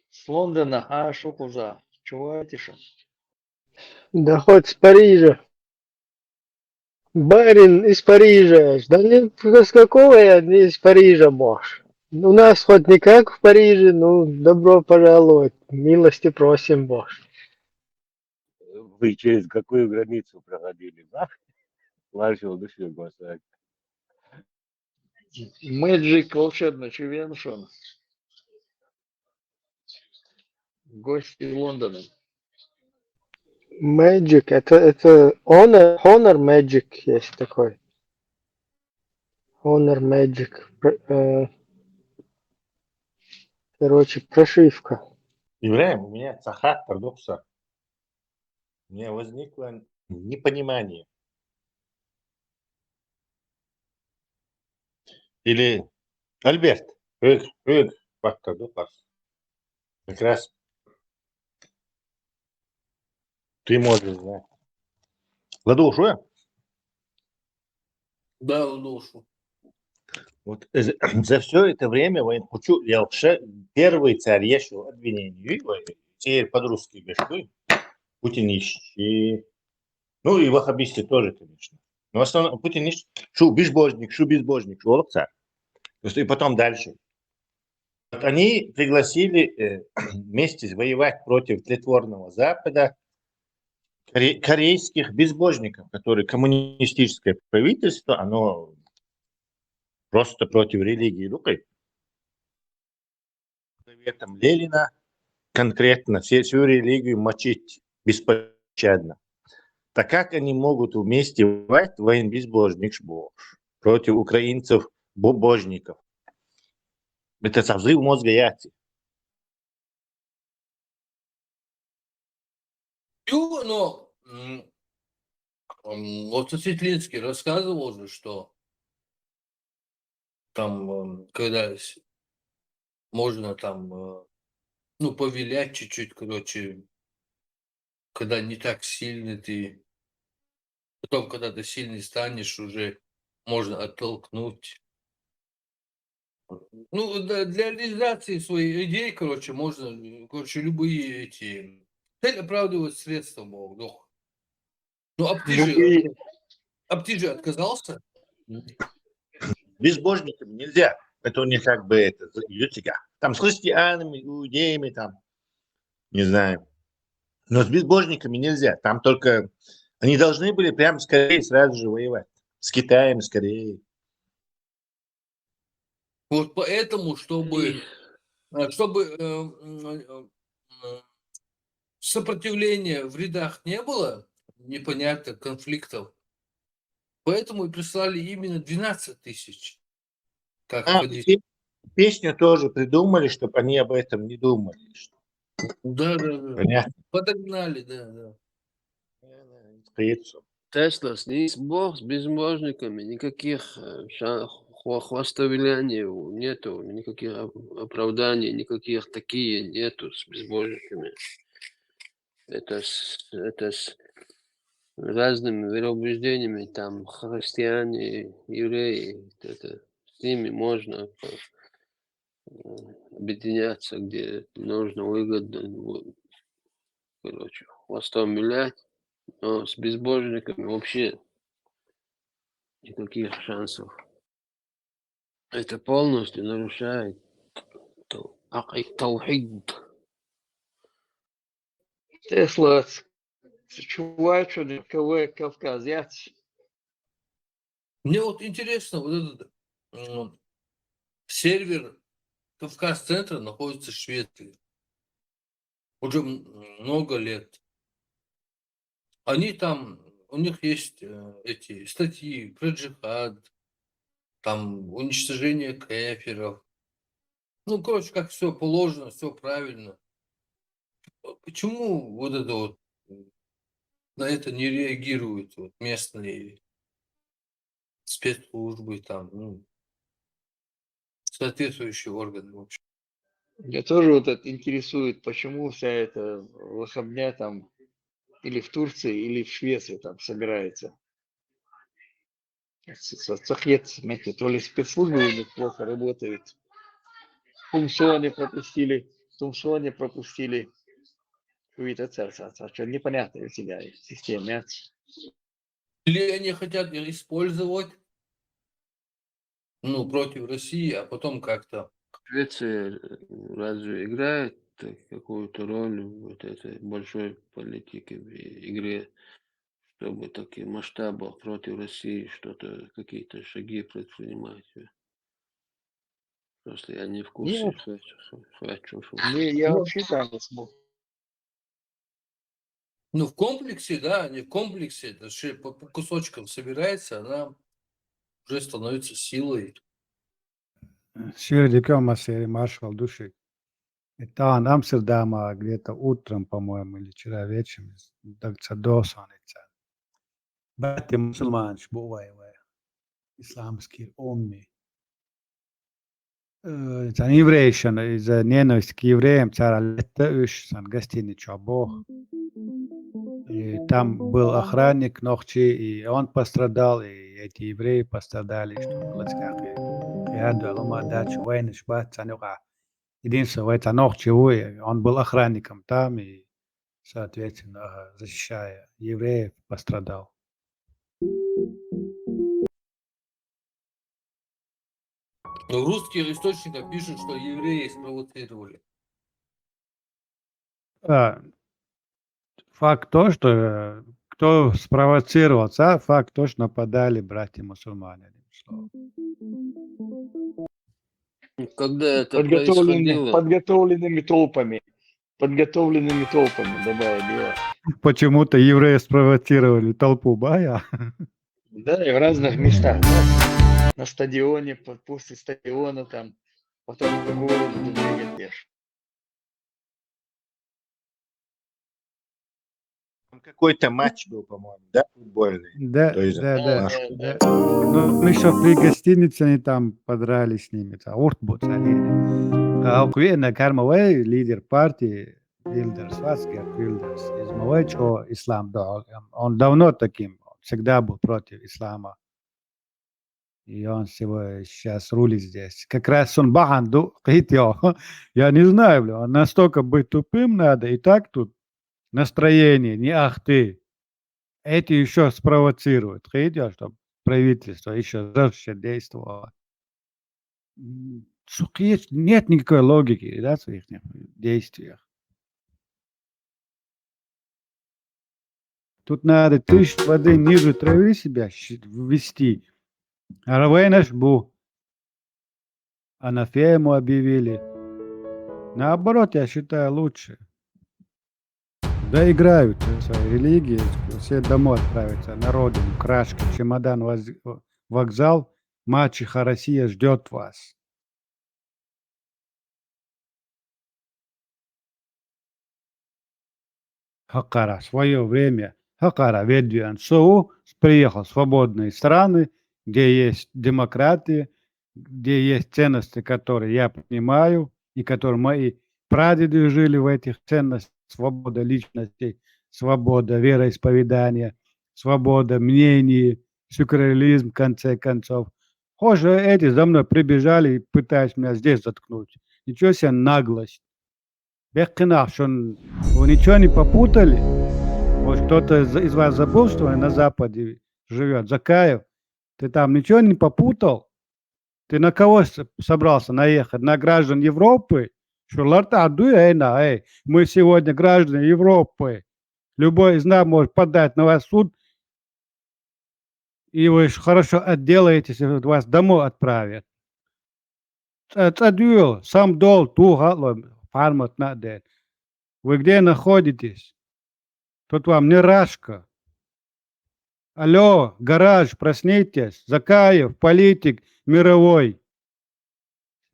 С Лондона хашукуза. Чуватиша. Да хоть с Парижа. Барин из Парижа. Да не, с какого я не из Парижа, бож? У нас хоть не как в Париже, ну, добро пожаловать. Милости просим, бож. Вы через какую границу проходили, да? Маршал души, господи. Magic волшебно чувеншон. Гости Лондона. Magic, это, это Honor, Honor Magic есть такой. Honor Magic. Пр- э, Короче, прошивка. Ибраим, у меня цахат продукса. У меня возникло непонимание. Или Альберт, эг, эг, пак продукс. Как раз ты можешь знать. Ладушуя? Да, душу. Вот за, за все это время вайн хочу, я вообще первый царь, я еще обвинение, теперь по-русски бешкуй, путинисты, ну и ваххабисты тоже, конечно. Но в основном путинисты, шу безбожник, шу безбожник, шу олук царь. То есть и потом дальше. Вот они пригласили э, вместе воевать против тлетворного Запада коре- корейских безбожников, которые коммунистическое правительство, оно просто против религии рукой. Советом Ленина конкретно все, всю религию мочить беспощадно. Так как они могут вместе воевать, воин безбожник бож, против украинцев бо- божников? Это со взрыв мозга яйца. Ю, но, м, м, вот сосед Линский рассказывал же, что там, м, когда с- можно там, э, ну, повилять чуть-чуть, короче, когда не так сильно ты, потом, когда ты сильный станешь, уже можно оттолкнуть. Ну, да, для реализации своих идей, короче, можно, э, короче, любые эти... Цель оправдывает средства, мол, дох. Ну, а ты же, Любые- а ты же отказался? Безбожниками нельзя. Это у них как бы это, за- идёт всегда. Там с христианами, иудеями, там, не знаю. Но с безбожниками нельзя. Там только они должны были прям скорее сразу же воевать. С Китаем скорее. Вот поэтому, чтобы, э, чтобы э, м, э, м, сопротивления в рядах не было, непонятных конфликтов, поэтому и прислали именно двенадцать тысяч. Как А, ходить. пе- песню тоже придумали, чтобы они об этом не думали. Да, да, да. Понятно. Подогнали, да, да. Остаётся. Теслас, ни с Бог с безбожниками, никаких э, ша- хва- хвастовиляний нету, никаких оп- оправданий, никаких такие нету с безбожниками. Это с, это с разными вероубеждениями, там христиане, евреи, это, с ними можно э, объединяться, где нужно, выгодно, вот, короче, хвостом вилять, но с безбожниками вообще никаких шансов. Это полностью нарушает тау- акъи- таухид. Теслас, чувачо, Кавказ, яц. Мне вот интересно, вот этот м, сервер Кавказ-центра находится в Швеции. Уже м- много лет. Они там, у них есть э, эти статьи про джихад, там уничтожение кафиров. Ну, короче, как все положено, все правильно. Почему вот это вот м, на это не реагируют вот местные спецслужбы, там, ну, соответствующие органы, в общем. Меня тоже вот это интересует, почему вся эта лохомня там или в Турции, или в Швеции там собирается. С- с- цахет, знаете, то ли спецслужбы у них плохо работают. Тумсоне пропустили, Тумсоне пропустили. Какие-то ца- ца- ца- что непонятно у тебя система. Или они хотят их использовать, ну, против России, а потом как-то. Швеция э, разве играет э, какую-то роль в вот этой большой политике, в игре, чтобы такие масштабы против России что-то, какие-то шаги предпринимать? Просто я не в курсе. Нет. Что, что- что- что- что- Не, я Ну, вообще там не смог. Ну, в комплексе, да, они в комплексе, это же по, по кусочкам собирается, она уже становится силой. Sirdi koma seri maršal dušik. И там Амстердама где-то утром, по-моему, или вчера вечером, так ца досаница. Бати мусульманш бувай вай. Исламский умми. Э, Сан еврейшан из-за ненависти к евреям цара летта уж сан гостиницу бог. И там был охранник нохчи, и он пострадал, и эти евреи пострадали, что было всякое. Я думал, ма дачу войны шбат сан юга. Единственное, в это нохчи, и он был охранником там, и, соответственно, ага, защищая евреев, пострадал. В русских источниках пишут, что евреи спровоцировали. А, факт то, что э, кто спровоцировал, а факт то, что нападали братья мусульмане. Одним словом. Когда это Подготовленными, происходило, подготовленными толпами. Подготовленными толпами, добавили. Почему-то евреи спровоцировали толпу бая. Да, и в разных местах. Да. На стадионе, по- после стадиона там. Вот это другого не двигать. Там какой-то матч был, по-моему, да, футбольный? Да, То есть, да, да, наш- да. Ну, мы еще при гостинице, они там подрались с ними, там, урт буцали. А Куина Кармавей, лидер партии, Вилдерс, Васкер Вилдерс, из Мавечо ислам, да, он, он давно таким, он всегда был против ислама. И он всего сейчас рулит здесь. Как раз он баханду, я не знаю, бля, он настолько быть тупым надо, и так тут настроение, не ахты. Эти еще спровоцируют, чтобы правительство еще жестче действовало. М, сухие, нет никакой логики, да, в их действиях. Тут надо тысячу воды ниже травы себя щ- ввести. А Равейнаш бу. Анафему объявили. Наоборот, я считаю лучше. Да играют в своей религии, все домой отправятся, на родину, крашки, чемодан, воз- вокзал, мачеха Россия ждет вас. Хакара, в свое время, Хакара ведь он с- приехал в свободные страны, где есть демократия, где есть ценности, которые я понимаю, и которые мои прадеды жили в этих ценностях, свобода личности, свобода вероисповедания, свобода мнений, секуляризм, в конце концов. Хоже, эти за мной прибежали и пытались меня здесь заткнуть. Ничего себе наглость. Беккинах, что вы ничего не попутали? Вот кто-то из из вас забыл, что на Западе живет, Закаев? Ты там ничего не попутал? Ты на кого с- собрался наехать? На граждан Европы? Что ларта адуя, эй, на, эй, мы сегодня граждане Европы. Любой из нас может подать на вас в суд, и вы ж хорошо отделаетесь, и вас домой отправят. Ц- цадуел, сам дол, ту хатло, фармат на ден. Вы где находитесь? Тут вам не рашка. Алло, гараж, проснитесь. Закаев, политик мировой.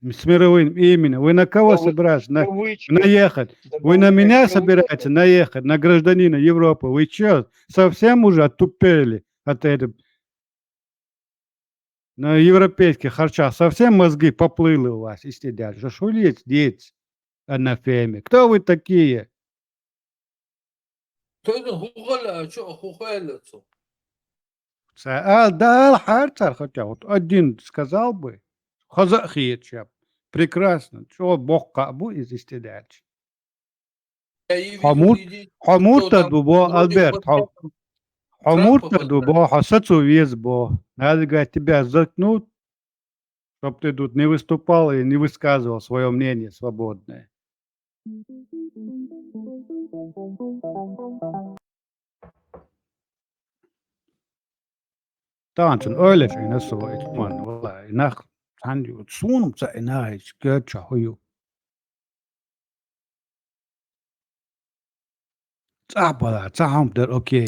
С мировым именем. Вы на кого Да вы- собираетесь на- Кавычки. наехать? Да Вы на вы меня кавычки. Собираетесь наехать, на гражданина Европы? Вы что, совсем уже отупели от этого? На европейских харчах совсем мозги поплыли у вас, истидял. Что шулиц, диц, анафеми. Кто вы такие? Тойдун хухала, а чё хухала цо? Ца- а, да, ал харцар хотя вот один сказал бы. Хаза хиет щап. Прекрасно. Чё бокка бу из истидял? Я и видел, Хамур- иди- Хамур что та там дубо, вроде Альберт, вот хамур Трампа та дубо, хасацу везбо. Надо, говорит, тебя заткнуть, чтоб ты тут не выступал и не высказывал свое мнение свободное. Танцун ойлеш ина сува ит ман вала инах хан ют сунум ца ина ич гёча хую. Цабала, цахам дер окей.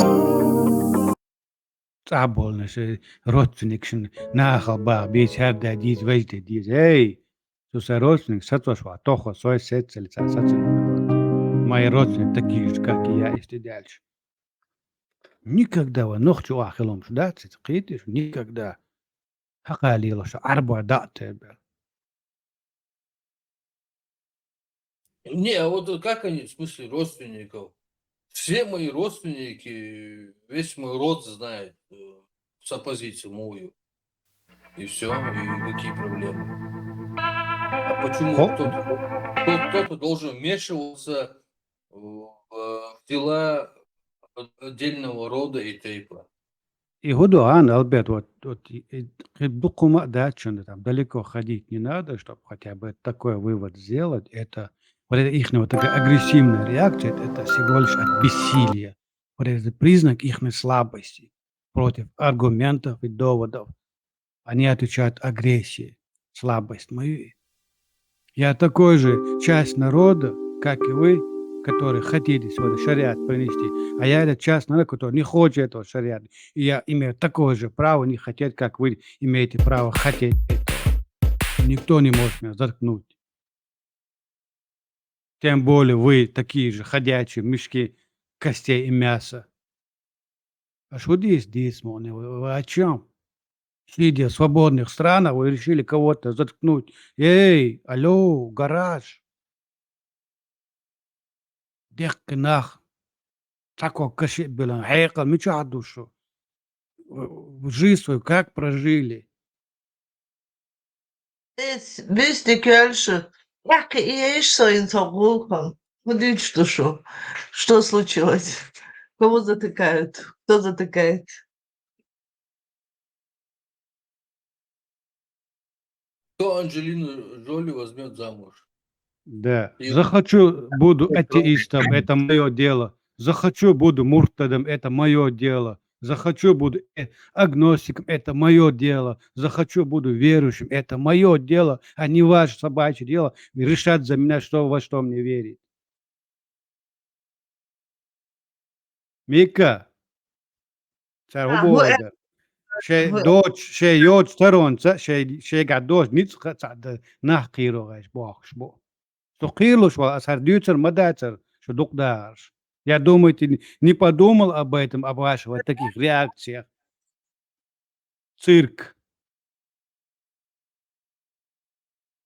Цаболна ши родственник шин нахал ба бис хар да диз вежде диз. Эй, су са родственник сатваш ва тохо сой сет цели ца сацин. Мои родственники такие же, как и я, если дальше. Никогда ва нохчу ахилом шдацит, китиш, никогда. Хакалило ша арба да тебе. Не, а вот как они, в смысле родственников? Все мои родственники, весь мой род знает э, с оппозицией мою. И все, и какие проблемы? А почему Хо- кто-то, кто- кто-то должен вмешиваться в, в дела отдельного рода и тейпа? И худу ан, Альберт, вот, вот и- и- и букума дачун, там далеко ходить не надо, чтобы хотя бы такой вывод сделать. Это вот это их вот такая агрессивная реакция, это, это всего лишь от бессилия. Вот это признак их слабости против аргументов и доводов. Они отвечают агрессией, слабость мою. Я такой же часть народа, как и вы, которые хотите сегодня шариат принести. А я это часть народа, который не хочет этого шариата. И я имею такое же право не хотеть, как вы имеете право хотеть это. Никто не может меня заткнуть. Тем более вы такие же ходячие мешки костей и мяса. А что здесь, здесь, мол, вы, вы о чем? Сидя в свободных странах, вы решили кого-то заткнуть. Эй, алло, гараж. Дехка нах. Тако каши билан. Хьекъал, мичахь ду шу? Вы жизнь свою как прожили? Эс, вести кёльшу. Яхи и ещё инсо гулхан. Худич душу. Что случилось? Кого затыкают? Кто затыкает? Кто Анджелину Джоли возьмет замуж? Да. И захочу, буду атеистом, это мое дело. Захочу, буду муртадом, это мое дело. Захочу, буду э, агностиком, это мое дело. Захочу, буду верующим, это мое дело, а не ваше собачье дело. Решать за меня, что во что мне верить. Мика, цар хӀу боху дар? Шей доч, шей йоч таронца, шей шейга доч ницкъ ца да нах кхийрогӀаш бохуш бу. Со кхийрлуш вала, ас хӀара дуьйцар ма дацар, шу дукха дахарш. Я думаете, не подумал об этом, об ваших вот таких реакциях? Цирк.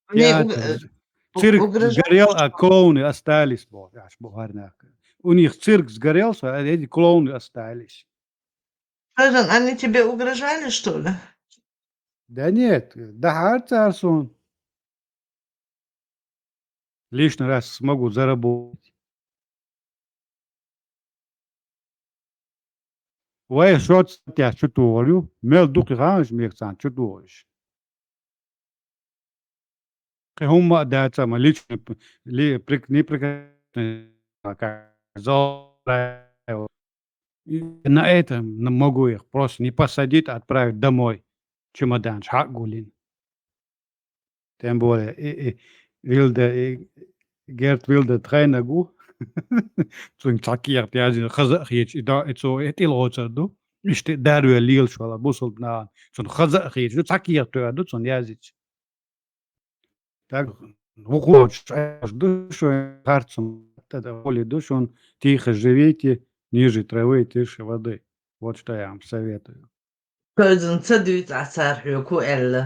Они уг- Театр. Э, у- Цирк угрожают, сгорел, а клоуны остались, бо, аш бо хар нах. У них цирк сгорел, а эти клоуны остались. Что же, они тебе угрожали, что ли? Да нет, да хар цар сон. Лишний раз смогу заработать. Вай шоц тя чу тухур ю, мел дукхи ханаш мех цан чу тухуш. Кхе хӀумма а дац ма личный п- ли- прик- неприкосновенность, как зол- И на этом на- могу их просто не посадить, а отправить домой. Чемоданаш хьакъ гулин. Тем более, и, и Вилда, и Герт Вилда тхайнаг ву. Цунга цхьа кехат язйина, хаза а хеташ, и да, и цо, и тӀилгӀоцар ду. Иштта дарве лелаш вала бусулба нахана. Цунна хаза а хеташ ду, цхьа кехат тоьар ду, цунна язйича. Так, вухочу ду шуна, харцум, тӀада гӀоли ду шуна, тихо живите, ниже травы и тише воды. Вот что я вам советую. Кхузан ца дуьйцу Ӏа цара хьоьга хӀу аьлла?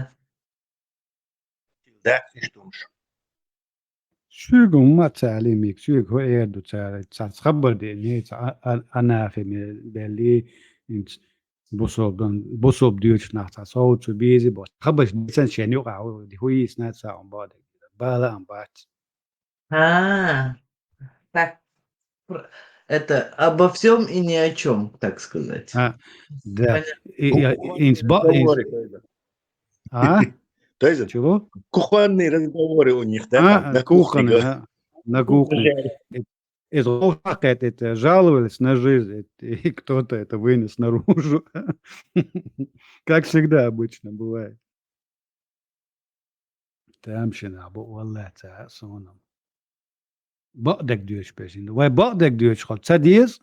Дац иштта хӀумаш. Шуьга хӀумма а ца аьлла, Мик, шуьга хӀу эр ду цара, цаьрца хабар де, не, ца а- а- анафеме белли, инц бусалба, бусалба дуьйцуш нах цхьа совцу беза бо. Хабарш дийцан шен юкъа, хӀу йийцина ца хӀун боху дерг. Бала ам бац. А, так, пр- это обо всем и ни о чем, так сказать. А, да. Понятно. И, и, и, инц ба- инц- Разговоры, то есть. А? То есть Чего? Кухонные разговоры у них, да, там, А, на кухне, кухонные, говорят. А, на кухне. Жаловались. Это, это, жаловались на жизнь, это, и кто-то это вынес наружу. Как всегда обычно бывает. Тамашийна бу, валлахӀи, ца а суна. Бакъдерг доьшуш бежина. Вай бакъдерг доьшуш хила ца деза?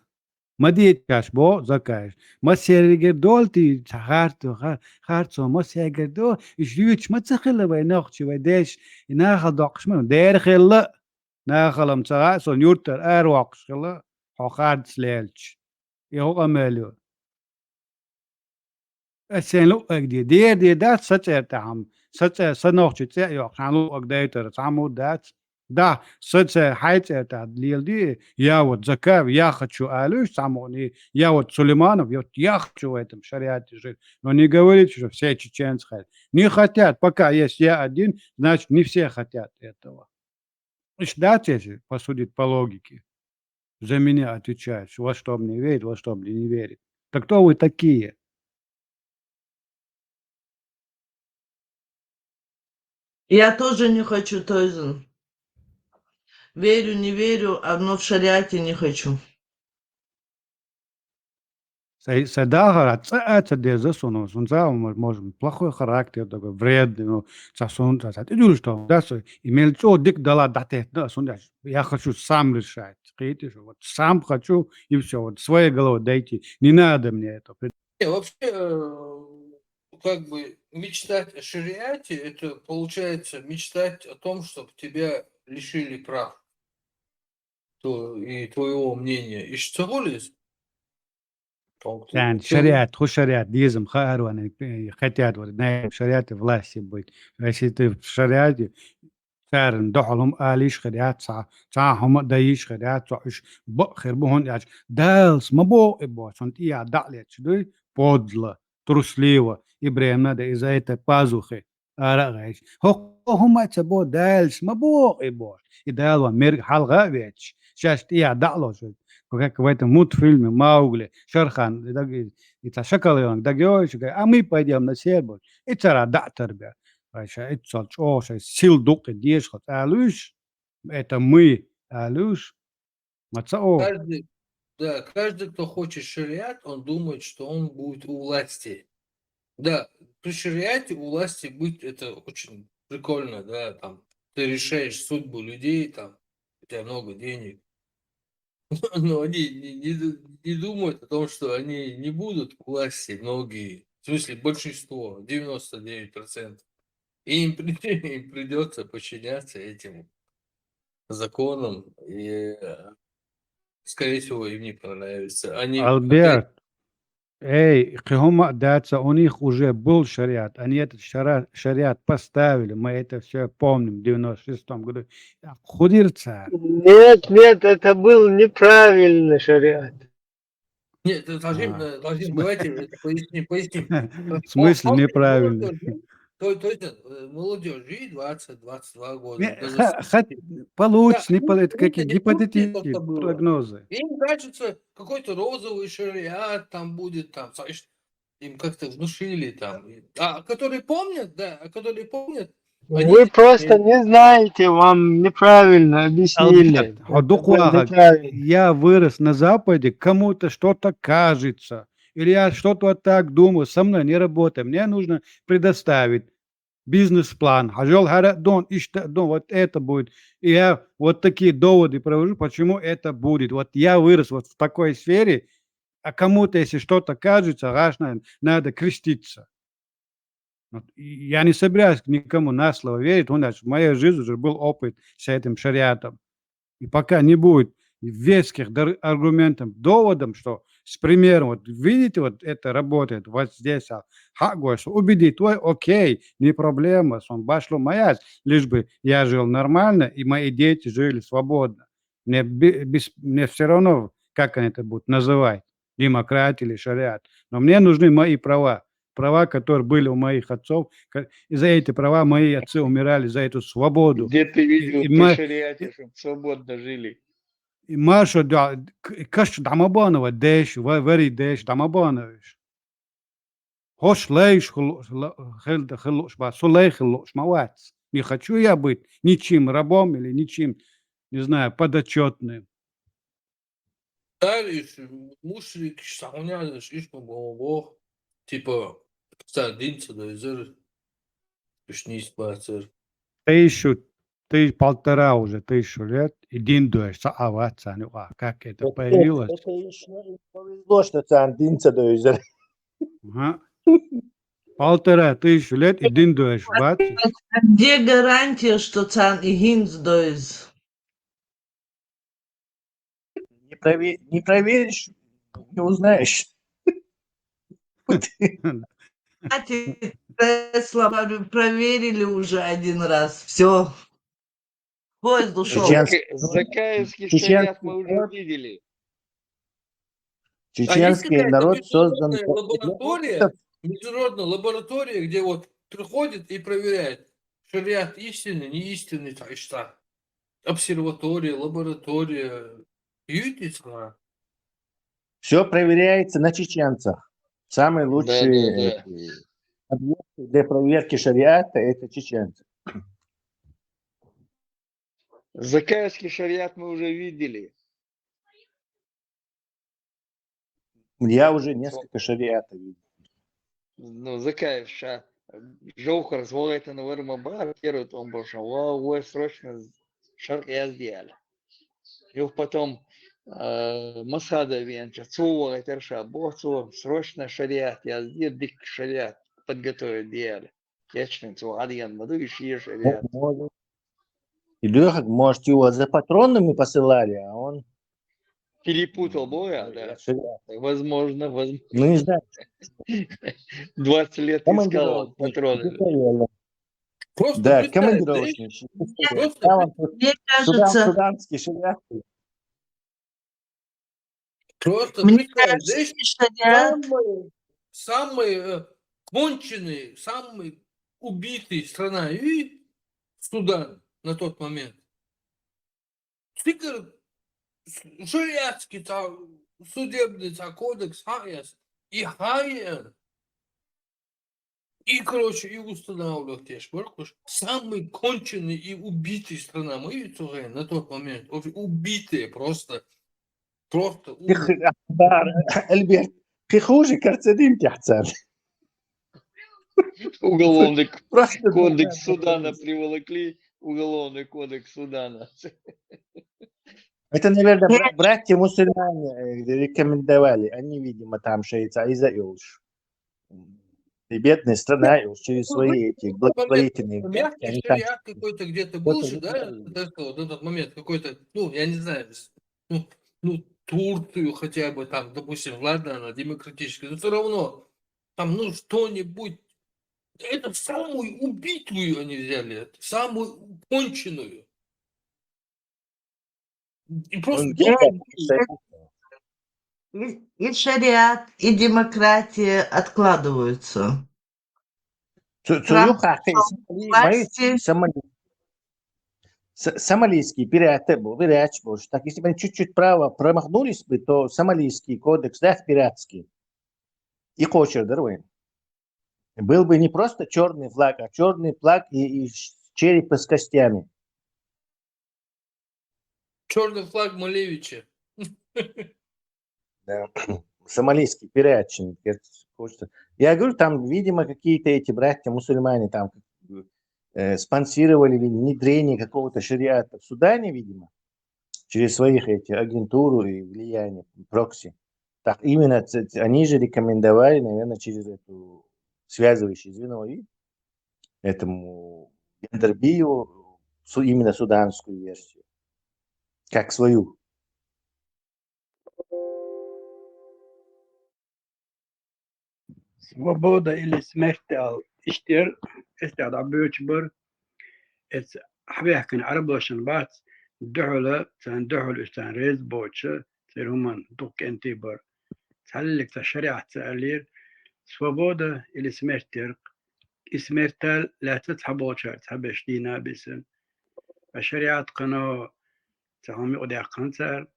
Ма дийца каш бо, закаеш. Ма сергер долти, ца харцо, ха- харцо, ма сергер до, и жуьйцуш ма ца хила вай нохчи, вай деш, и нахала доккхуш ма, дера хила. Нахалам ца гӀа, сон юртара аравоккхуш хила, хьо харц лелча. И хӀу къамел ю. Ас сайн луъаг де. Дера де дац, са цӀер тӀехьам. Са цӀе, са нохчи цӀе а йоккхуш, хьан луъаг дайтара цхьаммо дац. Да, са цӀе хьай цӀер тӀехь леладе, я вот Закаев, я хочу алуш цхьаммо, я вот Сулейманов, я вот я хочу в этом шариате жить. Но не говорите, что все чеченцы хотят. Не хотят, пока есть я один, значит, не все хотят этого. Иштта дац, если посудить по логике. За меня отвечает, во что мне верит, во что мне не верит. Так кто вы такие? Я тоже не хочу, Тойзен. Верю, не верю, а но в шариате не хочу. Сай, сай дахар а цӀа а ца деза суна, сун цӀа а, мо- может, плохой характер, такой вредный, ну, цӀа сун, цӀа, цӀа тӀедуьлуш тоху, да, со, и мел цӀо дика дала дӀатеттина а сун, я хочу сам решать, кхийти, что вот сам хочу, и все, вот своей головой дойти, не надо мне это. Не, вообще, э, как бы мечтать о шариате, это получается мечтать о том, чтобы тебя лишили прав то, и твоего мнения. Ишта ца хулис? Царна шариат, хӀу шариат, дезам хаарван, хотят вот, знаем, шариат и власти быть. Если ты в шариате, царна духьал хӀума алиш хир яц, цхьа, цхьа хӀума дайиш хир яц, цхьа уж бакъ хир бу хӀунда аьлча. Далс ма боху и боху, цунна тӀехьа даӀлеташ дуй, подло, трусливо, и бремна да из-за этой пазухи ара а гӀайш. ХӀокхо хӀума ца бо, Далс ма боху и боху. И Дала ван мерг хьалха а вецаш, шаьш тӀехьа даӀлош. Как в этом мультфильме Маугли, Шерхан, и даг-, и цхьа шакал йонг дагайой, а мы пойдём на сербов. И цара даӀтар бе. Вай ша иццал чӀогӀа шай сил дуккхи дезаш хӀоца алуьш, это мы алуьш, ма ца о. Каждый, да, каждый, кто хочет шариат, он думает, что он будет у власти. Да, при шариате у власти быть это очень прикольно, да, там ты решаешь судьбу людей, там у тебя много денег. Но они не, не ду- не думают о том, что они не будут у власти, многие, в смысле большинство, девяносто девять процентов. И им, при- им придется подчиняться этим законам, и, э, скорее всего, им не понравится. Они опять Альберт, эй, кхин хӀума а дац, у них уже был шариат, они этот шара- шариат поставили, мы это все помним, в девяносто шестом году. ХӀу дира цара? Нет, нет, это был неправильный шариат. Нет, э, Тажим, А. э, Тажим, давайте это поясним, поясним. В смысле Он- он неправильный? молодёжь, то, то есть, э, молодёжь, ей двадцать, двадцать два года, Не, даже ха- с- ха- получится, Да, не они пол- это просто какие не в курсе, что гипотетические было. Прогнозы. Им кажется, какой-то розовый шариат там будет, там, знаешь, им как-то внушили там. И- А которые помнят, да, а которые помнят, они Вы просто не знаете, вам неправильно объяснили. Альберт, хӀо дукха вахар, Неправильно. Я вырос на Западе, кому-то что-то кажется, или я что-то вот так думаю, со мной не работай. Мне нужно предоставить бизнес-план. Хьажол хӀара а дон, иштта а дон, вот это будет. И я вот такие доводы провожу, почему это будет. Вот я вырос вот в такой сфере, а кому-то, если что-то кажется, гӀаш надо, надо креститься. Вот, и я не собираюсь никому на слово верить, у нас в моей жизни уже был опыт с этим шариатом. И пока не будет веских дар- аргументов, доводом, что с примером, вот видите, вот это работает, вот здесь, а, хьагойса, убедить, ой, окей, не проблема, сон башло моя, лишь бы я жил нормально, и мои дети жили свободно. Мне, бе- без- мне все равно, как они это будут называть, демократия или шариат. Но мне нужны мои права. Права, которые были у моих отцов. Ка- И за эти права мои отцы умирали, за эту свободу. Где ты видел И- и при ма- шариате, чтоб свободно жили? И маша да, к- каш дӀа ма бана ва деш, ва- вари деш дӀа ма бана уж. ХӀорш лайш хул- ла- хил- хиллуш ба, со лай хиллуш ма вац. Не хочу я быть ничьим рабом или ничьим, не знаю, подотчётным. Цар иш мушрикаш схьахьунялаш иш ма боху, типа, цар дин ца дойзар, уьш нийса бацар. Тысячу, ты полтора уже, тысячу лет, и дин доеш, ца а вац царна юкъа. Как это Это, появилось? Это ещё им повезло, что царна дин ца дойзар. Ага. Полтора тысячи лет и дин доеш вац. Где гарантия, что царна и хӀинца дойз? Не прове- не проверишь, не узнаешь. Кстати, Тесла, говорю, проверили уже один раз. Всё. Поезд ушёл. Сейчас. Зак- Закаевский Сейчас. Шариат мы уже видели. А есть Чеченский какая-то народ создан международная по- лаборатория, международная лаборатория, где вот приходит и проверяет, шариат истинный, не истинный, там, и что? Обсерватория, лаборатория. Юйтица. Все проверяется на чеченцах. Самые лучшие Да, да, да. эти объекты для проверки шариата — это чеченцы. Закаевский шариат мы уже видели. Я уже несколько шариатов видел. Ну, Закаев ша, Жовхар звал это, наверное, бар, первый он пошёл. Ва, ва, срочно шаркъ язди аьлла. Юха потом, э, Масхадов веанча, цо вахийтар ша, боху цо, срочно шариат язди, дикка шариат. подготовить дияр. Кечвенца ву Ӏадига ма ду, и шира шариат. Может. И Лёха, может, его за патронами посылали, а он перепутал, боя, да. Шариат. Возможно, возможно. Ну, не знаю. Двадцать лет искал патроны. Командировочный. Просто да, представь, командировочный. Просто там вот мне кажется, суданский шариат. Просто мне представь, кажется, знаешь, шариат самый, самый э, конченый, самый убитый страна и Судан на тот момент. Цигар шариатский, та, судебный, та, кодекс, хайяс, и хайяр. И, короче, и устанавливать, я ж говорю, самый конченый и убитый страна. Мы ведь на тот момент, убитые просто. Просто ужас. Альберт, кхы хуже карцерин тяхцар. Уголовный кодекс Судана приволокли, уголовный кодекс Судана. Это, наверное, братья-мусульмане э, рекомендовали. Они, видимо, там шейца и заёлш. И бедная страна, и через свои эти благотворительные... Мягкий шариат какой-то где-то был же, да, вот этот момент какой-то, ну, я не знаю, ну, ну, Турцию хотя бы там, допустим, ладно, она демократическая, но все равно там, ну, что-нибудь. Это самую убитую они взяли, самую конченую. И просто... И, и шариат, и демократия откладываются. Цу юхахъи власти. Сомалийский пираты был, пиратч был. Так, если бы они чуть-чуть право промахнулись бы, то Сомалийский кодекс, да, пиратский. И кочер, да, был бы не просто черный флаг, а черный флаг и, и череп с костями. Черный флаг Малевича. Да. Сомалийский пиратчин. Я говорю, там, видимо, какие-то эти братья-мусульмане там э, спонсировали внедрение какого-то шариата в Судане, видимо, через своих эти агентуру и влияние, прокси. Так именно они же рекомендовали, наверное, через эту связывающее звено и этому Яндербию именно суданскую версию, как свою. Свобода или смерть аьлла иштта яр, эс тӀехьа дӀабоьлхуш бар. Эца хьабаьхкина Ӏарбошна бац, духьала, царна духьала уьш царна реза боацаш, церан хӀуманна дукха кӀентий бар. Цхьаллиг цхьа шариӀат ца аьллера, свобода или смерть яр. И смерть аьлла лаьцна цхьаболчара цхьаберш дийна а бисина. Ткъа шариӀат кхано цхьа хӀума юкъадаьккхина цара,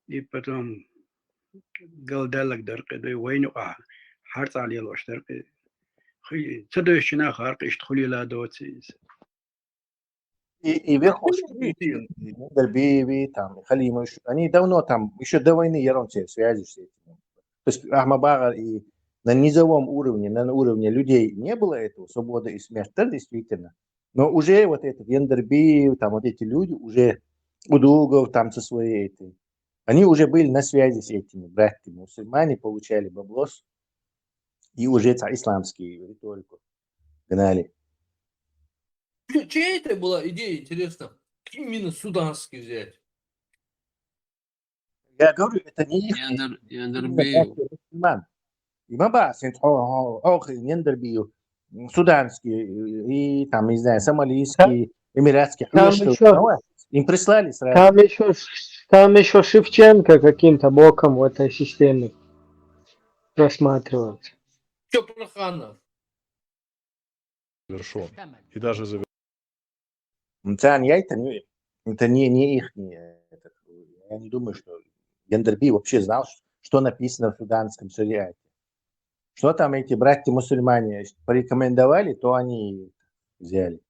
и потом галдаьлларг дар-кх, вайна юкъахь хьарцахь лелош дар-кх. Ца девзачунна хар-кх, иштта хӀун леладоций иза. И, и верхушки, и Дарбиеви, там, и Халимович, они давно там, ещё до войны яр церан связи с этим. То есть, ахьа ма бахара, и на низовом уровне, на уровне людей не было этого, свобода и смерть, да, действительно. Но уже вот этот Яндербиев, там вот эти люди, уже Удугов там со своей этой, они уже были на связи с этими братьями. Мусульмане получали баблос и уже ца исламскую риторику гнали. Чья это была идея, интересно, именно суданский взять? Я говорю, это не их. Яндер, Яндербиев. Имам. Имам Басин, хо, хо, хо, Яндербиев. Суданский, и там, не знаю, сомалийский, эмиратский. Там ещё, им прислали сразу. Там ещё, там ещё Шевченко каким-то боком в этой системе просматривается. Всё про ханов. Завершён. И даже завершён. Царна яйтан ю, это не, не их, не, это, я не думаю, что Яндерби вообще знал, что написано в суданском шариате. Что там эти братья-мусульмане порекомендовали, то они взяли.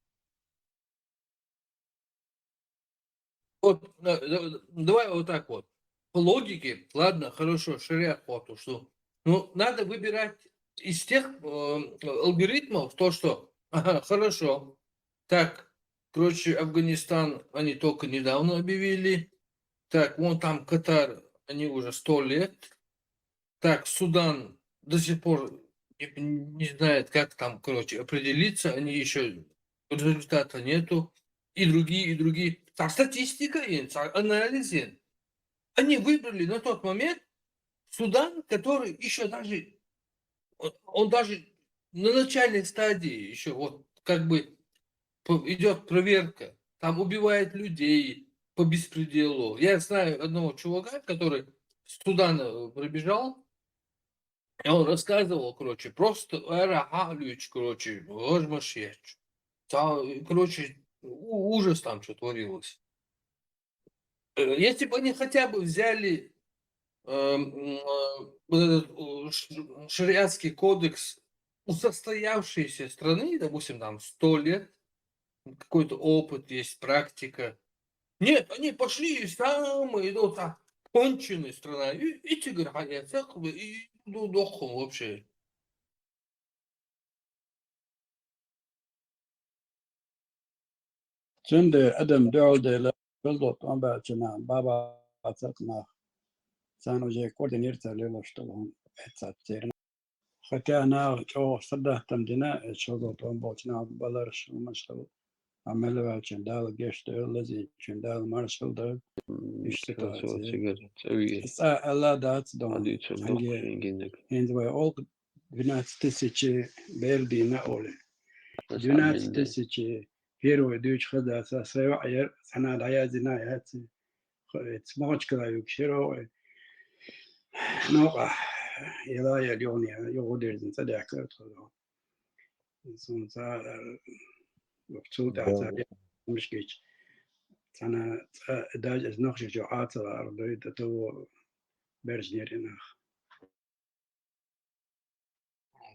Вот, э, э, давай вот так вот. По логике, ладно, хорошо, шариат, вот, что. Ну, надо выбирать из тех э, алгоритмов, то, что, ага, хорошо, так, короче, Афганистан они только недавно объявили, так, вон там Катар, они уже сто лет, так, Судан до сих пор не, не знают, как там, короче, определиться, они еще результата нету. И другие, и другие. Та статистика, и та анализ, и они выбрали на тот момент Судан, который еще даже, он, он даже на начальной стадии еще вот как бы идет проверка. Там убивают людей по беспределу. Я знаю одного чувака, который с Судана, э, пробежал, и он рассказывал, короче, просто эра халюч, короче, гожмашьяч. Та, короче, у- ужас там что творилось. Э, Если бы они хотя бы взяли эм, э, вот этот, э, ш- шариатский кодекс у состоявшейся страны, допустим, там сто лет, какой-то опыт есть, практика. Нет, они пошли и самые, ну, та конченая страна. И, и тигр, а я так бы, и ну, дохом вообще. Цундела адам дуьхьал дела, шозлагӀа тӀом баьлча наха, баба царна наха. Царна уже координировать лелаш долу хӀума эццахь церан. Хотя наха чӀогӀа садаттам дина, шозлагӀа тӀом болчу наха баларш, хӀуманаш хилла. Амма мел ваьллачун Дала гечдойла, лазийначун Дала маршалла дойла. Иштта ситуация. Цигара ца вийра. Цкъа аьлла дац дон. Хьадуьйцур доккху цхьаьнгге. ХӀинца вай олу двенадцать тысяч бер дийна олий. Двенадцать тысяч первый дуьйцуш хаза сан йоӀ яра, цхьана дӀаяздина яц. Хо-, эца Махачкала юкъа шера вай. Новкъахь, яла яла юхана, юха дерзина цӀа даьккхира тхо. Суна цара, э, цул тӀаьхьа цара муьшкича. Цхьана цӀа даже иза нохчийчу Ӏа ца лаара дуй, тӀе таво берш неринах.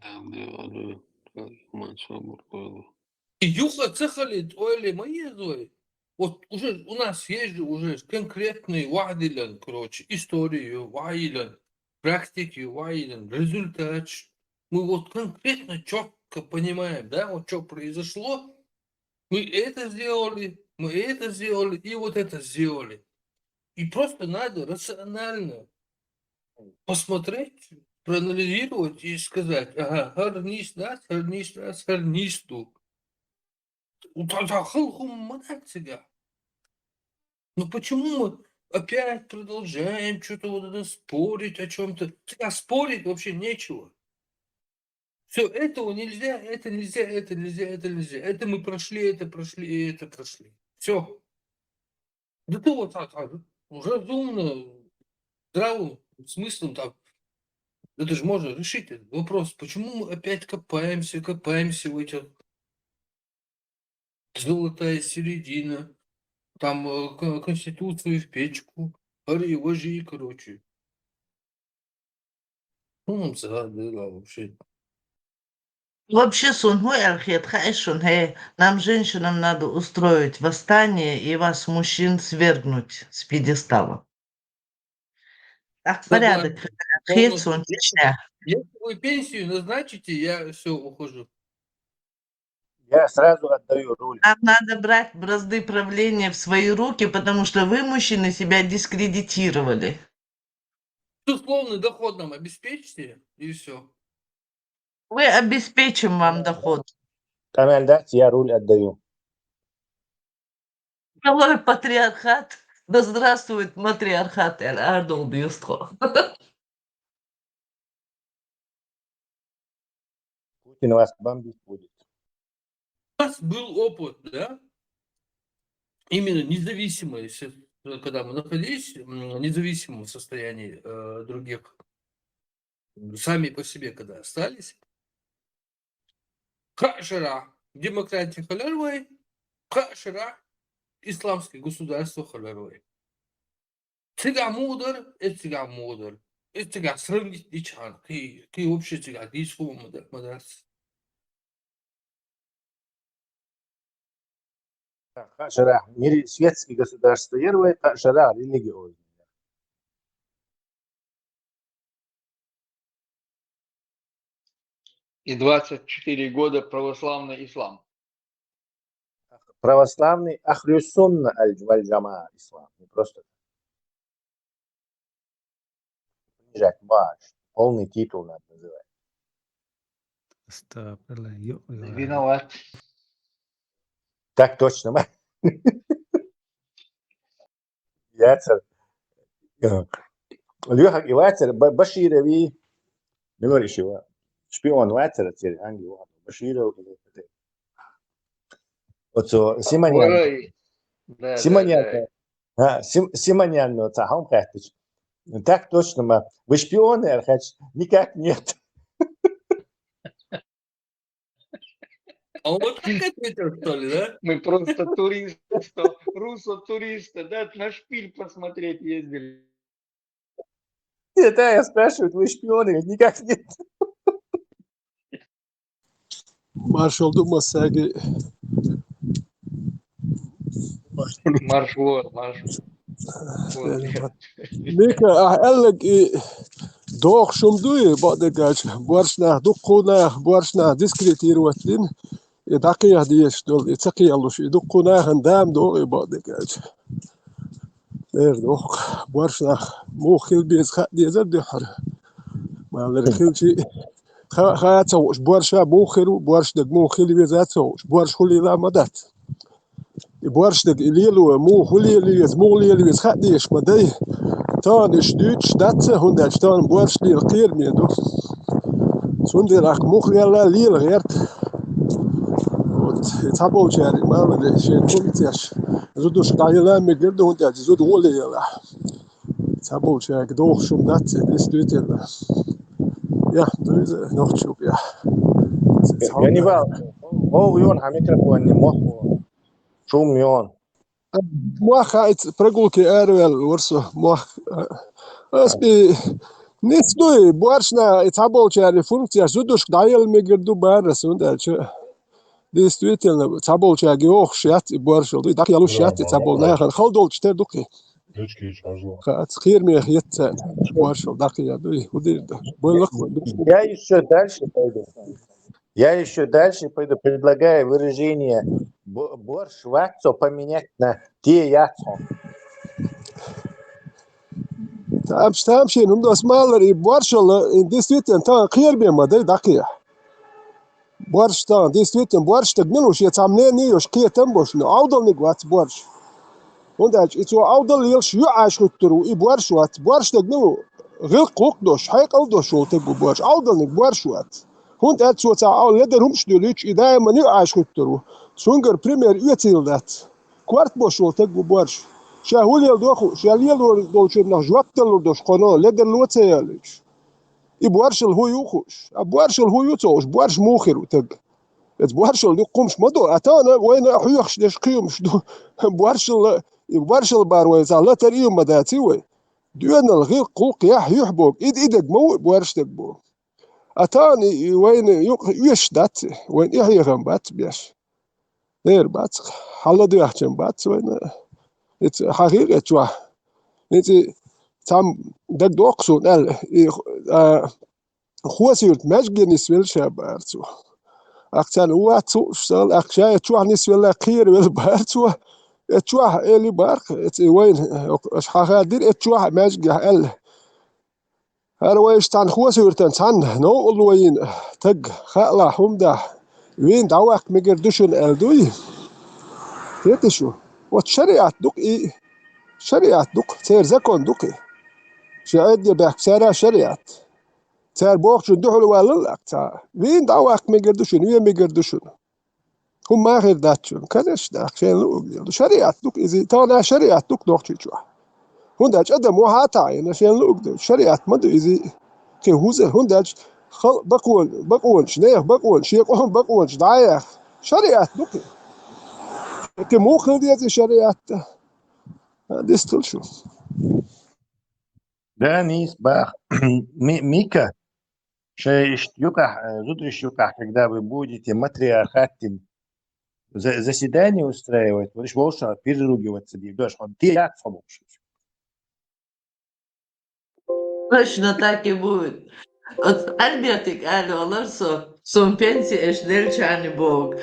Дала дегӀ лойла, хӀуман собар лойла. И юха ца хилийта ойла ма еза вай. Вот уже у нас есть же уже конкретный ваьӀдилан, короче, историю ваьӀдилан, практики ваьӀдилан, результат. Мы вот конкретно, чётко понимаем, да, вот что произошло. Мы это сделали, мы это сделали и вот это сделали. И просто надо рационально посмотреть, проанализировать и сказать: «Ага, хӀара нийса дац, хӀара нийса дац, хӀара нийса ду». У та-, та хала хӀума ма дац цигахь. Ну почему мы опять продолжаем что-то вот это спорить о чём-то? Цигахь спорить вообще нечего. Всё, этого нельзя, это нельзя, это нельзя, это нельзя. Это мы прошли, это прошли и это прошли. Всё. Да ты вот так, так, разумно, здравым смыслом так. Это же можно решить этот вопрос. Почему мы опять копаемся, копаемся в этих золотая середина, там, э, ко-, конституцию в печку, гори, вожи, короче. Ну, нам загадывала вообще. Вообще, суна хӀун аьлла хета хаьий шуна, хӀей, нам, женщинам, надо устроить восстание и вас, мужчин, свергнуть с пьедестала. Так, да порядок, ладно. Хет сон, Чечня. Если вы пенсию назначите, я всё, ухожу. Я сразу отдаю руль. Нам надо брать бразды правления в свои руки, потому что вы, мужчины, себя дискредитировали. Условный доход нам обеспечьте, и всё. Мы обеспечим вам доход. Канал дать, я руль отдаю. Какой патриархат? Да здравствует матриархат, аьлла, арадовла беза тхо. Путин вас бомбить будет. У нас был опыт, да? Именно независимое, с-, когда мы находились, м, в независимом состоянии, э, других, сами по себе когда остались, кхаа шарахь демократия хилира вай, кхаа шарахь исламское государство хилира вай. Цигахь муха дара, эцигахь муха дара. Эцигахь сравнить дича хьан, кхин, кхин вообще цигахь дийца хӀума ма дац. Кхаа шарахь мири-, светский государство яра вай, кхаа шарахь религиозный. И двадцать четыре года православный ислам. Православный Ахлюс-Сунна аль-, валь-Джамаа ислам. Не просто так. Принижать, баш. Полный титул надо называть. Стоп, ала, ё-, ё-, Виноват. Так точно. Яцар. Лёха, и вацар, Ба-, Баширови, милоришива. Шпион вацар, цер, анги, Баширов. Оцо Симонян. Ой. Да, да, Симонян. да. А, Сим-, Симонян, ну, ца хам хаттыч. Так точно, ма. Вы шпионы, Архач? Никак нет. А он вот так ответил, что ли, да? Мы просто туристы, русо-туристы, да, на шпиль посмотреть ездили. Нет, да, я спрашиваю, вы шпионы? Никак нет. Маршал ду массаги. Марш вон, марш. Мика, а, эллаг и дохшум дуй, бадыгач, боршнах, дукхунах, боршнах дискредитировать дин. И дакъиях деш дол, и цакъиялуш, и дукхунахан дам дол, и бадыгач. Эр дох, боршнах, мухил без ха дезер дехар. Малер хилчи, ха, ха цауш, борша мухиру, борш даг мухил веза цауш, борш хулила мадат. И борш даг и лилу, му хулила вез, му лила вез ха деш мадай. Тан иш дюч, датца, хундач, тан борш лил кир меду. Цундер ах мух лила лил герт. Вот, и цаболчари, малер, шен кумцеш. Зудуш дайла мегерду, хундач, зуд хулила. Цаболчаг дохшум датце, действительно. Я, друзья, нохчук, я. Ганнибал, о, уйон, а микрофон не мог. Шум ён. Муаха прогулки эрвел, ворсо, муах. Аспи, ницдуй, боршна, и цаболчари функция, зудуш дайла мегерду барас, хундач. Действительно, цаболчаги ох шат, и боршал, и дак ялу шат, и цабол нахан, халдол чтер дукхи. Хац, кир мех етца, боршал, дак я, дуй, удир да. Бойлах, Я ещё дальше пойду. Я ещё дальше пойду. Предлагаю выражение бо-, борш ватсо поменять на те яцо. Там, там шин, хундач малер, и боршал, и действительно, та кир бе мадай, дак я. Борш та, действительно, борш так милуш, я цам не, не, ёш, ке там бош, но авдал не гвац борш. Хундач, и цо авдал елш ю аш хуттуру, и борш вац, борш так милу, гыл кук дош, хай кал дош, ол так борш, авдал не борш вац. Хундач цо ца ав ледер хумш дулич, и дай мани аш хуттуру. Цунгар пример ю цил дац. Кварт бош, ол так борш. Ша хулел доху, ша лел долчур нах жвак дал дош, коно, ледер лоце ялич. И боршал ху ю хуш. А боршал ху ю цош, борш мухиру так. Эц боршал ду кумш маду, а тана вайна хуяхш деш кюмш ду. Боршал, и боршал бар вай, за латар и мадаци вай. Дюнал гыл кук я хюх бог, ид идег ма борш так бо. А тана и вайна юк еш даци, вайна и хьехам бац беш. Эр бац, хала дуяхчем бац вайна. Эц хахир эчва. Эц цам даг доксун эл, и, а, Хуасюрт межгени свел шабарцу. Акцан уа цу сал, акша эчва ни свела кир вел барцу. Эчва эли барк, эц вайн, аш хахадир эчва межгени эл. Ар вайш тан хуасюртан цан, но улвайн, так, хала хумда. Вин давак мегер душун эл дуй. Тетишу. Вот шариат дук и, шариат дук, цер закон дук и. Шариат де бак цера шариат. Цер бохчун духул валал акца. Вин давак мегер душун, вин мегер душун. Хум махир датчун, конечно, шен луг. Шариат дук изи, тана шариат дук нохчичу. Хунда чада мухата, ина шен луг. Шариат маду изи. Ки хуза, хунда хал бакун, бакун, шнех бакун, шекон бакун, даях. Шариат дук. Ки мухил дизи шариат. Дистул шу. Да, нис бах. Ми-, Мика, ше ишт юках, э, зудриш юках, когда вы будете матриархатин за-, заседание устраивать, вот ишь волша переругиваться, ди, дождь, он ты як фабокши. Точно так и будет. Вот Альбертик алёлар со, сон пенсия эш дельчани бог.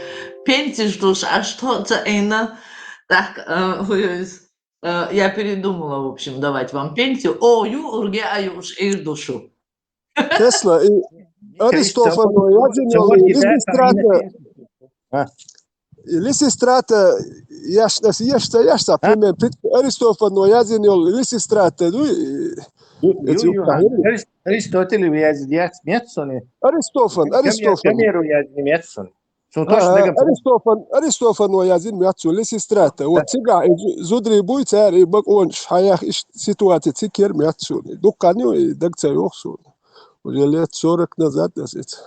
Пенсия ждуш, а что це эйна? Так, э, хуёйс. Э, я передумала, в общем, давать вам пенсию. О, ю, урге, а ю, уж эйр душу. Тесла, и Аристофано яздина йола Лисистрата. А? И Лисистрата, еш, еш ца, еш ца, пример, Аристофано яздина йола Лисистрата, ну, и... Ю, ю, ю, Арис-, Аристотель яздина яц, нет, сони? Аристофан, Аристофан. Гомеру яздина яц, сони. Цун точно дагам. Аристофан, Аристофано яздина яц, Лисистрата. Вот цигахь и зу-, зударий буй цара, и бакъонаш хьаях, иштта ситуаци цигара яц суна. Дуккха ю, и даг ца йоах суна. Уже лет сорок назад ас ица.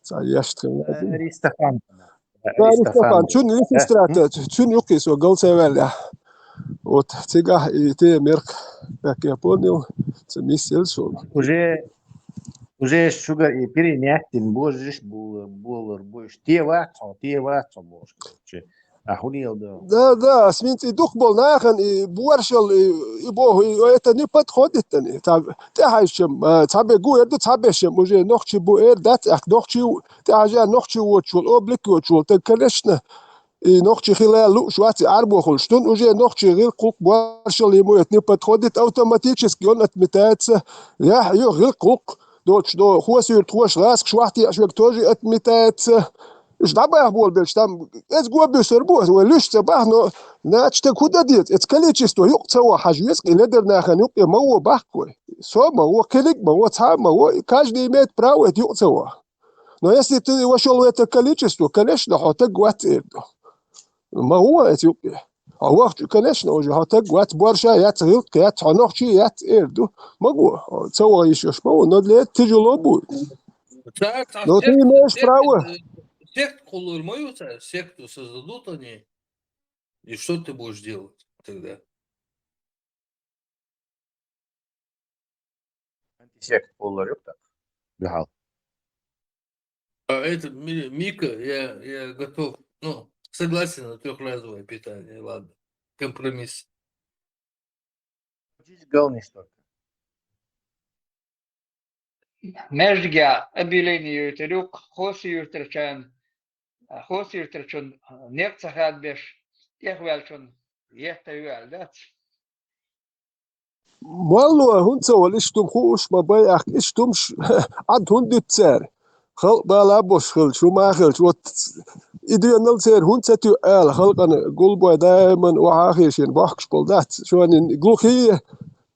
Ца еш тхина. Аристофан. Да, Аристофан. Цунна Лисистрата, цунна юккъе со гал ца ваьлла. Вот цигахь и те мерк, как я понял, ца миссел со. Уже, уже шугар и перенять дин, божиш бу-, болар, бу-, те вац хьо, те вац хьо, божиш, короче. А хӀун ел ду? Да, да, ас минц и дукха болу нахана и боршал, и, и боху, и это не подходит, ани. Ца, тӀехьаьжча-м, а, цхьаберш гу эр ду, цхьаберш-м уже нохчий бу эр дац, аьлла, нохчий ву, тӀехьаьжча нохчий воцуш волу, облик йоцуш волу, так, конечно, и нохчий хила лууш вац, и Ӏарбо хуьлуш. Цунна уже нохчий гӀиллакх-гӀуллакх боршал ему это не подходит, автоматически он отметается. Яхь, ю, гӀиллакх-гӀуллакх доцуш до, хосуьйртахоша, гӀазкхаша вахтехь шуьга тоже отметается. Уьш дӀабаха болабелча, там, эца го буьсур бу, вай луьш ца баха, но, значит, стаг хӀун дан деза? Эца количество юкъа ца ваха хьажа веза, и ледар нахана юкъе ма во бахка вай. Со ма во, кхиниг ма во, цхьа а ма во, и каждый имеет право это юкъа ца ваха. Но если ты вошёл в это количество, конечно, хьо таг вац эр ду. Ма во эца юкъе. Хьо вахча, конечно, уже хьо таг вац, борша яц, гӀиллакх яц, хьо нохчий яц эр ду. Ма го, ца ваха йиш йолуш ма ву, но для этого тяжело будет. Но ты имеешь право. Сект кхуллур ма ю цара, секту создадут они. И что ты будешь делать тогда? Антисект кхуллур ю так. Дуьхьал. А этот, Ми-, Мика, я, я готов, ну, согласен на трёхразовое питание, ладно. Компромисс. Здесь главное что? Маьждиге объявление йойтур ю, хосуьйртарчарна, хосуьйртарчун некъ ца хадабеш, тӀехваьллачун етта ваьлла дац. Молло, хӀунда ца волу, иштта хӀума хууш ма бай, аьлла, иштта хӀумаш Ӏад хӀунда дуьту цара? Халкъ бала а босуш хилча, хӀума а хилча, вот и доьналла церан хӀунда ца тоьу ала, халкъана гулбой даиман охьа а хешийна бохкуш болу дац, шоний глухие,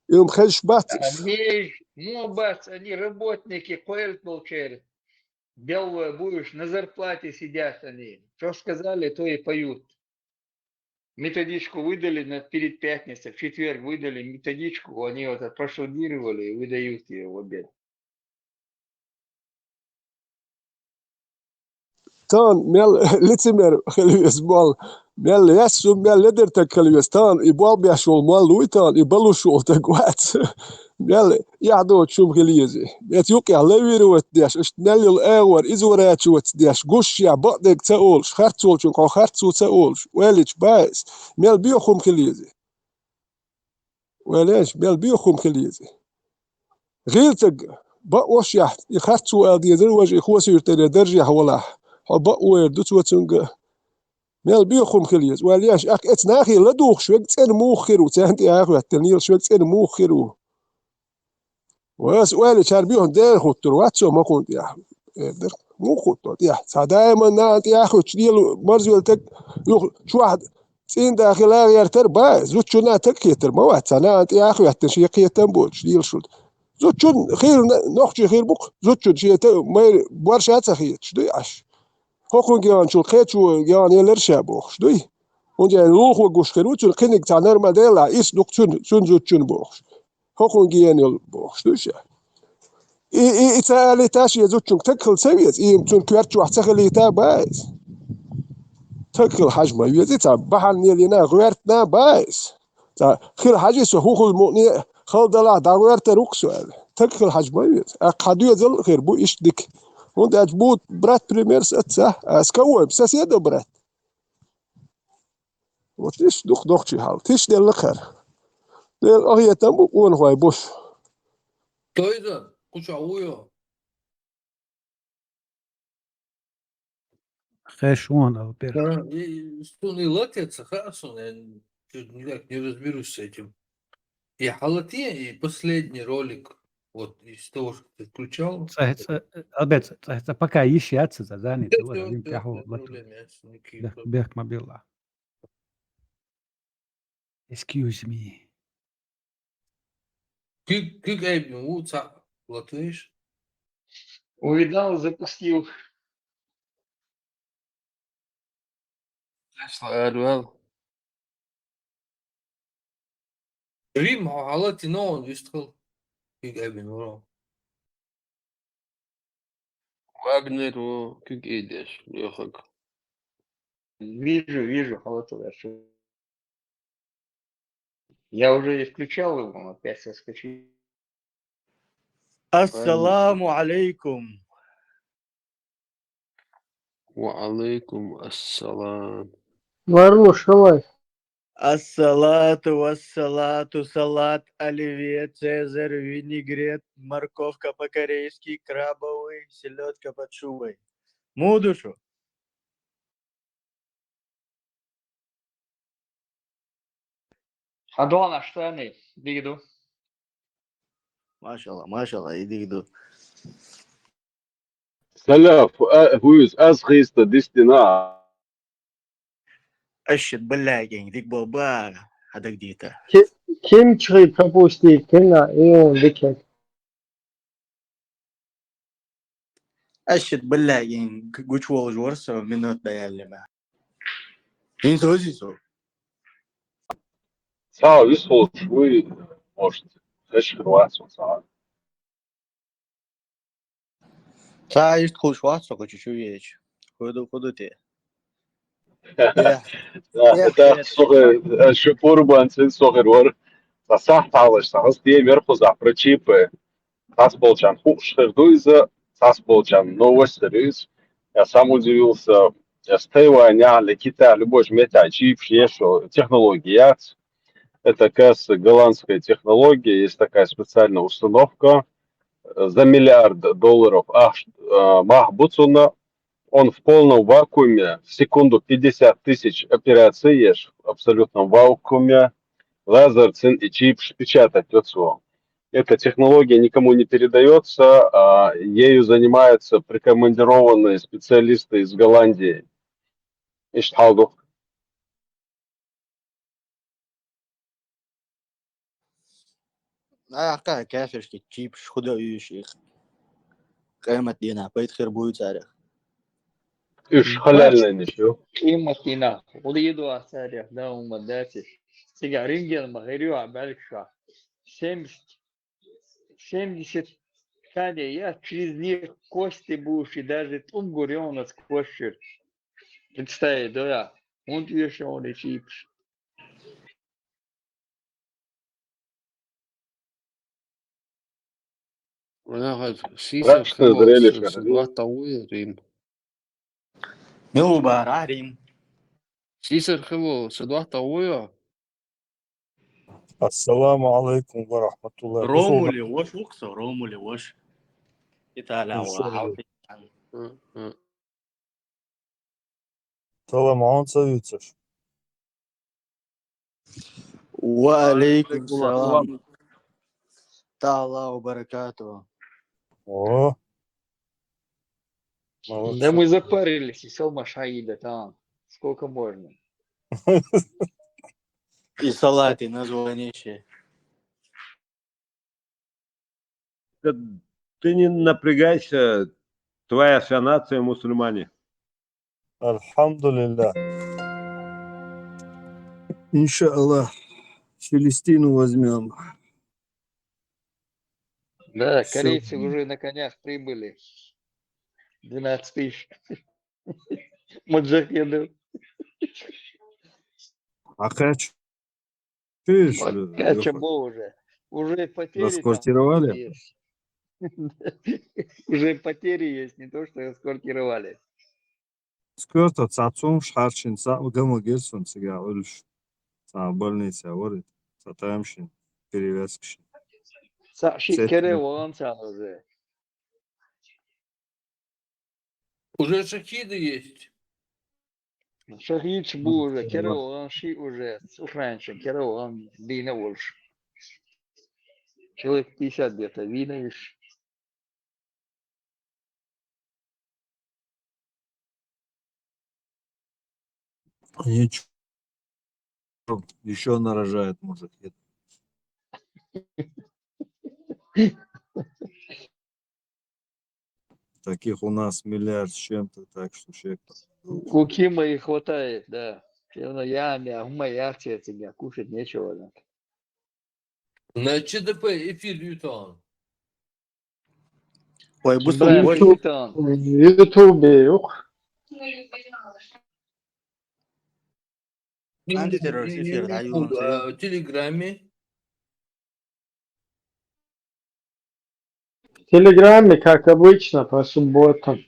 и хӀума хезаш бац. Они, ну, бац, они работники, кхоьллина болчеран белла бу уьш, на зарплате сидят они. Что сказали, то и поют. Методичку выдали на, перед пятницей, в четверг выдали методичку, они вот это проштудировали и выдают её в обед. Тахана мел лицемер хила веза молла, мел яьссу, мел ледар таг хила веза. Тахана и болх беш волу молла вуй тахана, и балуш волу таг вац. Мел эхь доцуш хӀума хила еза. Эца юкъехь лавировать деш, иштта мел йолу агӀор изворачиваться деш, гушшехь бакъдерг ца олуш, харцволчуьнга хьо харцо ца олуш, ойла йича баьза. Мел боьха хӀума хила еза. Ойла йича, мел боьха хӀума хила еза. ГӀийла стаг, бакъволшехь, и харцо ала дезара, важа и хосуьйртаре даржехь валахь. Хьо бакъвойр ду цо цуьнга. Мел боьха хӀума хила еза. Ойла еш, аьлла, эца нахе ладугӀуш верг цӀена муха хир ву, царна тӀе а хӀоьттина, лелаш верг цӀена муха хир ву. Ва аса ойла йича, хӀара боьхна дера хӀуттур вац со мохна тӀехь, эр дара. Муха хӀутту тӀехь? Цхьа даиман нахана тӀе а хӀуьттуш, лела марзоьлла таг, юха чохь цӀийнда хила гӀертар бац, зудчунна а таг хетар ма вац, цхьа нахана тӀе а хӀоьттина, шен кхетам боцуш, лелаш ву. Зудчун хир, нохчий хир бу-кх, зудчун шен таг майра борша а ца хеташ, дуй Ӏаш? ХӀокхуьнга яьхначул кхечо яьхна елира ша бохуш, дуй? ХӀунда аьлча лулахо гуш хир ву цуьнан, кхиниг цхьа нормал делахь, исс ду-кх цуьнан, цуьнан зудчун бохуш. ХӀокхуьнга еана йолу бохуш ду ша. И, и, и ца алийта шен зудчуьнга таг хила ца веза, и цуьнан коьрта чохь ца хилийта бац. Таг хила хьажа ма веза, цхьа бахьана лелийна, гӀоьртина бац. Цхьа хила хьажий со, хӀун хуьлу мукъане а, хала далахь дӀагӀоьртар ву-кх со аьлла. Таг хила хьажа ма веза. Аккха хьан доьзал а хир бу иштта дика. ХӀунда аьлча буду брат пример с отца, а с кого, соседа брать. Вот иштта ду-кх нохчийн хьал. Тиша делла-кх хӀара. Делан къахетам бу къонахой бу. Кто это? Кху чохь ву йо? Хеш вон, Альберт. Да, и, и суна и латеца хаьа суна, я чё-то никак не разберусь с этим. И хьалатий, и последний ролик, Вот из того, что ты включал. ЦӀа, цӀа, э, абец, цӀа, цӀа пока йиш яц, цӀа занят, Всё, вот, всё, один всё, пяху, без вот. проблем, я с- никаких Бех, проблем. бех мобила. Excuse me. Куьг, куьг айбин ву цӀа латвеш? Увидал, запустил. Зашла, Арвал. Рим хьалати но вистхил. Куьг айбин ву. Вагнер, о, куьг идеш, йохак. Вижу, вижу, хьалати лашу. Я уже и включал его, он опять соскочил. Ассаламу алейкум. Ва алейкум ассалам. Варло, шалай. Ассалату вассалату салат, оливье, цезарь, винегрет, морковка по-корейски, крабовый, селедка под шубой. Мудушу. Адуана, что они? Дигду. Машалла, машалла, идигду. Салаф, а, гуйз, аз хиста дистина. Ашит баллагин, дик боба, хадак дита. Ким чри пропустит, кина, и он дикет. Ашит баллагин, гучвол жорса, минут даяллима. Инсозисо. Цау, ис хул шуй, может, эш хирвас, цау. Цау, ис хул швас, сока чучу веч. Худу, худу те. Да, это сохе, шупур бан син сохе вор. Са сах талаш, са хас те мер хуза про чипы. Цас болчан хуш хердуйза, цас болчан новость рис. Я сам удивился. Я с Тайваня, или Китая, любой же метя чип, что технология. Это как раз голландская технология, есть такая специальная установка. Э, за миллиард долларов, а, ш-, а, мах буцуна, он в полном вакууме, в секунду пятьдесят тысяч операций ешь, в абсолютном вакууме, лазер цин и чип печатать вот всего. Эта технология никому не передается, а ею занимаются прикомандированные специалисты из Голландии. Иштхалдух. Ахка кафешки чип, худа юших. Къемат дина, пайт хир буй царих. Уж халяльный ничего. Къемат дина. Худа еду а царих, да, ума датиш. Сига ринген ма хирю а балькша. Семьдесят, семьдесят тканей, я через них кости будешь, и даже тумгурёнок кошер. Представь, да, я. Он тебе что, он и чипш. Ваха, сисар Страшное хило, зрелище, с-, с-, да? два тауи Рим. Милубара Рим. Сисар хило, с-, два тауи. Ассаламу алейкум ва рахматуллахи. Ромули вош уксо, Ромули вош. Италия Иншаллах. ва. М, м. Салам алейкум, цавицаш. Ва алейкум салам. Таала ва баракату. О. Да мы запарились, и Салма Шаида там. Сколько можно? И салаты название. Ты не напрягайся, твоя вся нация мусульмане. Альхамдулиллах. Иншаллах, Филистину возьмем. Да, Всё. Корейцы уже на конях прибыли. Двенадцать тысяч. Маджахедов. А кач-, чуешь, Вот, э, кача Лёха? Бо уже. Уже потери там Расквартировали? Есть. Уже потери есть, не то что расквартировали. Скорта цацун шаршин ца гама герсун цига улш. Ца больница ворит. Ца таямшин. Перевязкшин. Са ши Сет- кере вон ца уже. Уже шахиды есть. Шахич Бо уже, кере вон ши уже. Сухранча, кере вон дина улш. Человек пятьдесят где-то виновишь. Они чё, еще нарожают, может, нет? Таких у нас миллиард с чем-то, так что человек там У Кима и хватает, да. Всё равно я, я, у меня, я, я, кушать нечего, да. На ЧДП эфир ютон. Ой, bu Bravo, so'nggi Sultan. Ютубе yo'q. Антитеррорист эфирде, Э, Телеграме. В Телеграме, как обычно, по субботам.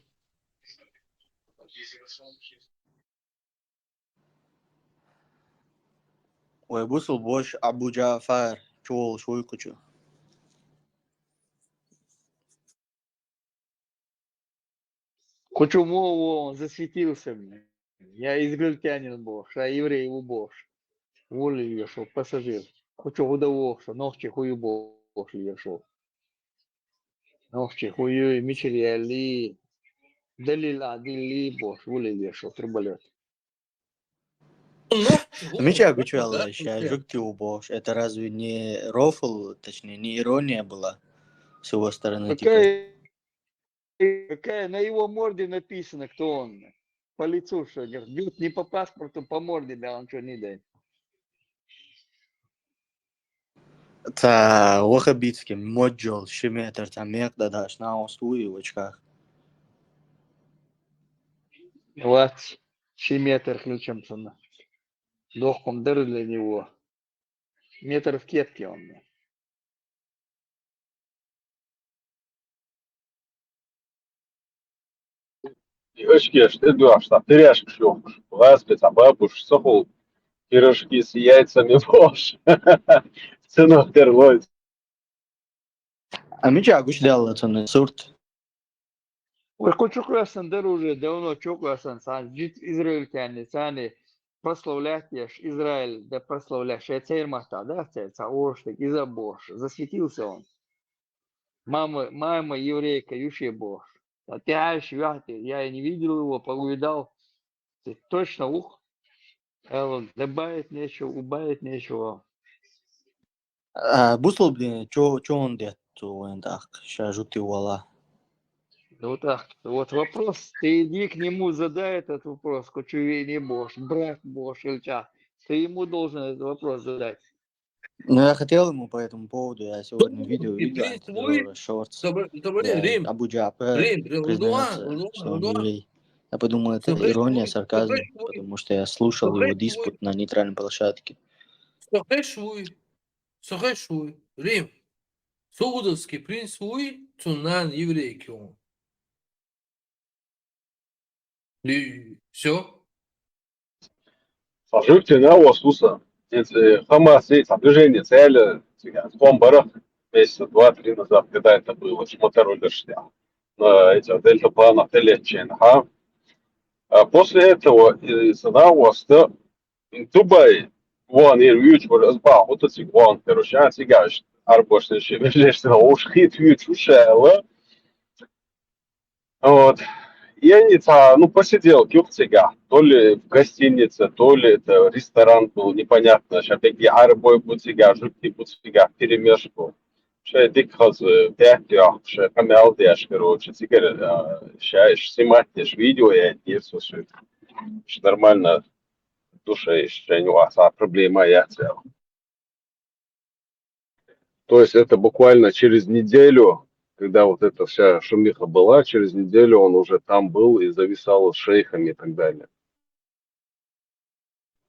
Ой, bu sul bosh, Abu Jafar, чё болуш, ой, кучу. Почему он засветился мне? Я израильтянин был, а еврей у Бош. Волили, что пассажир. Хочу удовольствия, ногти хую Бош, что. Ногти хую, мичеряли, далил адили Бош, волили, что труболет. Мича гучуяла ща жук тиу Бош. Это разве не рофл, точнее, не ирония была с его стороны, типа? Какая, какая на его морде написано, кто он? По лицу, что, говорит, бьют не по паспорту, по морде, да, он что, не дает. Та ваххабитский моджол ши метр, та мекъ да даш на он стуи в очках. Вот, ши метр ключом сына. Дохком дыр для него. Метр в кепке он. Очки, что ты дуаш, там ты ряшки шёк. Вас, пица, бабуш, сохол. Пирожки с яйцами Бош. Цена терлой. А мича гуч дала цуны сурт. Ой, кучу классан дыр уже, давно чё классан, сан, жит израильтяне, сани, прославлять еш, Израиль, да прославлять, я цермата, да, церца, орштык, иза Бош, засветился он. Мама, мама еврейка, юше Бош. А ты аж, я, я и не видел его, поувидал. Ты точно ух. Эллен, добавить нечего, убавить нечего. А, бусул бди, чё, чё он дет, то он так, ща жути вала. Ну так, вот вопрос. Ты иди к нему, задай этот вопрос. Кочевей не Бош, брат Бош, или чё. Ты ему должен этот вопрос задать. Ну, я хотел ему по этому поводу, я сегодня видео Ты видел, присвой, шорт, Чтобы, чтобы я Рим, Абу Джапар Рим, Рим, признается, Луан, Луан, что он Луан. еврей. Я подумал, это Слухай, ирония, слухай, сарказм, слухай, слухай. Потому что я слушал его Слухай, диспут на нейтральной площадке. Сохешуй, сохешуй, Рим. Саудовский принц уй, цунан еврейки он. И все. Саживте на осуса. Если Хамас есть, а движение цели, циган, бомбарах, месяца два-три назад, когда это было, смотрели, что на этих дельтапланах лечен, ага. А после этого и цена у вас то Дубай, вон, и вьюч, вот, сба, вот эти вон, короче, а, цигаш, арбошный, шевелешный, уж хит вьюч, ушала. Вот. И они, та, ну, посиделки в цигах, то ли в гостинице, то ли это ресторан был, непонятно, сейчас такие арбой бутига, жуки бутига, перемешку. Шай дик хазы, пять, я, шай камел деш, короче, цигар, а, ща, снимать деш, видео я не слушаю. Нормально душе, что не у вас, а проблема я цель. То есть это буквально через неделю, когда вот эта вся шумиха была, через неделю он уже там был и зависал с шейхами и так далее.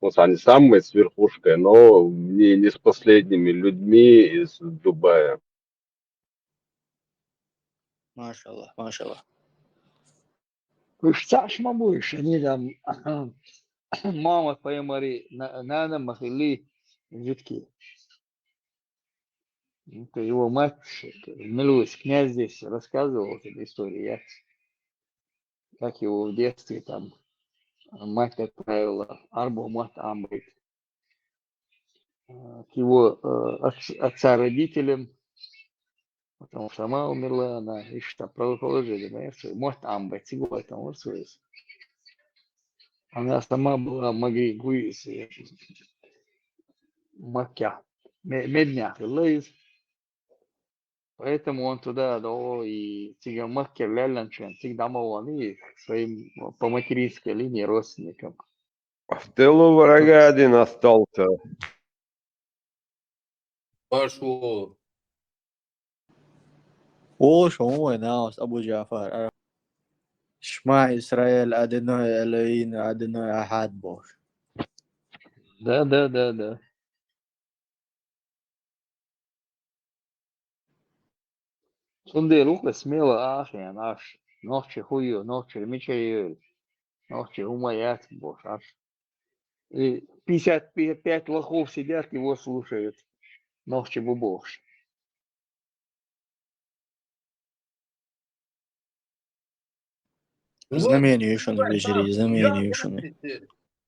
Вот они самые с верхушкой, но не, не с последними людьми из Дубая. Машалла, машалла. Уж цаш ма будешь, они там, мама твоя Мари, на, на, на махили, жидкие. Ну, то его мать, Милусь, князь здесь рассказывал эту историю, я, как его в детстве там мать отправила, арбо мат амбрит, э, к его э, отц- отца родителям, Потому что сама умерла, она ещё там правоположили, понимаешь, что мотт Ӏомабаь, цига вайтан вар цо из. Она сама была Маги Гуйс, э, Макка. Ме-, Мединехь хилла из. Поэтому он туда, да, и цига Макка леллача хана, цига дӀа ма венна, и своим по материнской линии родственникам. А в тылу врага один остался. Пошёл. Волаш вай наьха Абу Джафар. Шма Исраэль, Адоной Элоин, Адоной Ахад бохаш. Да, да, да, да. Цундела ву-кх смела ахьен Ӏаш, нохчий хӀу ю, нохчий мича йоьлу, нохчий хӀума яц бохаш Ӏаш. И пятьдесят пять лохов сидят, его слушают. Нохчий бу бохаш. Знамение ю шуна, вежарий, знамение ю шуна.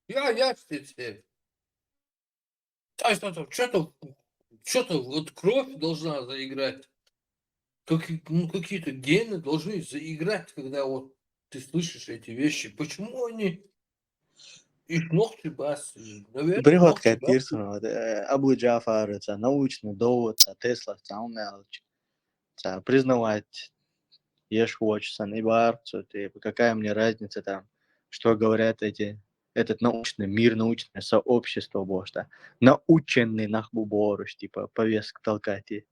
Я, я, я, я, что-то, что-то, что-то, вот кровь должна заиграть. Как, ну, какие-то гены должны заиграть, когда вот ты слышишь эти вещи. Почему они их ногти бас? Наверное, Бригот ногти бас. Капирсон, вот, э, Абу Джафар, это научный довод, это Тесла, там, наверное, это признавать, еш хочется, не бар, что ты, какая мне разница там, что говорят эти, этот научный мир, научное сообщество, бо что наученный нах бу бораш, типа, повестка толкать. И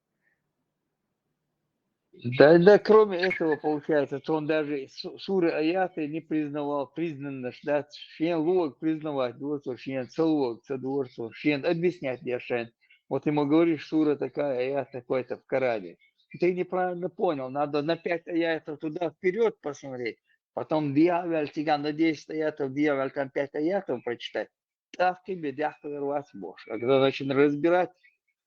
Да, да, кроме этого, получается, что он даже су- суры аяты не признавал, признанно, да, шен луг признавать, дворцу, шен ца луг, ца дворцу, шен объяснять дешен. Вот ему говоришь, сура такая, аят такой-то в Коране. Ты неправильно понял, надо на пять аятов туда вперед посмотреть, потом дьявол тебя на десять аятов, дьявол там пять аятов прочитать. Так тебе дьявол рвать можешь. А когда начали разбирать,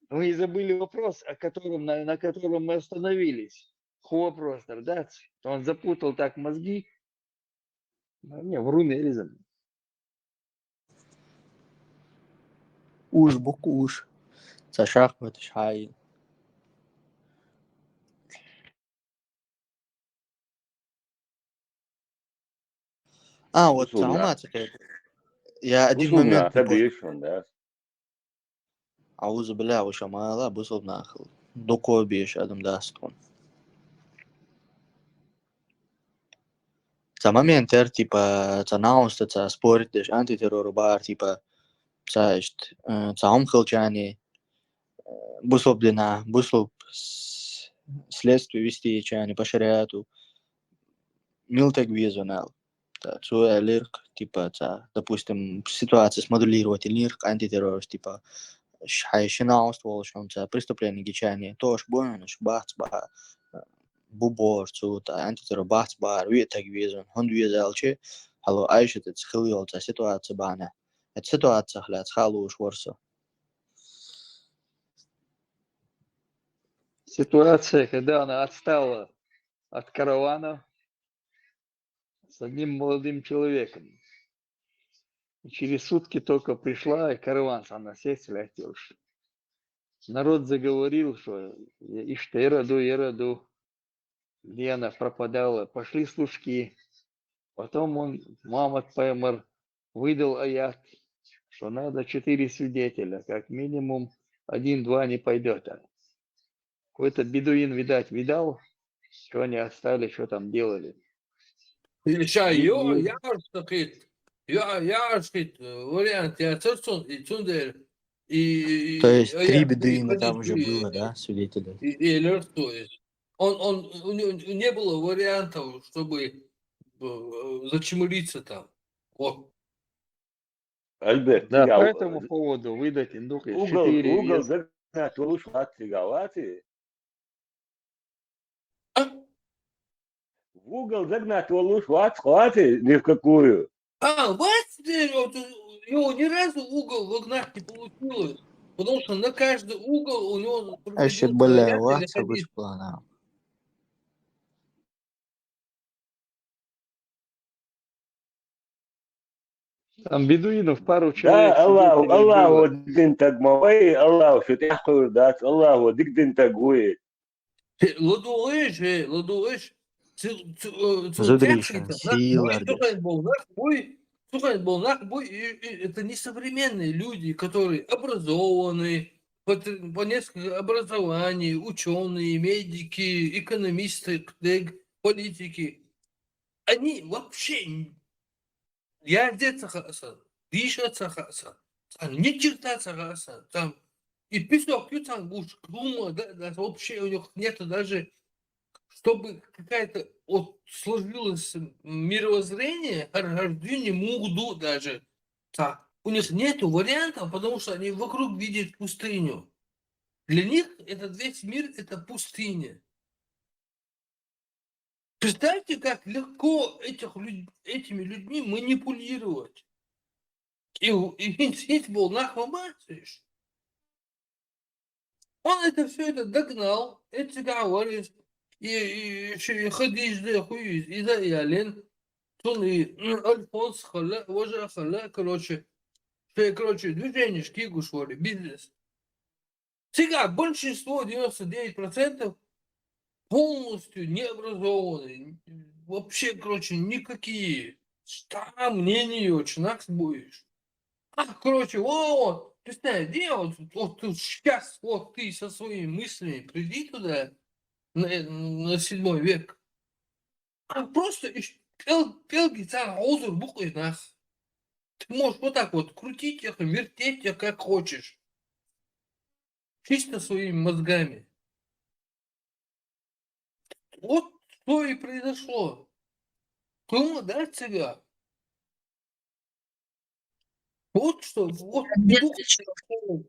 мы и забыли вопрос, о котором, на, на котором мы остановились. Хо вопрос, да, то он запутал так мозги. Ну, не, врун Элизабет. Уж бу-кх уж. Ца шахматаш хьай. А, вот Бусулба там нах. а, цхьа. Я один Бусулба момент нах не ца понял. бийш хӀунда аьлча. Аузу билля, уж ма ала, бусулба нах. Дукха бийш адам дац тхуна. Ца момент яр, типа, ца наунста, ца спорить деш, антитеррор бар, типа, ца ишт, э, ца хӀума хилчани, э, бусулба дина, бусулба с- следствие вести чани по шариату. Мила таг веза вайна аьлла. Ца, цо аьллера-кх, типа, ца, допустим, ситуаци смоделировать йинера-кх антитеррорист, типа, ш- хьай ши наунста волаш хӀума ца преступление гичани, тош бу хьуна, уж бац бахьа, бу бохура цо, ца, антитеррор бац бахьара, виъ таг веза вайна, хӀунда веза аьлча, хьало Айшатаца хилла йолу ца ситуаци бахьана. Эта ситуацих лаьцна хаа лууш вара со. Ситуация, когда она отстала от каравана с одним молодым человеком. И через сутки только пришла, и караван сана сеть летел. Народ заговорил, что ишта яра ду, яра ду. Где она пропадала? Пошли служки. Потом он, Мухаммад пайхамар, выдал аят, что надо четыре свидетеля, как минимум один-два не пойдет. А какой-то бедуин, видать, видал, что они отстали, что там делали. Ша, И- йо, и- я аш такит. Я, я аш кит, э, вариант, я церцун, и цундер, и, и- То есть а три я- бедуина и- там уже и- было, да, свидетелей? И, и Эллер, то есть. Он, он, у него не было вариантов, чтобы э, зачмыриться там. Вот. Альберт, Да, цига по этому поводу выдать индук из угол, четыре угол из- загнать волуш вац цига, вац и? А? В угол загнать волуш вац, вац и? Ни в какую. А, вот теперь вот, э, его ни разу в угол вогнать не получилось. Потому что на каждый угол у него Аьшшит приходилось баля стоять и вац находить. Плана. Там бедуинов пару Да, человек Аллаху, свидетелей Аллаху было. дика дина таг ма вай, Аллаху шу тӀехь кхуьур дац, Аллаху дика дина таг ву и. Э, ладугъеш, э, ладугъеш. Цу-, цу-, э, цу-, Зудришь, цяхкица, нах буй, сыйлар. Цухайн бол, нах буй, цухайн бол, нах буй, и, и это не современные люди, которые образованные, по, т-, по несколько образований, учёные, медики, экономисты, ктег, политики. Они вообще н-, язде ца хасан, диша ца хасан, там ни черта ца хасан, там и песок, и там гуш, клума, да, да, вообще у них нету даже, чтобы какая-то вот сложилось мировоззрение, хар-, харждини мугду даже. Та, у них нету вариантов, потому что они вокруг видят пустыню. Для них этот весь мир — это пустыня. Представьте, как легко этих люд-, этими людьми манипулировать. И, и, и, и был нахуй мацаешь. Он это всё это догнал, это говорит, и, и, и, и Хадижда хуй, и за Ялен, тун и, м, Альфонс хала, Важа хала, короче, все, короче, движение шкигу швали, бизнес. Цига большинство, девяносто девять процентов, полностью необразованные, вообще, короче, никакие. Там мнение очень, нах будешь. А, короче, вот, представь, где вот, вот тут сейчас, вот ты со своими мыслями приди туда, на, на седьмой век. А просто ещё пел-, пелги цар озур буквы нах. Ты можешь вот так вот крутить их, вертеть их, как хочешь. Чисто своими мозгами. Вот что и произошло. Кому дать себя? Вот что, вот Где-то петух. чё-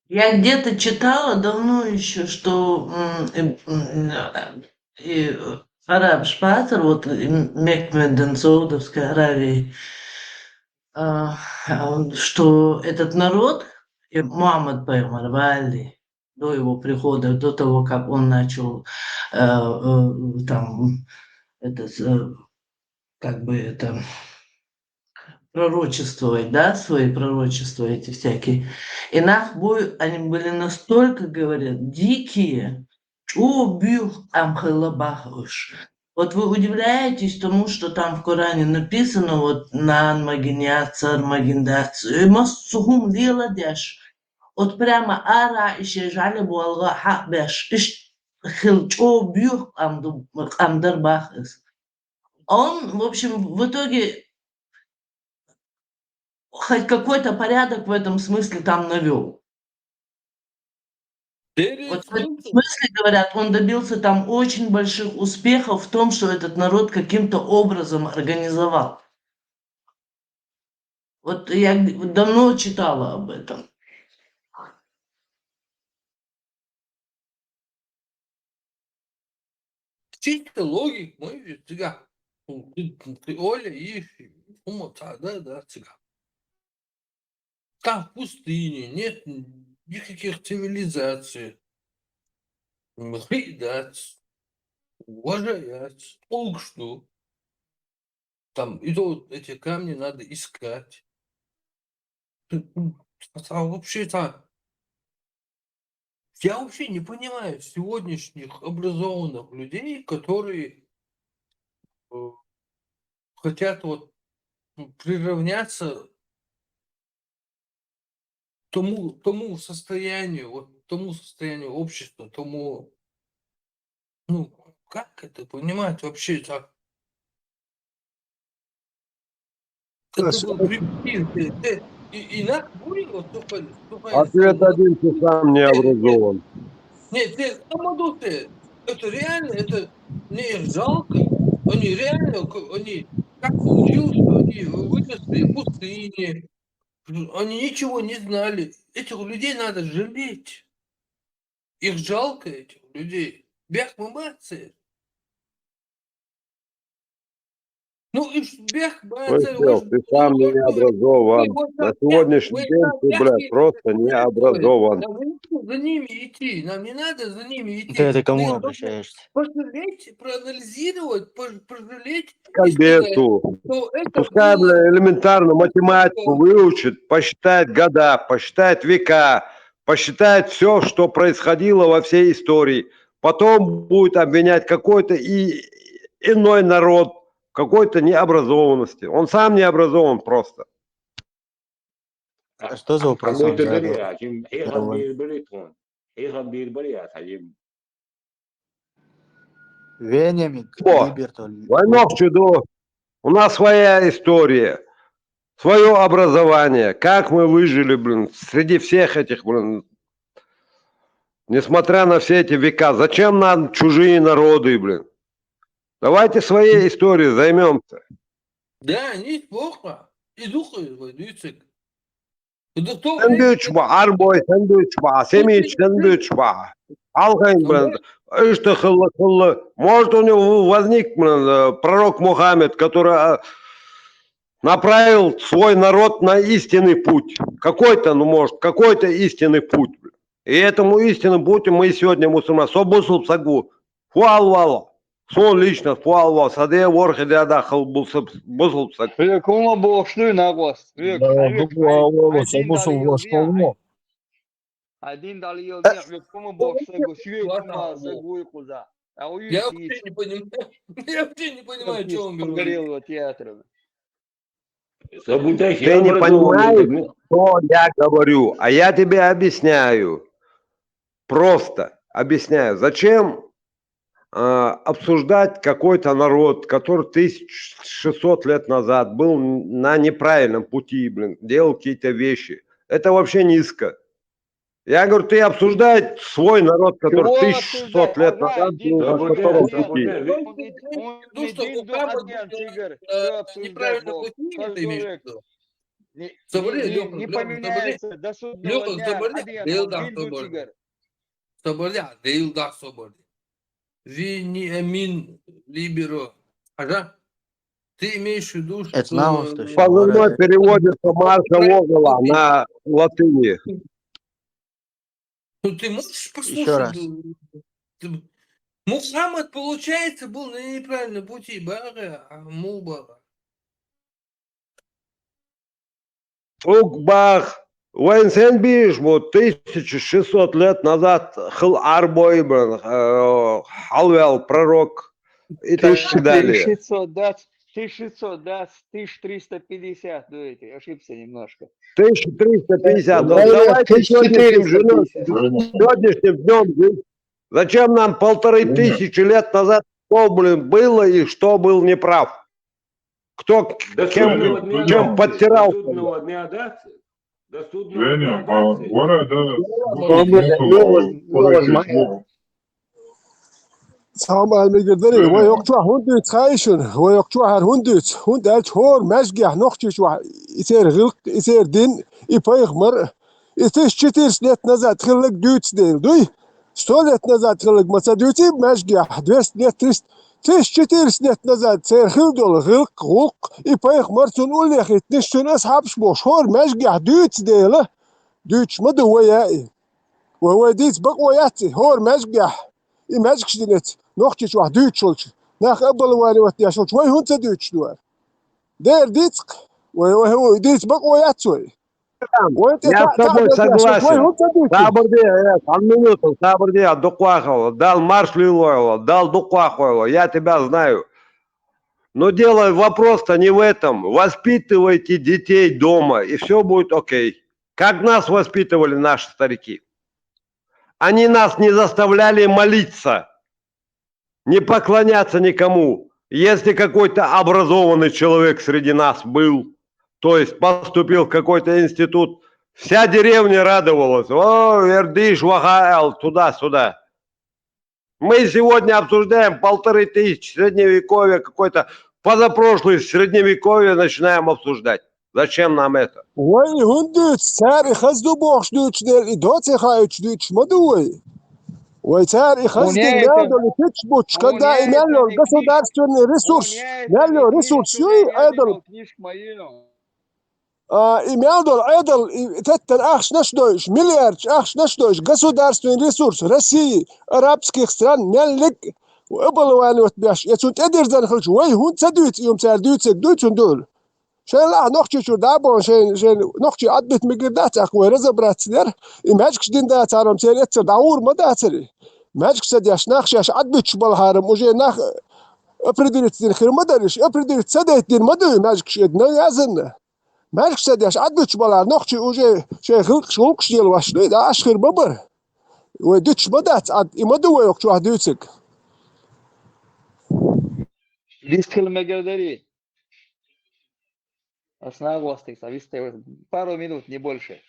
Я где-то читала давно еще, что м, э, м, э, и, э, Араб Шпатер, вот и Мехмед бен Саудовской Аравии, а, а, что этот народ, и Мухаммад Пайгамбар, вали, до его прихода, до того, как он начал э, э, там, это, э, как бы это, пророчествовать, да, свои пророчества эти всякие. И нах буй, они были настолько, говорят, дикие, чу бюх амхала бахуш. Вот вы удивляетесь тому, что там в Коране написано, вот нан магиньяцар, магиндац, и мас сухум лила дяш. Вот прямо ара ише жали буалга ха бяш, иш хил чу бюх амду, амдар бахус. Он, в общем, в итоге хоть какой-то порядок в этом смысле там навёл. There Вот is в этом something. Смысле, говорят, он добился там очень больших успехов в том, что этот народ каким-то образом организовал. Вот я г- давно читала об этом. Чисто логик мой ведь, цыган. Ну, ты, ты Оля и Фома, да, да, да, цыган. Там в пустыне нет никаких цивилизаций. Мхидац, уважаец, только что. Там, и то вот эти камни надо искать. А вообще-то, я вообще не понимаю сегодняшних образованных людей, которые э, хотят вот, ну, приравняться тому, тому состоянию, вот тому состоянию общества, тому, ну, как это понимать вообще так? Это Хорошо. был примитив, э, э, и, и нах буй, вот, слухай, слухай, Ответ слухай. один, ты сам не образован. Нет, нет, там идут, э, это реально, это не жалко. Они реально, к- они как получилось, что они выросли в пустыне, они ничего не знали. Этих людей надо жалеть. Их жалко, этих людей. Бяхмамацер. Ну, и ш- бяхмамацер, Слышал, ты сам не образован. На сегодняшний день ты, блядь, просто не образован. Нам не надо за ними идти, нам не надо за ними идти. Ты это к кому Нам обращаешься? Пожалеть, проанализировать, пож- пожалеть, Кальбесу. что это Пускай, было бля, элементарно математику выучит, посчитает года, посчитает века, посчитает все, что происходило во всей истории. Потом будет обвинять какой-то и иной народ в какой-то необразованности. Он сам не образован просто. А что за вопрос? Хьамбетта дари, Хьажим, хьехам бийр бари тхуна. Хьехам бийр бари, Хьажим. Венемик, О, Либертон. Войнов чудо. У нас своя история, свое образование. Как мы выжили, блин, среди всех этих, блин, несмотря на все эти века. Зачем нам чужие народы, блин? Давайте своей историей займемся. Да, неплохо. И духу, дюйцик. Духту. Сэндвич ба, арбой, сэндвич ба, семич, сэндвич ба. Алгайн, блин, ишта хылла, хылла. Может, у него возник, блин, э, пророк Мухаммед, который э, направил свой народ на истинный путь. Какой-то, ну, может, какой-то истинный путь. И этому истинному пути мы сегодня мусульмане. Со бусулб саг ва. Фу алвала. Сон лично фу алвала. Са де ворхӀе де да хал бусулб, бусулб саг. Хьоьга хӀума бохуш дуй, накъост? Хьоьга, Да, хьоьга, дукха вала, хьоьга, со бусулб хьоьга, вашкалмо. Хьоьга далийла дехьа, хӀоьга хӀума бохуш саг ва, шоьга хӀума саг вуй кхуза. А у Я юрт вообще йиц. Не понимаю, я вообще не понимаю, что он говорит. Погорелого театра. Соблюдай Ты не понимаешь, что я говорю, а я тебе объясняю. Просто объясняю. Зачем а, обсуждать какой-то народ, который тысяча шестьсот лет назад был на неправильном пути, блин, делал какие-то вещи? Это вообще низко. Я говорю, ты обсуждай свой народ, который Чего тысяча шестьсот обсуждать? лет назад Один был на обсуждает, котором один пути. Он, он Ну что, один Мухаммад один был, цигар, э, что обсуждать, неправильно Вов? пути, Каждый ты имеешь в человек виду? Не, Заболел, не, не, Лёха, не Лёха, поменяется. До судного Лёха, дня заболел, один Лёха, один заболел. Цигар. Соборя, Дейл да Соборя. Вини Эмин Либеро. Хьажа? Ты имеешь в виду, что... Это науш, то есть. Позывной переводится Марка Вогела на латыни. Ну, ты можешь Ещё раз. Послушать? Ты- Мухаммад, получается, был на неправильном пути. Бага, а, Мубага. Уг бах, вайн сен бийш бу тысяча шестьсот лет назад хыл арбой, блин, э, хьалвел пророк и так далее. Тысяча шестьсот двадцать, тысяча шестьсот двадцать, тысяча триста пятьдесят, ну, это, ошибся немножко. Тысяча триста пятьдесят. Ну, Наверное, давайте сегодняшним, тысяча четыреста пятьдесят. сегодняшним днем. Зачем нам полторы тысячи лет назад, что, блин, было и что был неправ? Кто До кем, судного дня, чем подтирал? До судного дня, да? До судного Женя, дня, а, да? what are the Роберт, local Лёва, Лёва, politics Майя. law? Салам алейкум, Дарья. Вай окчуа хӀунда дуьйцу хаишин? Вай окчуа хӀара хӀунда дуьйцу? ХӀунда аьлча хӀора маьжгехь нохчийчохь и церан гӀиллакх, и церан дин, и пайхамар, и тысяча четыреста лет назад хилларг дуьйцу дела дуй? Сто лет назад хилларг ма ца дуьйций маьжгехь, двести лет, триста, тысяча четыреста лет назад церан хилла долу гӀиллакх, гӀуллакх, и пайхамар, цунна уллехь хӀиттинарш, цуьнан асхьабаш бохуш, хӀора маьжгехь дуьйцу дела, дуьйцуш ма ду вай а и. Вай, вай дийца бакъо яц и, хӀора маьжгехь, и маьжгаш динарца, нохчийчохь дуьйцуш волчу, нах оболванивать деш волчу, вай хӀунда ца дуьйцуш ду? Дера дийцакх, вай, вай, вай дийца бакъо яц вай. Вай тӀе Я та- с тобой та- та- согласен. Вай хӀунда ца дуьйцуш? Сабр де, э, одну минуту, сабр де, а дукха вахала, Дала марш лелойла, Дала дукха вахойла, я тебя знаю. Но дело, вопрос-то не в этом. Воспитывайте детей дома, и все будет окей. Как нас воспитывали наши старики? Они нас не заставляли молиться, не поклоняться никому. Если какой-то образованный человек среди нас был, то есть поступил в какой-то институт, вся деревня радовалась. О, Эрдыш, Вахаэл, туда-сюда. Мы сегодня обсуждаем полторы тысячи средневековья, какой-то позапрошлый средневековье начинаем обсуждать. Зачем нам это? Вай хӀунда дуьйцу? Цара и хаза ду бохуш дуьйцуш дела, и доций хаийтуш дуьйцуш ма ду вай. Вай цара и хаза дина мел долу кхечу бутчу, когда и мел йолу государственный ресурс, мел йолу ресурс юй, Ӏедал. А, и мел долу Ӏедал, и теттан ахчанаш а дойуш, миллиардаш ахчанаш а дойуш, государственный ресурс России, арабских стран, меллиг оболванивать беш, я цунна тӀедирзина хилча, вай хӀунда ца дуьйцу, и хӀума цара дуьйцург дуй цунна дуьйла? Шайн лахь нохчий чуьра дӀа а бахана, шайн, шайн нохчий Ӏадбита мегар дац, аьлла, вай разобраться яр. И маьждигаш дина дацар-м церан эццара дӀагӀур ма дацар и. Маьждигаш ца деш, нах шаьш Ӏадбитташ балахьара-м, уже нах определиться дина хир ма дара уж, определиться ца дайта дина ма ду и маьждигаш, эдна язанна. Маьждигаш ца деш Ӏадбитташ балахьара нохчий уже шайн гӀулакхаш, гӀулакхаш лелавеш ду, и дӀа Ӏаш хир ма бара. Вай дуьтуш ма дац Ӏад, и ма ду вай оха чохь дуьйцург. Вистхила мегар дарий? Ас нагӀостиг сан вистхила, пару минут, не больше.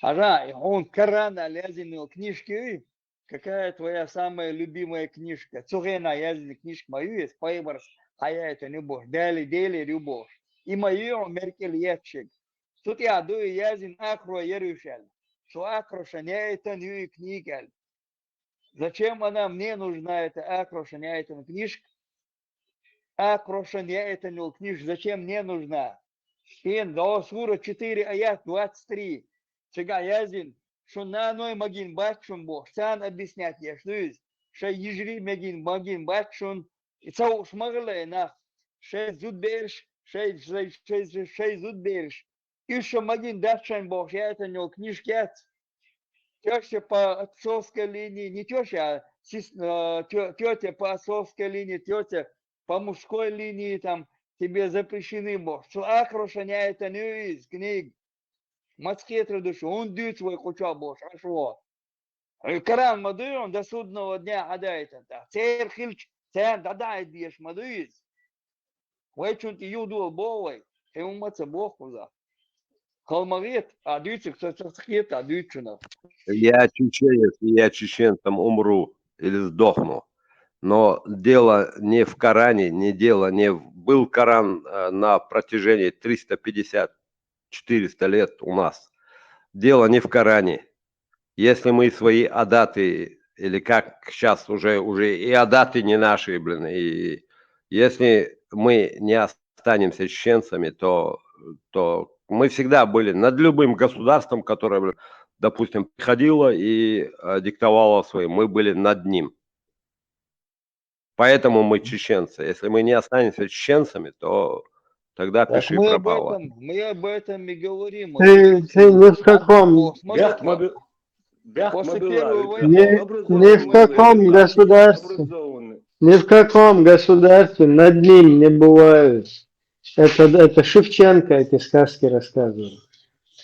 Хьажа, и хьуна Коран аьлла язйина йолу книжка юй? Какая твоя самая любимая книжка? Цу хенахь язйина книжка ма ю иза, пайхамарс хьаяйтина ю бохуш, Дали Делера ю бохуш. И ма ю хьуна меркӀал етташ ерг. Цу тӀехь ду и язйина, акхаро яр уьш аьлла. Цу акхаро шайн яийтина ю и книга аьлла. Зачем она мне нужна, эта акхаро шайн яийтина книжка? Акхаро шайн яийтина йолу книжка зачем мне нужна? Шена до сура четыре аят двадцать три. Цигахь яздина, шун наной магийна бац шун бохуш, царна объяснять еш ду иза. Шайн йижарий мегийна, магийна бац шун. И ца хууш ма хилла и нах. Шайн зудабераш, шайн, шайн, шайн, шайн зудабераш. Уьш ша магийна дац шайн бохуш яийтина йолу книжка яц. Тёща по отцовской линии, не тёща, а сес-, э, тё-, тётя по отцовской линии, тётя по мужской линии, там, тебе запрещены бохуш. Цу акхаро шайн яийтина ю иза книга. Маца кхетар ду шу, хӀунда дуьйцу вай кху чохь бохуш, Ӏаш ву? Хьуьнан Коран ма дуй хьуна до судного дня хьадаийтина тӀаккха? Церан хилча, царна дӀадаийта дезаш ма дуй иза? Вайчунна тӀе юхадола боху вай, кхин хӀумма а ца боху кхузахь. Хала ма хета, ахь дуьйцург ца, ца, ца хета, ахь дуьйцучунах. Я чеченец, и я чеченцем умру или сдохну. Но дело не в Коране, не дело не в... Был Коран э, на протяжении триста пятьдесят, четыреста лет у нас. Дело не в Коране. Если мы свои адаты, или как сейчас уже, уже и адаты не наши, блин, и если мы не останемся чеченцами, то, то мы всегда были над любым государством, которое, блин, допустим, приходило и э, диктовало свои, мы были над ним. Поэтому мы чеченцы. Если мы не останемся чеченцами, то тогда Так пиши мы об пропало. этом, мы об этом и говорим. Ты, ты ни в каком, О, смотри, Бехк ма бе-, бехк ма после бела, первой войны Ни, ни в каком государстве, ни в каком государстве над ним не бывают. Это, это Шевченко эти сказки рассказывал.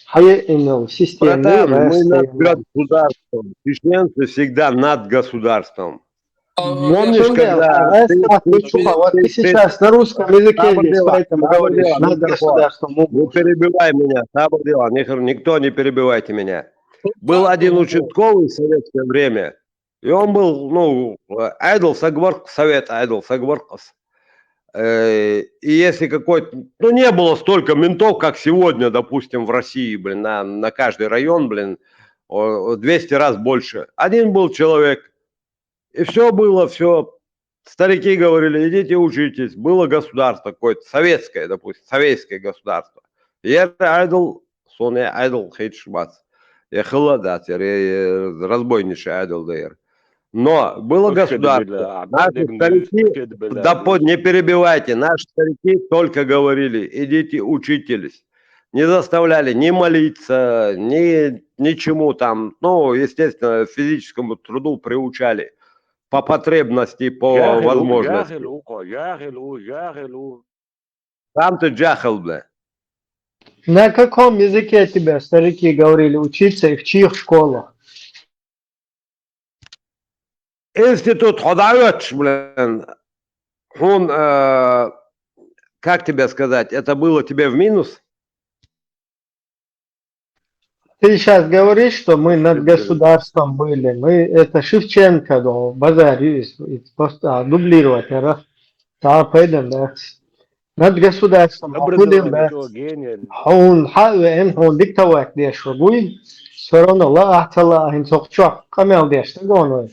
Хьае инал система. Братан, мы над государством. Чеченцы всегда над государством. Помнишь, когда ты, ты, ты, ты, ты сейчас на русском языке здесь, поэтому говоришь, над государством. Не перебивай меня, сабр дела, никто не перебивайте меня. Был один участковый в советское время, и он был, ну, Айдл Сагварк, совет Айдл Сагваркас. Э, и если какой-то, ну, не было столько ментов, как сегодня, допустим, в России, блин, на, на каждый район, блин, о, двести раз больше. Один был человек, и все было, все. Старики говорили, идите учитесь. Было государство какое-то, советское, допустим, советское государство. Ер Айдл, сон я Айдл хеташ бац. Я хила дац, я разбойничий Айдл да ер. Но было государство. Наши старики, да, не перебивайте, наши старики только говорили, идите учитесь. Не заставляли ни молиться, ни ничему там. Ну, естественно, физическому труду приучали по потребности, по возможности. Сам ты джахил, бля. На каком языке тебя старики говорили учиться и в чьих школах? Институт хьо дӀахӀоьттуш, блин, хьуна, э, как тебе сказать, это было тебе в минус? Ты сейчас говоришь, что мы над государством были. Мы, это Шевченко, да, базар, и, и просто, а, дублировать, а, раз. Да, пойдем, да. Над государством, а, будем, да. Хьуна хьа а веана, хьуна диктовать деш ву буй, всё равно лаахь а, ца лаахь а, хӀинца хӀокху чохь къамел деш стаг ву вай.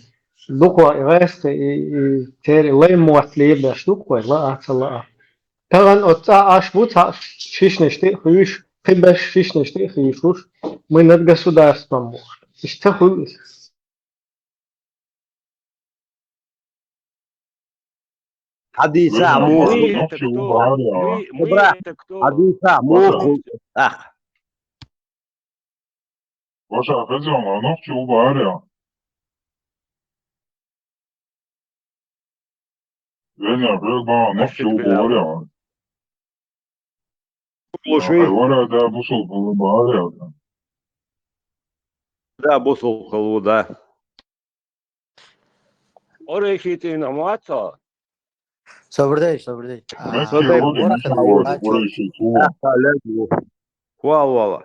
Дукха и гӀаьста, и, и церан лай мотт лебеш ду-кх вай, лаахь а, ца лаахь а. Тахана оцу цӀа Ӏаш бу цхьаъ шишнаш тӀе а хуьйш, кхин беш шишнаш тӀе а хуьйшуш, мы над государством бохуш. Иштта хуьлу иза. Хьадийца, муха? Мы это кто? Мы, мы это кто? Хьадийца, муха? Ах. Ваша, хезон, а нохчи у баря. Веня, хезон, а нохчи у баря. Слушай. Вара да бусул баря. Да, бусул халу, да. Орехи ты на муацо? Собрдей, собрдей. А, собрдей. Вара да, вара да. Вала, вала.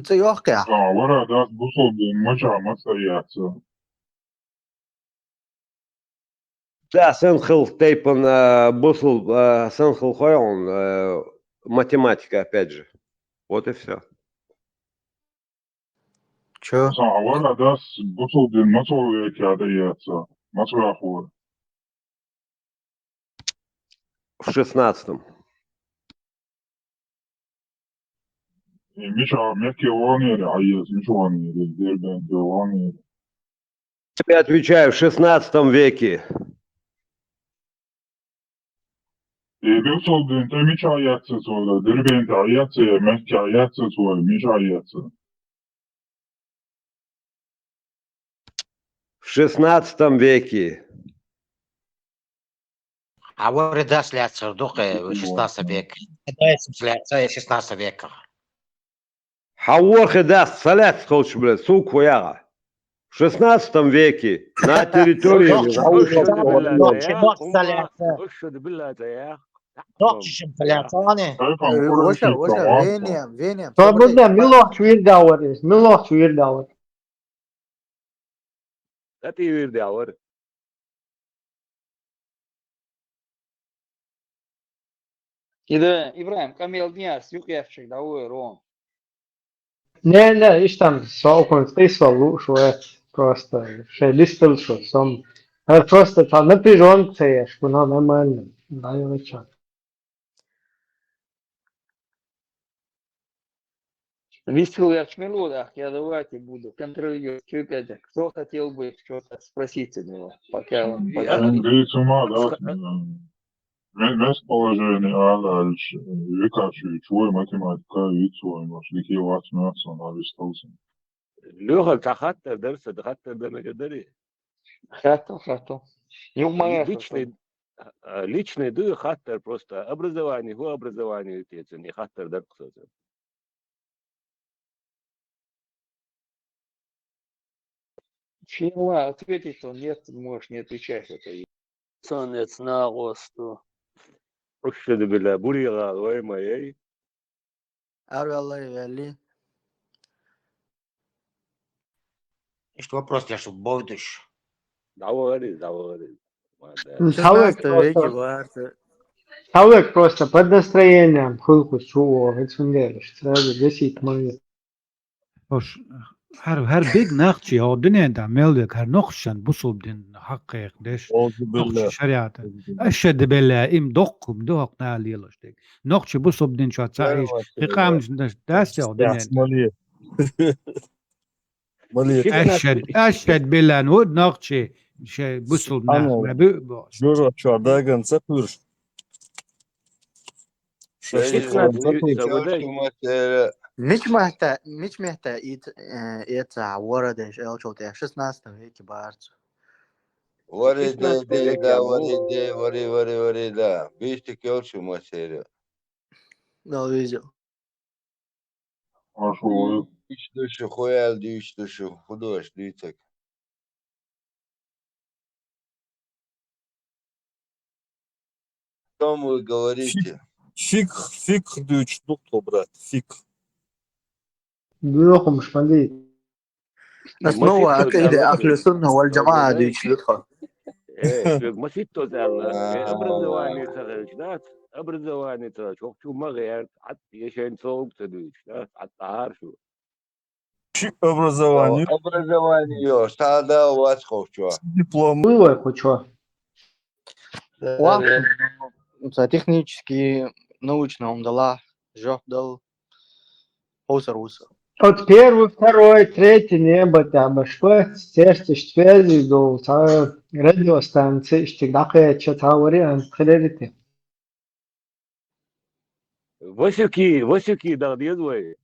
Ца йохкя. А, вара да бусул мача маса яца. Да, сен хил тейпан, а, бусул, а, сен хил хойон, а, математика, опять же. Вот и всё. Чё? Сан, а вара дас бусул дин мацо веке да яца, мацо хор. В шестнадцатом. И Миша, Мекке ванери, а ес, Миша ванери, Дербенте ванери. Тебе отвечаю, в шестнадцатом веке. И бусул дин, ты Миша яца цола, Дербенте яца, Мекке яца цола, Миша яца. В шестнадцатом веке. А вара дас лаьцар дукха, э, шестнадцатый век. Дас лаьцар, э, шестнадцатый век. Хьа ворхӀе дас ца лаьцна хилча, бля, сука, яха. В шестнадцатом веке на территории... Нохчи, нохчи, нохчи ца лаьцна. Нохчи шим ца лаьцна, ани? Ваша, ваша, венем, венем. Свободно, милохч вирдавар из, милохч вирдавар. Ати вирдавар. Ида, Ибрагьим, къамел дияс, юкъ яхчиг да уй ром. Не, не, иштта сокун стейсвал луш вац, просто шей листал шу сом. Ар просто та напряжёнка цаеш, куна нормально. Да, я начал. Висел я чмелу, да, я давайте буду контролировать, что опять, кто хотел бы что-то спросить у него, пока он, пока он... М, да, с ума, да, м, ме-, местоположение, а, дальше, э, векачу, чего и математика, и чего, и может, какие у вас мясо, на весь толсен. Лёха, ца хаттар дар са, хаттар дар мега дари? Хаттар, хаттар. Юг ма яхар. Личный, а, личный ду хаттар просто. Образование, ху образование тецен, и хаттар дар кусоцен. Чего ответить, то нет, можешь не отвечать, это и... Сонец на госту. Ушшеда била, бурила, ой, моей. Арвелла, вели. Ишт вопрос я, чтоб бойдуш. Давай, давай. М, шестнадцатый веке просто, варта. Цавек просто под настроением хулхус чуо, это сразу гасит момент. Хош, хӀар, хӀар бег нахчи, о, дуьнен да мел век, хӀар нохчан бусул дин хьакъ кхайкхадеш, нохчи шариата. Ашшад белла, им доккхум, дохк на лелаш дег. Нохчи бусул дин чо ца иш, хи къам дас, дас, о, дуьнен. Ашшад, ашшад белан вуд нохчи, ше бусул нах, ма бу, бу. Жора чо даган ца пур. Мич мехта, мич мехта ит, э, эца вородеш элчолте шестнадцатом веке барц. Вари, да, да, да, вари, да, вари, вари, вари, да. Бишти келчу мастере. Да, видел. Ишдушу, хуял дишдушу, худош дицак. Что вы говорите? Фик, фик дуч, доктор, брат, фик. Бюрохум шмали. Основа акида ахлю сунна валь джамаа дуч, доктор. Э, шуг маситто зала. Э, образование цагалч, да? Образование цагалч. Хокчу магъяр, ат ешен цог цадуч, да? Ат тааршу. Чи образование? Образование, сада вац хокчу. Диплом. Уйвай хокчу. Ва, за технический, научный умдала, жоп дал, хосар уса. От первый, второй, третий небо, там, башка, церцаш связи долу, цхьа радиостанция, иштта дӀакхаьчча, цхьа вариант хиларите. Васюки, Васюки даха деза вай.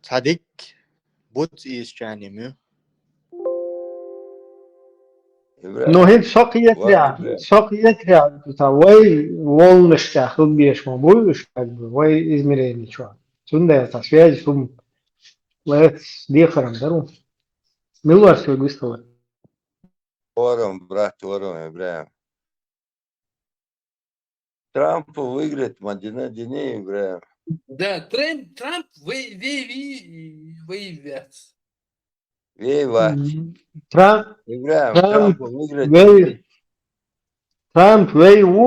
Цхьа дикка буц ийсча ю. Ну, хӀинца со кхетарехь, со кхетарехь, ца вай волнаш тӀехь хила безаш ма бу уьш, как бы, вай измерени чохь. Цундела цхьа связь хӀума лаьцна дехаран дара. Мила вара соьга вистхила? Орам, брат, орам, Ибрахим. Трамп выиграть ма дина, дина, Ибрахим. Да, Трамп, Трамп вай-, вай-, вай-, вай вац. Вай вац. Мгм. Трамп, Ибрахим, Трамп Трамп выиграть вай, дина. Трамп вай ву,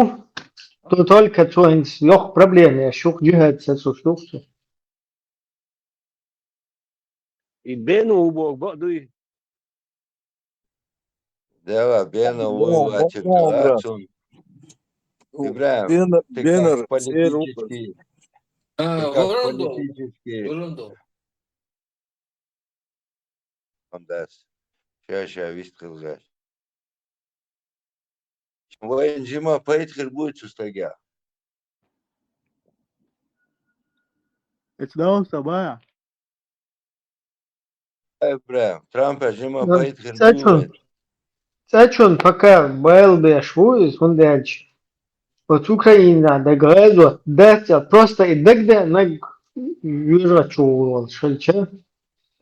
то только цо хӀинца йоккха проблема, я шух джихад сацуш ду цо. И бен ву боху бакъ дуй? Дела, бен ву ву, ву, ву, ву, ву, ву. Ибрахим, бен-, ты бенар как политический, а, ты как ворондо, политический. Ворондо. Он дац. Ша, ша, вист хилгаш. Вайн жима пайда хир буй цу стагехь? Эцу Далласа бан? Ай, бра, Трампа жима, ну, пайда хир буй вайн? Цачун, цачун пока байла беш ву иза, хӀунда аьлча оцу Украина дага гӀазот дац, просто и дагадеанарг юьжгӀачу волуш хилча,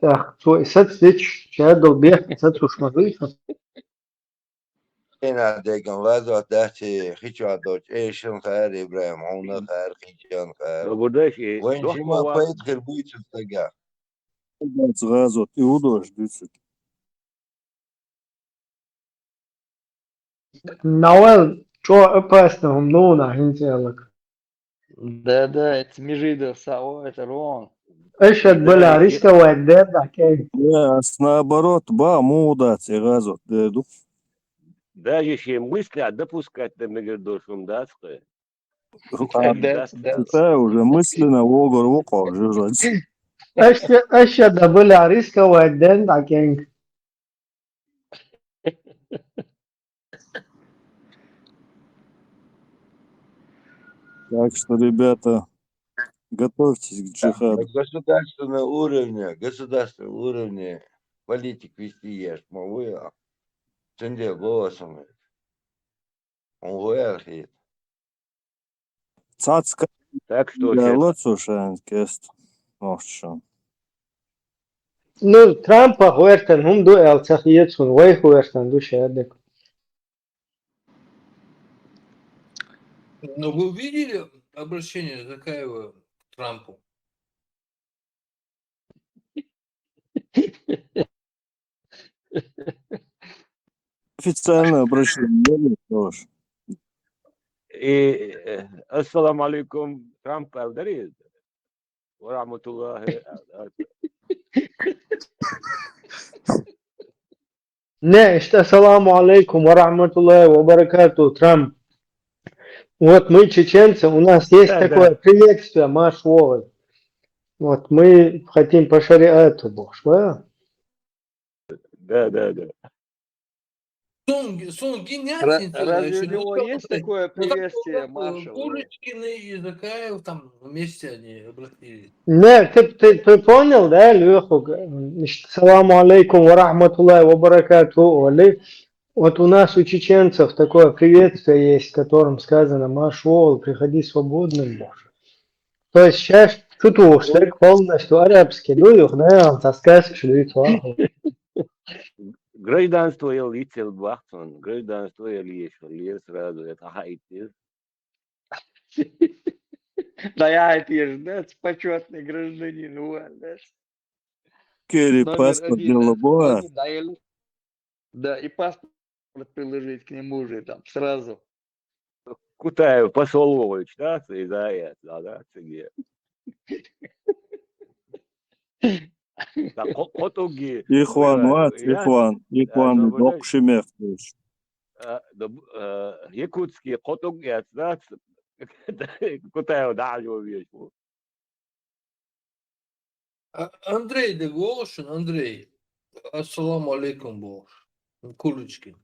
тӀаккха цо и сацдечу, шадолу бехк сацуш ма дуй со. Хьенан деган лазот дац и хи чохь долчу эшан хаьара, Ибрахим, хьуна хаьара, хи чохь хаьара. Добурдаш и вайн дохко жима ван пайда хир буй цу стагехь? Дац гӀазот, и хӀун долуш дуьйцург? Навал, чӀогӀа опасно хӀума ду нах хӀинца аьлларг. Да, да, это Межидов Сао, это Рон. Эшшад бала рисковать дер, да, кей. Не, ас наоборот, ба, муха дац и гӀазот дер ду. Даже шен мыслях допускать дан мегар долуш хӀума дац кхе. Да, да. Тай уже мысленно вогар ву кхо жужац. Эшшад, эшшад бала рисковать дер, да, кей. Так что, ребята, готовьтесь к джихаду. На государственном уровне, государственном уровне политик вести еш ма ву я. Цундела боху ас хьуна. Хьуна гӀо аьлла хета. Цхьацца ка-, так что, да, сейчас лацо шайн кест нохчашан. Ну, Трампа гӀоьртан хӀума ду аьлла ца хета суна, вай гӀоьртан ду шадерг. Ну, вы видели обращение Закаева к Трампу? Официальное обращение, да, тоже. И, э, ассаламу алейкум, Трамп, а, дарий? Ва рахматуллахи. Не, иштта, ассаламу алейкум ва рахматуллахи ва баракату, Трамп. Вот мы, чеченцы, у нас есть, да, такое, да, приветствие, Маш Вовы. Вот мы хотим по шариату, бохуш, ва? Да, да, да. Сунг-, Сунгин, ра-, разве у него есть такое приветствие, Маша? Пушкин и Закаев там вместе они обратились. Не, ты, ты, ты понял, да, Лёха? Значит, саламу алейкум ва рахматуллахи ва баракатуху, Оли. Вот у нас у чеченцев такое приветствие есть, в котором сказано: «Машвол, приходи свободным», бохуш. То есть сейчас чу тухуш дерг полностью арабский ду, юха, наверное, цхьа сказка ду, цхьа. Гражданство ял йицел бахцун, гражданство ял еш, лер сразу, это хаиттир. Да я это еш, да, почётный гражданин, вот, да. Кери паспорт дело было. Да, и паспорт приложить к нему же там сразу. Кутаев посол волуш, да, из а яц, да, да, циге. Ткъа кхо-, кхо тӀугги. Ихван вац, ихван, ихван доккха ши мехкаш. А, доб-, а, якутский кхо тӀугги яц, да, Кутаев дӀа а везаш ву. А, Андрей, да, волаш, Андрей. Ассаламу алейкум, волаш. Курочкин.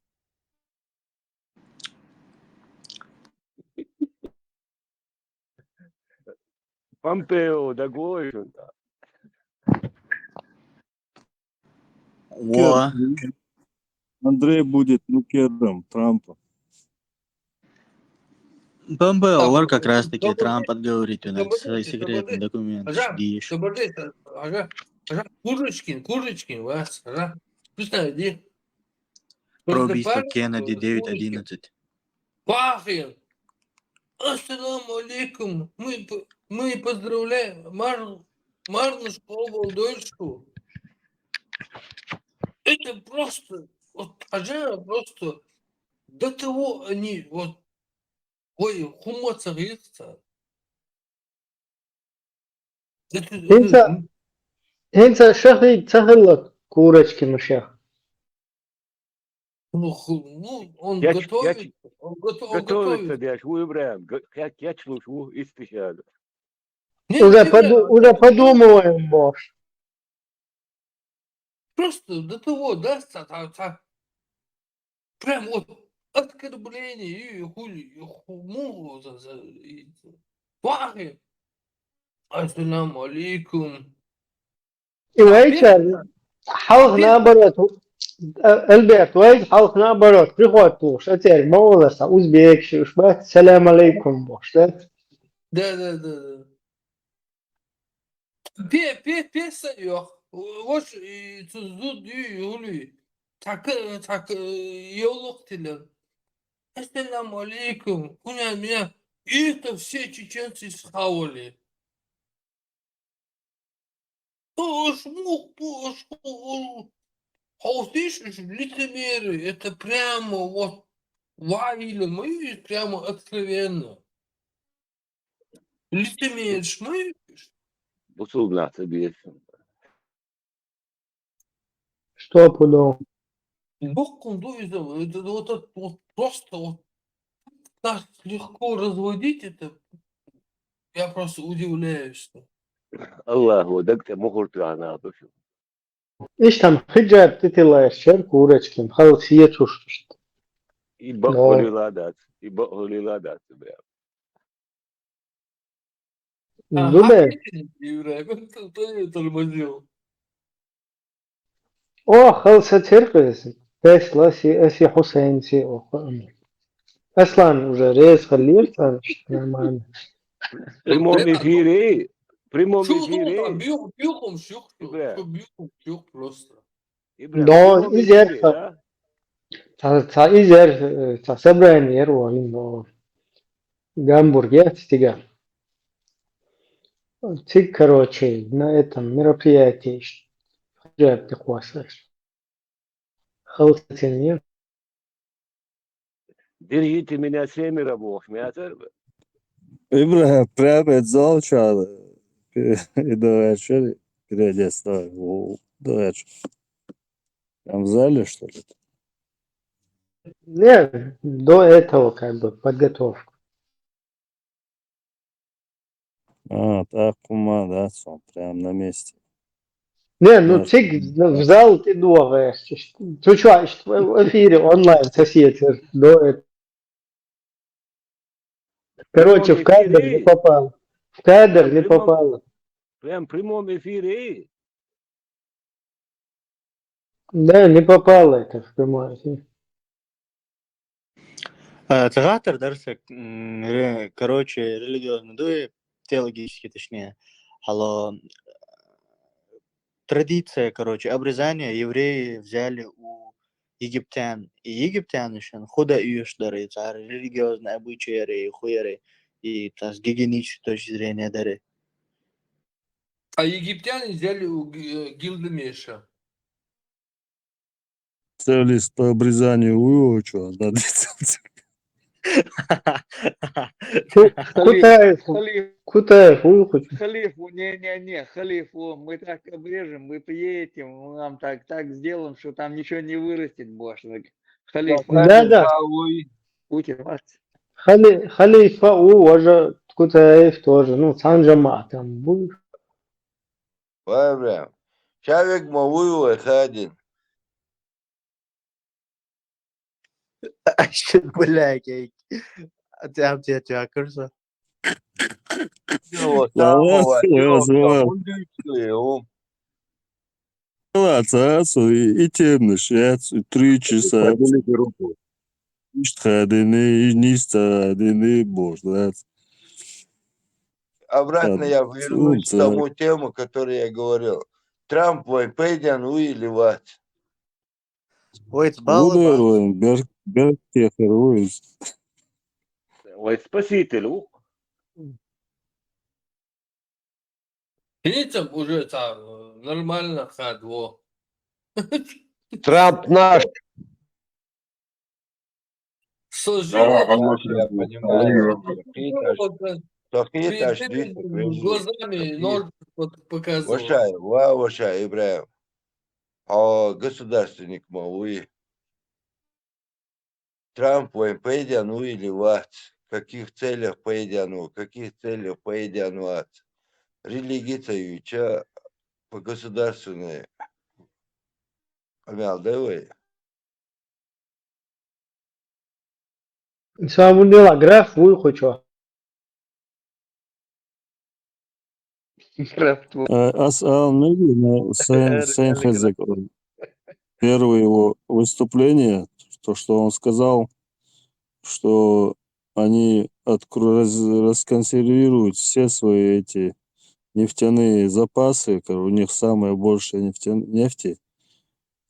Помпео, да, волаш. Во. Андрей будет нукером Трампа. Помпео, Так, олар как раз таки подожди, Трамп отговорить, у нас подожди, секретный подожди. документ, Ажа, диш. подожди, Ажа, Ажа, Курочкин, Курочкин, вас, Ажа. Пусть найди. Про убийство Кеннеди девять одиннадцать. Пахин. Ассаламу алейкум. Мы, п- мы поздравляем Мар, Марну школу, Дольскую. Это просто, вот, Ажа, просто до того они, вот, ой, хумаца гирца. ХӀинца, хӀинца шахид ца хилла Курочкин машех. Ну, ху- ну, он Я ч- я готовит, ч- он, готов, он Готовится, готовит. дядь, у Ибраим. Г- Я, я слушаю, у, истихада. Не, Уже, не, поду- не, уже подумываем, Бош. Просто до того, да, ца- ца- ца- прям вот оскорбление и хули, и хуму, за- за- и- Вахи. Ассаламу алейкум. И вайчар, халх наоборот, э, Альберт, вай халх наоборот, приход туш, а теперь молодость, узбек, шуш, бат, салам алейкум, Бош, да? Да, да, да, да. Пе, пе, пе, сайох. Вот и цузуд и юли. Так, э, так, э, йолук тилер. Ассаламу алейкум. Куня меня. И это все чеченцы схавали. Ош мух, ош, ош. Хаусиш, лицемеры. Это прямо вот. Ваили мы, прямо откровенно. Лицемеришь мы. Бусулнаса биэс. Что пудо? Бог колдует, это вот, это вот просто вот нас легко разводить, это я просто удивляюсь. Аллаху, дагта мухурту ана башу. Ишт хӀама хиджаб тӀе тиллаеш чер Курочкин, халкъ сецуш. И бакъули ладац, и бакъули ладац, бля. Ага, Зубе, Ибраим, кто, кто её тормозил? о, халкъ са терпес. Тесла си, си Хусейн си, о, Аслан уже рез халир, нормально. В прямом эфире, в прямом Чё думал, там эфире. бьёх-, бьёхом щёк, Ибраим. Чё бьёхом щёк просто. Ибраим, Да, в прямом изер эфире, ха- да? Ца, ца изер, э, ца собрание рвали, но Гамбурге стига. Тик, короче, на этом мероприятии ш- хиджаб тӀе кхоссаш. Халкъ сецен. Держите меня семеро, бог, мятер. Ибраим, прямо из зала чала. И давай, что ли? Переодеться, давай. О, давай, что? Там в зале, что ли? Не, до этого как бы подготовка. А, так, ума, да, всё, прям на месте. Не, ну Да. цик в зал тӀе дохаеш. Ты что, в эфире онлайн соседи до этого. Короче, в кадр не попал. В кадр не попал. Прям в прямом эфире. Да, не попал это в прямой эфир. Э, Тагатар дарсак, м, ре- короче, религиозный дуй, теологический, точнее. Алло, традиция, короче, обрезание евреи взяли у египтян. И египтяне шен худа юш дары, цар религиозный обычаи, хуяри, и тас гигиенической точки зрения дары. А египтяне взяли у Ги- э, Гилгамеша. Специалист по обрезанию уйо, что, надо. Ку- Кутаев, Халиф, Кутаев, уйхуч. халифу, не-не-не, халифу, мы так обрежем, вы приедете, мы вам так, так сделаем, что там ничего не вырастет больше. Халиф, Да, да. Путин, вас. Хали-, халифа у, уже Кутаев тоже, ну, сан жамаат там был. Ва, Ибрагьим. Ша вегма вуй вай хадин. Ащин, блядь, эй. Ати, ати, ати, акырса. Ва, ва, ва. Ва, ва, ва. Ва, ца, со, и, и темныш, я, ц-, три часа. Поднимите руку. Ишт хадини, и ниста хадини, боже, да. Обратно я вернусь к тому тему, которую я говорил. Трамп вайн пайдана вуй или вац? Вайца бала вуй, бер, бер техер вуй. Вай спаситель вуй. Хицам уже ца, э, нормально хадво. Трамп наш. Со жива. Да, я понимаю. Перед глазами нож вот показывал. Ваша, ва, ваша, Ибрагьим. А государственник ма вуй. Трамп вайн пайдана вуй или вац? В каких целях пайдана вуй, в каких целях пайдана вац? Религия ца юйча по государственной. Амал да вай. Самуил Граф вуй хучо. Граф вуй. А, ас ал меги, но сэн, сэн хезек. Первое его выступление, то, что он сказал, что они откро-, раз-, расконсервируют все свои эти нефтяные запасы, кор-, у них самое большее нефтя-, нефти.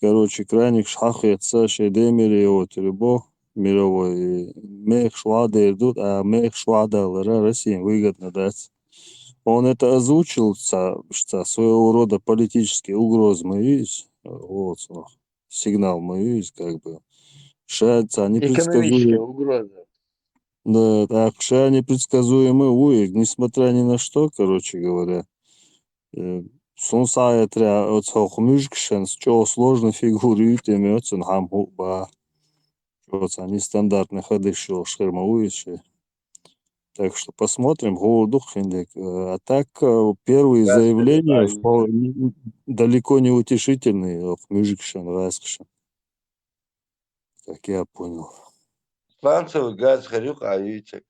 Короче, крайних шхах яца шей демире вот любо мировой, э, мех швадер дут, а мех швадалара России выгодно дать. Он это озвучил, ца, ца своего рода политические угрозы мы видим, вот, ну, сигнал мы видим, как бы. Ша ца непредсказуем-. Экономическая угроза. Да, так ша непредсказуемый вуй, несмотря ни на что, короче говоря. Э, сун саятра, оцох мужик шенс, чё сложный фигуры, ты имеется, хам хуба. Чё ца нестандартный ходы шёл, шхерма вуй ши. Так что посмотрим, гурдук хиндек. Э, а так, э, первые заявления впол-, н-, н-, далеко не утешительные, ох, мужик шен, раскшен. Как я понял. Сланцевый газ, харюк, а яйцек.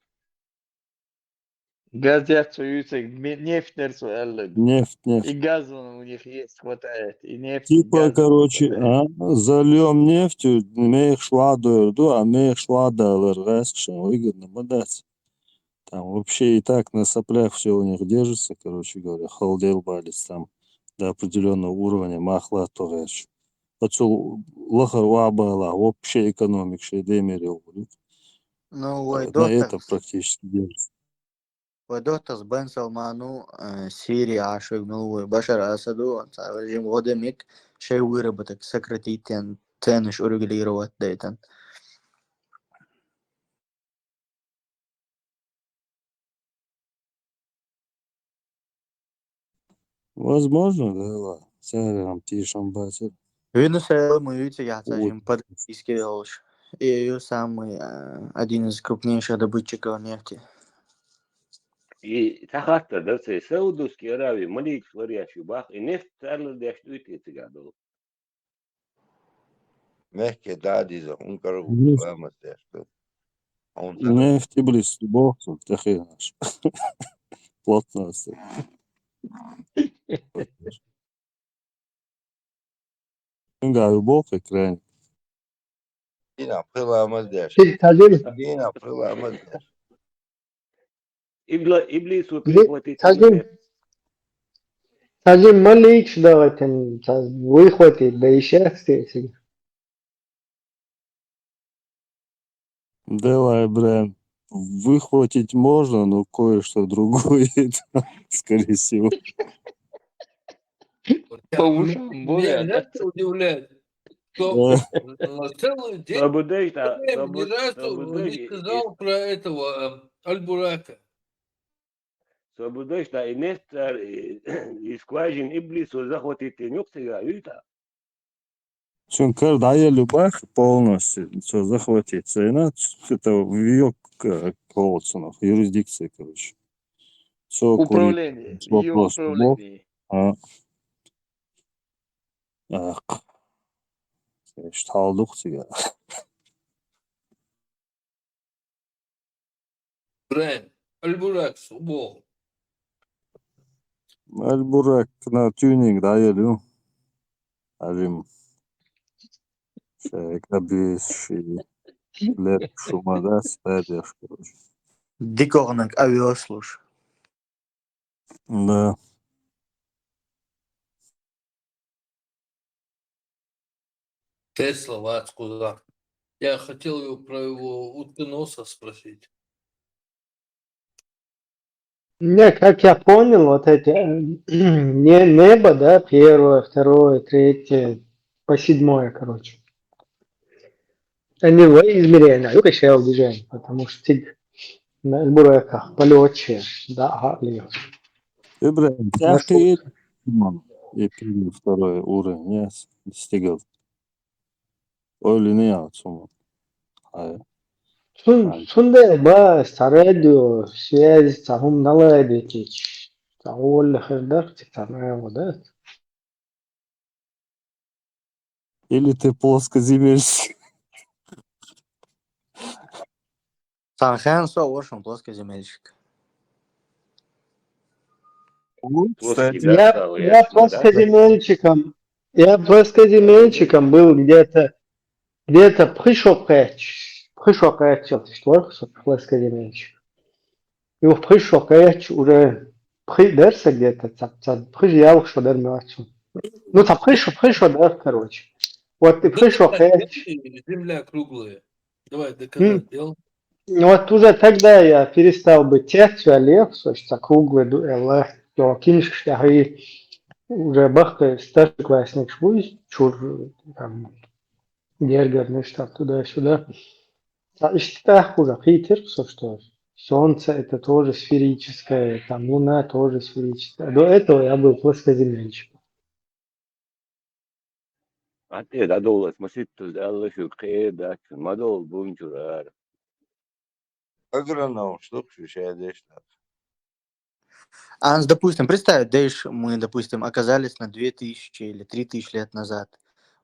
Газ яц, яйцек, ме-, нефть нерсу аллен. Нефть, нефть. И газа у них есть, хватает. И нефть, и газа хватает. Типа, короче, а, зальём нефтью, мех швадер ду, а мех швадалар раскшен, выгодно ма дац. Там вообще и так на соплях всё у них держится, короче говоря, халдел балец там до определённого уровня, махла то гач. Отсюда лахар вабала, вообще экономик шей демире вуй. Ну, на этом практически держится. Вай дохтас Бен Салману, э, Сирия ашуг, ну, вай Башар Асаду, ца режим годемик, шей выработок сократить тен, цены ж урегулировать дейтан. Возможно, да, ла. Сарам тишам бацар. Венесуэла мы видите, я ца жим под иски долж. И её самый, э, один из крупнейших добытчиков нефти. И тахатта да цей Саудовский Аравия, малик вариант шу бах, и нефть царла деш уйти цигадол. Мехке да диза, ункар ламас деш. Нефть иблис бохсун, тахинаш. Плотно. Унга бох экран. Ина пыламаз деш. Син тазим. Ина пыламаз деш. Ибла-, иблис вот выхватить. Тазим. Тазим малик шдагатен, таз-, выхватить, да и счастье себе. Давай, Брэн, выхватить можно, но кое-что другое, скорее всего. По ушам более, да? Меня это удивляет. Кто, э, целый день ни разу не сказал про этого, э, Аль-Бурака. Со будеш да и нефть цар, и, и скважин иблис со захватить и нюх сега юйта. Чун кар да я любах полностью, со захватить. Со и на, это в её, э, колодцунах, юрисдикции, короче. Со управление, её управление. А. Ах. Иштта хьалдукха цига. Брен, Аль-Бурак, субол. Аль-Бурак на тюнинг дӀаелла ю. Алим. Шайга бис ши леп шума дас бадеш, короче. Дикогнак авиослуш. Да. Тесла вац кхуза. Я хотел его про его утки носа спросить. Не, как я понял, вот эти, э, не, небо, да, первое, второе, третье, по седьмое, короче. Они во измерении, а юка шел движение, потому что тиг на бураках полётче, да, ага, лев. Ибрагим, тяжкий и первый, второй уровень, я с-, достигал. Ойли не ял цума. Ай. Цун, ай. Цунда ба, ца радио, связь, ца хум наладить, ца олли хердах, ца наладить. Или ты плоскоземельщик? Санхан со, в общем, плоскоземельщик. Ну, кстати. Я, я плоскоземельщиком, я плоскоземельщиком был где-то, где-то пхи шо кхаьчча, пхи шо кхаьччалц иштта вар со плоскоземельщик. Юха пхи шо кхаьчча уже пхи дерса где-то, ца, ца пхи ялх шо дер мелочу. Ну, ца пхи шо, пхи шо дер, короче. Вот и пхи шо кхаьчча. Земля круглая. Давай, доказать, делал. Ну, вот уже тогда я перестал быть тяцвя лев, слушай, ца круглый ду-, э, ла-, то киншка, что и уже бахты старшеклассник швуз, чур, там, дергать, что туда-сюда. Ца иштта уже хитер, что, что солнце это тоже сферическое, там луна тоже сферическая. До этого я был плоскоземельщик. Ат эда долас, масит туз, Алла шук, хе, да, ма дол бун чурар. Агрономчух шу шайдеш так. А, допустим, представь, да, иш мы, допустим, оказались на две тысячи или три тысячи лет назад.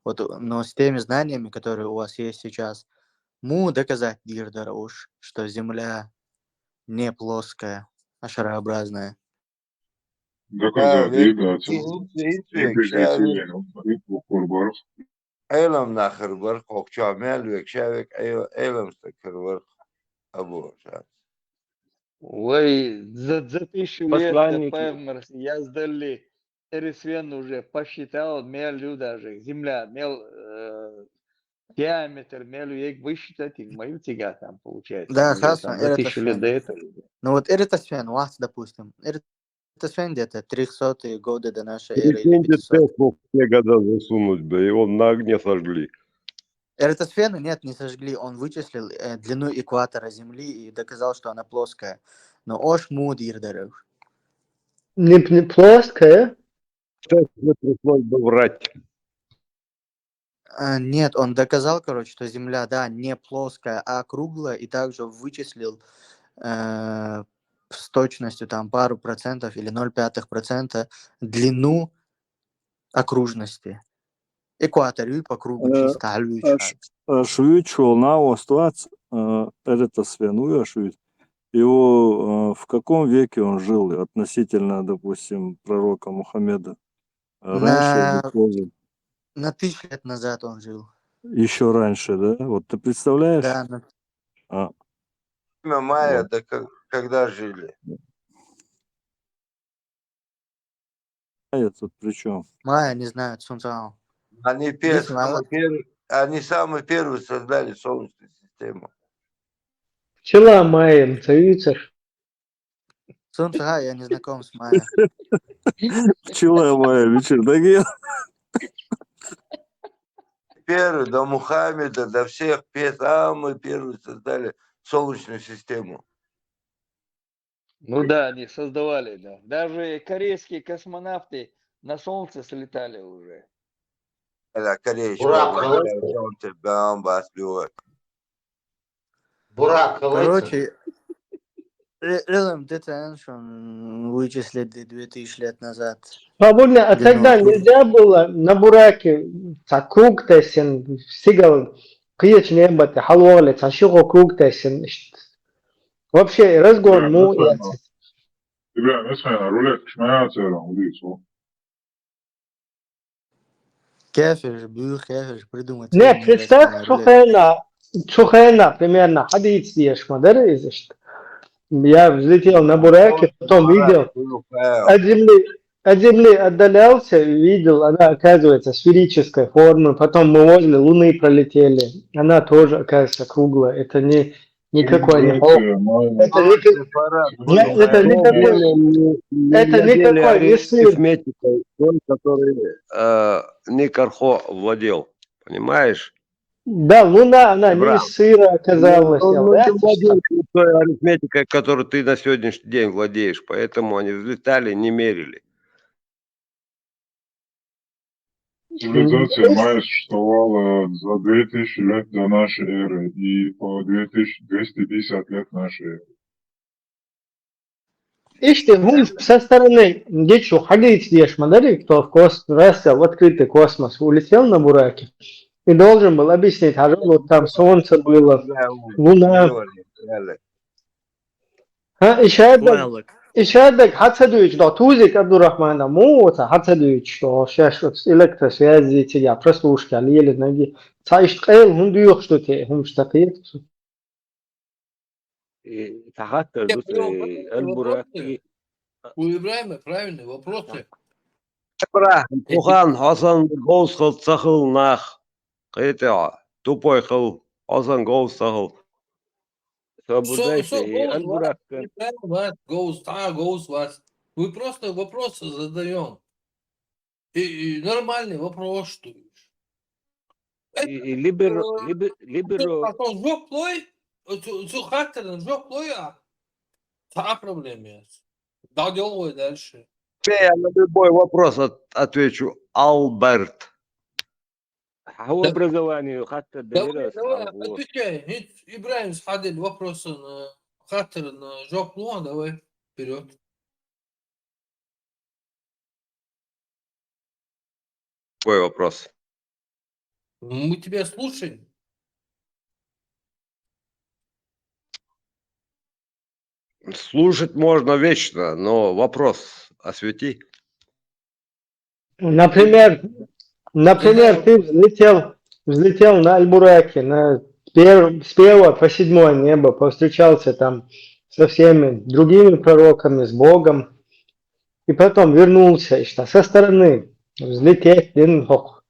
Вот, но с теми знаниями, которые у вас есть сейчас, му доказать дир дар уж, что Земля не плоская, а шарообразная. Доказать дир дар уж. Ва, век, век, век, век, век. Ӏелам нах хир бар, кхокча мел век, ша век, Ӏе-, Ӏелам стаг хир бар, абу ша. Вай, за, за тысячу лет до Павмар яздалли, Эрисвен уже посчитал, мел ю даже, земля, мел, э, диаметр, мел ю, як высчитать, и мою тига там получается. Да, уже хорошо, там за тысячу лет до этого. Ну вот Эритасвен, вац, допустим, Эритасвен где-то трёхсотые годы до нашей эры или пятисотые. Трёхсотые года засунуть бы, и он на огне сожгли. Эритасвена нет, не сожгли. Он вычислил, э, длину экватора Земли и доказал, что она плоская. Но ош му дир дарев. Не, не плоская? Сейчас мне пришлось бы врать. А, нет, он доказал, короче, что Земля, да, не плоская, а круглая, и также вычислил, э, с точностью там пару процентов или ноль пятых процента длину окружности. Экватор, и по кругу. Э, чисто, а луч аш-, аш вичул на остаться, э, Эритасвен, аш вич. Его, э, в каком веке он жил относительно, допустим, пророка Мухаммеда? Раньше или позже? На тысячу лет назад он жил. Ещё раньше, да? Вот ты представляешь? Да, на... А. Время майя, да, как, когда жили? Майя тут при чём? Майя, не знаю, цунцао. Они пер-, самый первый, они самый первый создали Солнечную систему. Пчела майя, ца вицар. Цунцао, я не знаком с Майя. Пчела майя, вечер, да, ге? Первый, до Мухаммеда, до всех, пе-, самый первый создали Солнечную систему. Ну да, они создавали, да. Даже корейские космонавты на Солнце слетали уже. Да, корейцы, Бурак, Солнце, бам, бас, бивак. Бурак, короче, Э, Элем, ты цен, что он вычислит две тысячи лет назад. Свободно, а тогда нельзя было на бураке так круг тесен, сигал, кыяч не бате, халуале, цашиго круг тесен. Вообще, разгон, ну, Ибрагим, эсмена рулет, кишмаяцера, удицу. Кефир же был, кефир же придумать. Не, представь, цу хена, цу хена, примерно, хадиц деш, мадар изишт. Я взлетел на бураке, потом видел, от земли, от земли отдалялся, видел, она оказывается сферической формы, потом мы возле Луны пролетели, она тоже оказывается круглая, это не никакой не Удицу, это никак- это никакой, это никакой не сыр. Арифметикой, той, который э, Никархо владел, понимаешь? Да, Луна, она не Браво. из сыра оказалась. Ну, ну, да? Ты владеешь той арифметикой, которой ты на сегодняшний день владеешь, поэтому они взлетали, не мерили. Цивилизация має существовала за две тысячи лет до нашей эры и по две тысячи двести пятьдесят лет нашей эры. Иште, гум со стороны, дечу, хадиц деш, мадар, кто в кос, раз в открытый космос улетел на бураке и должен был объяснить, а вот там солнце было, луна. А, и шайдак, Понял. и шайдак, хацадуич, да, тузик Абдурахмана, му, вот, хацадуич, что сейчас вот электросвязи, тебя прослушка, лили ноги. Ца ишт къел, гум дуюх, что те, гум штакиет. Тахаттар Я дус понял, правильный Эльбурак вопрос. У Ибраима правильный вопрос. Ибрагим, Хухан, Хосан, Гоус хыл, Цахыл, Нах. Кыйты, тупой хыл, Хосан, Гоус, Цахыл. Со, Свободайте со и Гоус Эльбурак. Вас, Ибраим вас, Гоус, та, Гоус вас. Мы просто вопросы задаем. И, и нормальный вопрос, что ли. И, и либер, либер, либеро. А то жоп лой, цу, цу хаттарны жоп лой, а та проблема есть. Да, делай дальше. Я на любой вопрос от- отвечу. Алберт. Хау Да. Образование хаттар Давай, делирас. давай, отвечай. Хит Ибраим схадил вопросын, э, хаттарны жоп лой, давай, вперед. Какой вопрос? Мы тебя слушаем. Слушать можно вечно, но вопрос освети. Например, например, ты взлетел, взлетел на Альбураке, на пер- с первого по седьмое небо, повстречался там со всеми другими пророками, с Богом, и потом вернулся, и что со стороны взлететь, дин хок,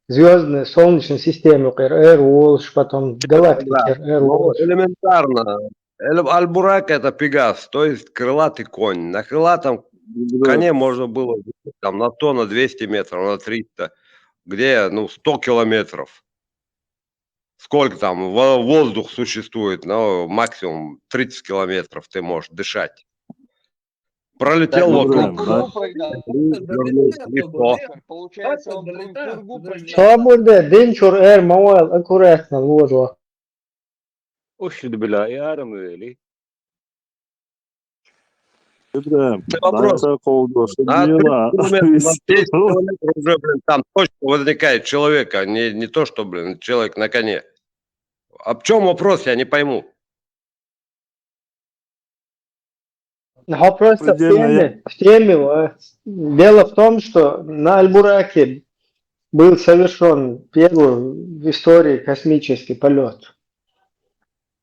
звездной, солнечной системы, эр, потом галактики, эр, Ну, элементарно. Эль- Альбурак — это Пегас, то есть крылатый конь. На крылатом коне можно было там на сто, на двести метров, на триста, где, ну, сто километров. Сколько там? Во- Воздух существует, но максимум тридцать километров ты можешь дышать. Пролетел Так, вокруг. Ибраим, да? Легко. Получается, он пургу пролетел. Собурде, динчур, эр, мауэл, аккуратно, ложу. Ушид била, и арам вели. Ибраим, Вопрос. дай так колду, На дела. тридцать километров, на десять километров уже, блин, там точно возникает человека, не, не то, что, блин, человек на коне. А в чем вопрос, я не пойму. Ну, просто в Предельно теме, в теме, э, дело в том, что на Альбураке был совершен первый в истории космический полет.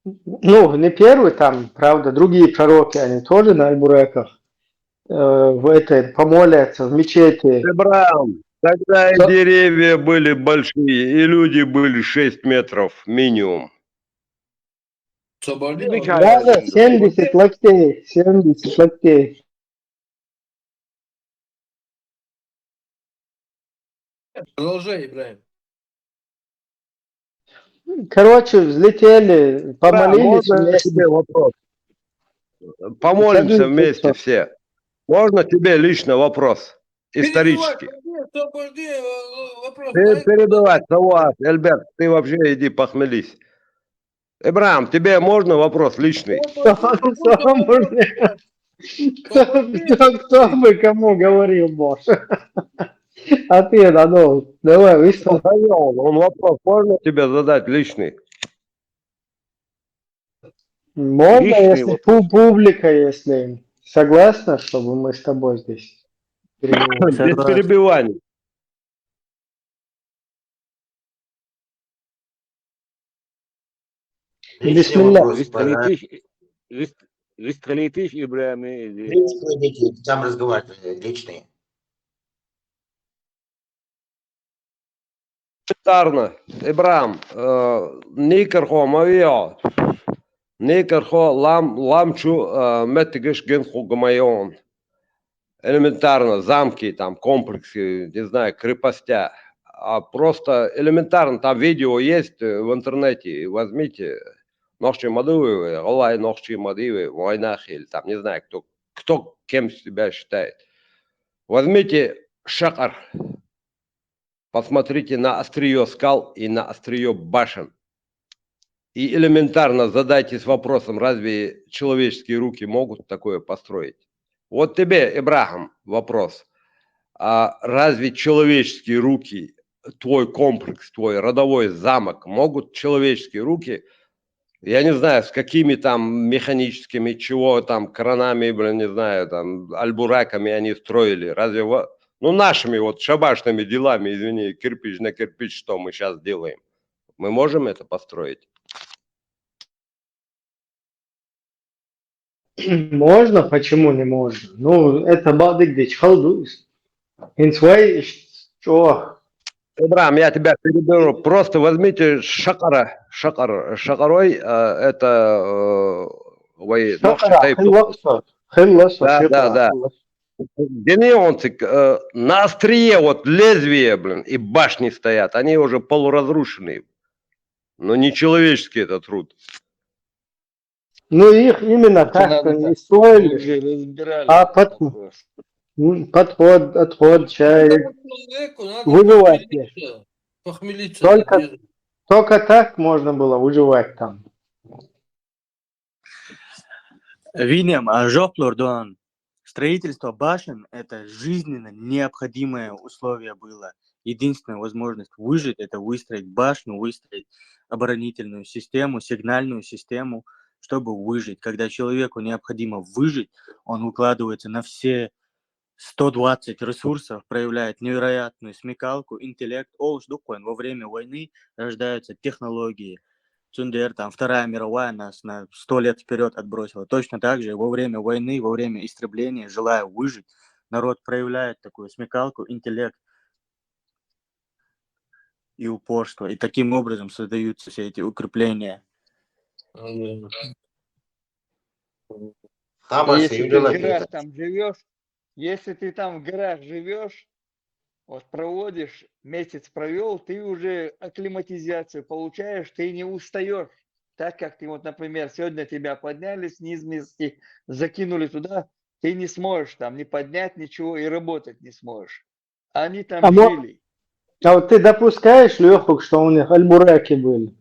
Ну, не первый, там, правда, другие пророки, они тоже на Альбураках э, в этой помолятся, в мечети. Ибраим, тогда и Что? Деревья были большие, и люди были шесть метров минимум. Соболе, Отвечай, Да, да, Александр. семьдесят локтей, семьдесят локтей. Продолжай, Ибраим. Короче, взлетели, Ибраим, помолились можно вместе. тебе вопрос? Помолимся Задумайся, вместе что? Все. Можно тебе лично вопрос? Исторический. Перебивай, подожди, подожди, э, вопрос. Ты Дай- перебивать, Савуат, Эльберт, ты вообще иди похмелись. Ибрам, тебе можно вопрос личный? Кто, кто, кто, кто бы кому говорил, Боже? Ответ, а ну, давай, высказывай. Михаил, он вопрос можно тебе задать личный? Можно, Личный если вопрос. Пу- публика, если согласна, чтобы мы с тобой здесь переговорили. Без перебиваний. Бисмилля. Выстрелитесь, выс- выстрелитесь, Ибрами. Личные дети, там разговаривали, личные. Элементарно, Ибрам, э, никер хо мавио, никер хо лам, лам чу, э, метигеш ген хо гамайон. Элементарно, замки, там, комплексы, не знаю, крепостя. А просто элементарно, там видео есть э, в интернете, возьмите, нохчи мадывы, Аллай нохчи мадывы, война хил, там, не знаю, кто, кто кем себя считает. Возьмите шакар, посмотрите на острие скал и на острие башен. И элементарно задайтесь вопросом, разве человеческие руки могут такое построить? Вот тебе, Ибрахим, вопрос. А разве человеческие руки, твой комплекс, твой родовой замок, могут человеческие руки, я не знаю, с какими там механическими, чего там, кранами, блин, не знаю, там, альбураками они строили. Разве, во- ну, нашими вот шабашными делами, извини, кирпич на кирпич, что мы сейчас делаем. Мы можем это построить? Можно, почему не можно? Ну, это бадык дич халдус. Инсвай, что? Ибрам, я тебя переберу. Просто возьмите шакара, шакар, шакарой, э, это э, вай, нохчи Шакара, тайпы. хылласо, хылласо, Да, да, шакара, да. хылласо. Генеонтик, э, на острие, вот лезвие, блин, и башни стоят. Они уже полуразрушенные. Но не человеческий этот труд. Ну, их именно Это так надо они так. строили. Уже разбирали А этот под- вопрос. М, Подход, отход, человек. Человеку надо Выживать. Похмелиться, похмелиться Только- надо. Только так можно было выживать там. Винем, а жоплордон. Строительство башен — это жизненно необходимое условие было. Единственная возможность выжить — это выстроить башню, выстроить оборонительную систему, сигнальную систему, чтобы выжить. Когда человеку необходимо выжить, он выкладывается на все сто двадцать ресурсов, проявляет невероятную смекалку, интеллект. Олш дуквен, во время войны рождаются технологии. Цундер, там, Вторая мировая нас на сто лет вперед отбросила. Точно так же во время войны, во время истребления, желая выжить, народ проявляет такую смекалку, интеллект и упорство. И таким образом создаются все эти укрепления. М. Хамас Если и ты в Лилакета. горах там живешь, если ты там в горах живешь, вот проводишь, месяц провел, ты уже акклиматизацию получаешь, ты не устаешь. Так как ты вот, например, сегодня тебя подняли с низменности, закинули туда, ты не сможешь там ни поднять ничего и работать не сможешь. Они там А мо- жили. А вот ты допускаешь, Лёхук, что у них альбураки были?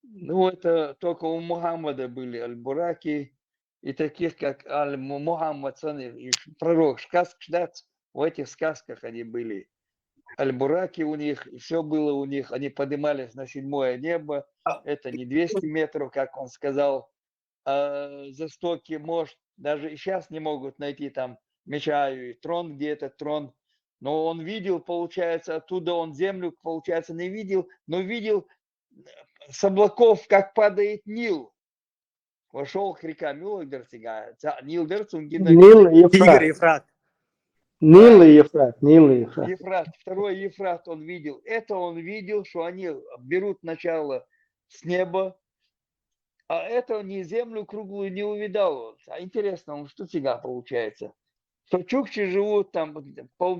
Ну, это только у Мухаммада были альбураки, и таких, как Аль Му- Мухаммад, сон и пророк, сказка ждать, в этих сказках они были. Альбураки у них, и все было у них, они поднимались на седьмое небо, это не двести метров, как он сказал, а за сто ки-, может, даже и сейчас не могут найти там, мечаю, и трон, где этот трон. Но он видел, получается, оттуда он землю, получается, не видел, но видел э, с облаков, как падает Нил. Вошел к река Мюллер, Нил Дерцунгина. Нил и Тигр Ефрат. и Ефрат. Нил и Ефрат, Нил и Ефрат. Ефрат, второй Ефрат он видел. Это он видел, что они берут начало с неба. А это не землю круглую не увидал. А интересно, он что фига получается? Что чукчи живут там пол,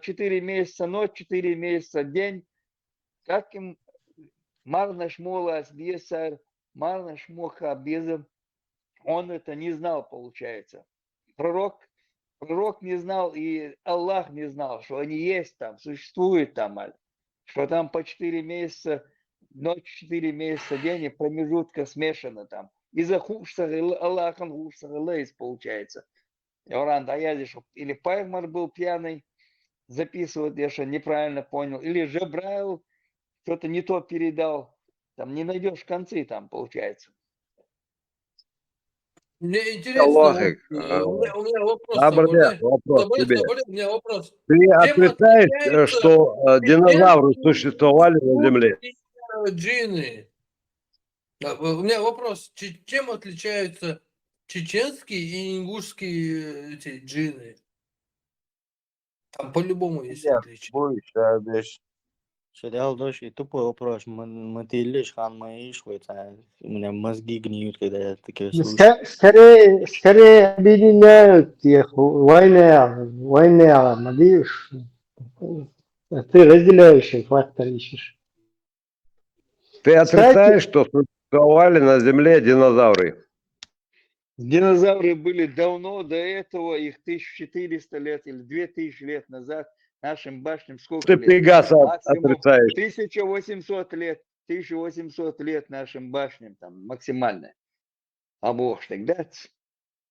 четыре месяца ночь, четыре месяца день. Как им марнаш молас десар, марнаш моха безам, он это не знал, получается. Пророк, пророк не знал, и Аллах не знал, что они есть там, существуют там, аль, что там по четыре месяца ночь четыре, месяца день, и промежутка смешано там. Из-за хушсагъыла, Аллахын хушсагъыла из получается. Оранда я здесь, чтоб или Пайгмар был пьяный, записывает, я что, неправильно понял, или Жабраил что-то не то передал. Там не найдешь концы там, получается. Мне интересно, вот, э, у меня, у меня вопрос, Сабырде, свободный, вопрос свободный, тебе. Свободный, у меня вопрос. Ты Чем отрицаешь, э, отличаются что э, динозавры чеченские существовали на Земле? и э, джинны? А, У меня вопрос, че- чем отличаются чеченские и ингушские э, эти джинны? Там по-любому есть Нет, отличия. Будешь, да, беш. Что делал дождь? И тупой вопрос. Мы, мы ты лишь хан мы ишь хуй, а у меня мозги гниют, когда я такие слушаю. Ска- Скорее, скорее объединяют их войны, войны, надеюсь. Ты разделяющий фактор ищешь. Ты отрицаешь, что существовали на Земле динозавры? Динозавры были давно, до этого их тысяча четыреста лет или две тысячи лет назад нашим башням сколько Ты лет? Пегаса Максимум отрицаешь. Тысяча восемьсот лет, тысяча восемьсот лет нашим башням там максимально. А бог тогда.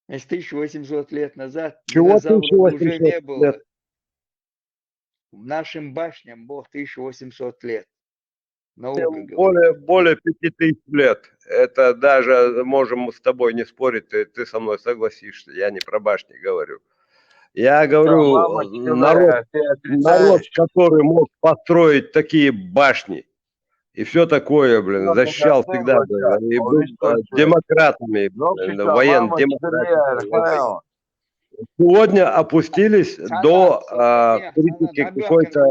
Значит, тысяча восемьсот лет назад Чего динозавров уже тысяча восемьсот не было. лет? Нашим башням бог тысяча восемьсот лет. Наука говорит. Более, более пяти тысяч лет. Это даже можем с тобой не спорить, ты, ты со мной согласишься. Я не про башни говорю. Я говорю, Мама, э, чего народ, я, ты народ, отрицаешь? Который мог построить такие башни и все такое, блин, Ну, защищал тогда всегда, ты блин, хочешь, и а был вы что, э, что? Демократами, Ну, блин, что, воен мама, демократами. тебе, Рафаэл? Сегодня опустились до а, критики какой-то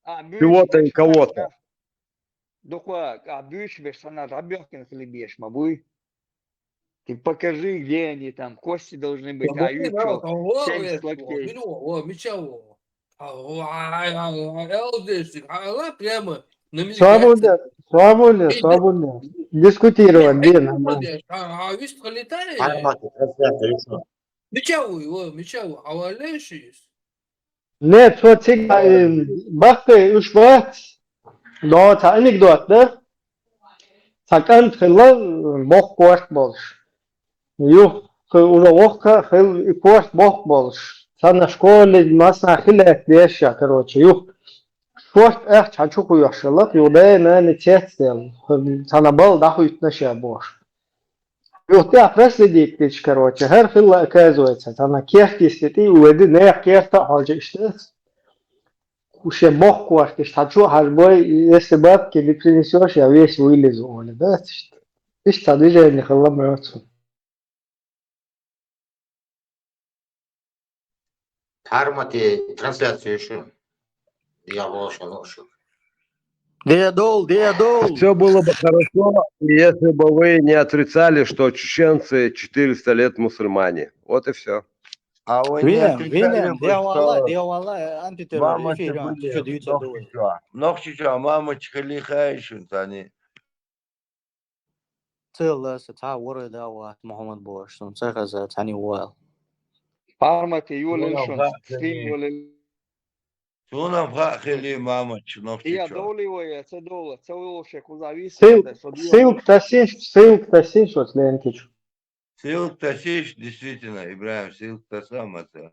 а, чего-то и кого-то. Дуква, а бюч беш сана дабьёхкин хлебеш, мабуй. Ты покажи, где они там, кости должны быть, а ючо, семь локтей. Мичаво. Прямо на меня. Свободно, свободно, свободно. Дискутировать, где нормально. Мичаво, мичаво. Авалешис. Нет, вот циган бахты уж бахт. Но та анекдот, да? Та кӀант хилла бохк корт болуш. Юха уже воккха хилла и корт бохк болуш. Цхьана школе массанхьа хи лаьтта деш ша, короче, юха шорта аьхча хьан чу кхуьйхуш хилла, юха дена нана цецделла. Цхьана балла дӀахуьйтина ша бохуш. Юха тӀехь проследить дича, короче, хӀара хилла, оказывается, цхьана керт йисте тӀе а веди, нехан керта а хьожа иштта. Шен бохк корт иштта хьан чу а хьажбой, если бабки не принесёшь, я весь вылезу, олий, да? Иштта цхьа движение хилла моьцу. Тармати трансляцию ещё. Я волшебно. Де дол, де дол. Все было бы хорошо, если бы вы не отрицали, что чеченцы четыреста лет мусульмане. Вот и все. А вы не Вилям, отрицали Вилям, бы, де вала, что де вала, антитеррор, мама эфир, были антитеррор, ногчичо? Ногчичо, мама чхилихаешун тани. Цела са ца вора да ва Мухаммад Бош, сун ца хаза тани вал. Пармати юлел Мама шун, ва- стрим юлел. Сунам ха хили мама Я ногчичо. Доли вая, ца Дола, ца Дола ше кузавис. Ссылка тасиш, ссылка тасиш вот лентич. Ссылка тасиш, действительно, Ибраим, ссылка таса мата.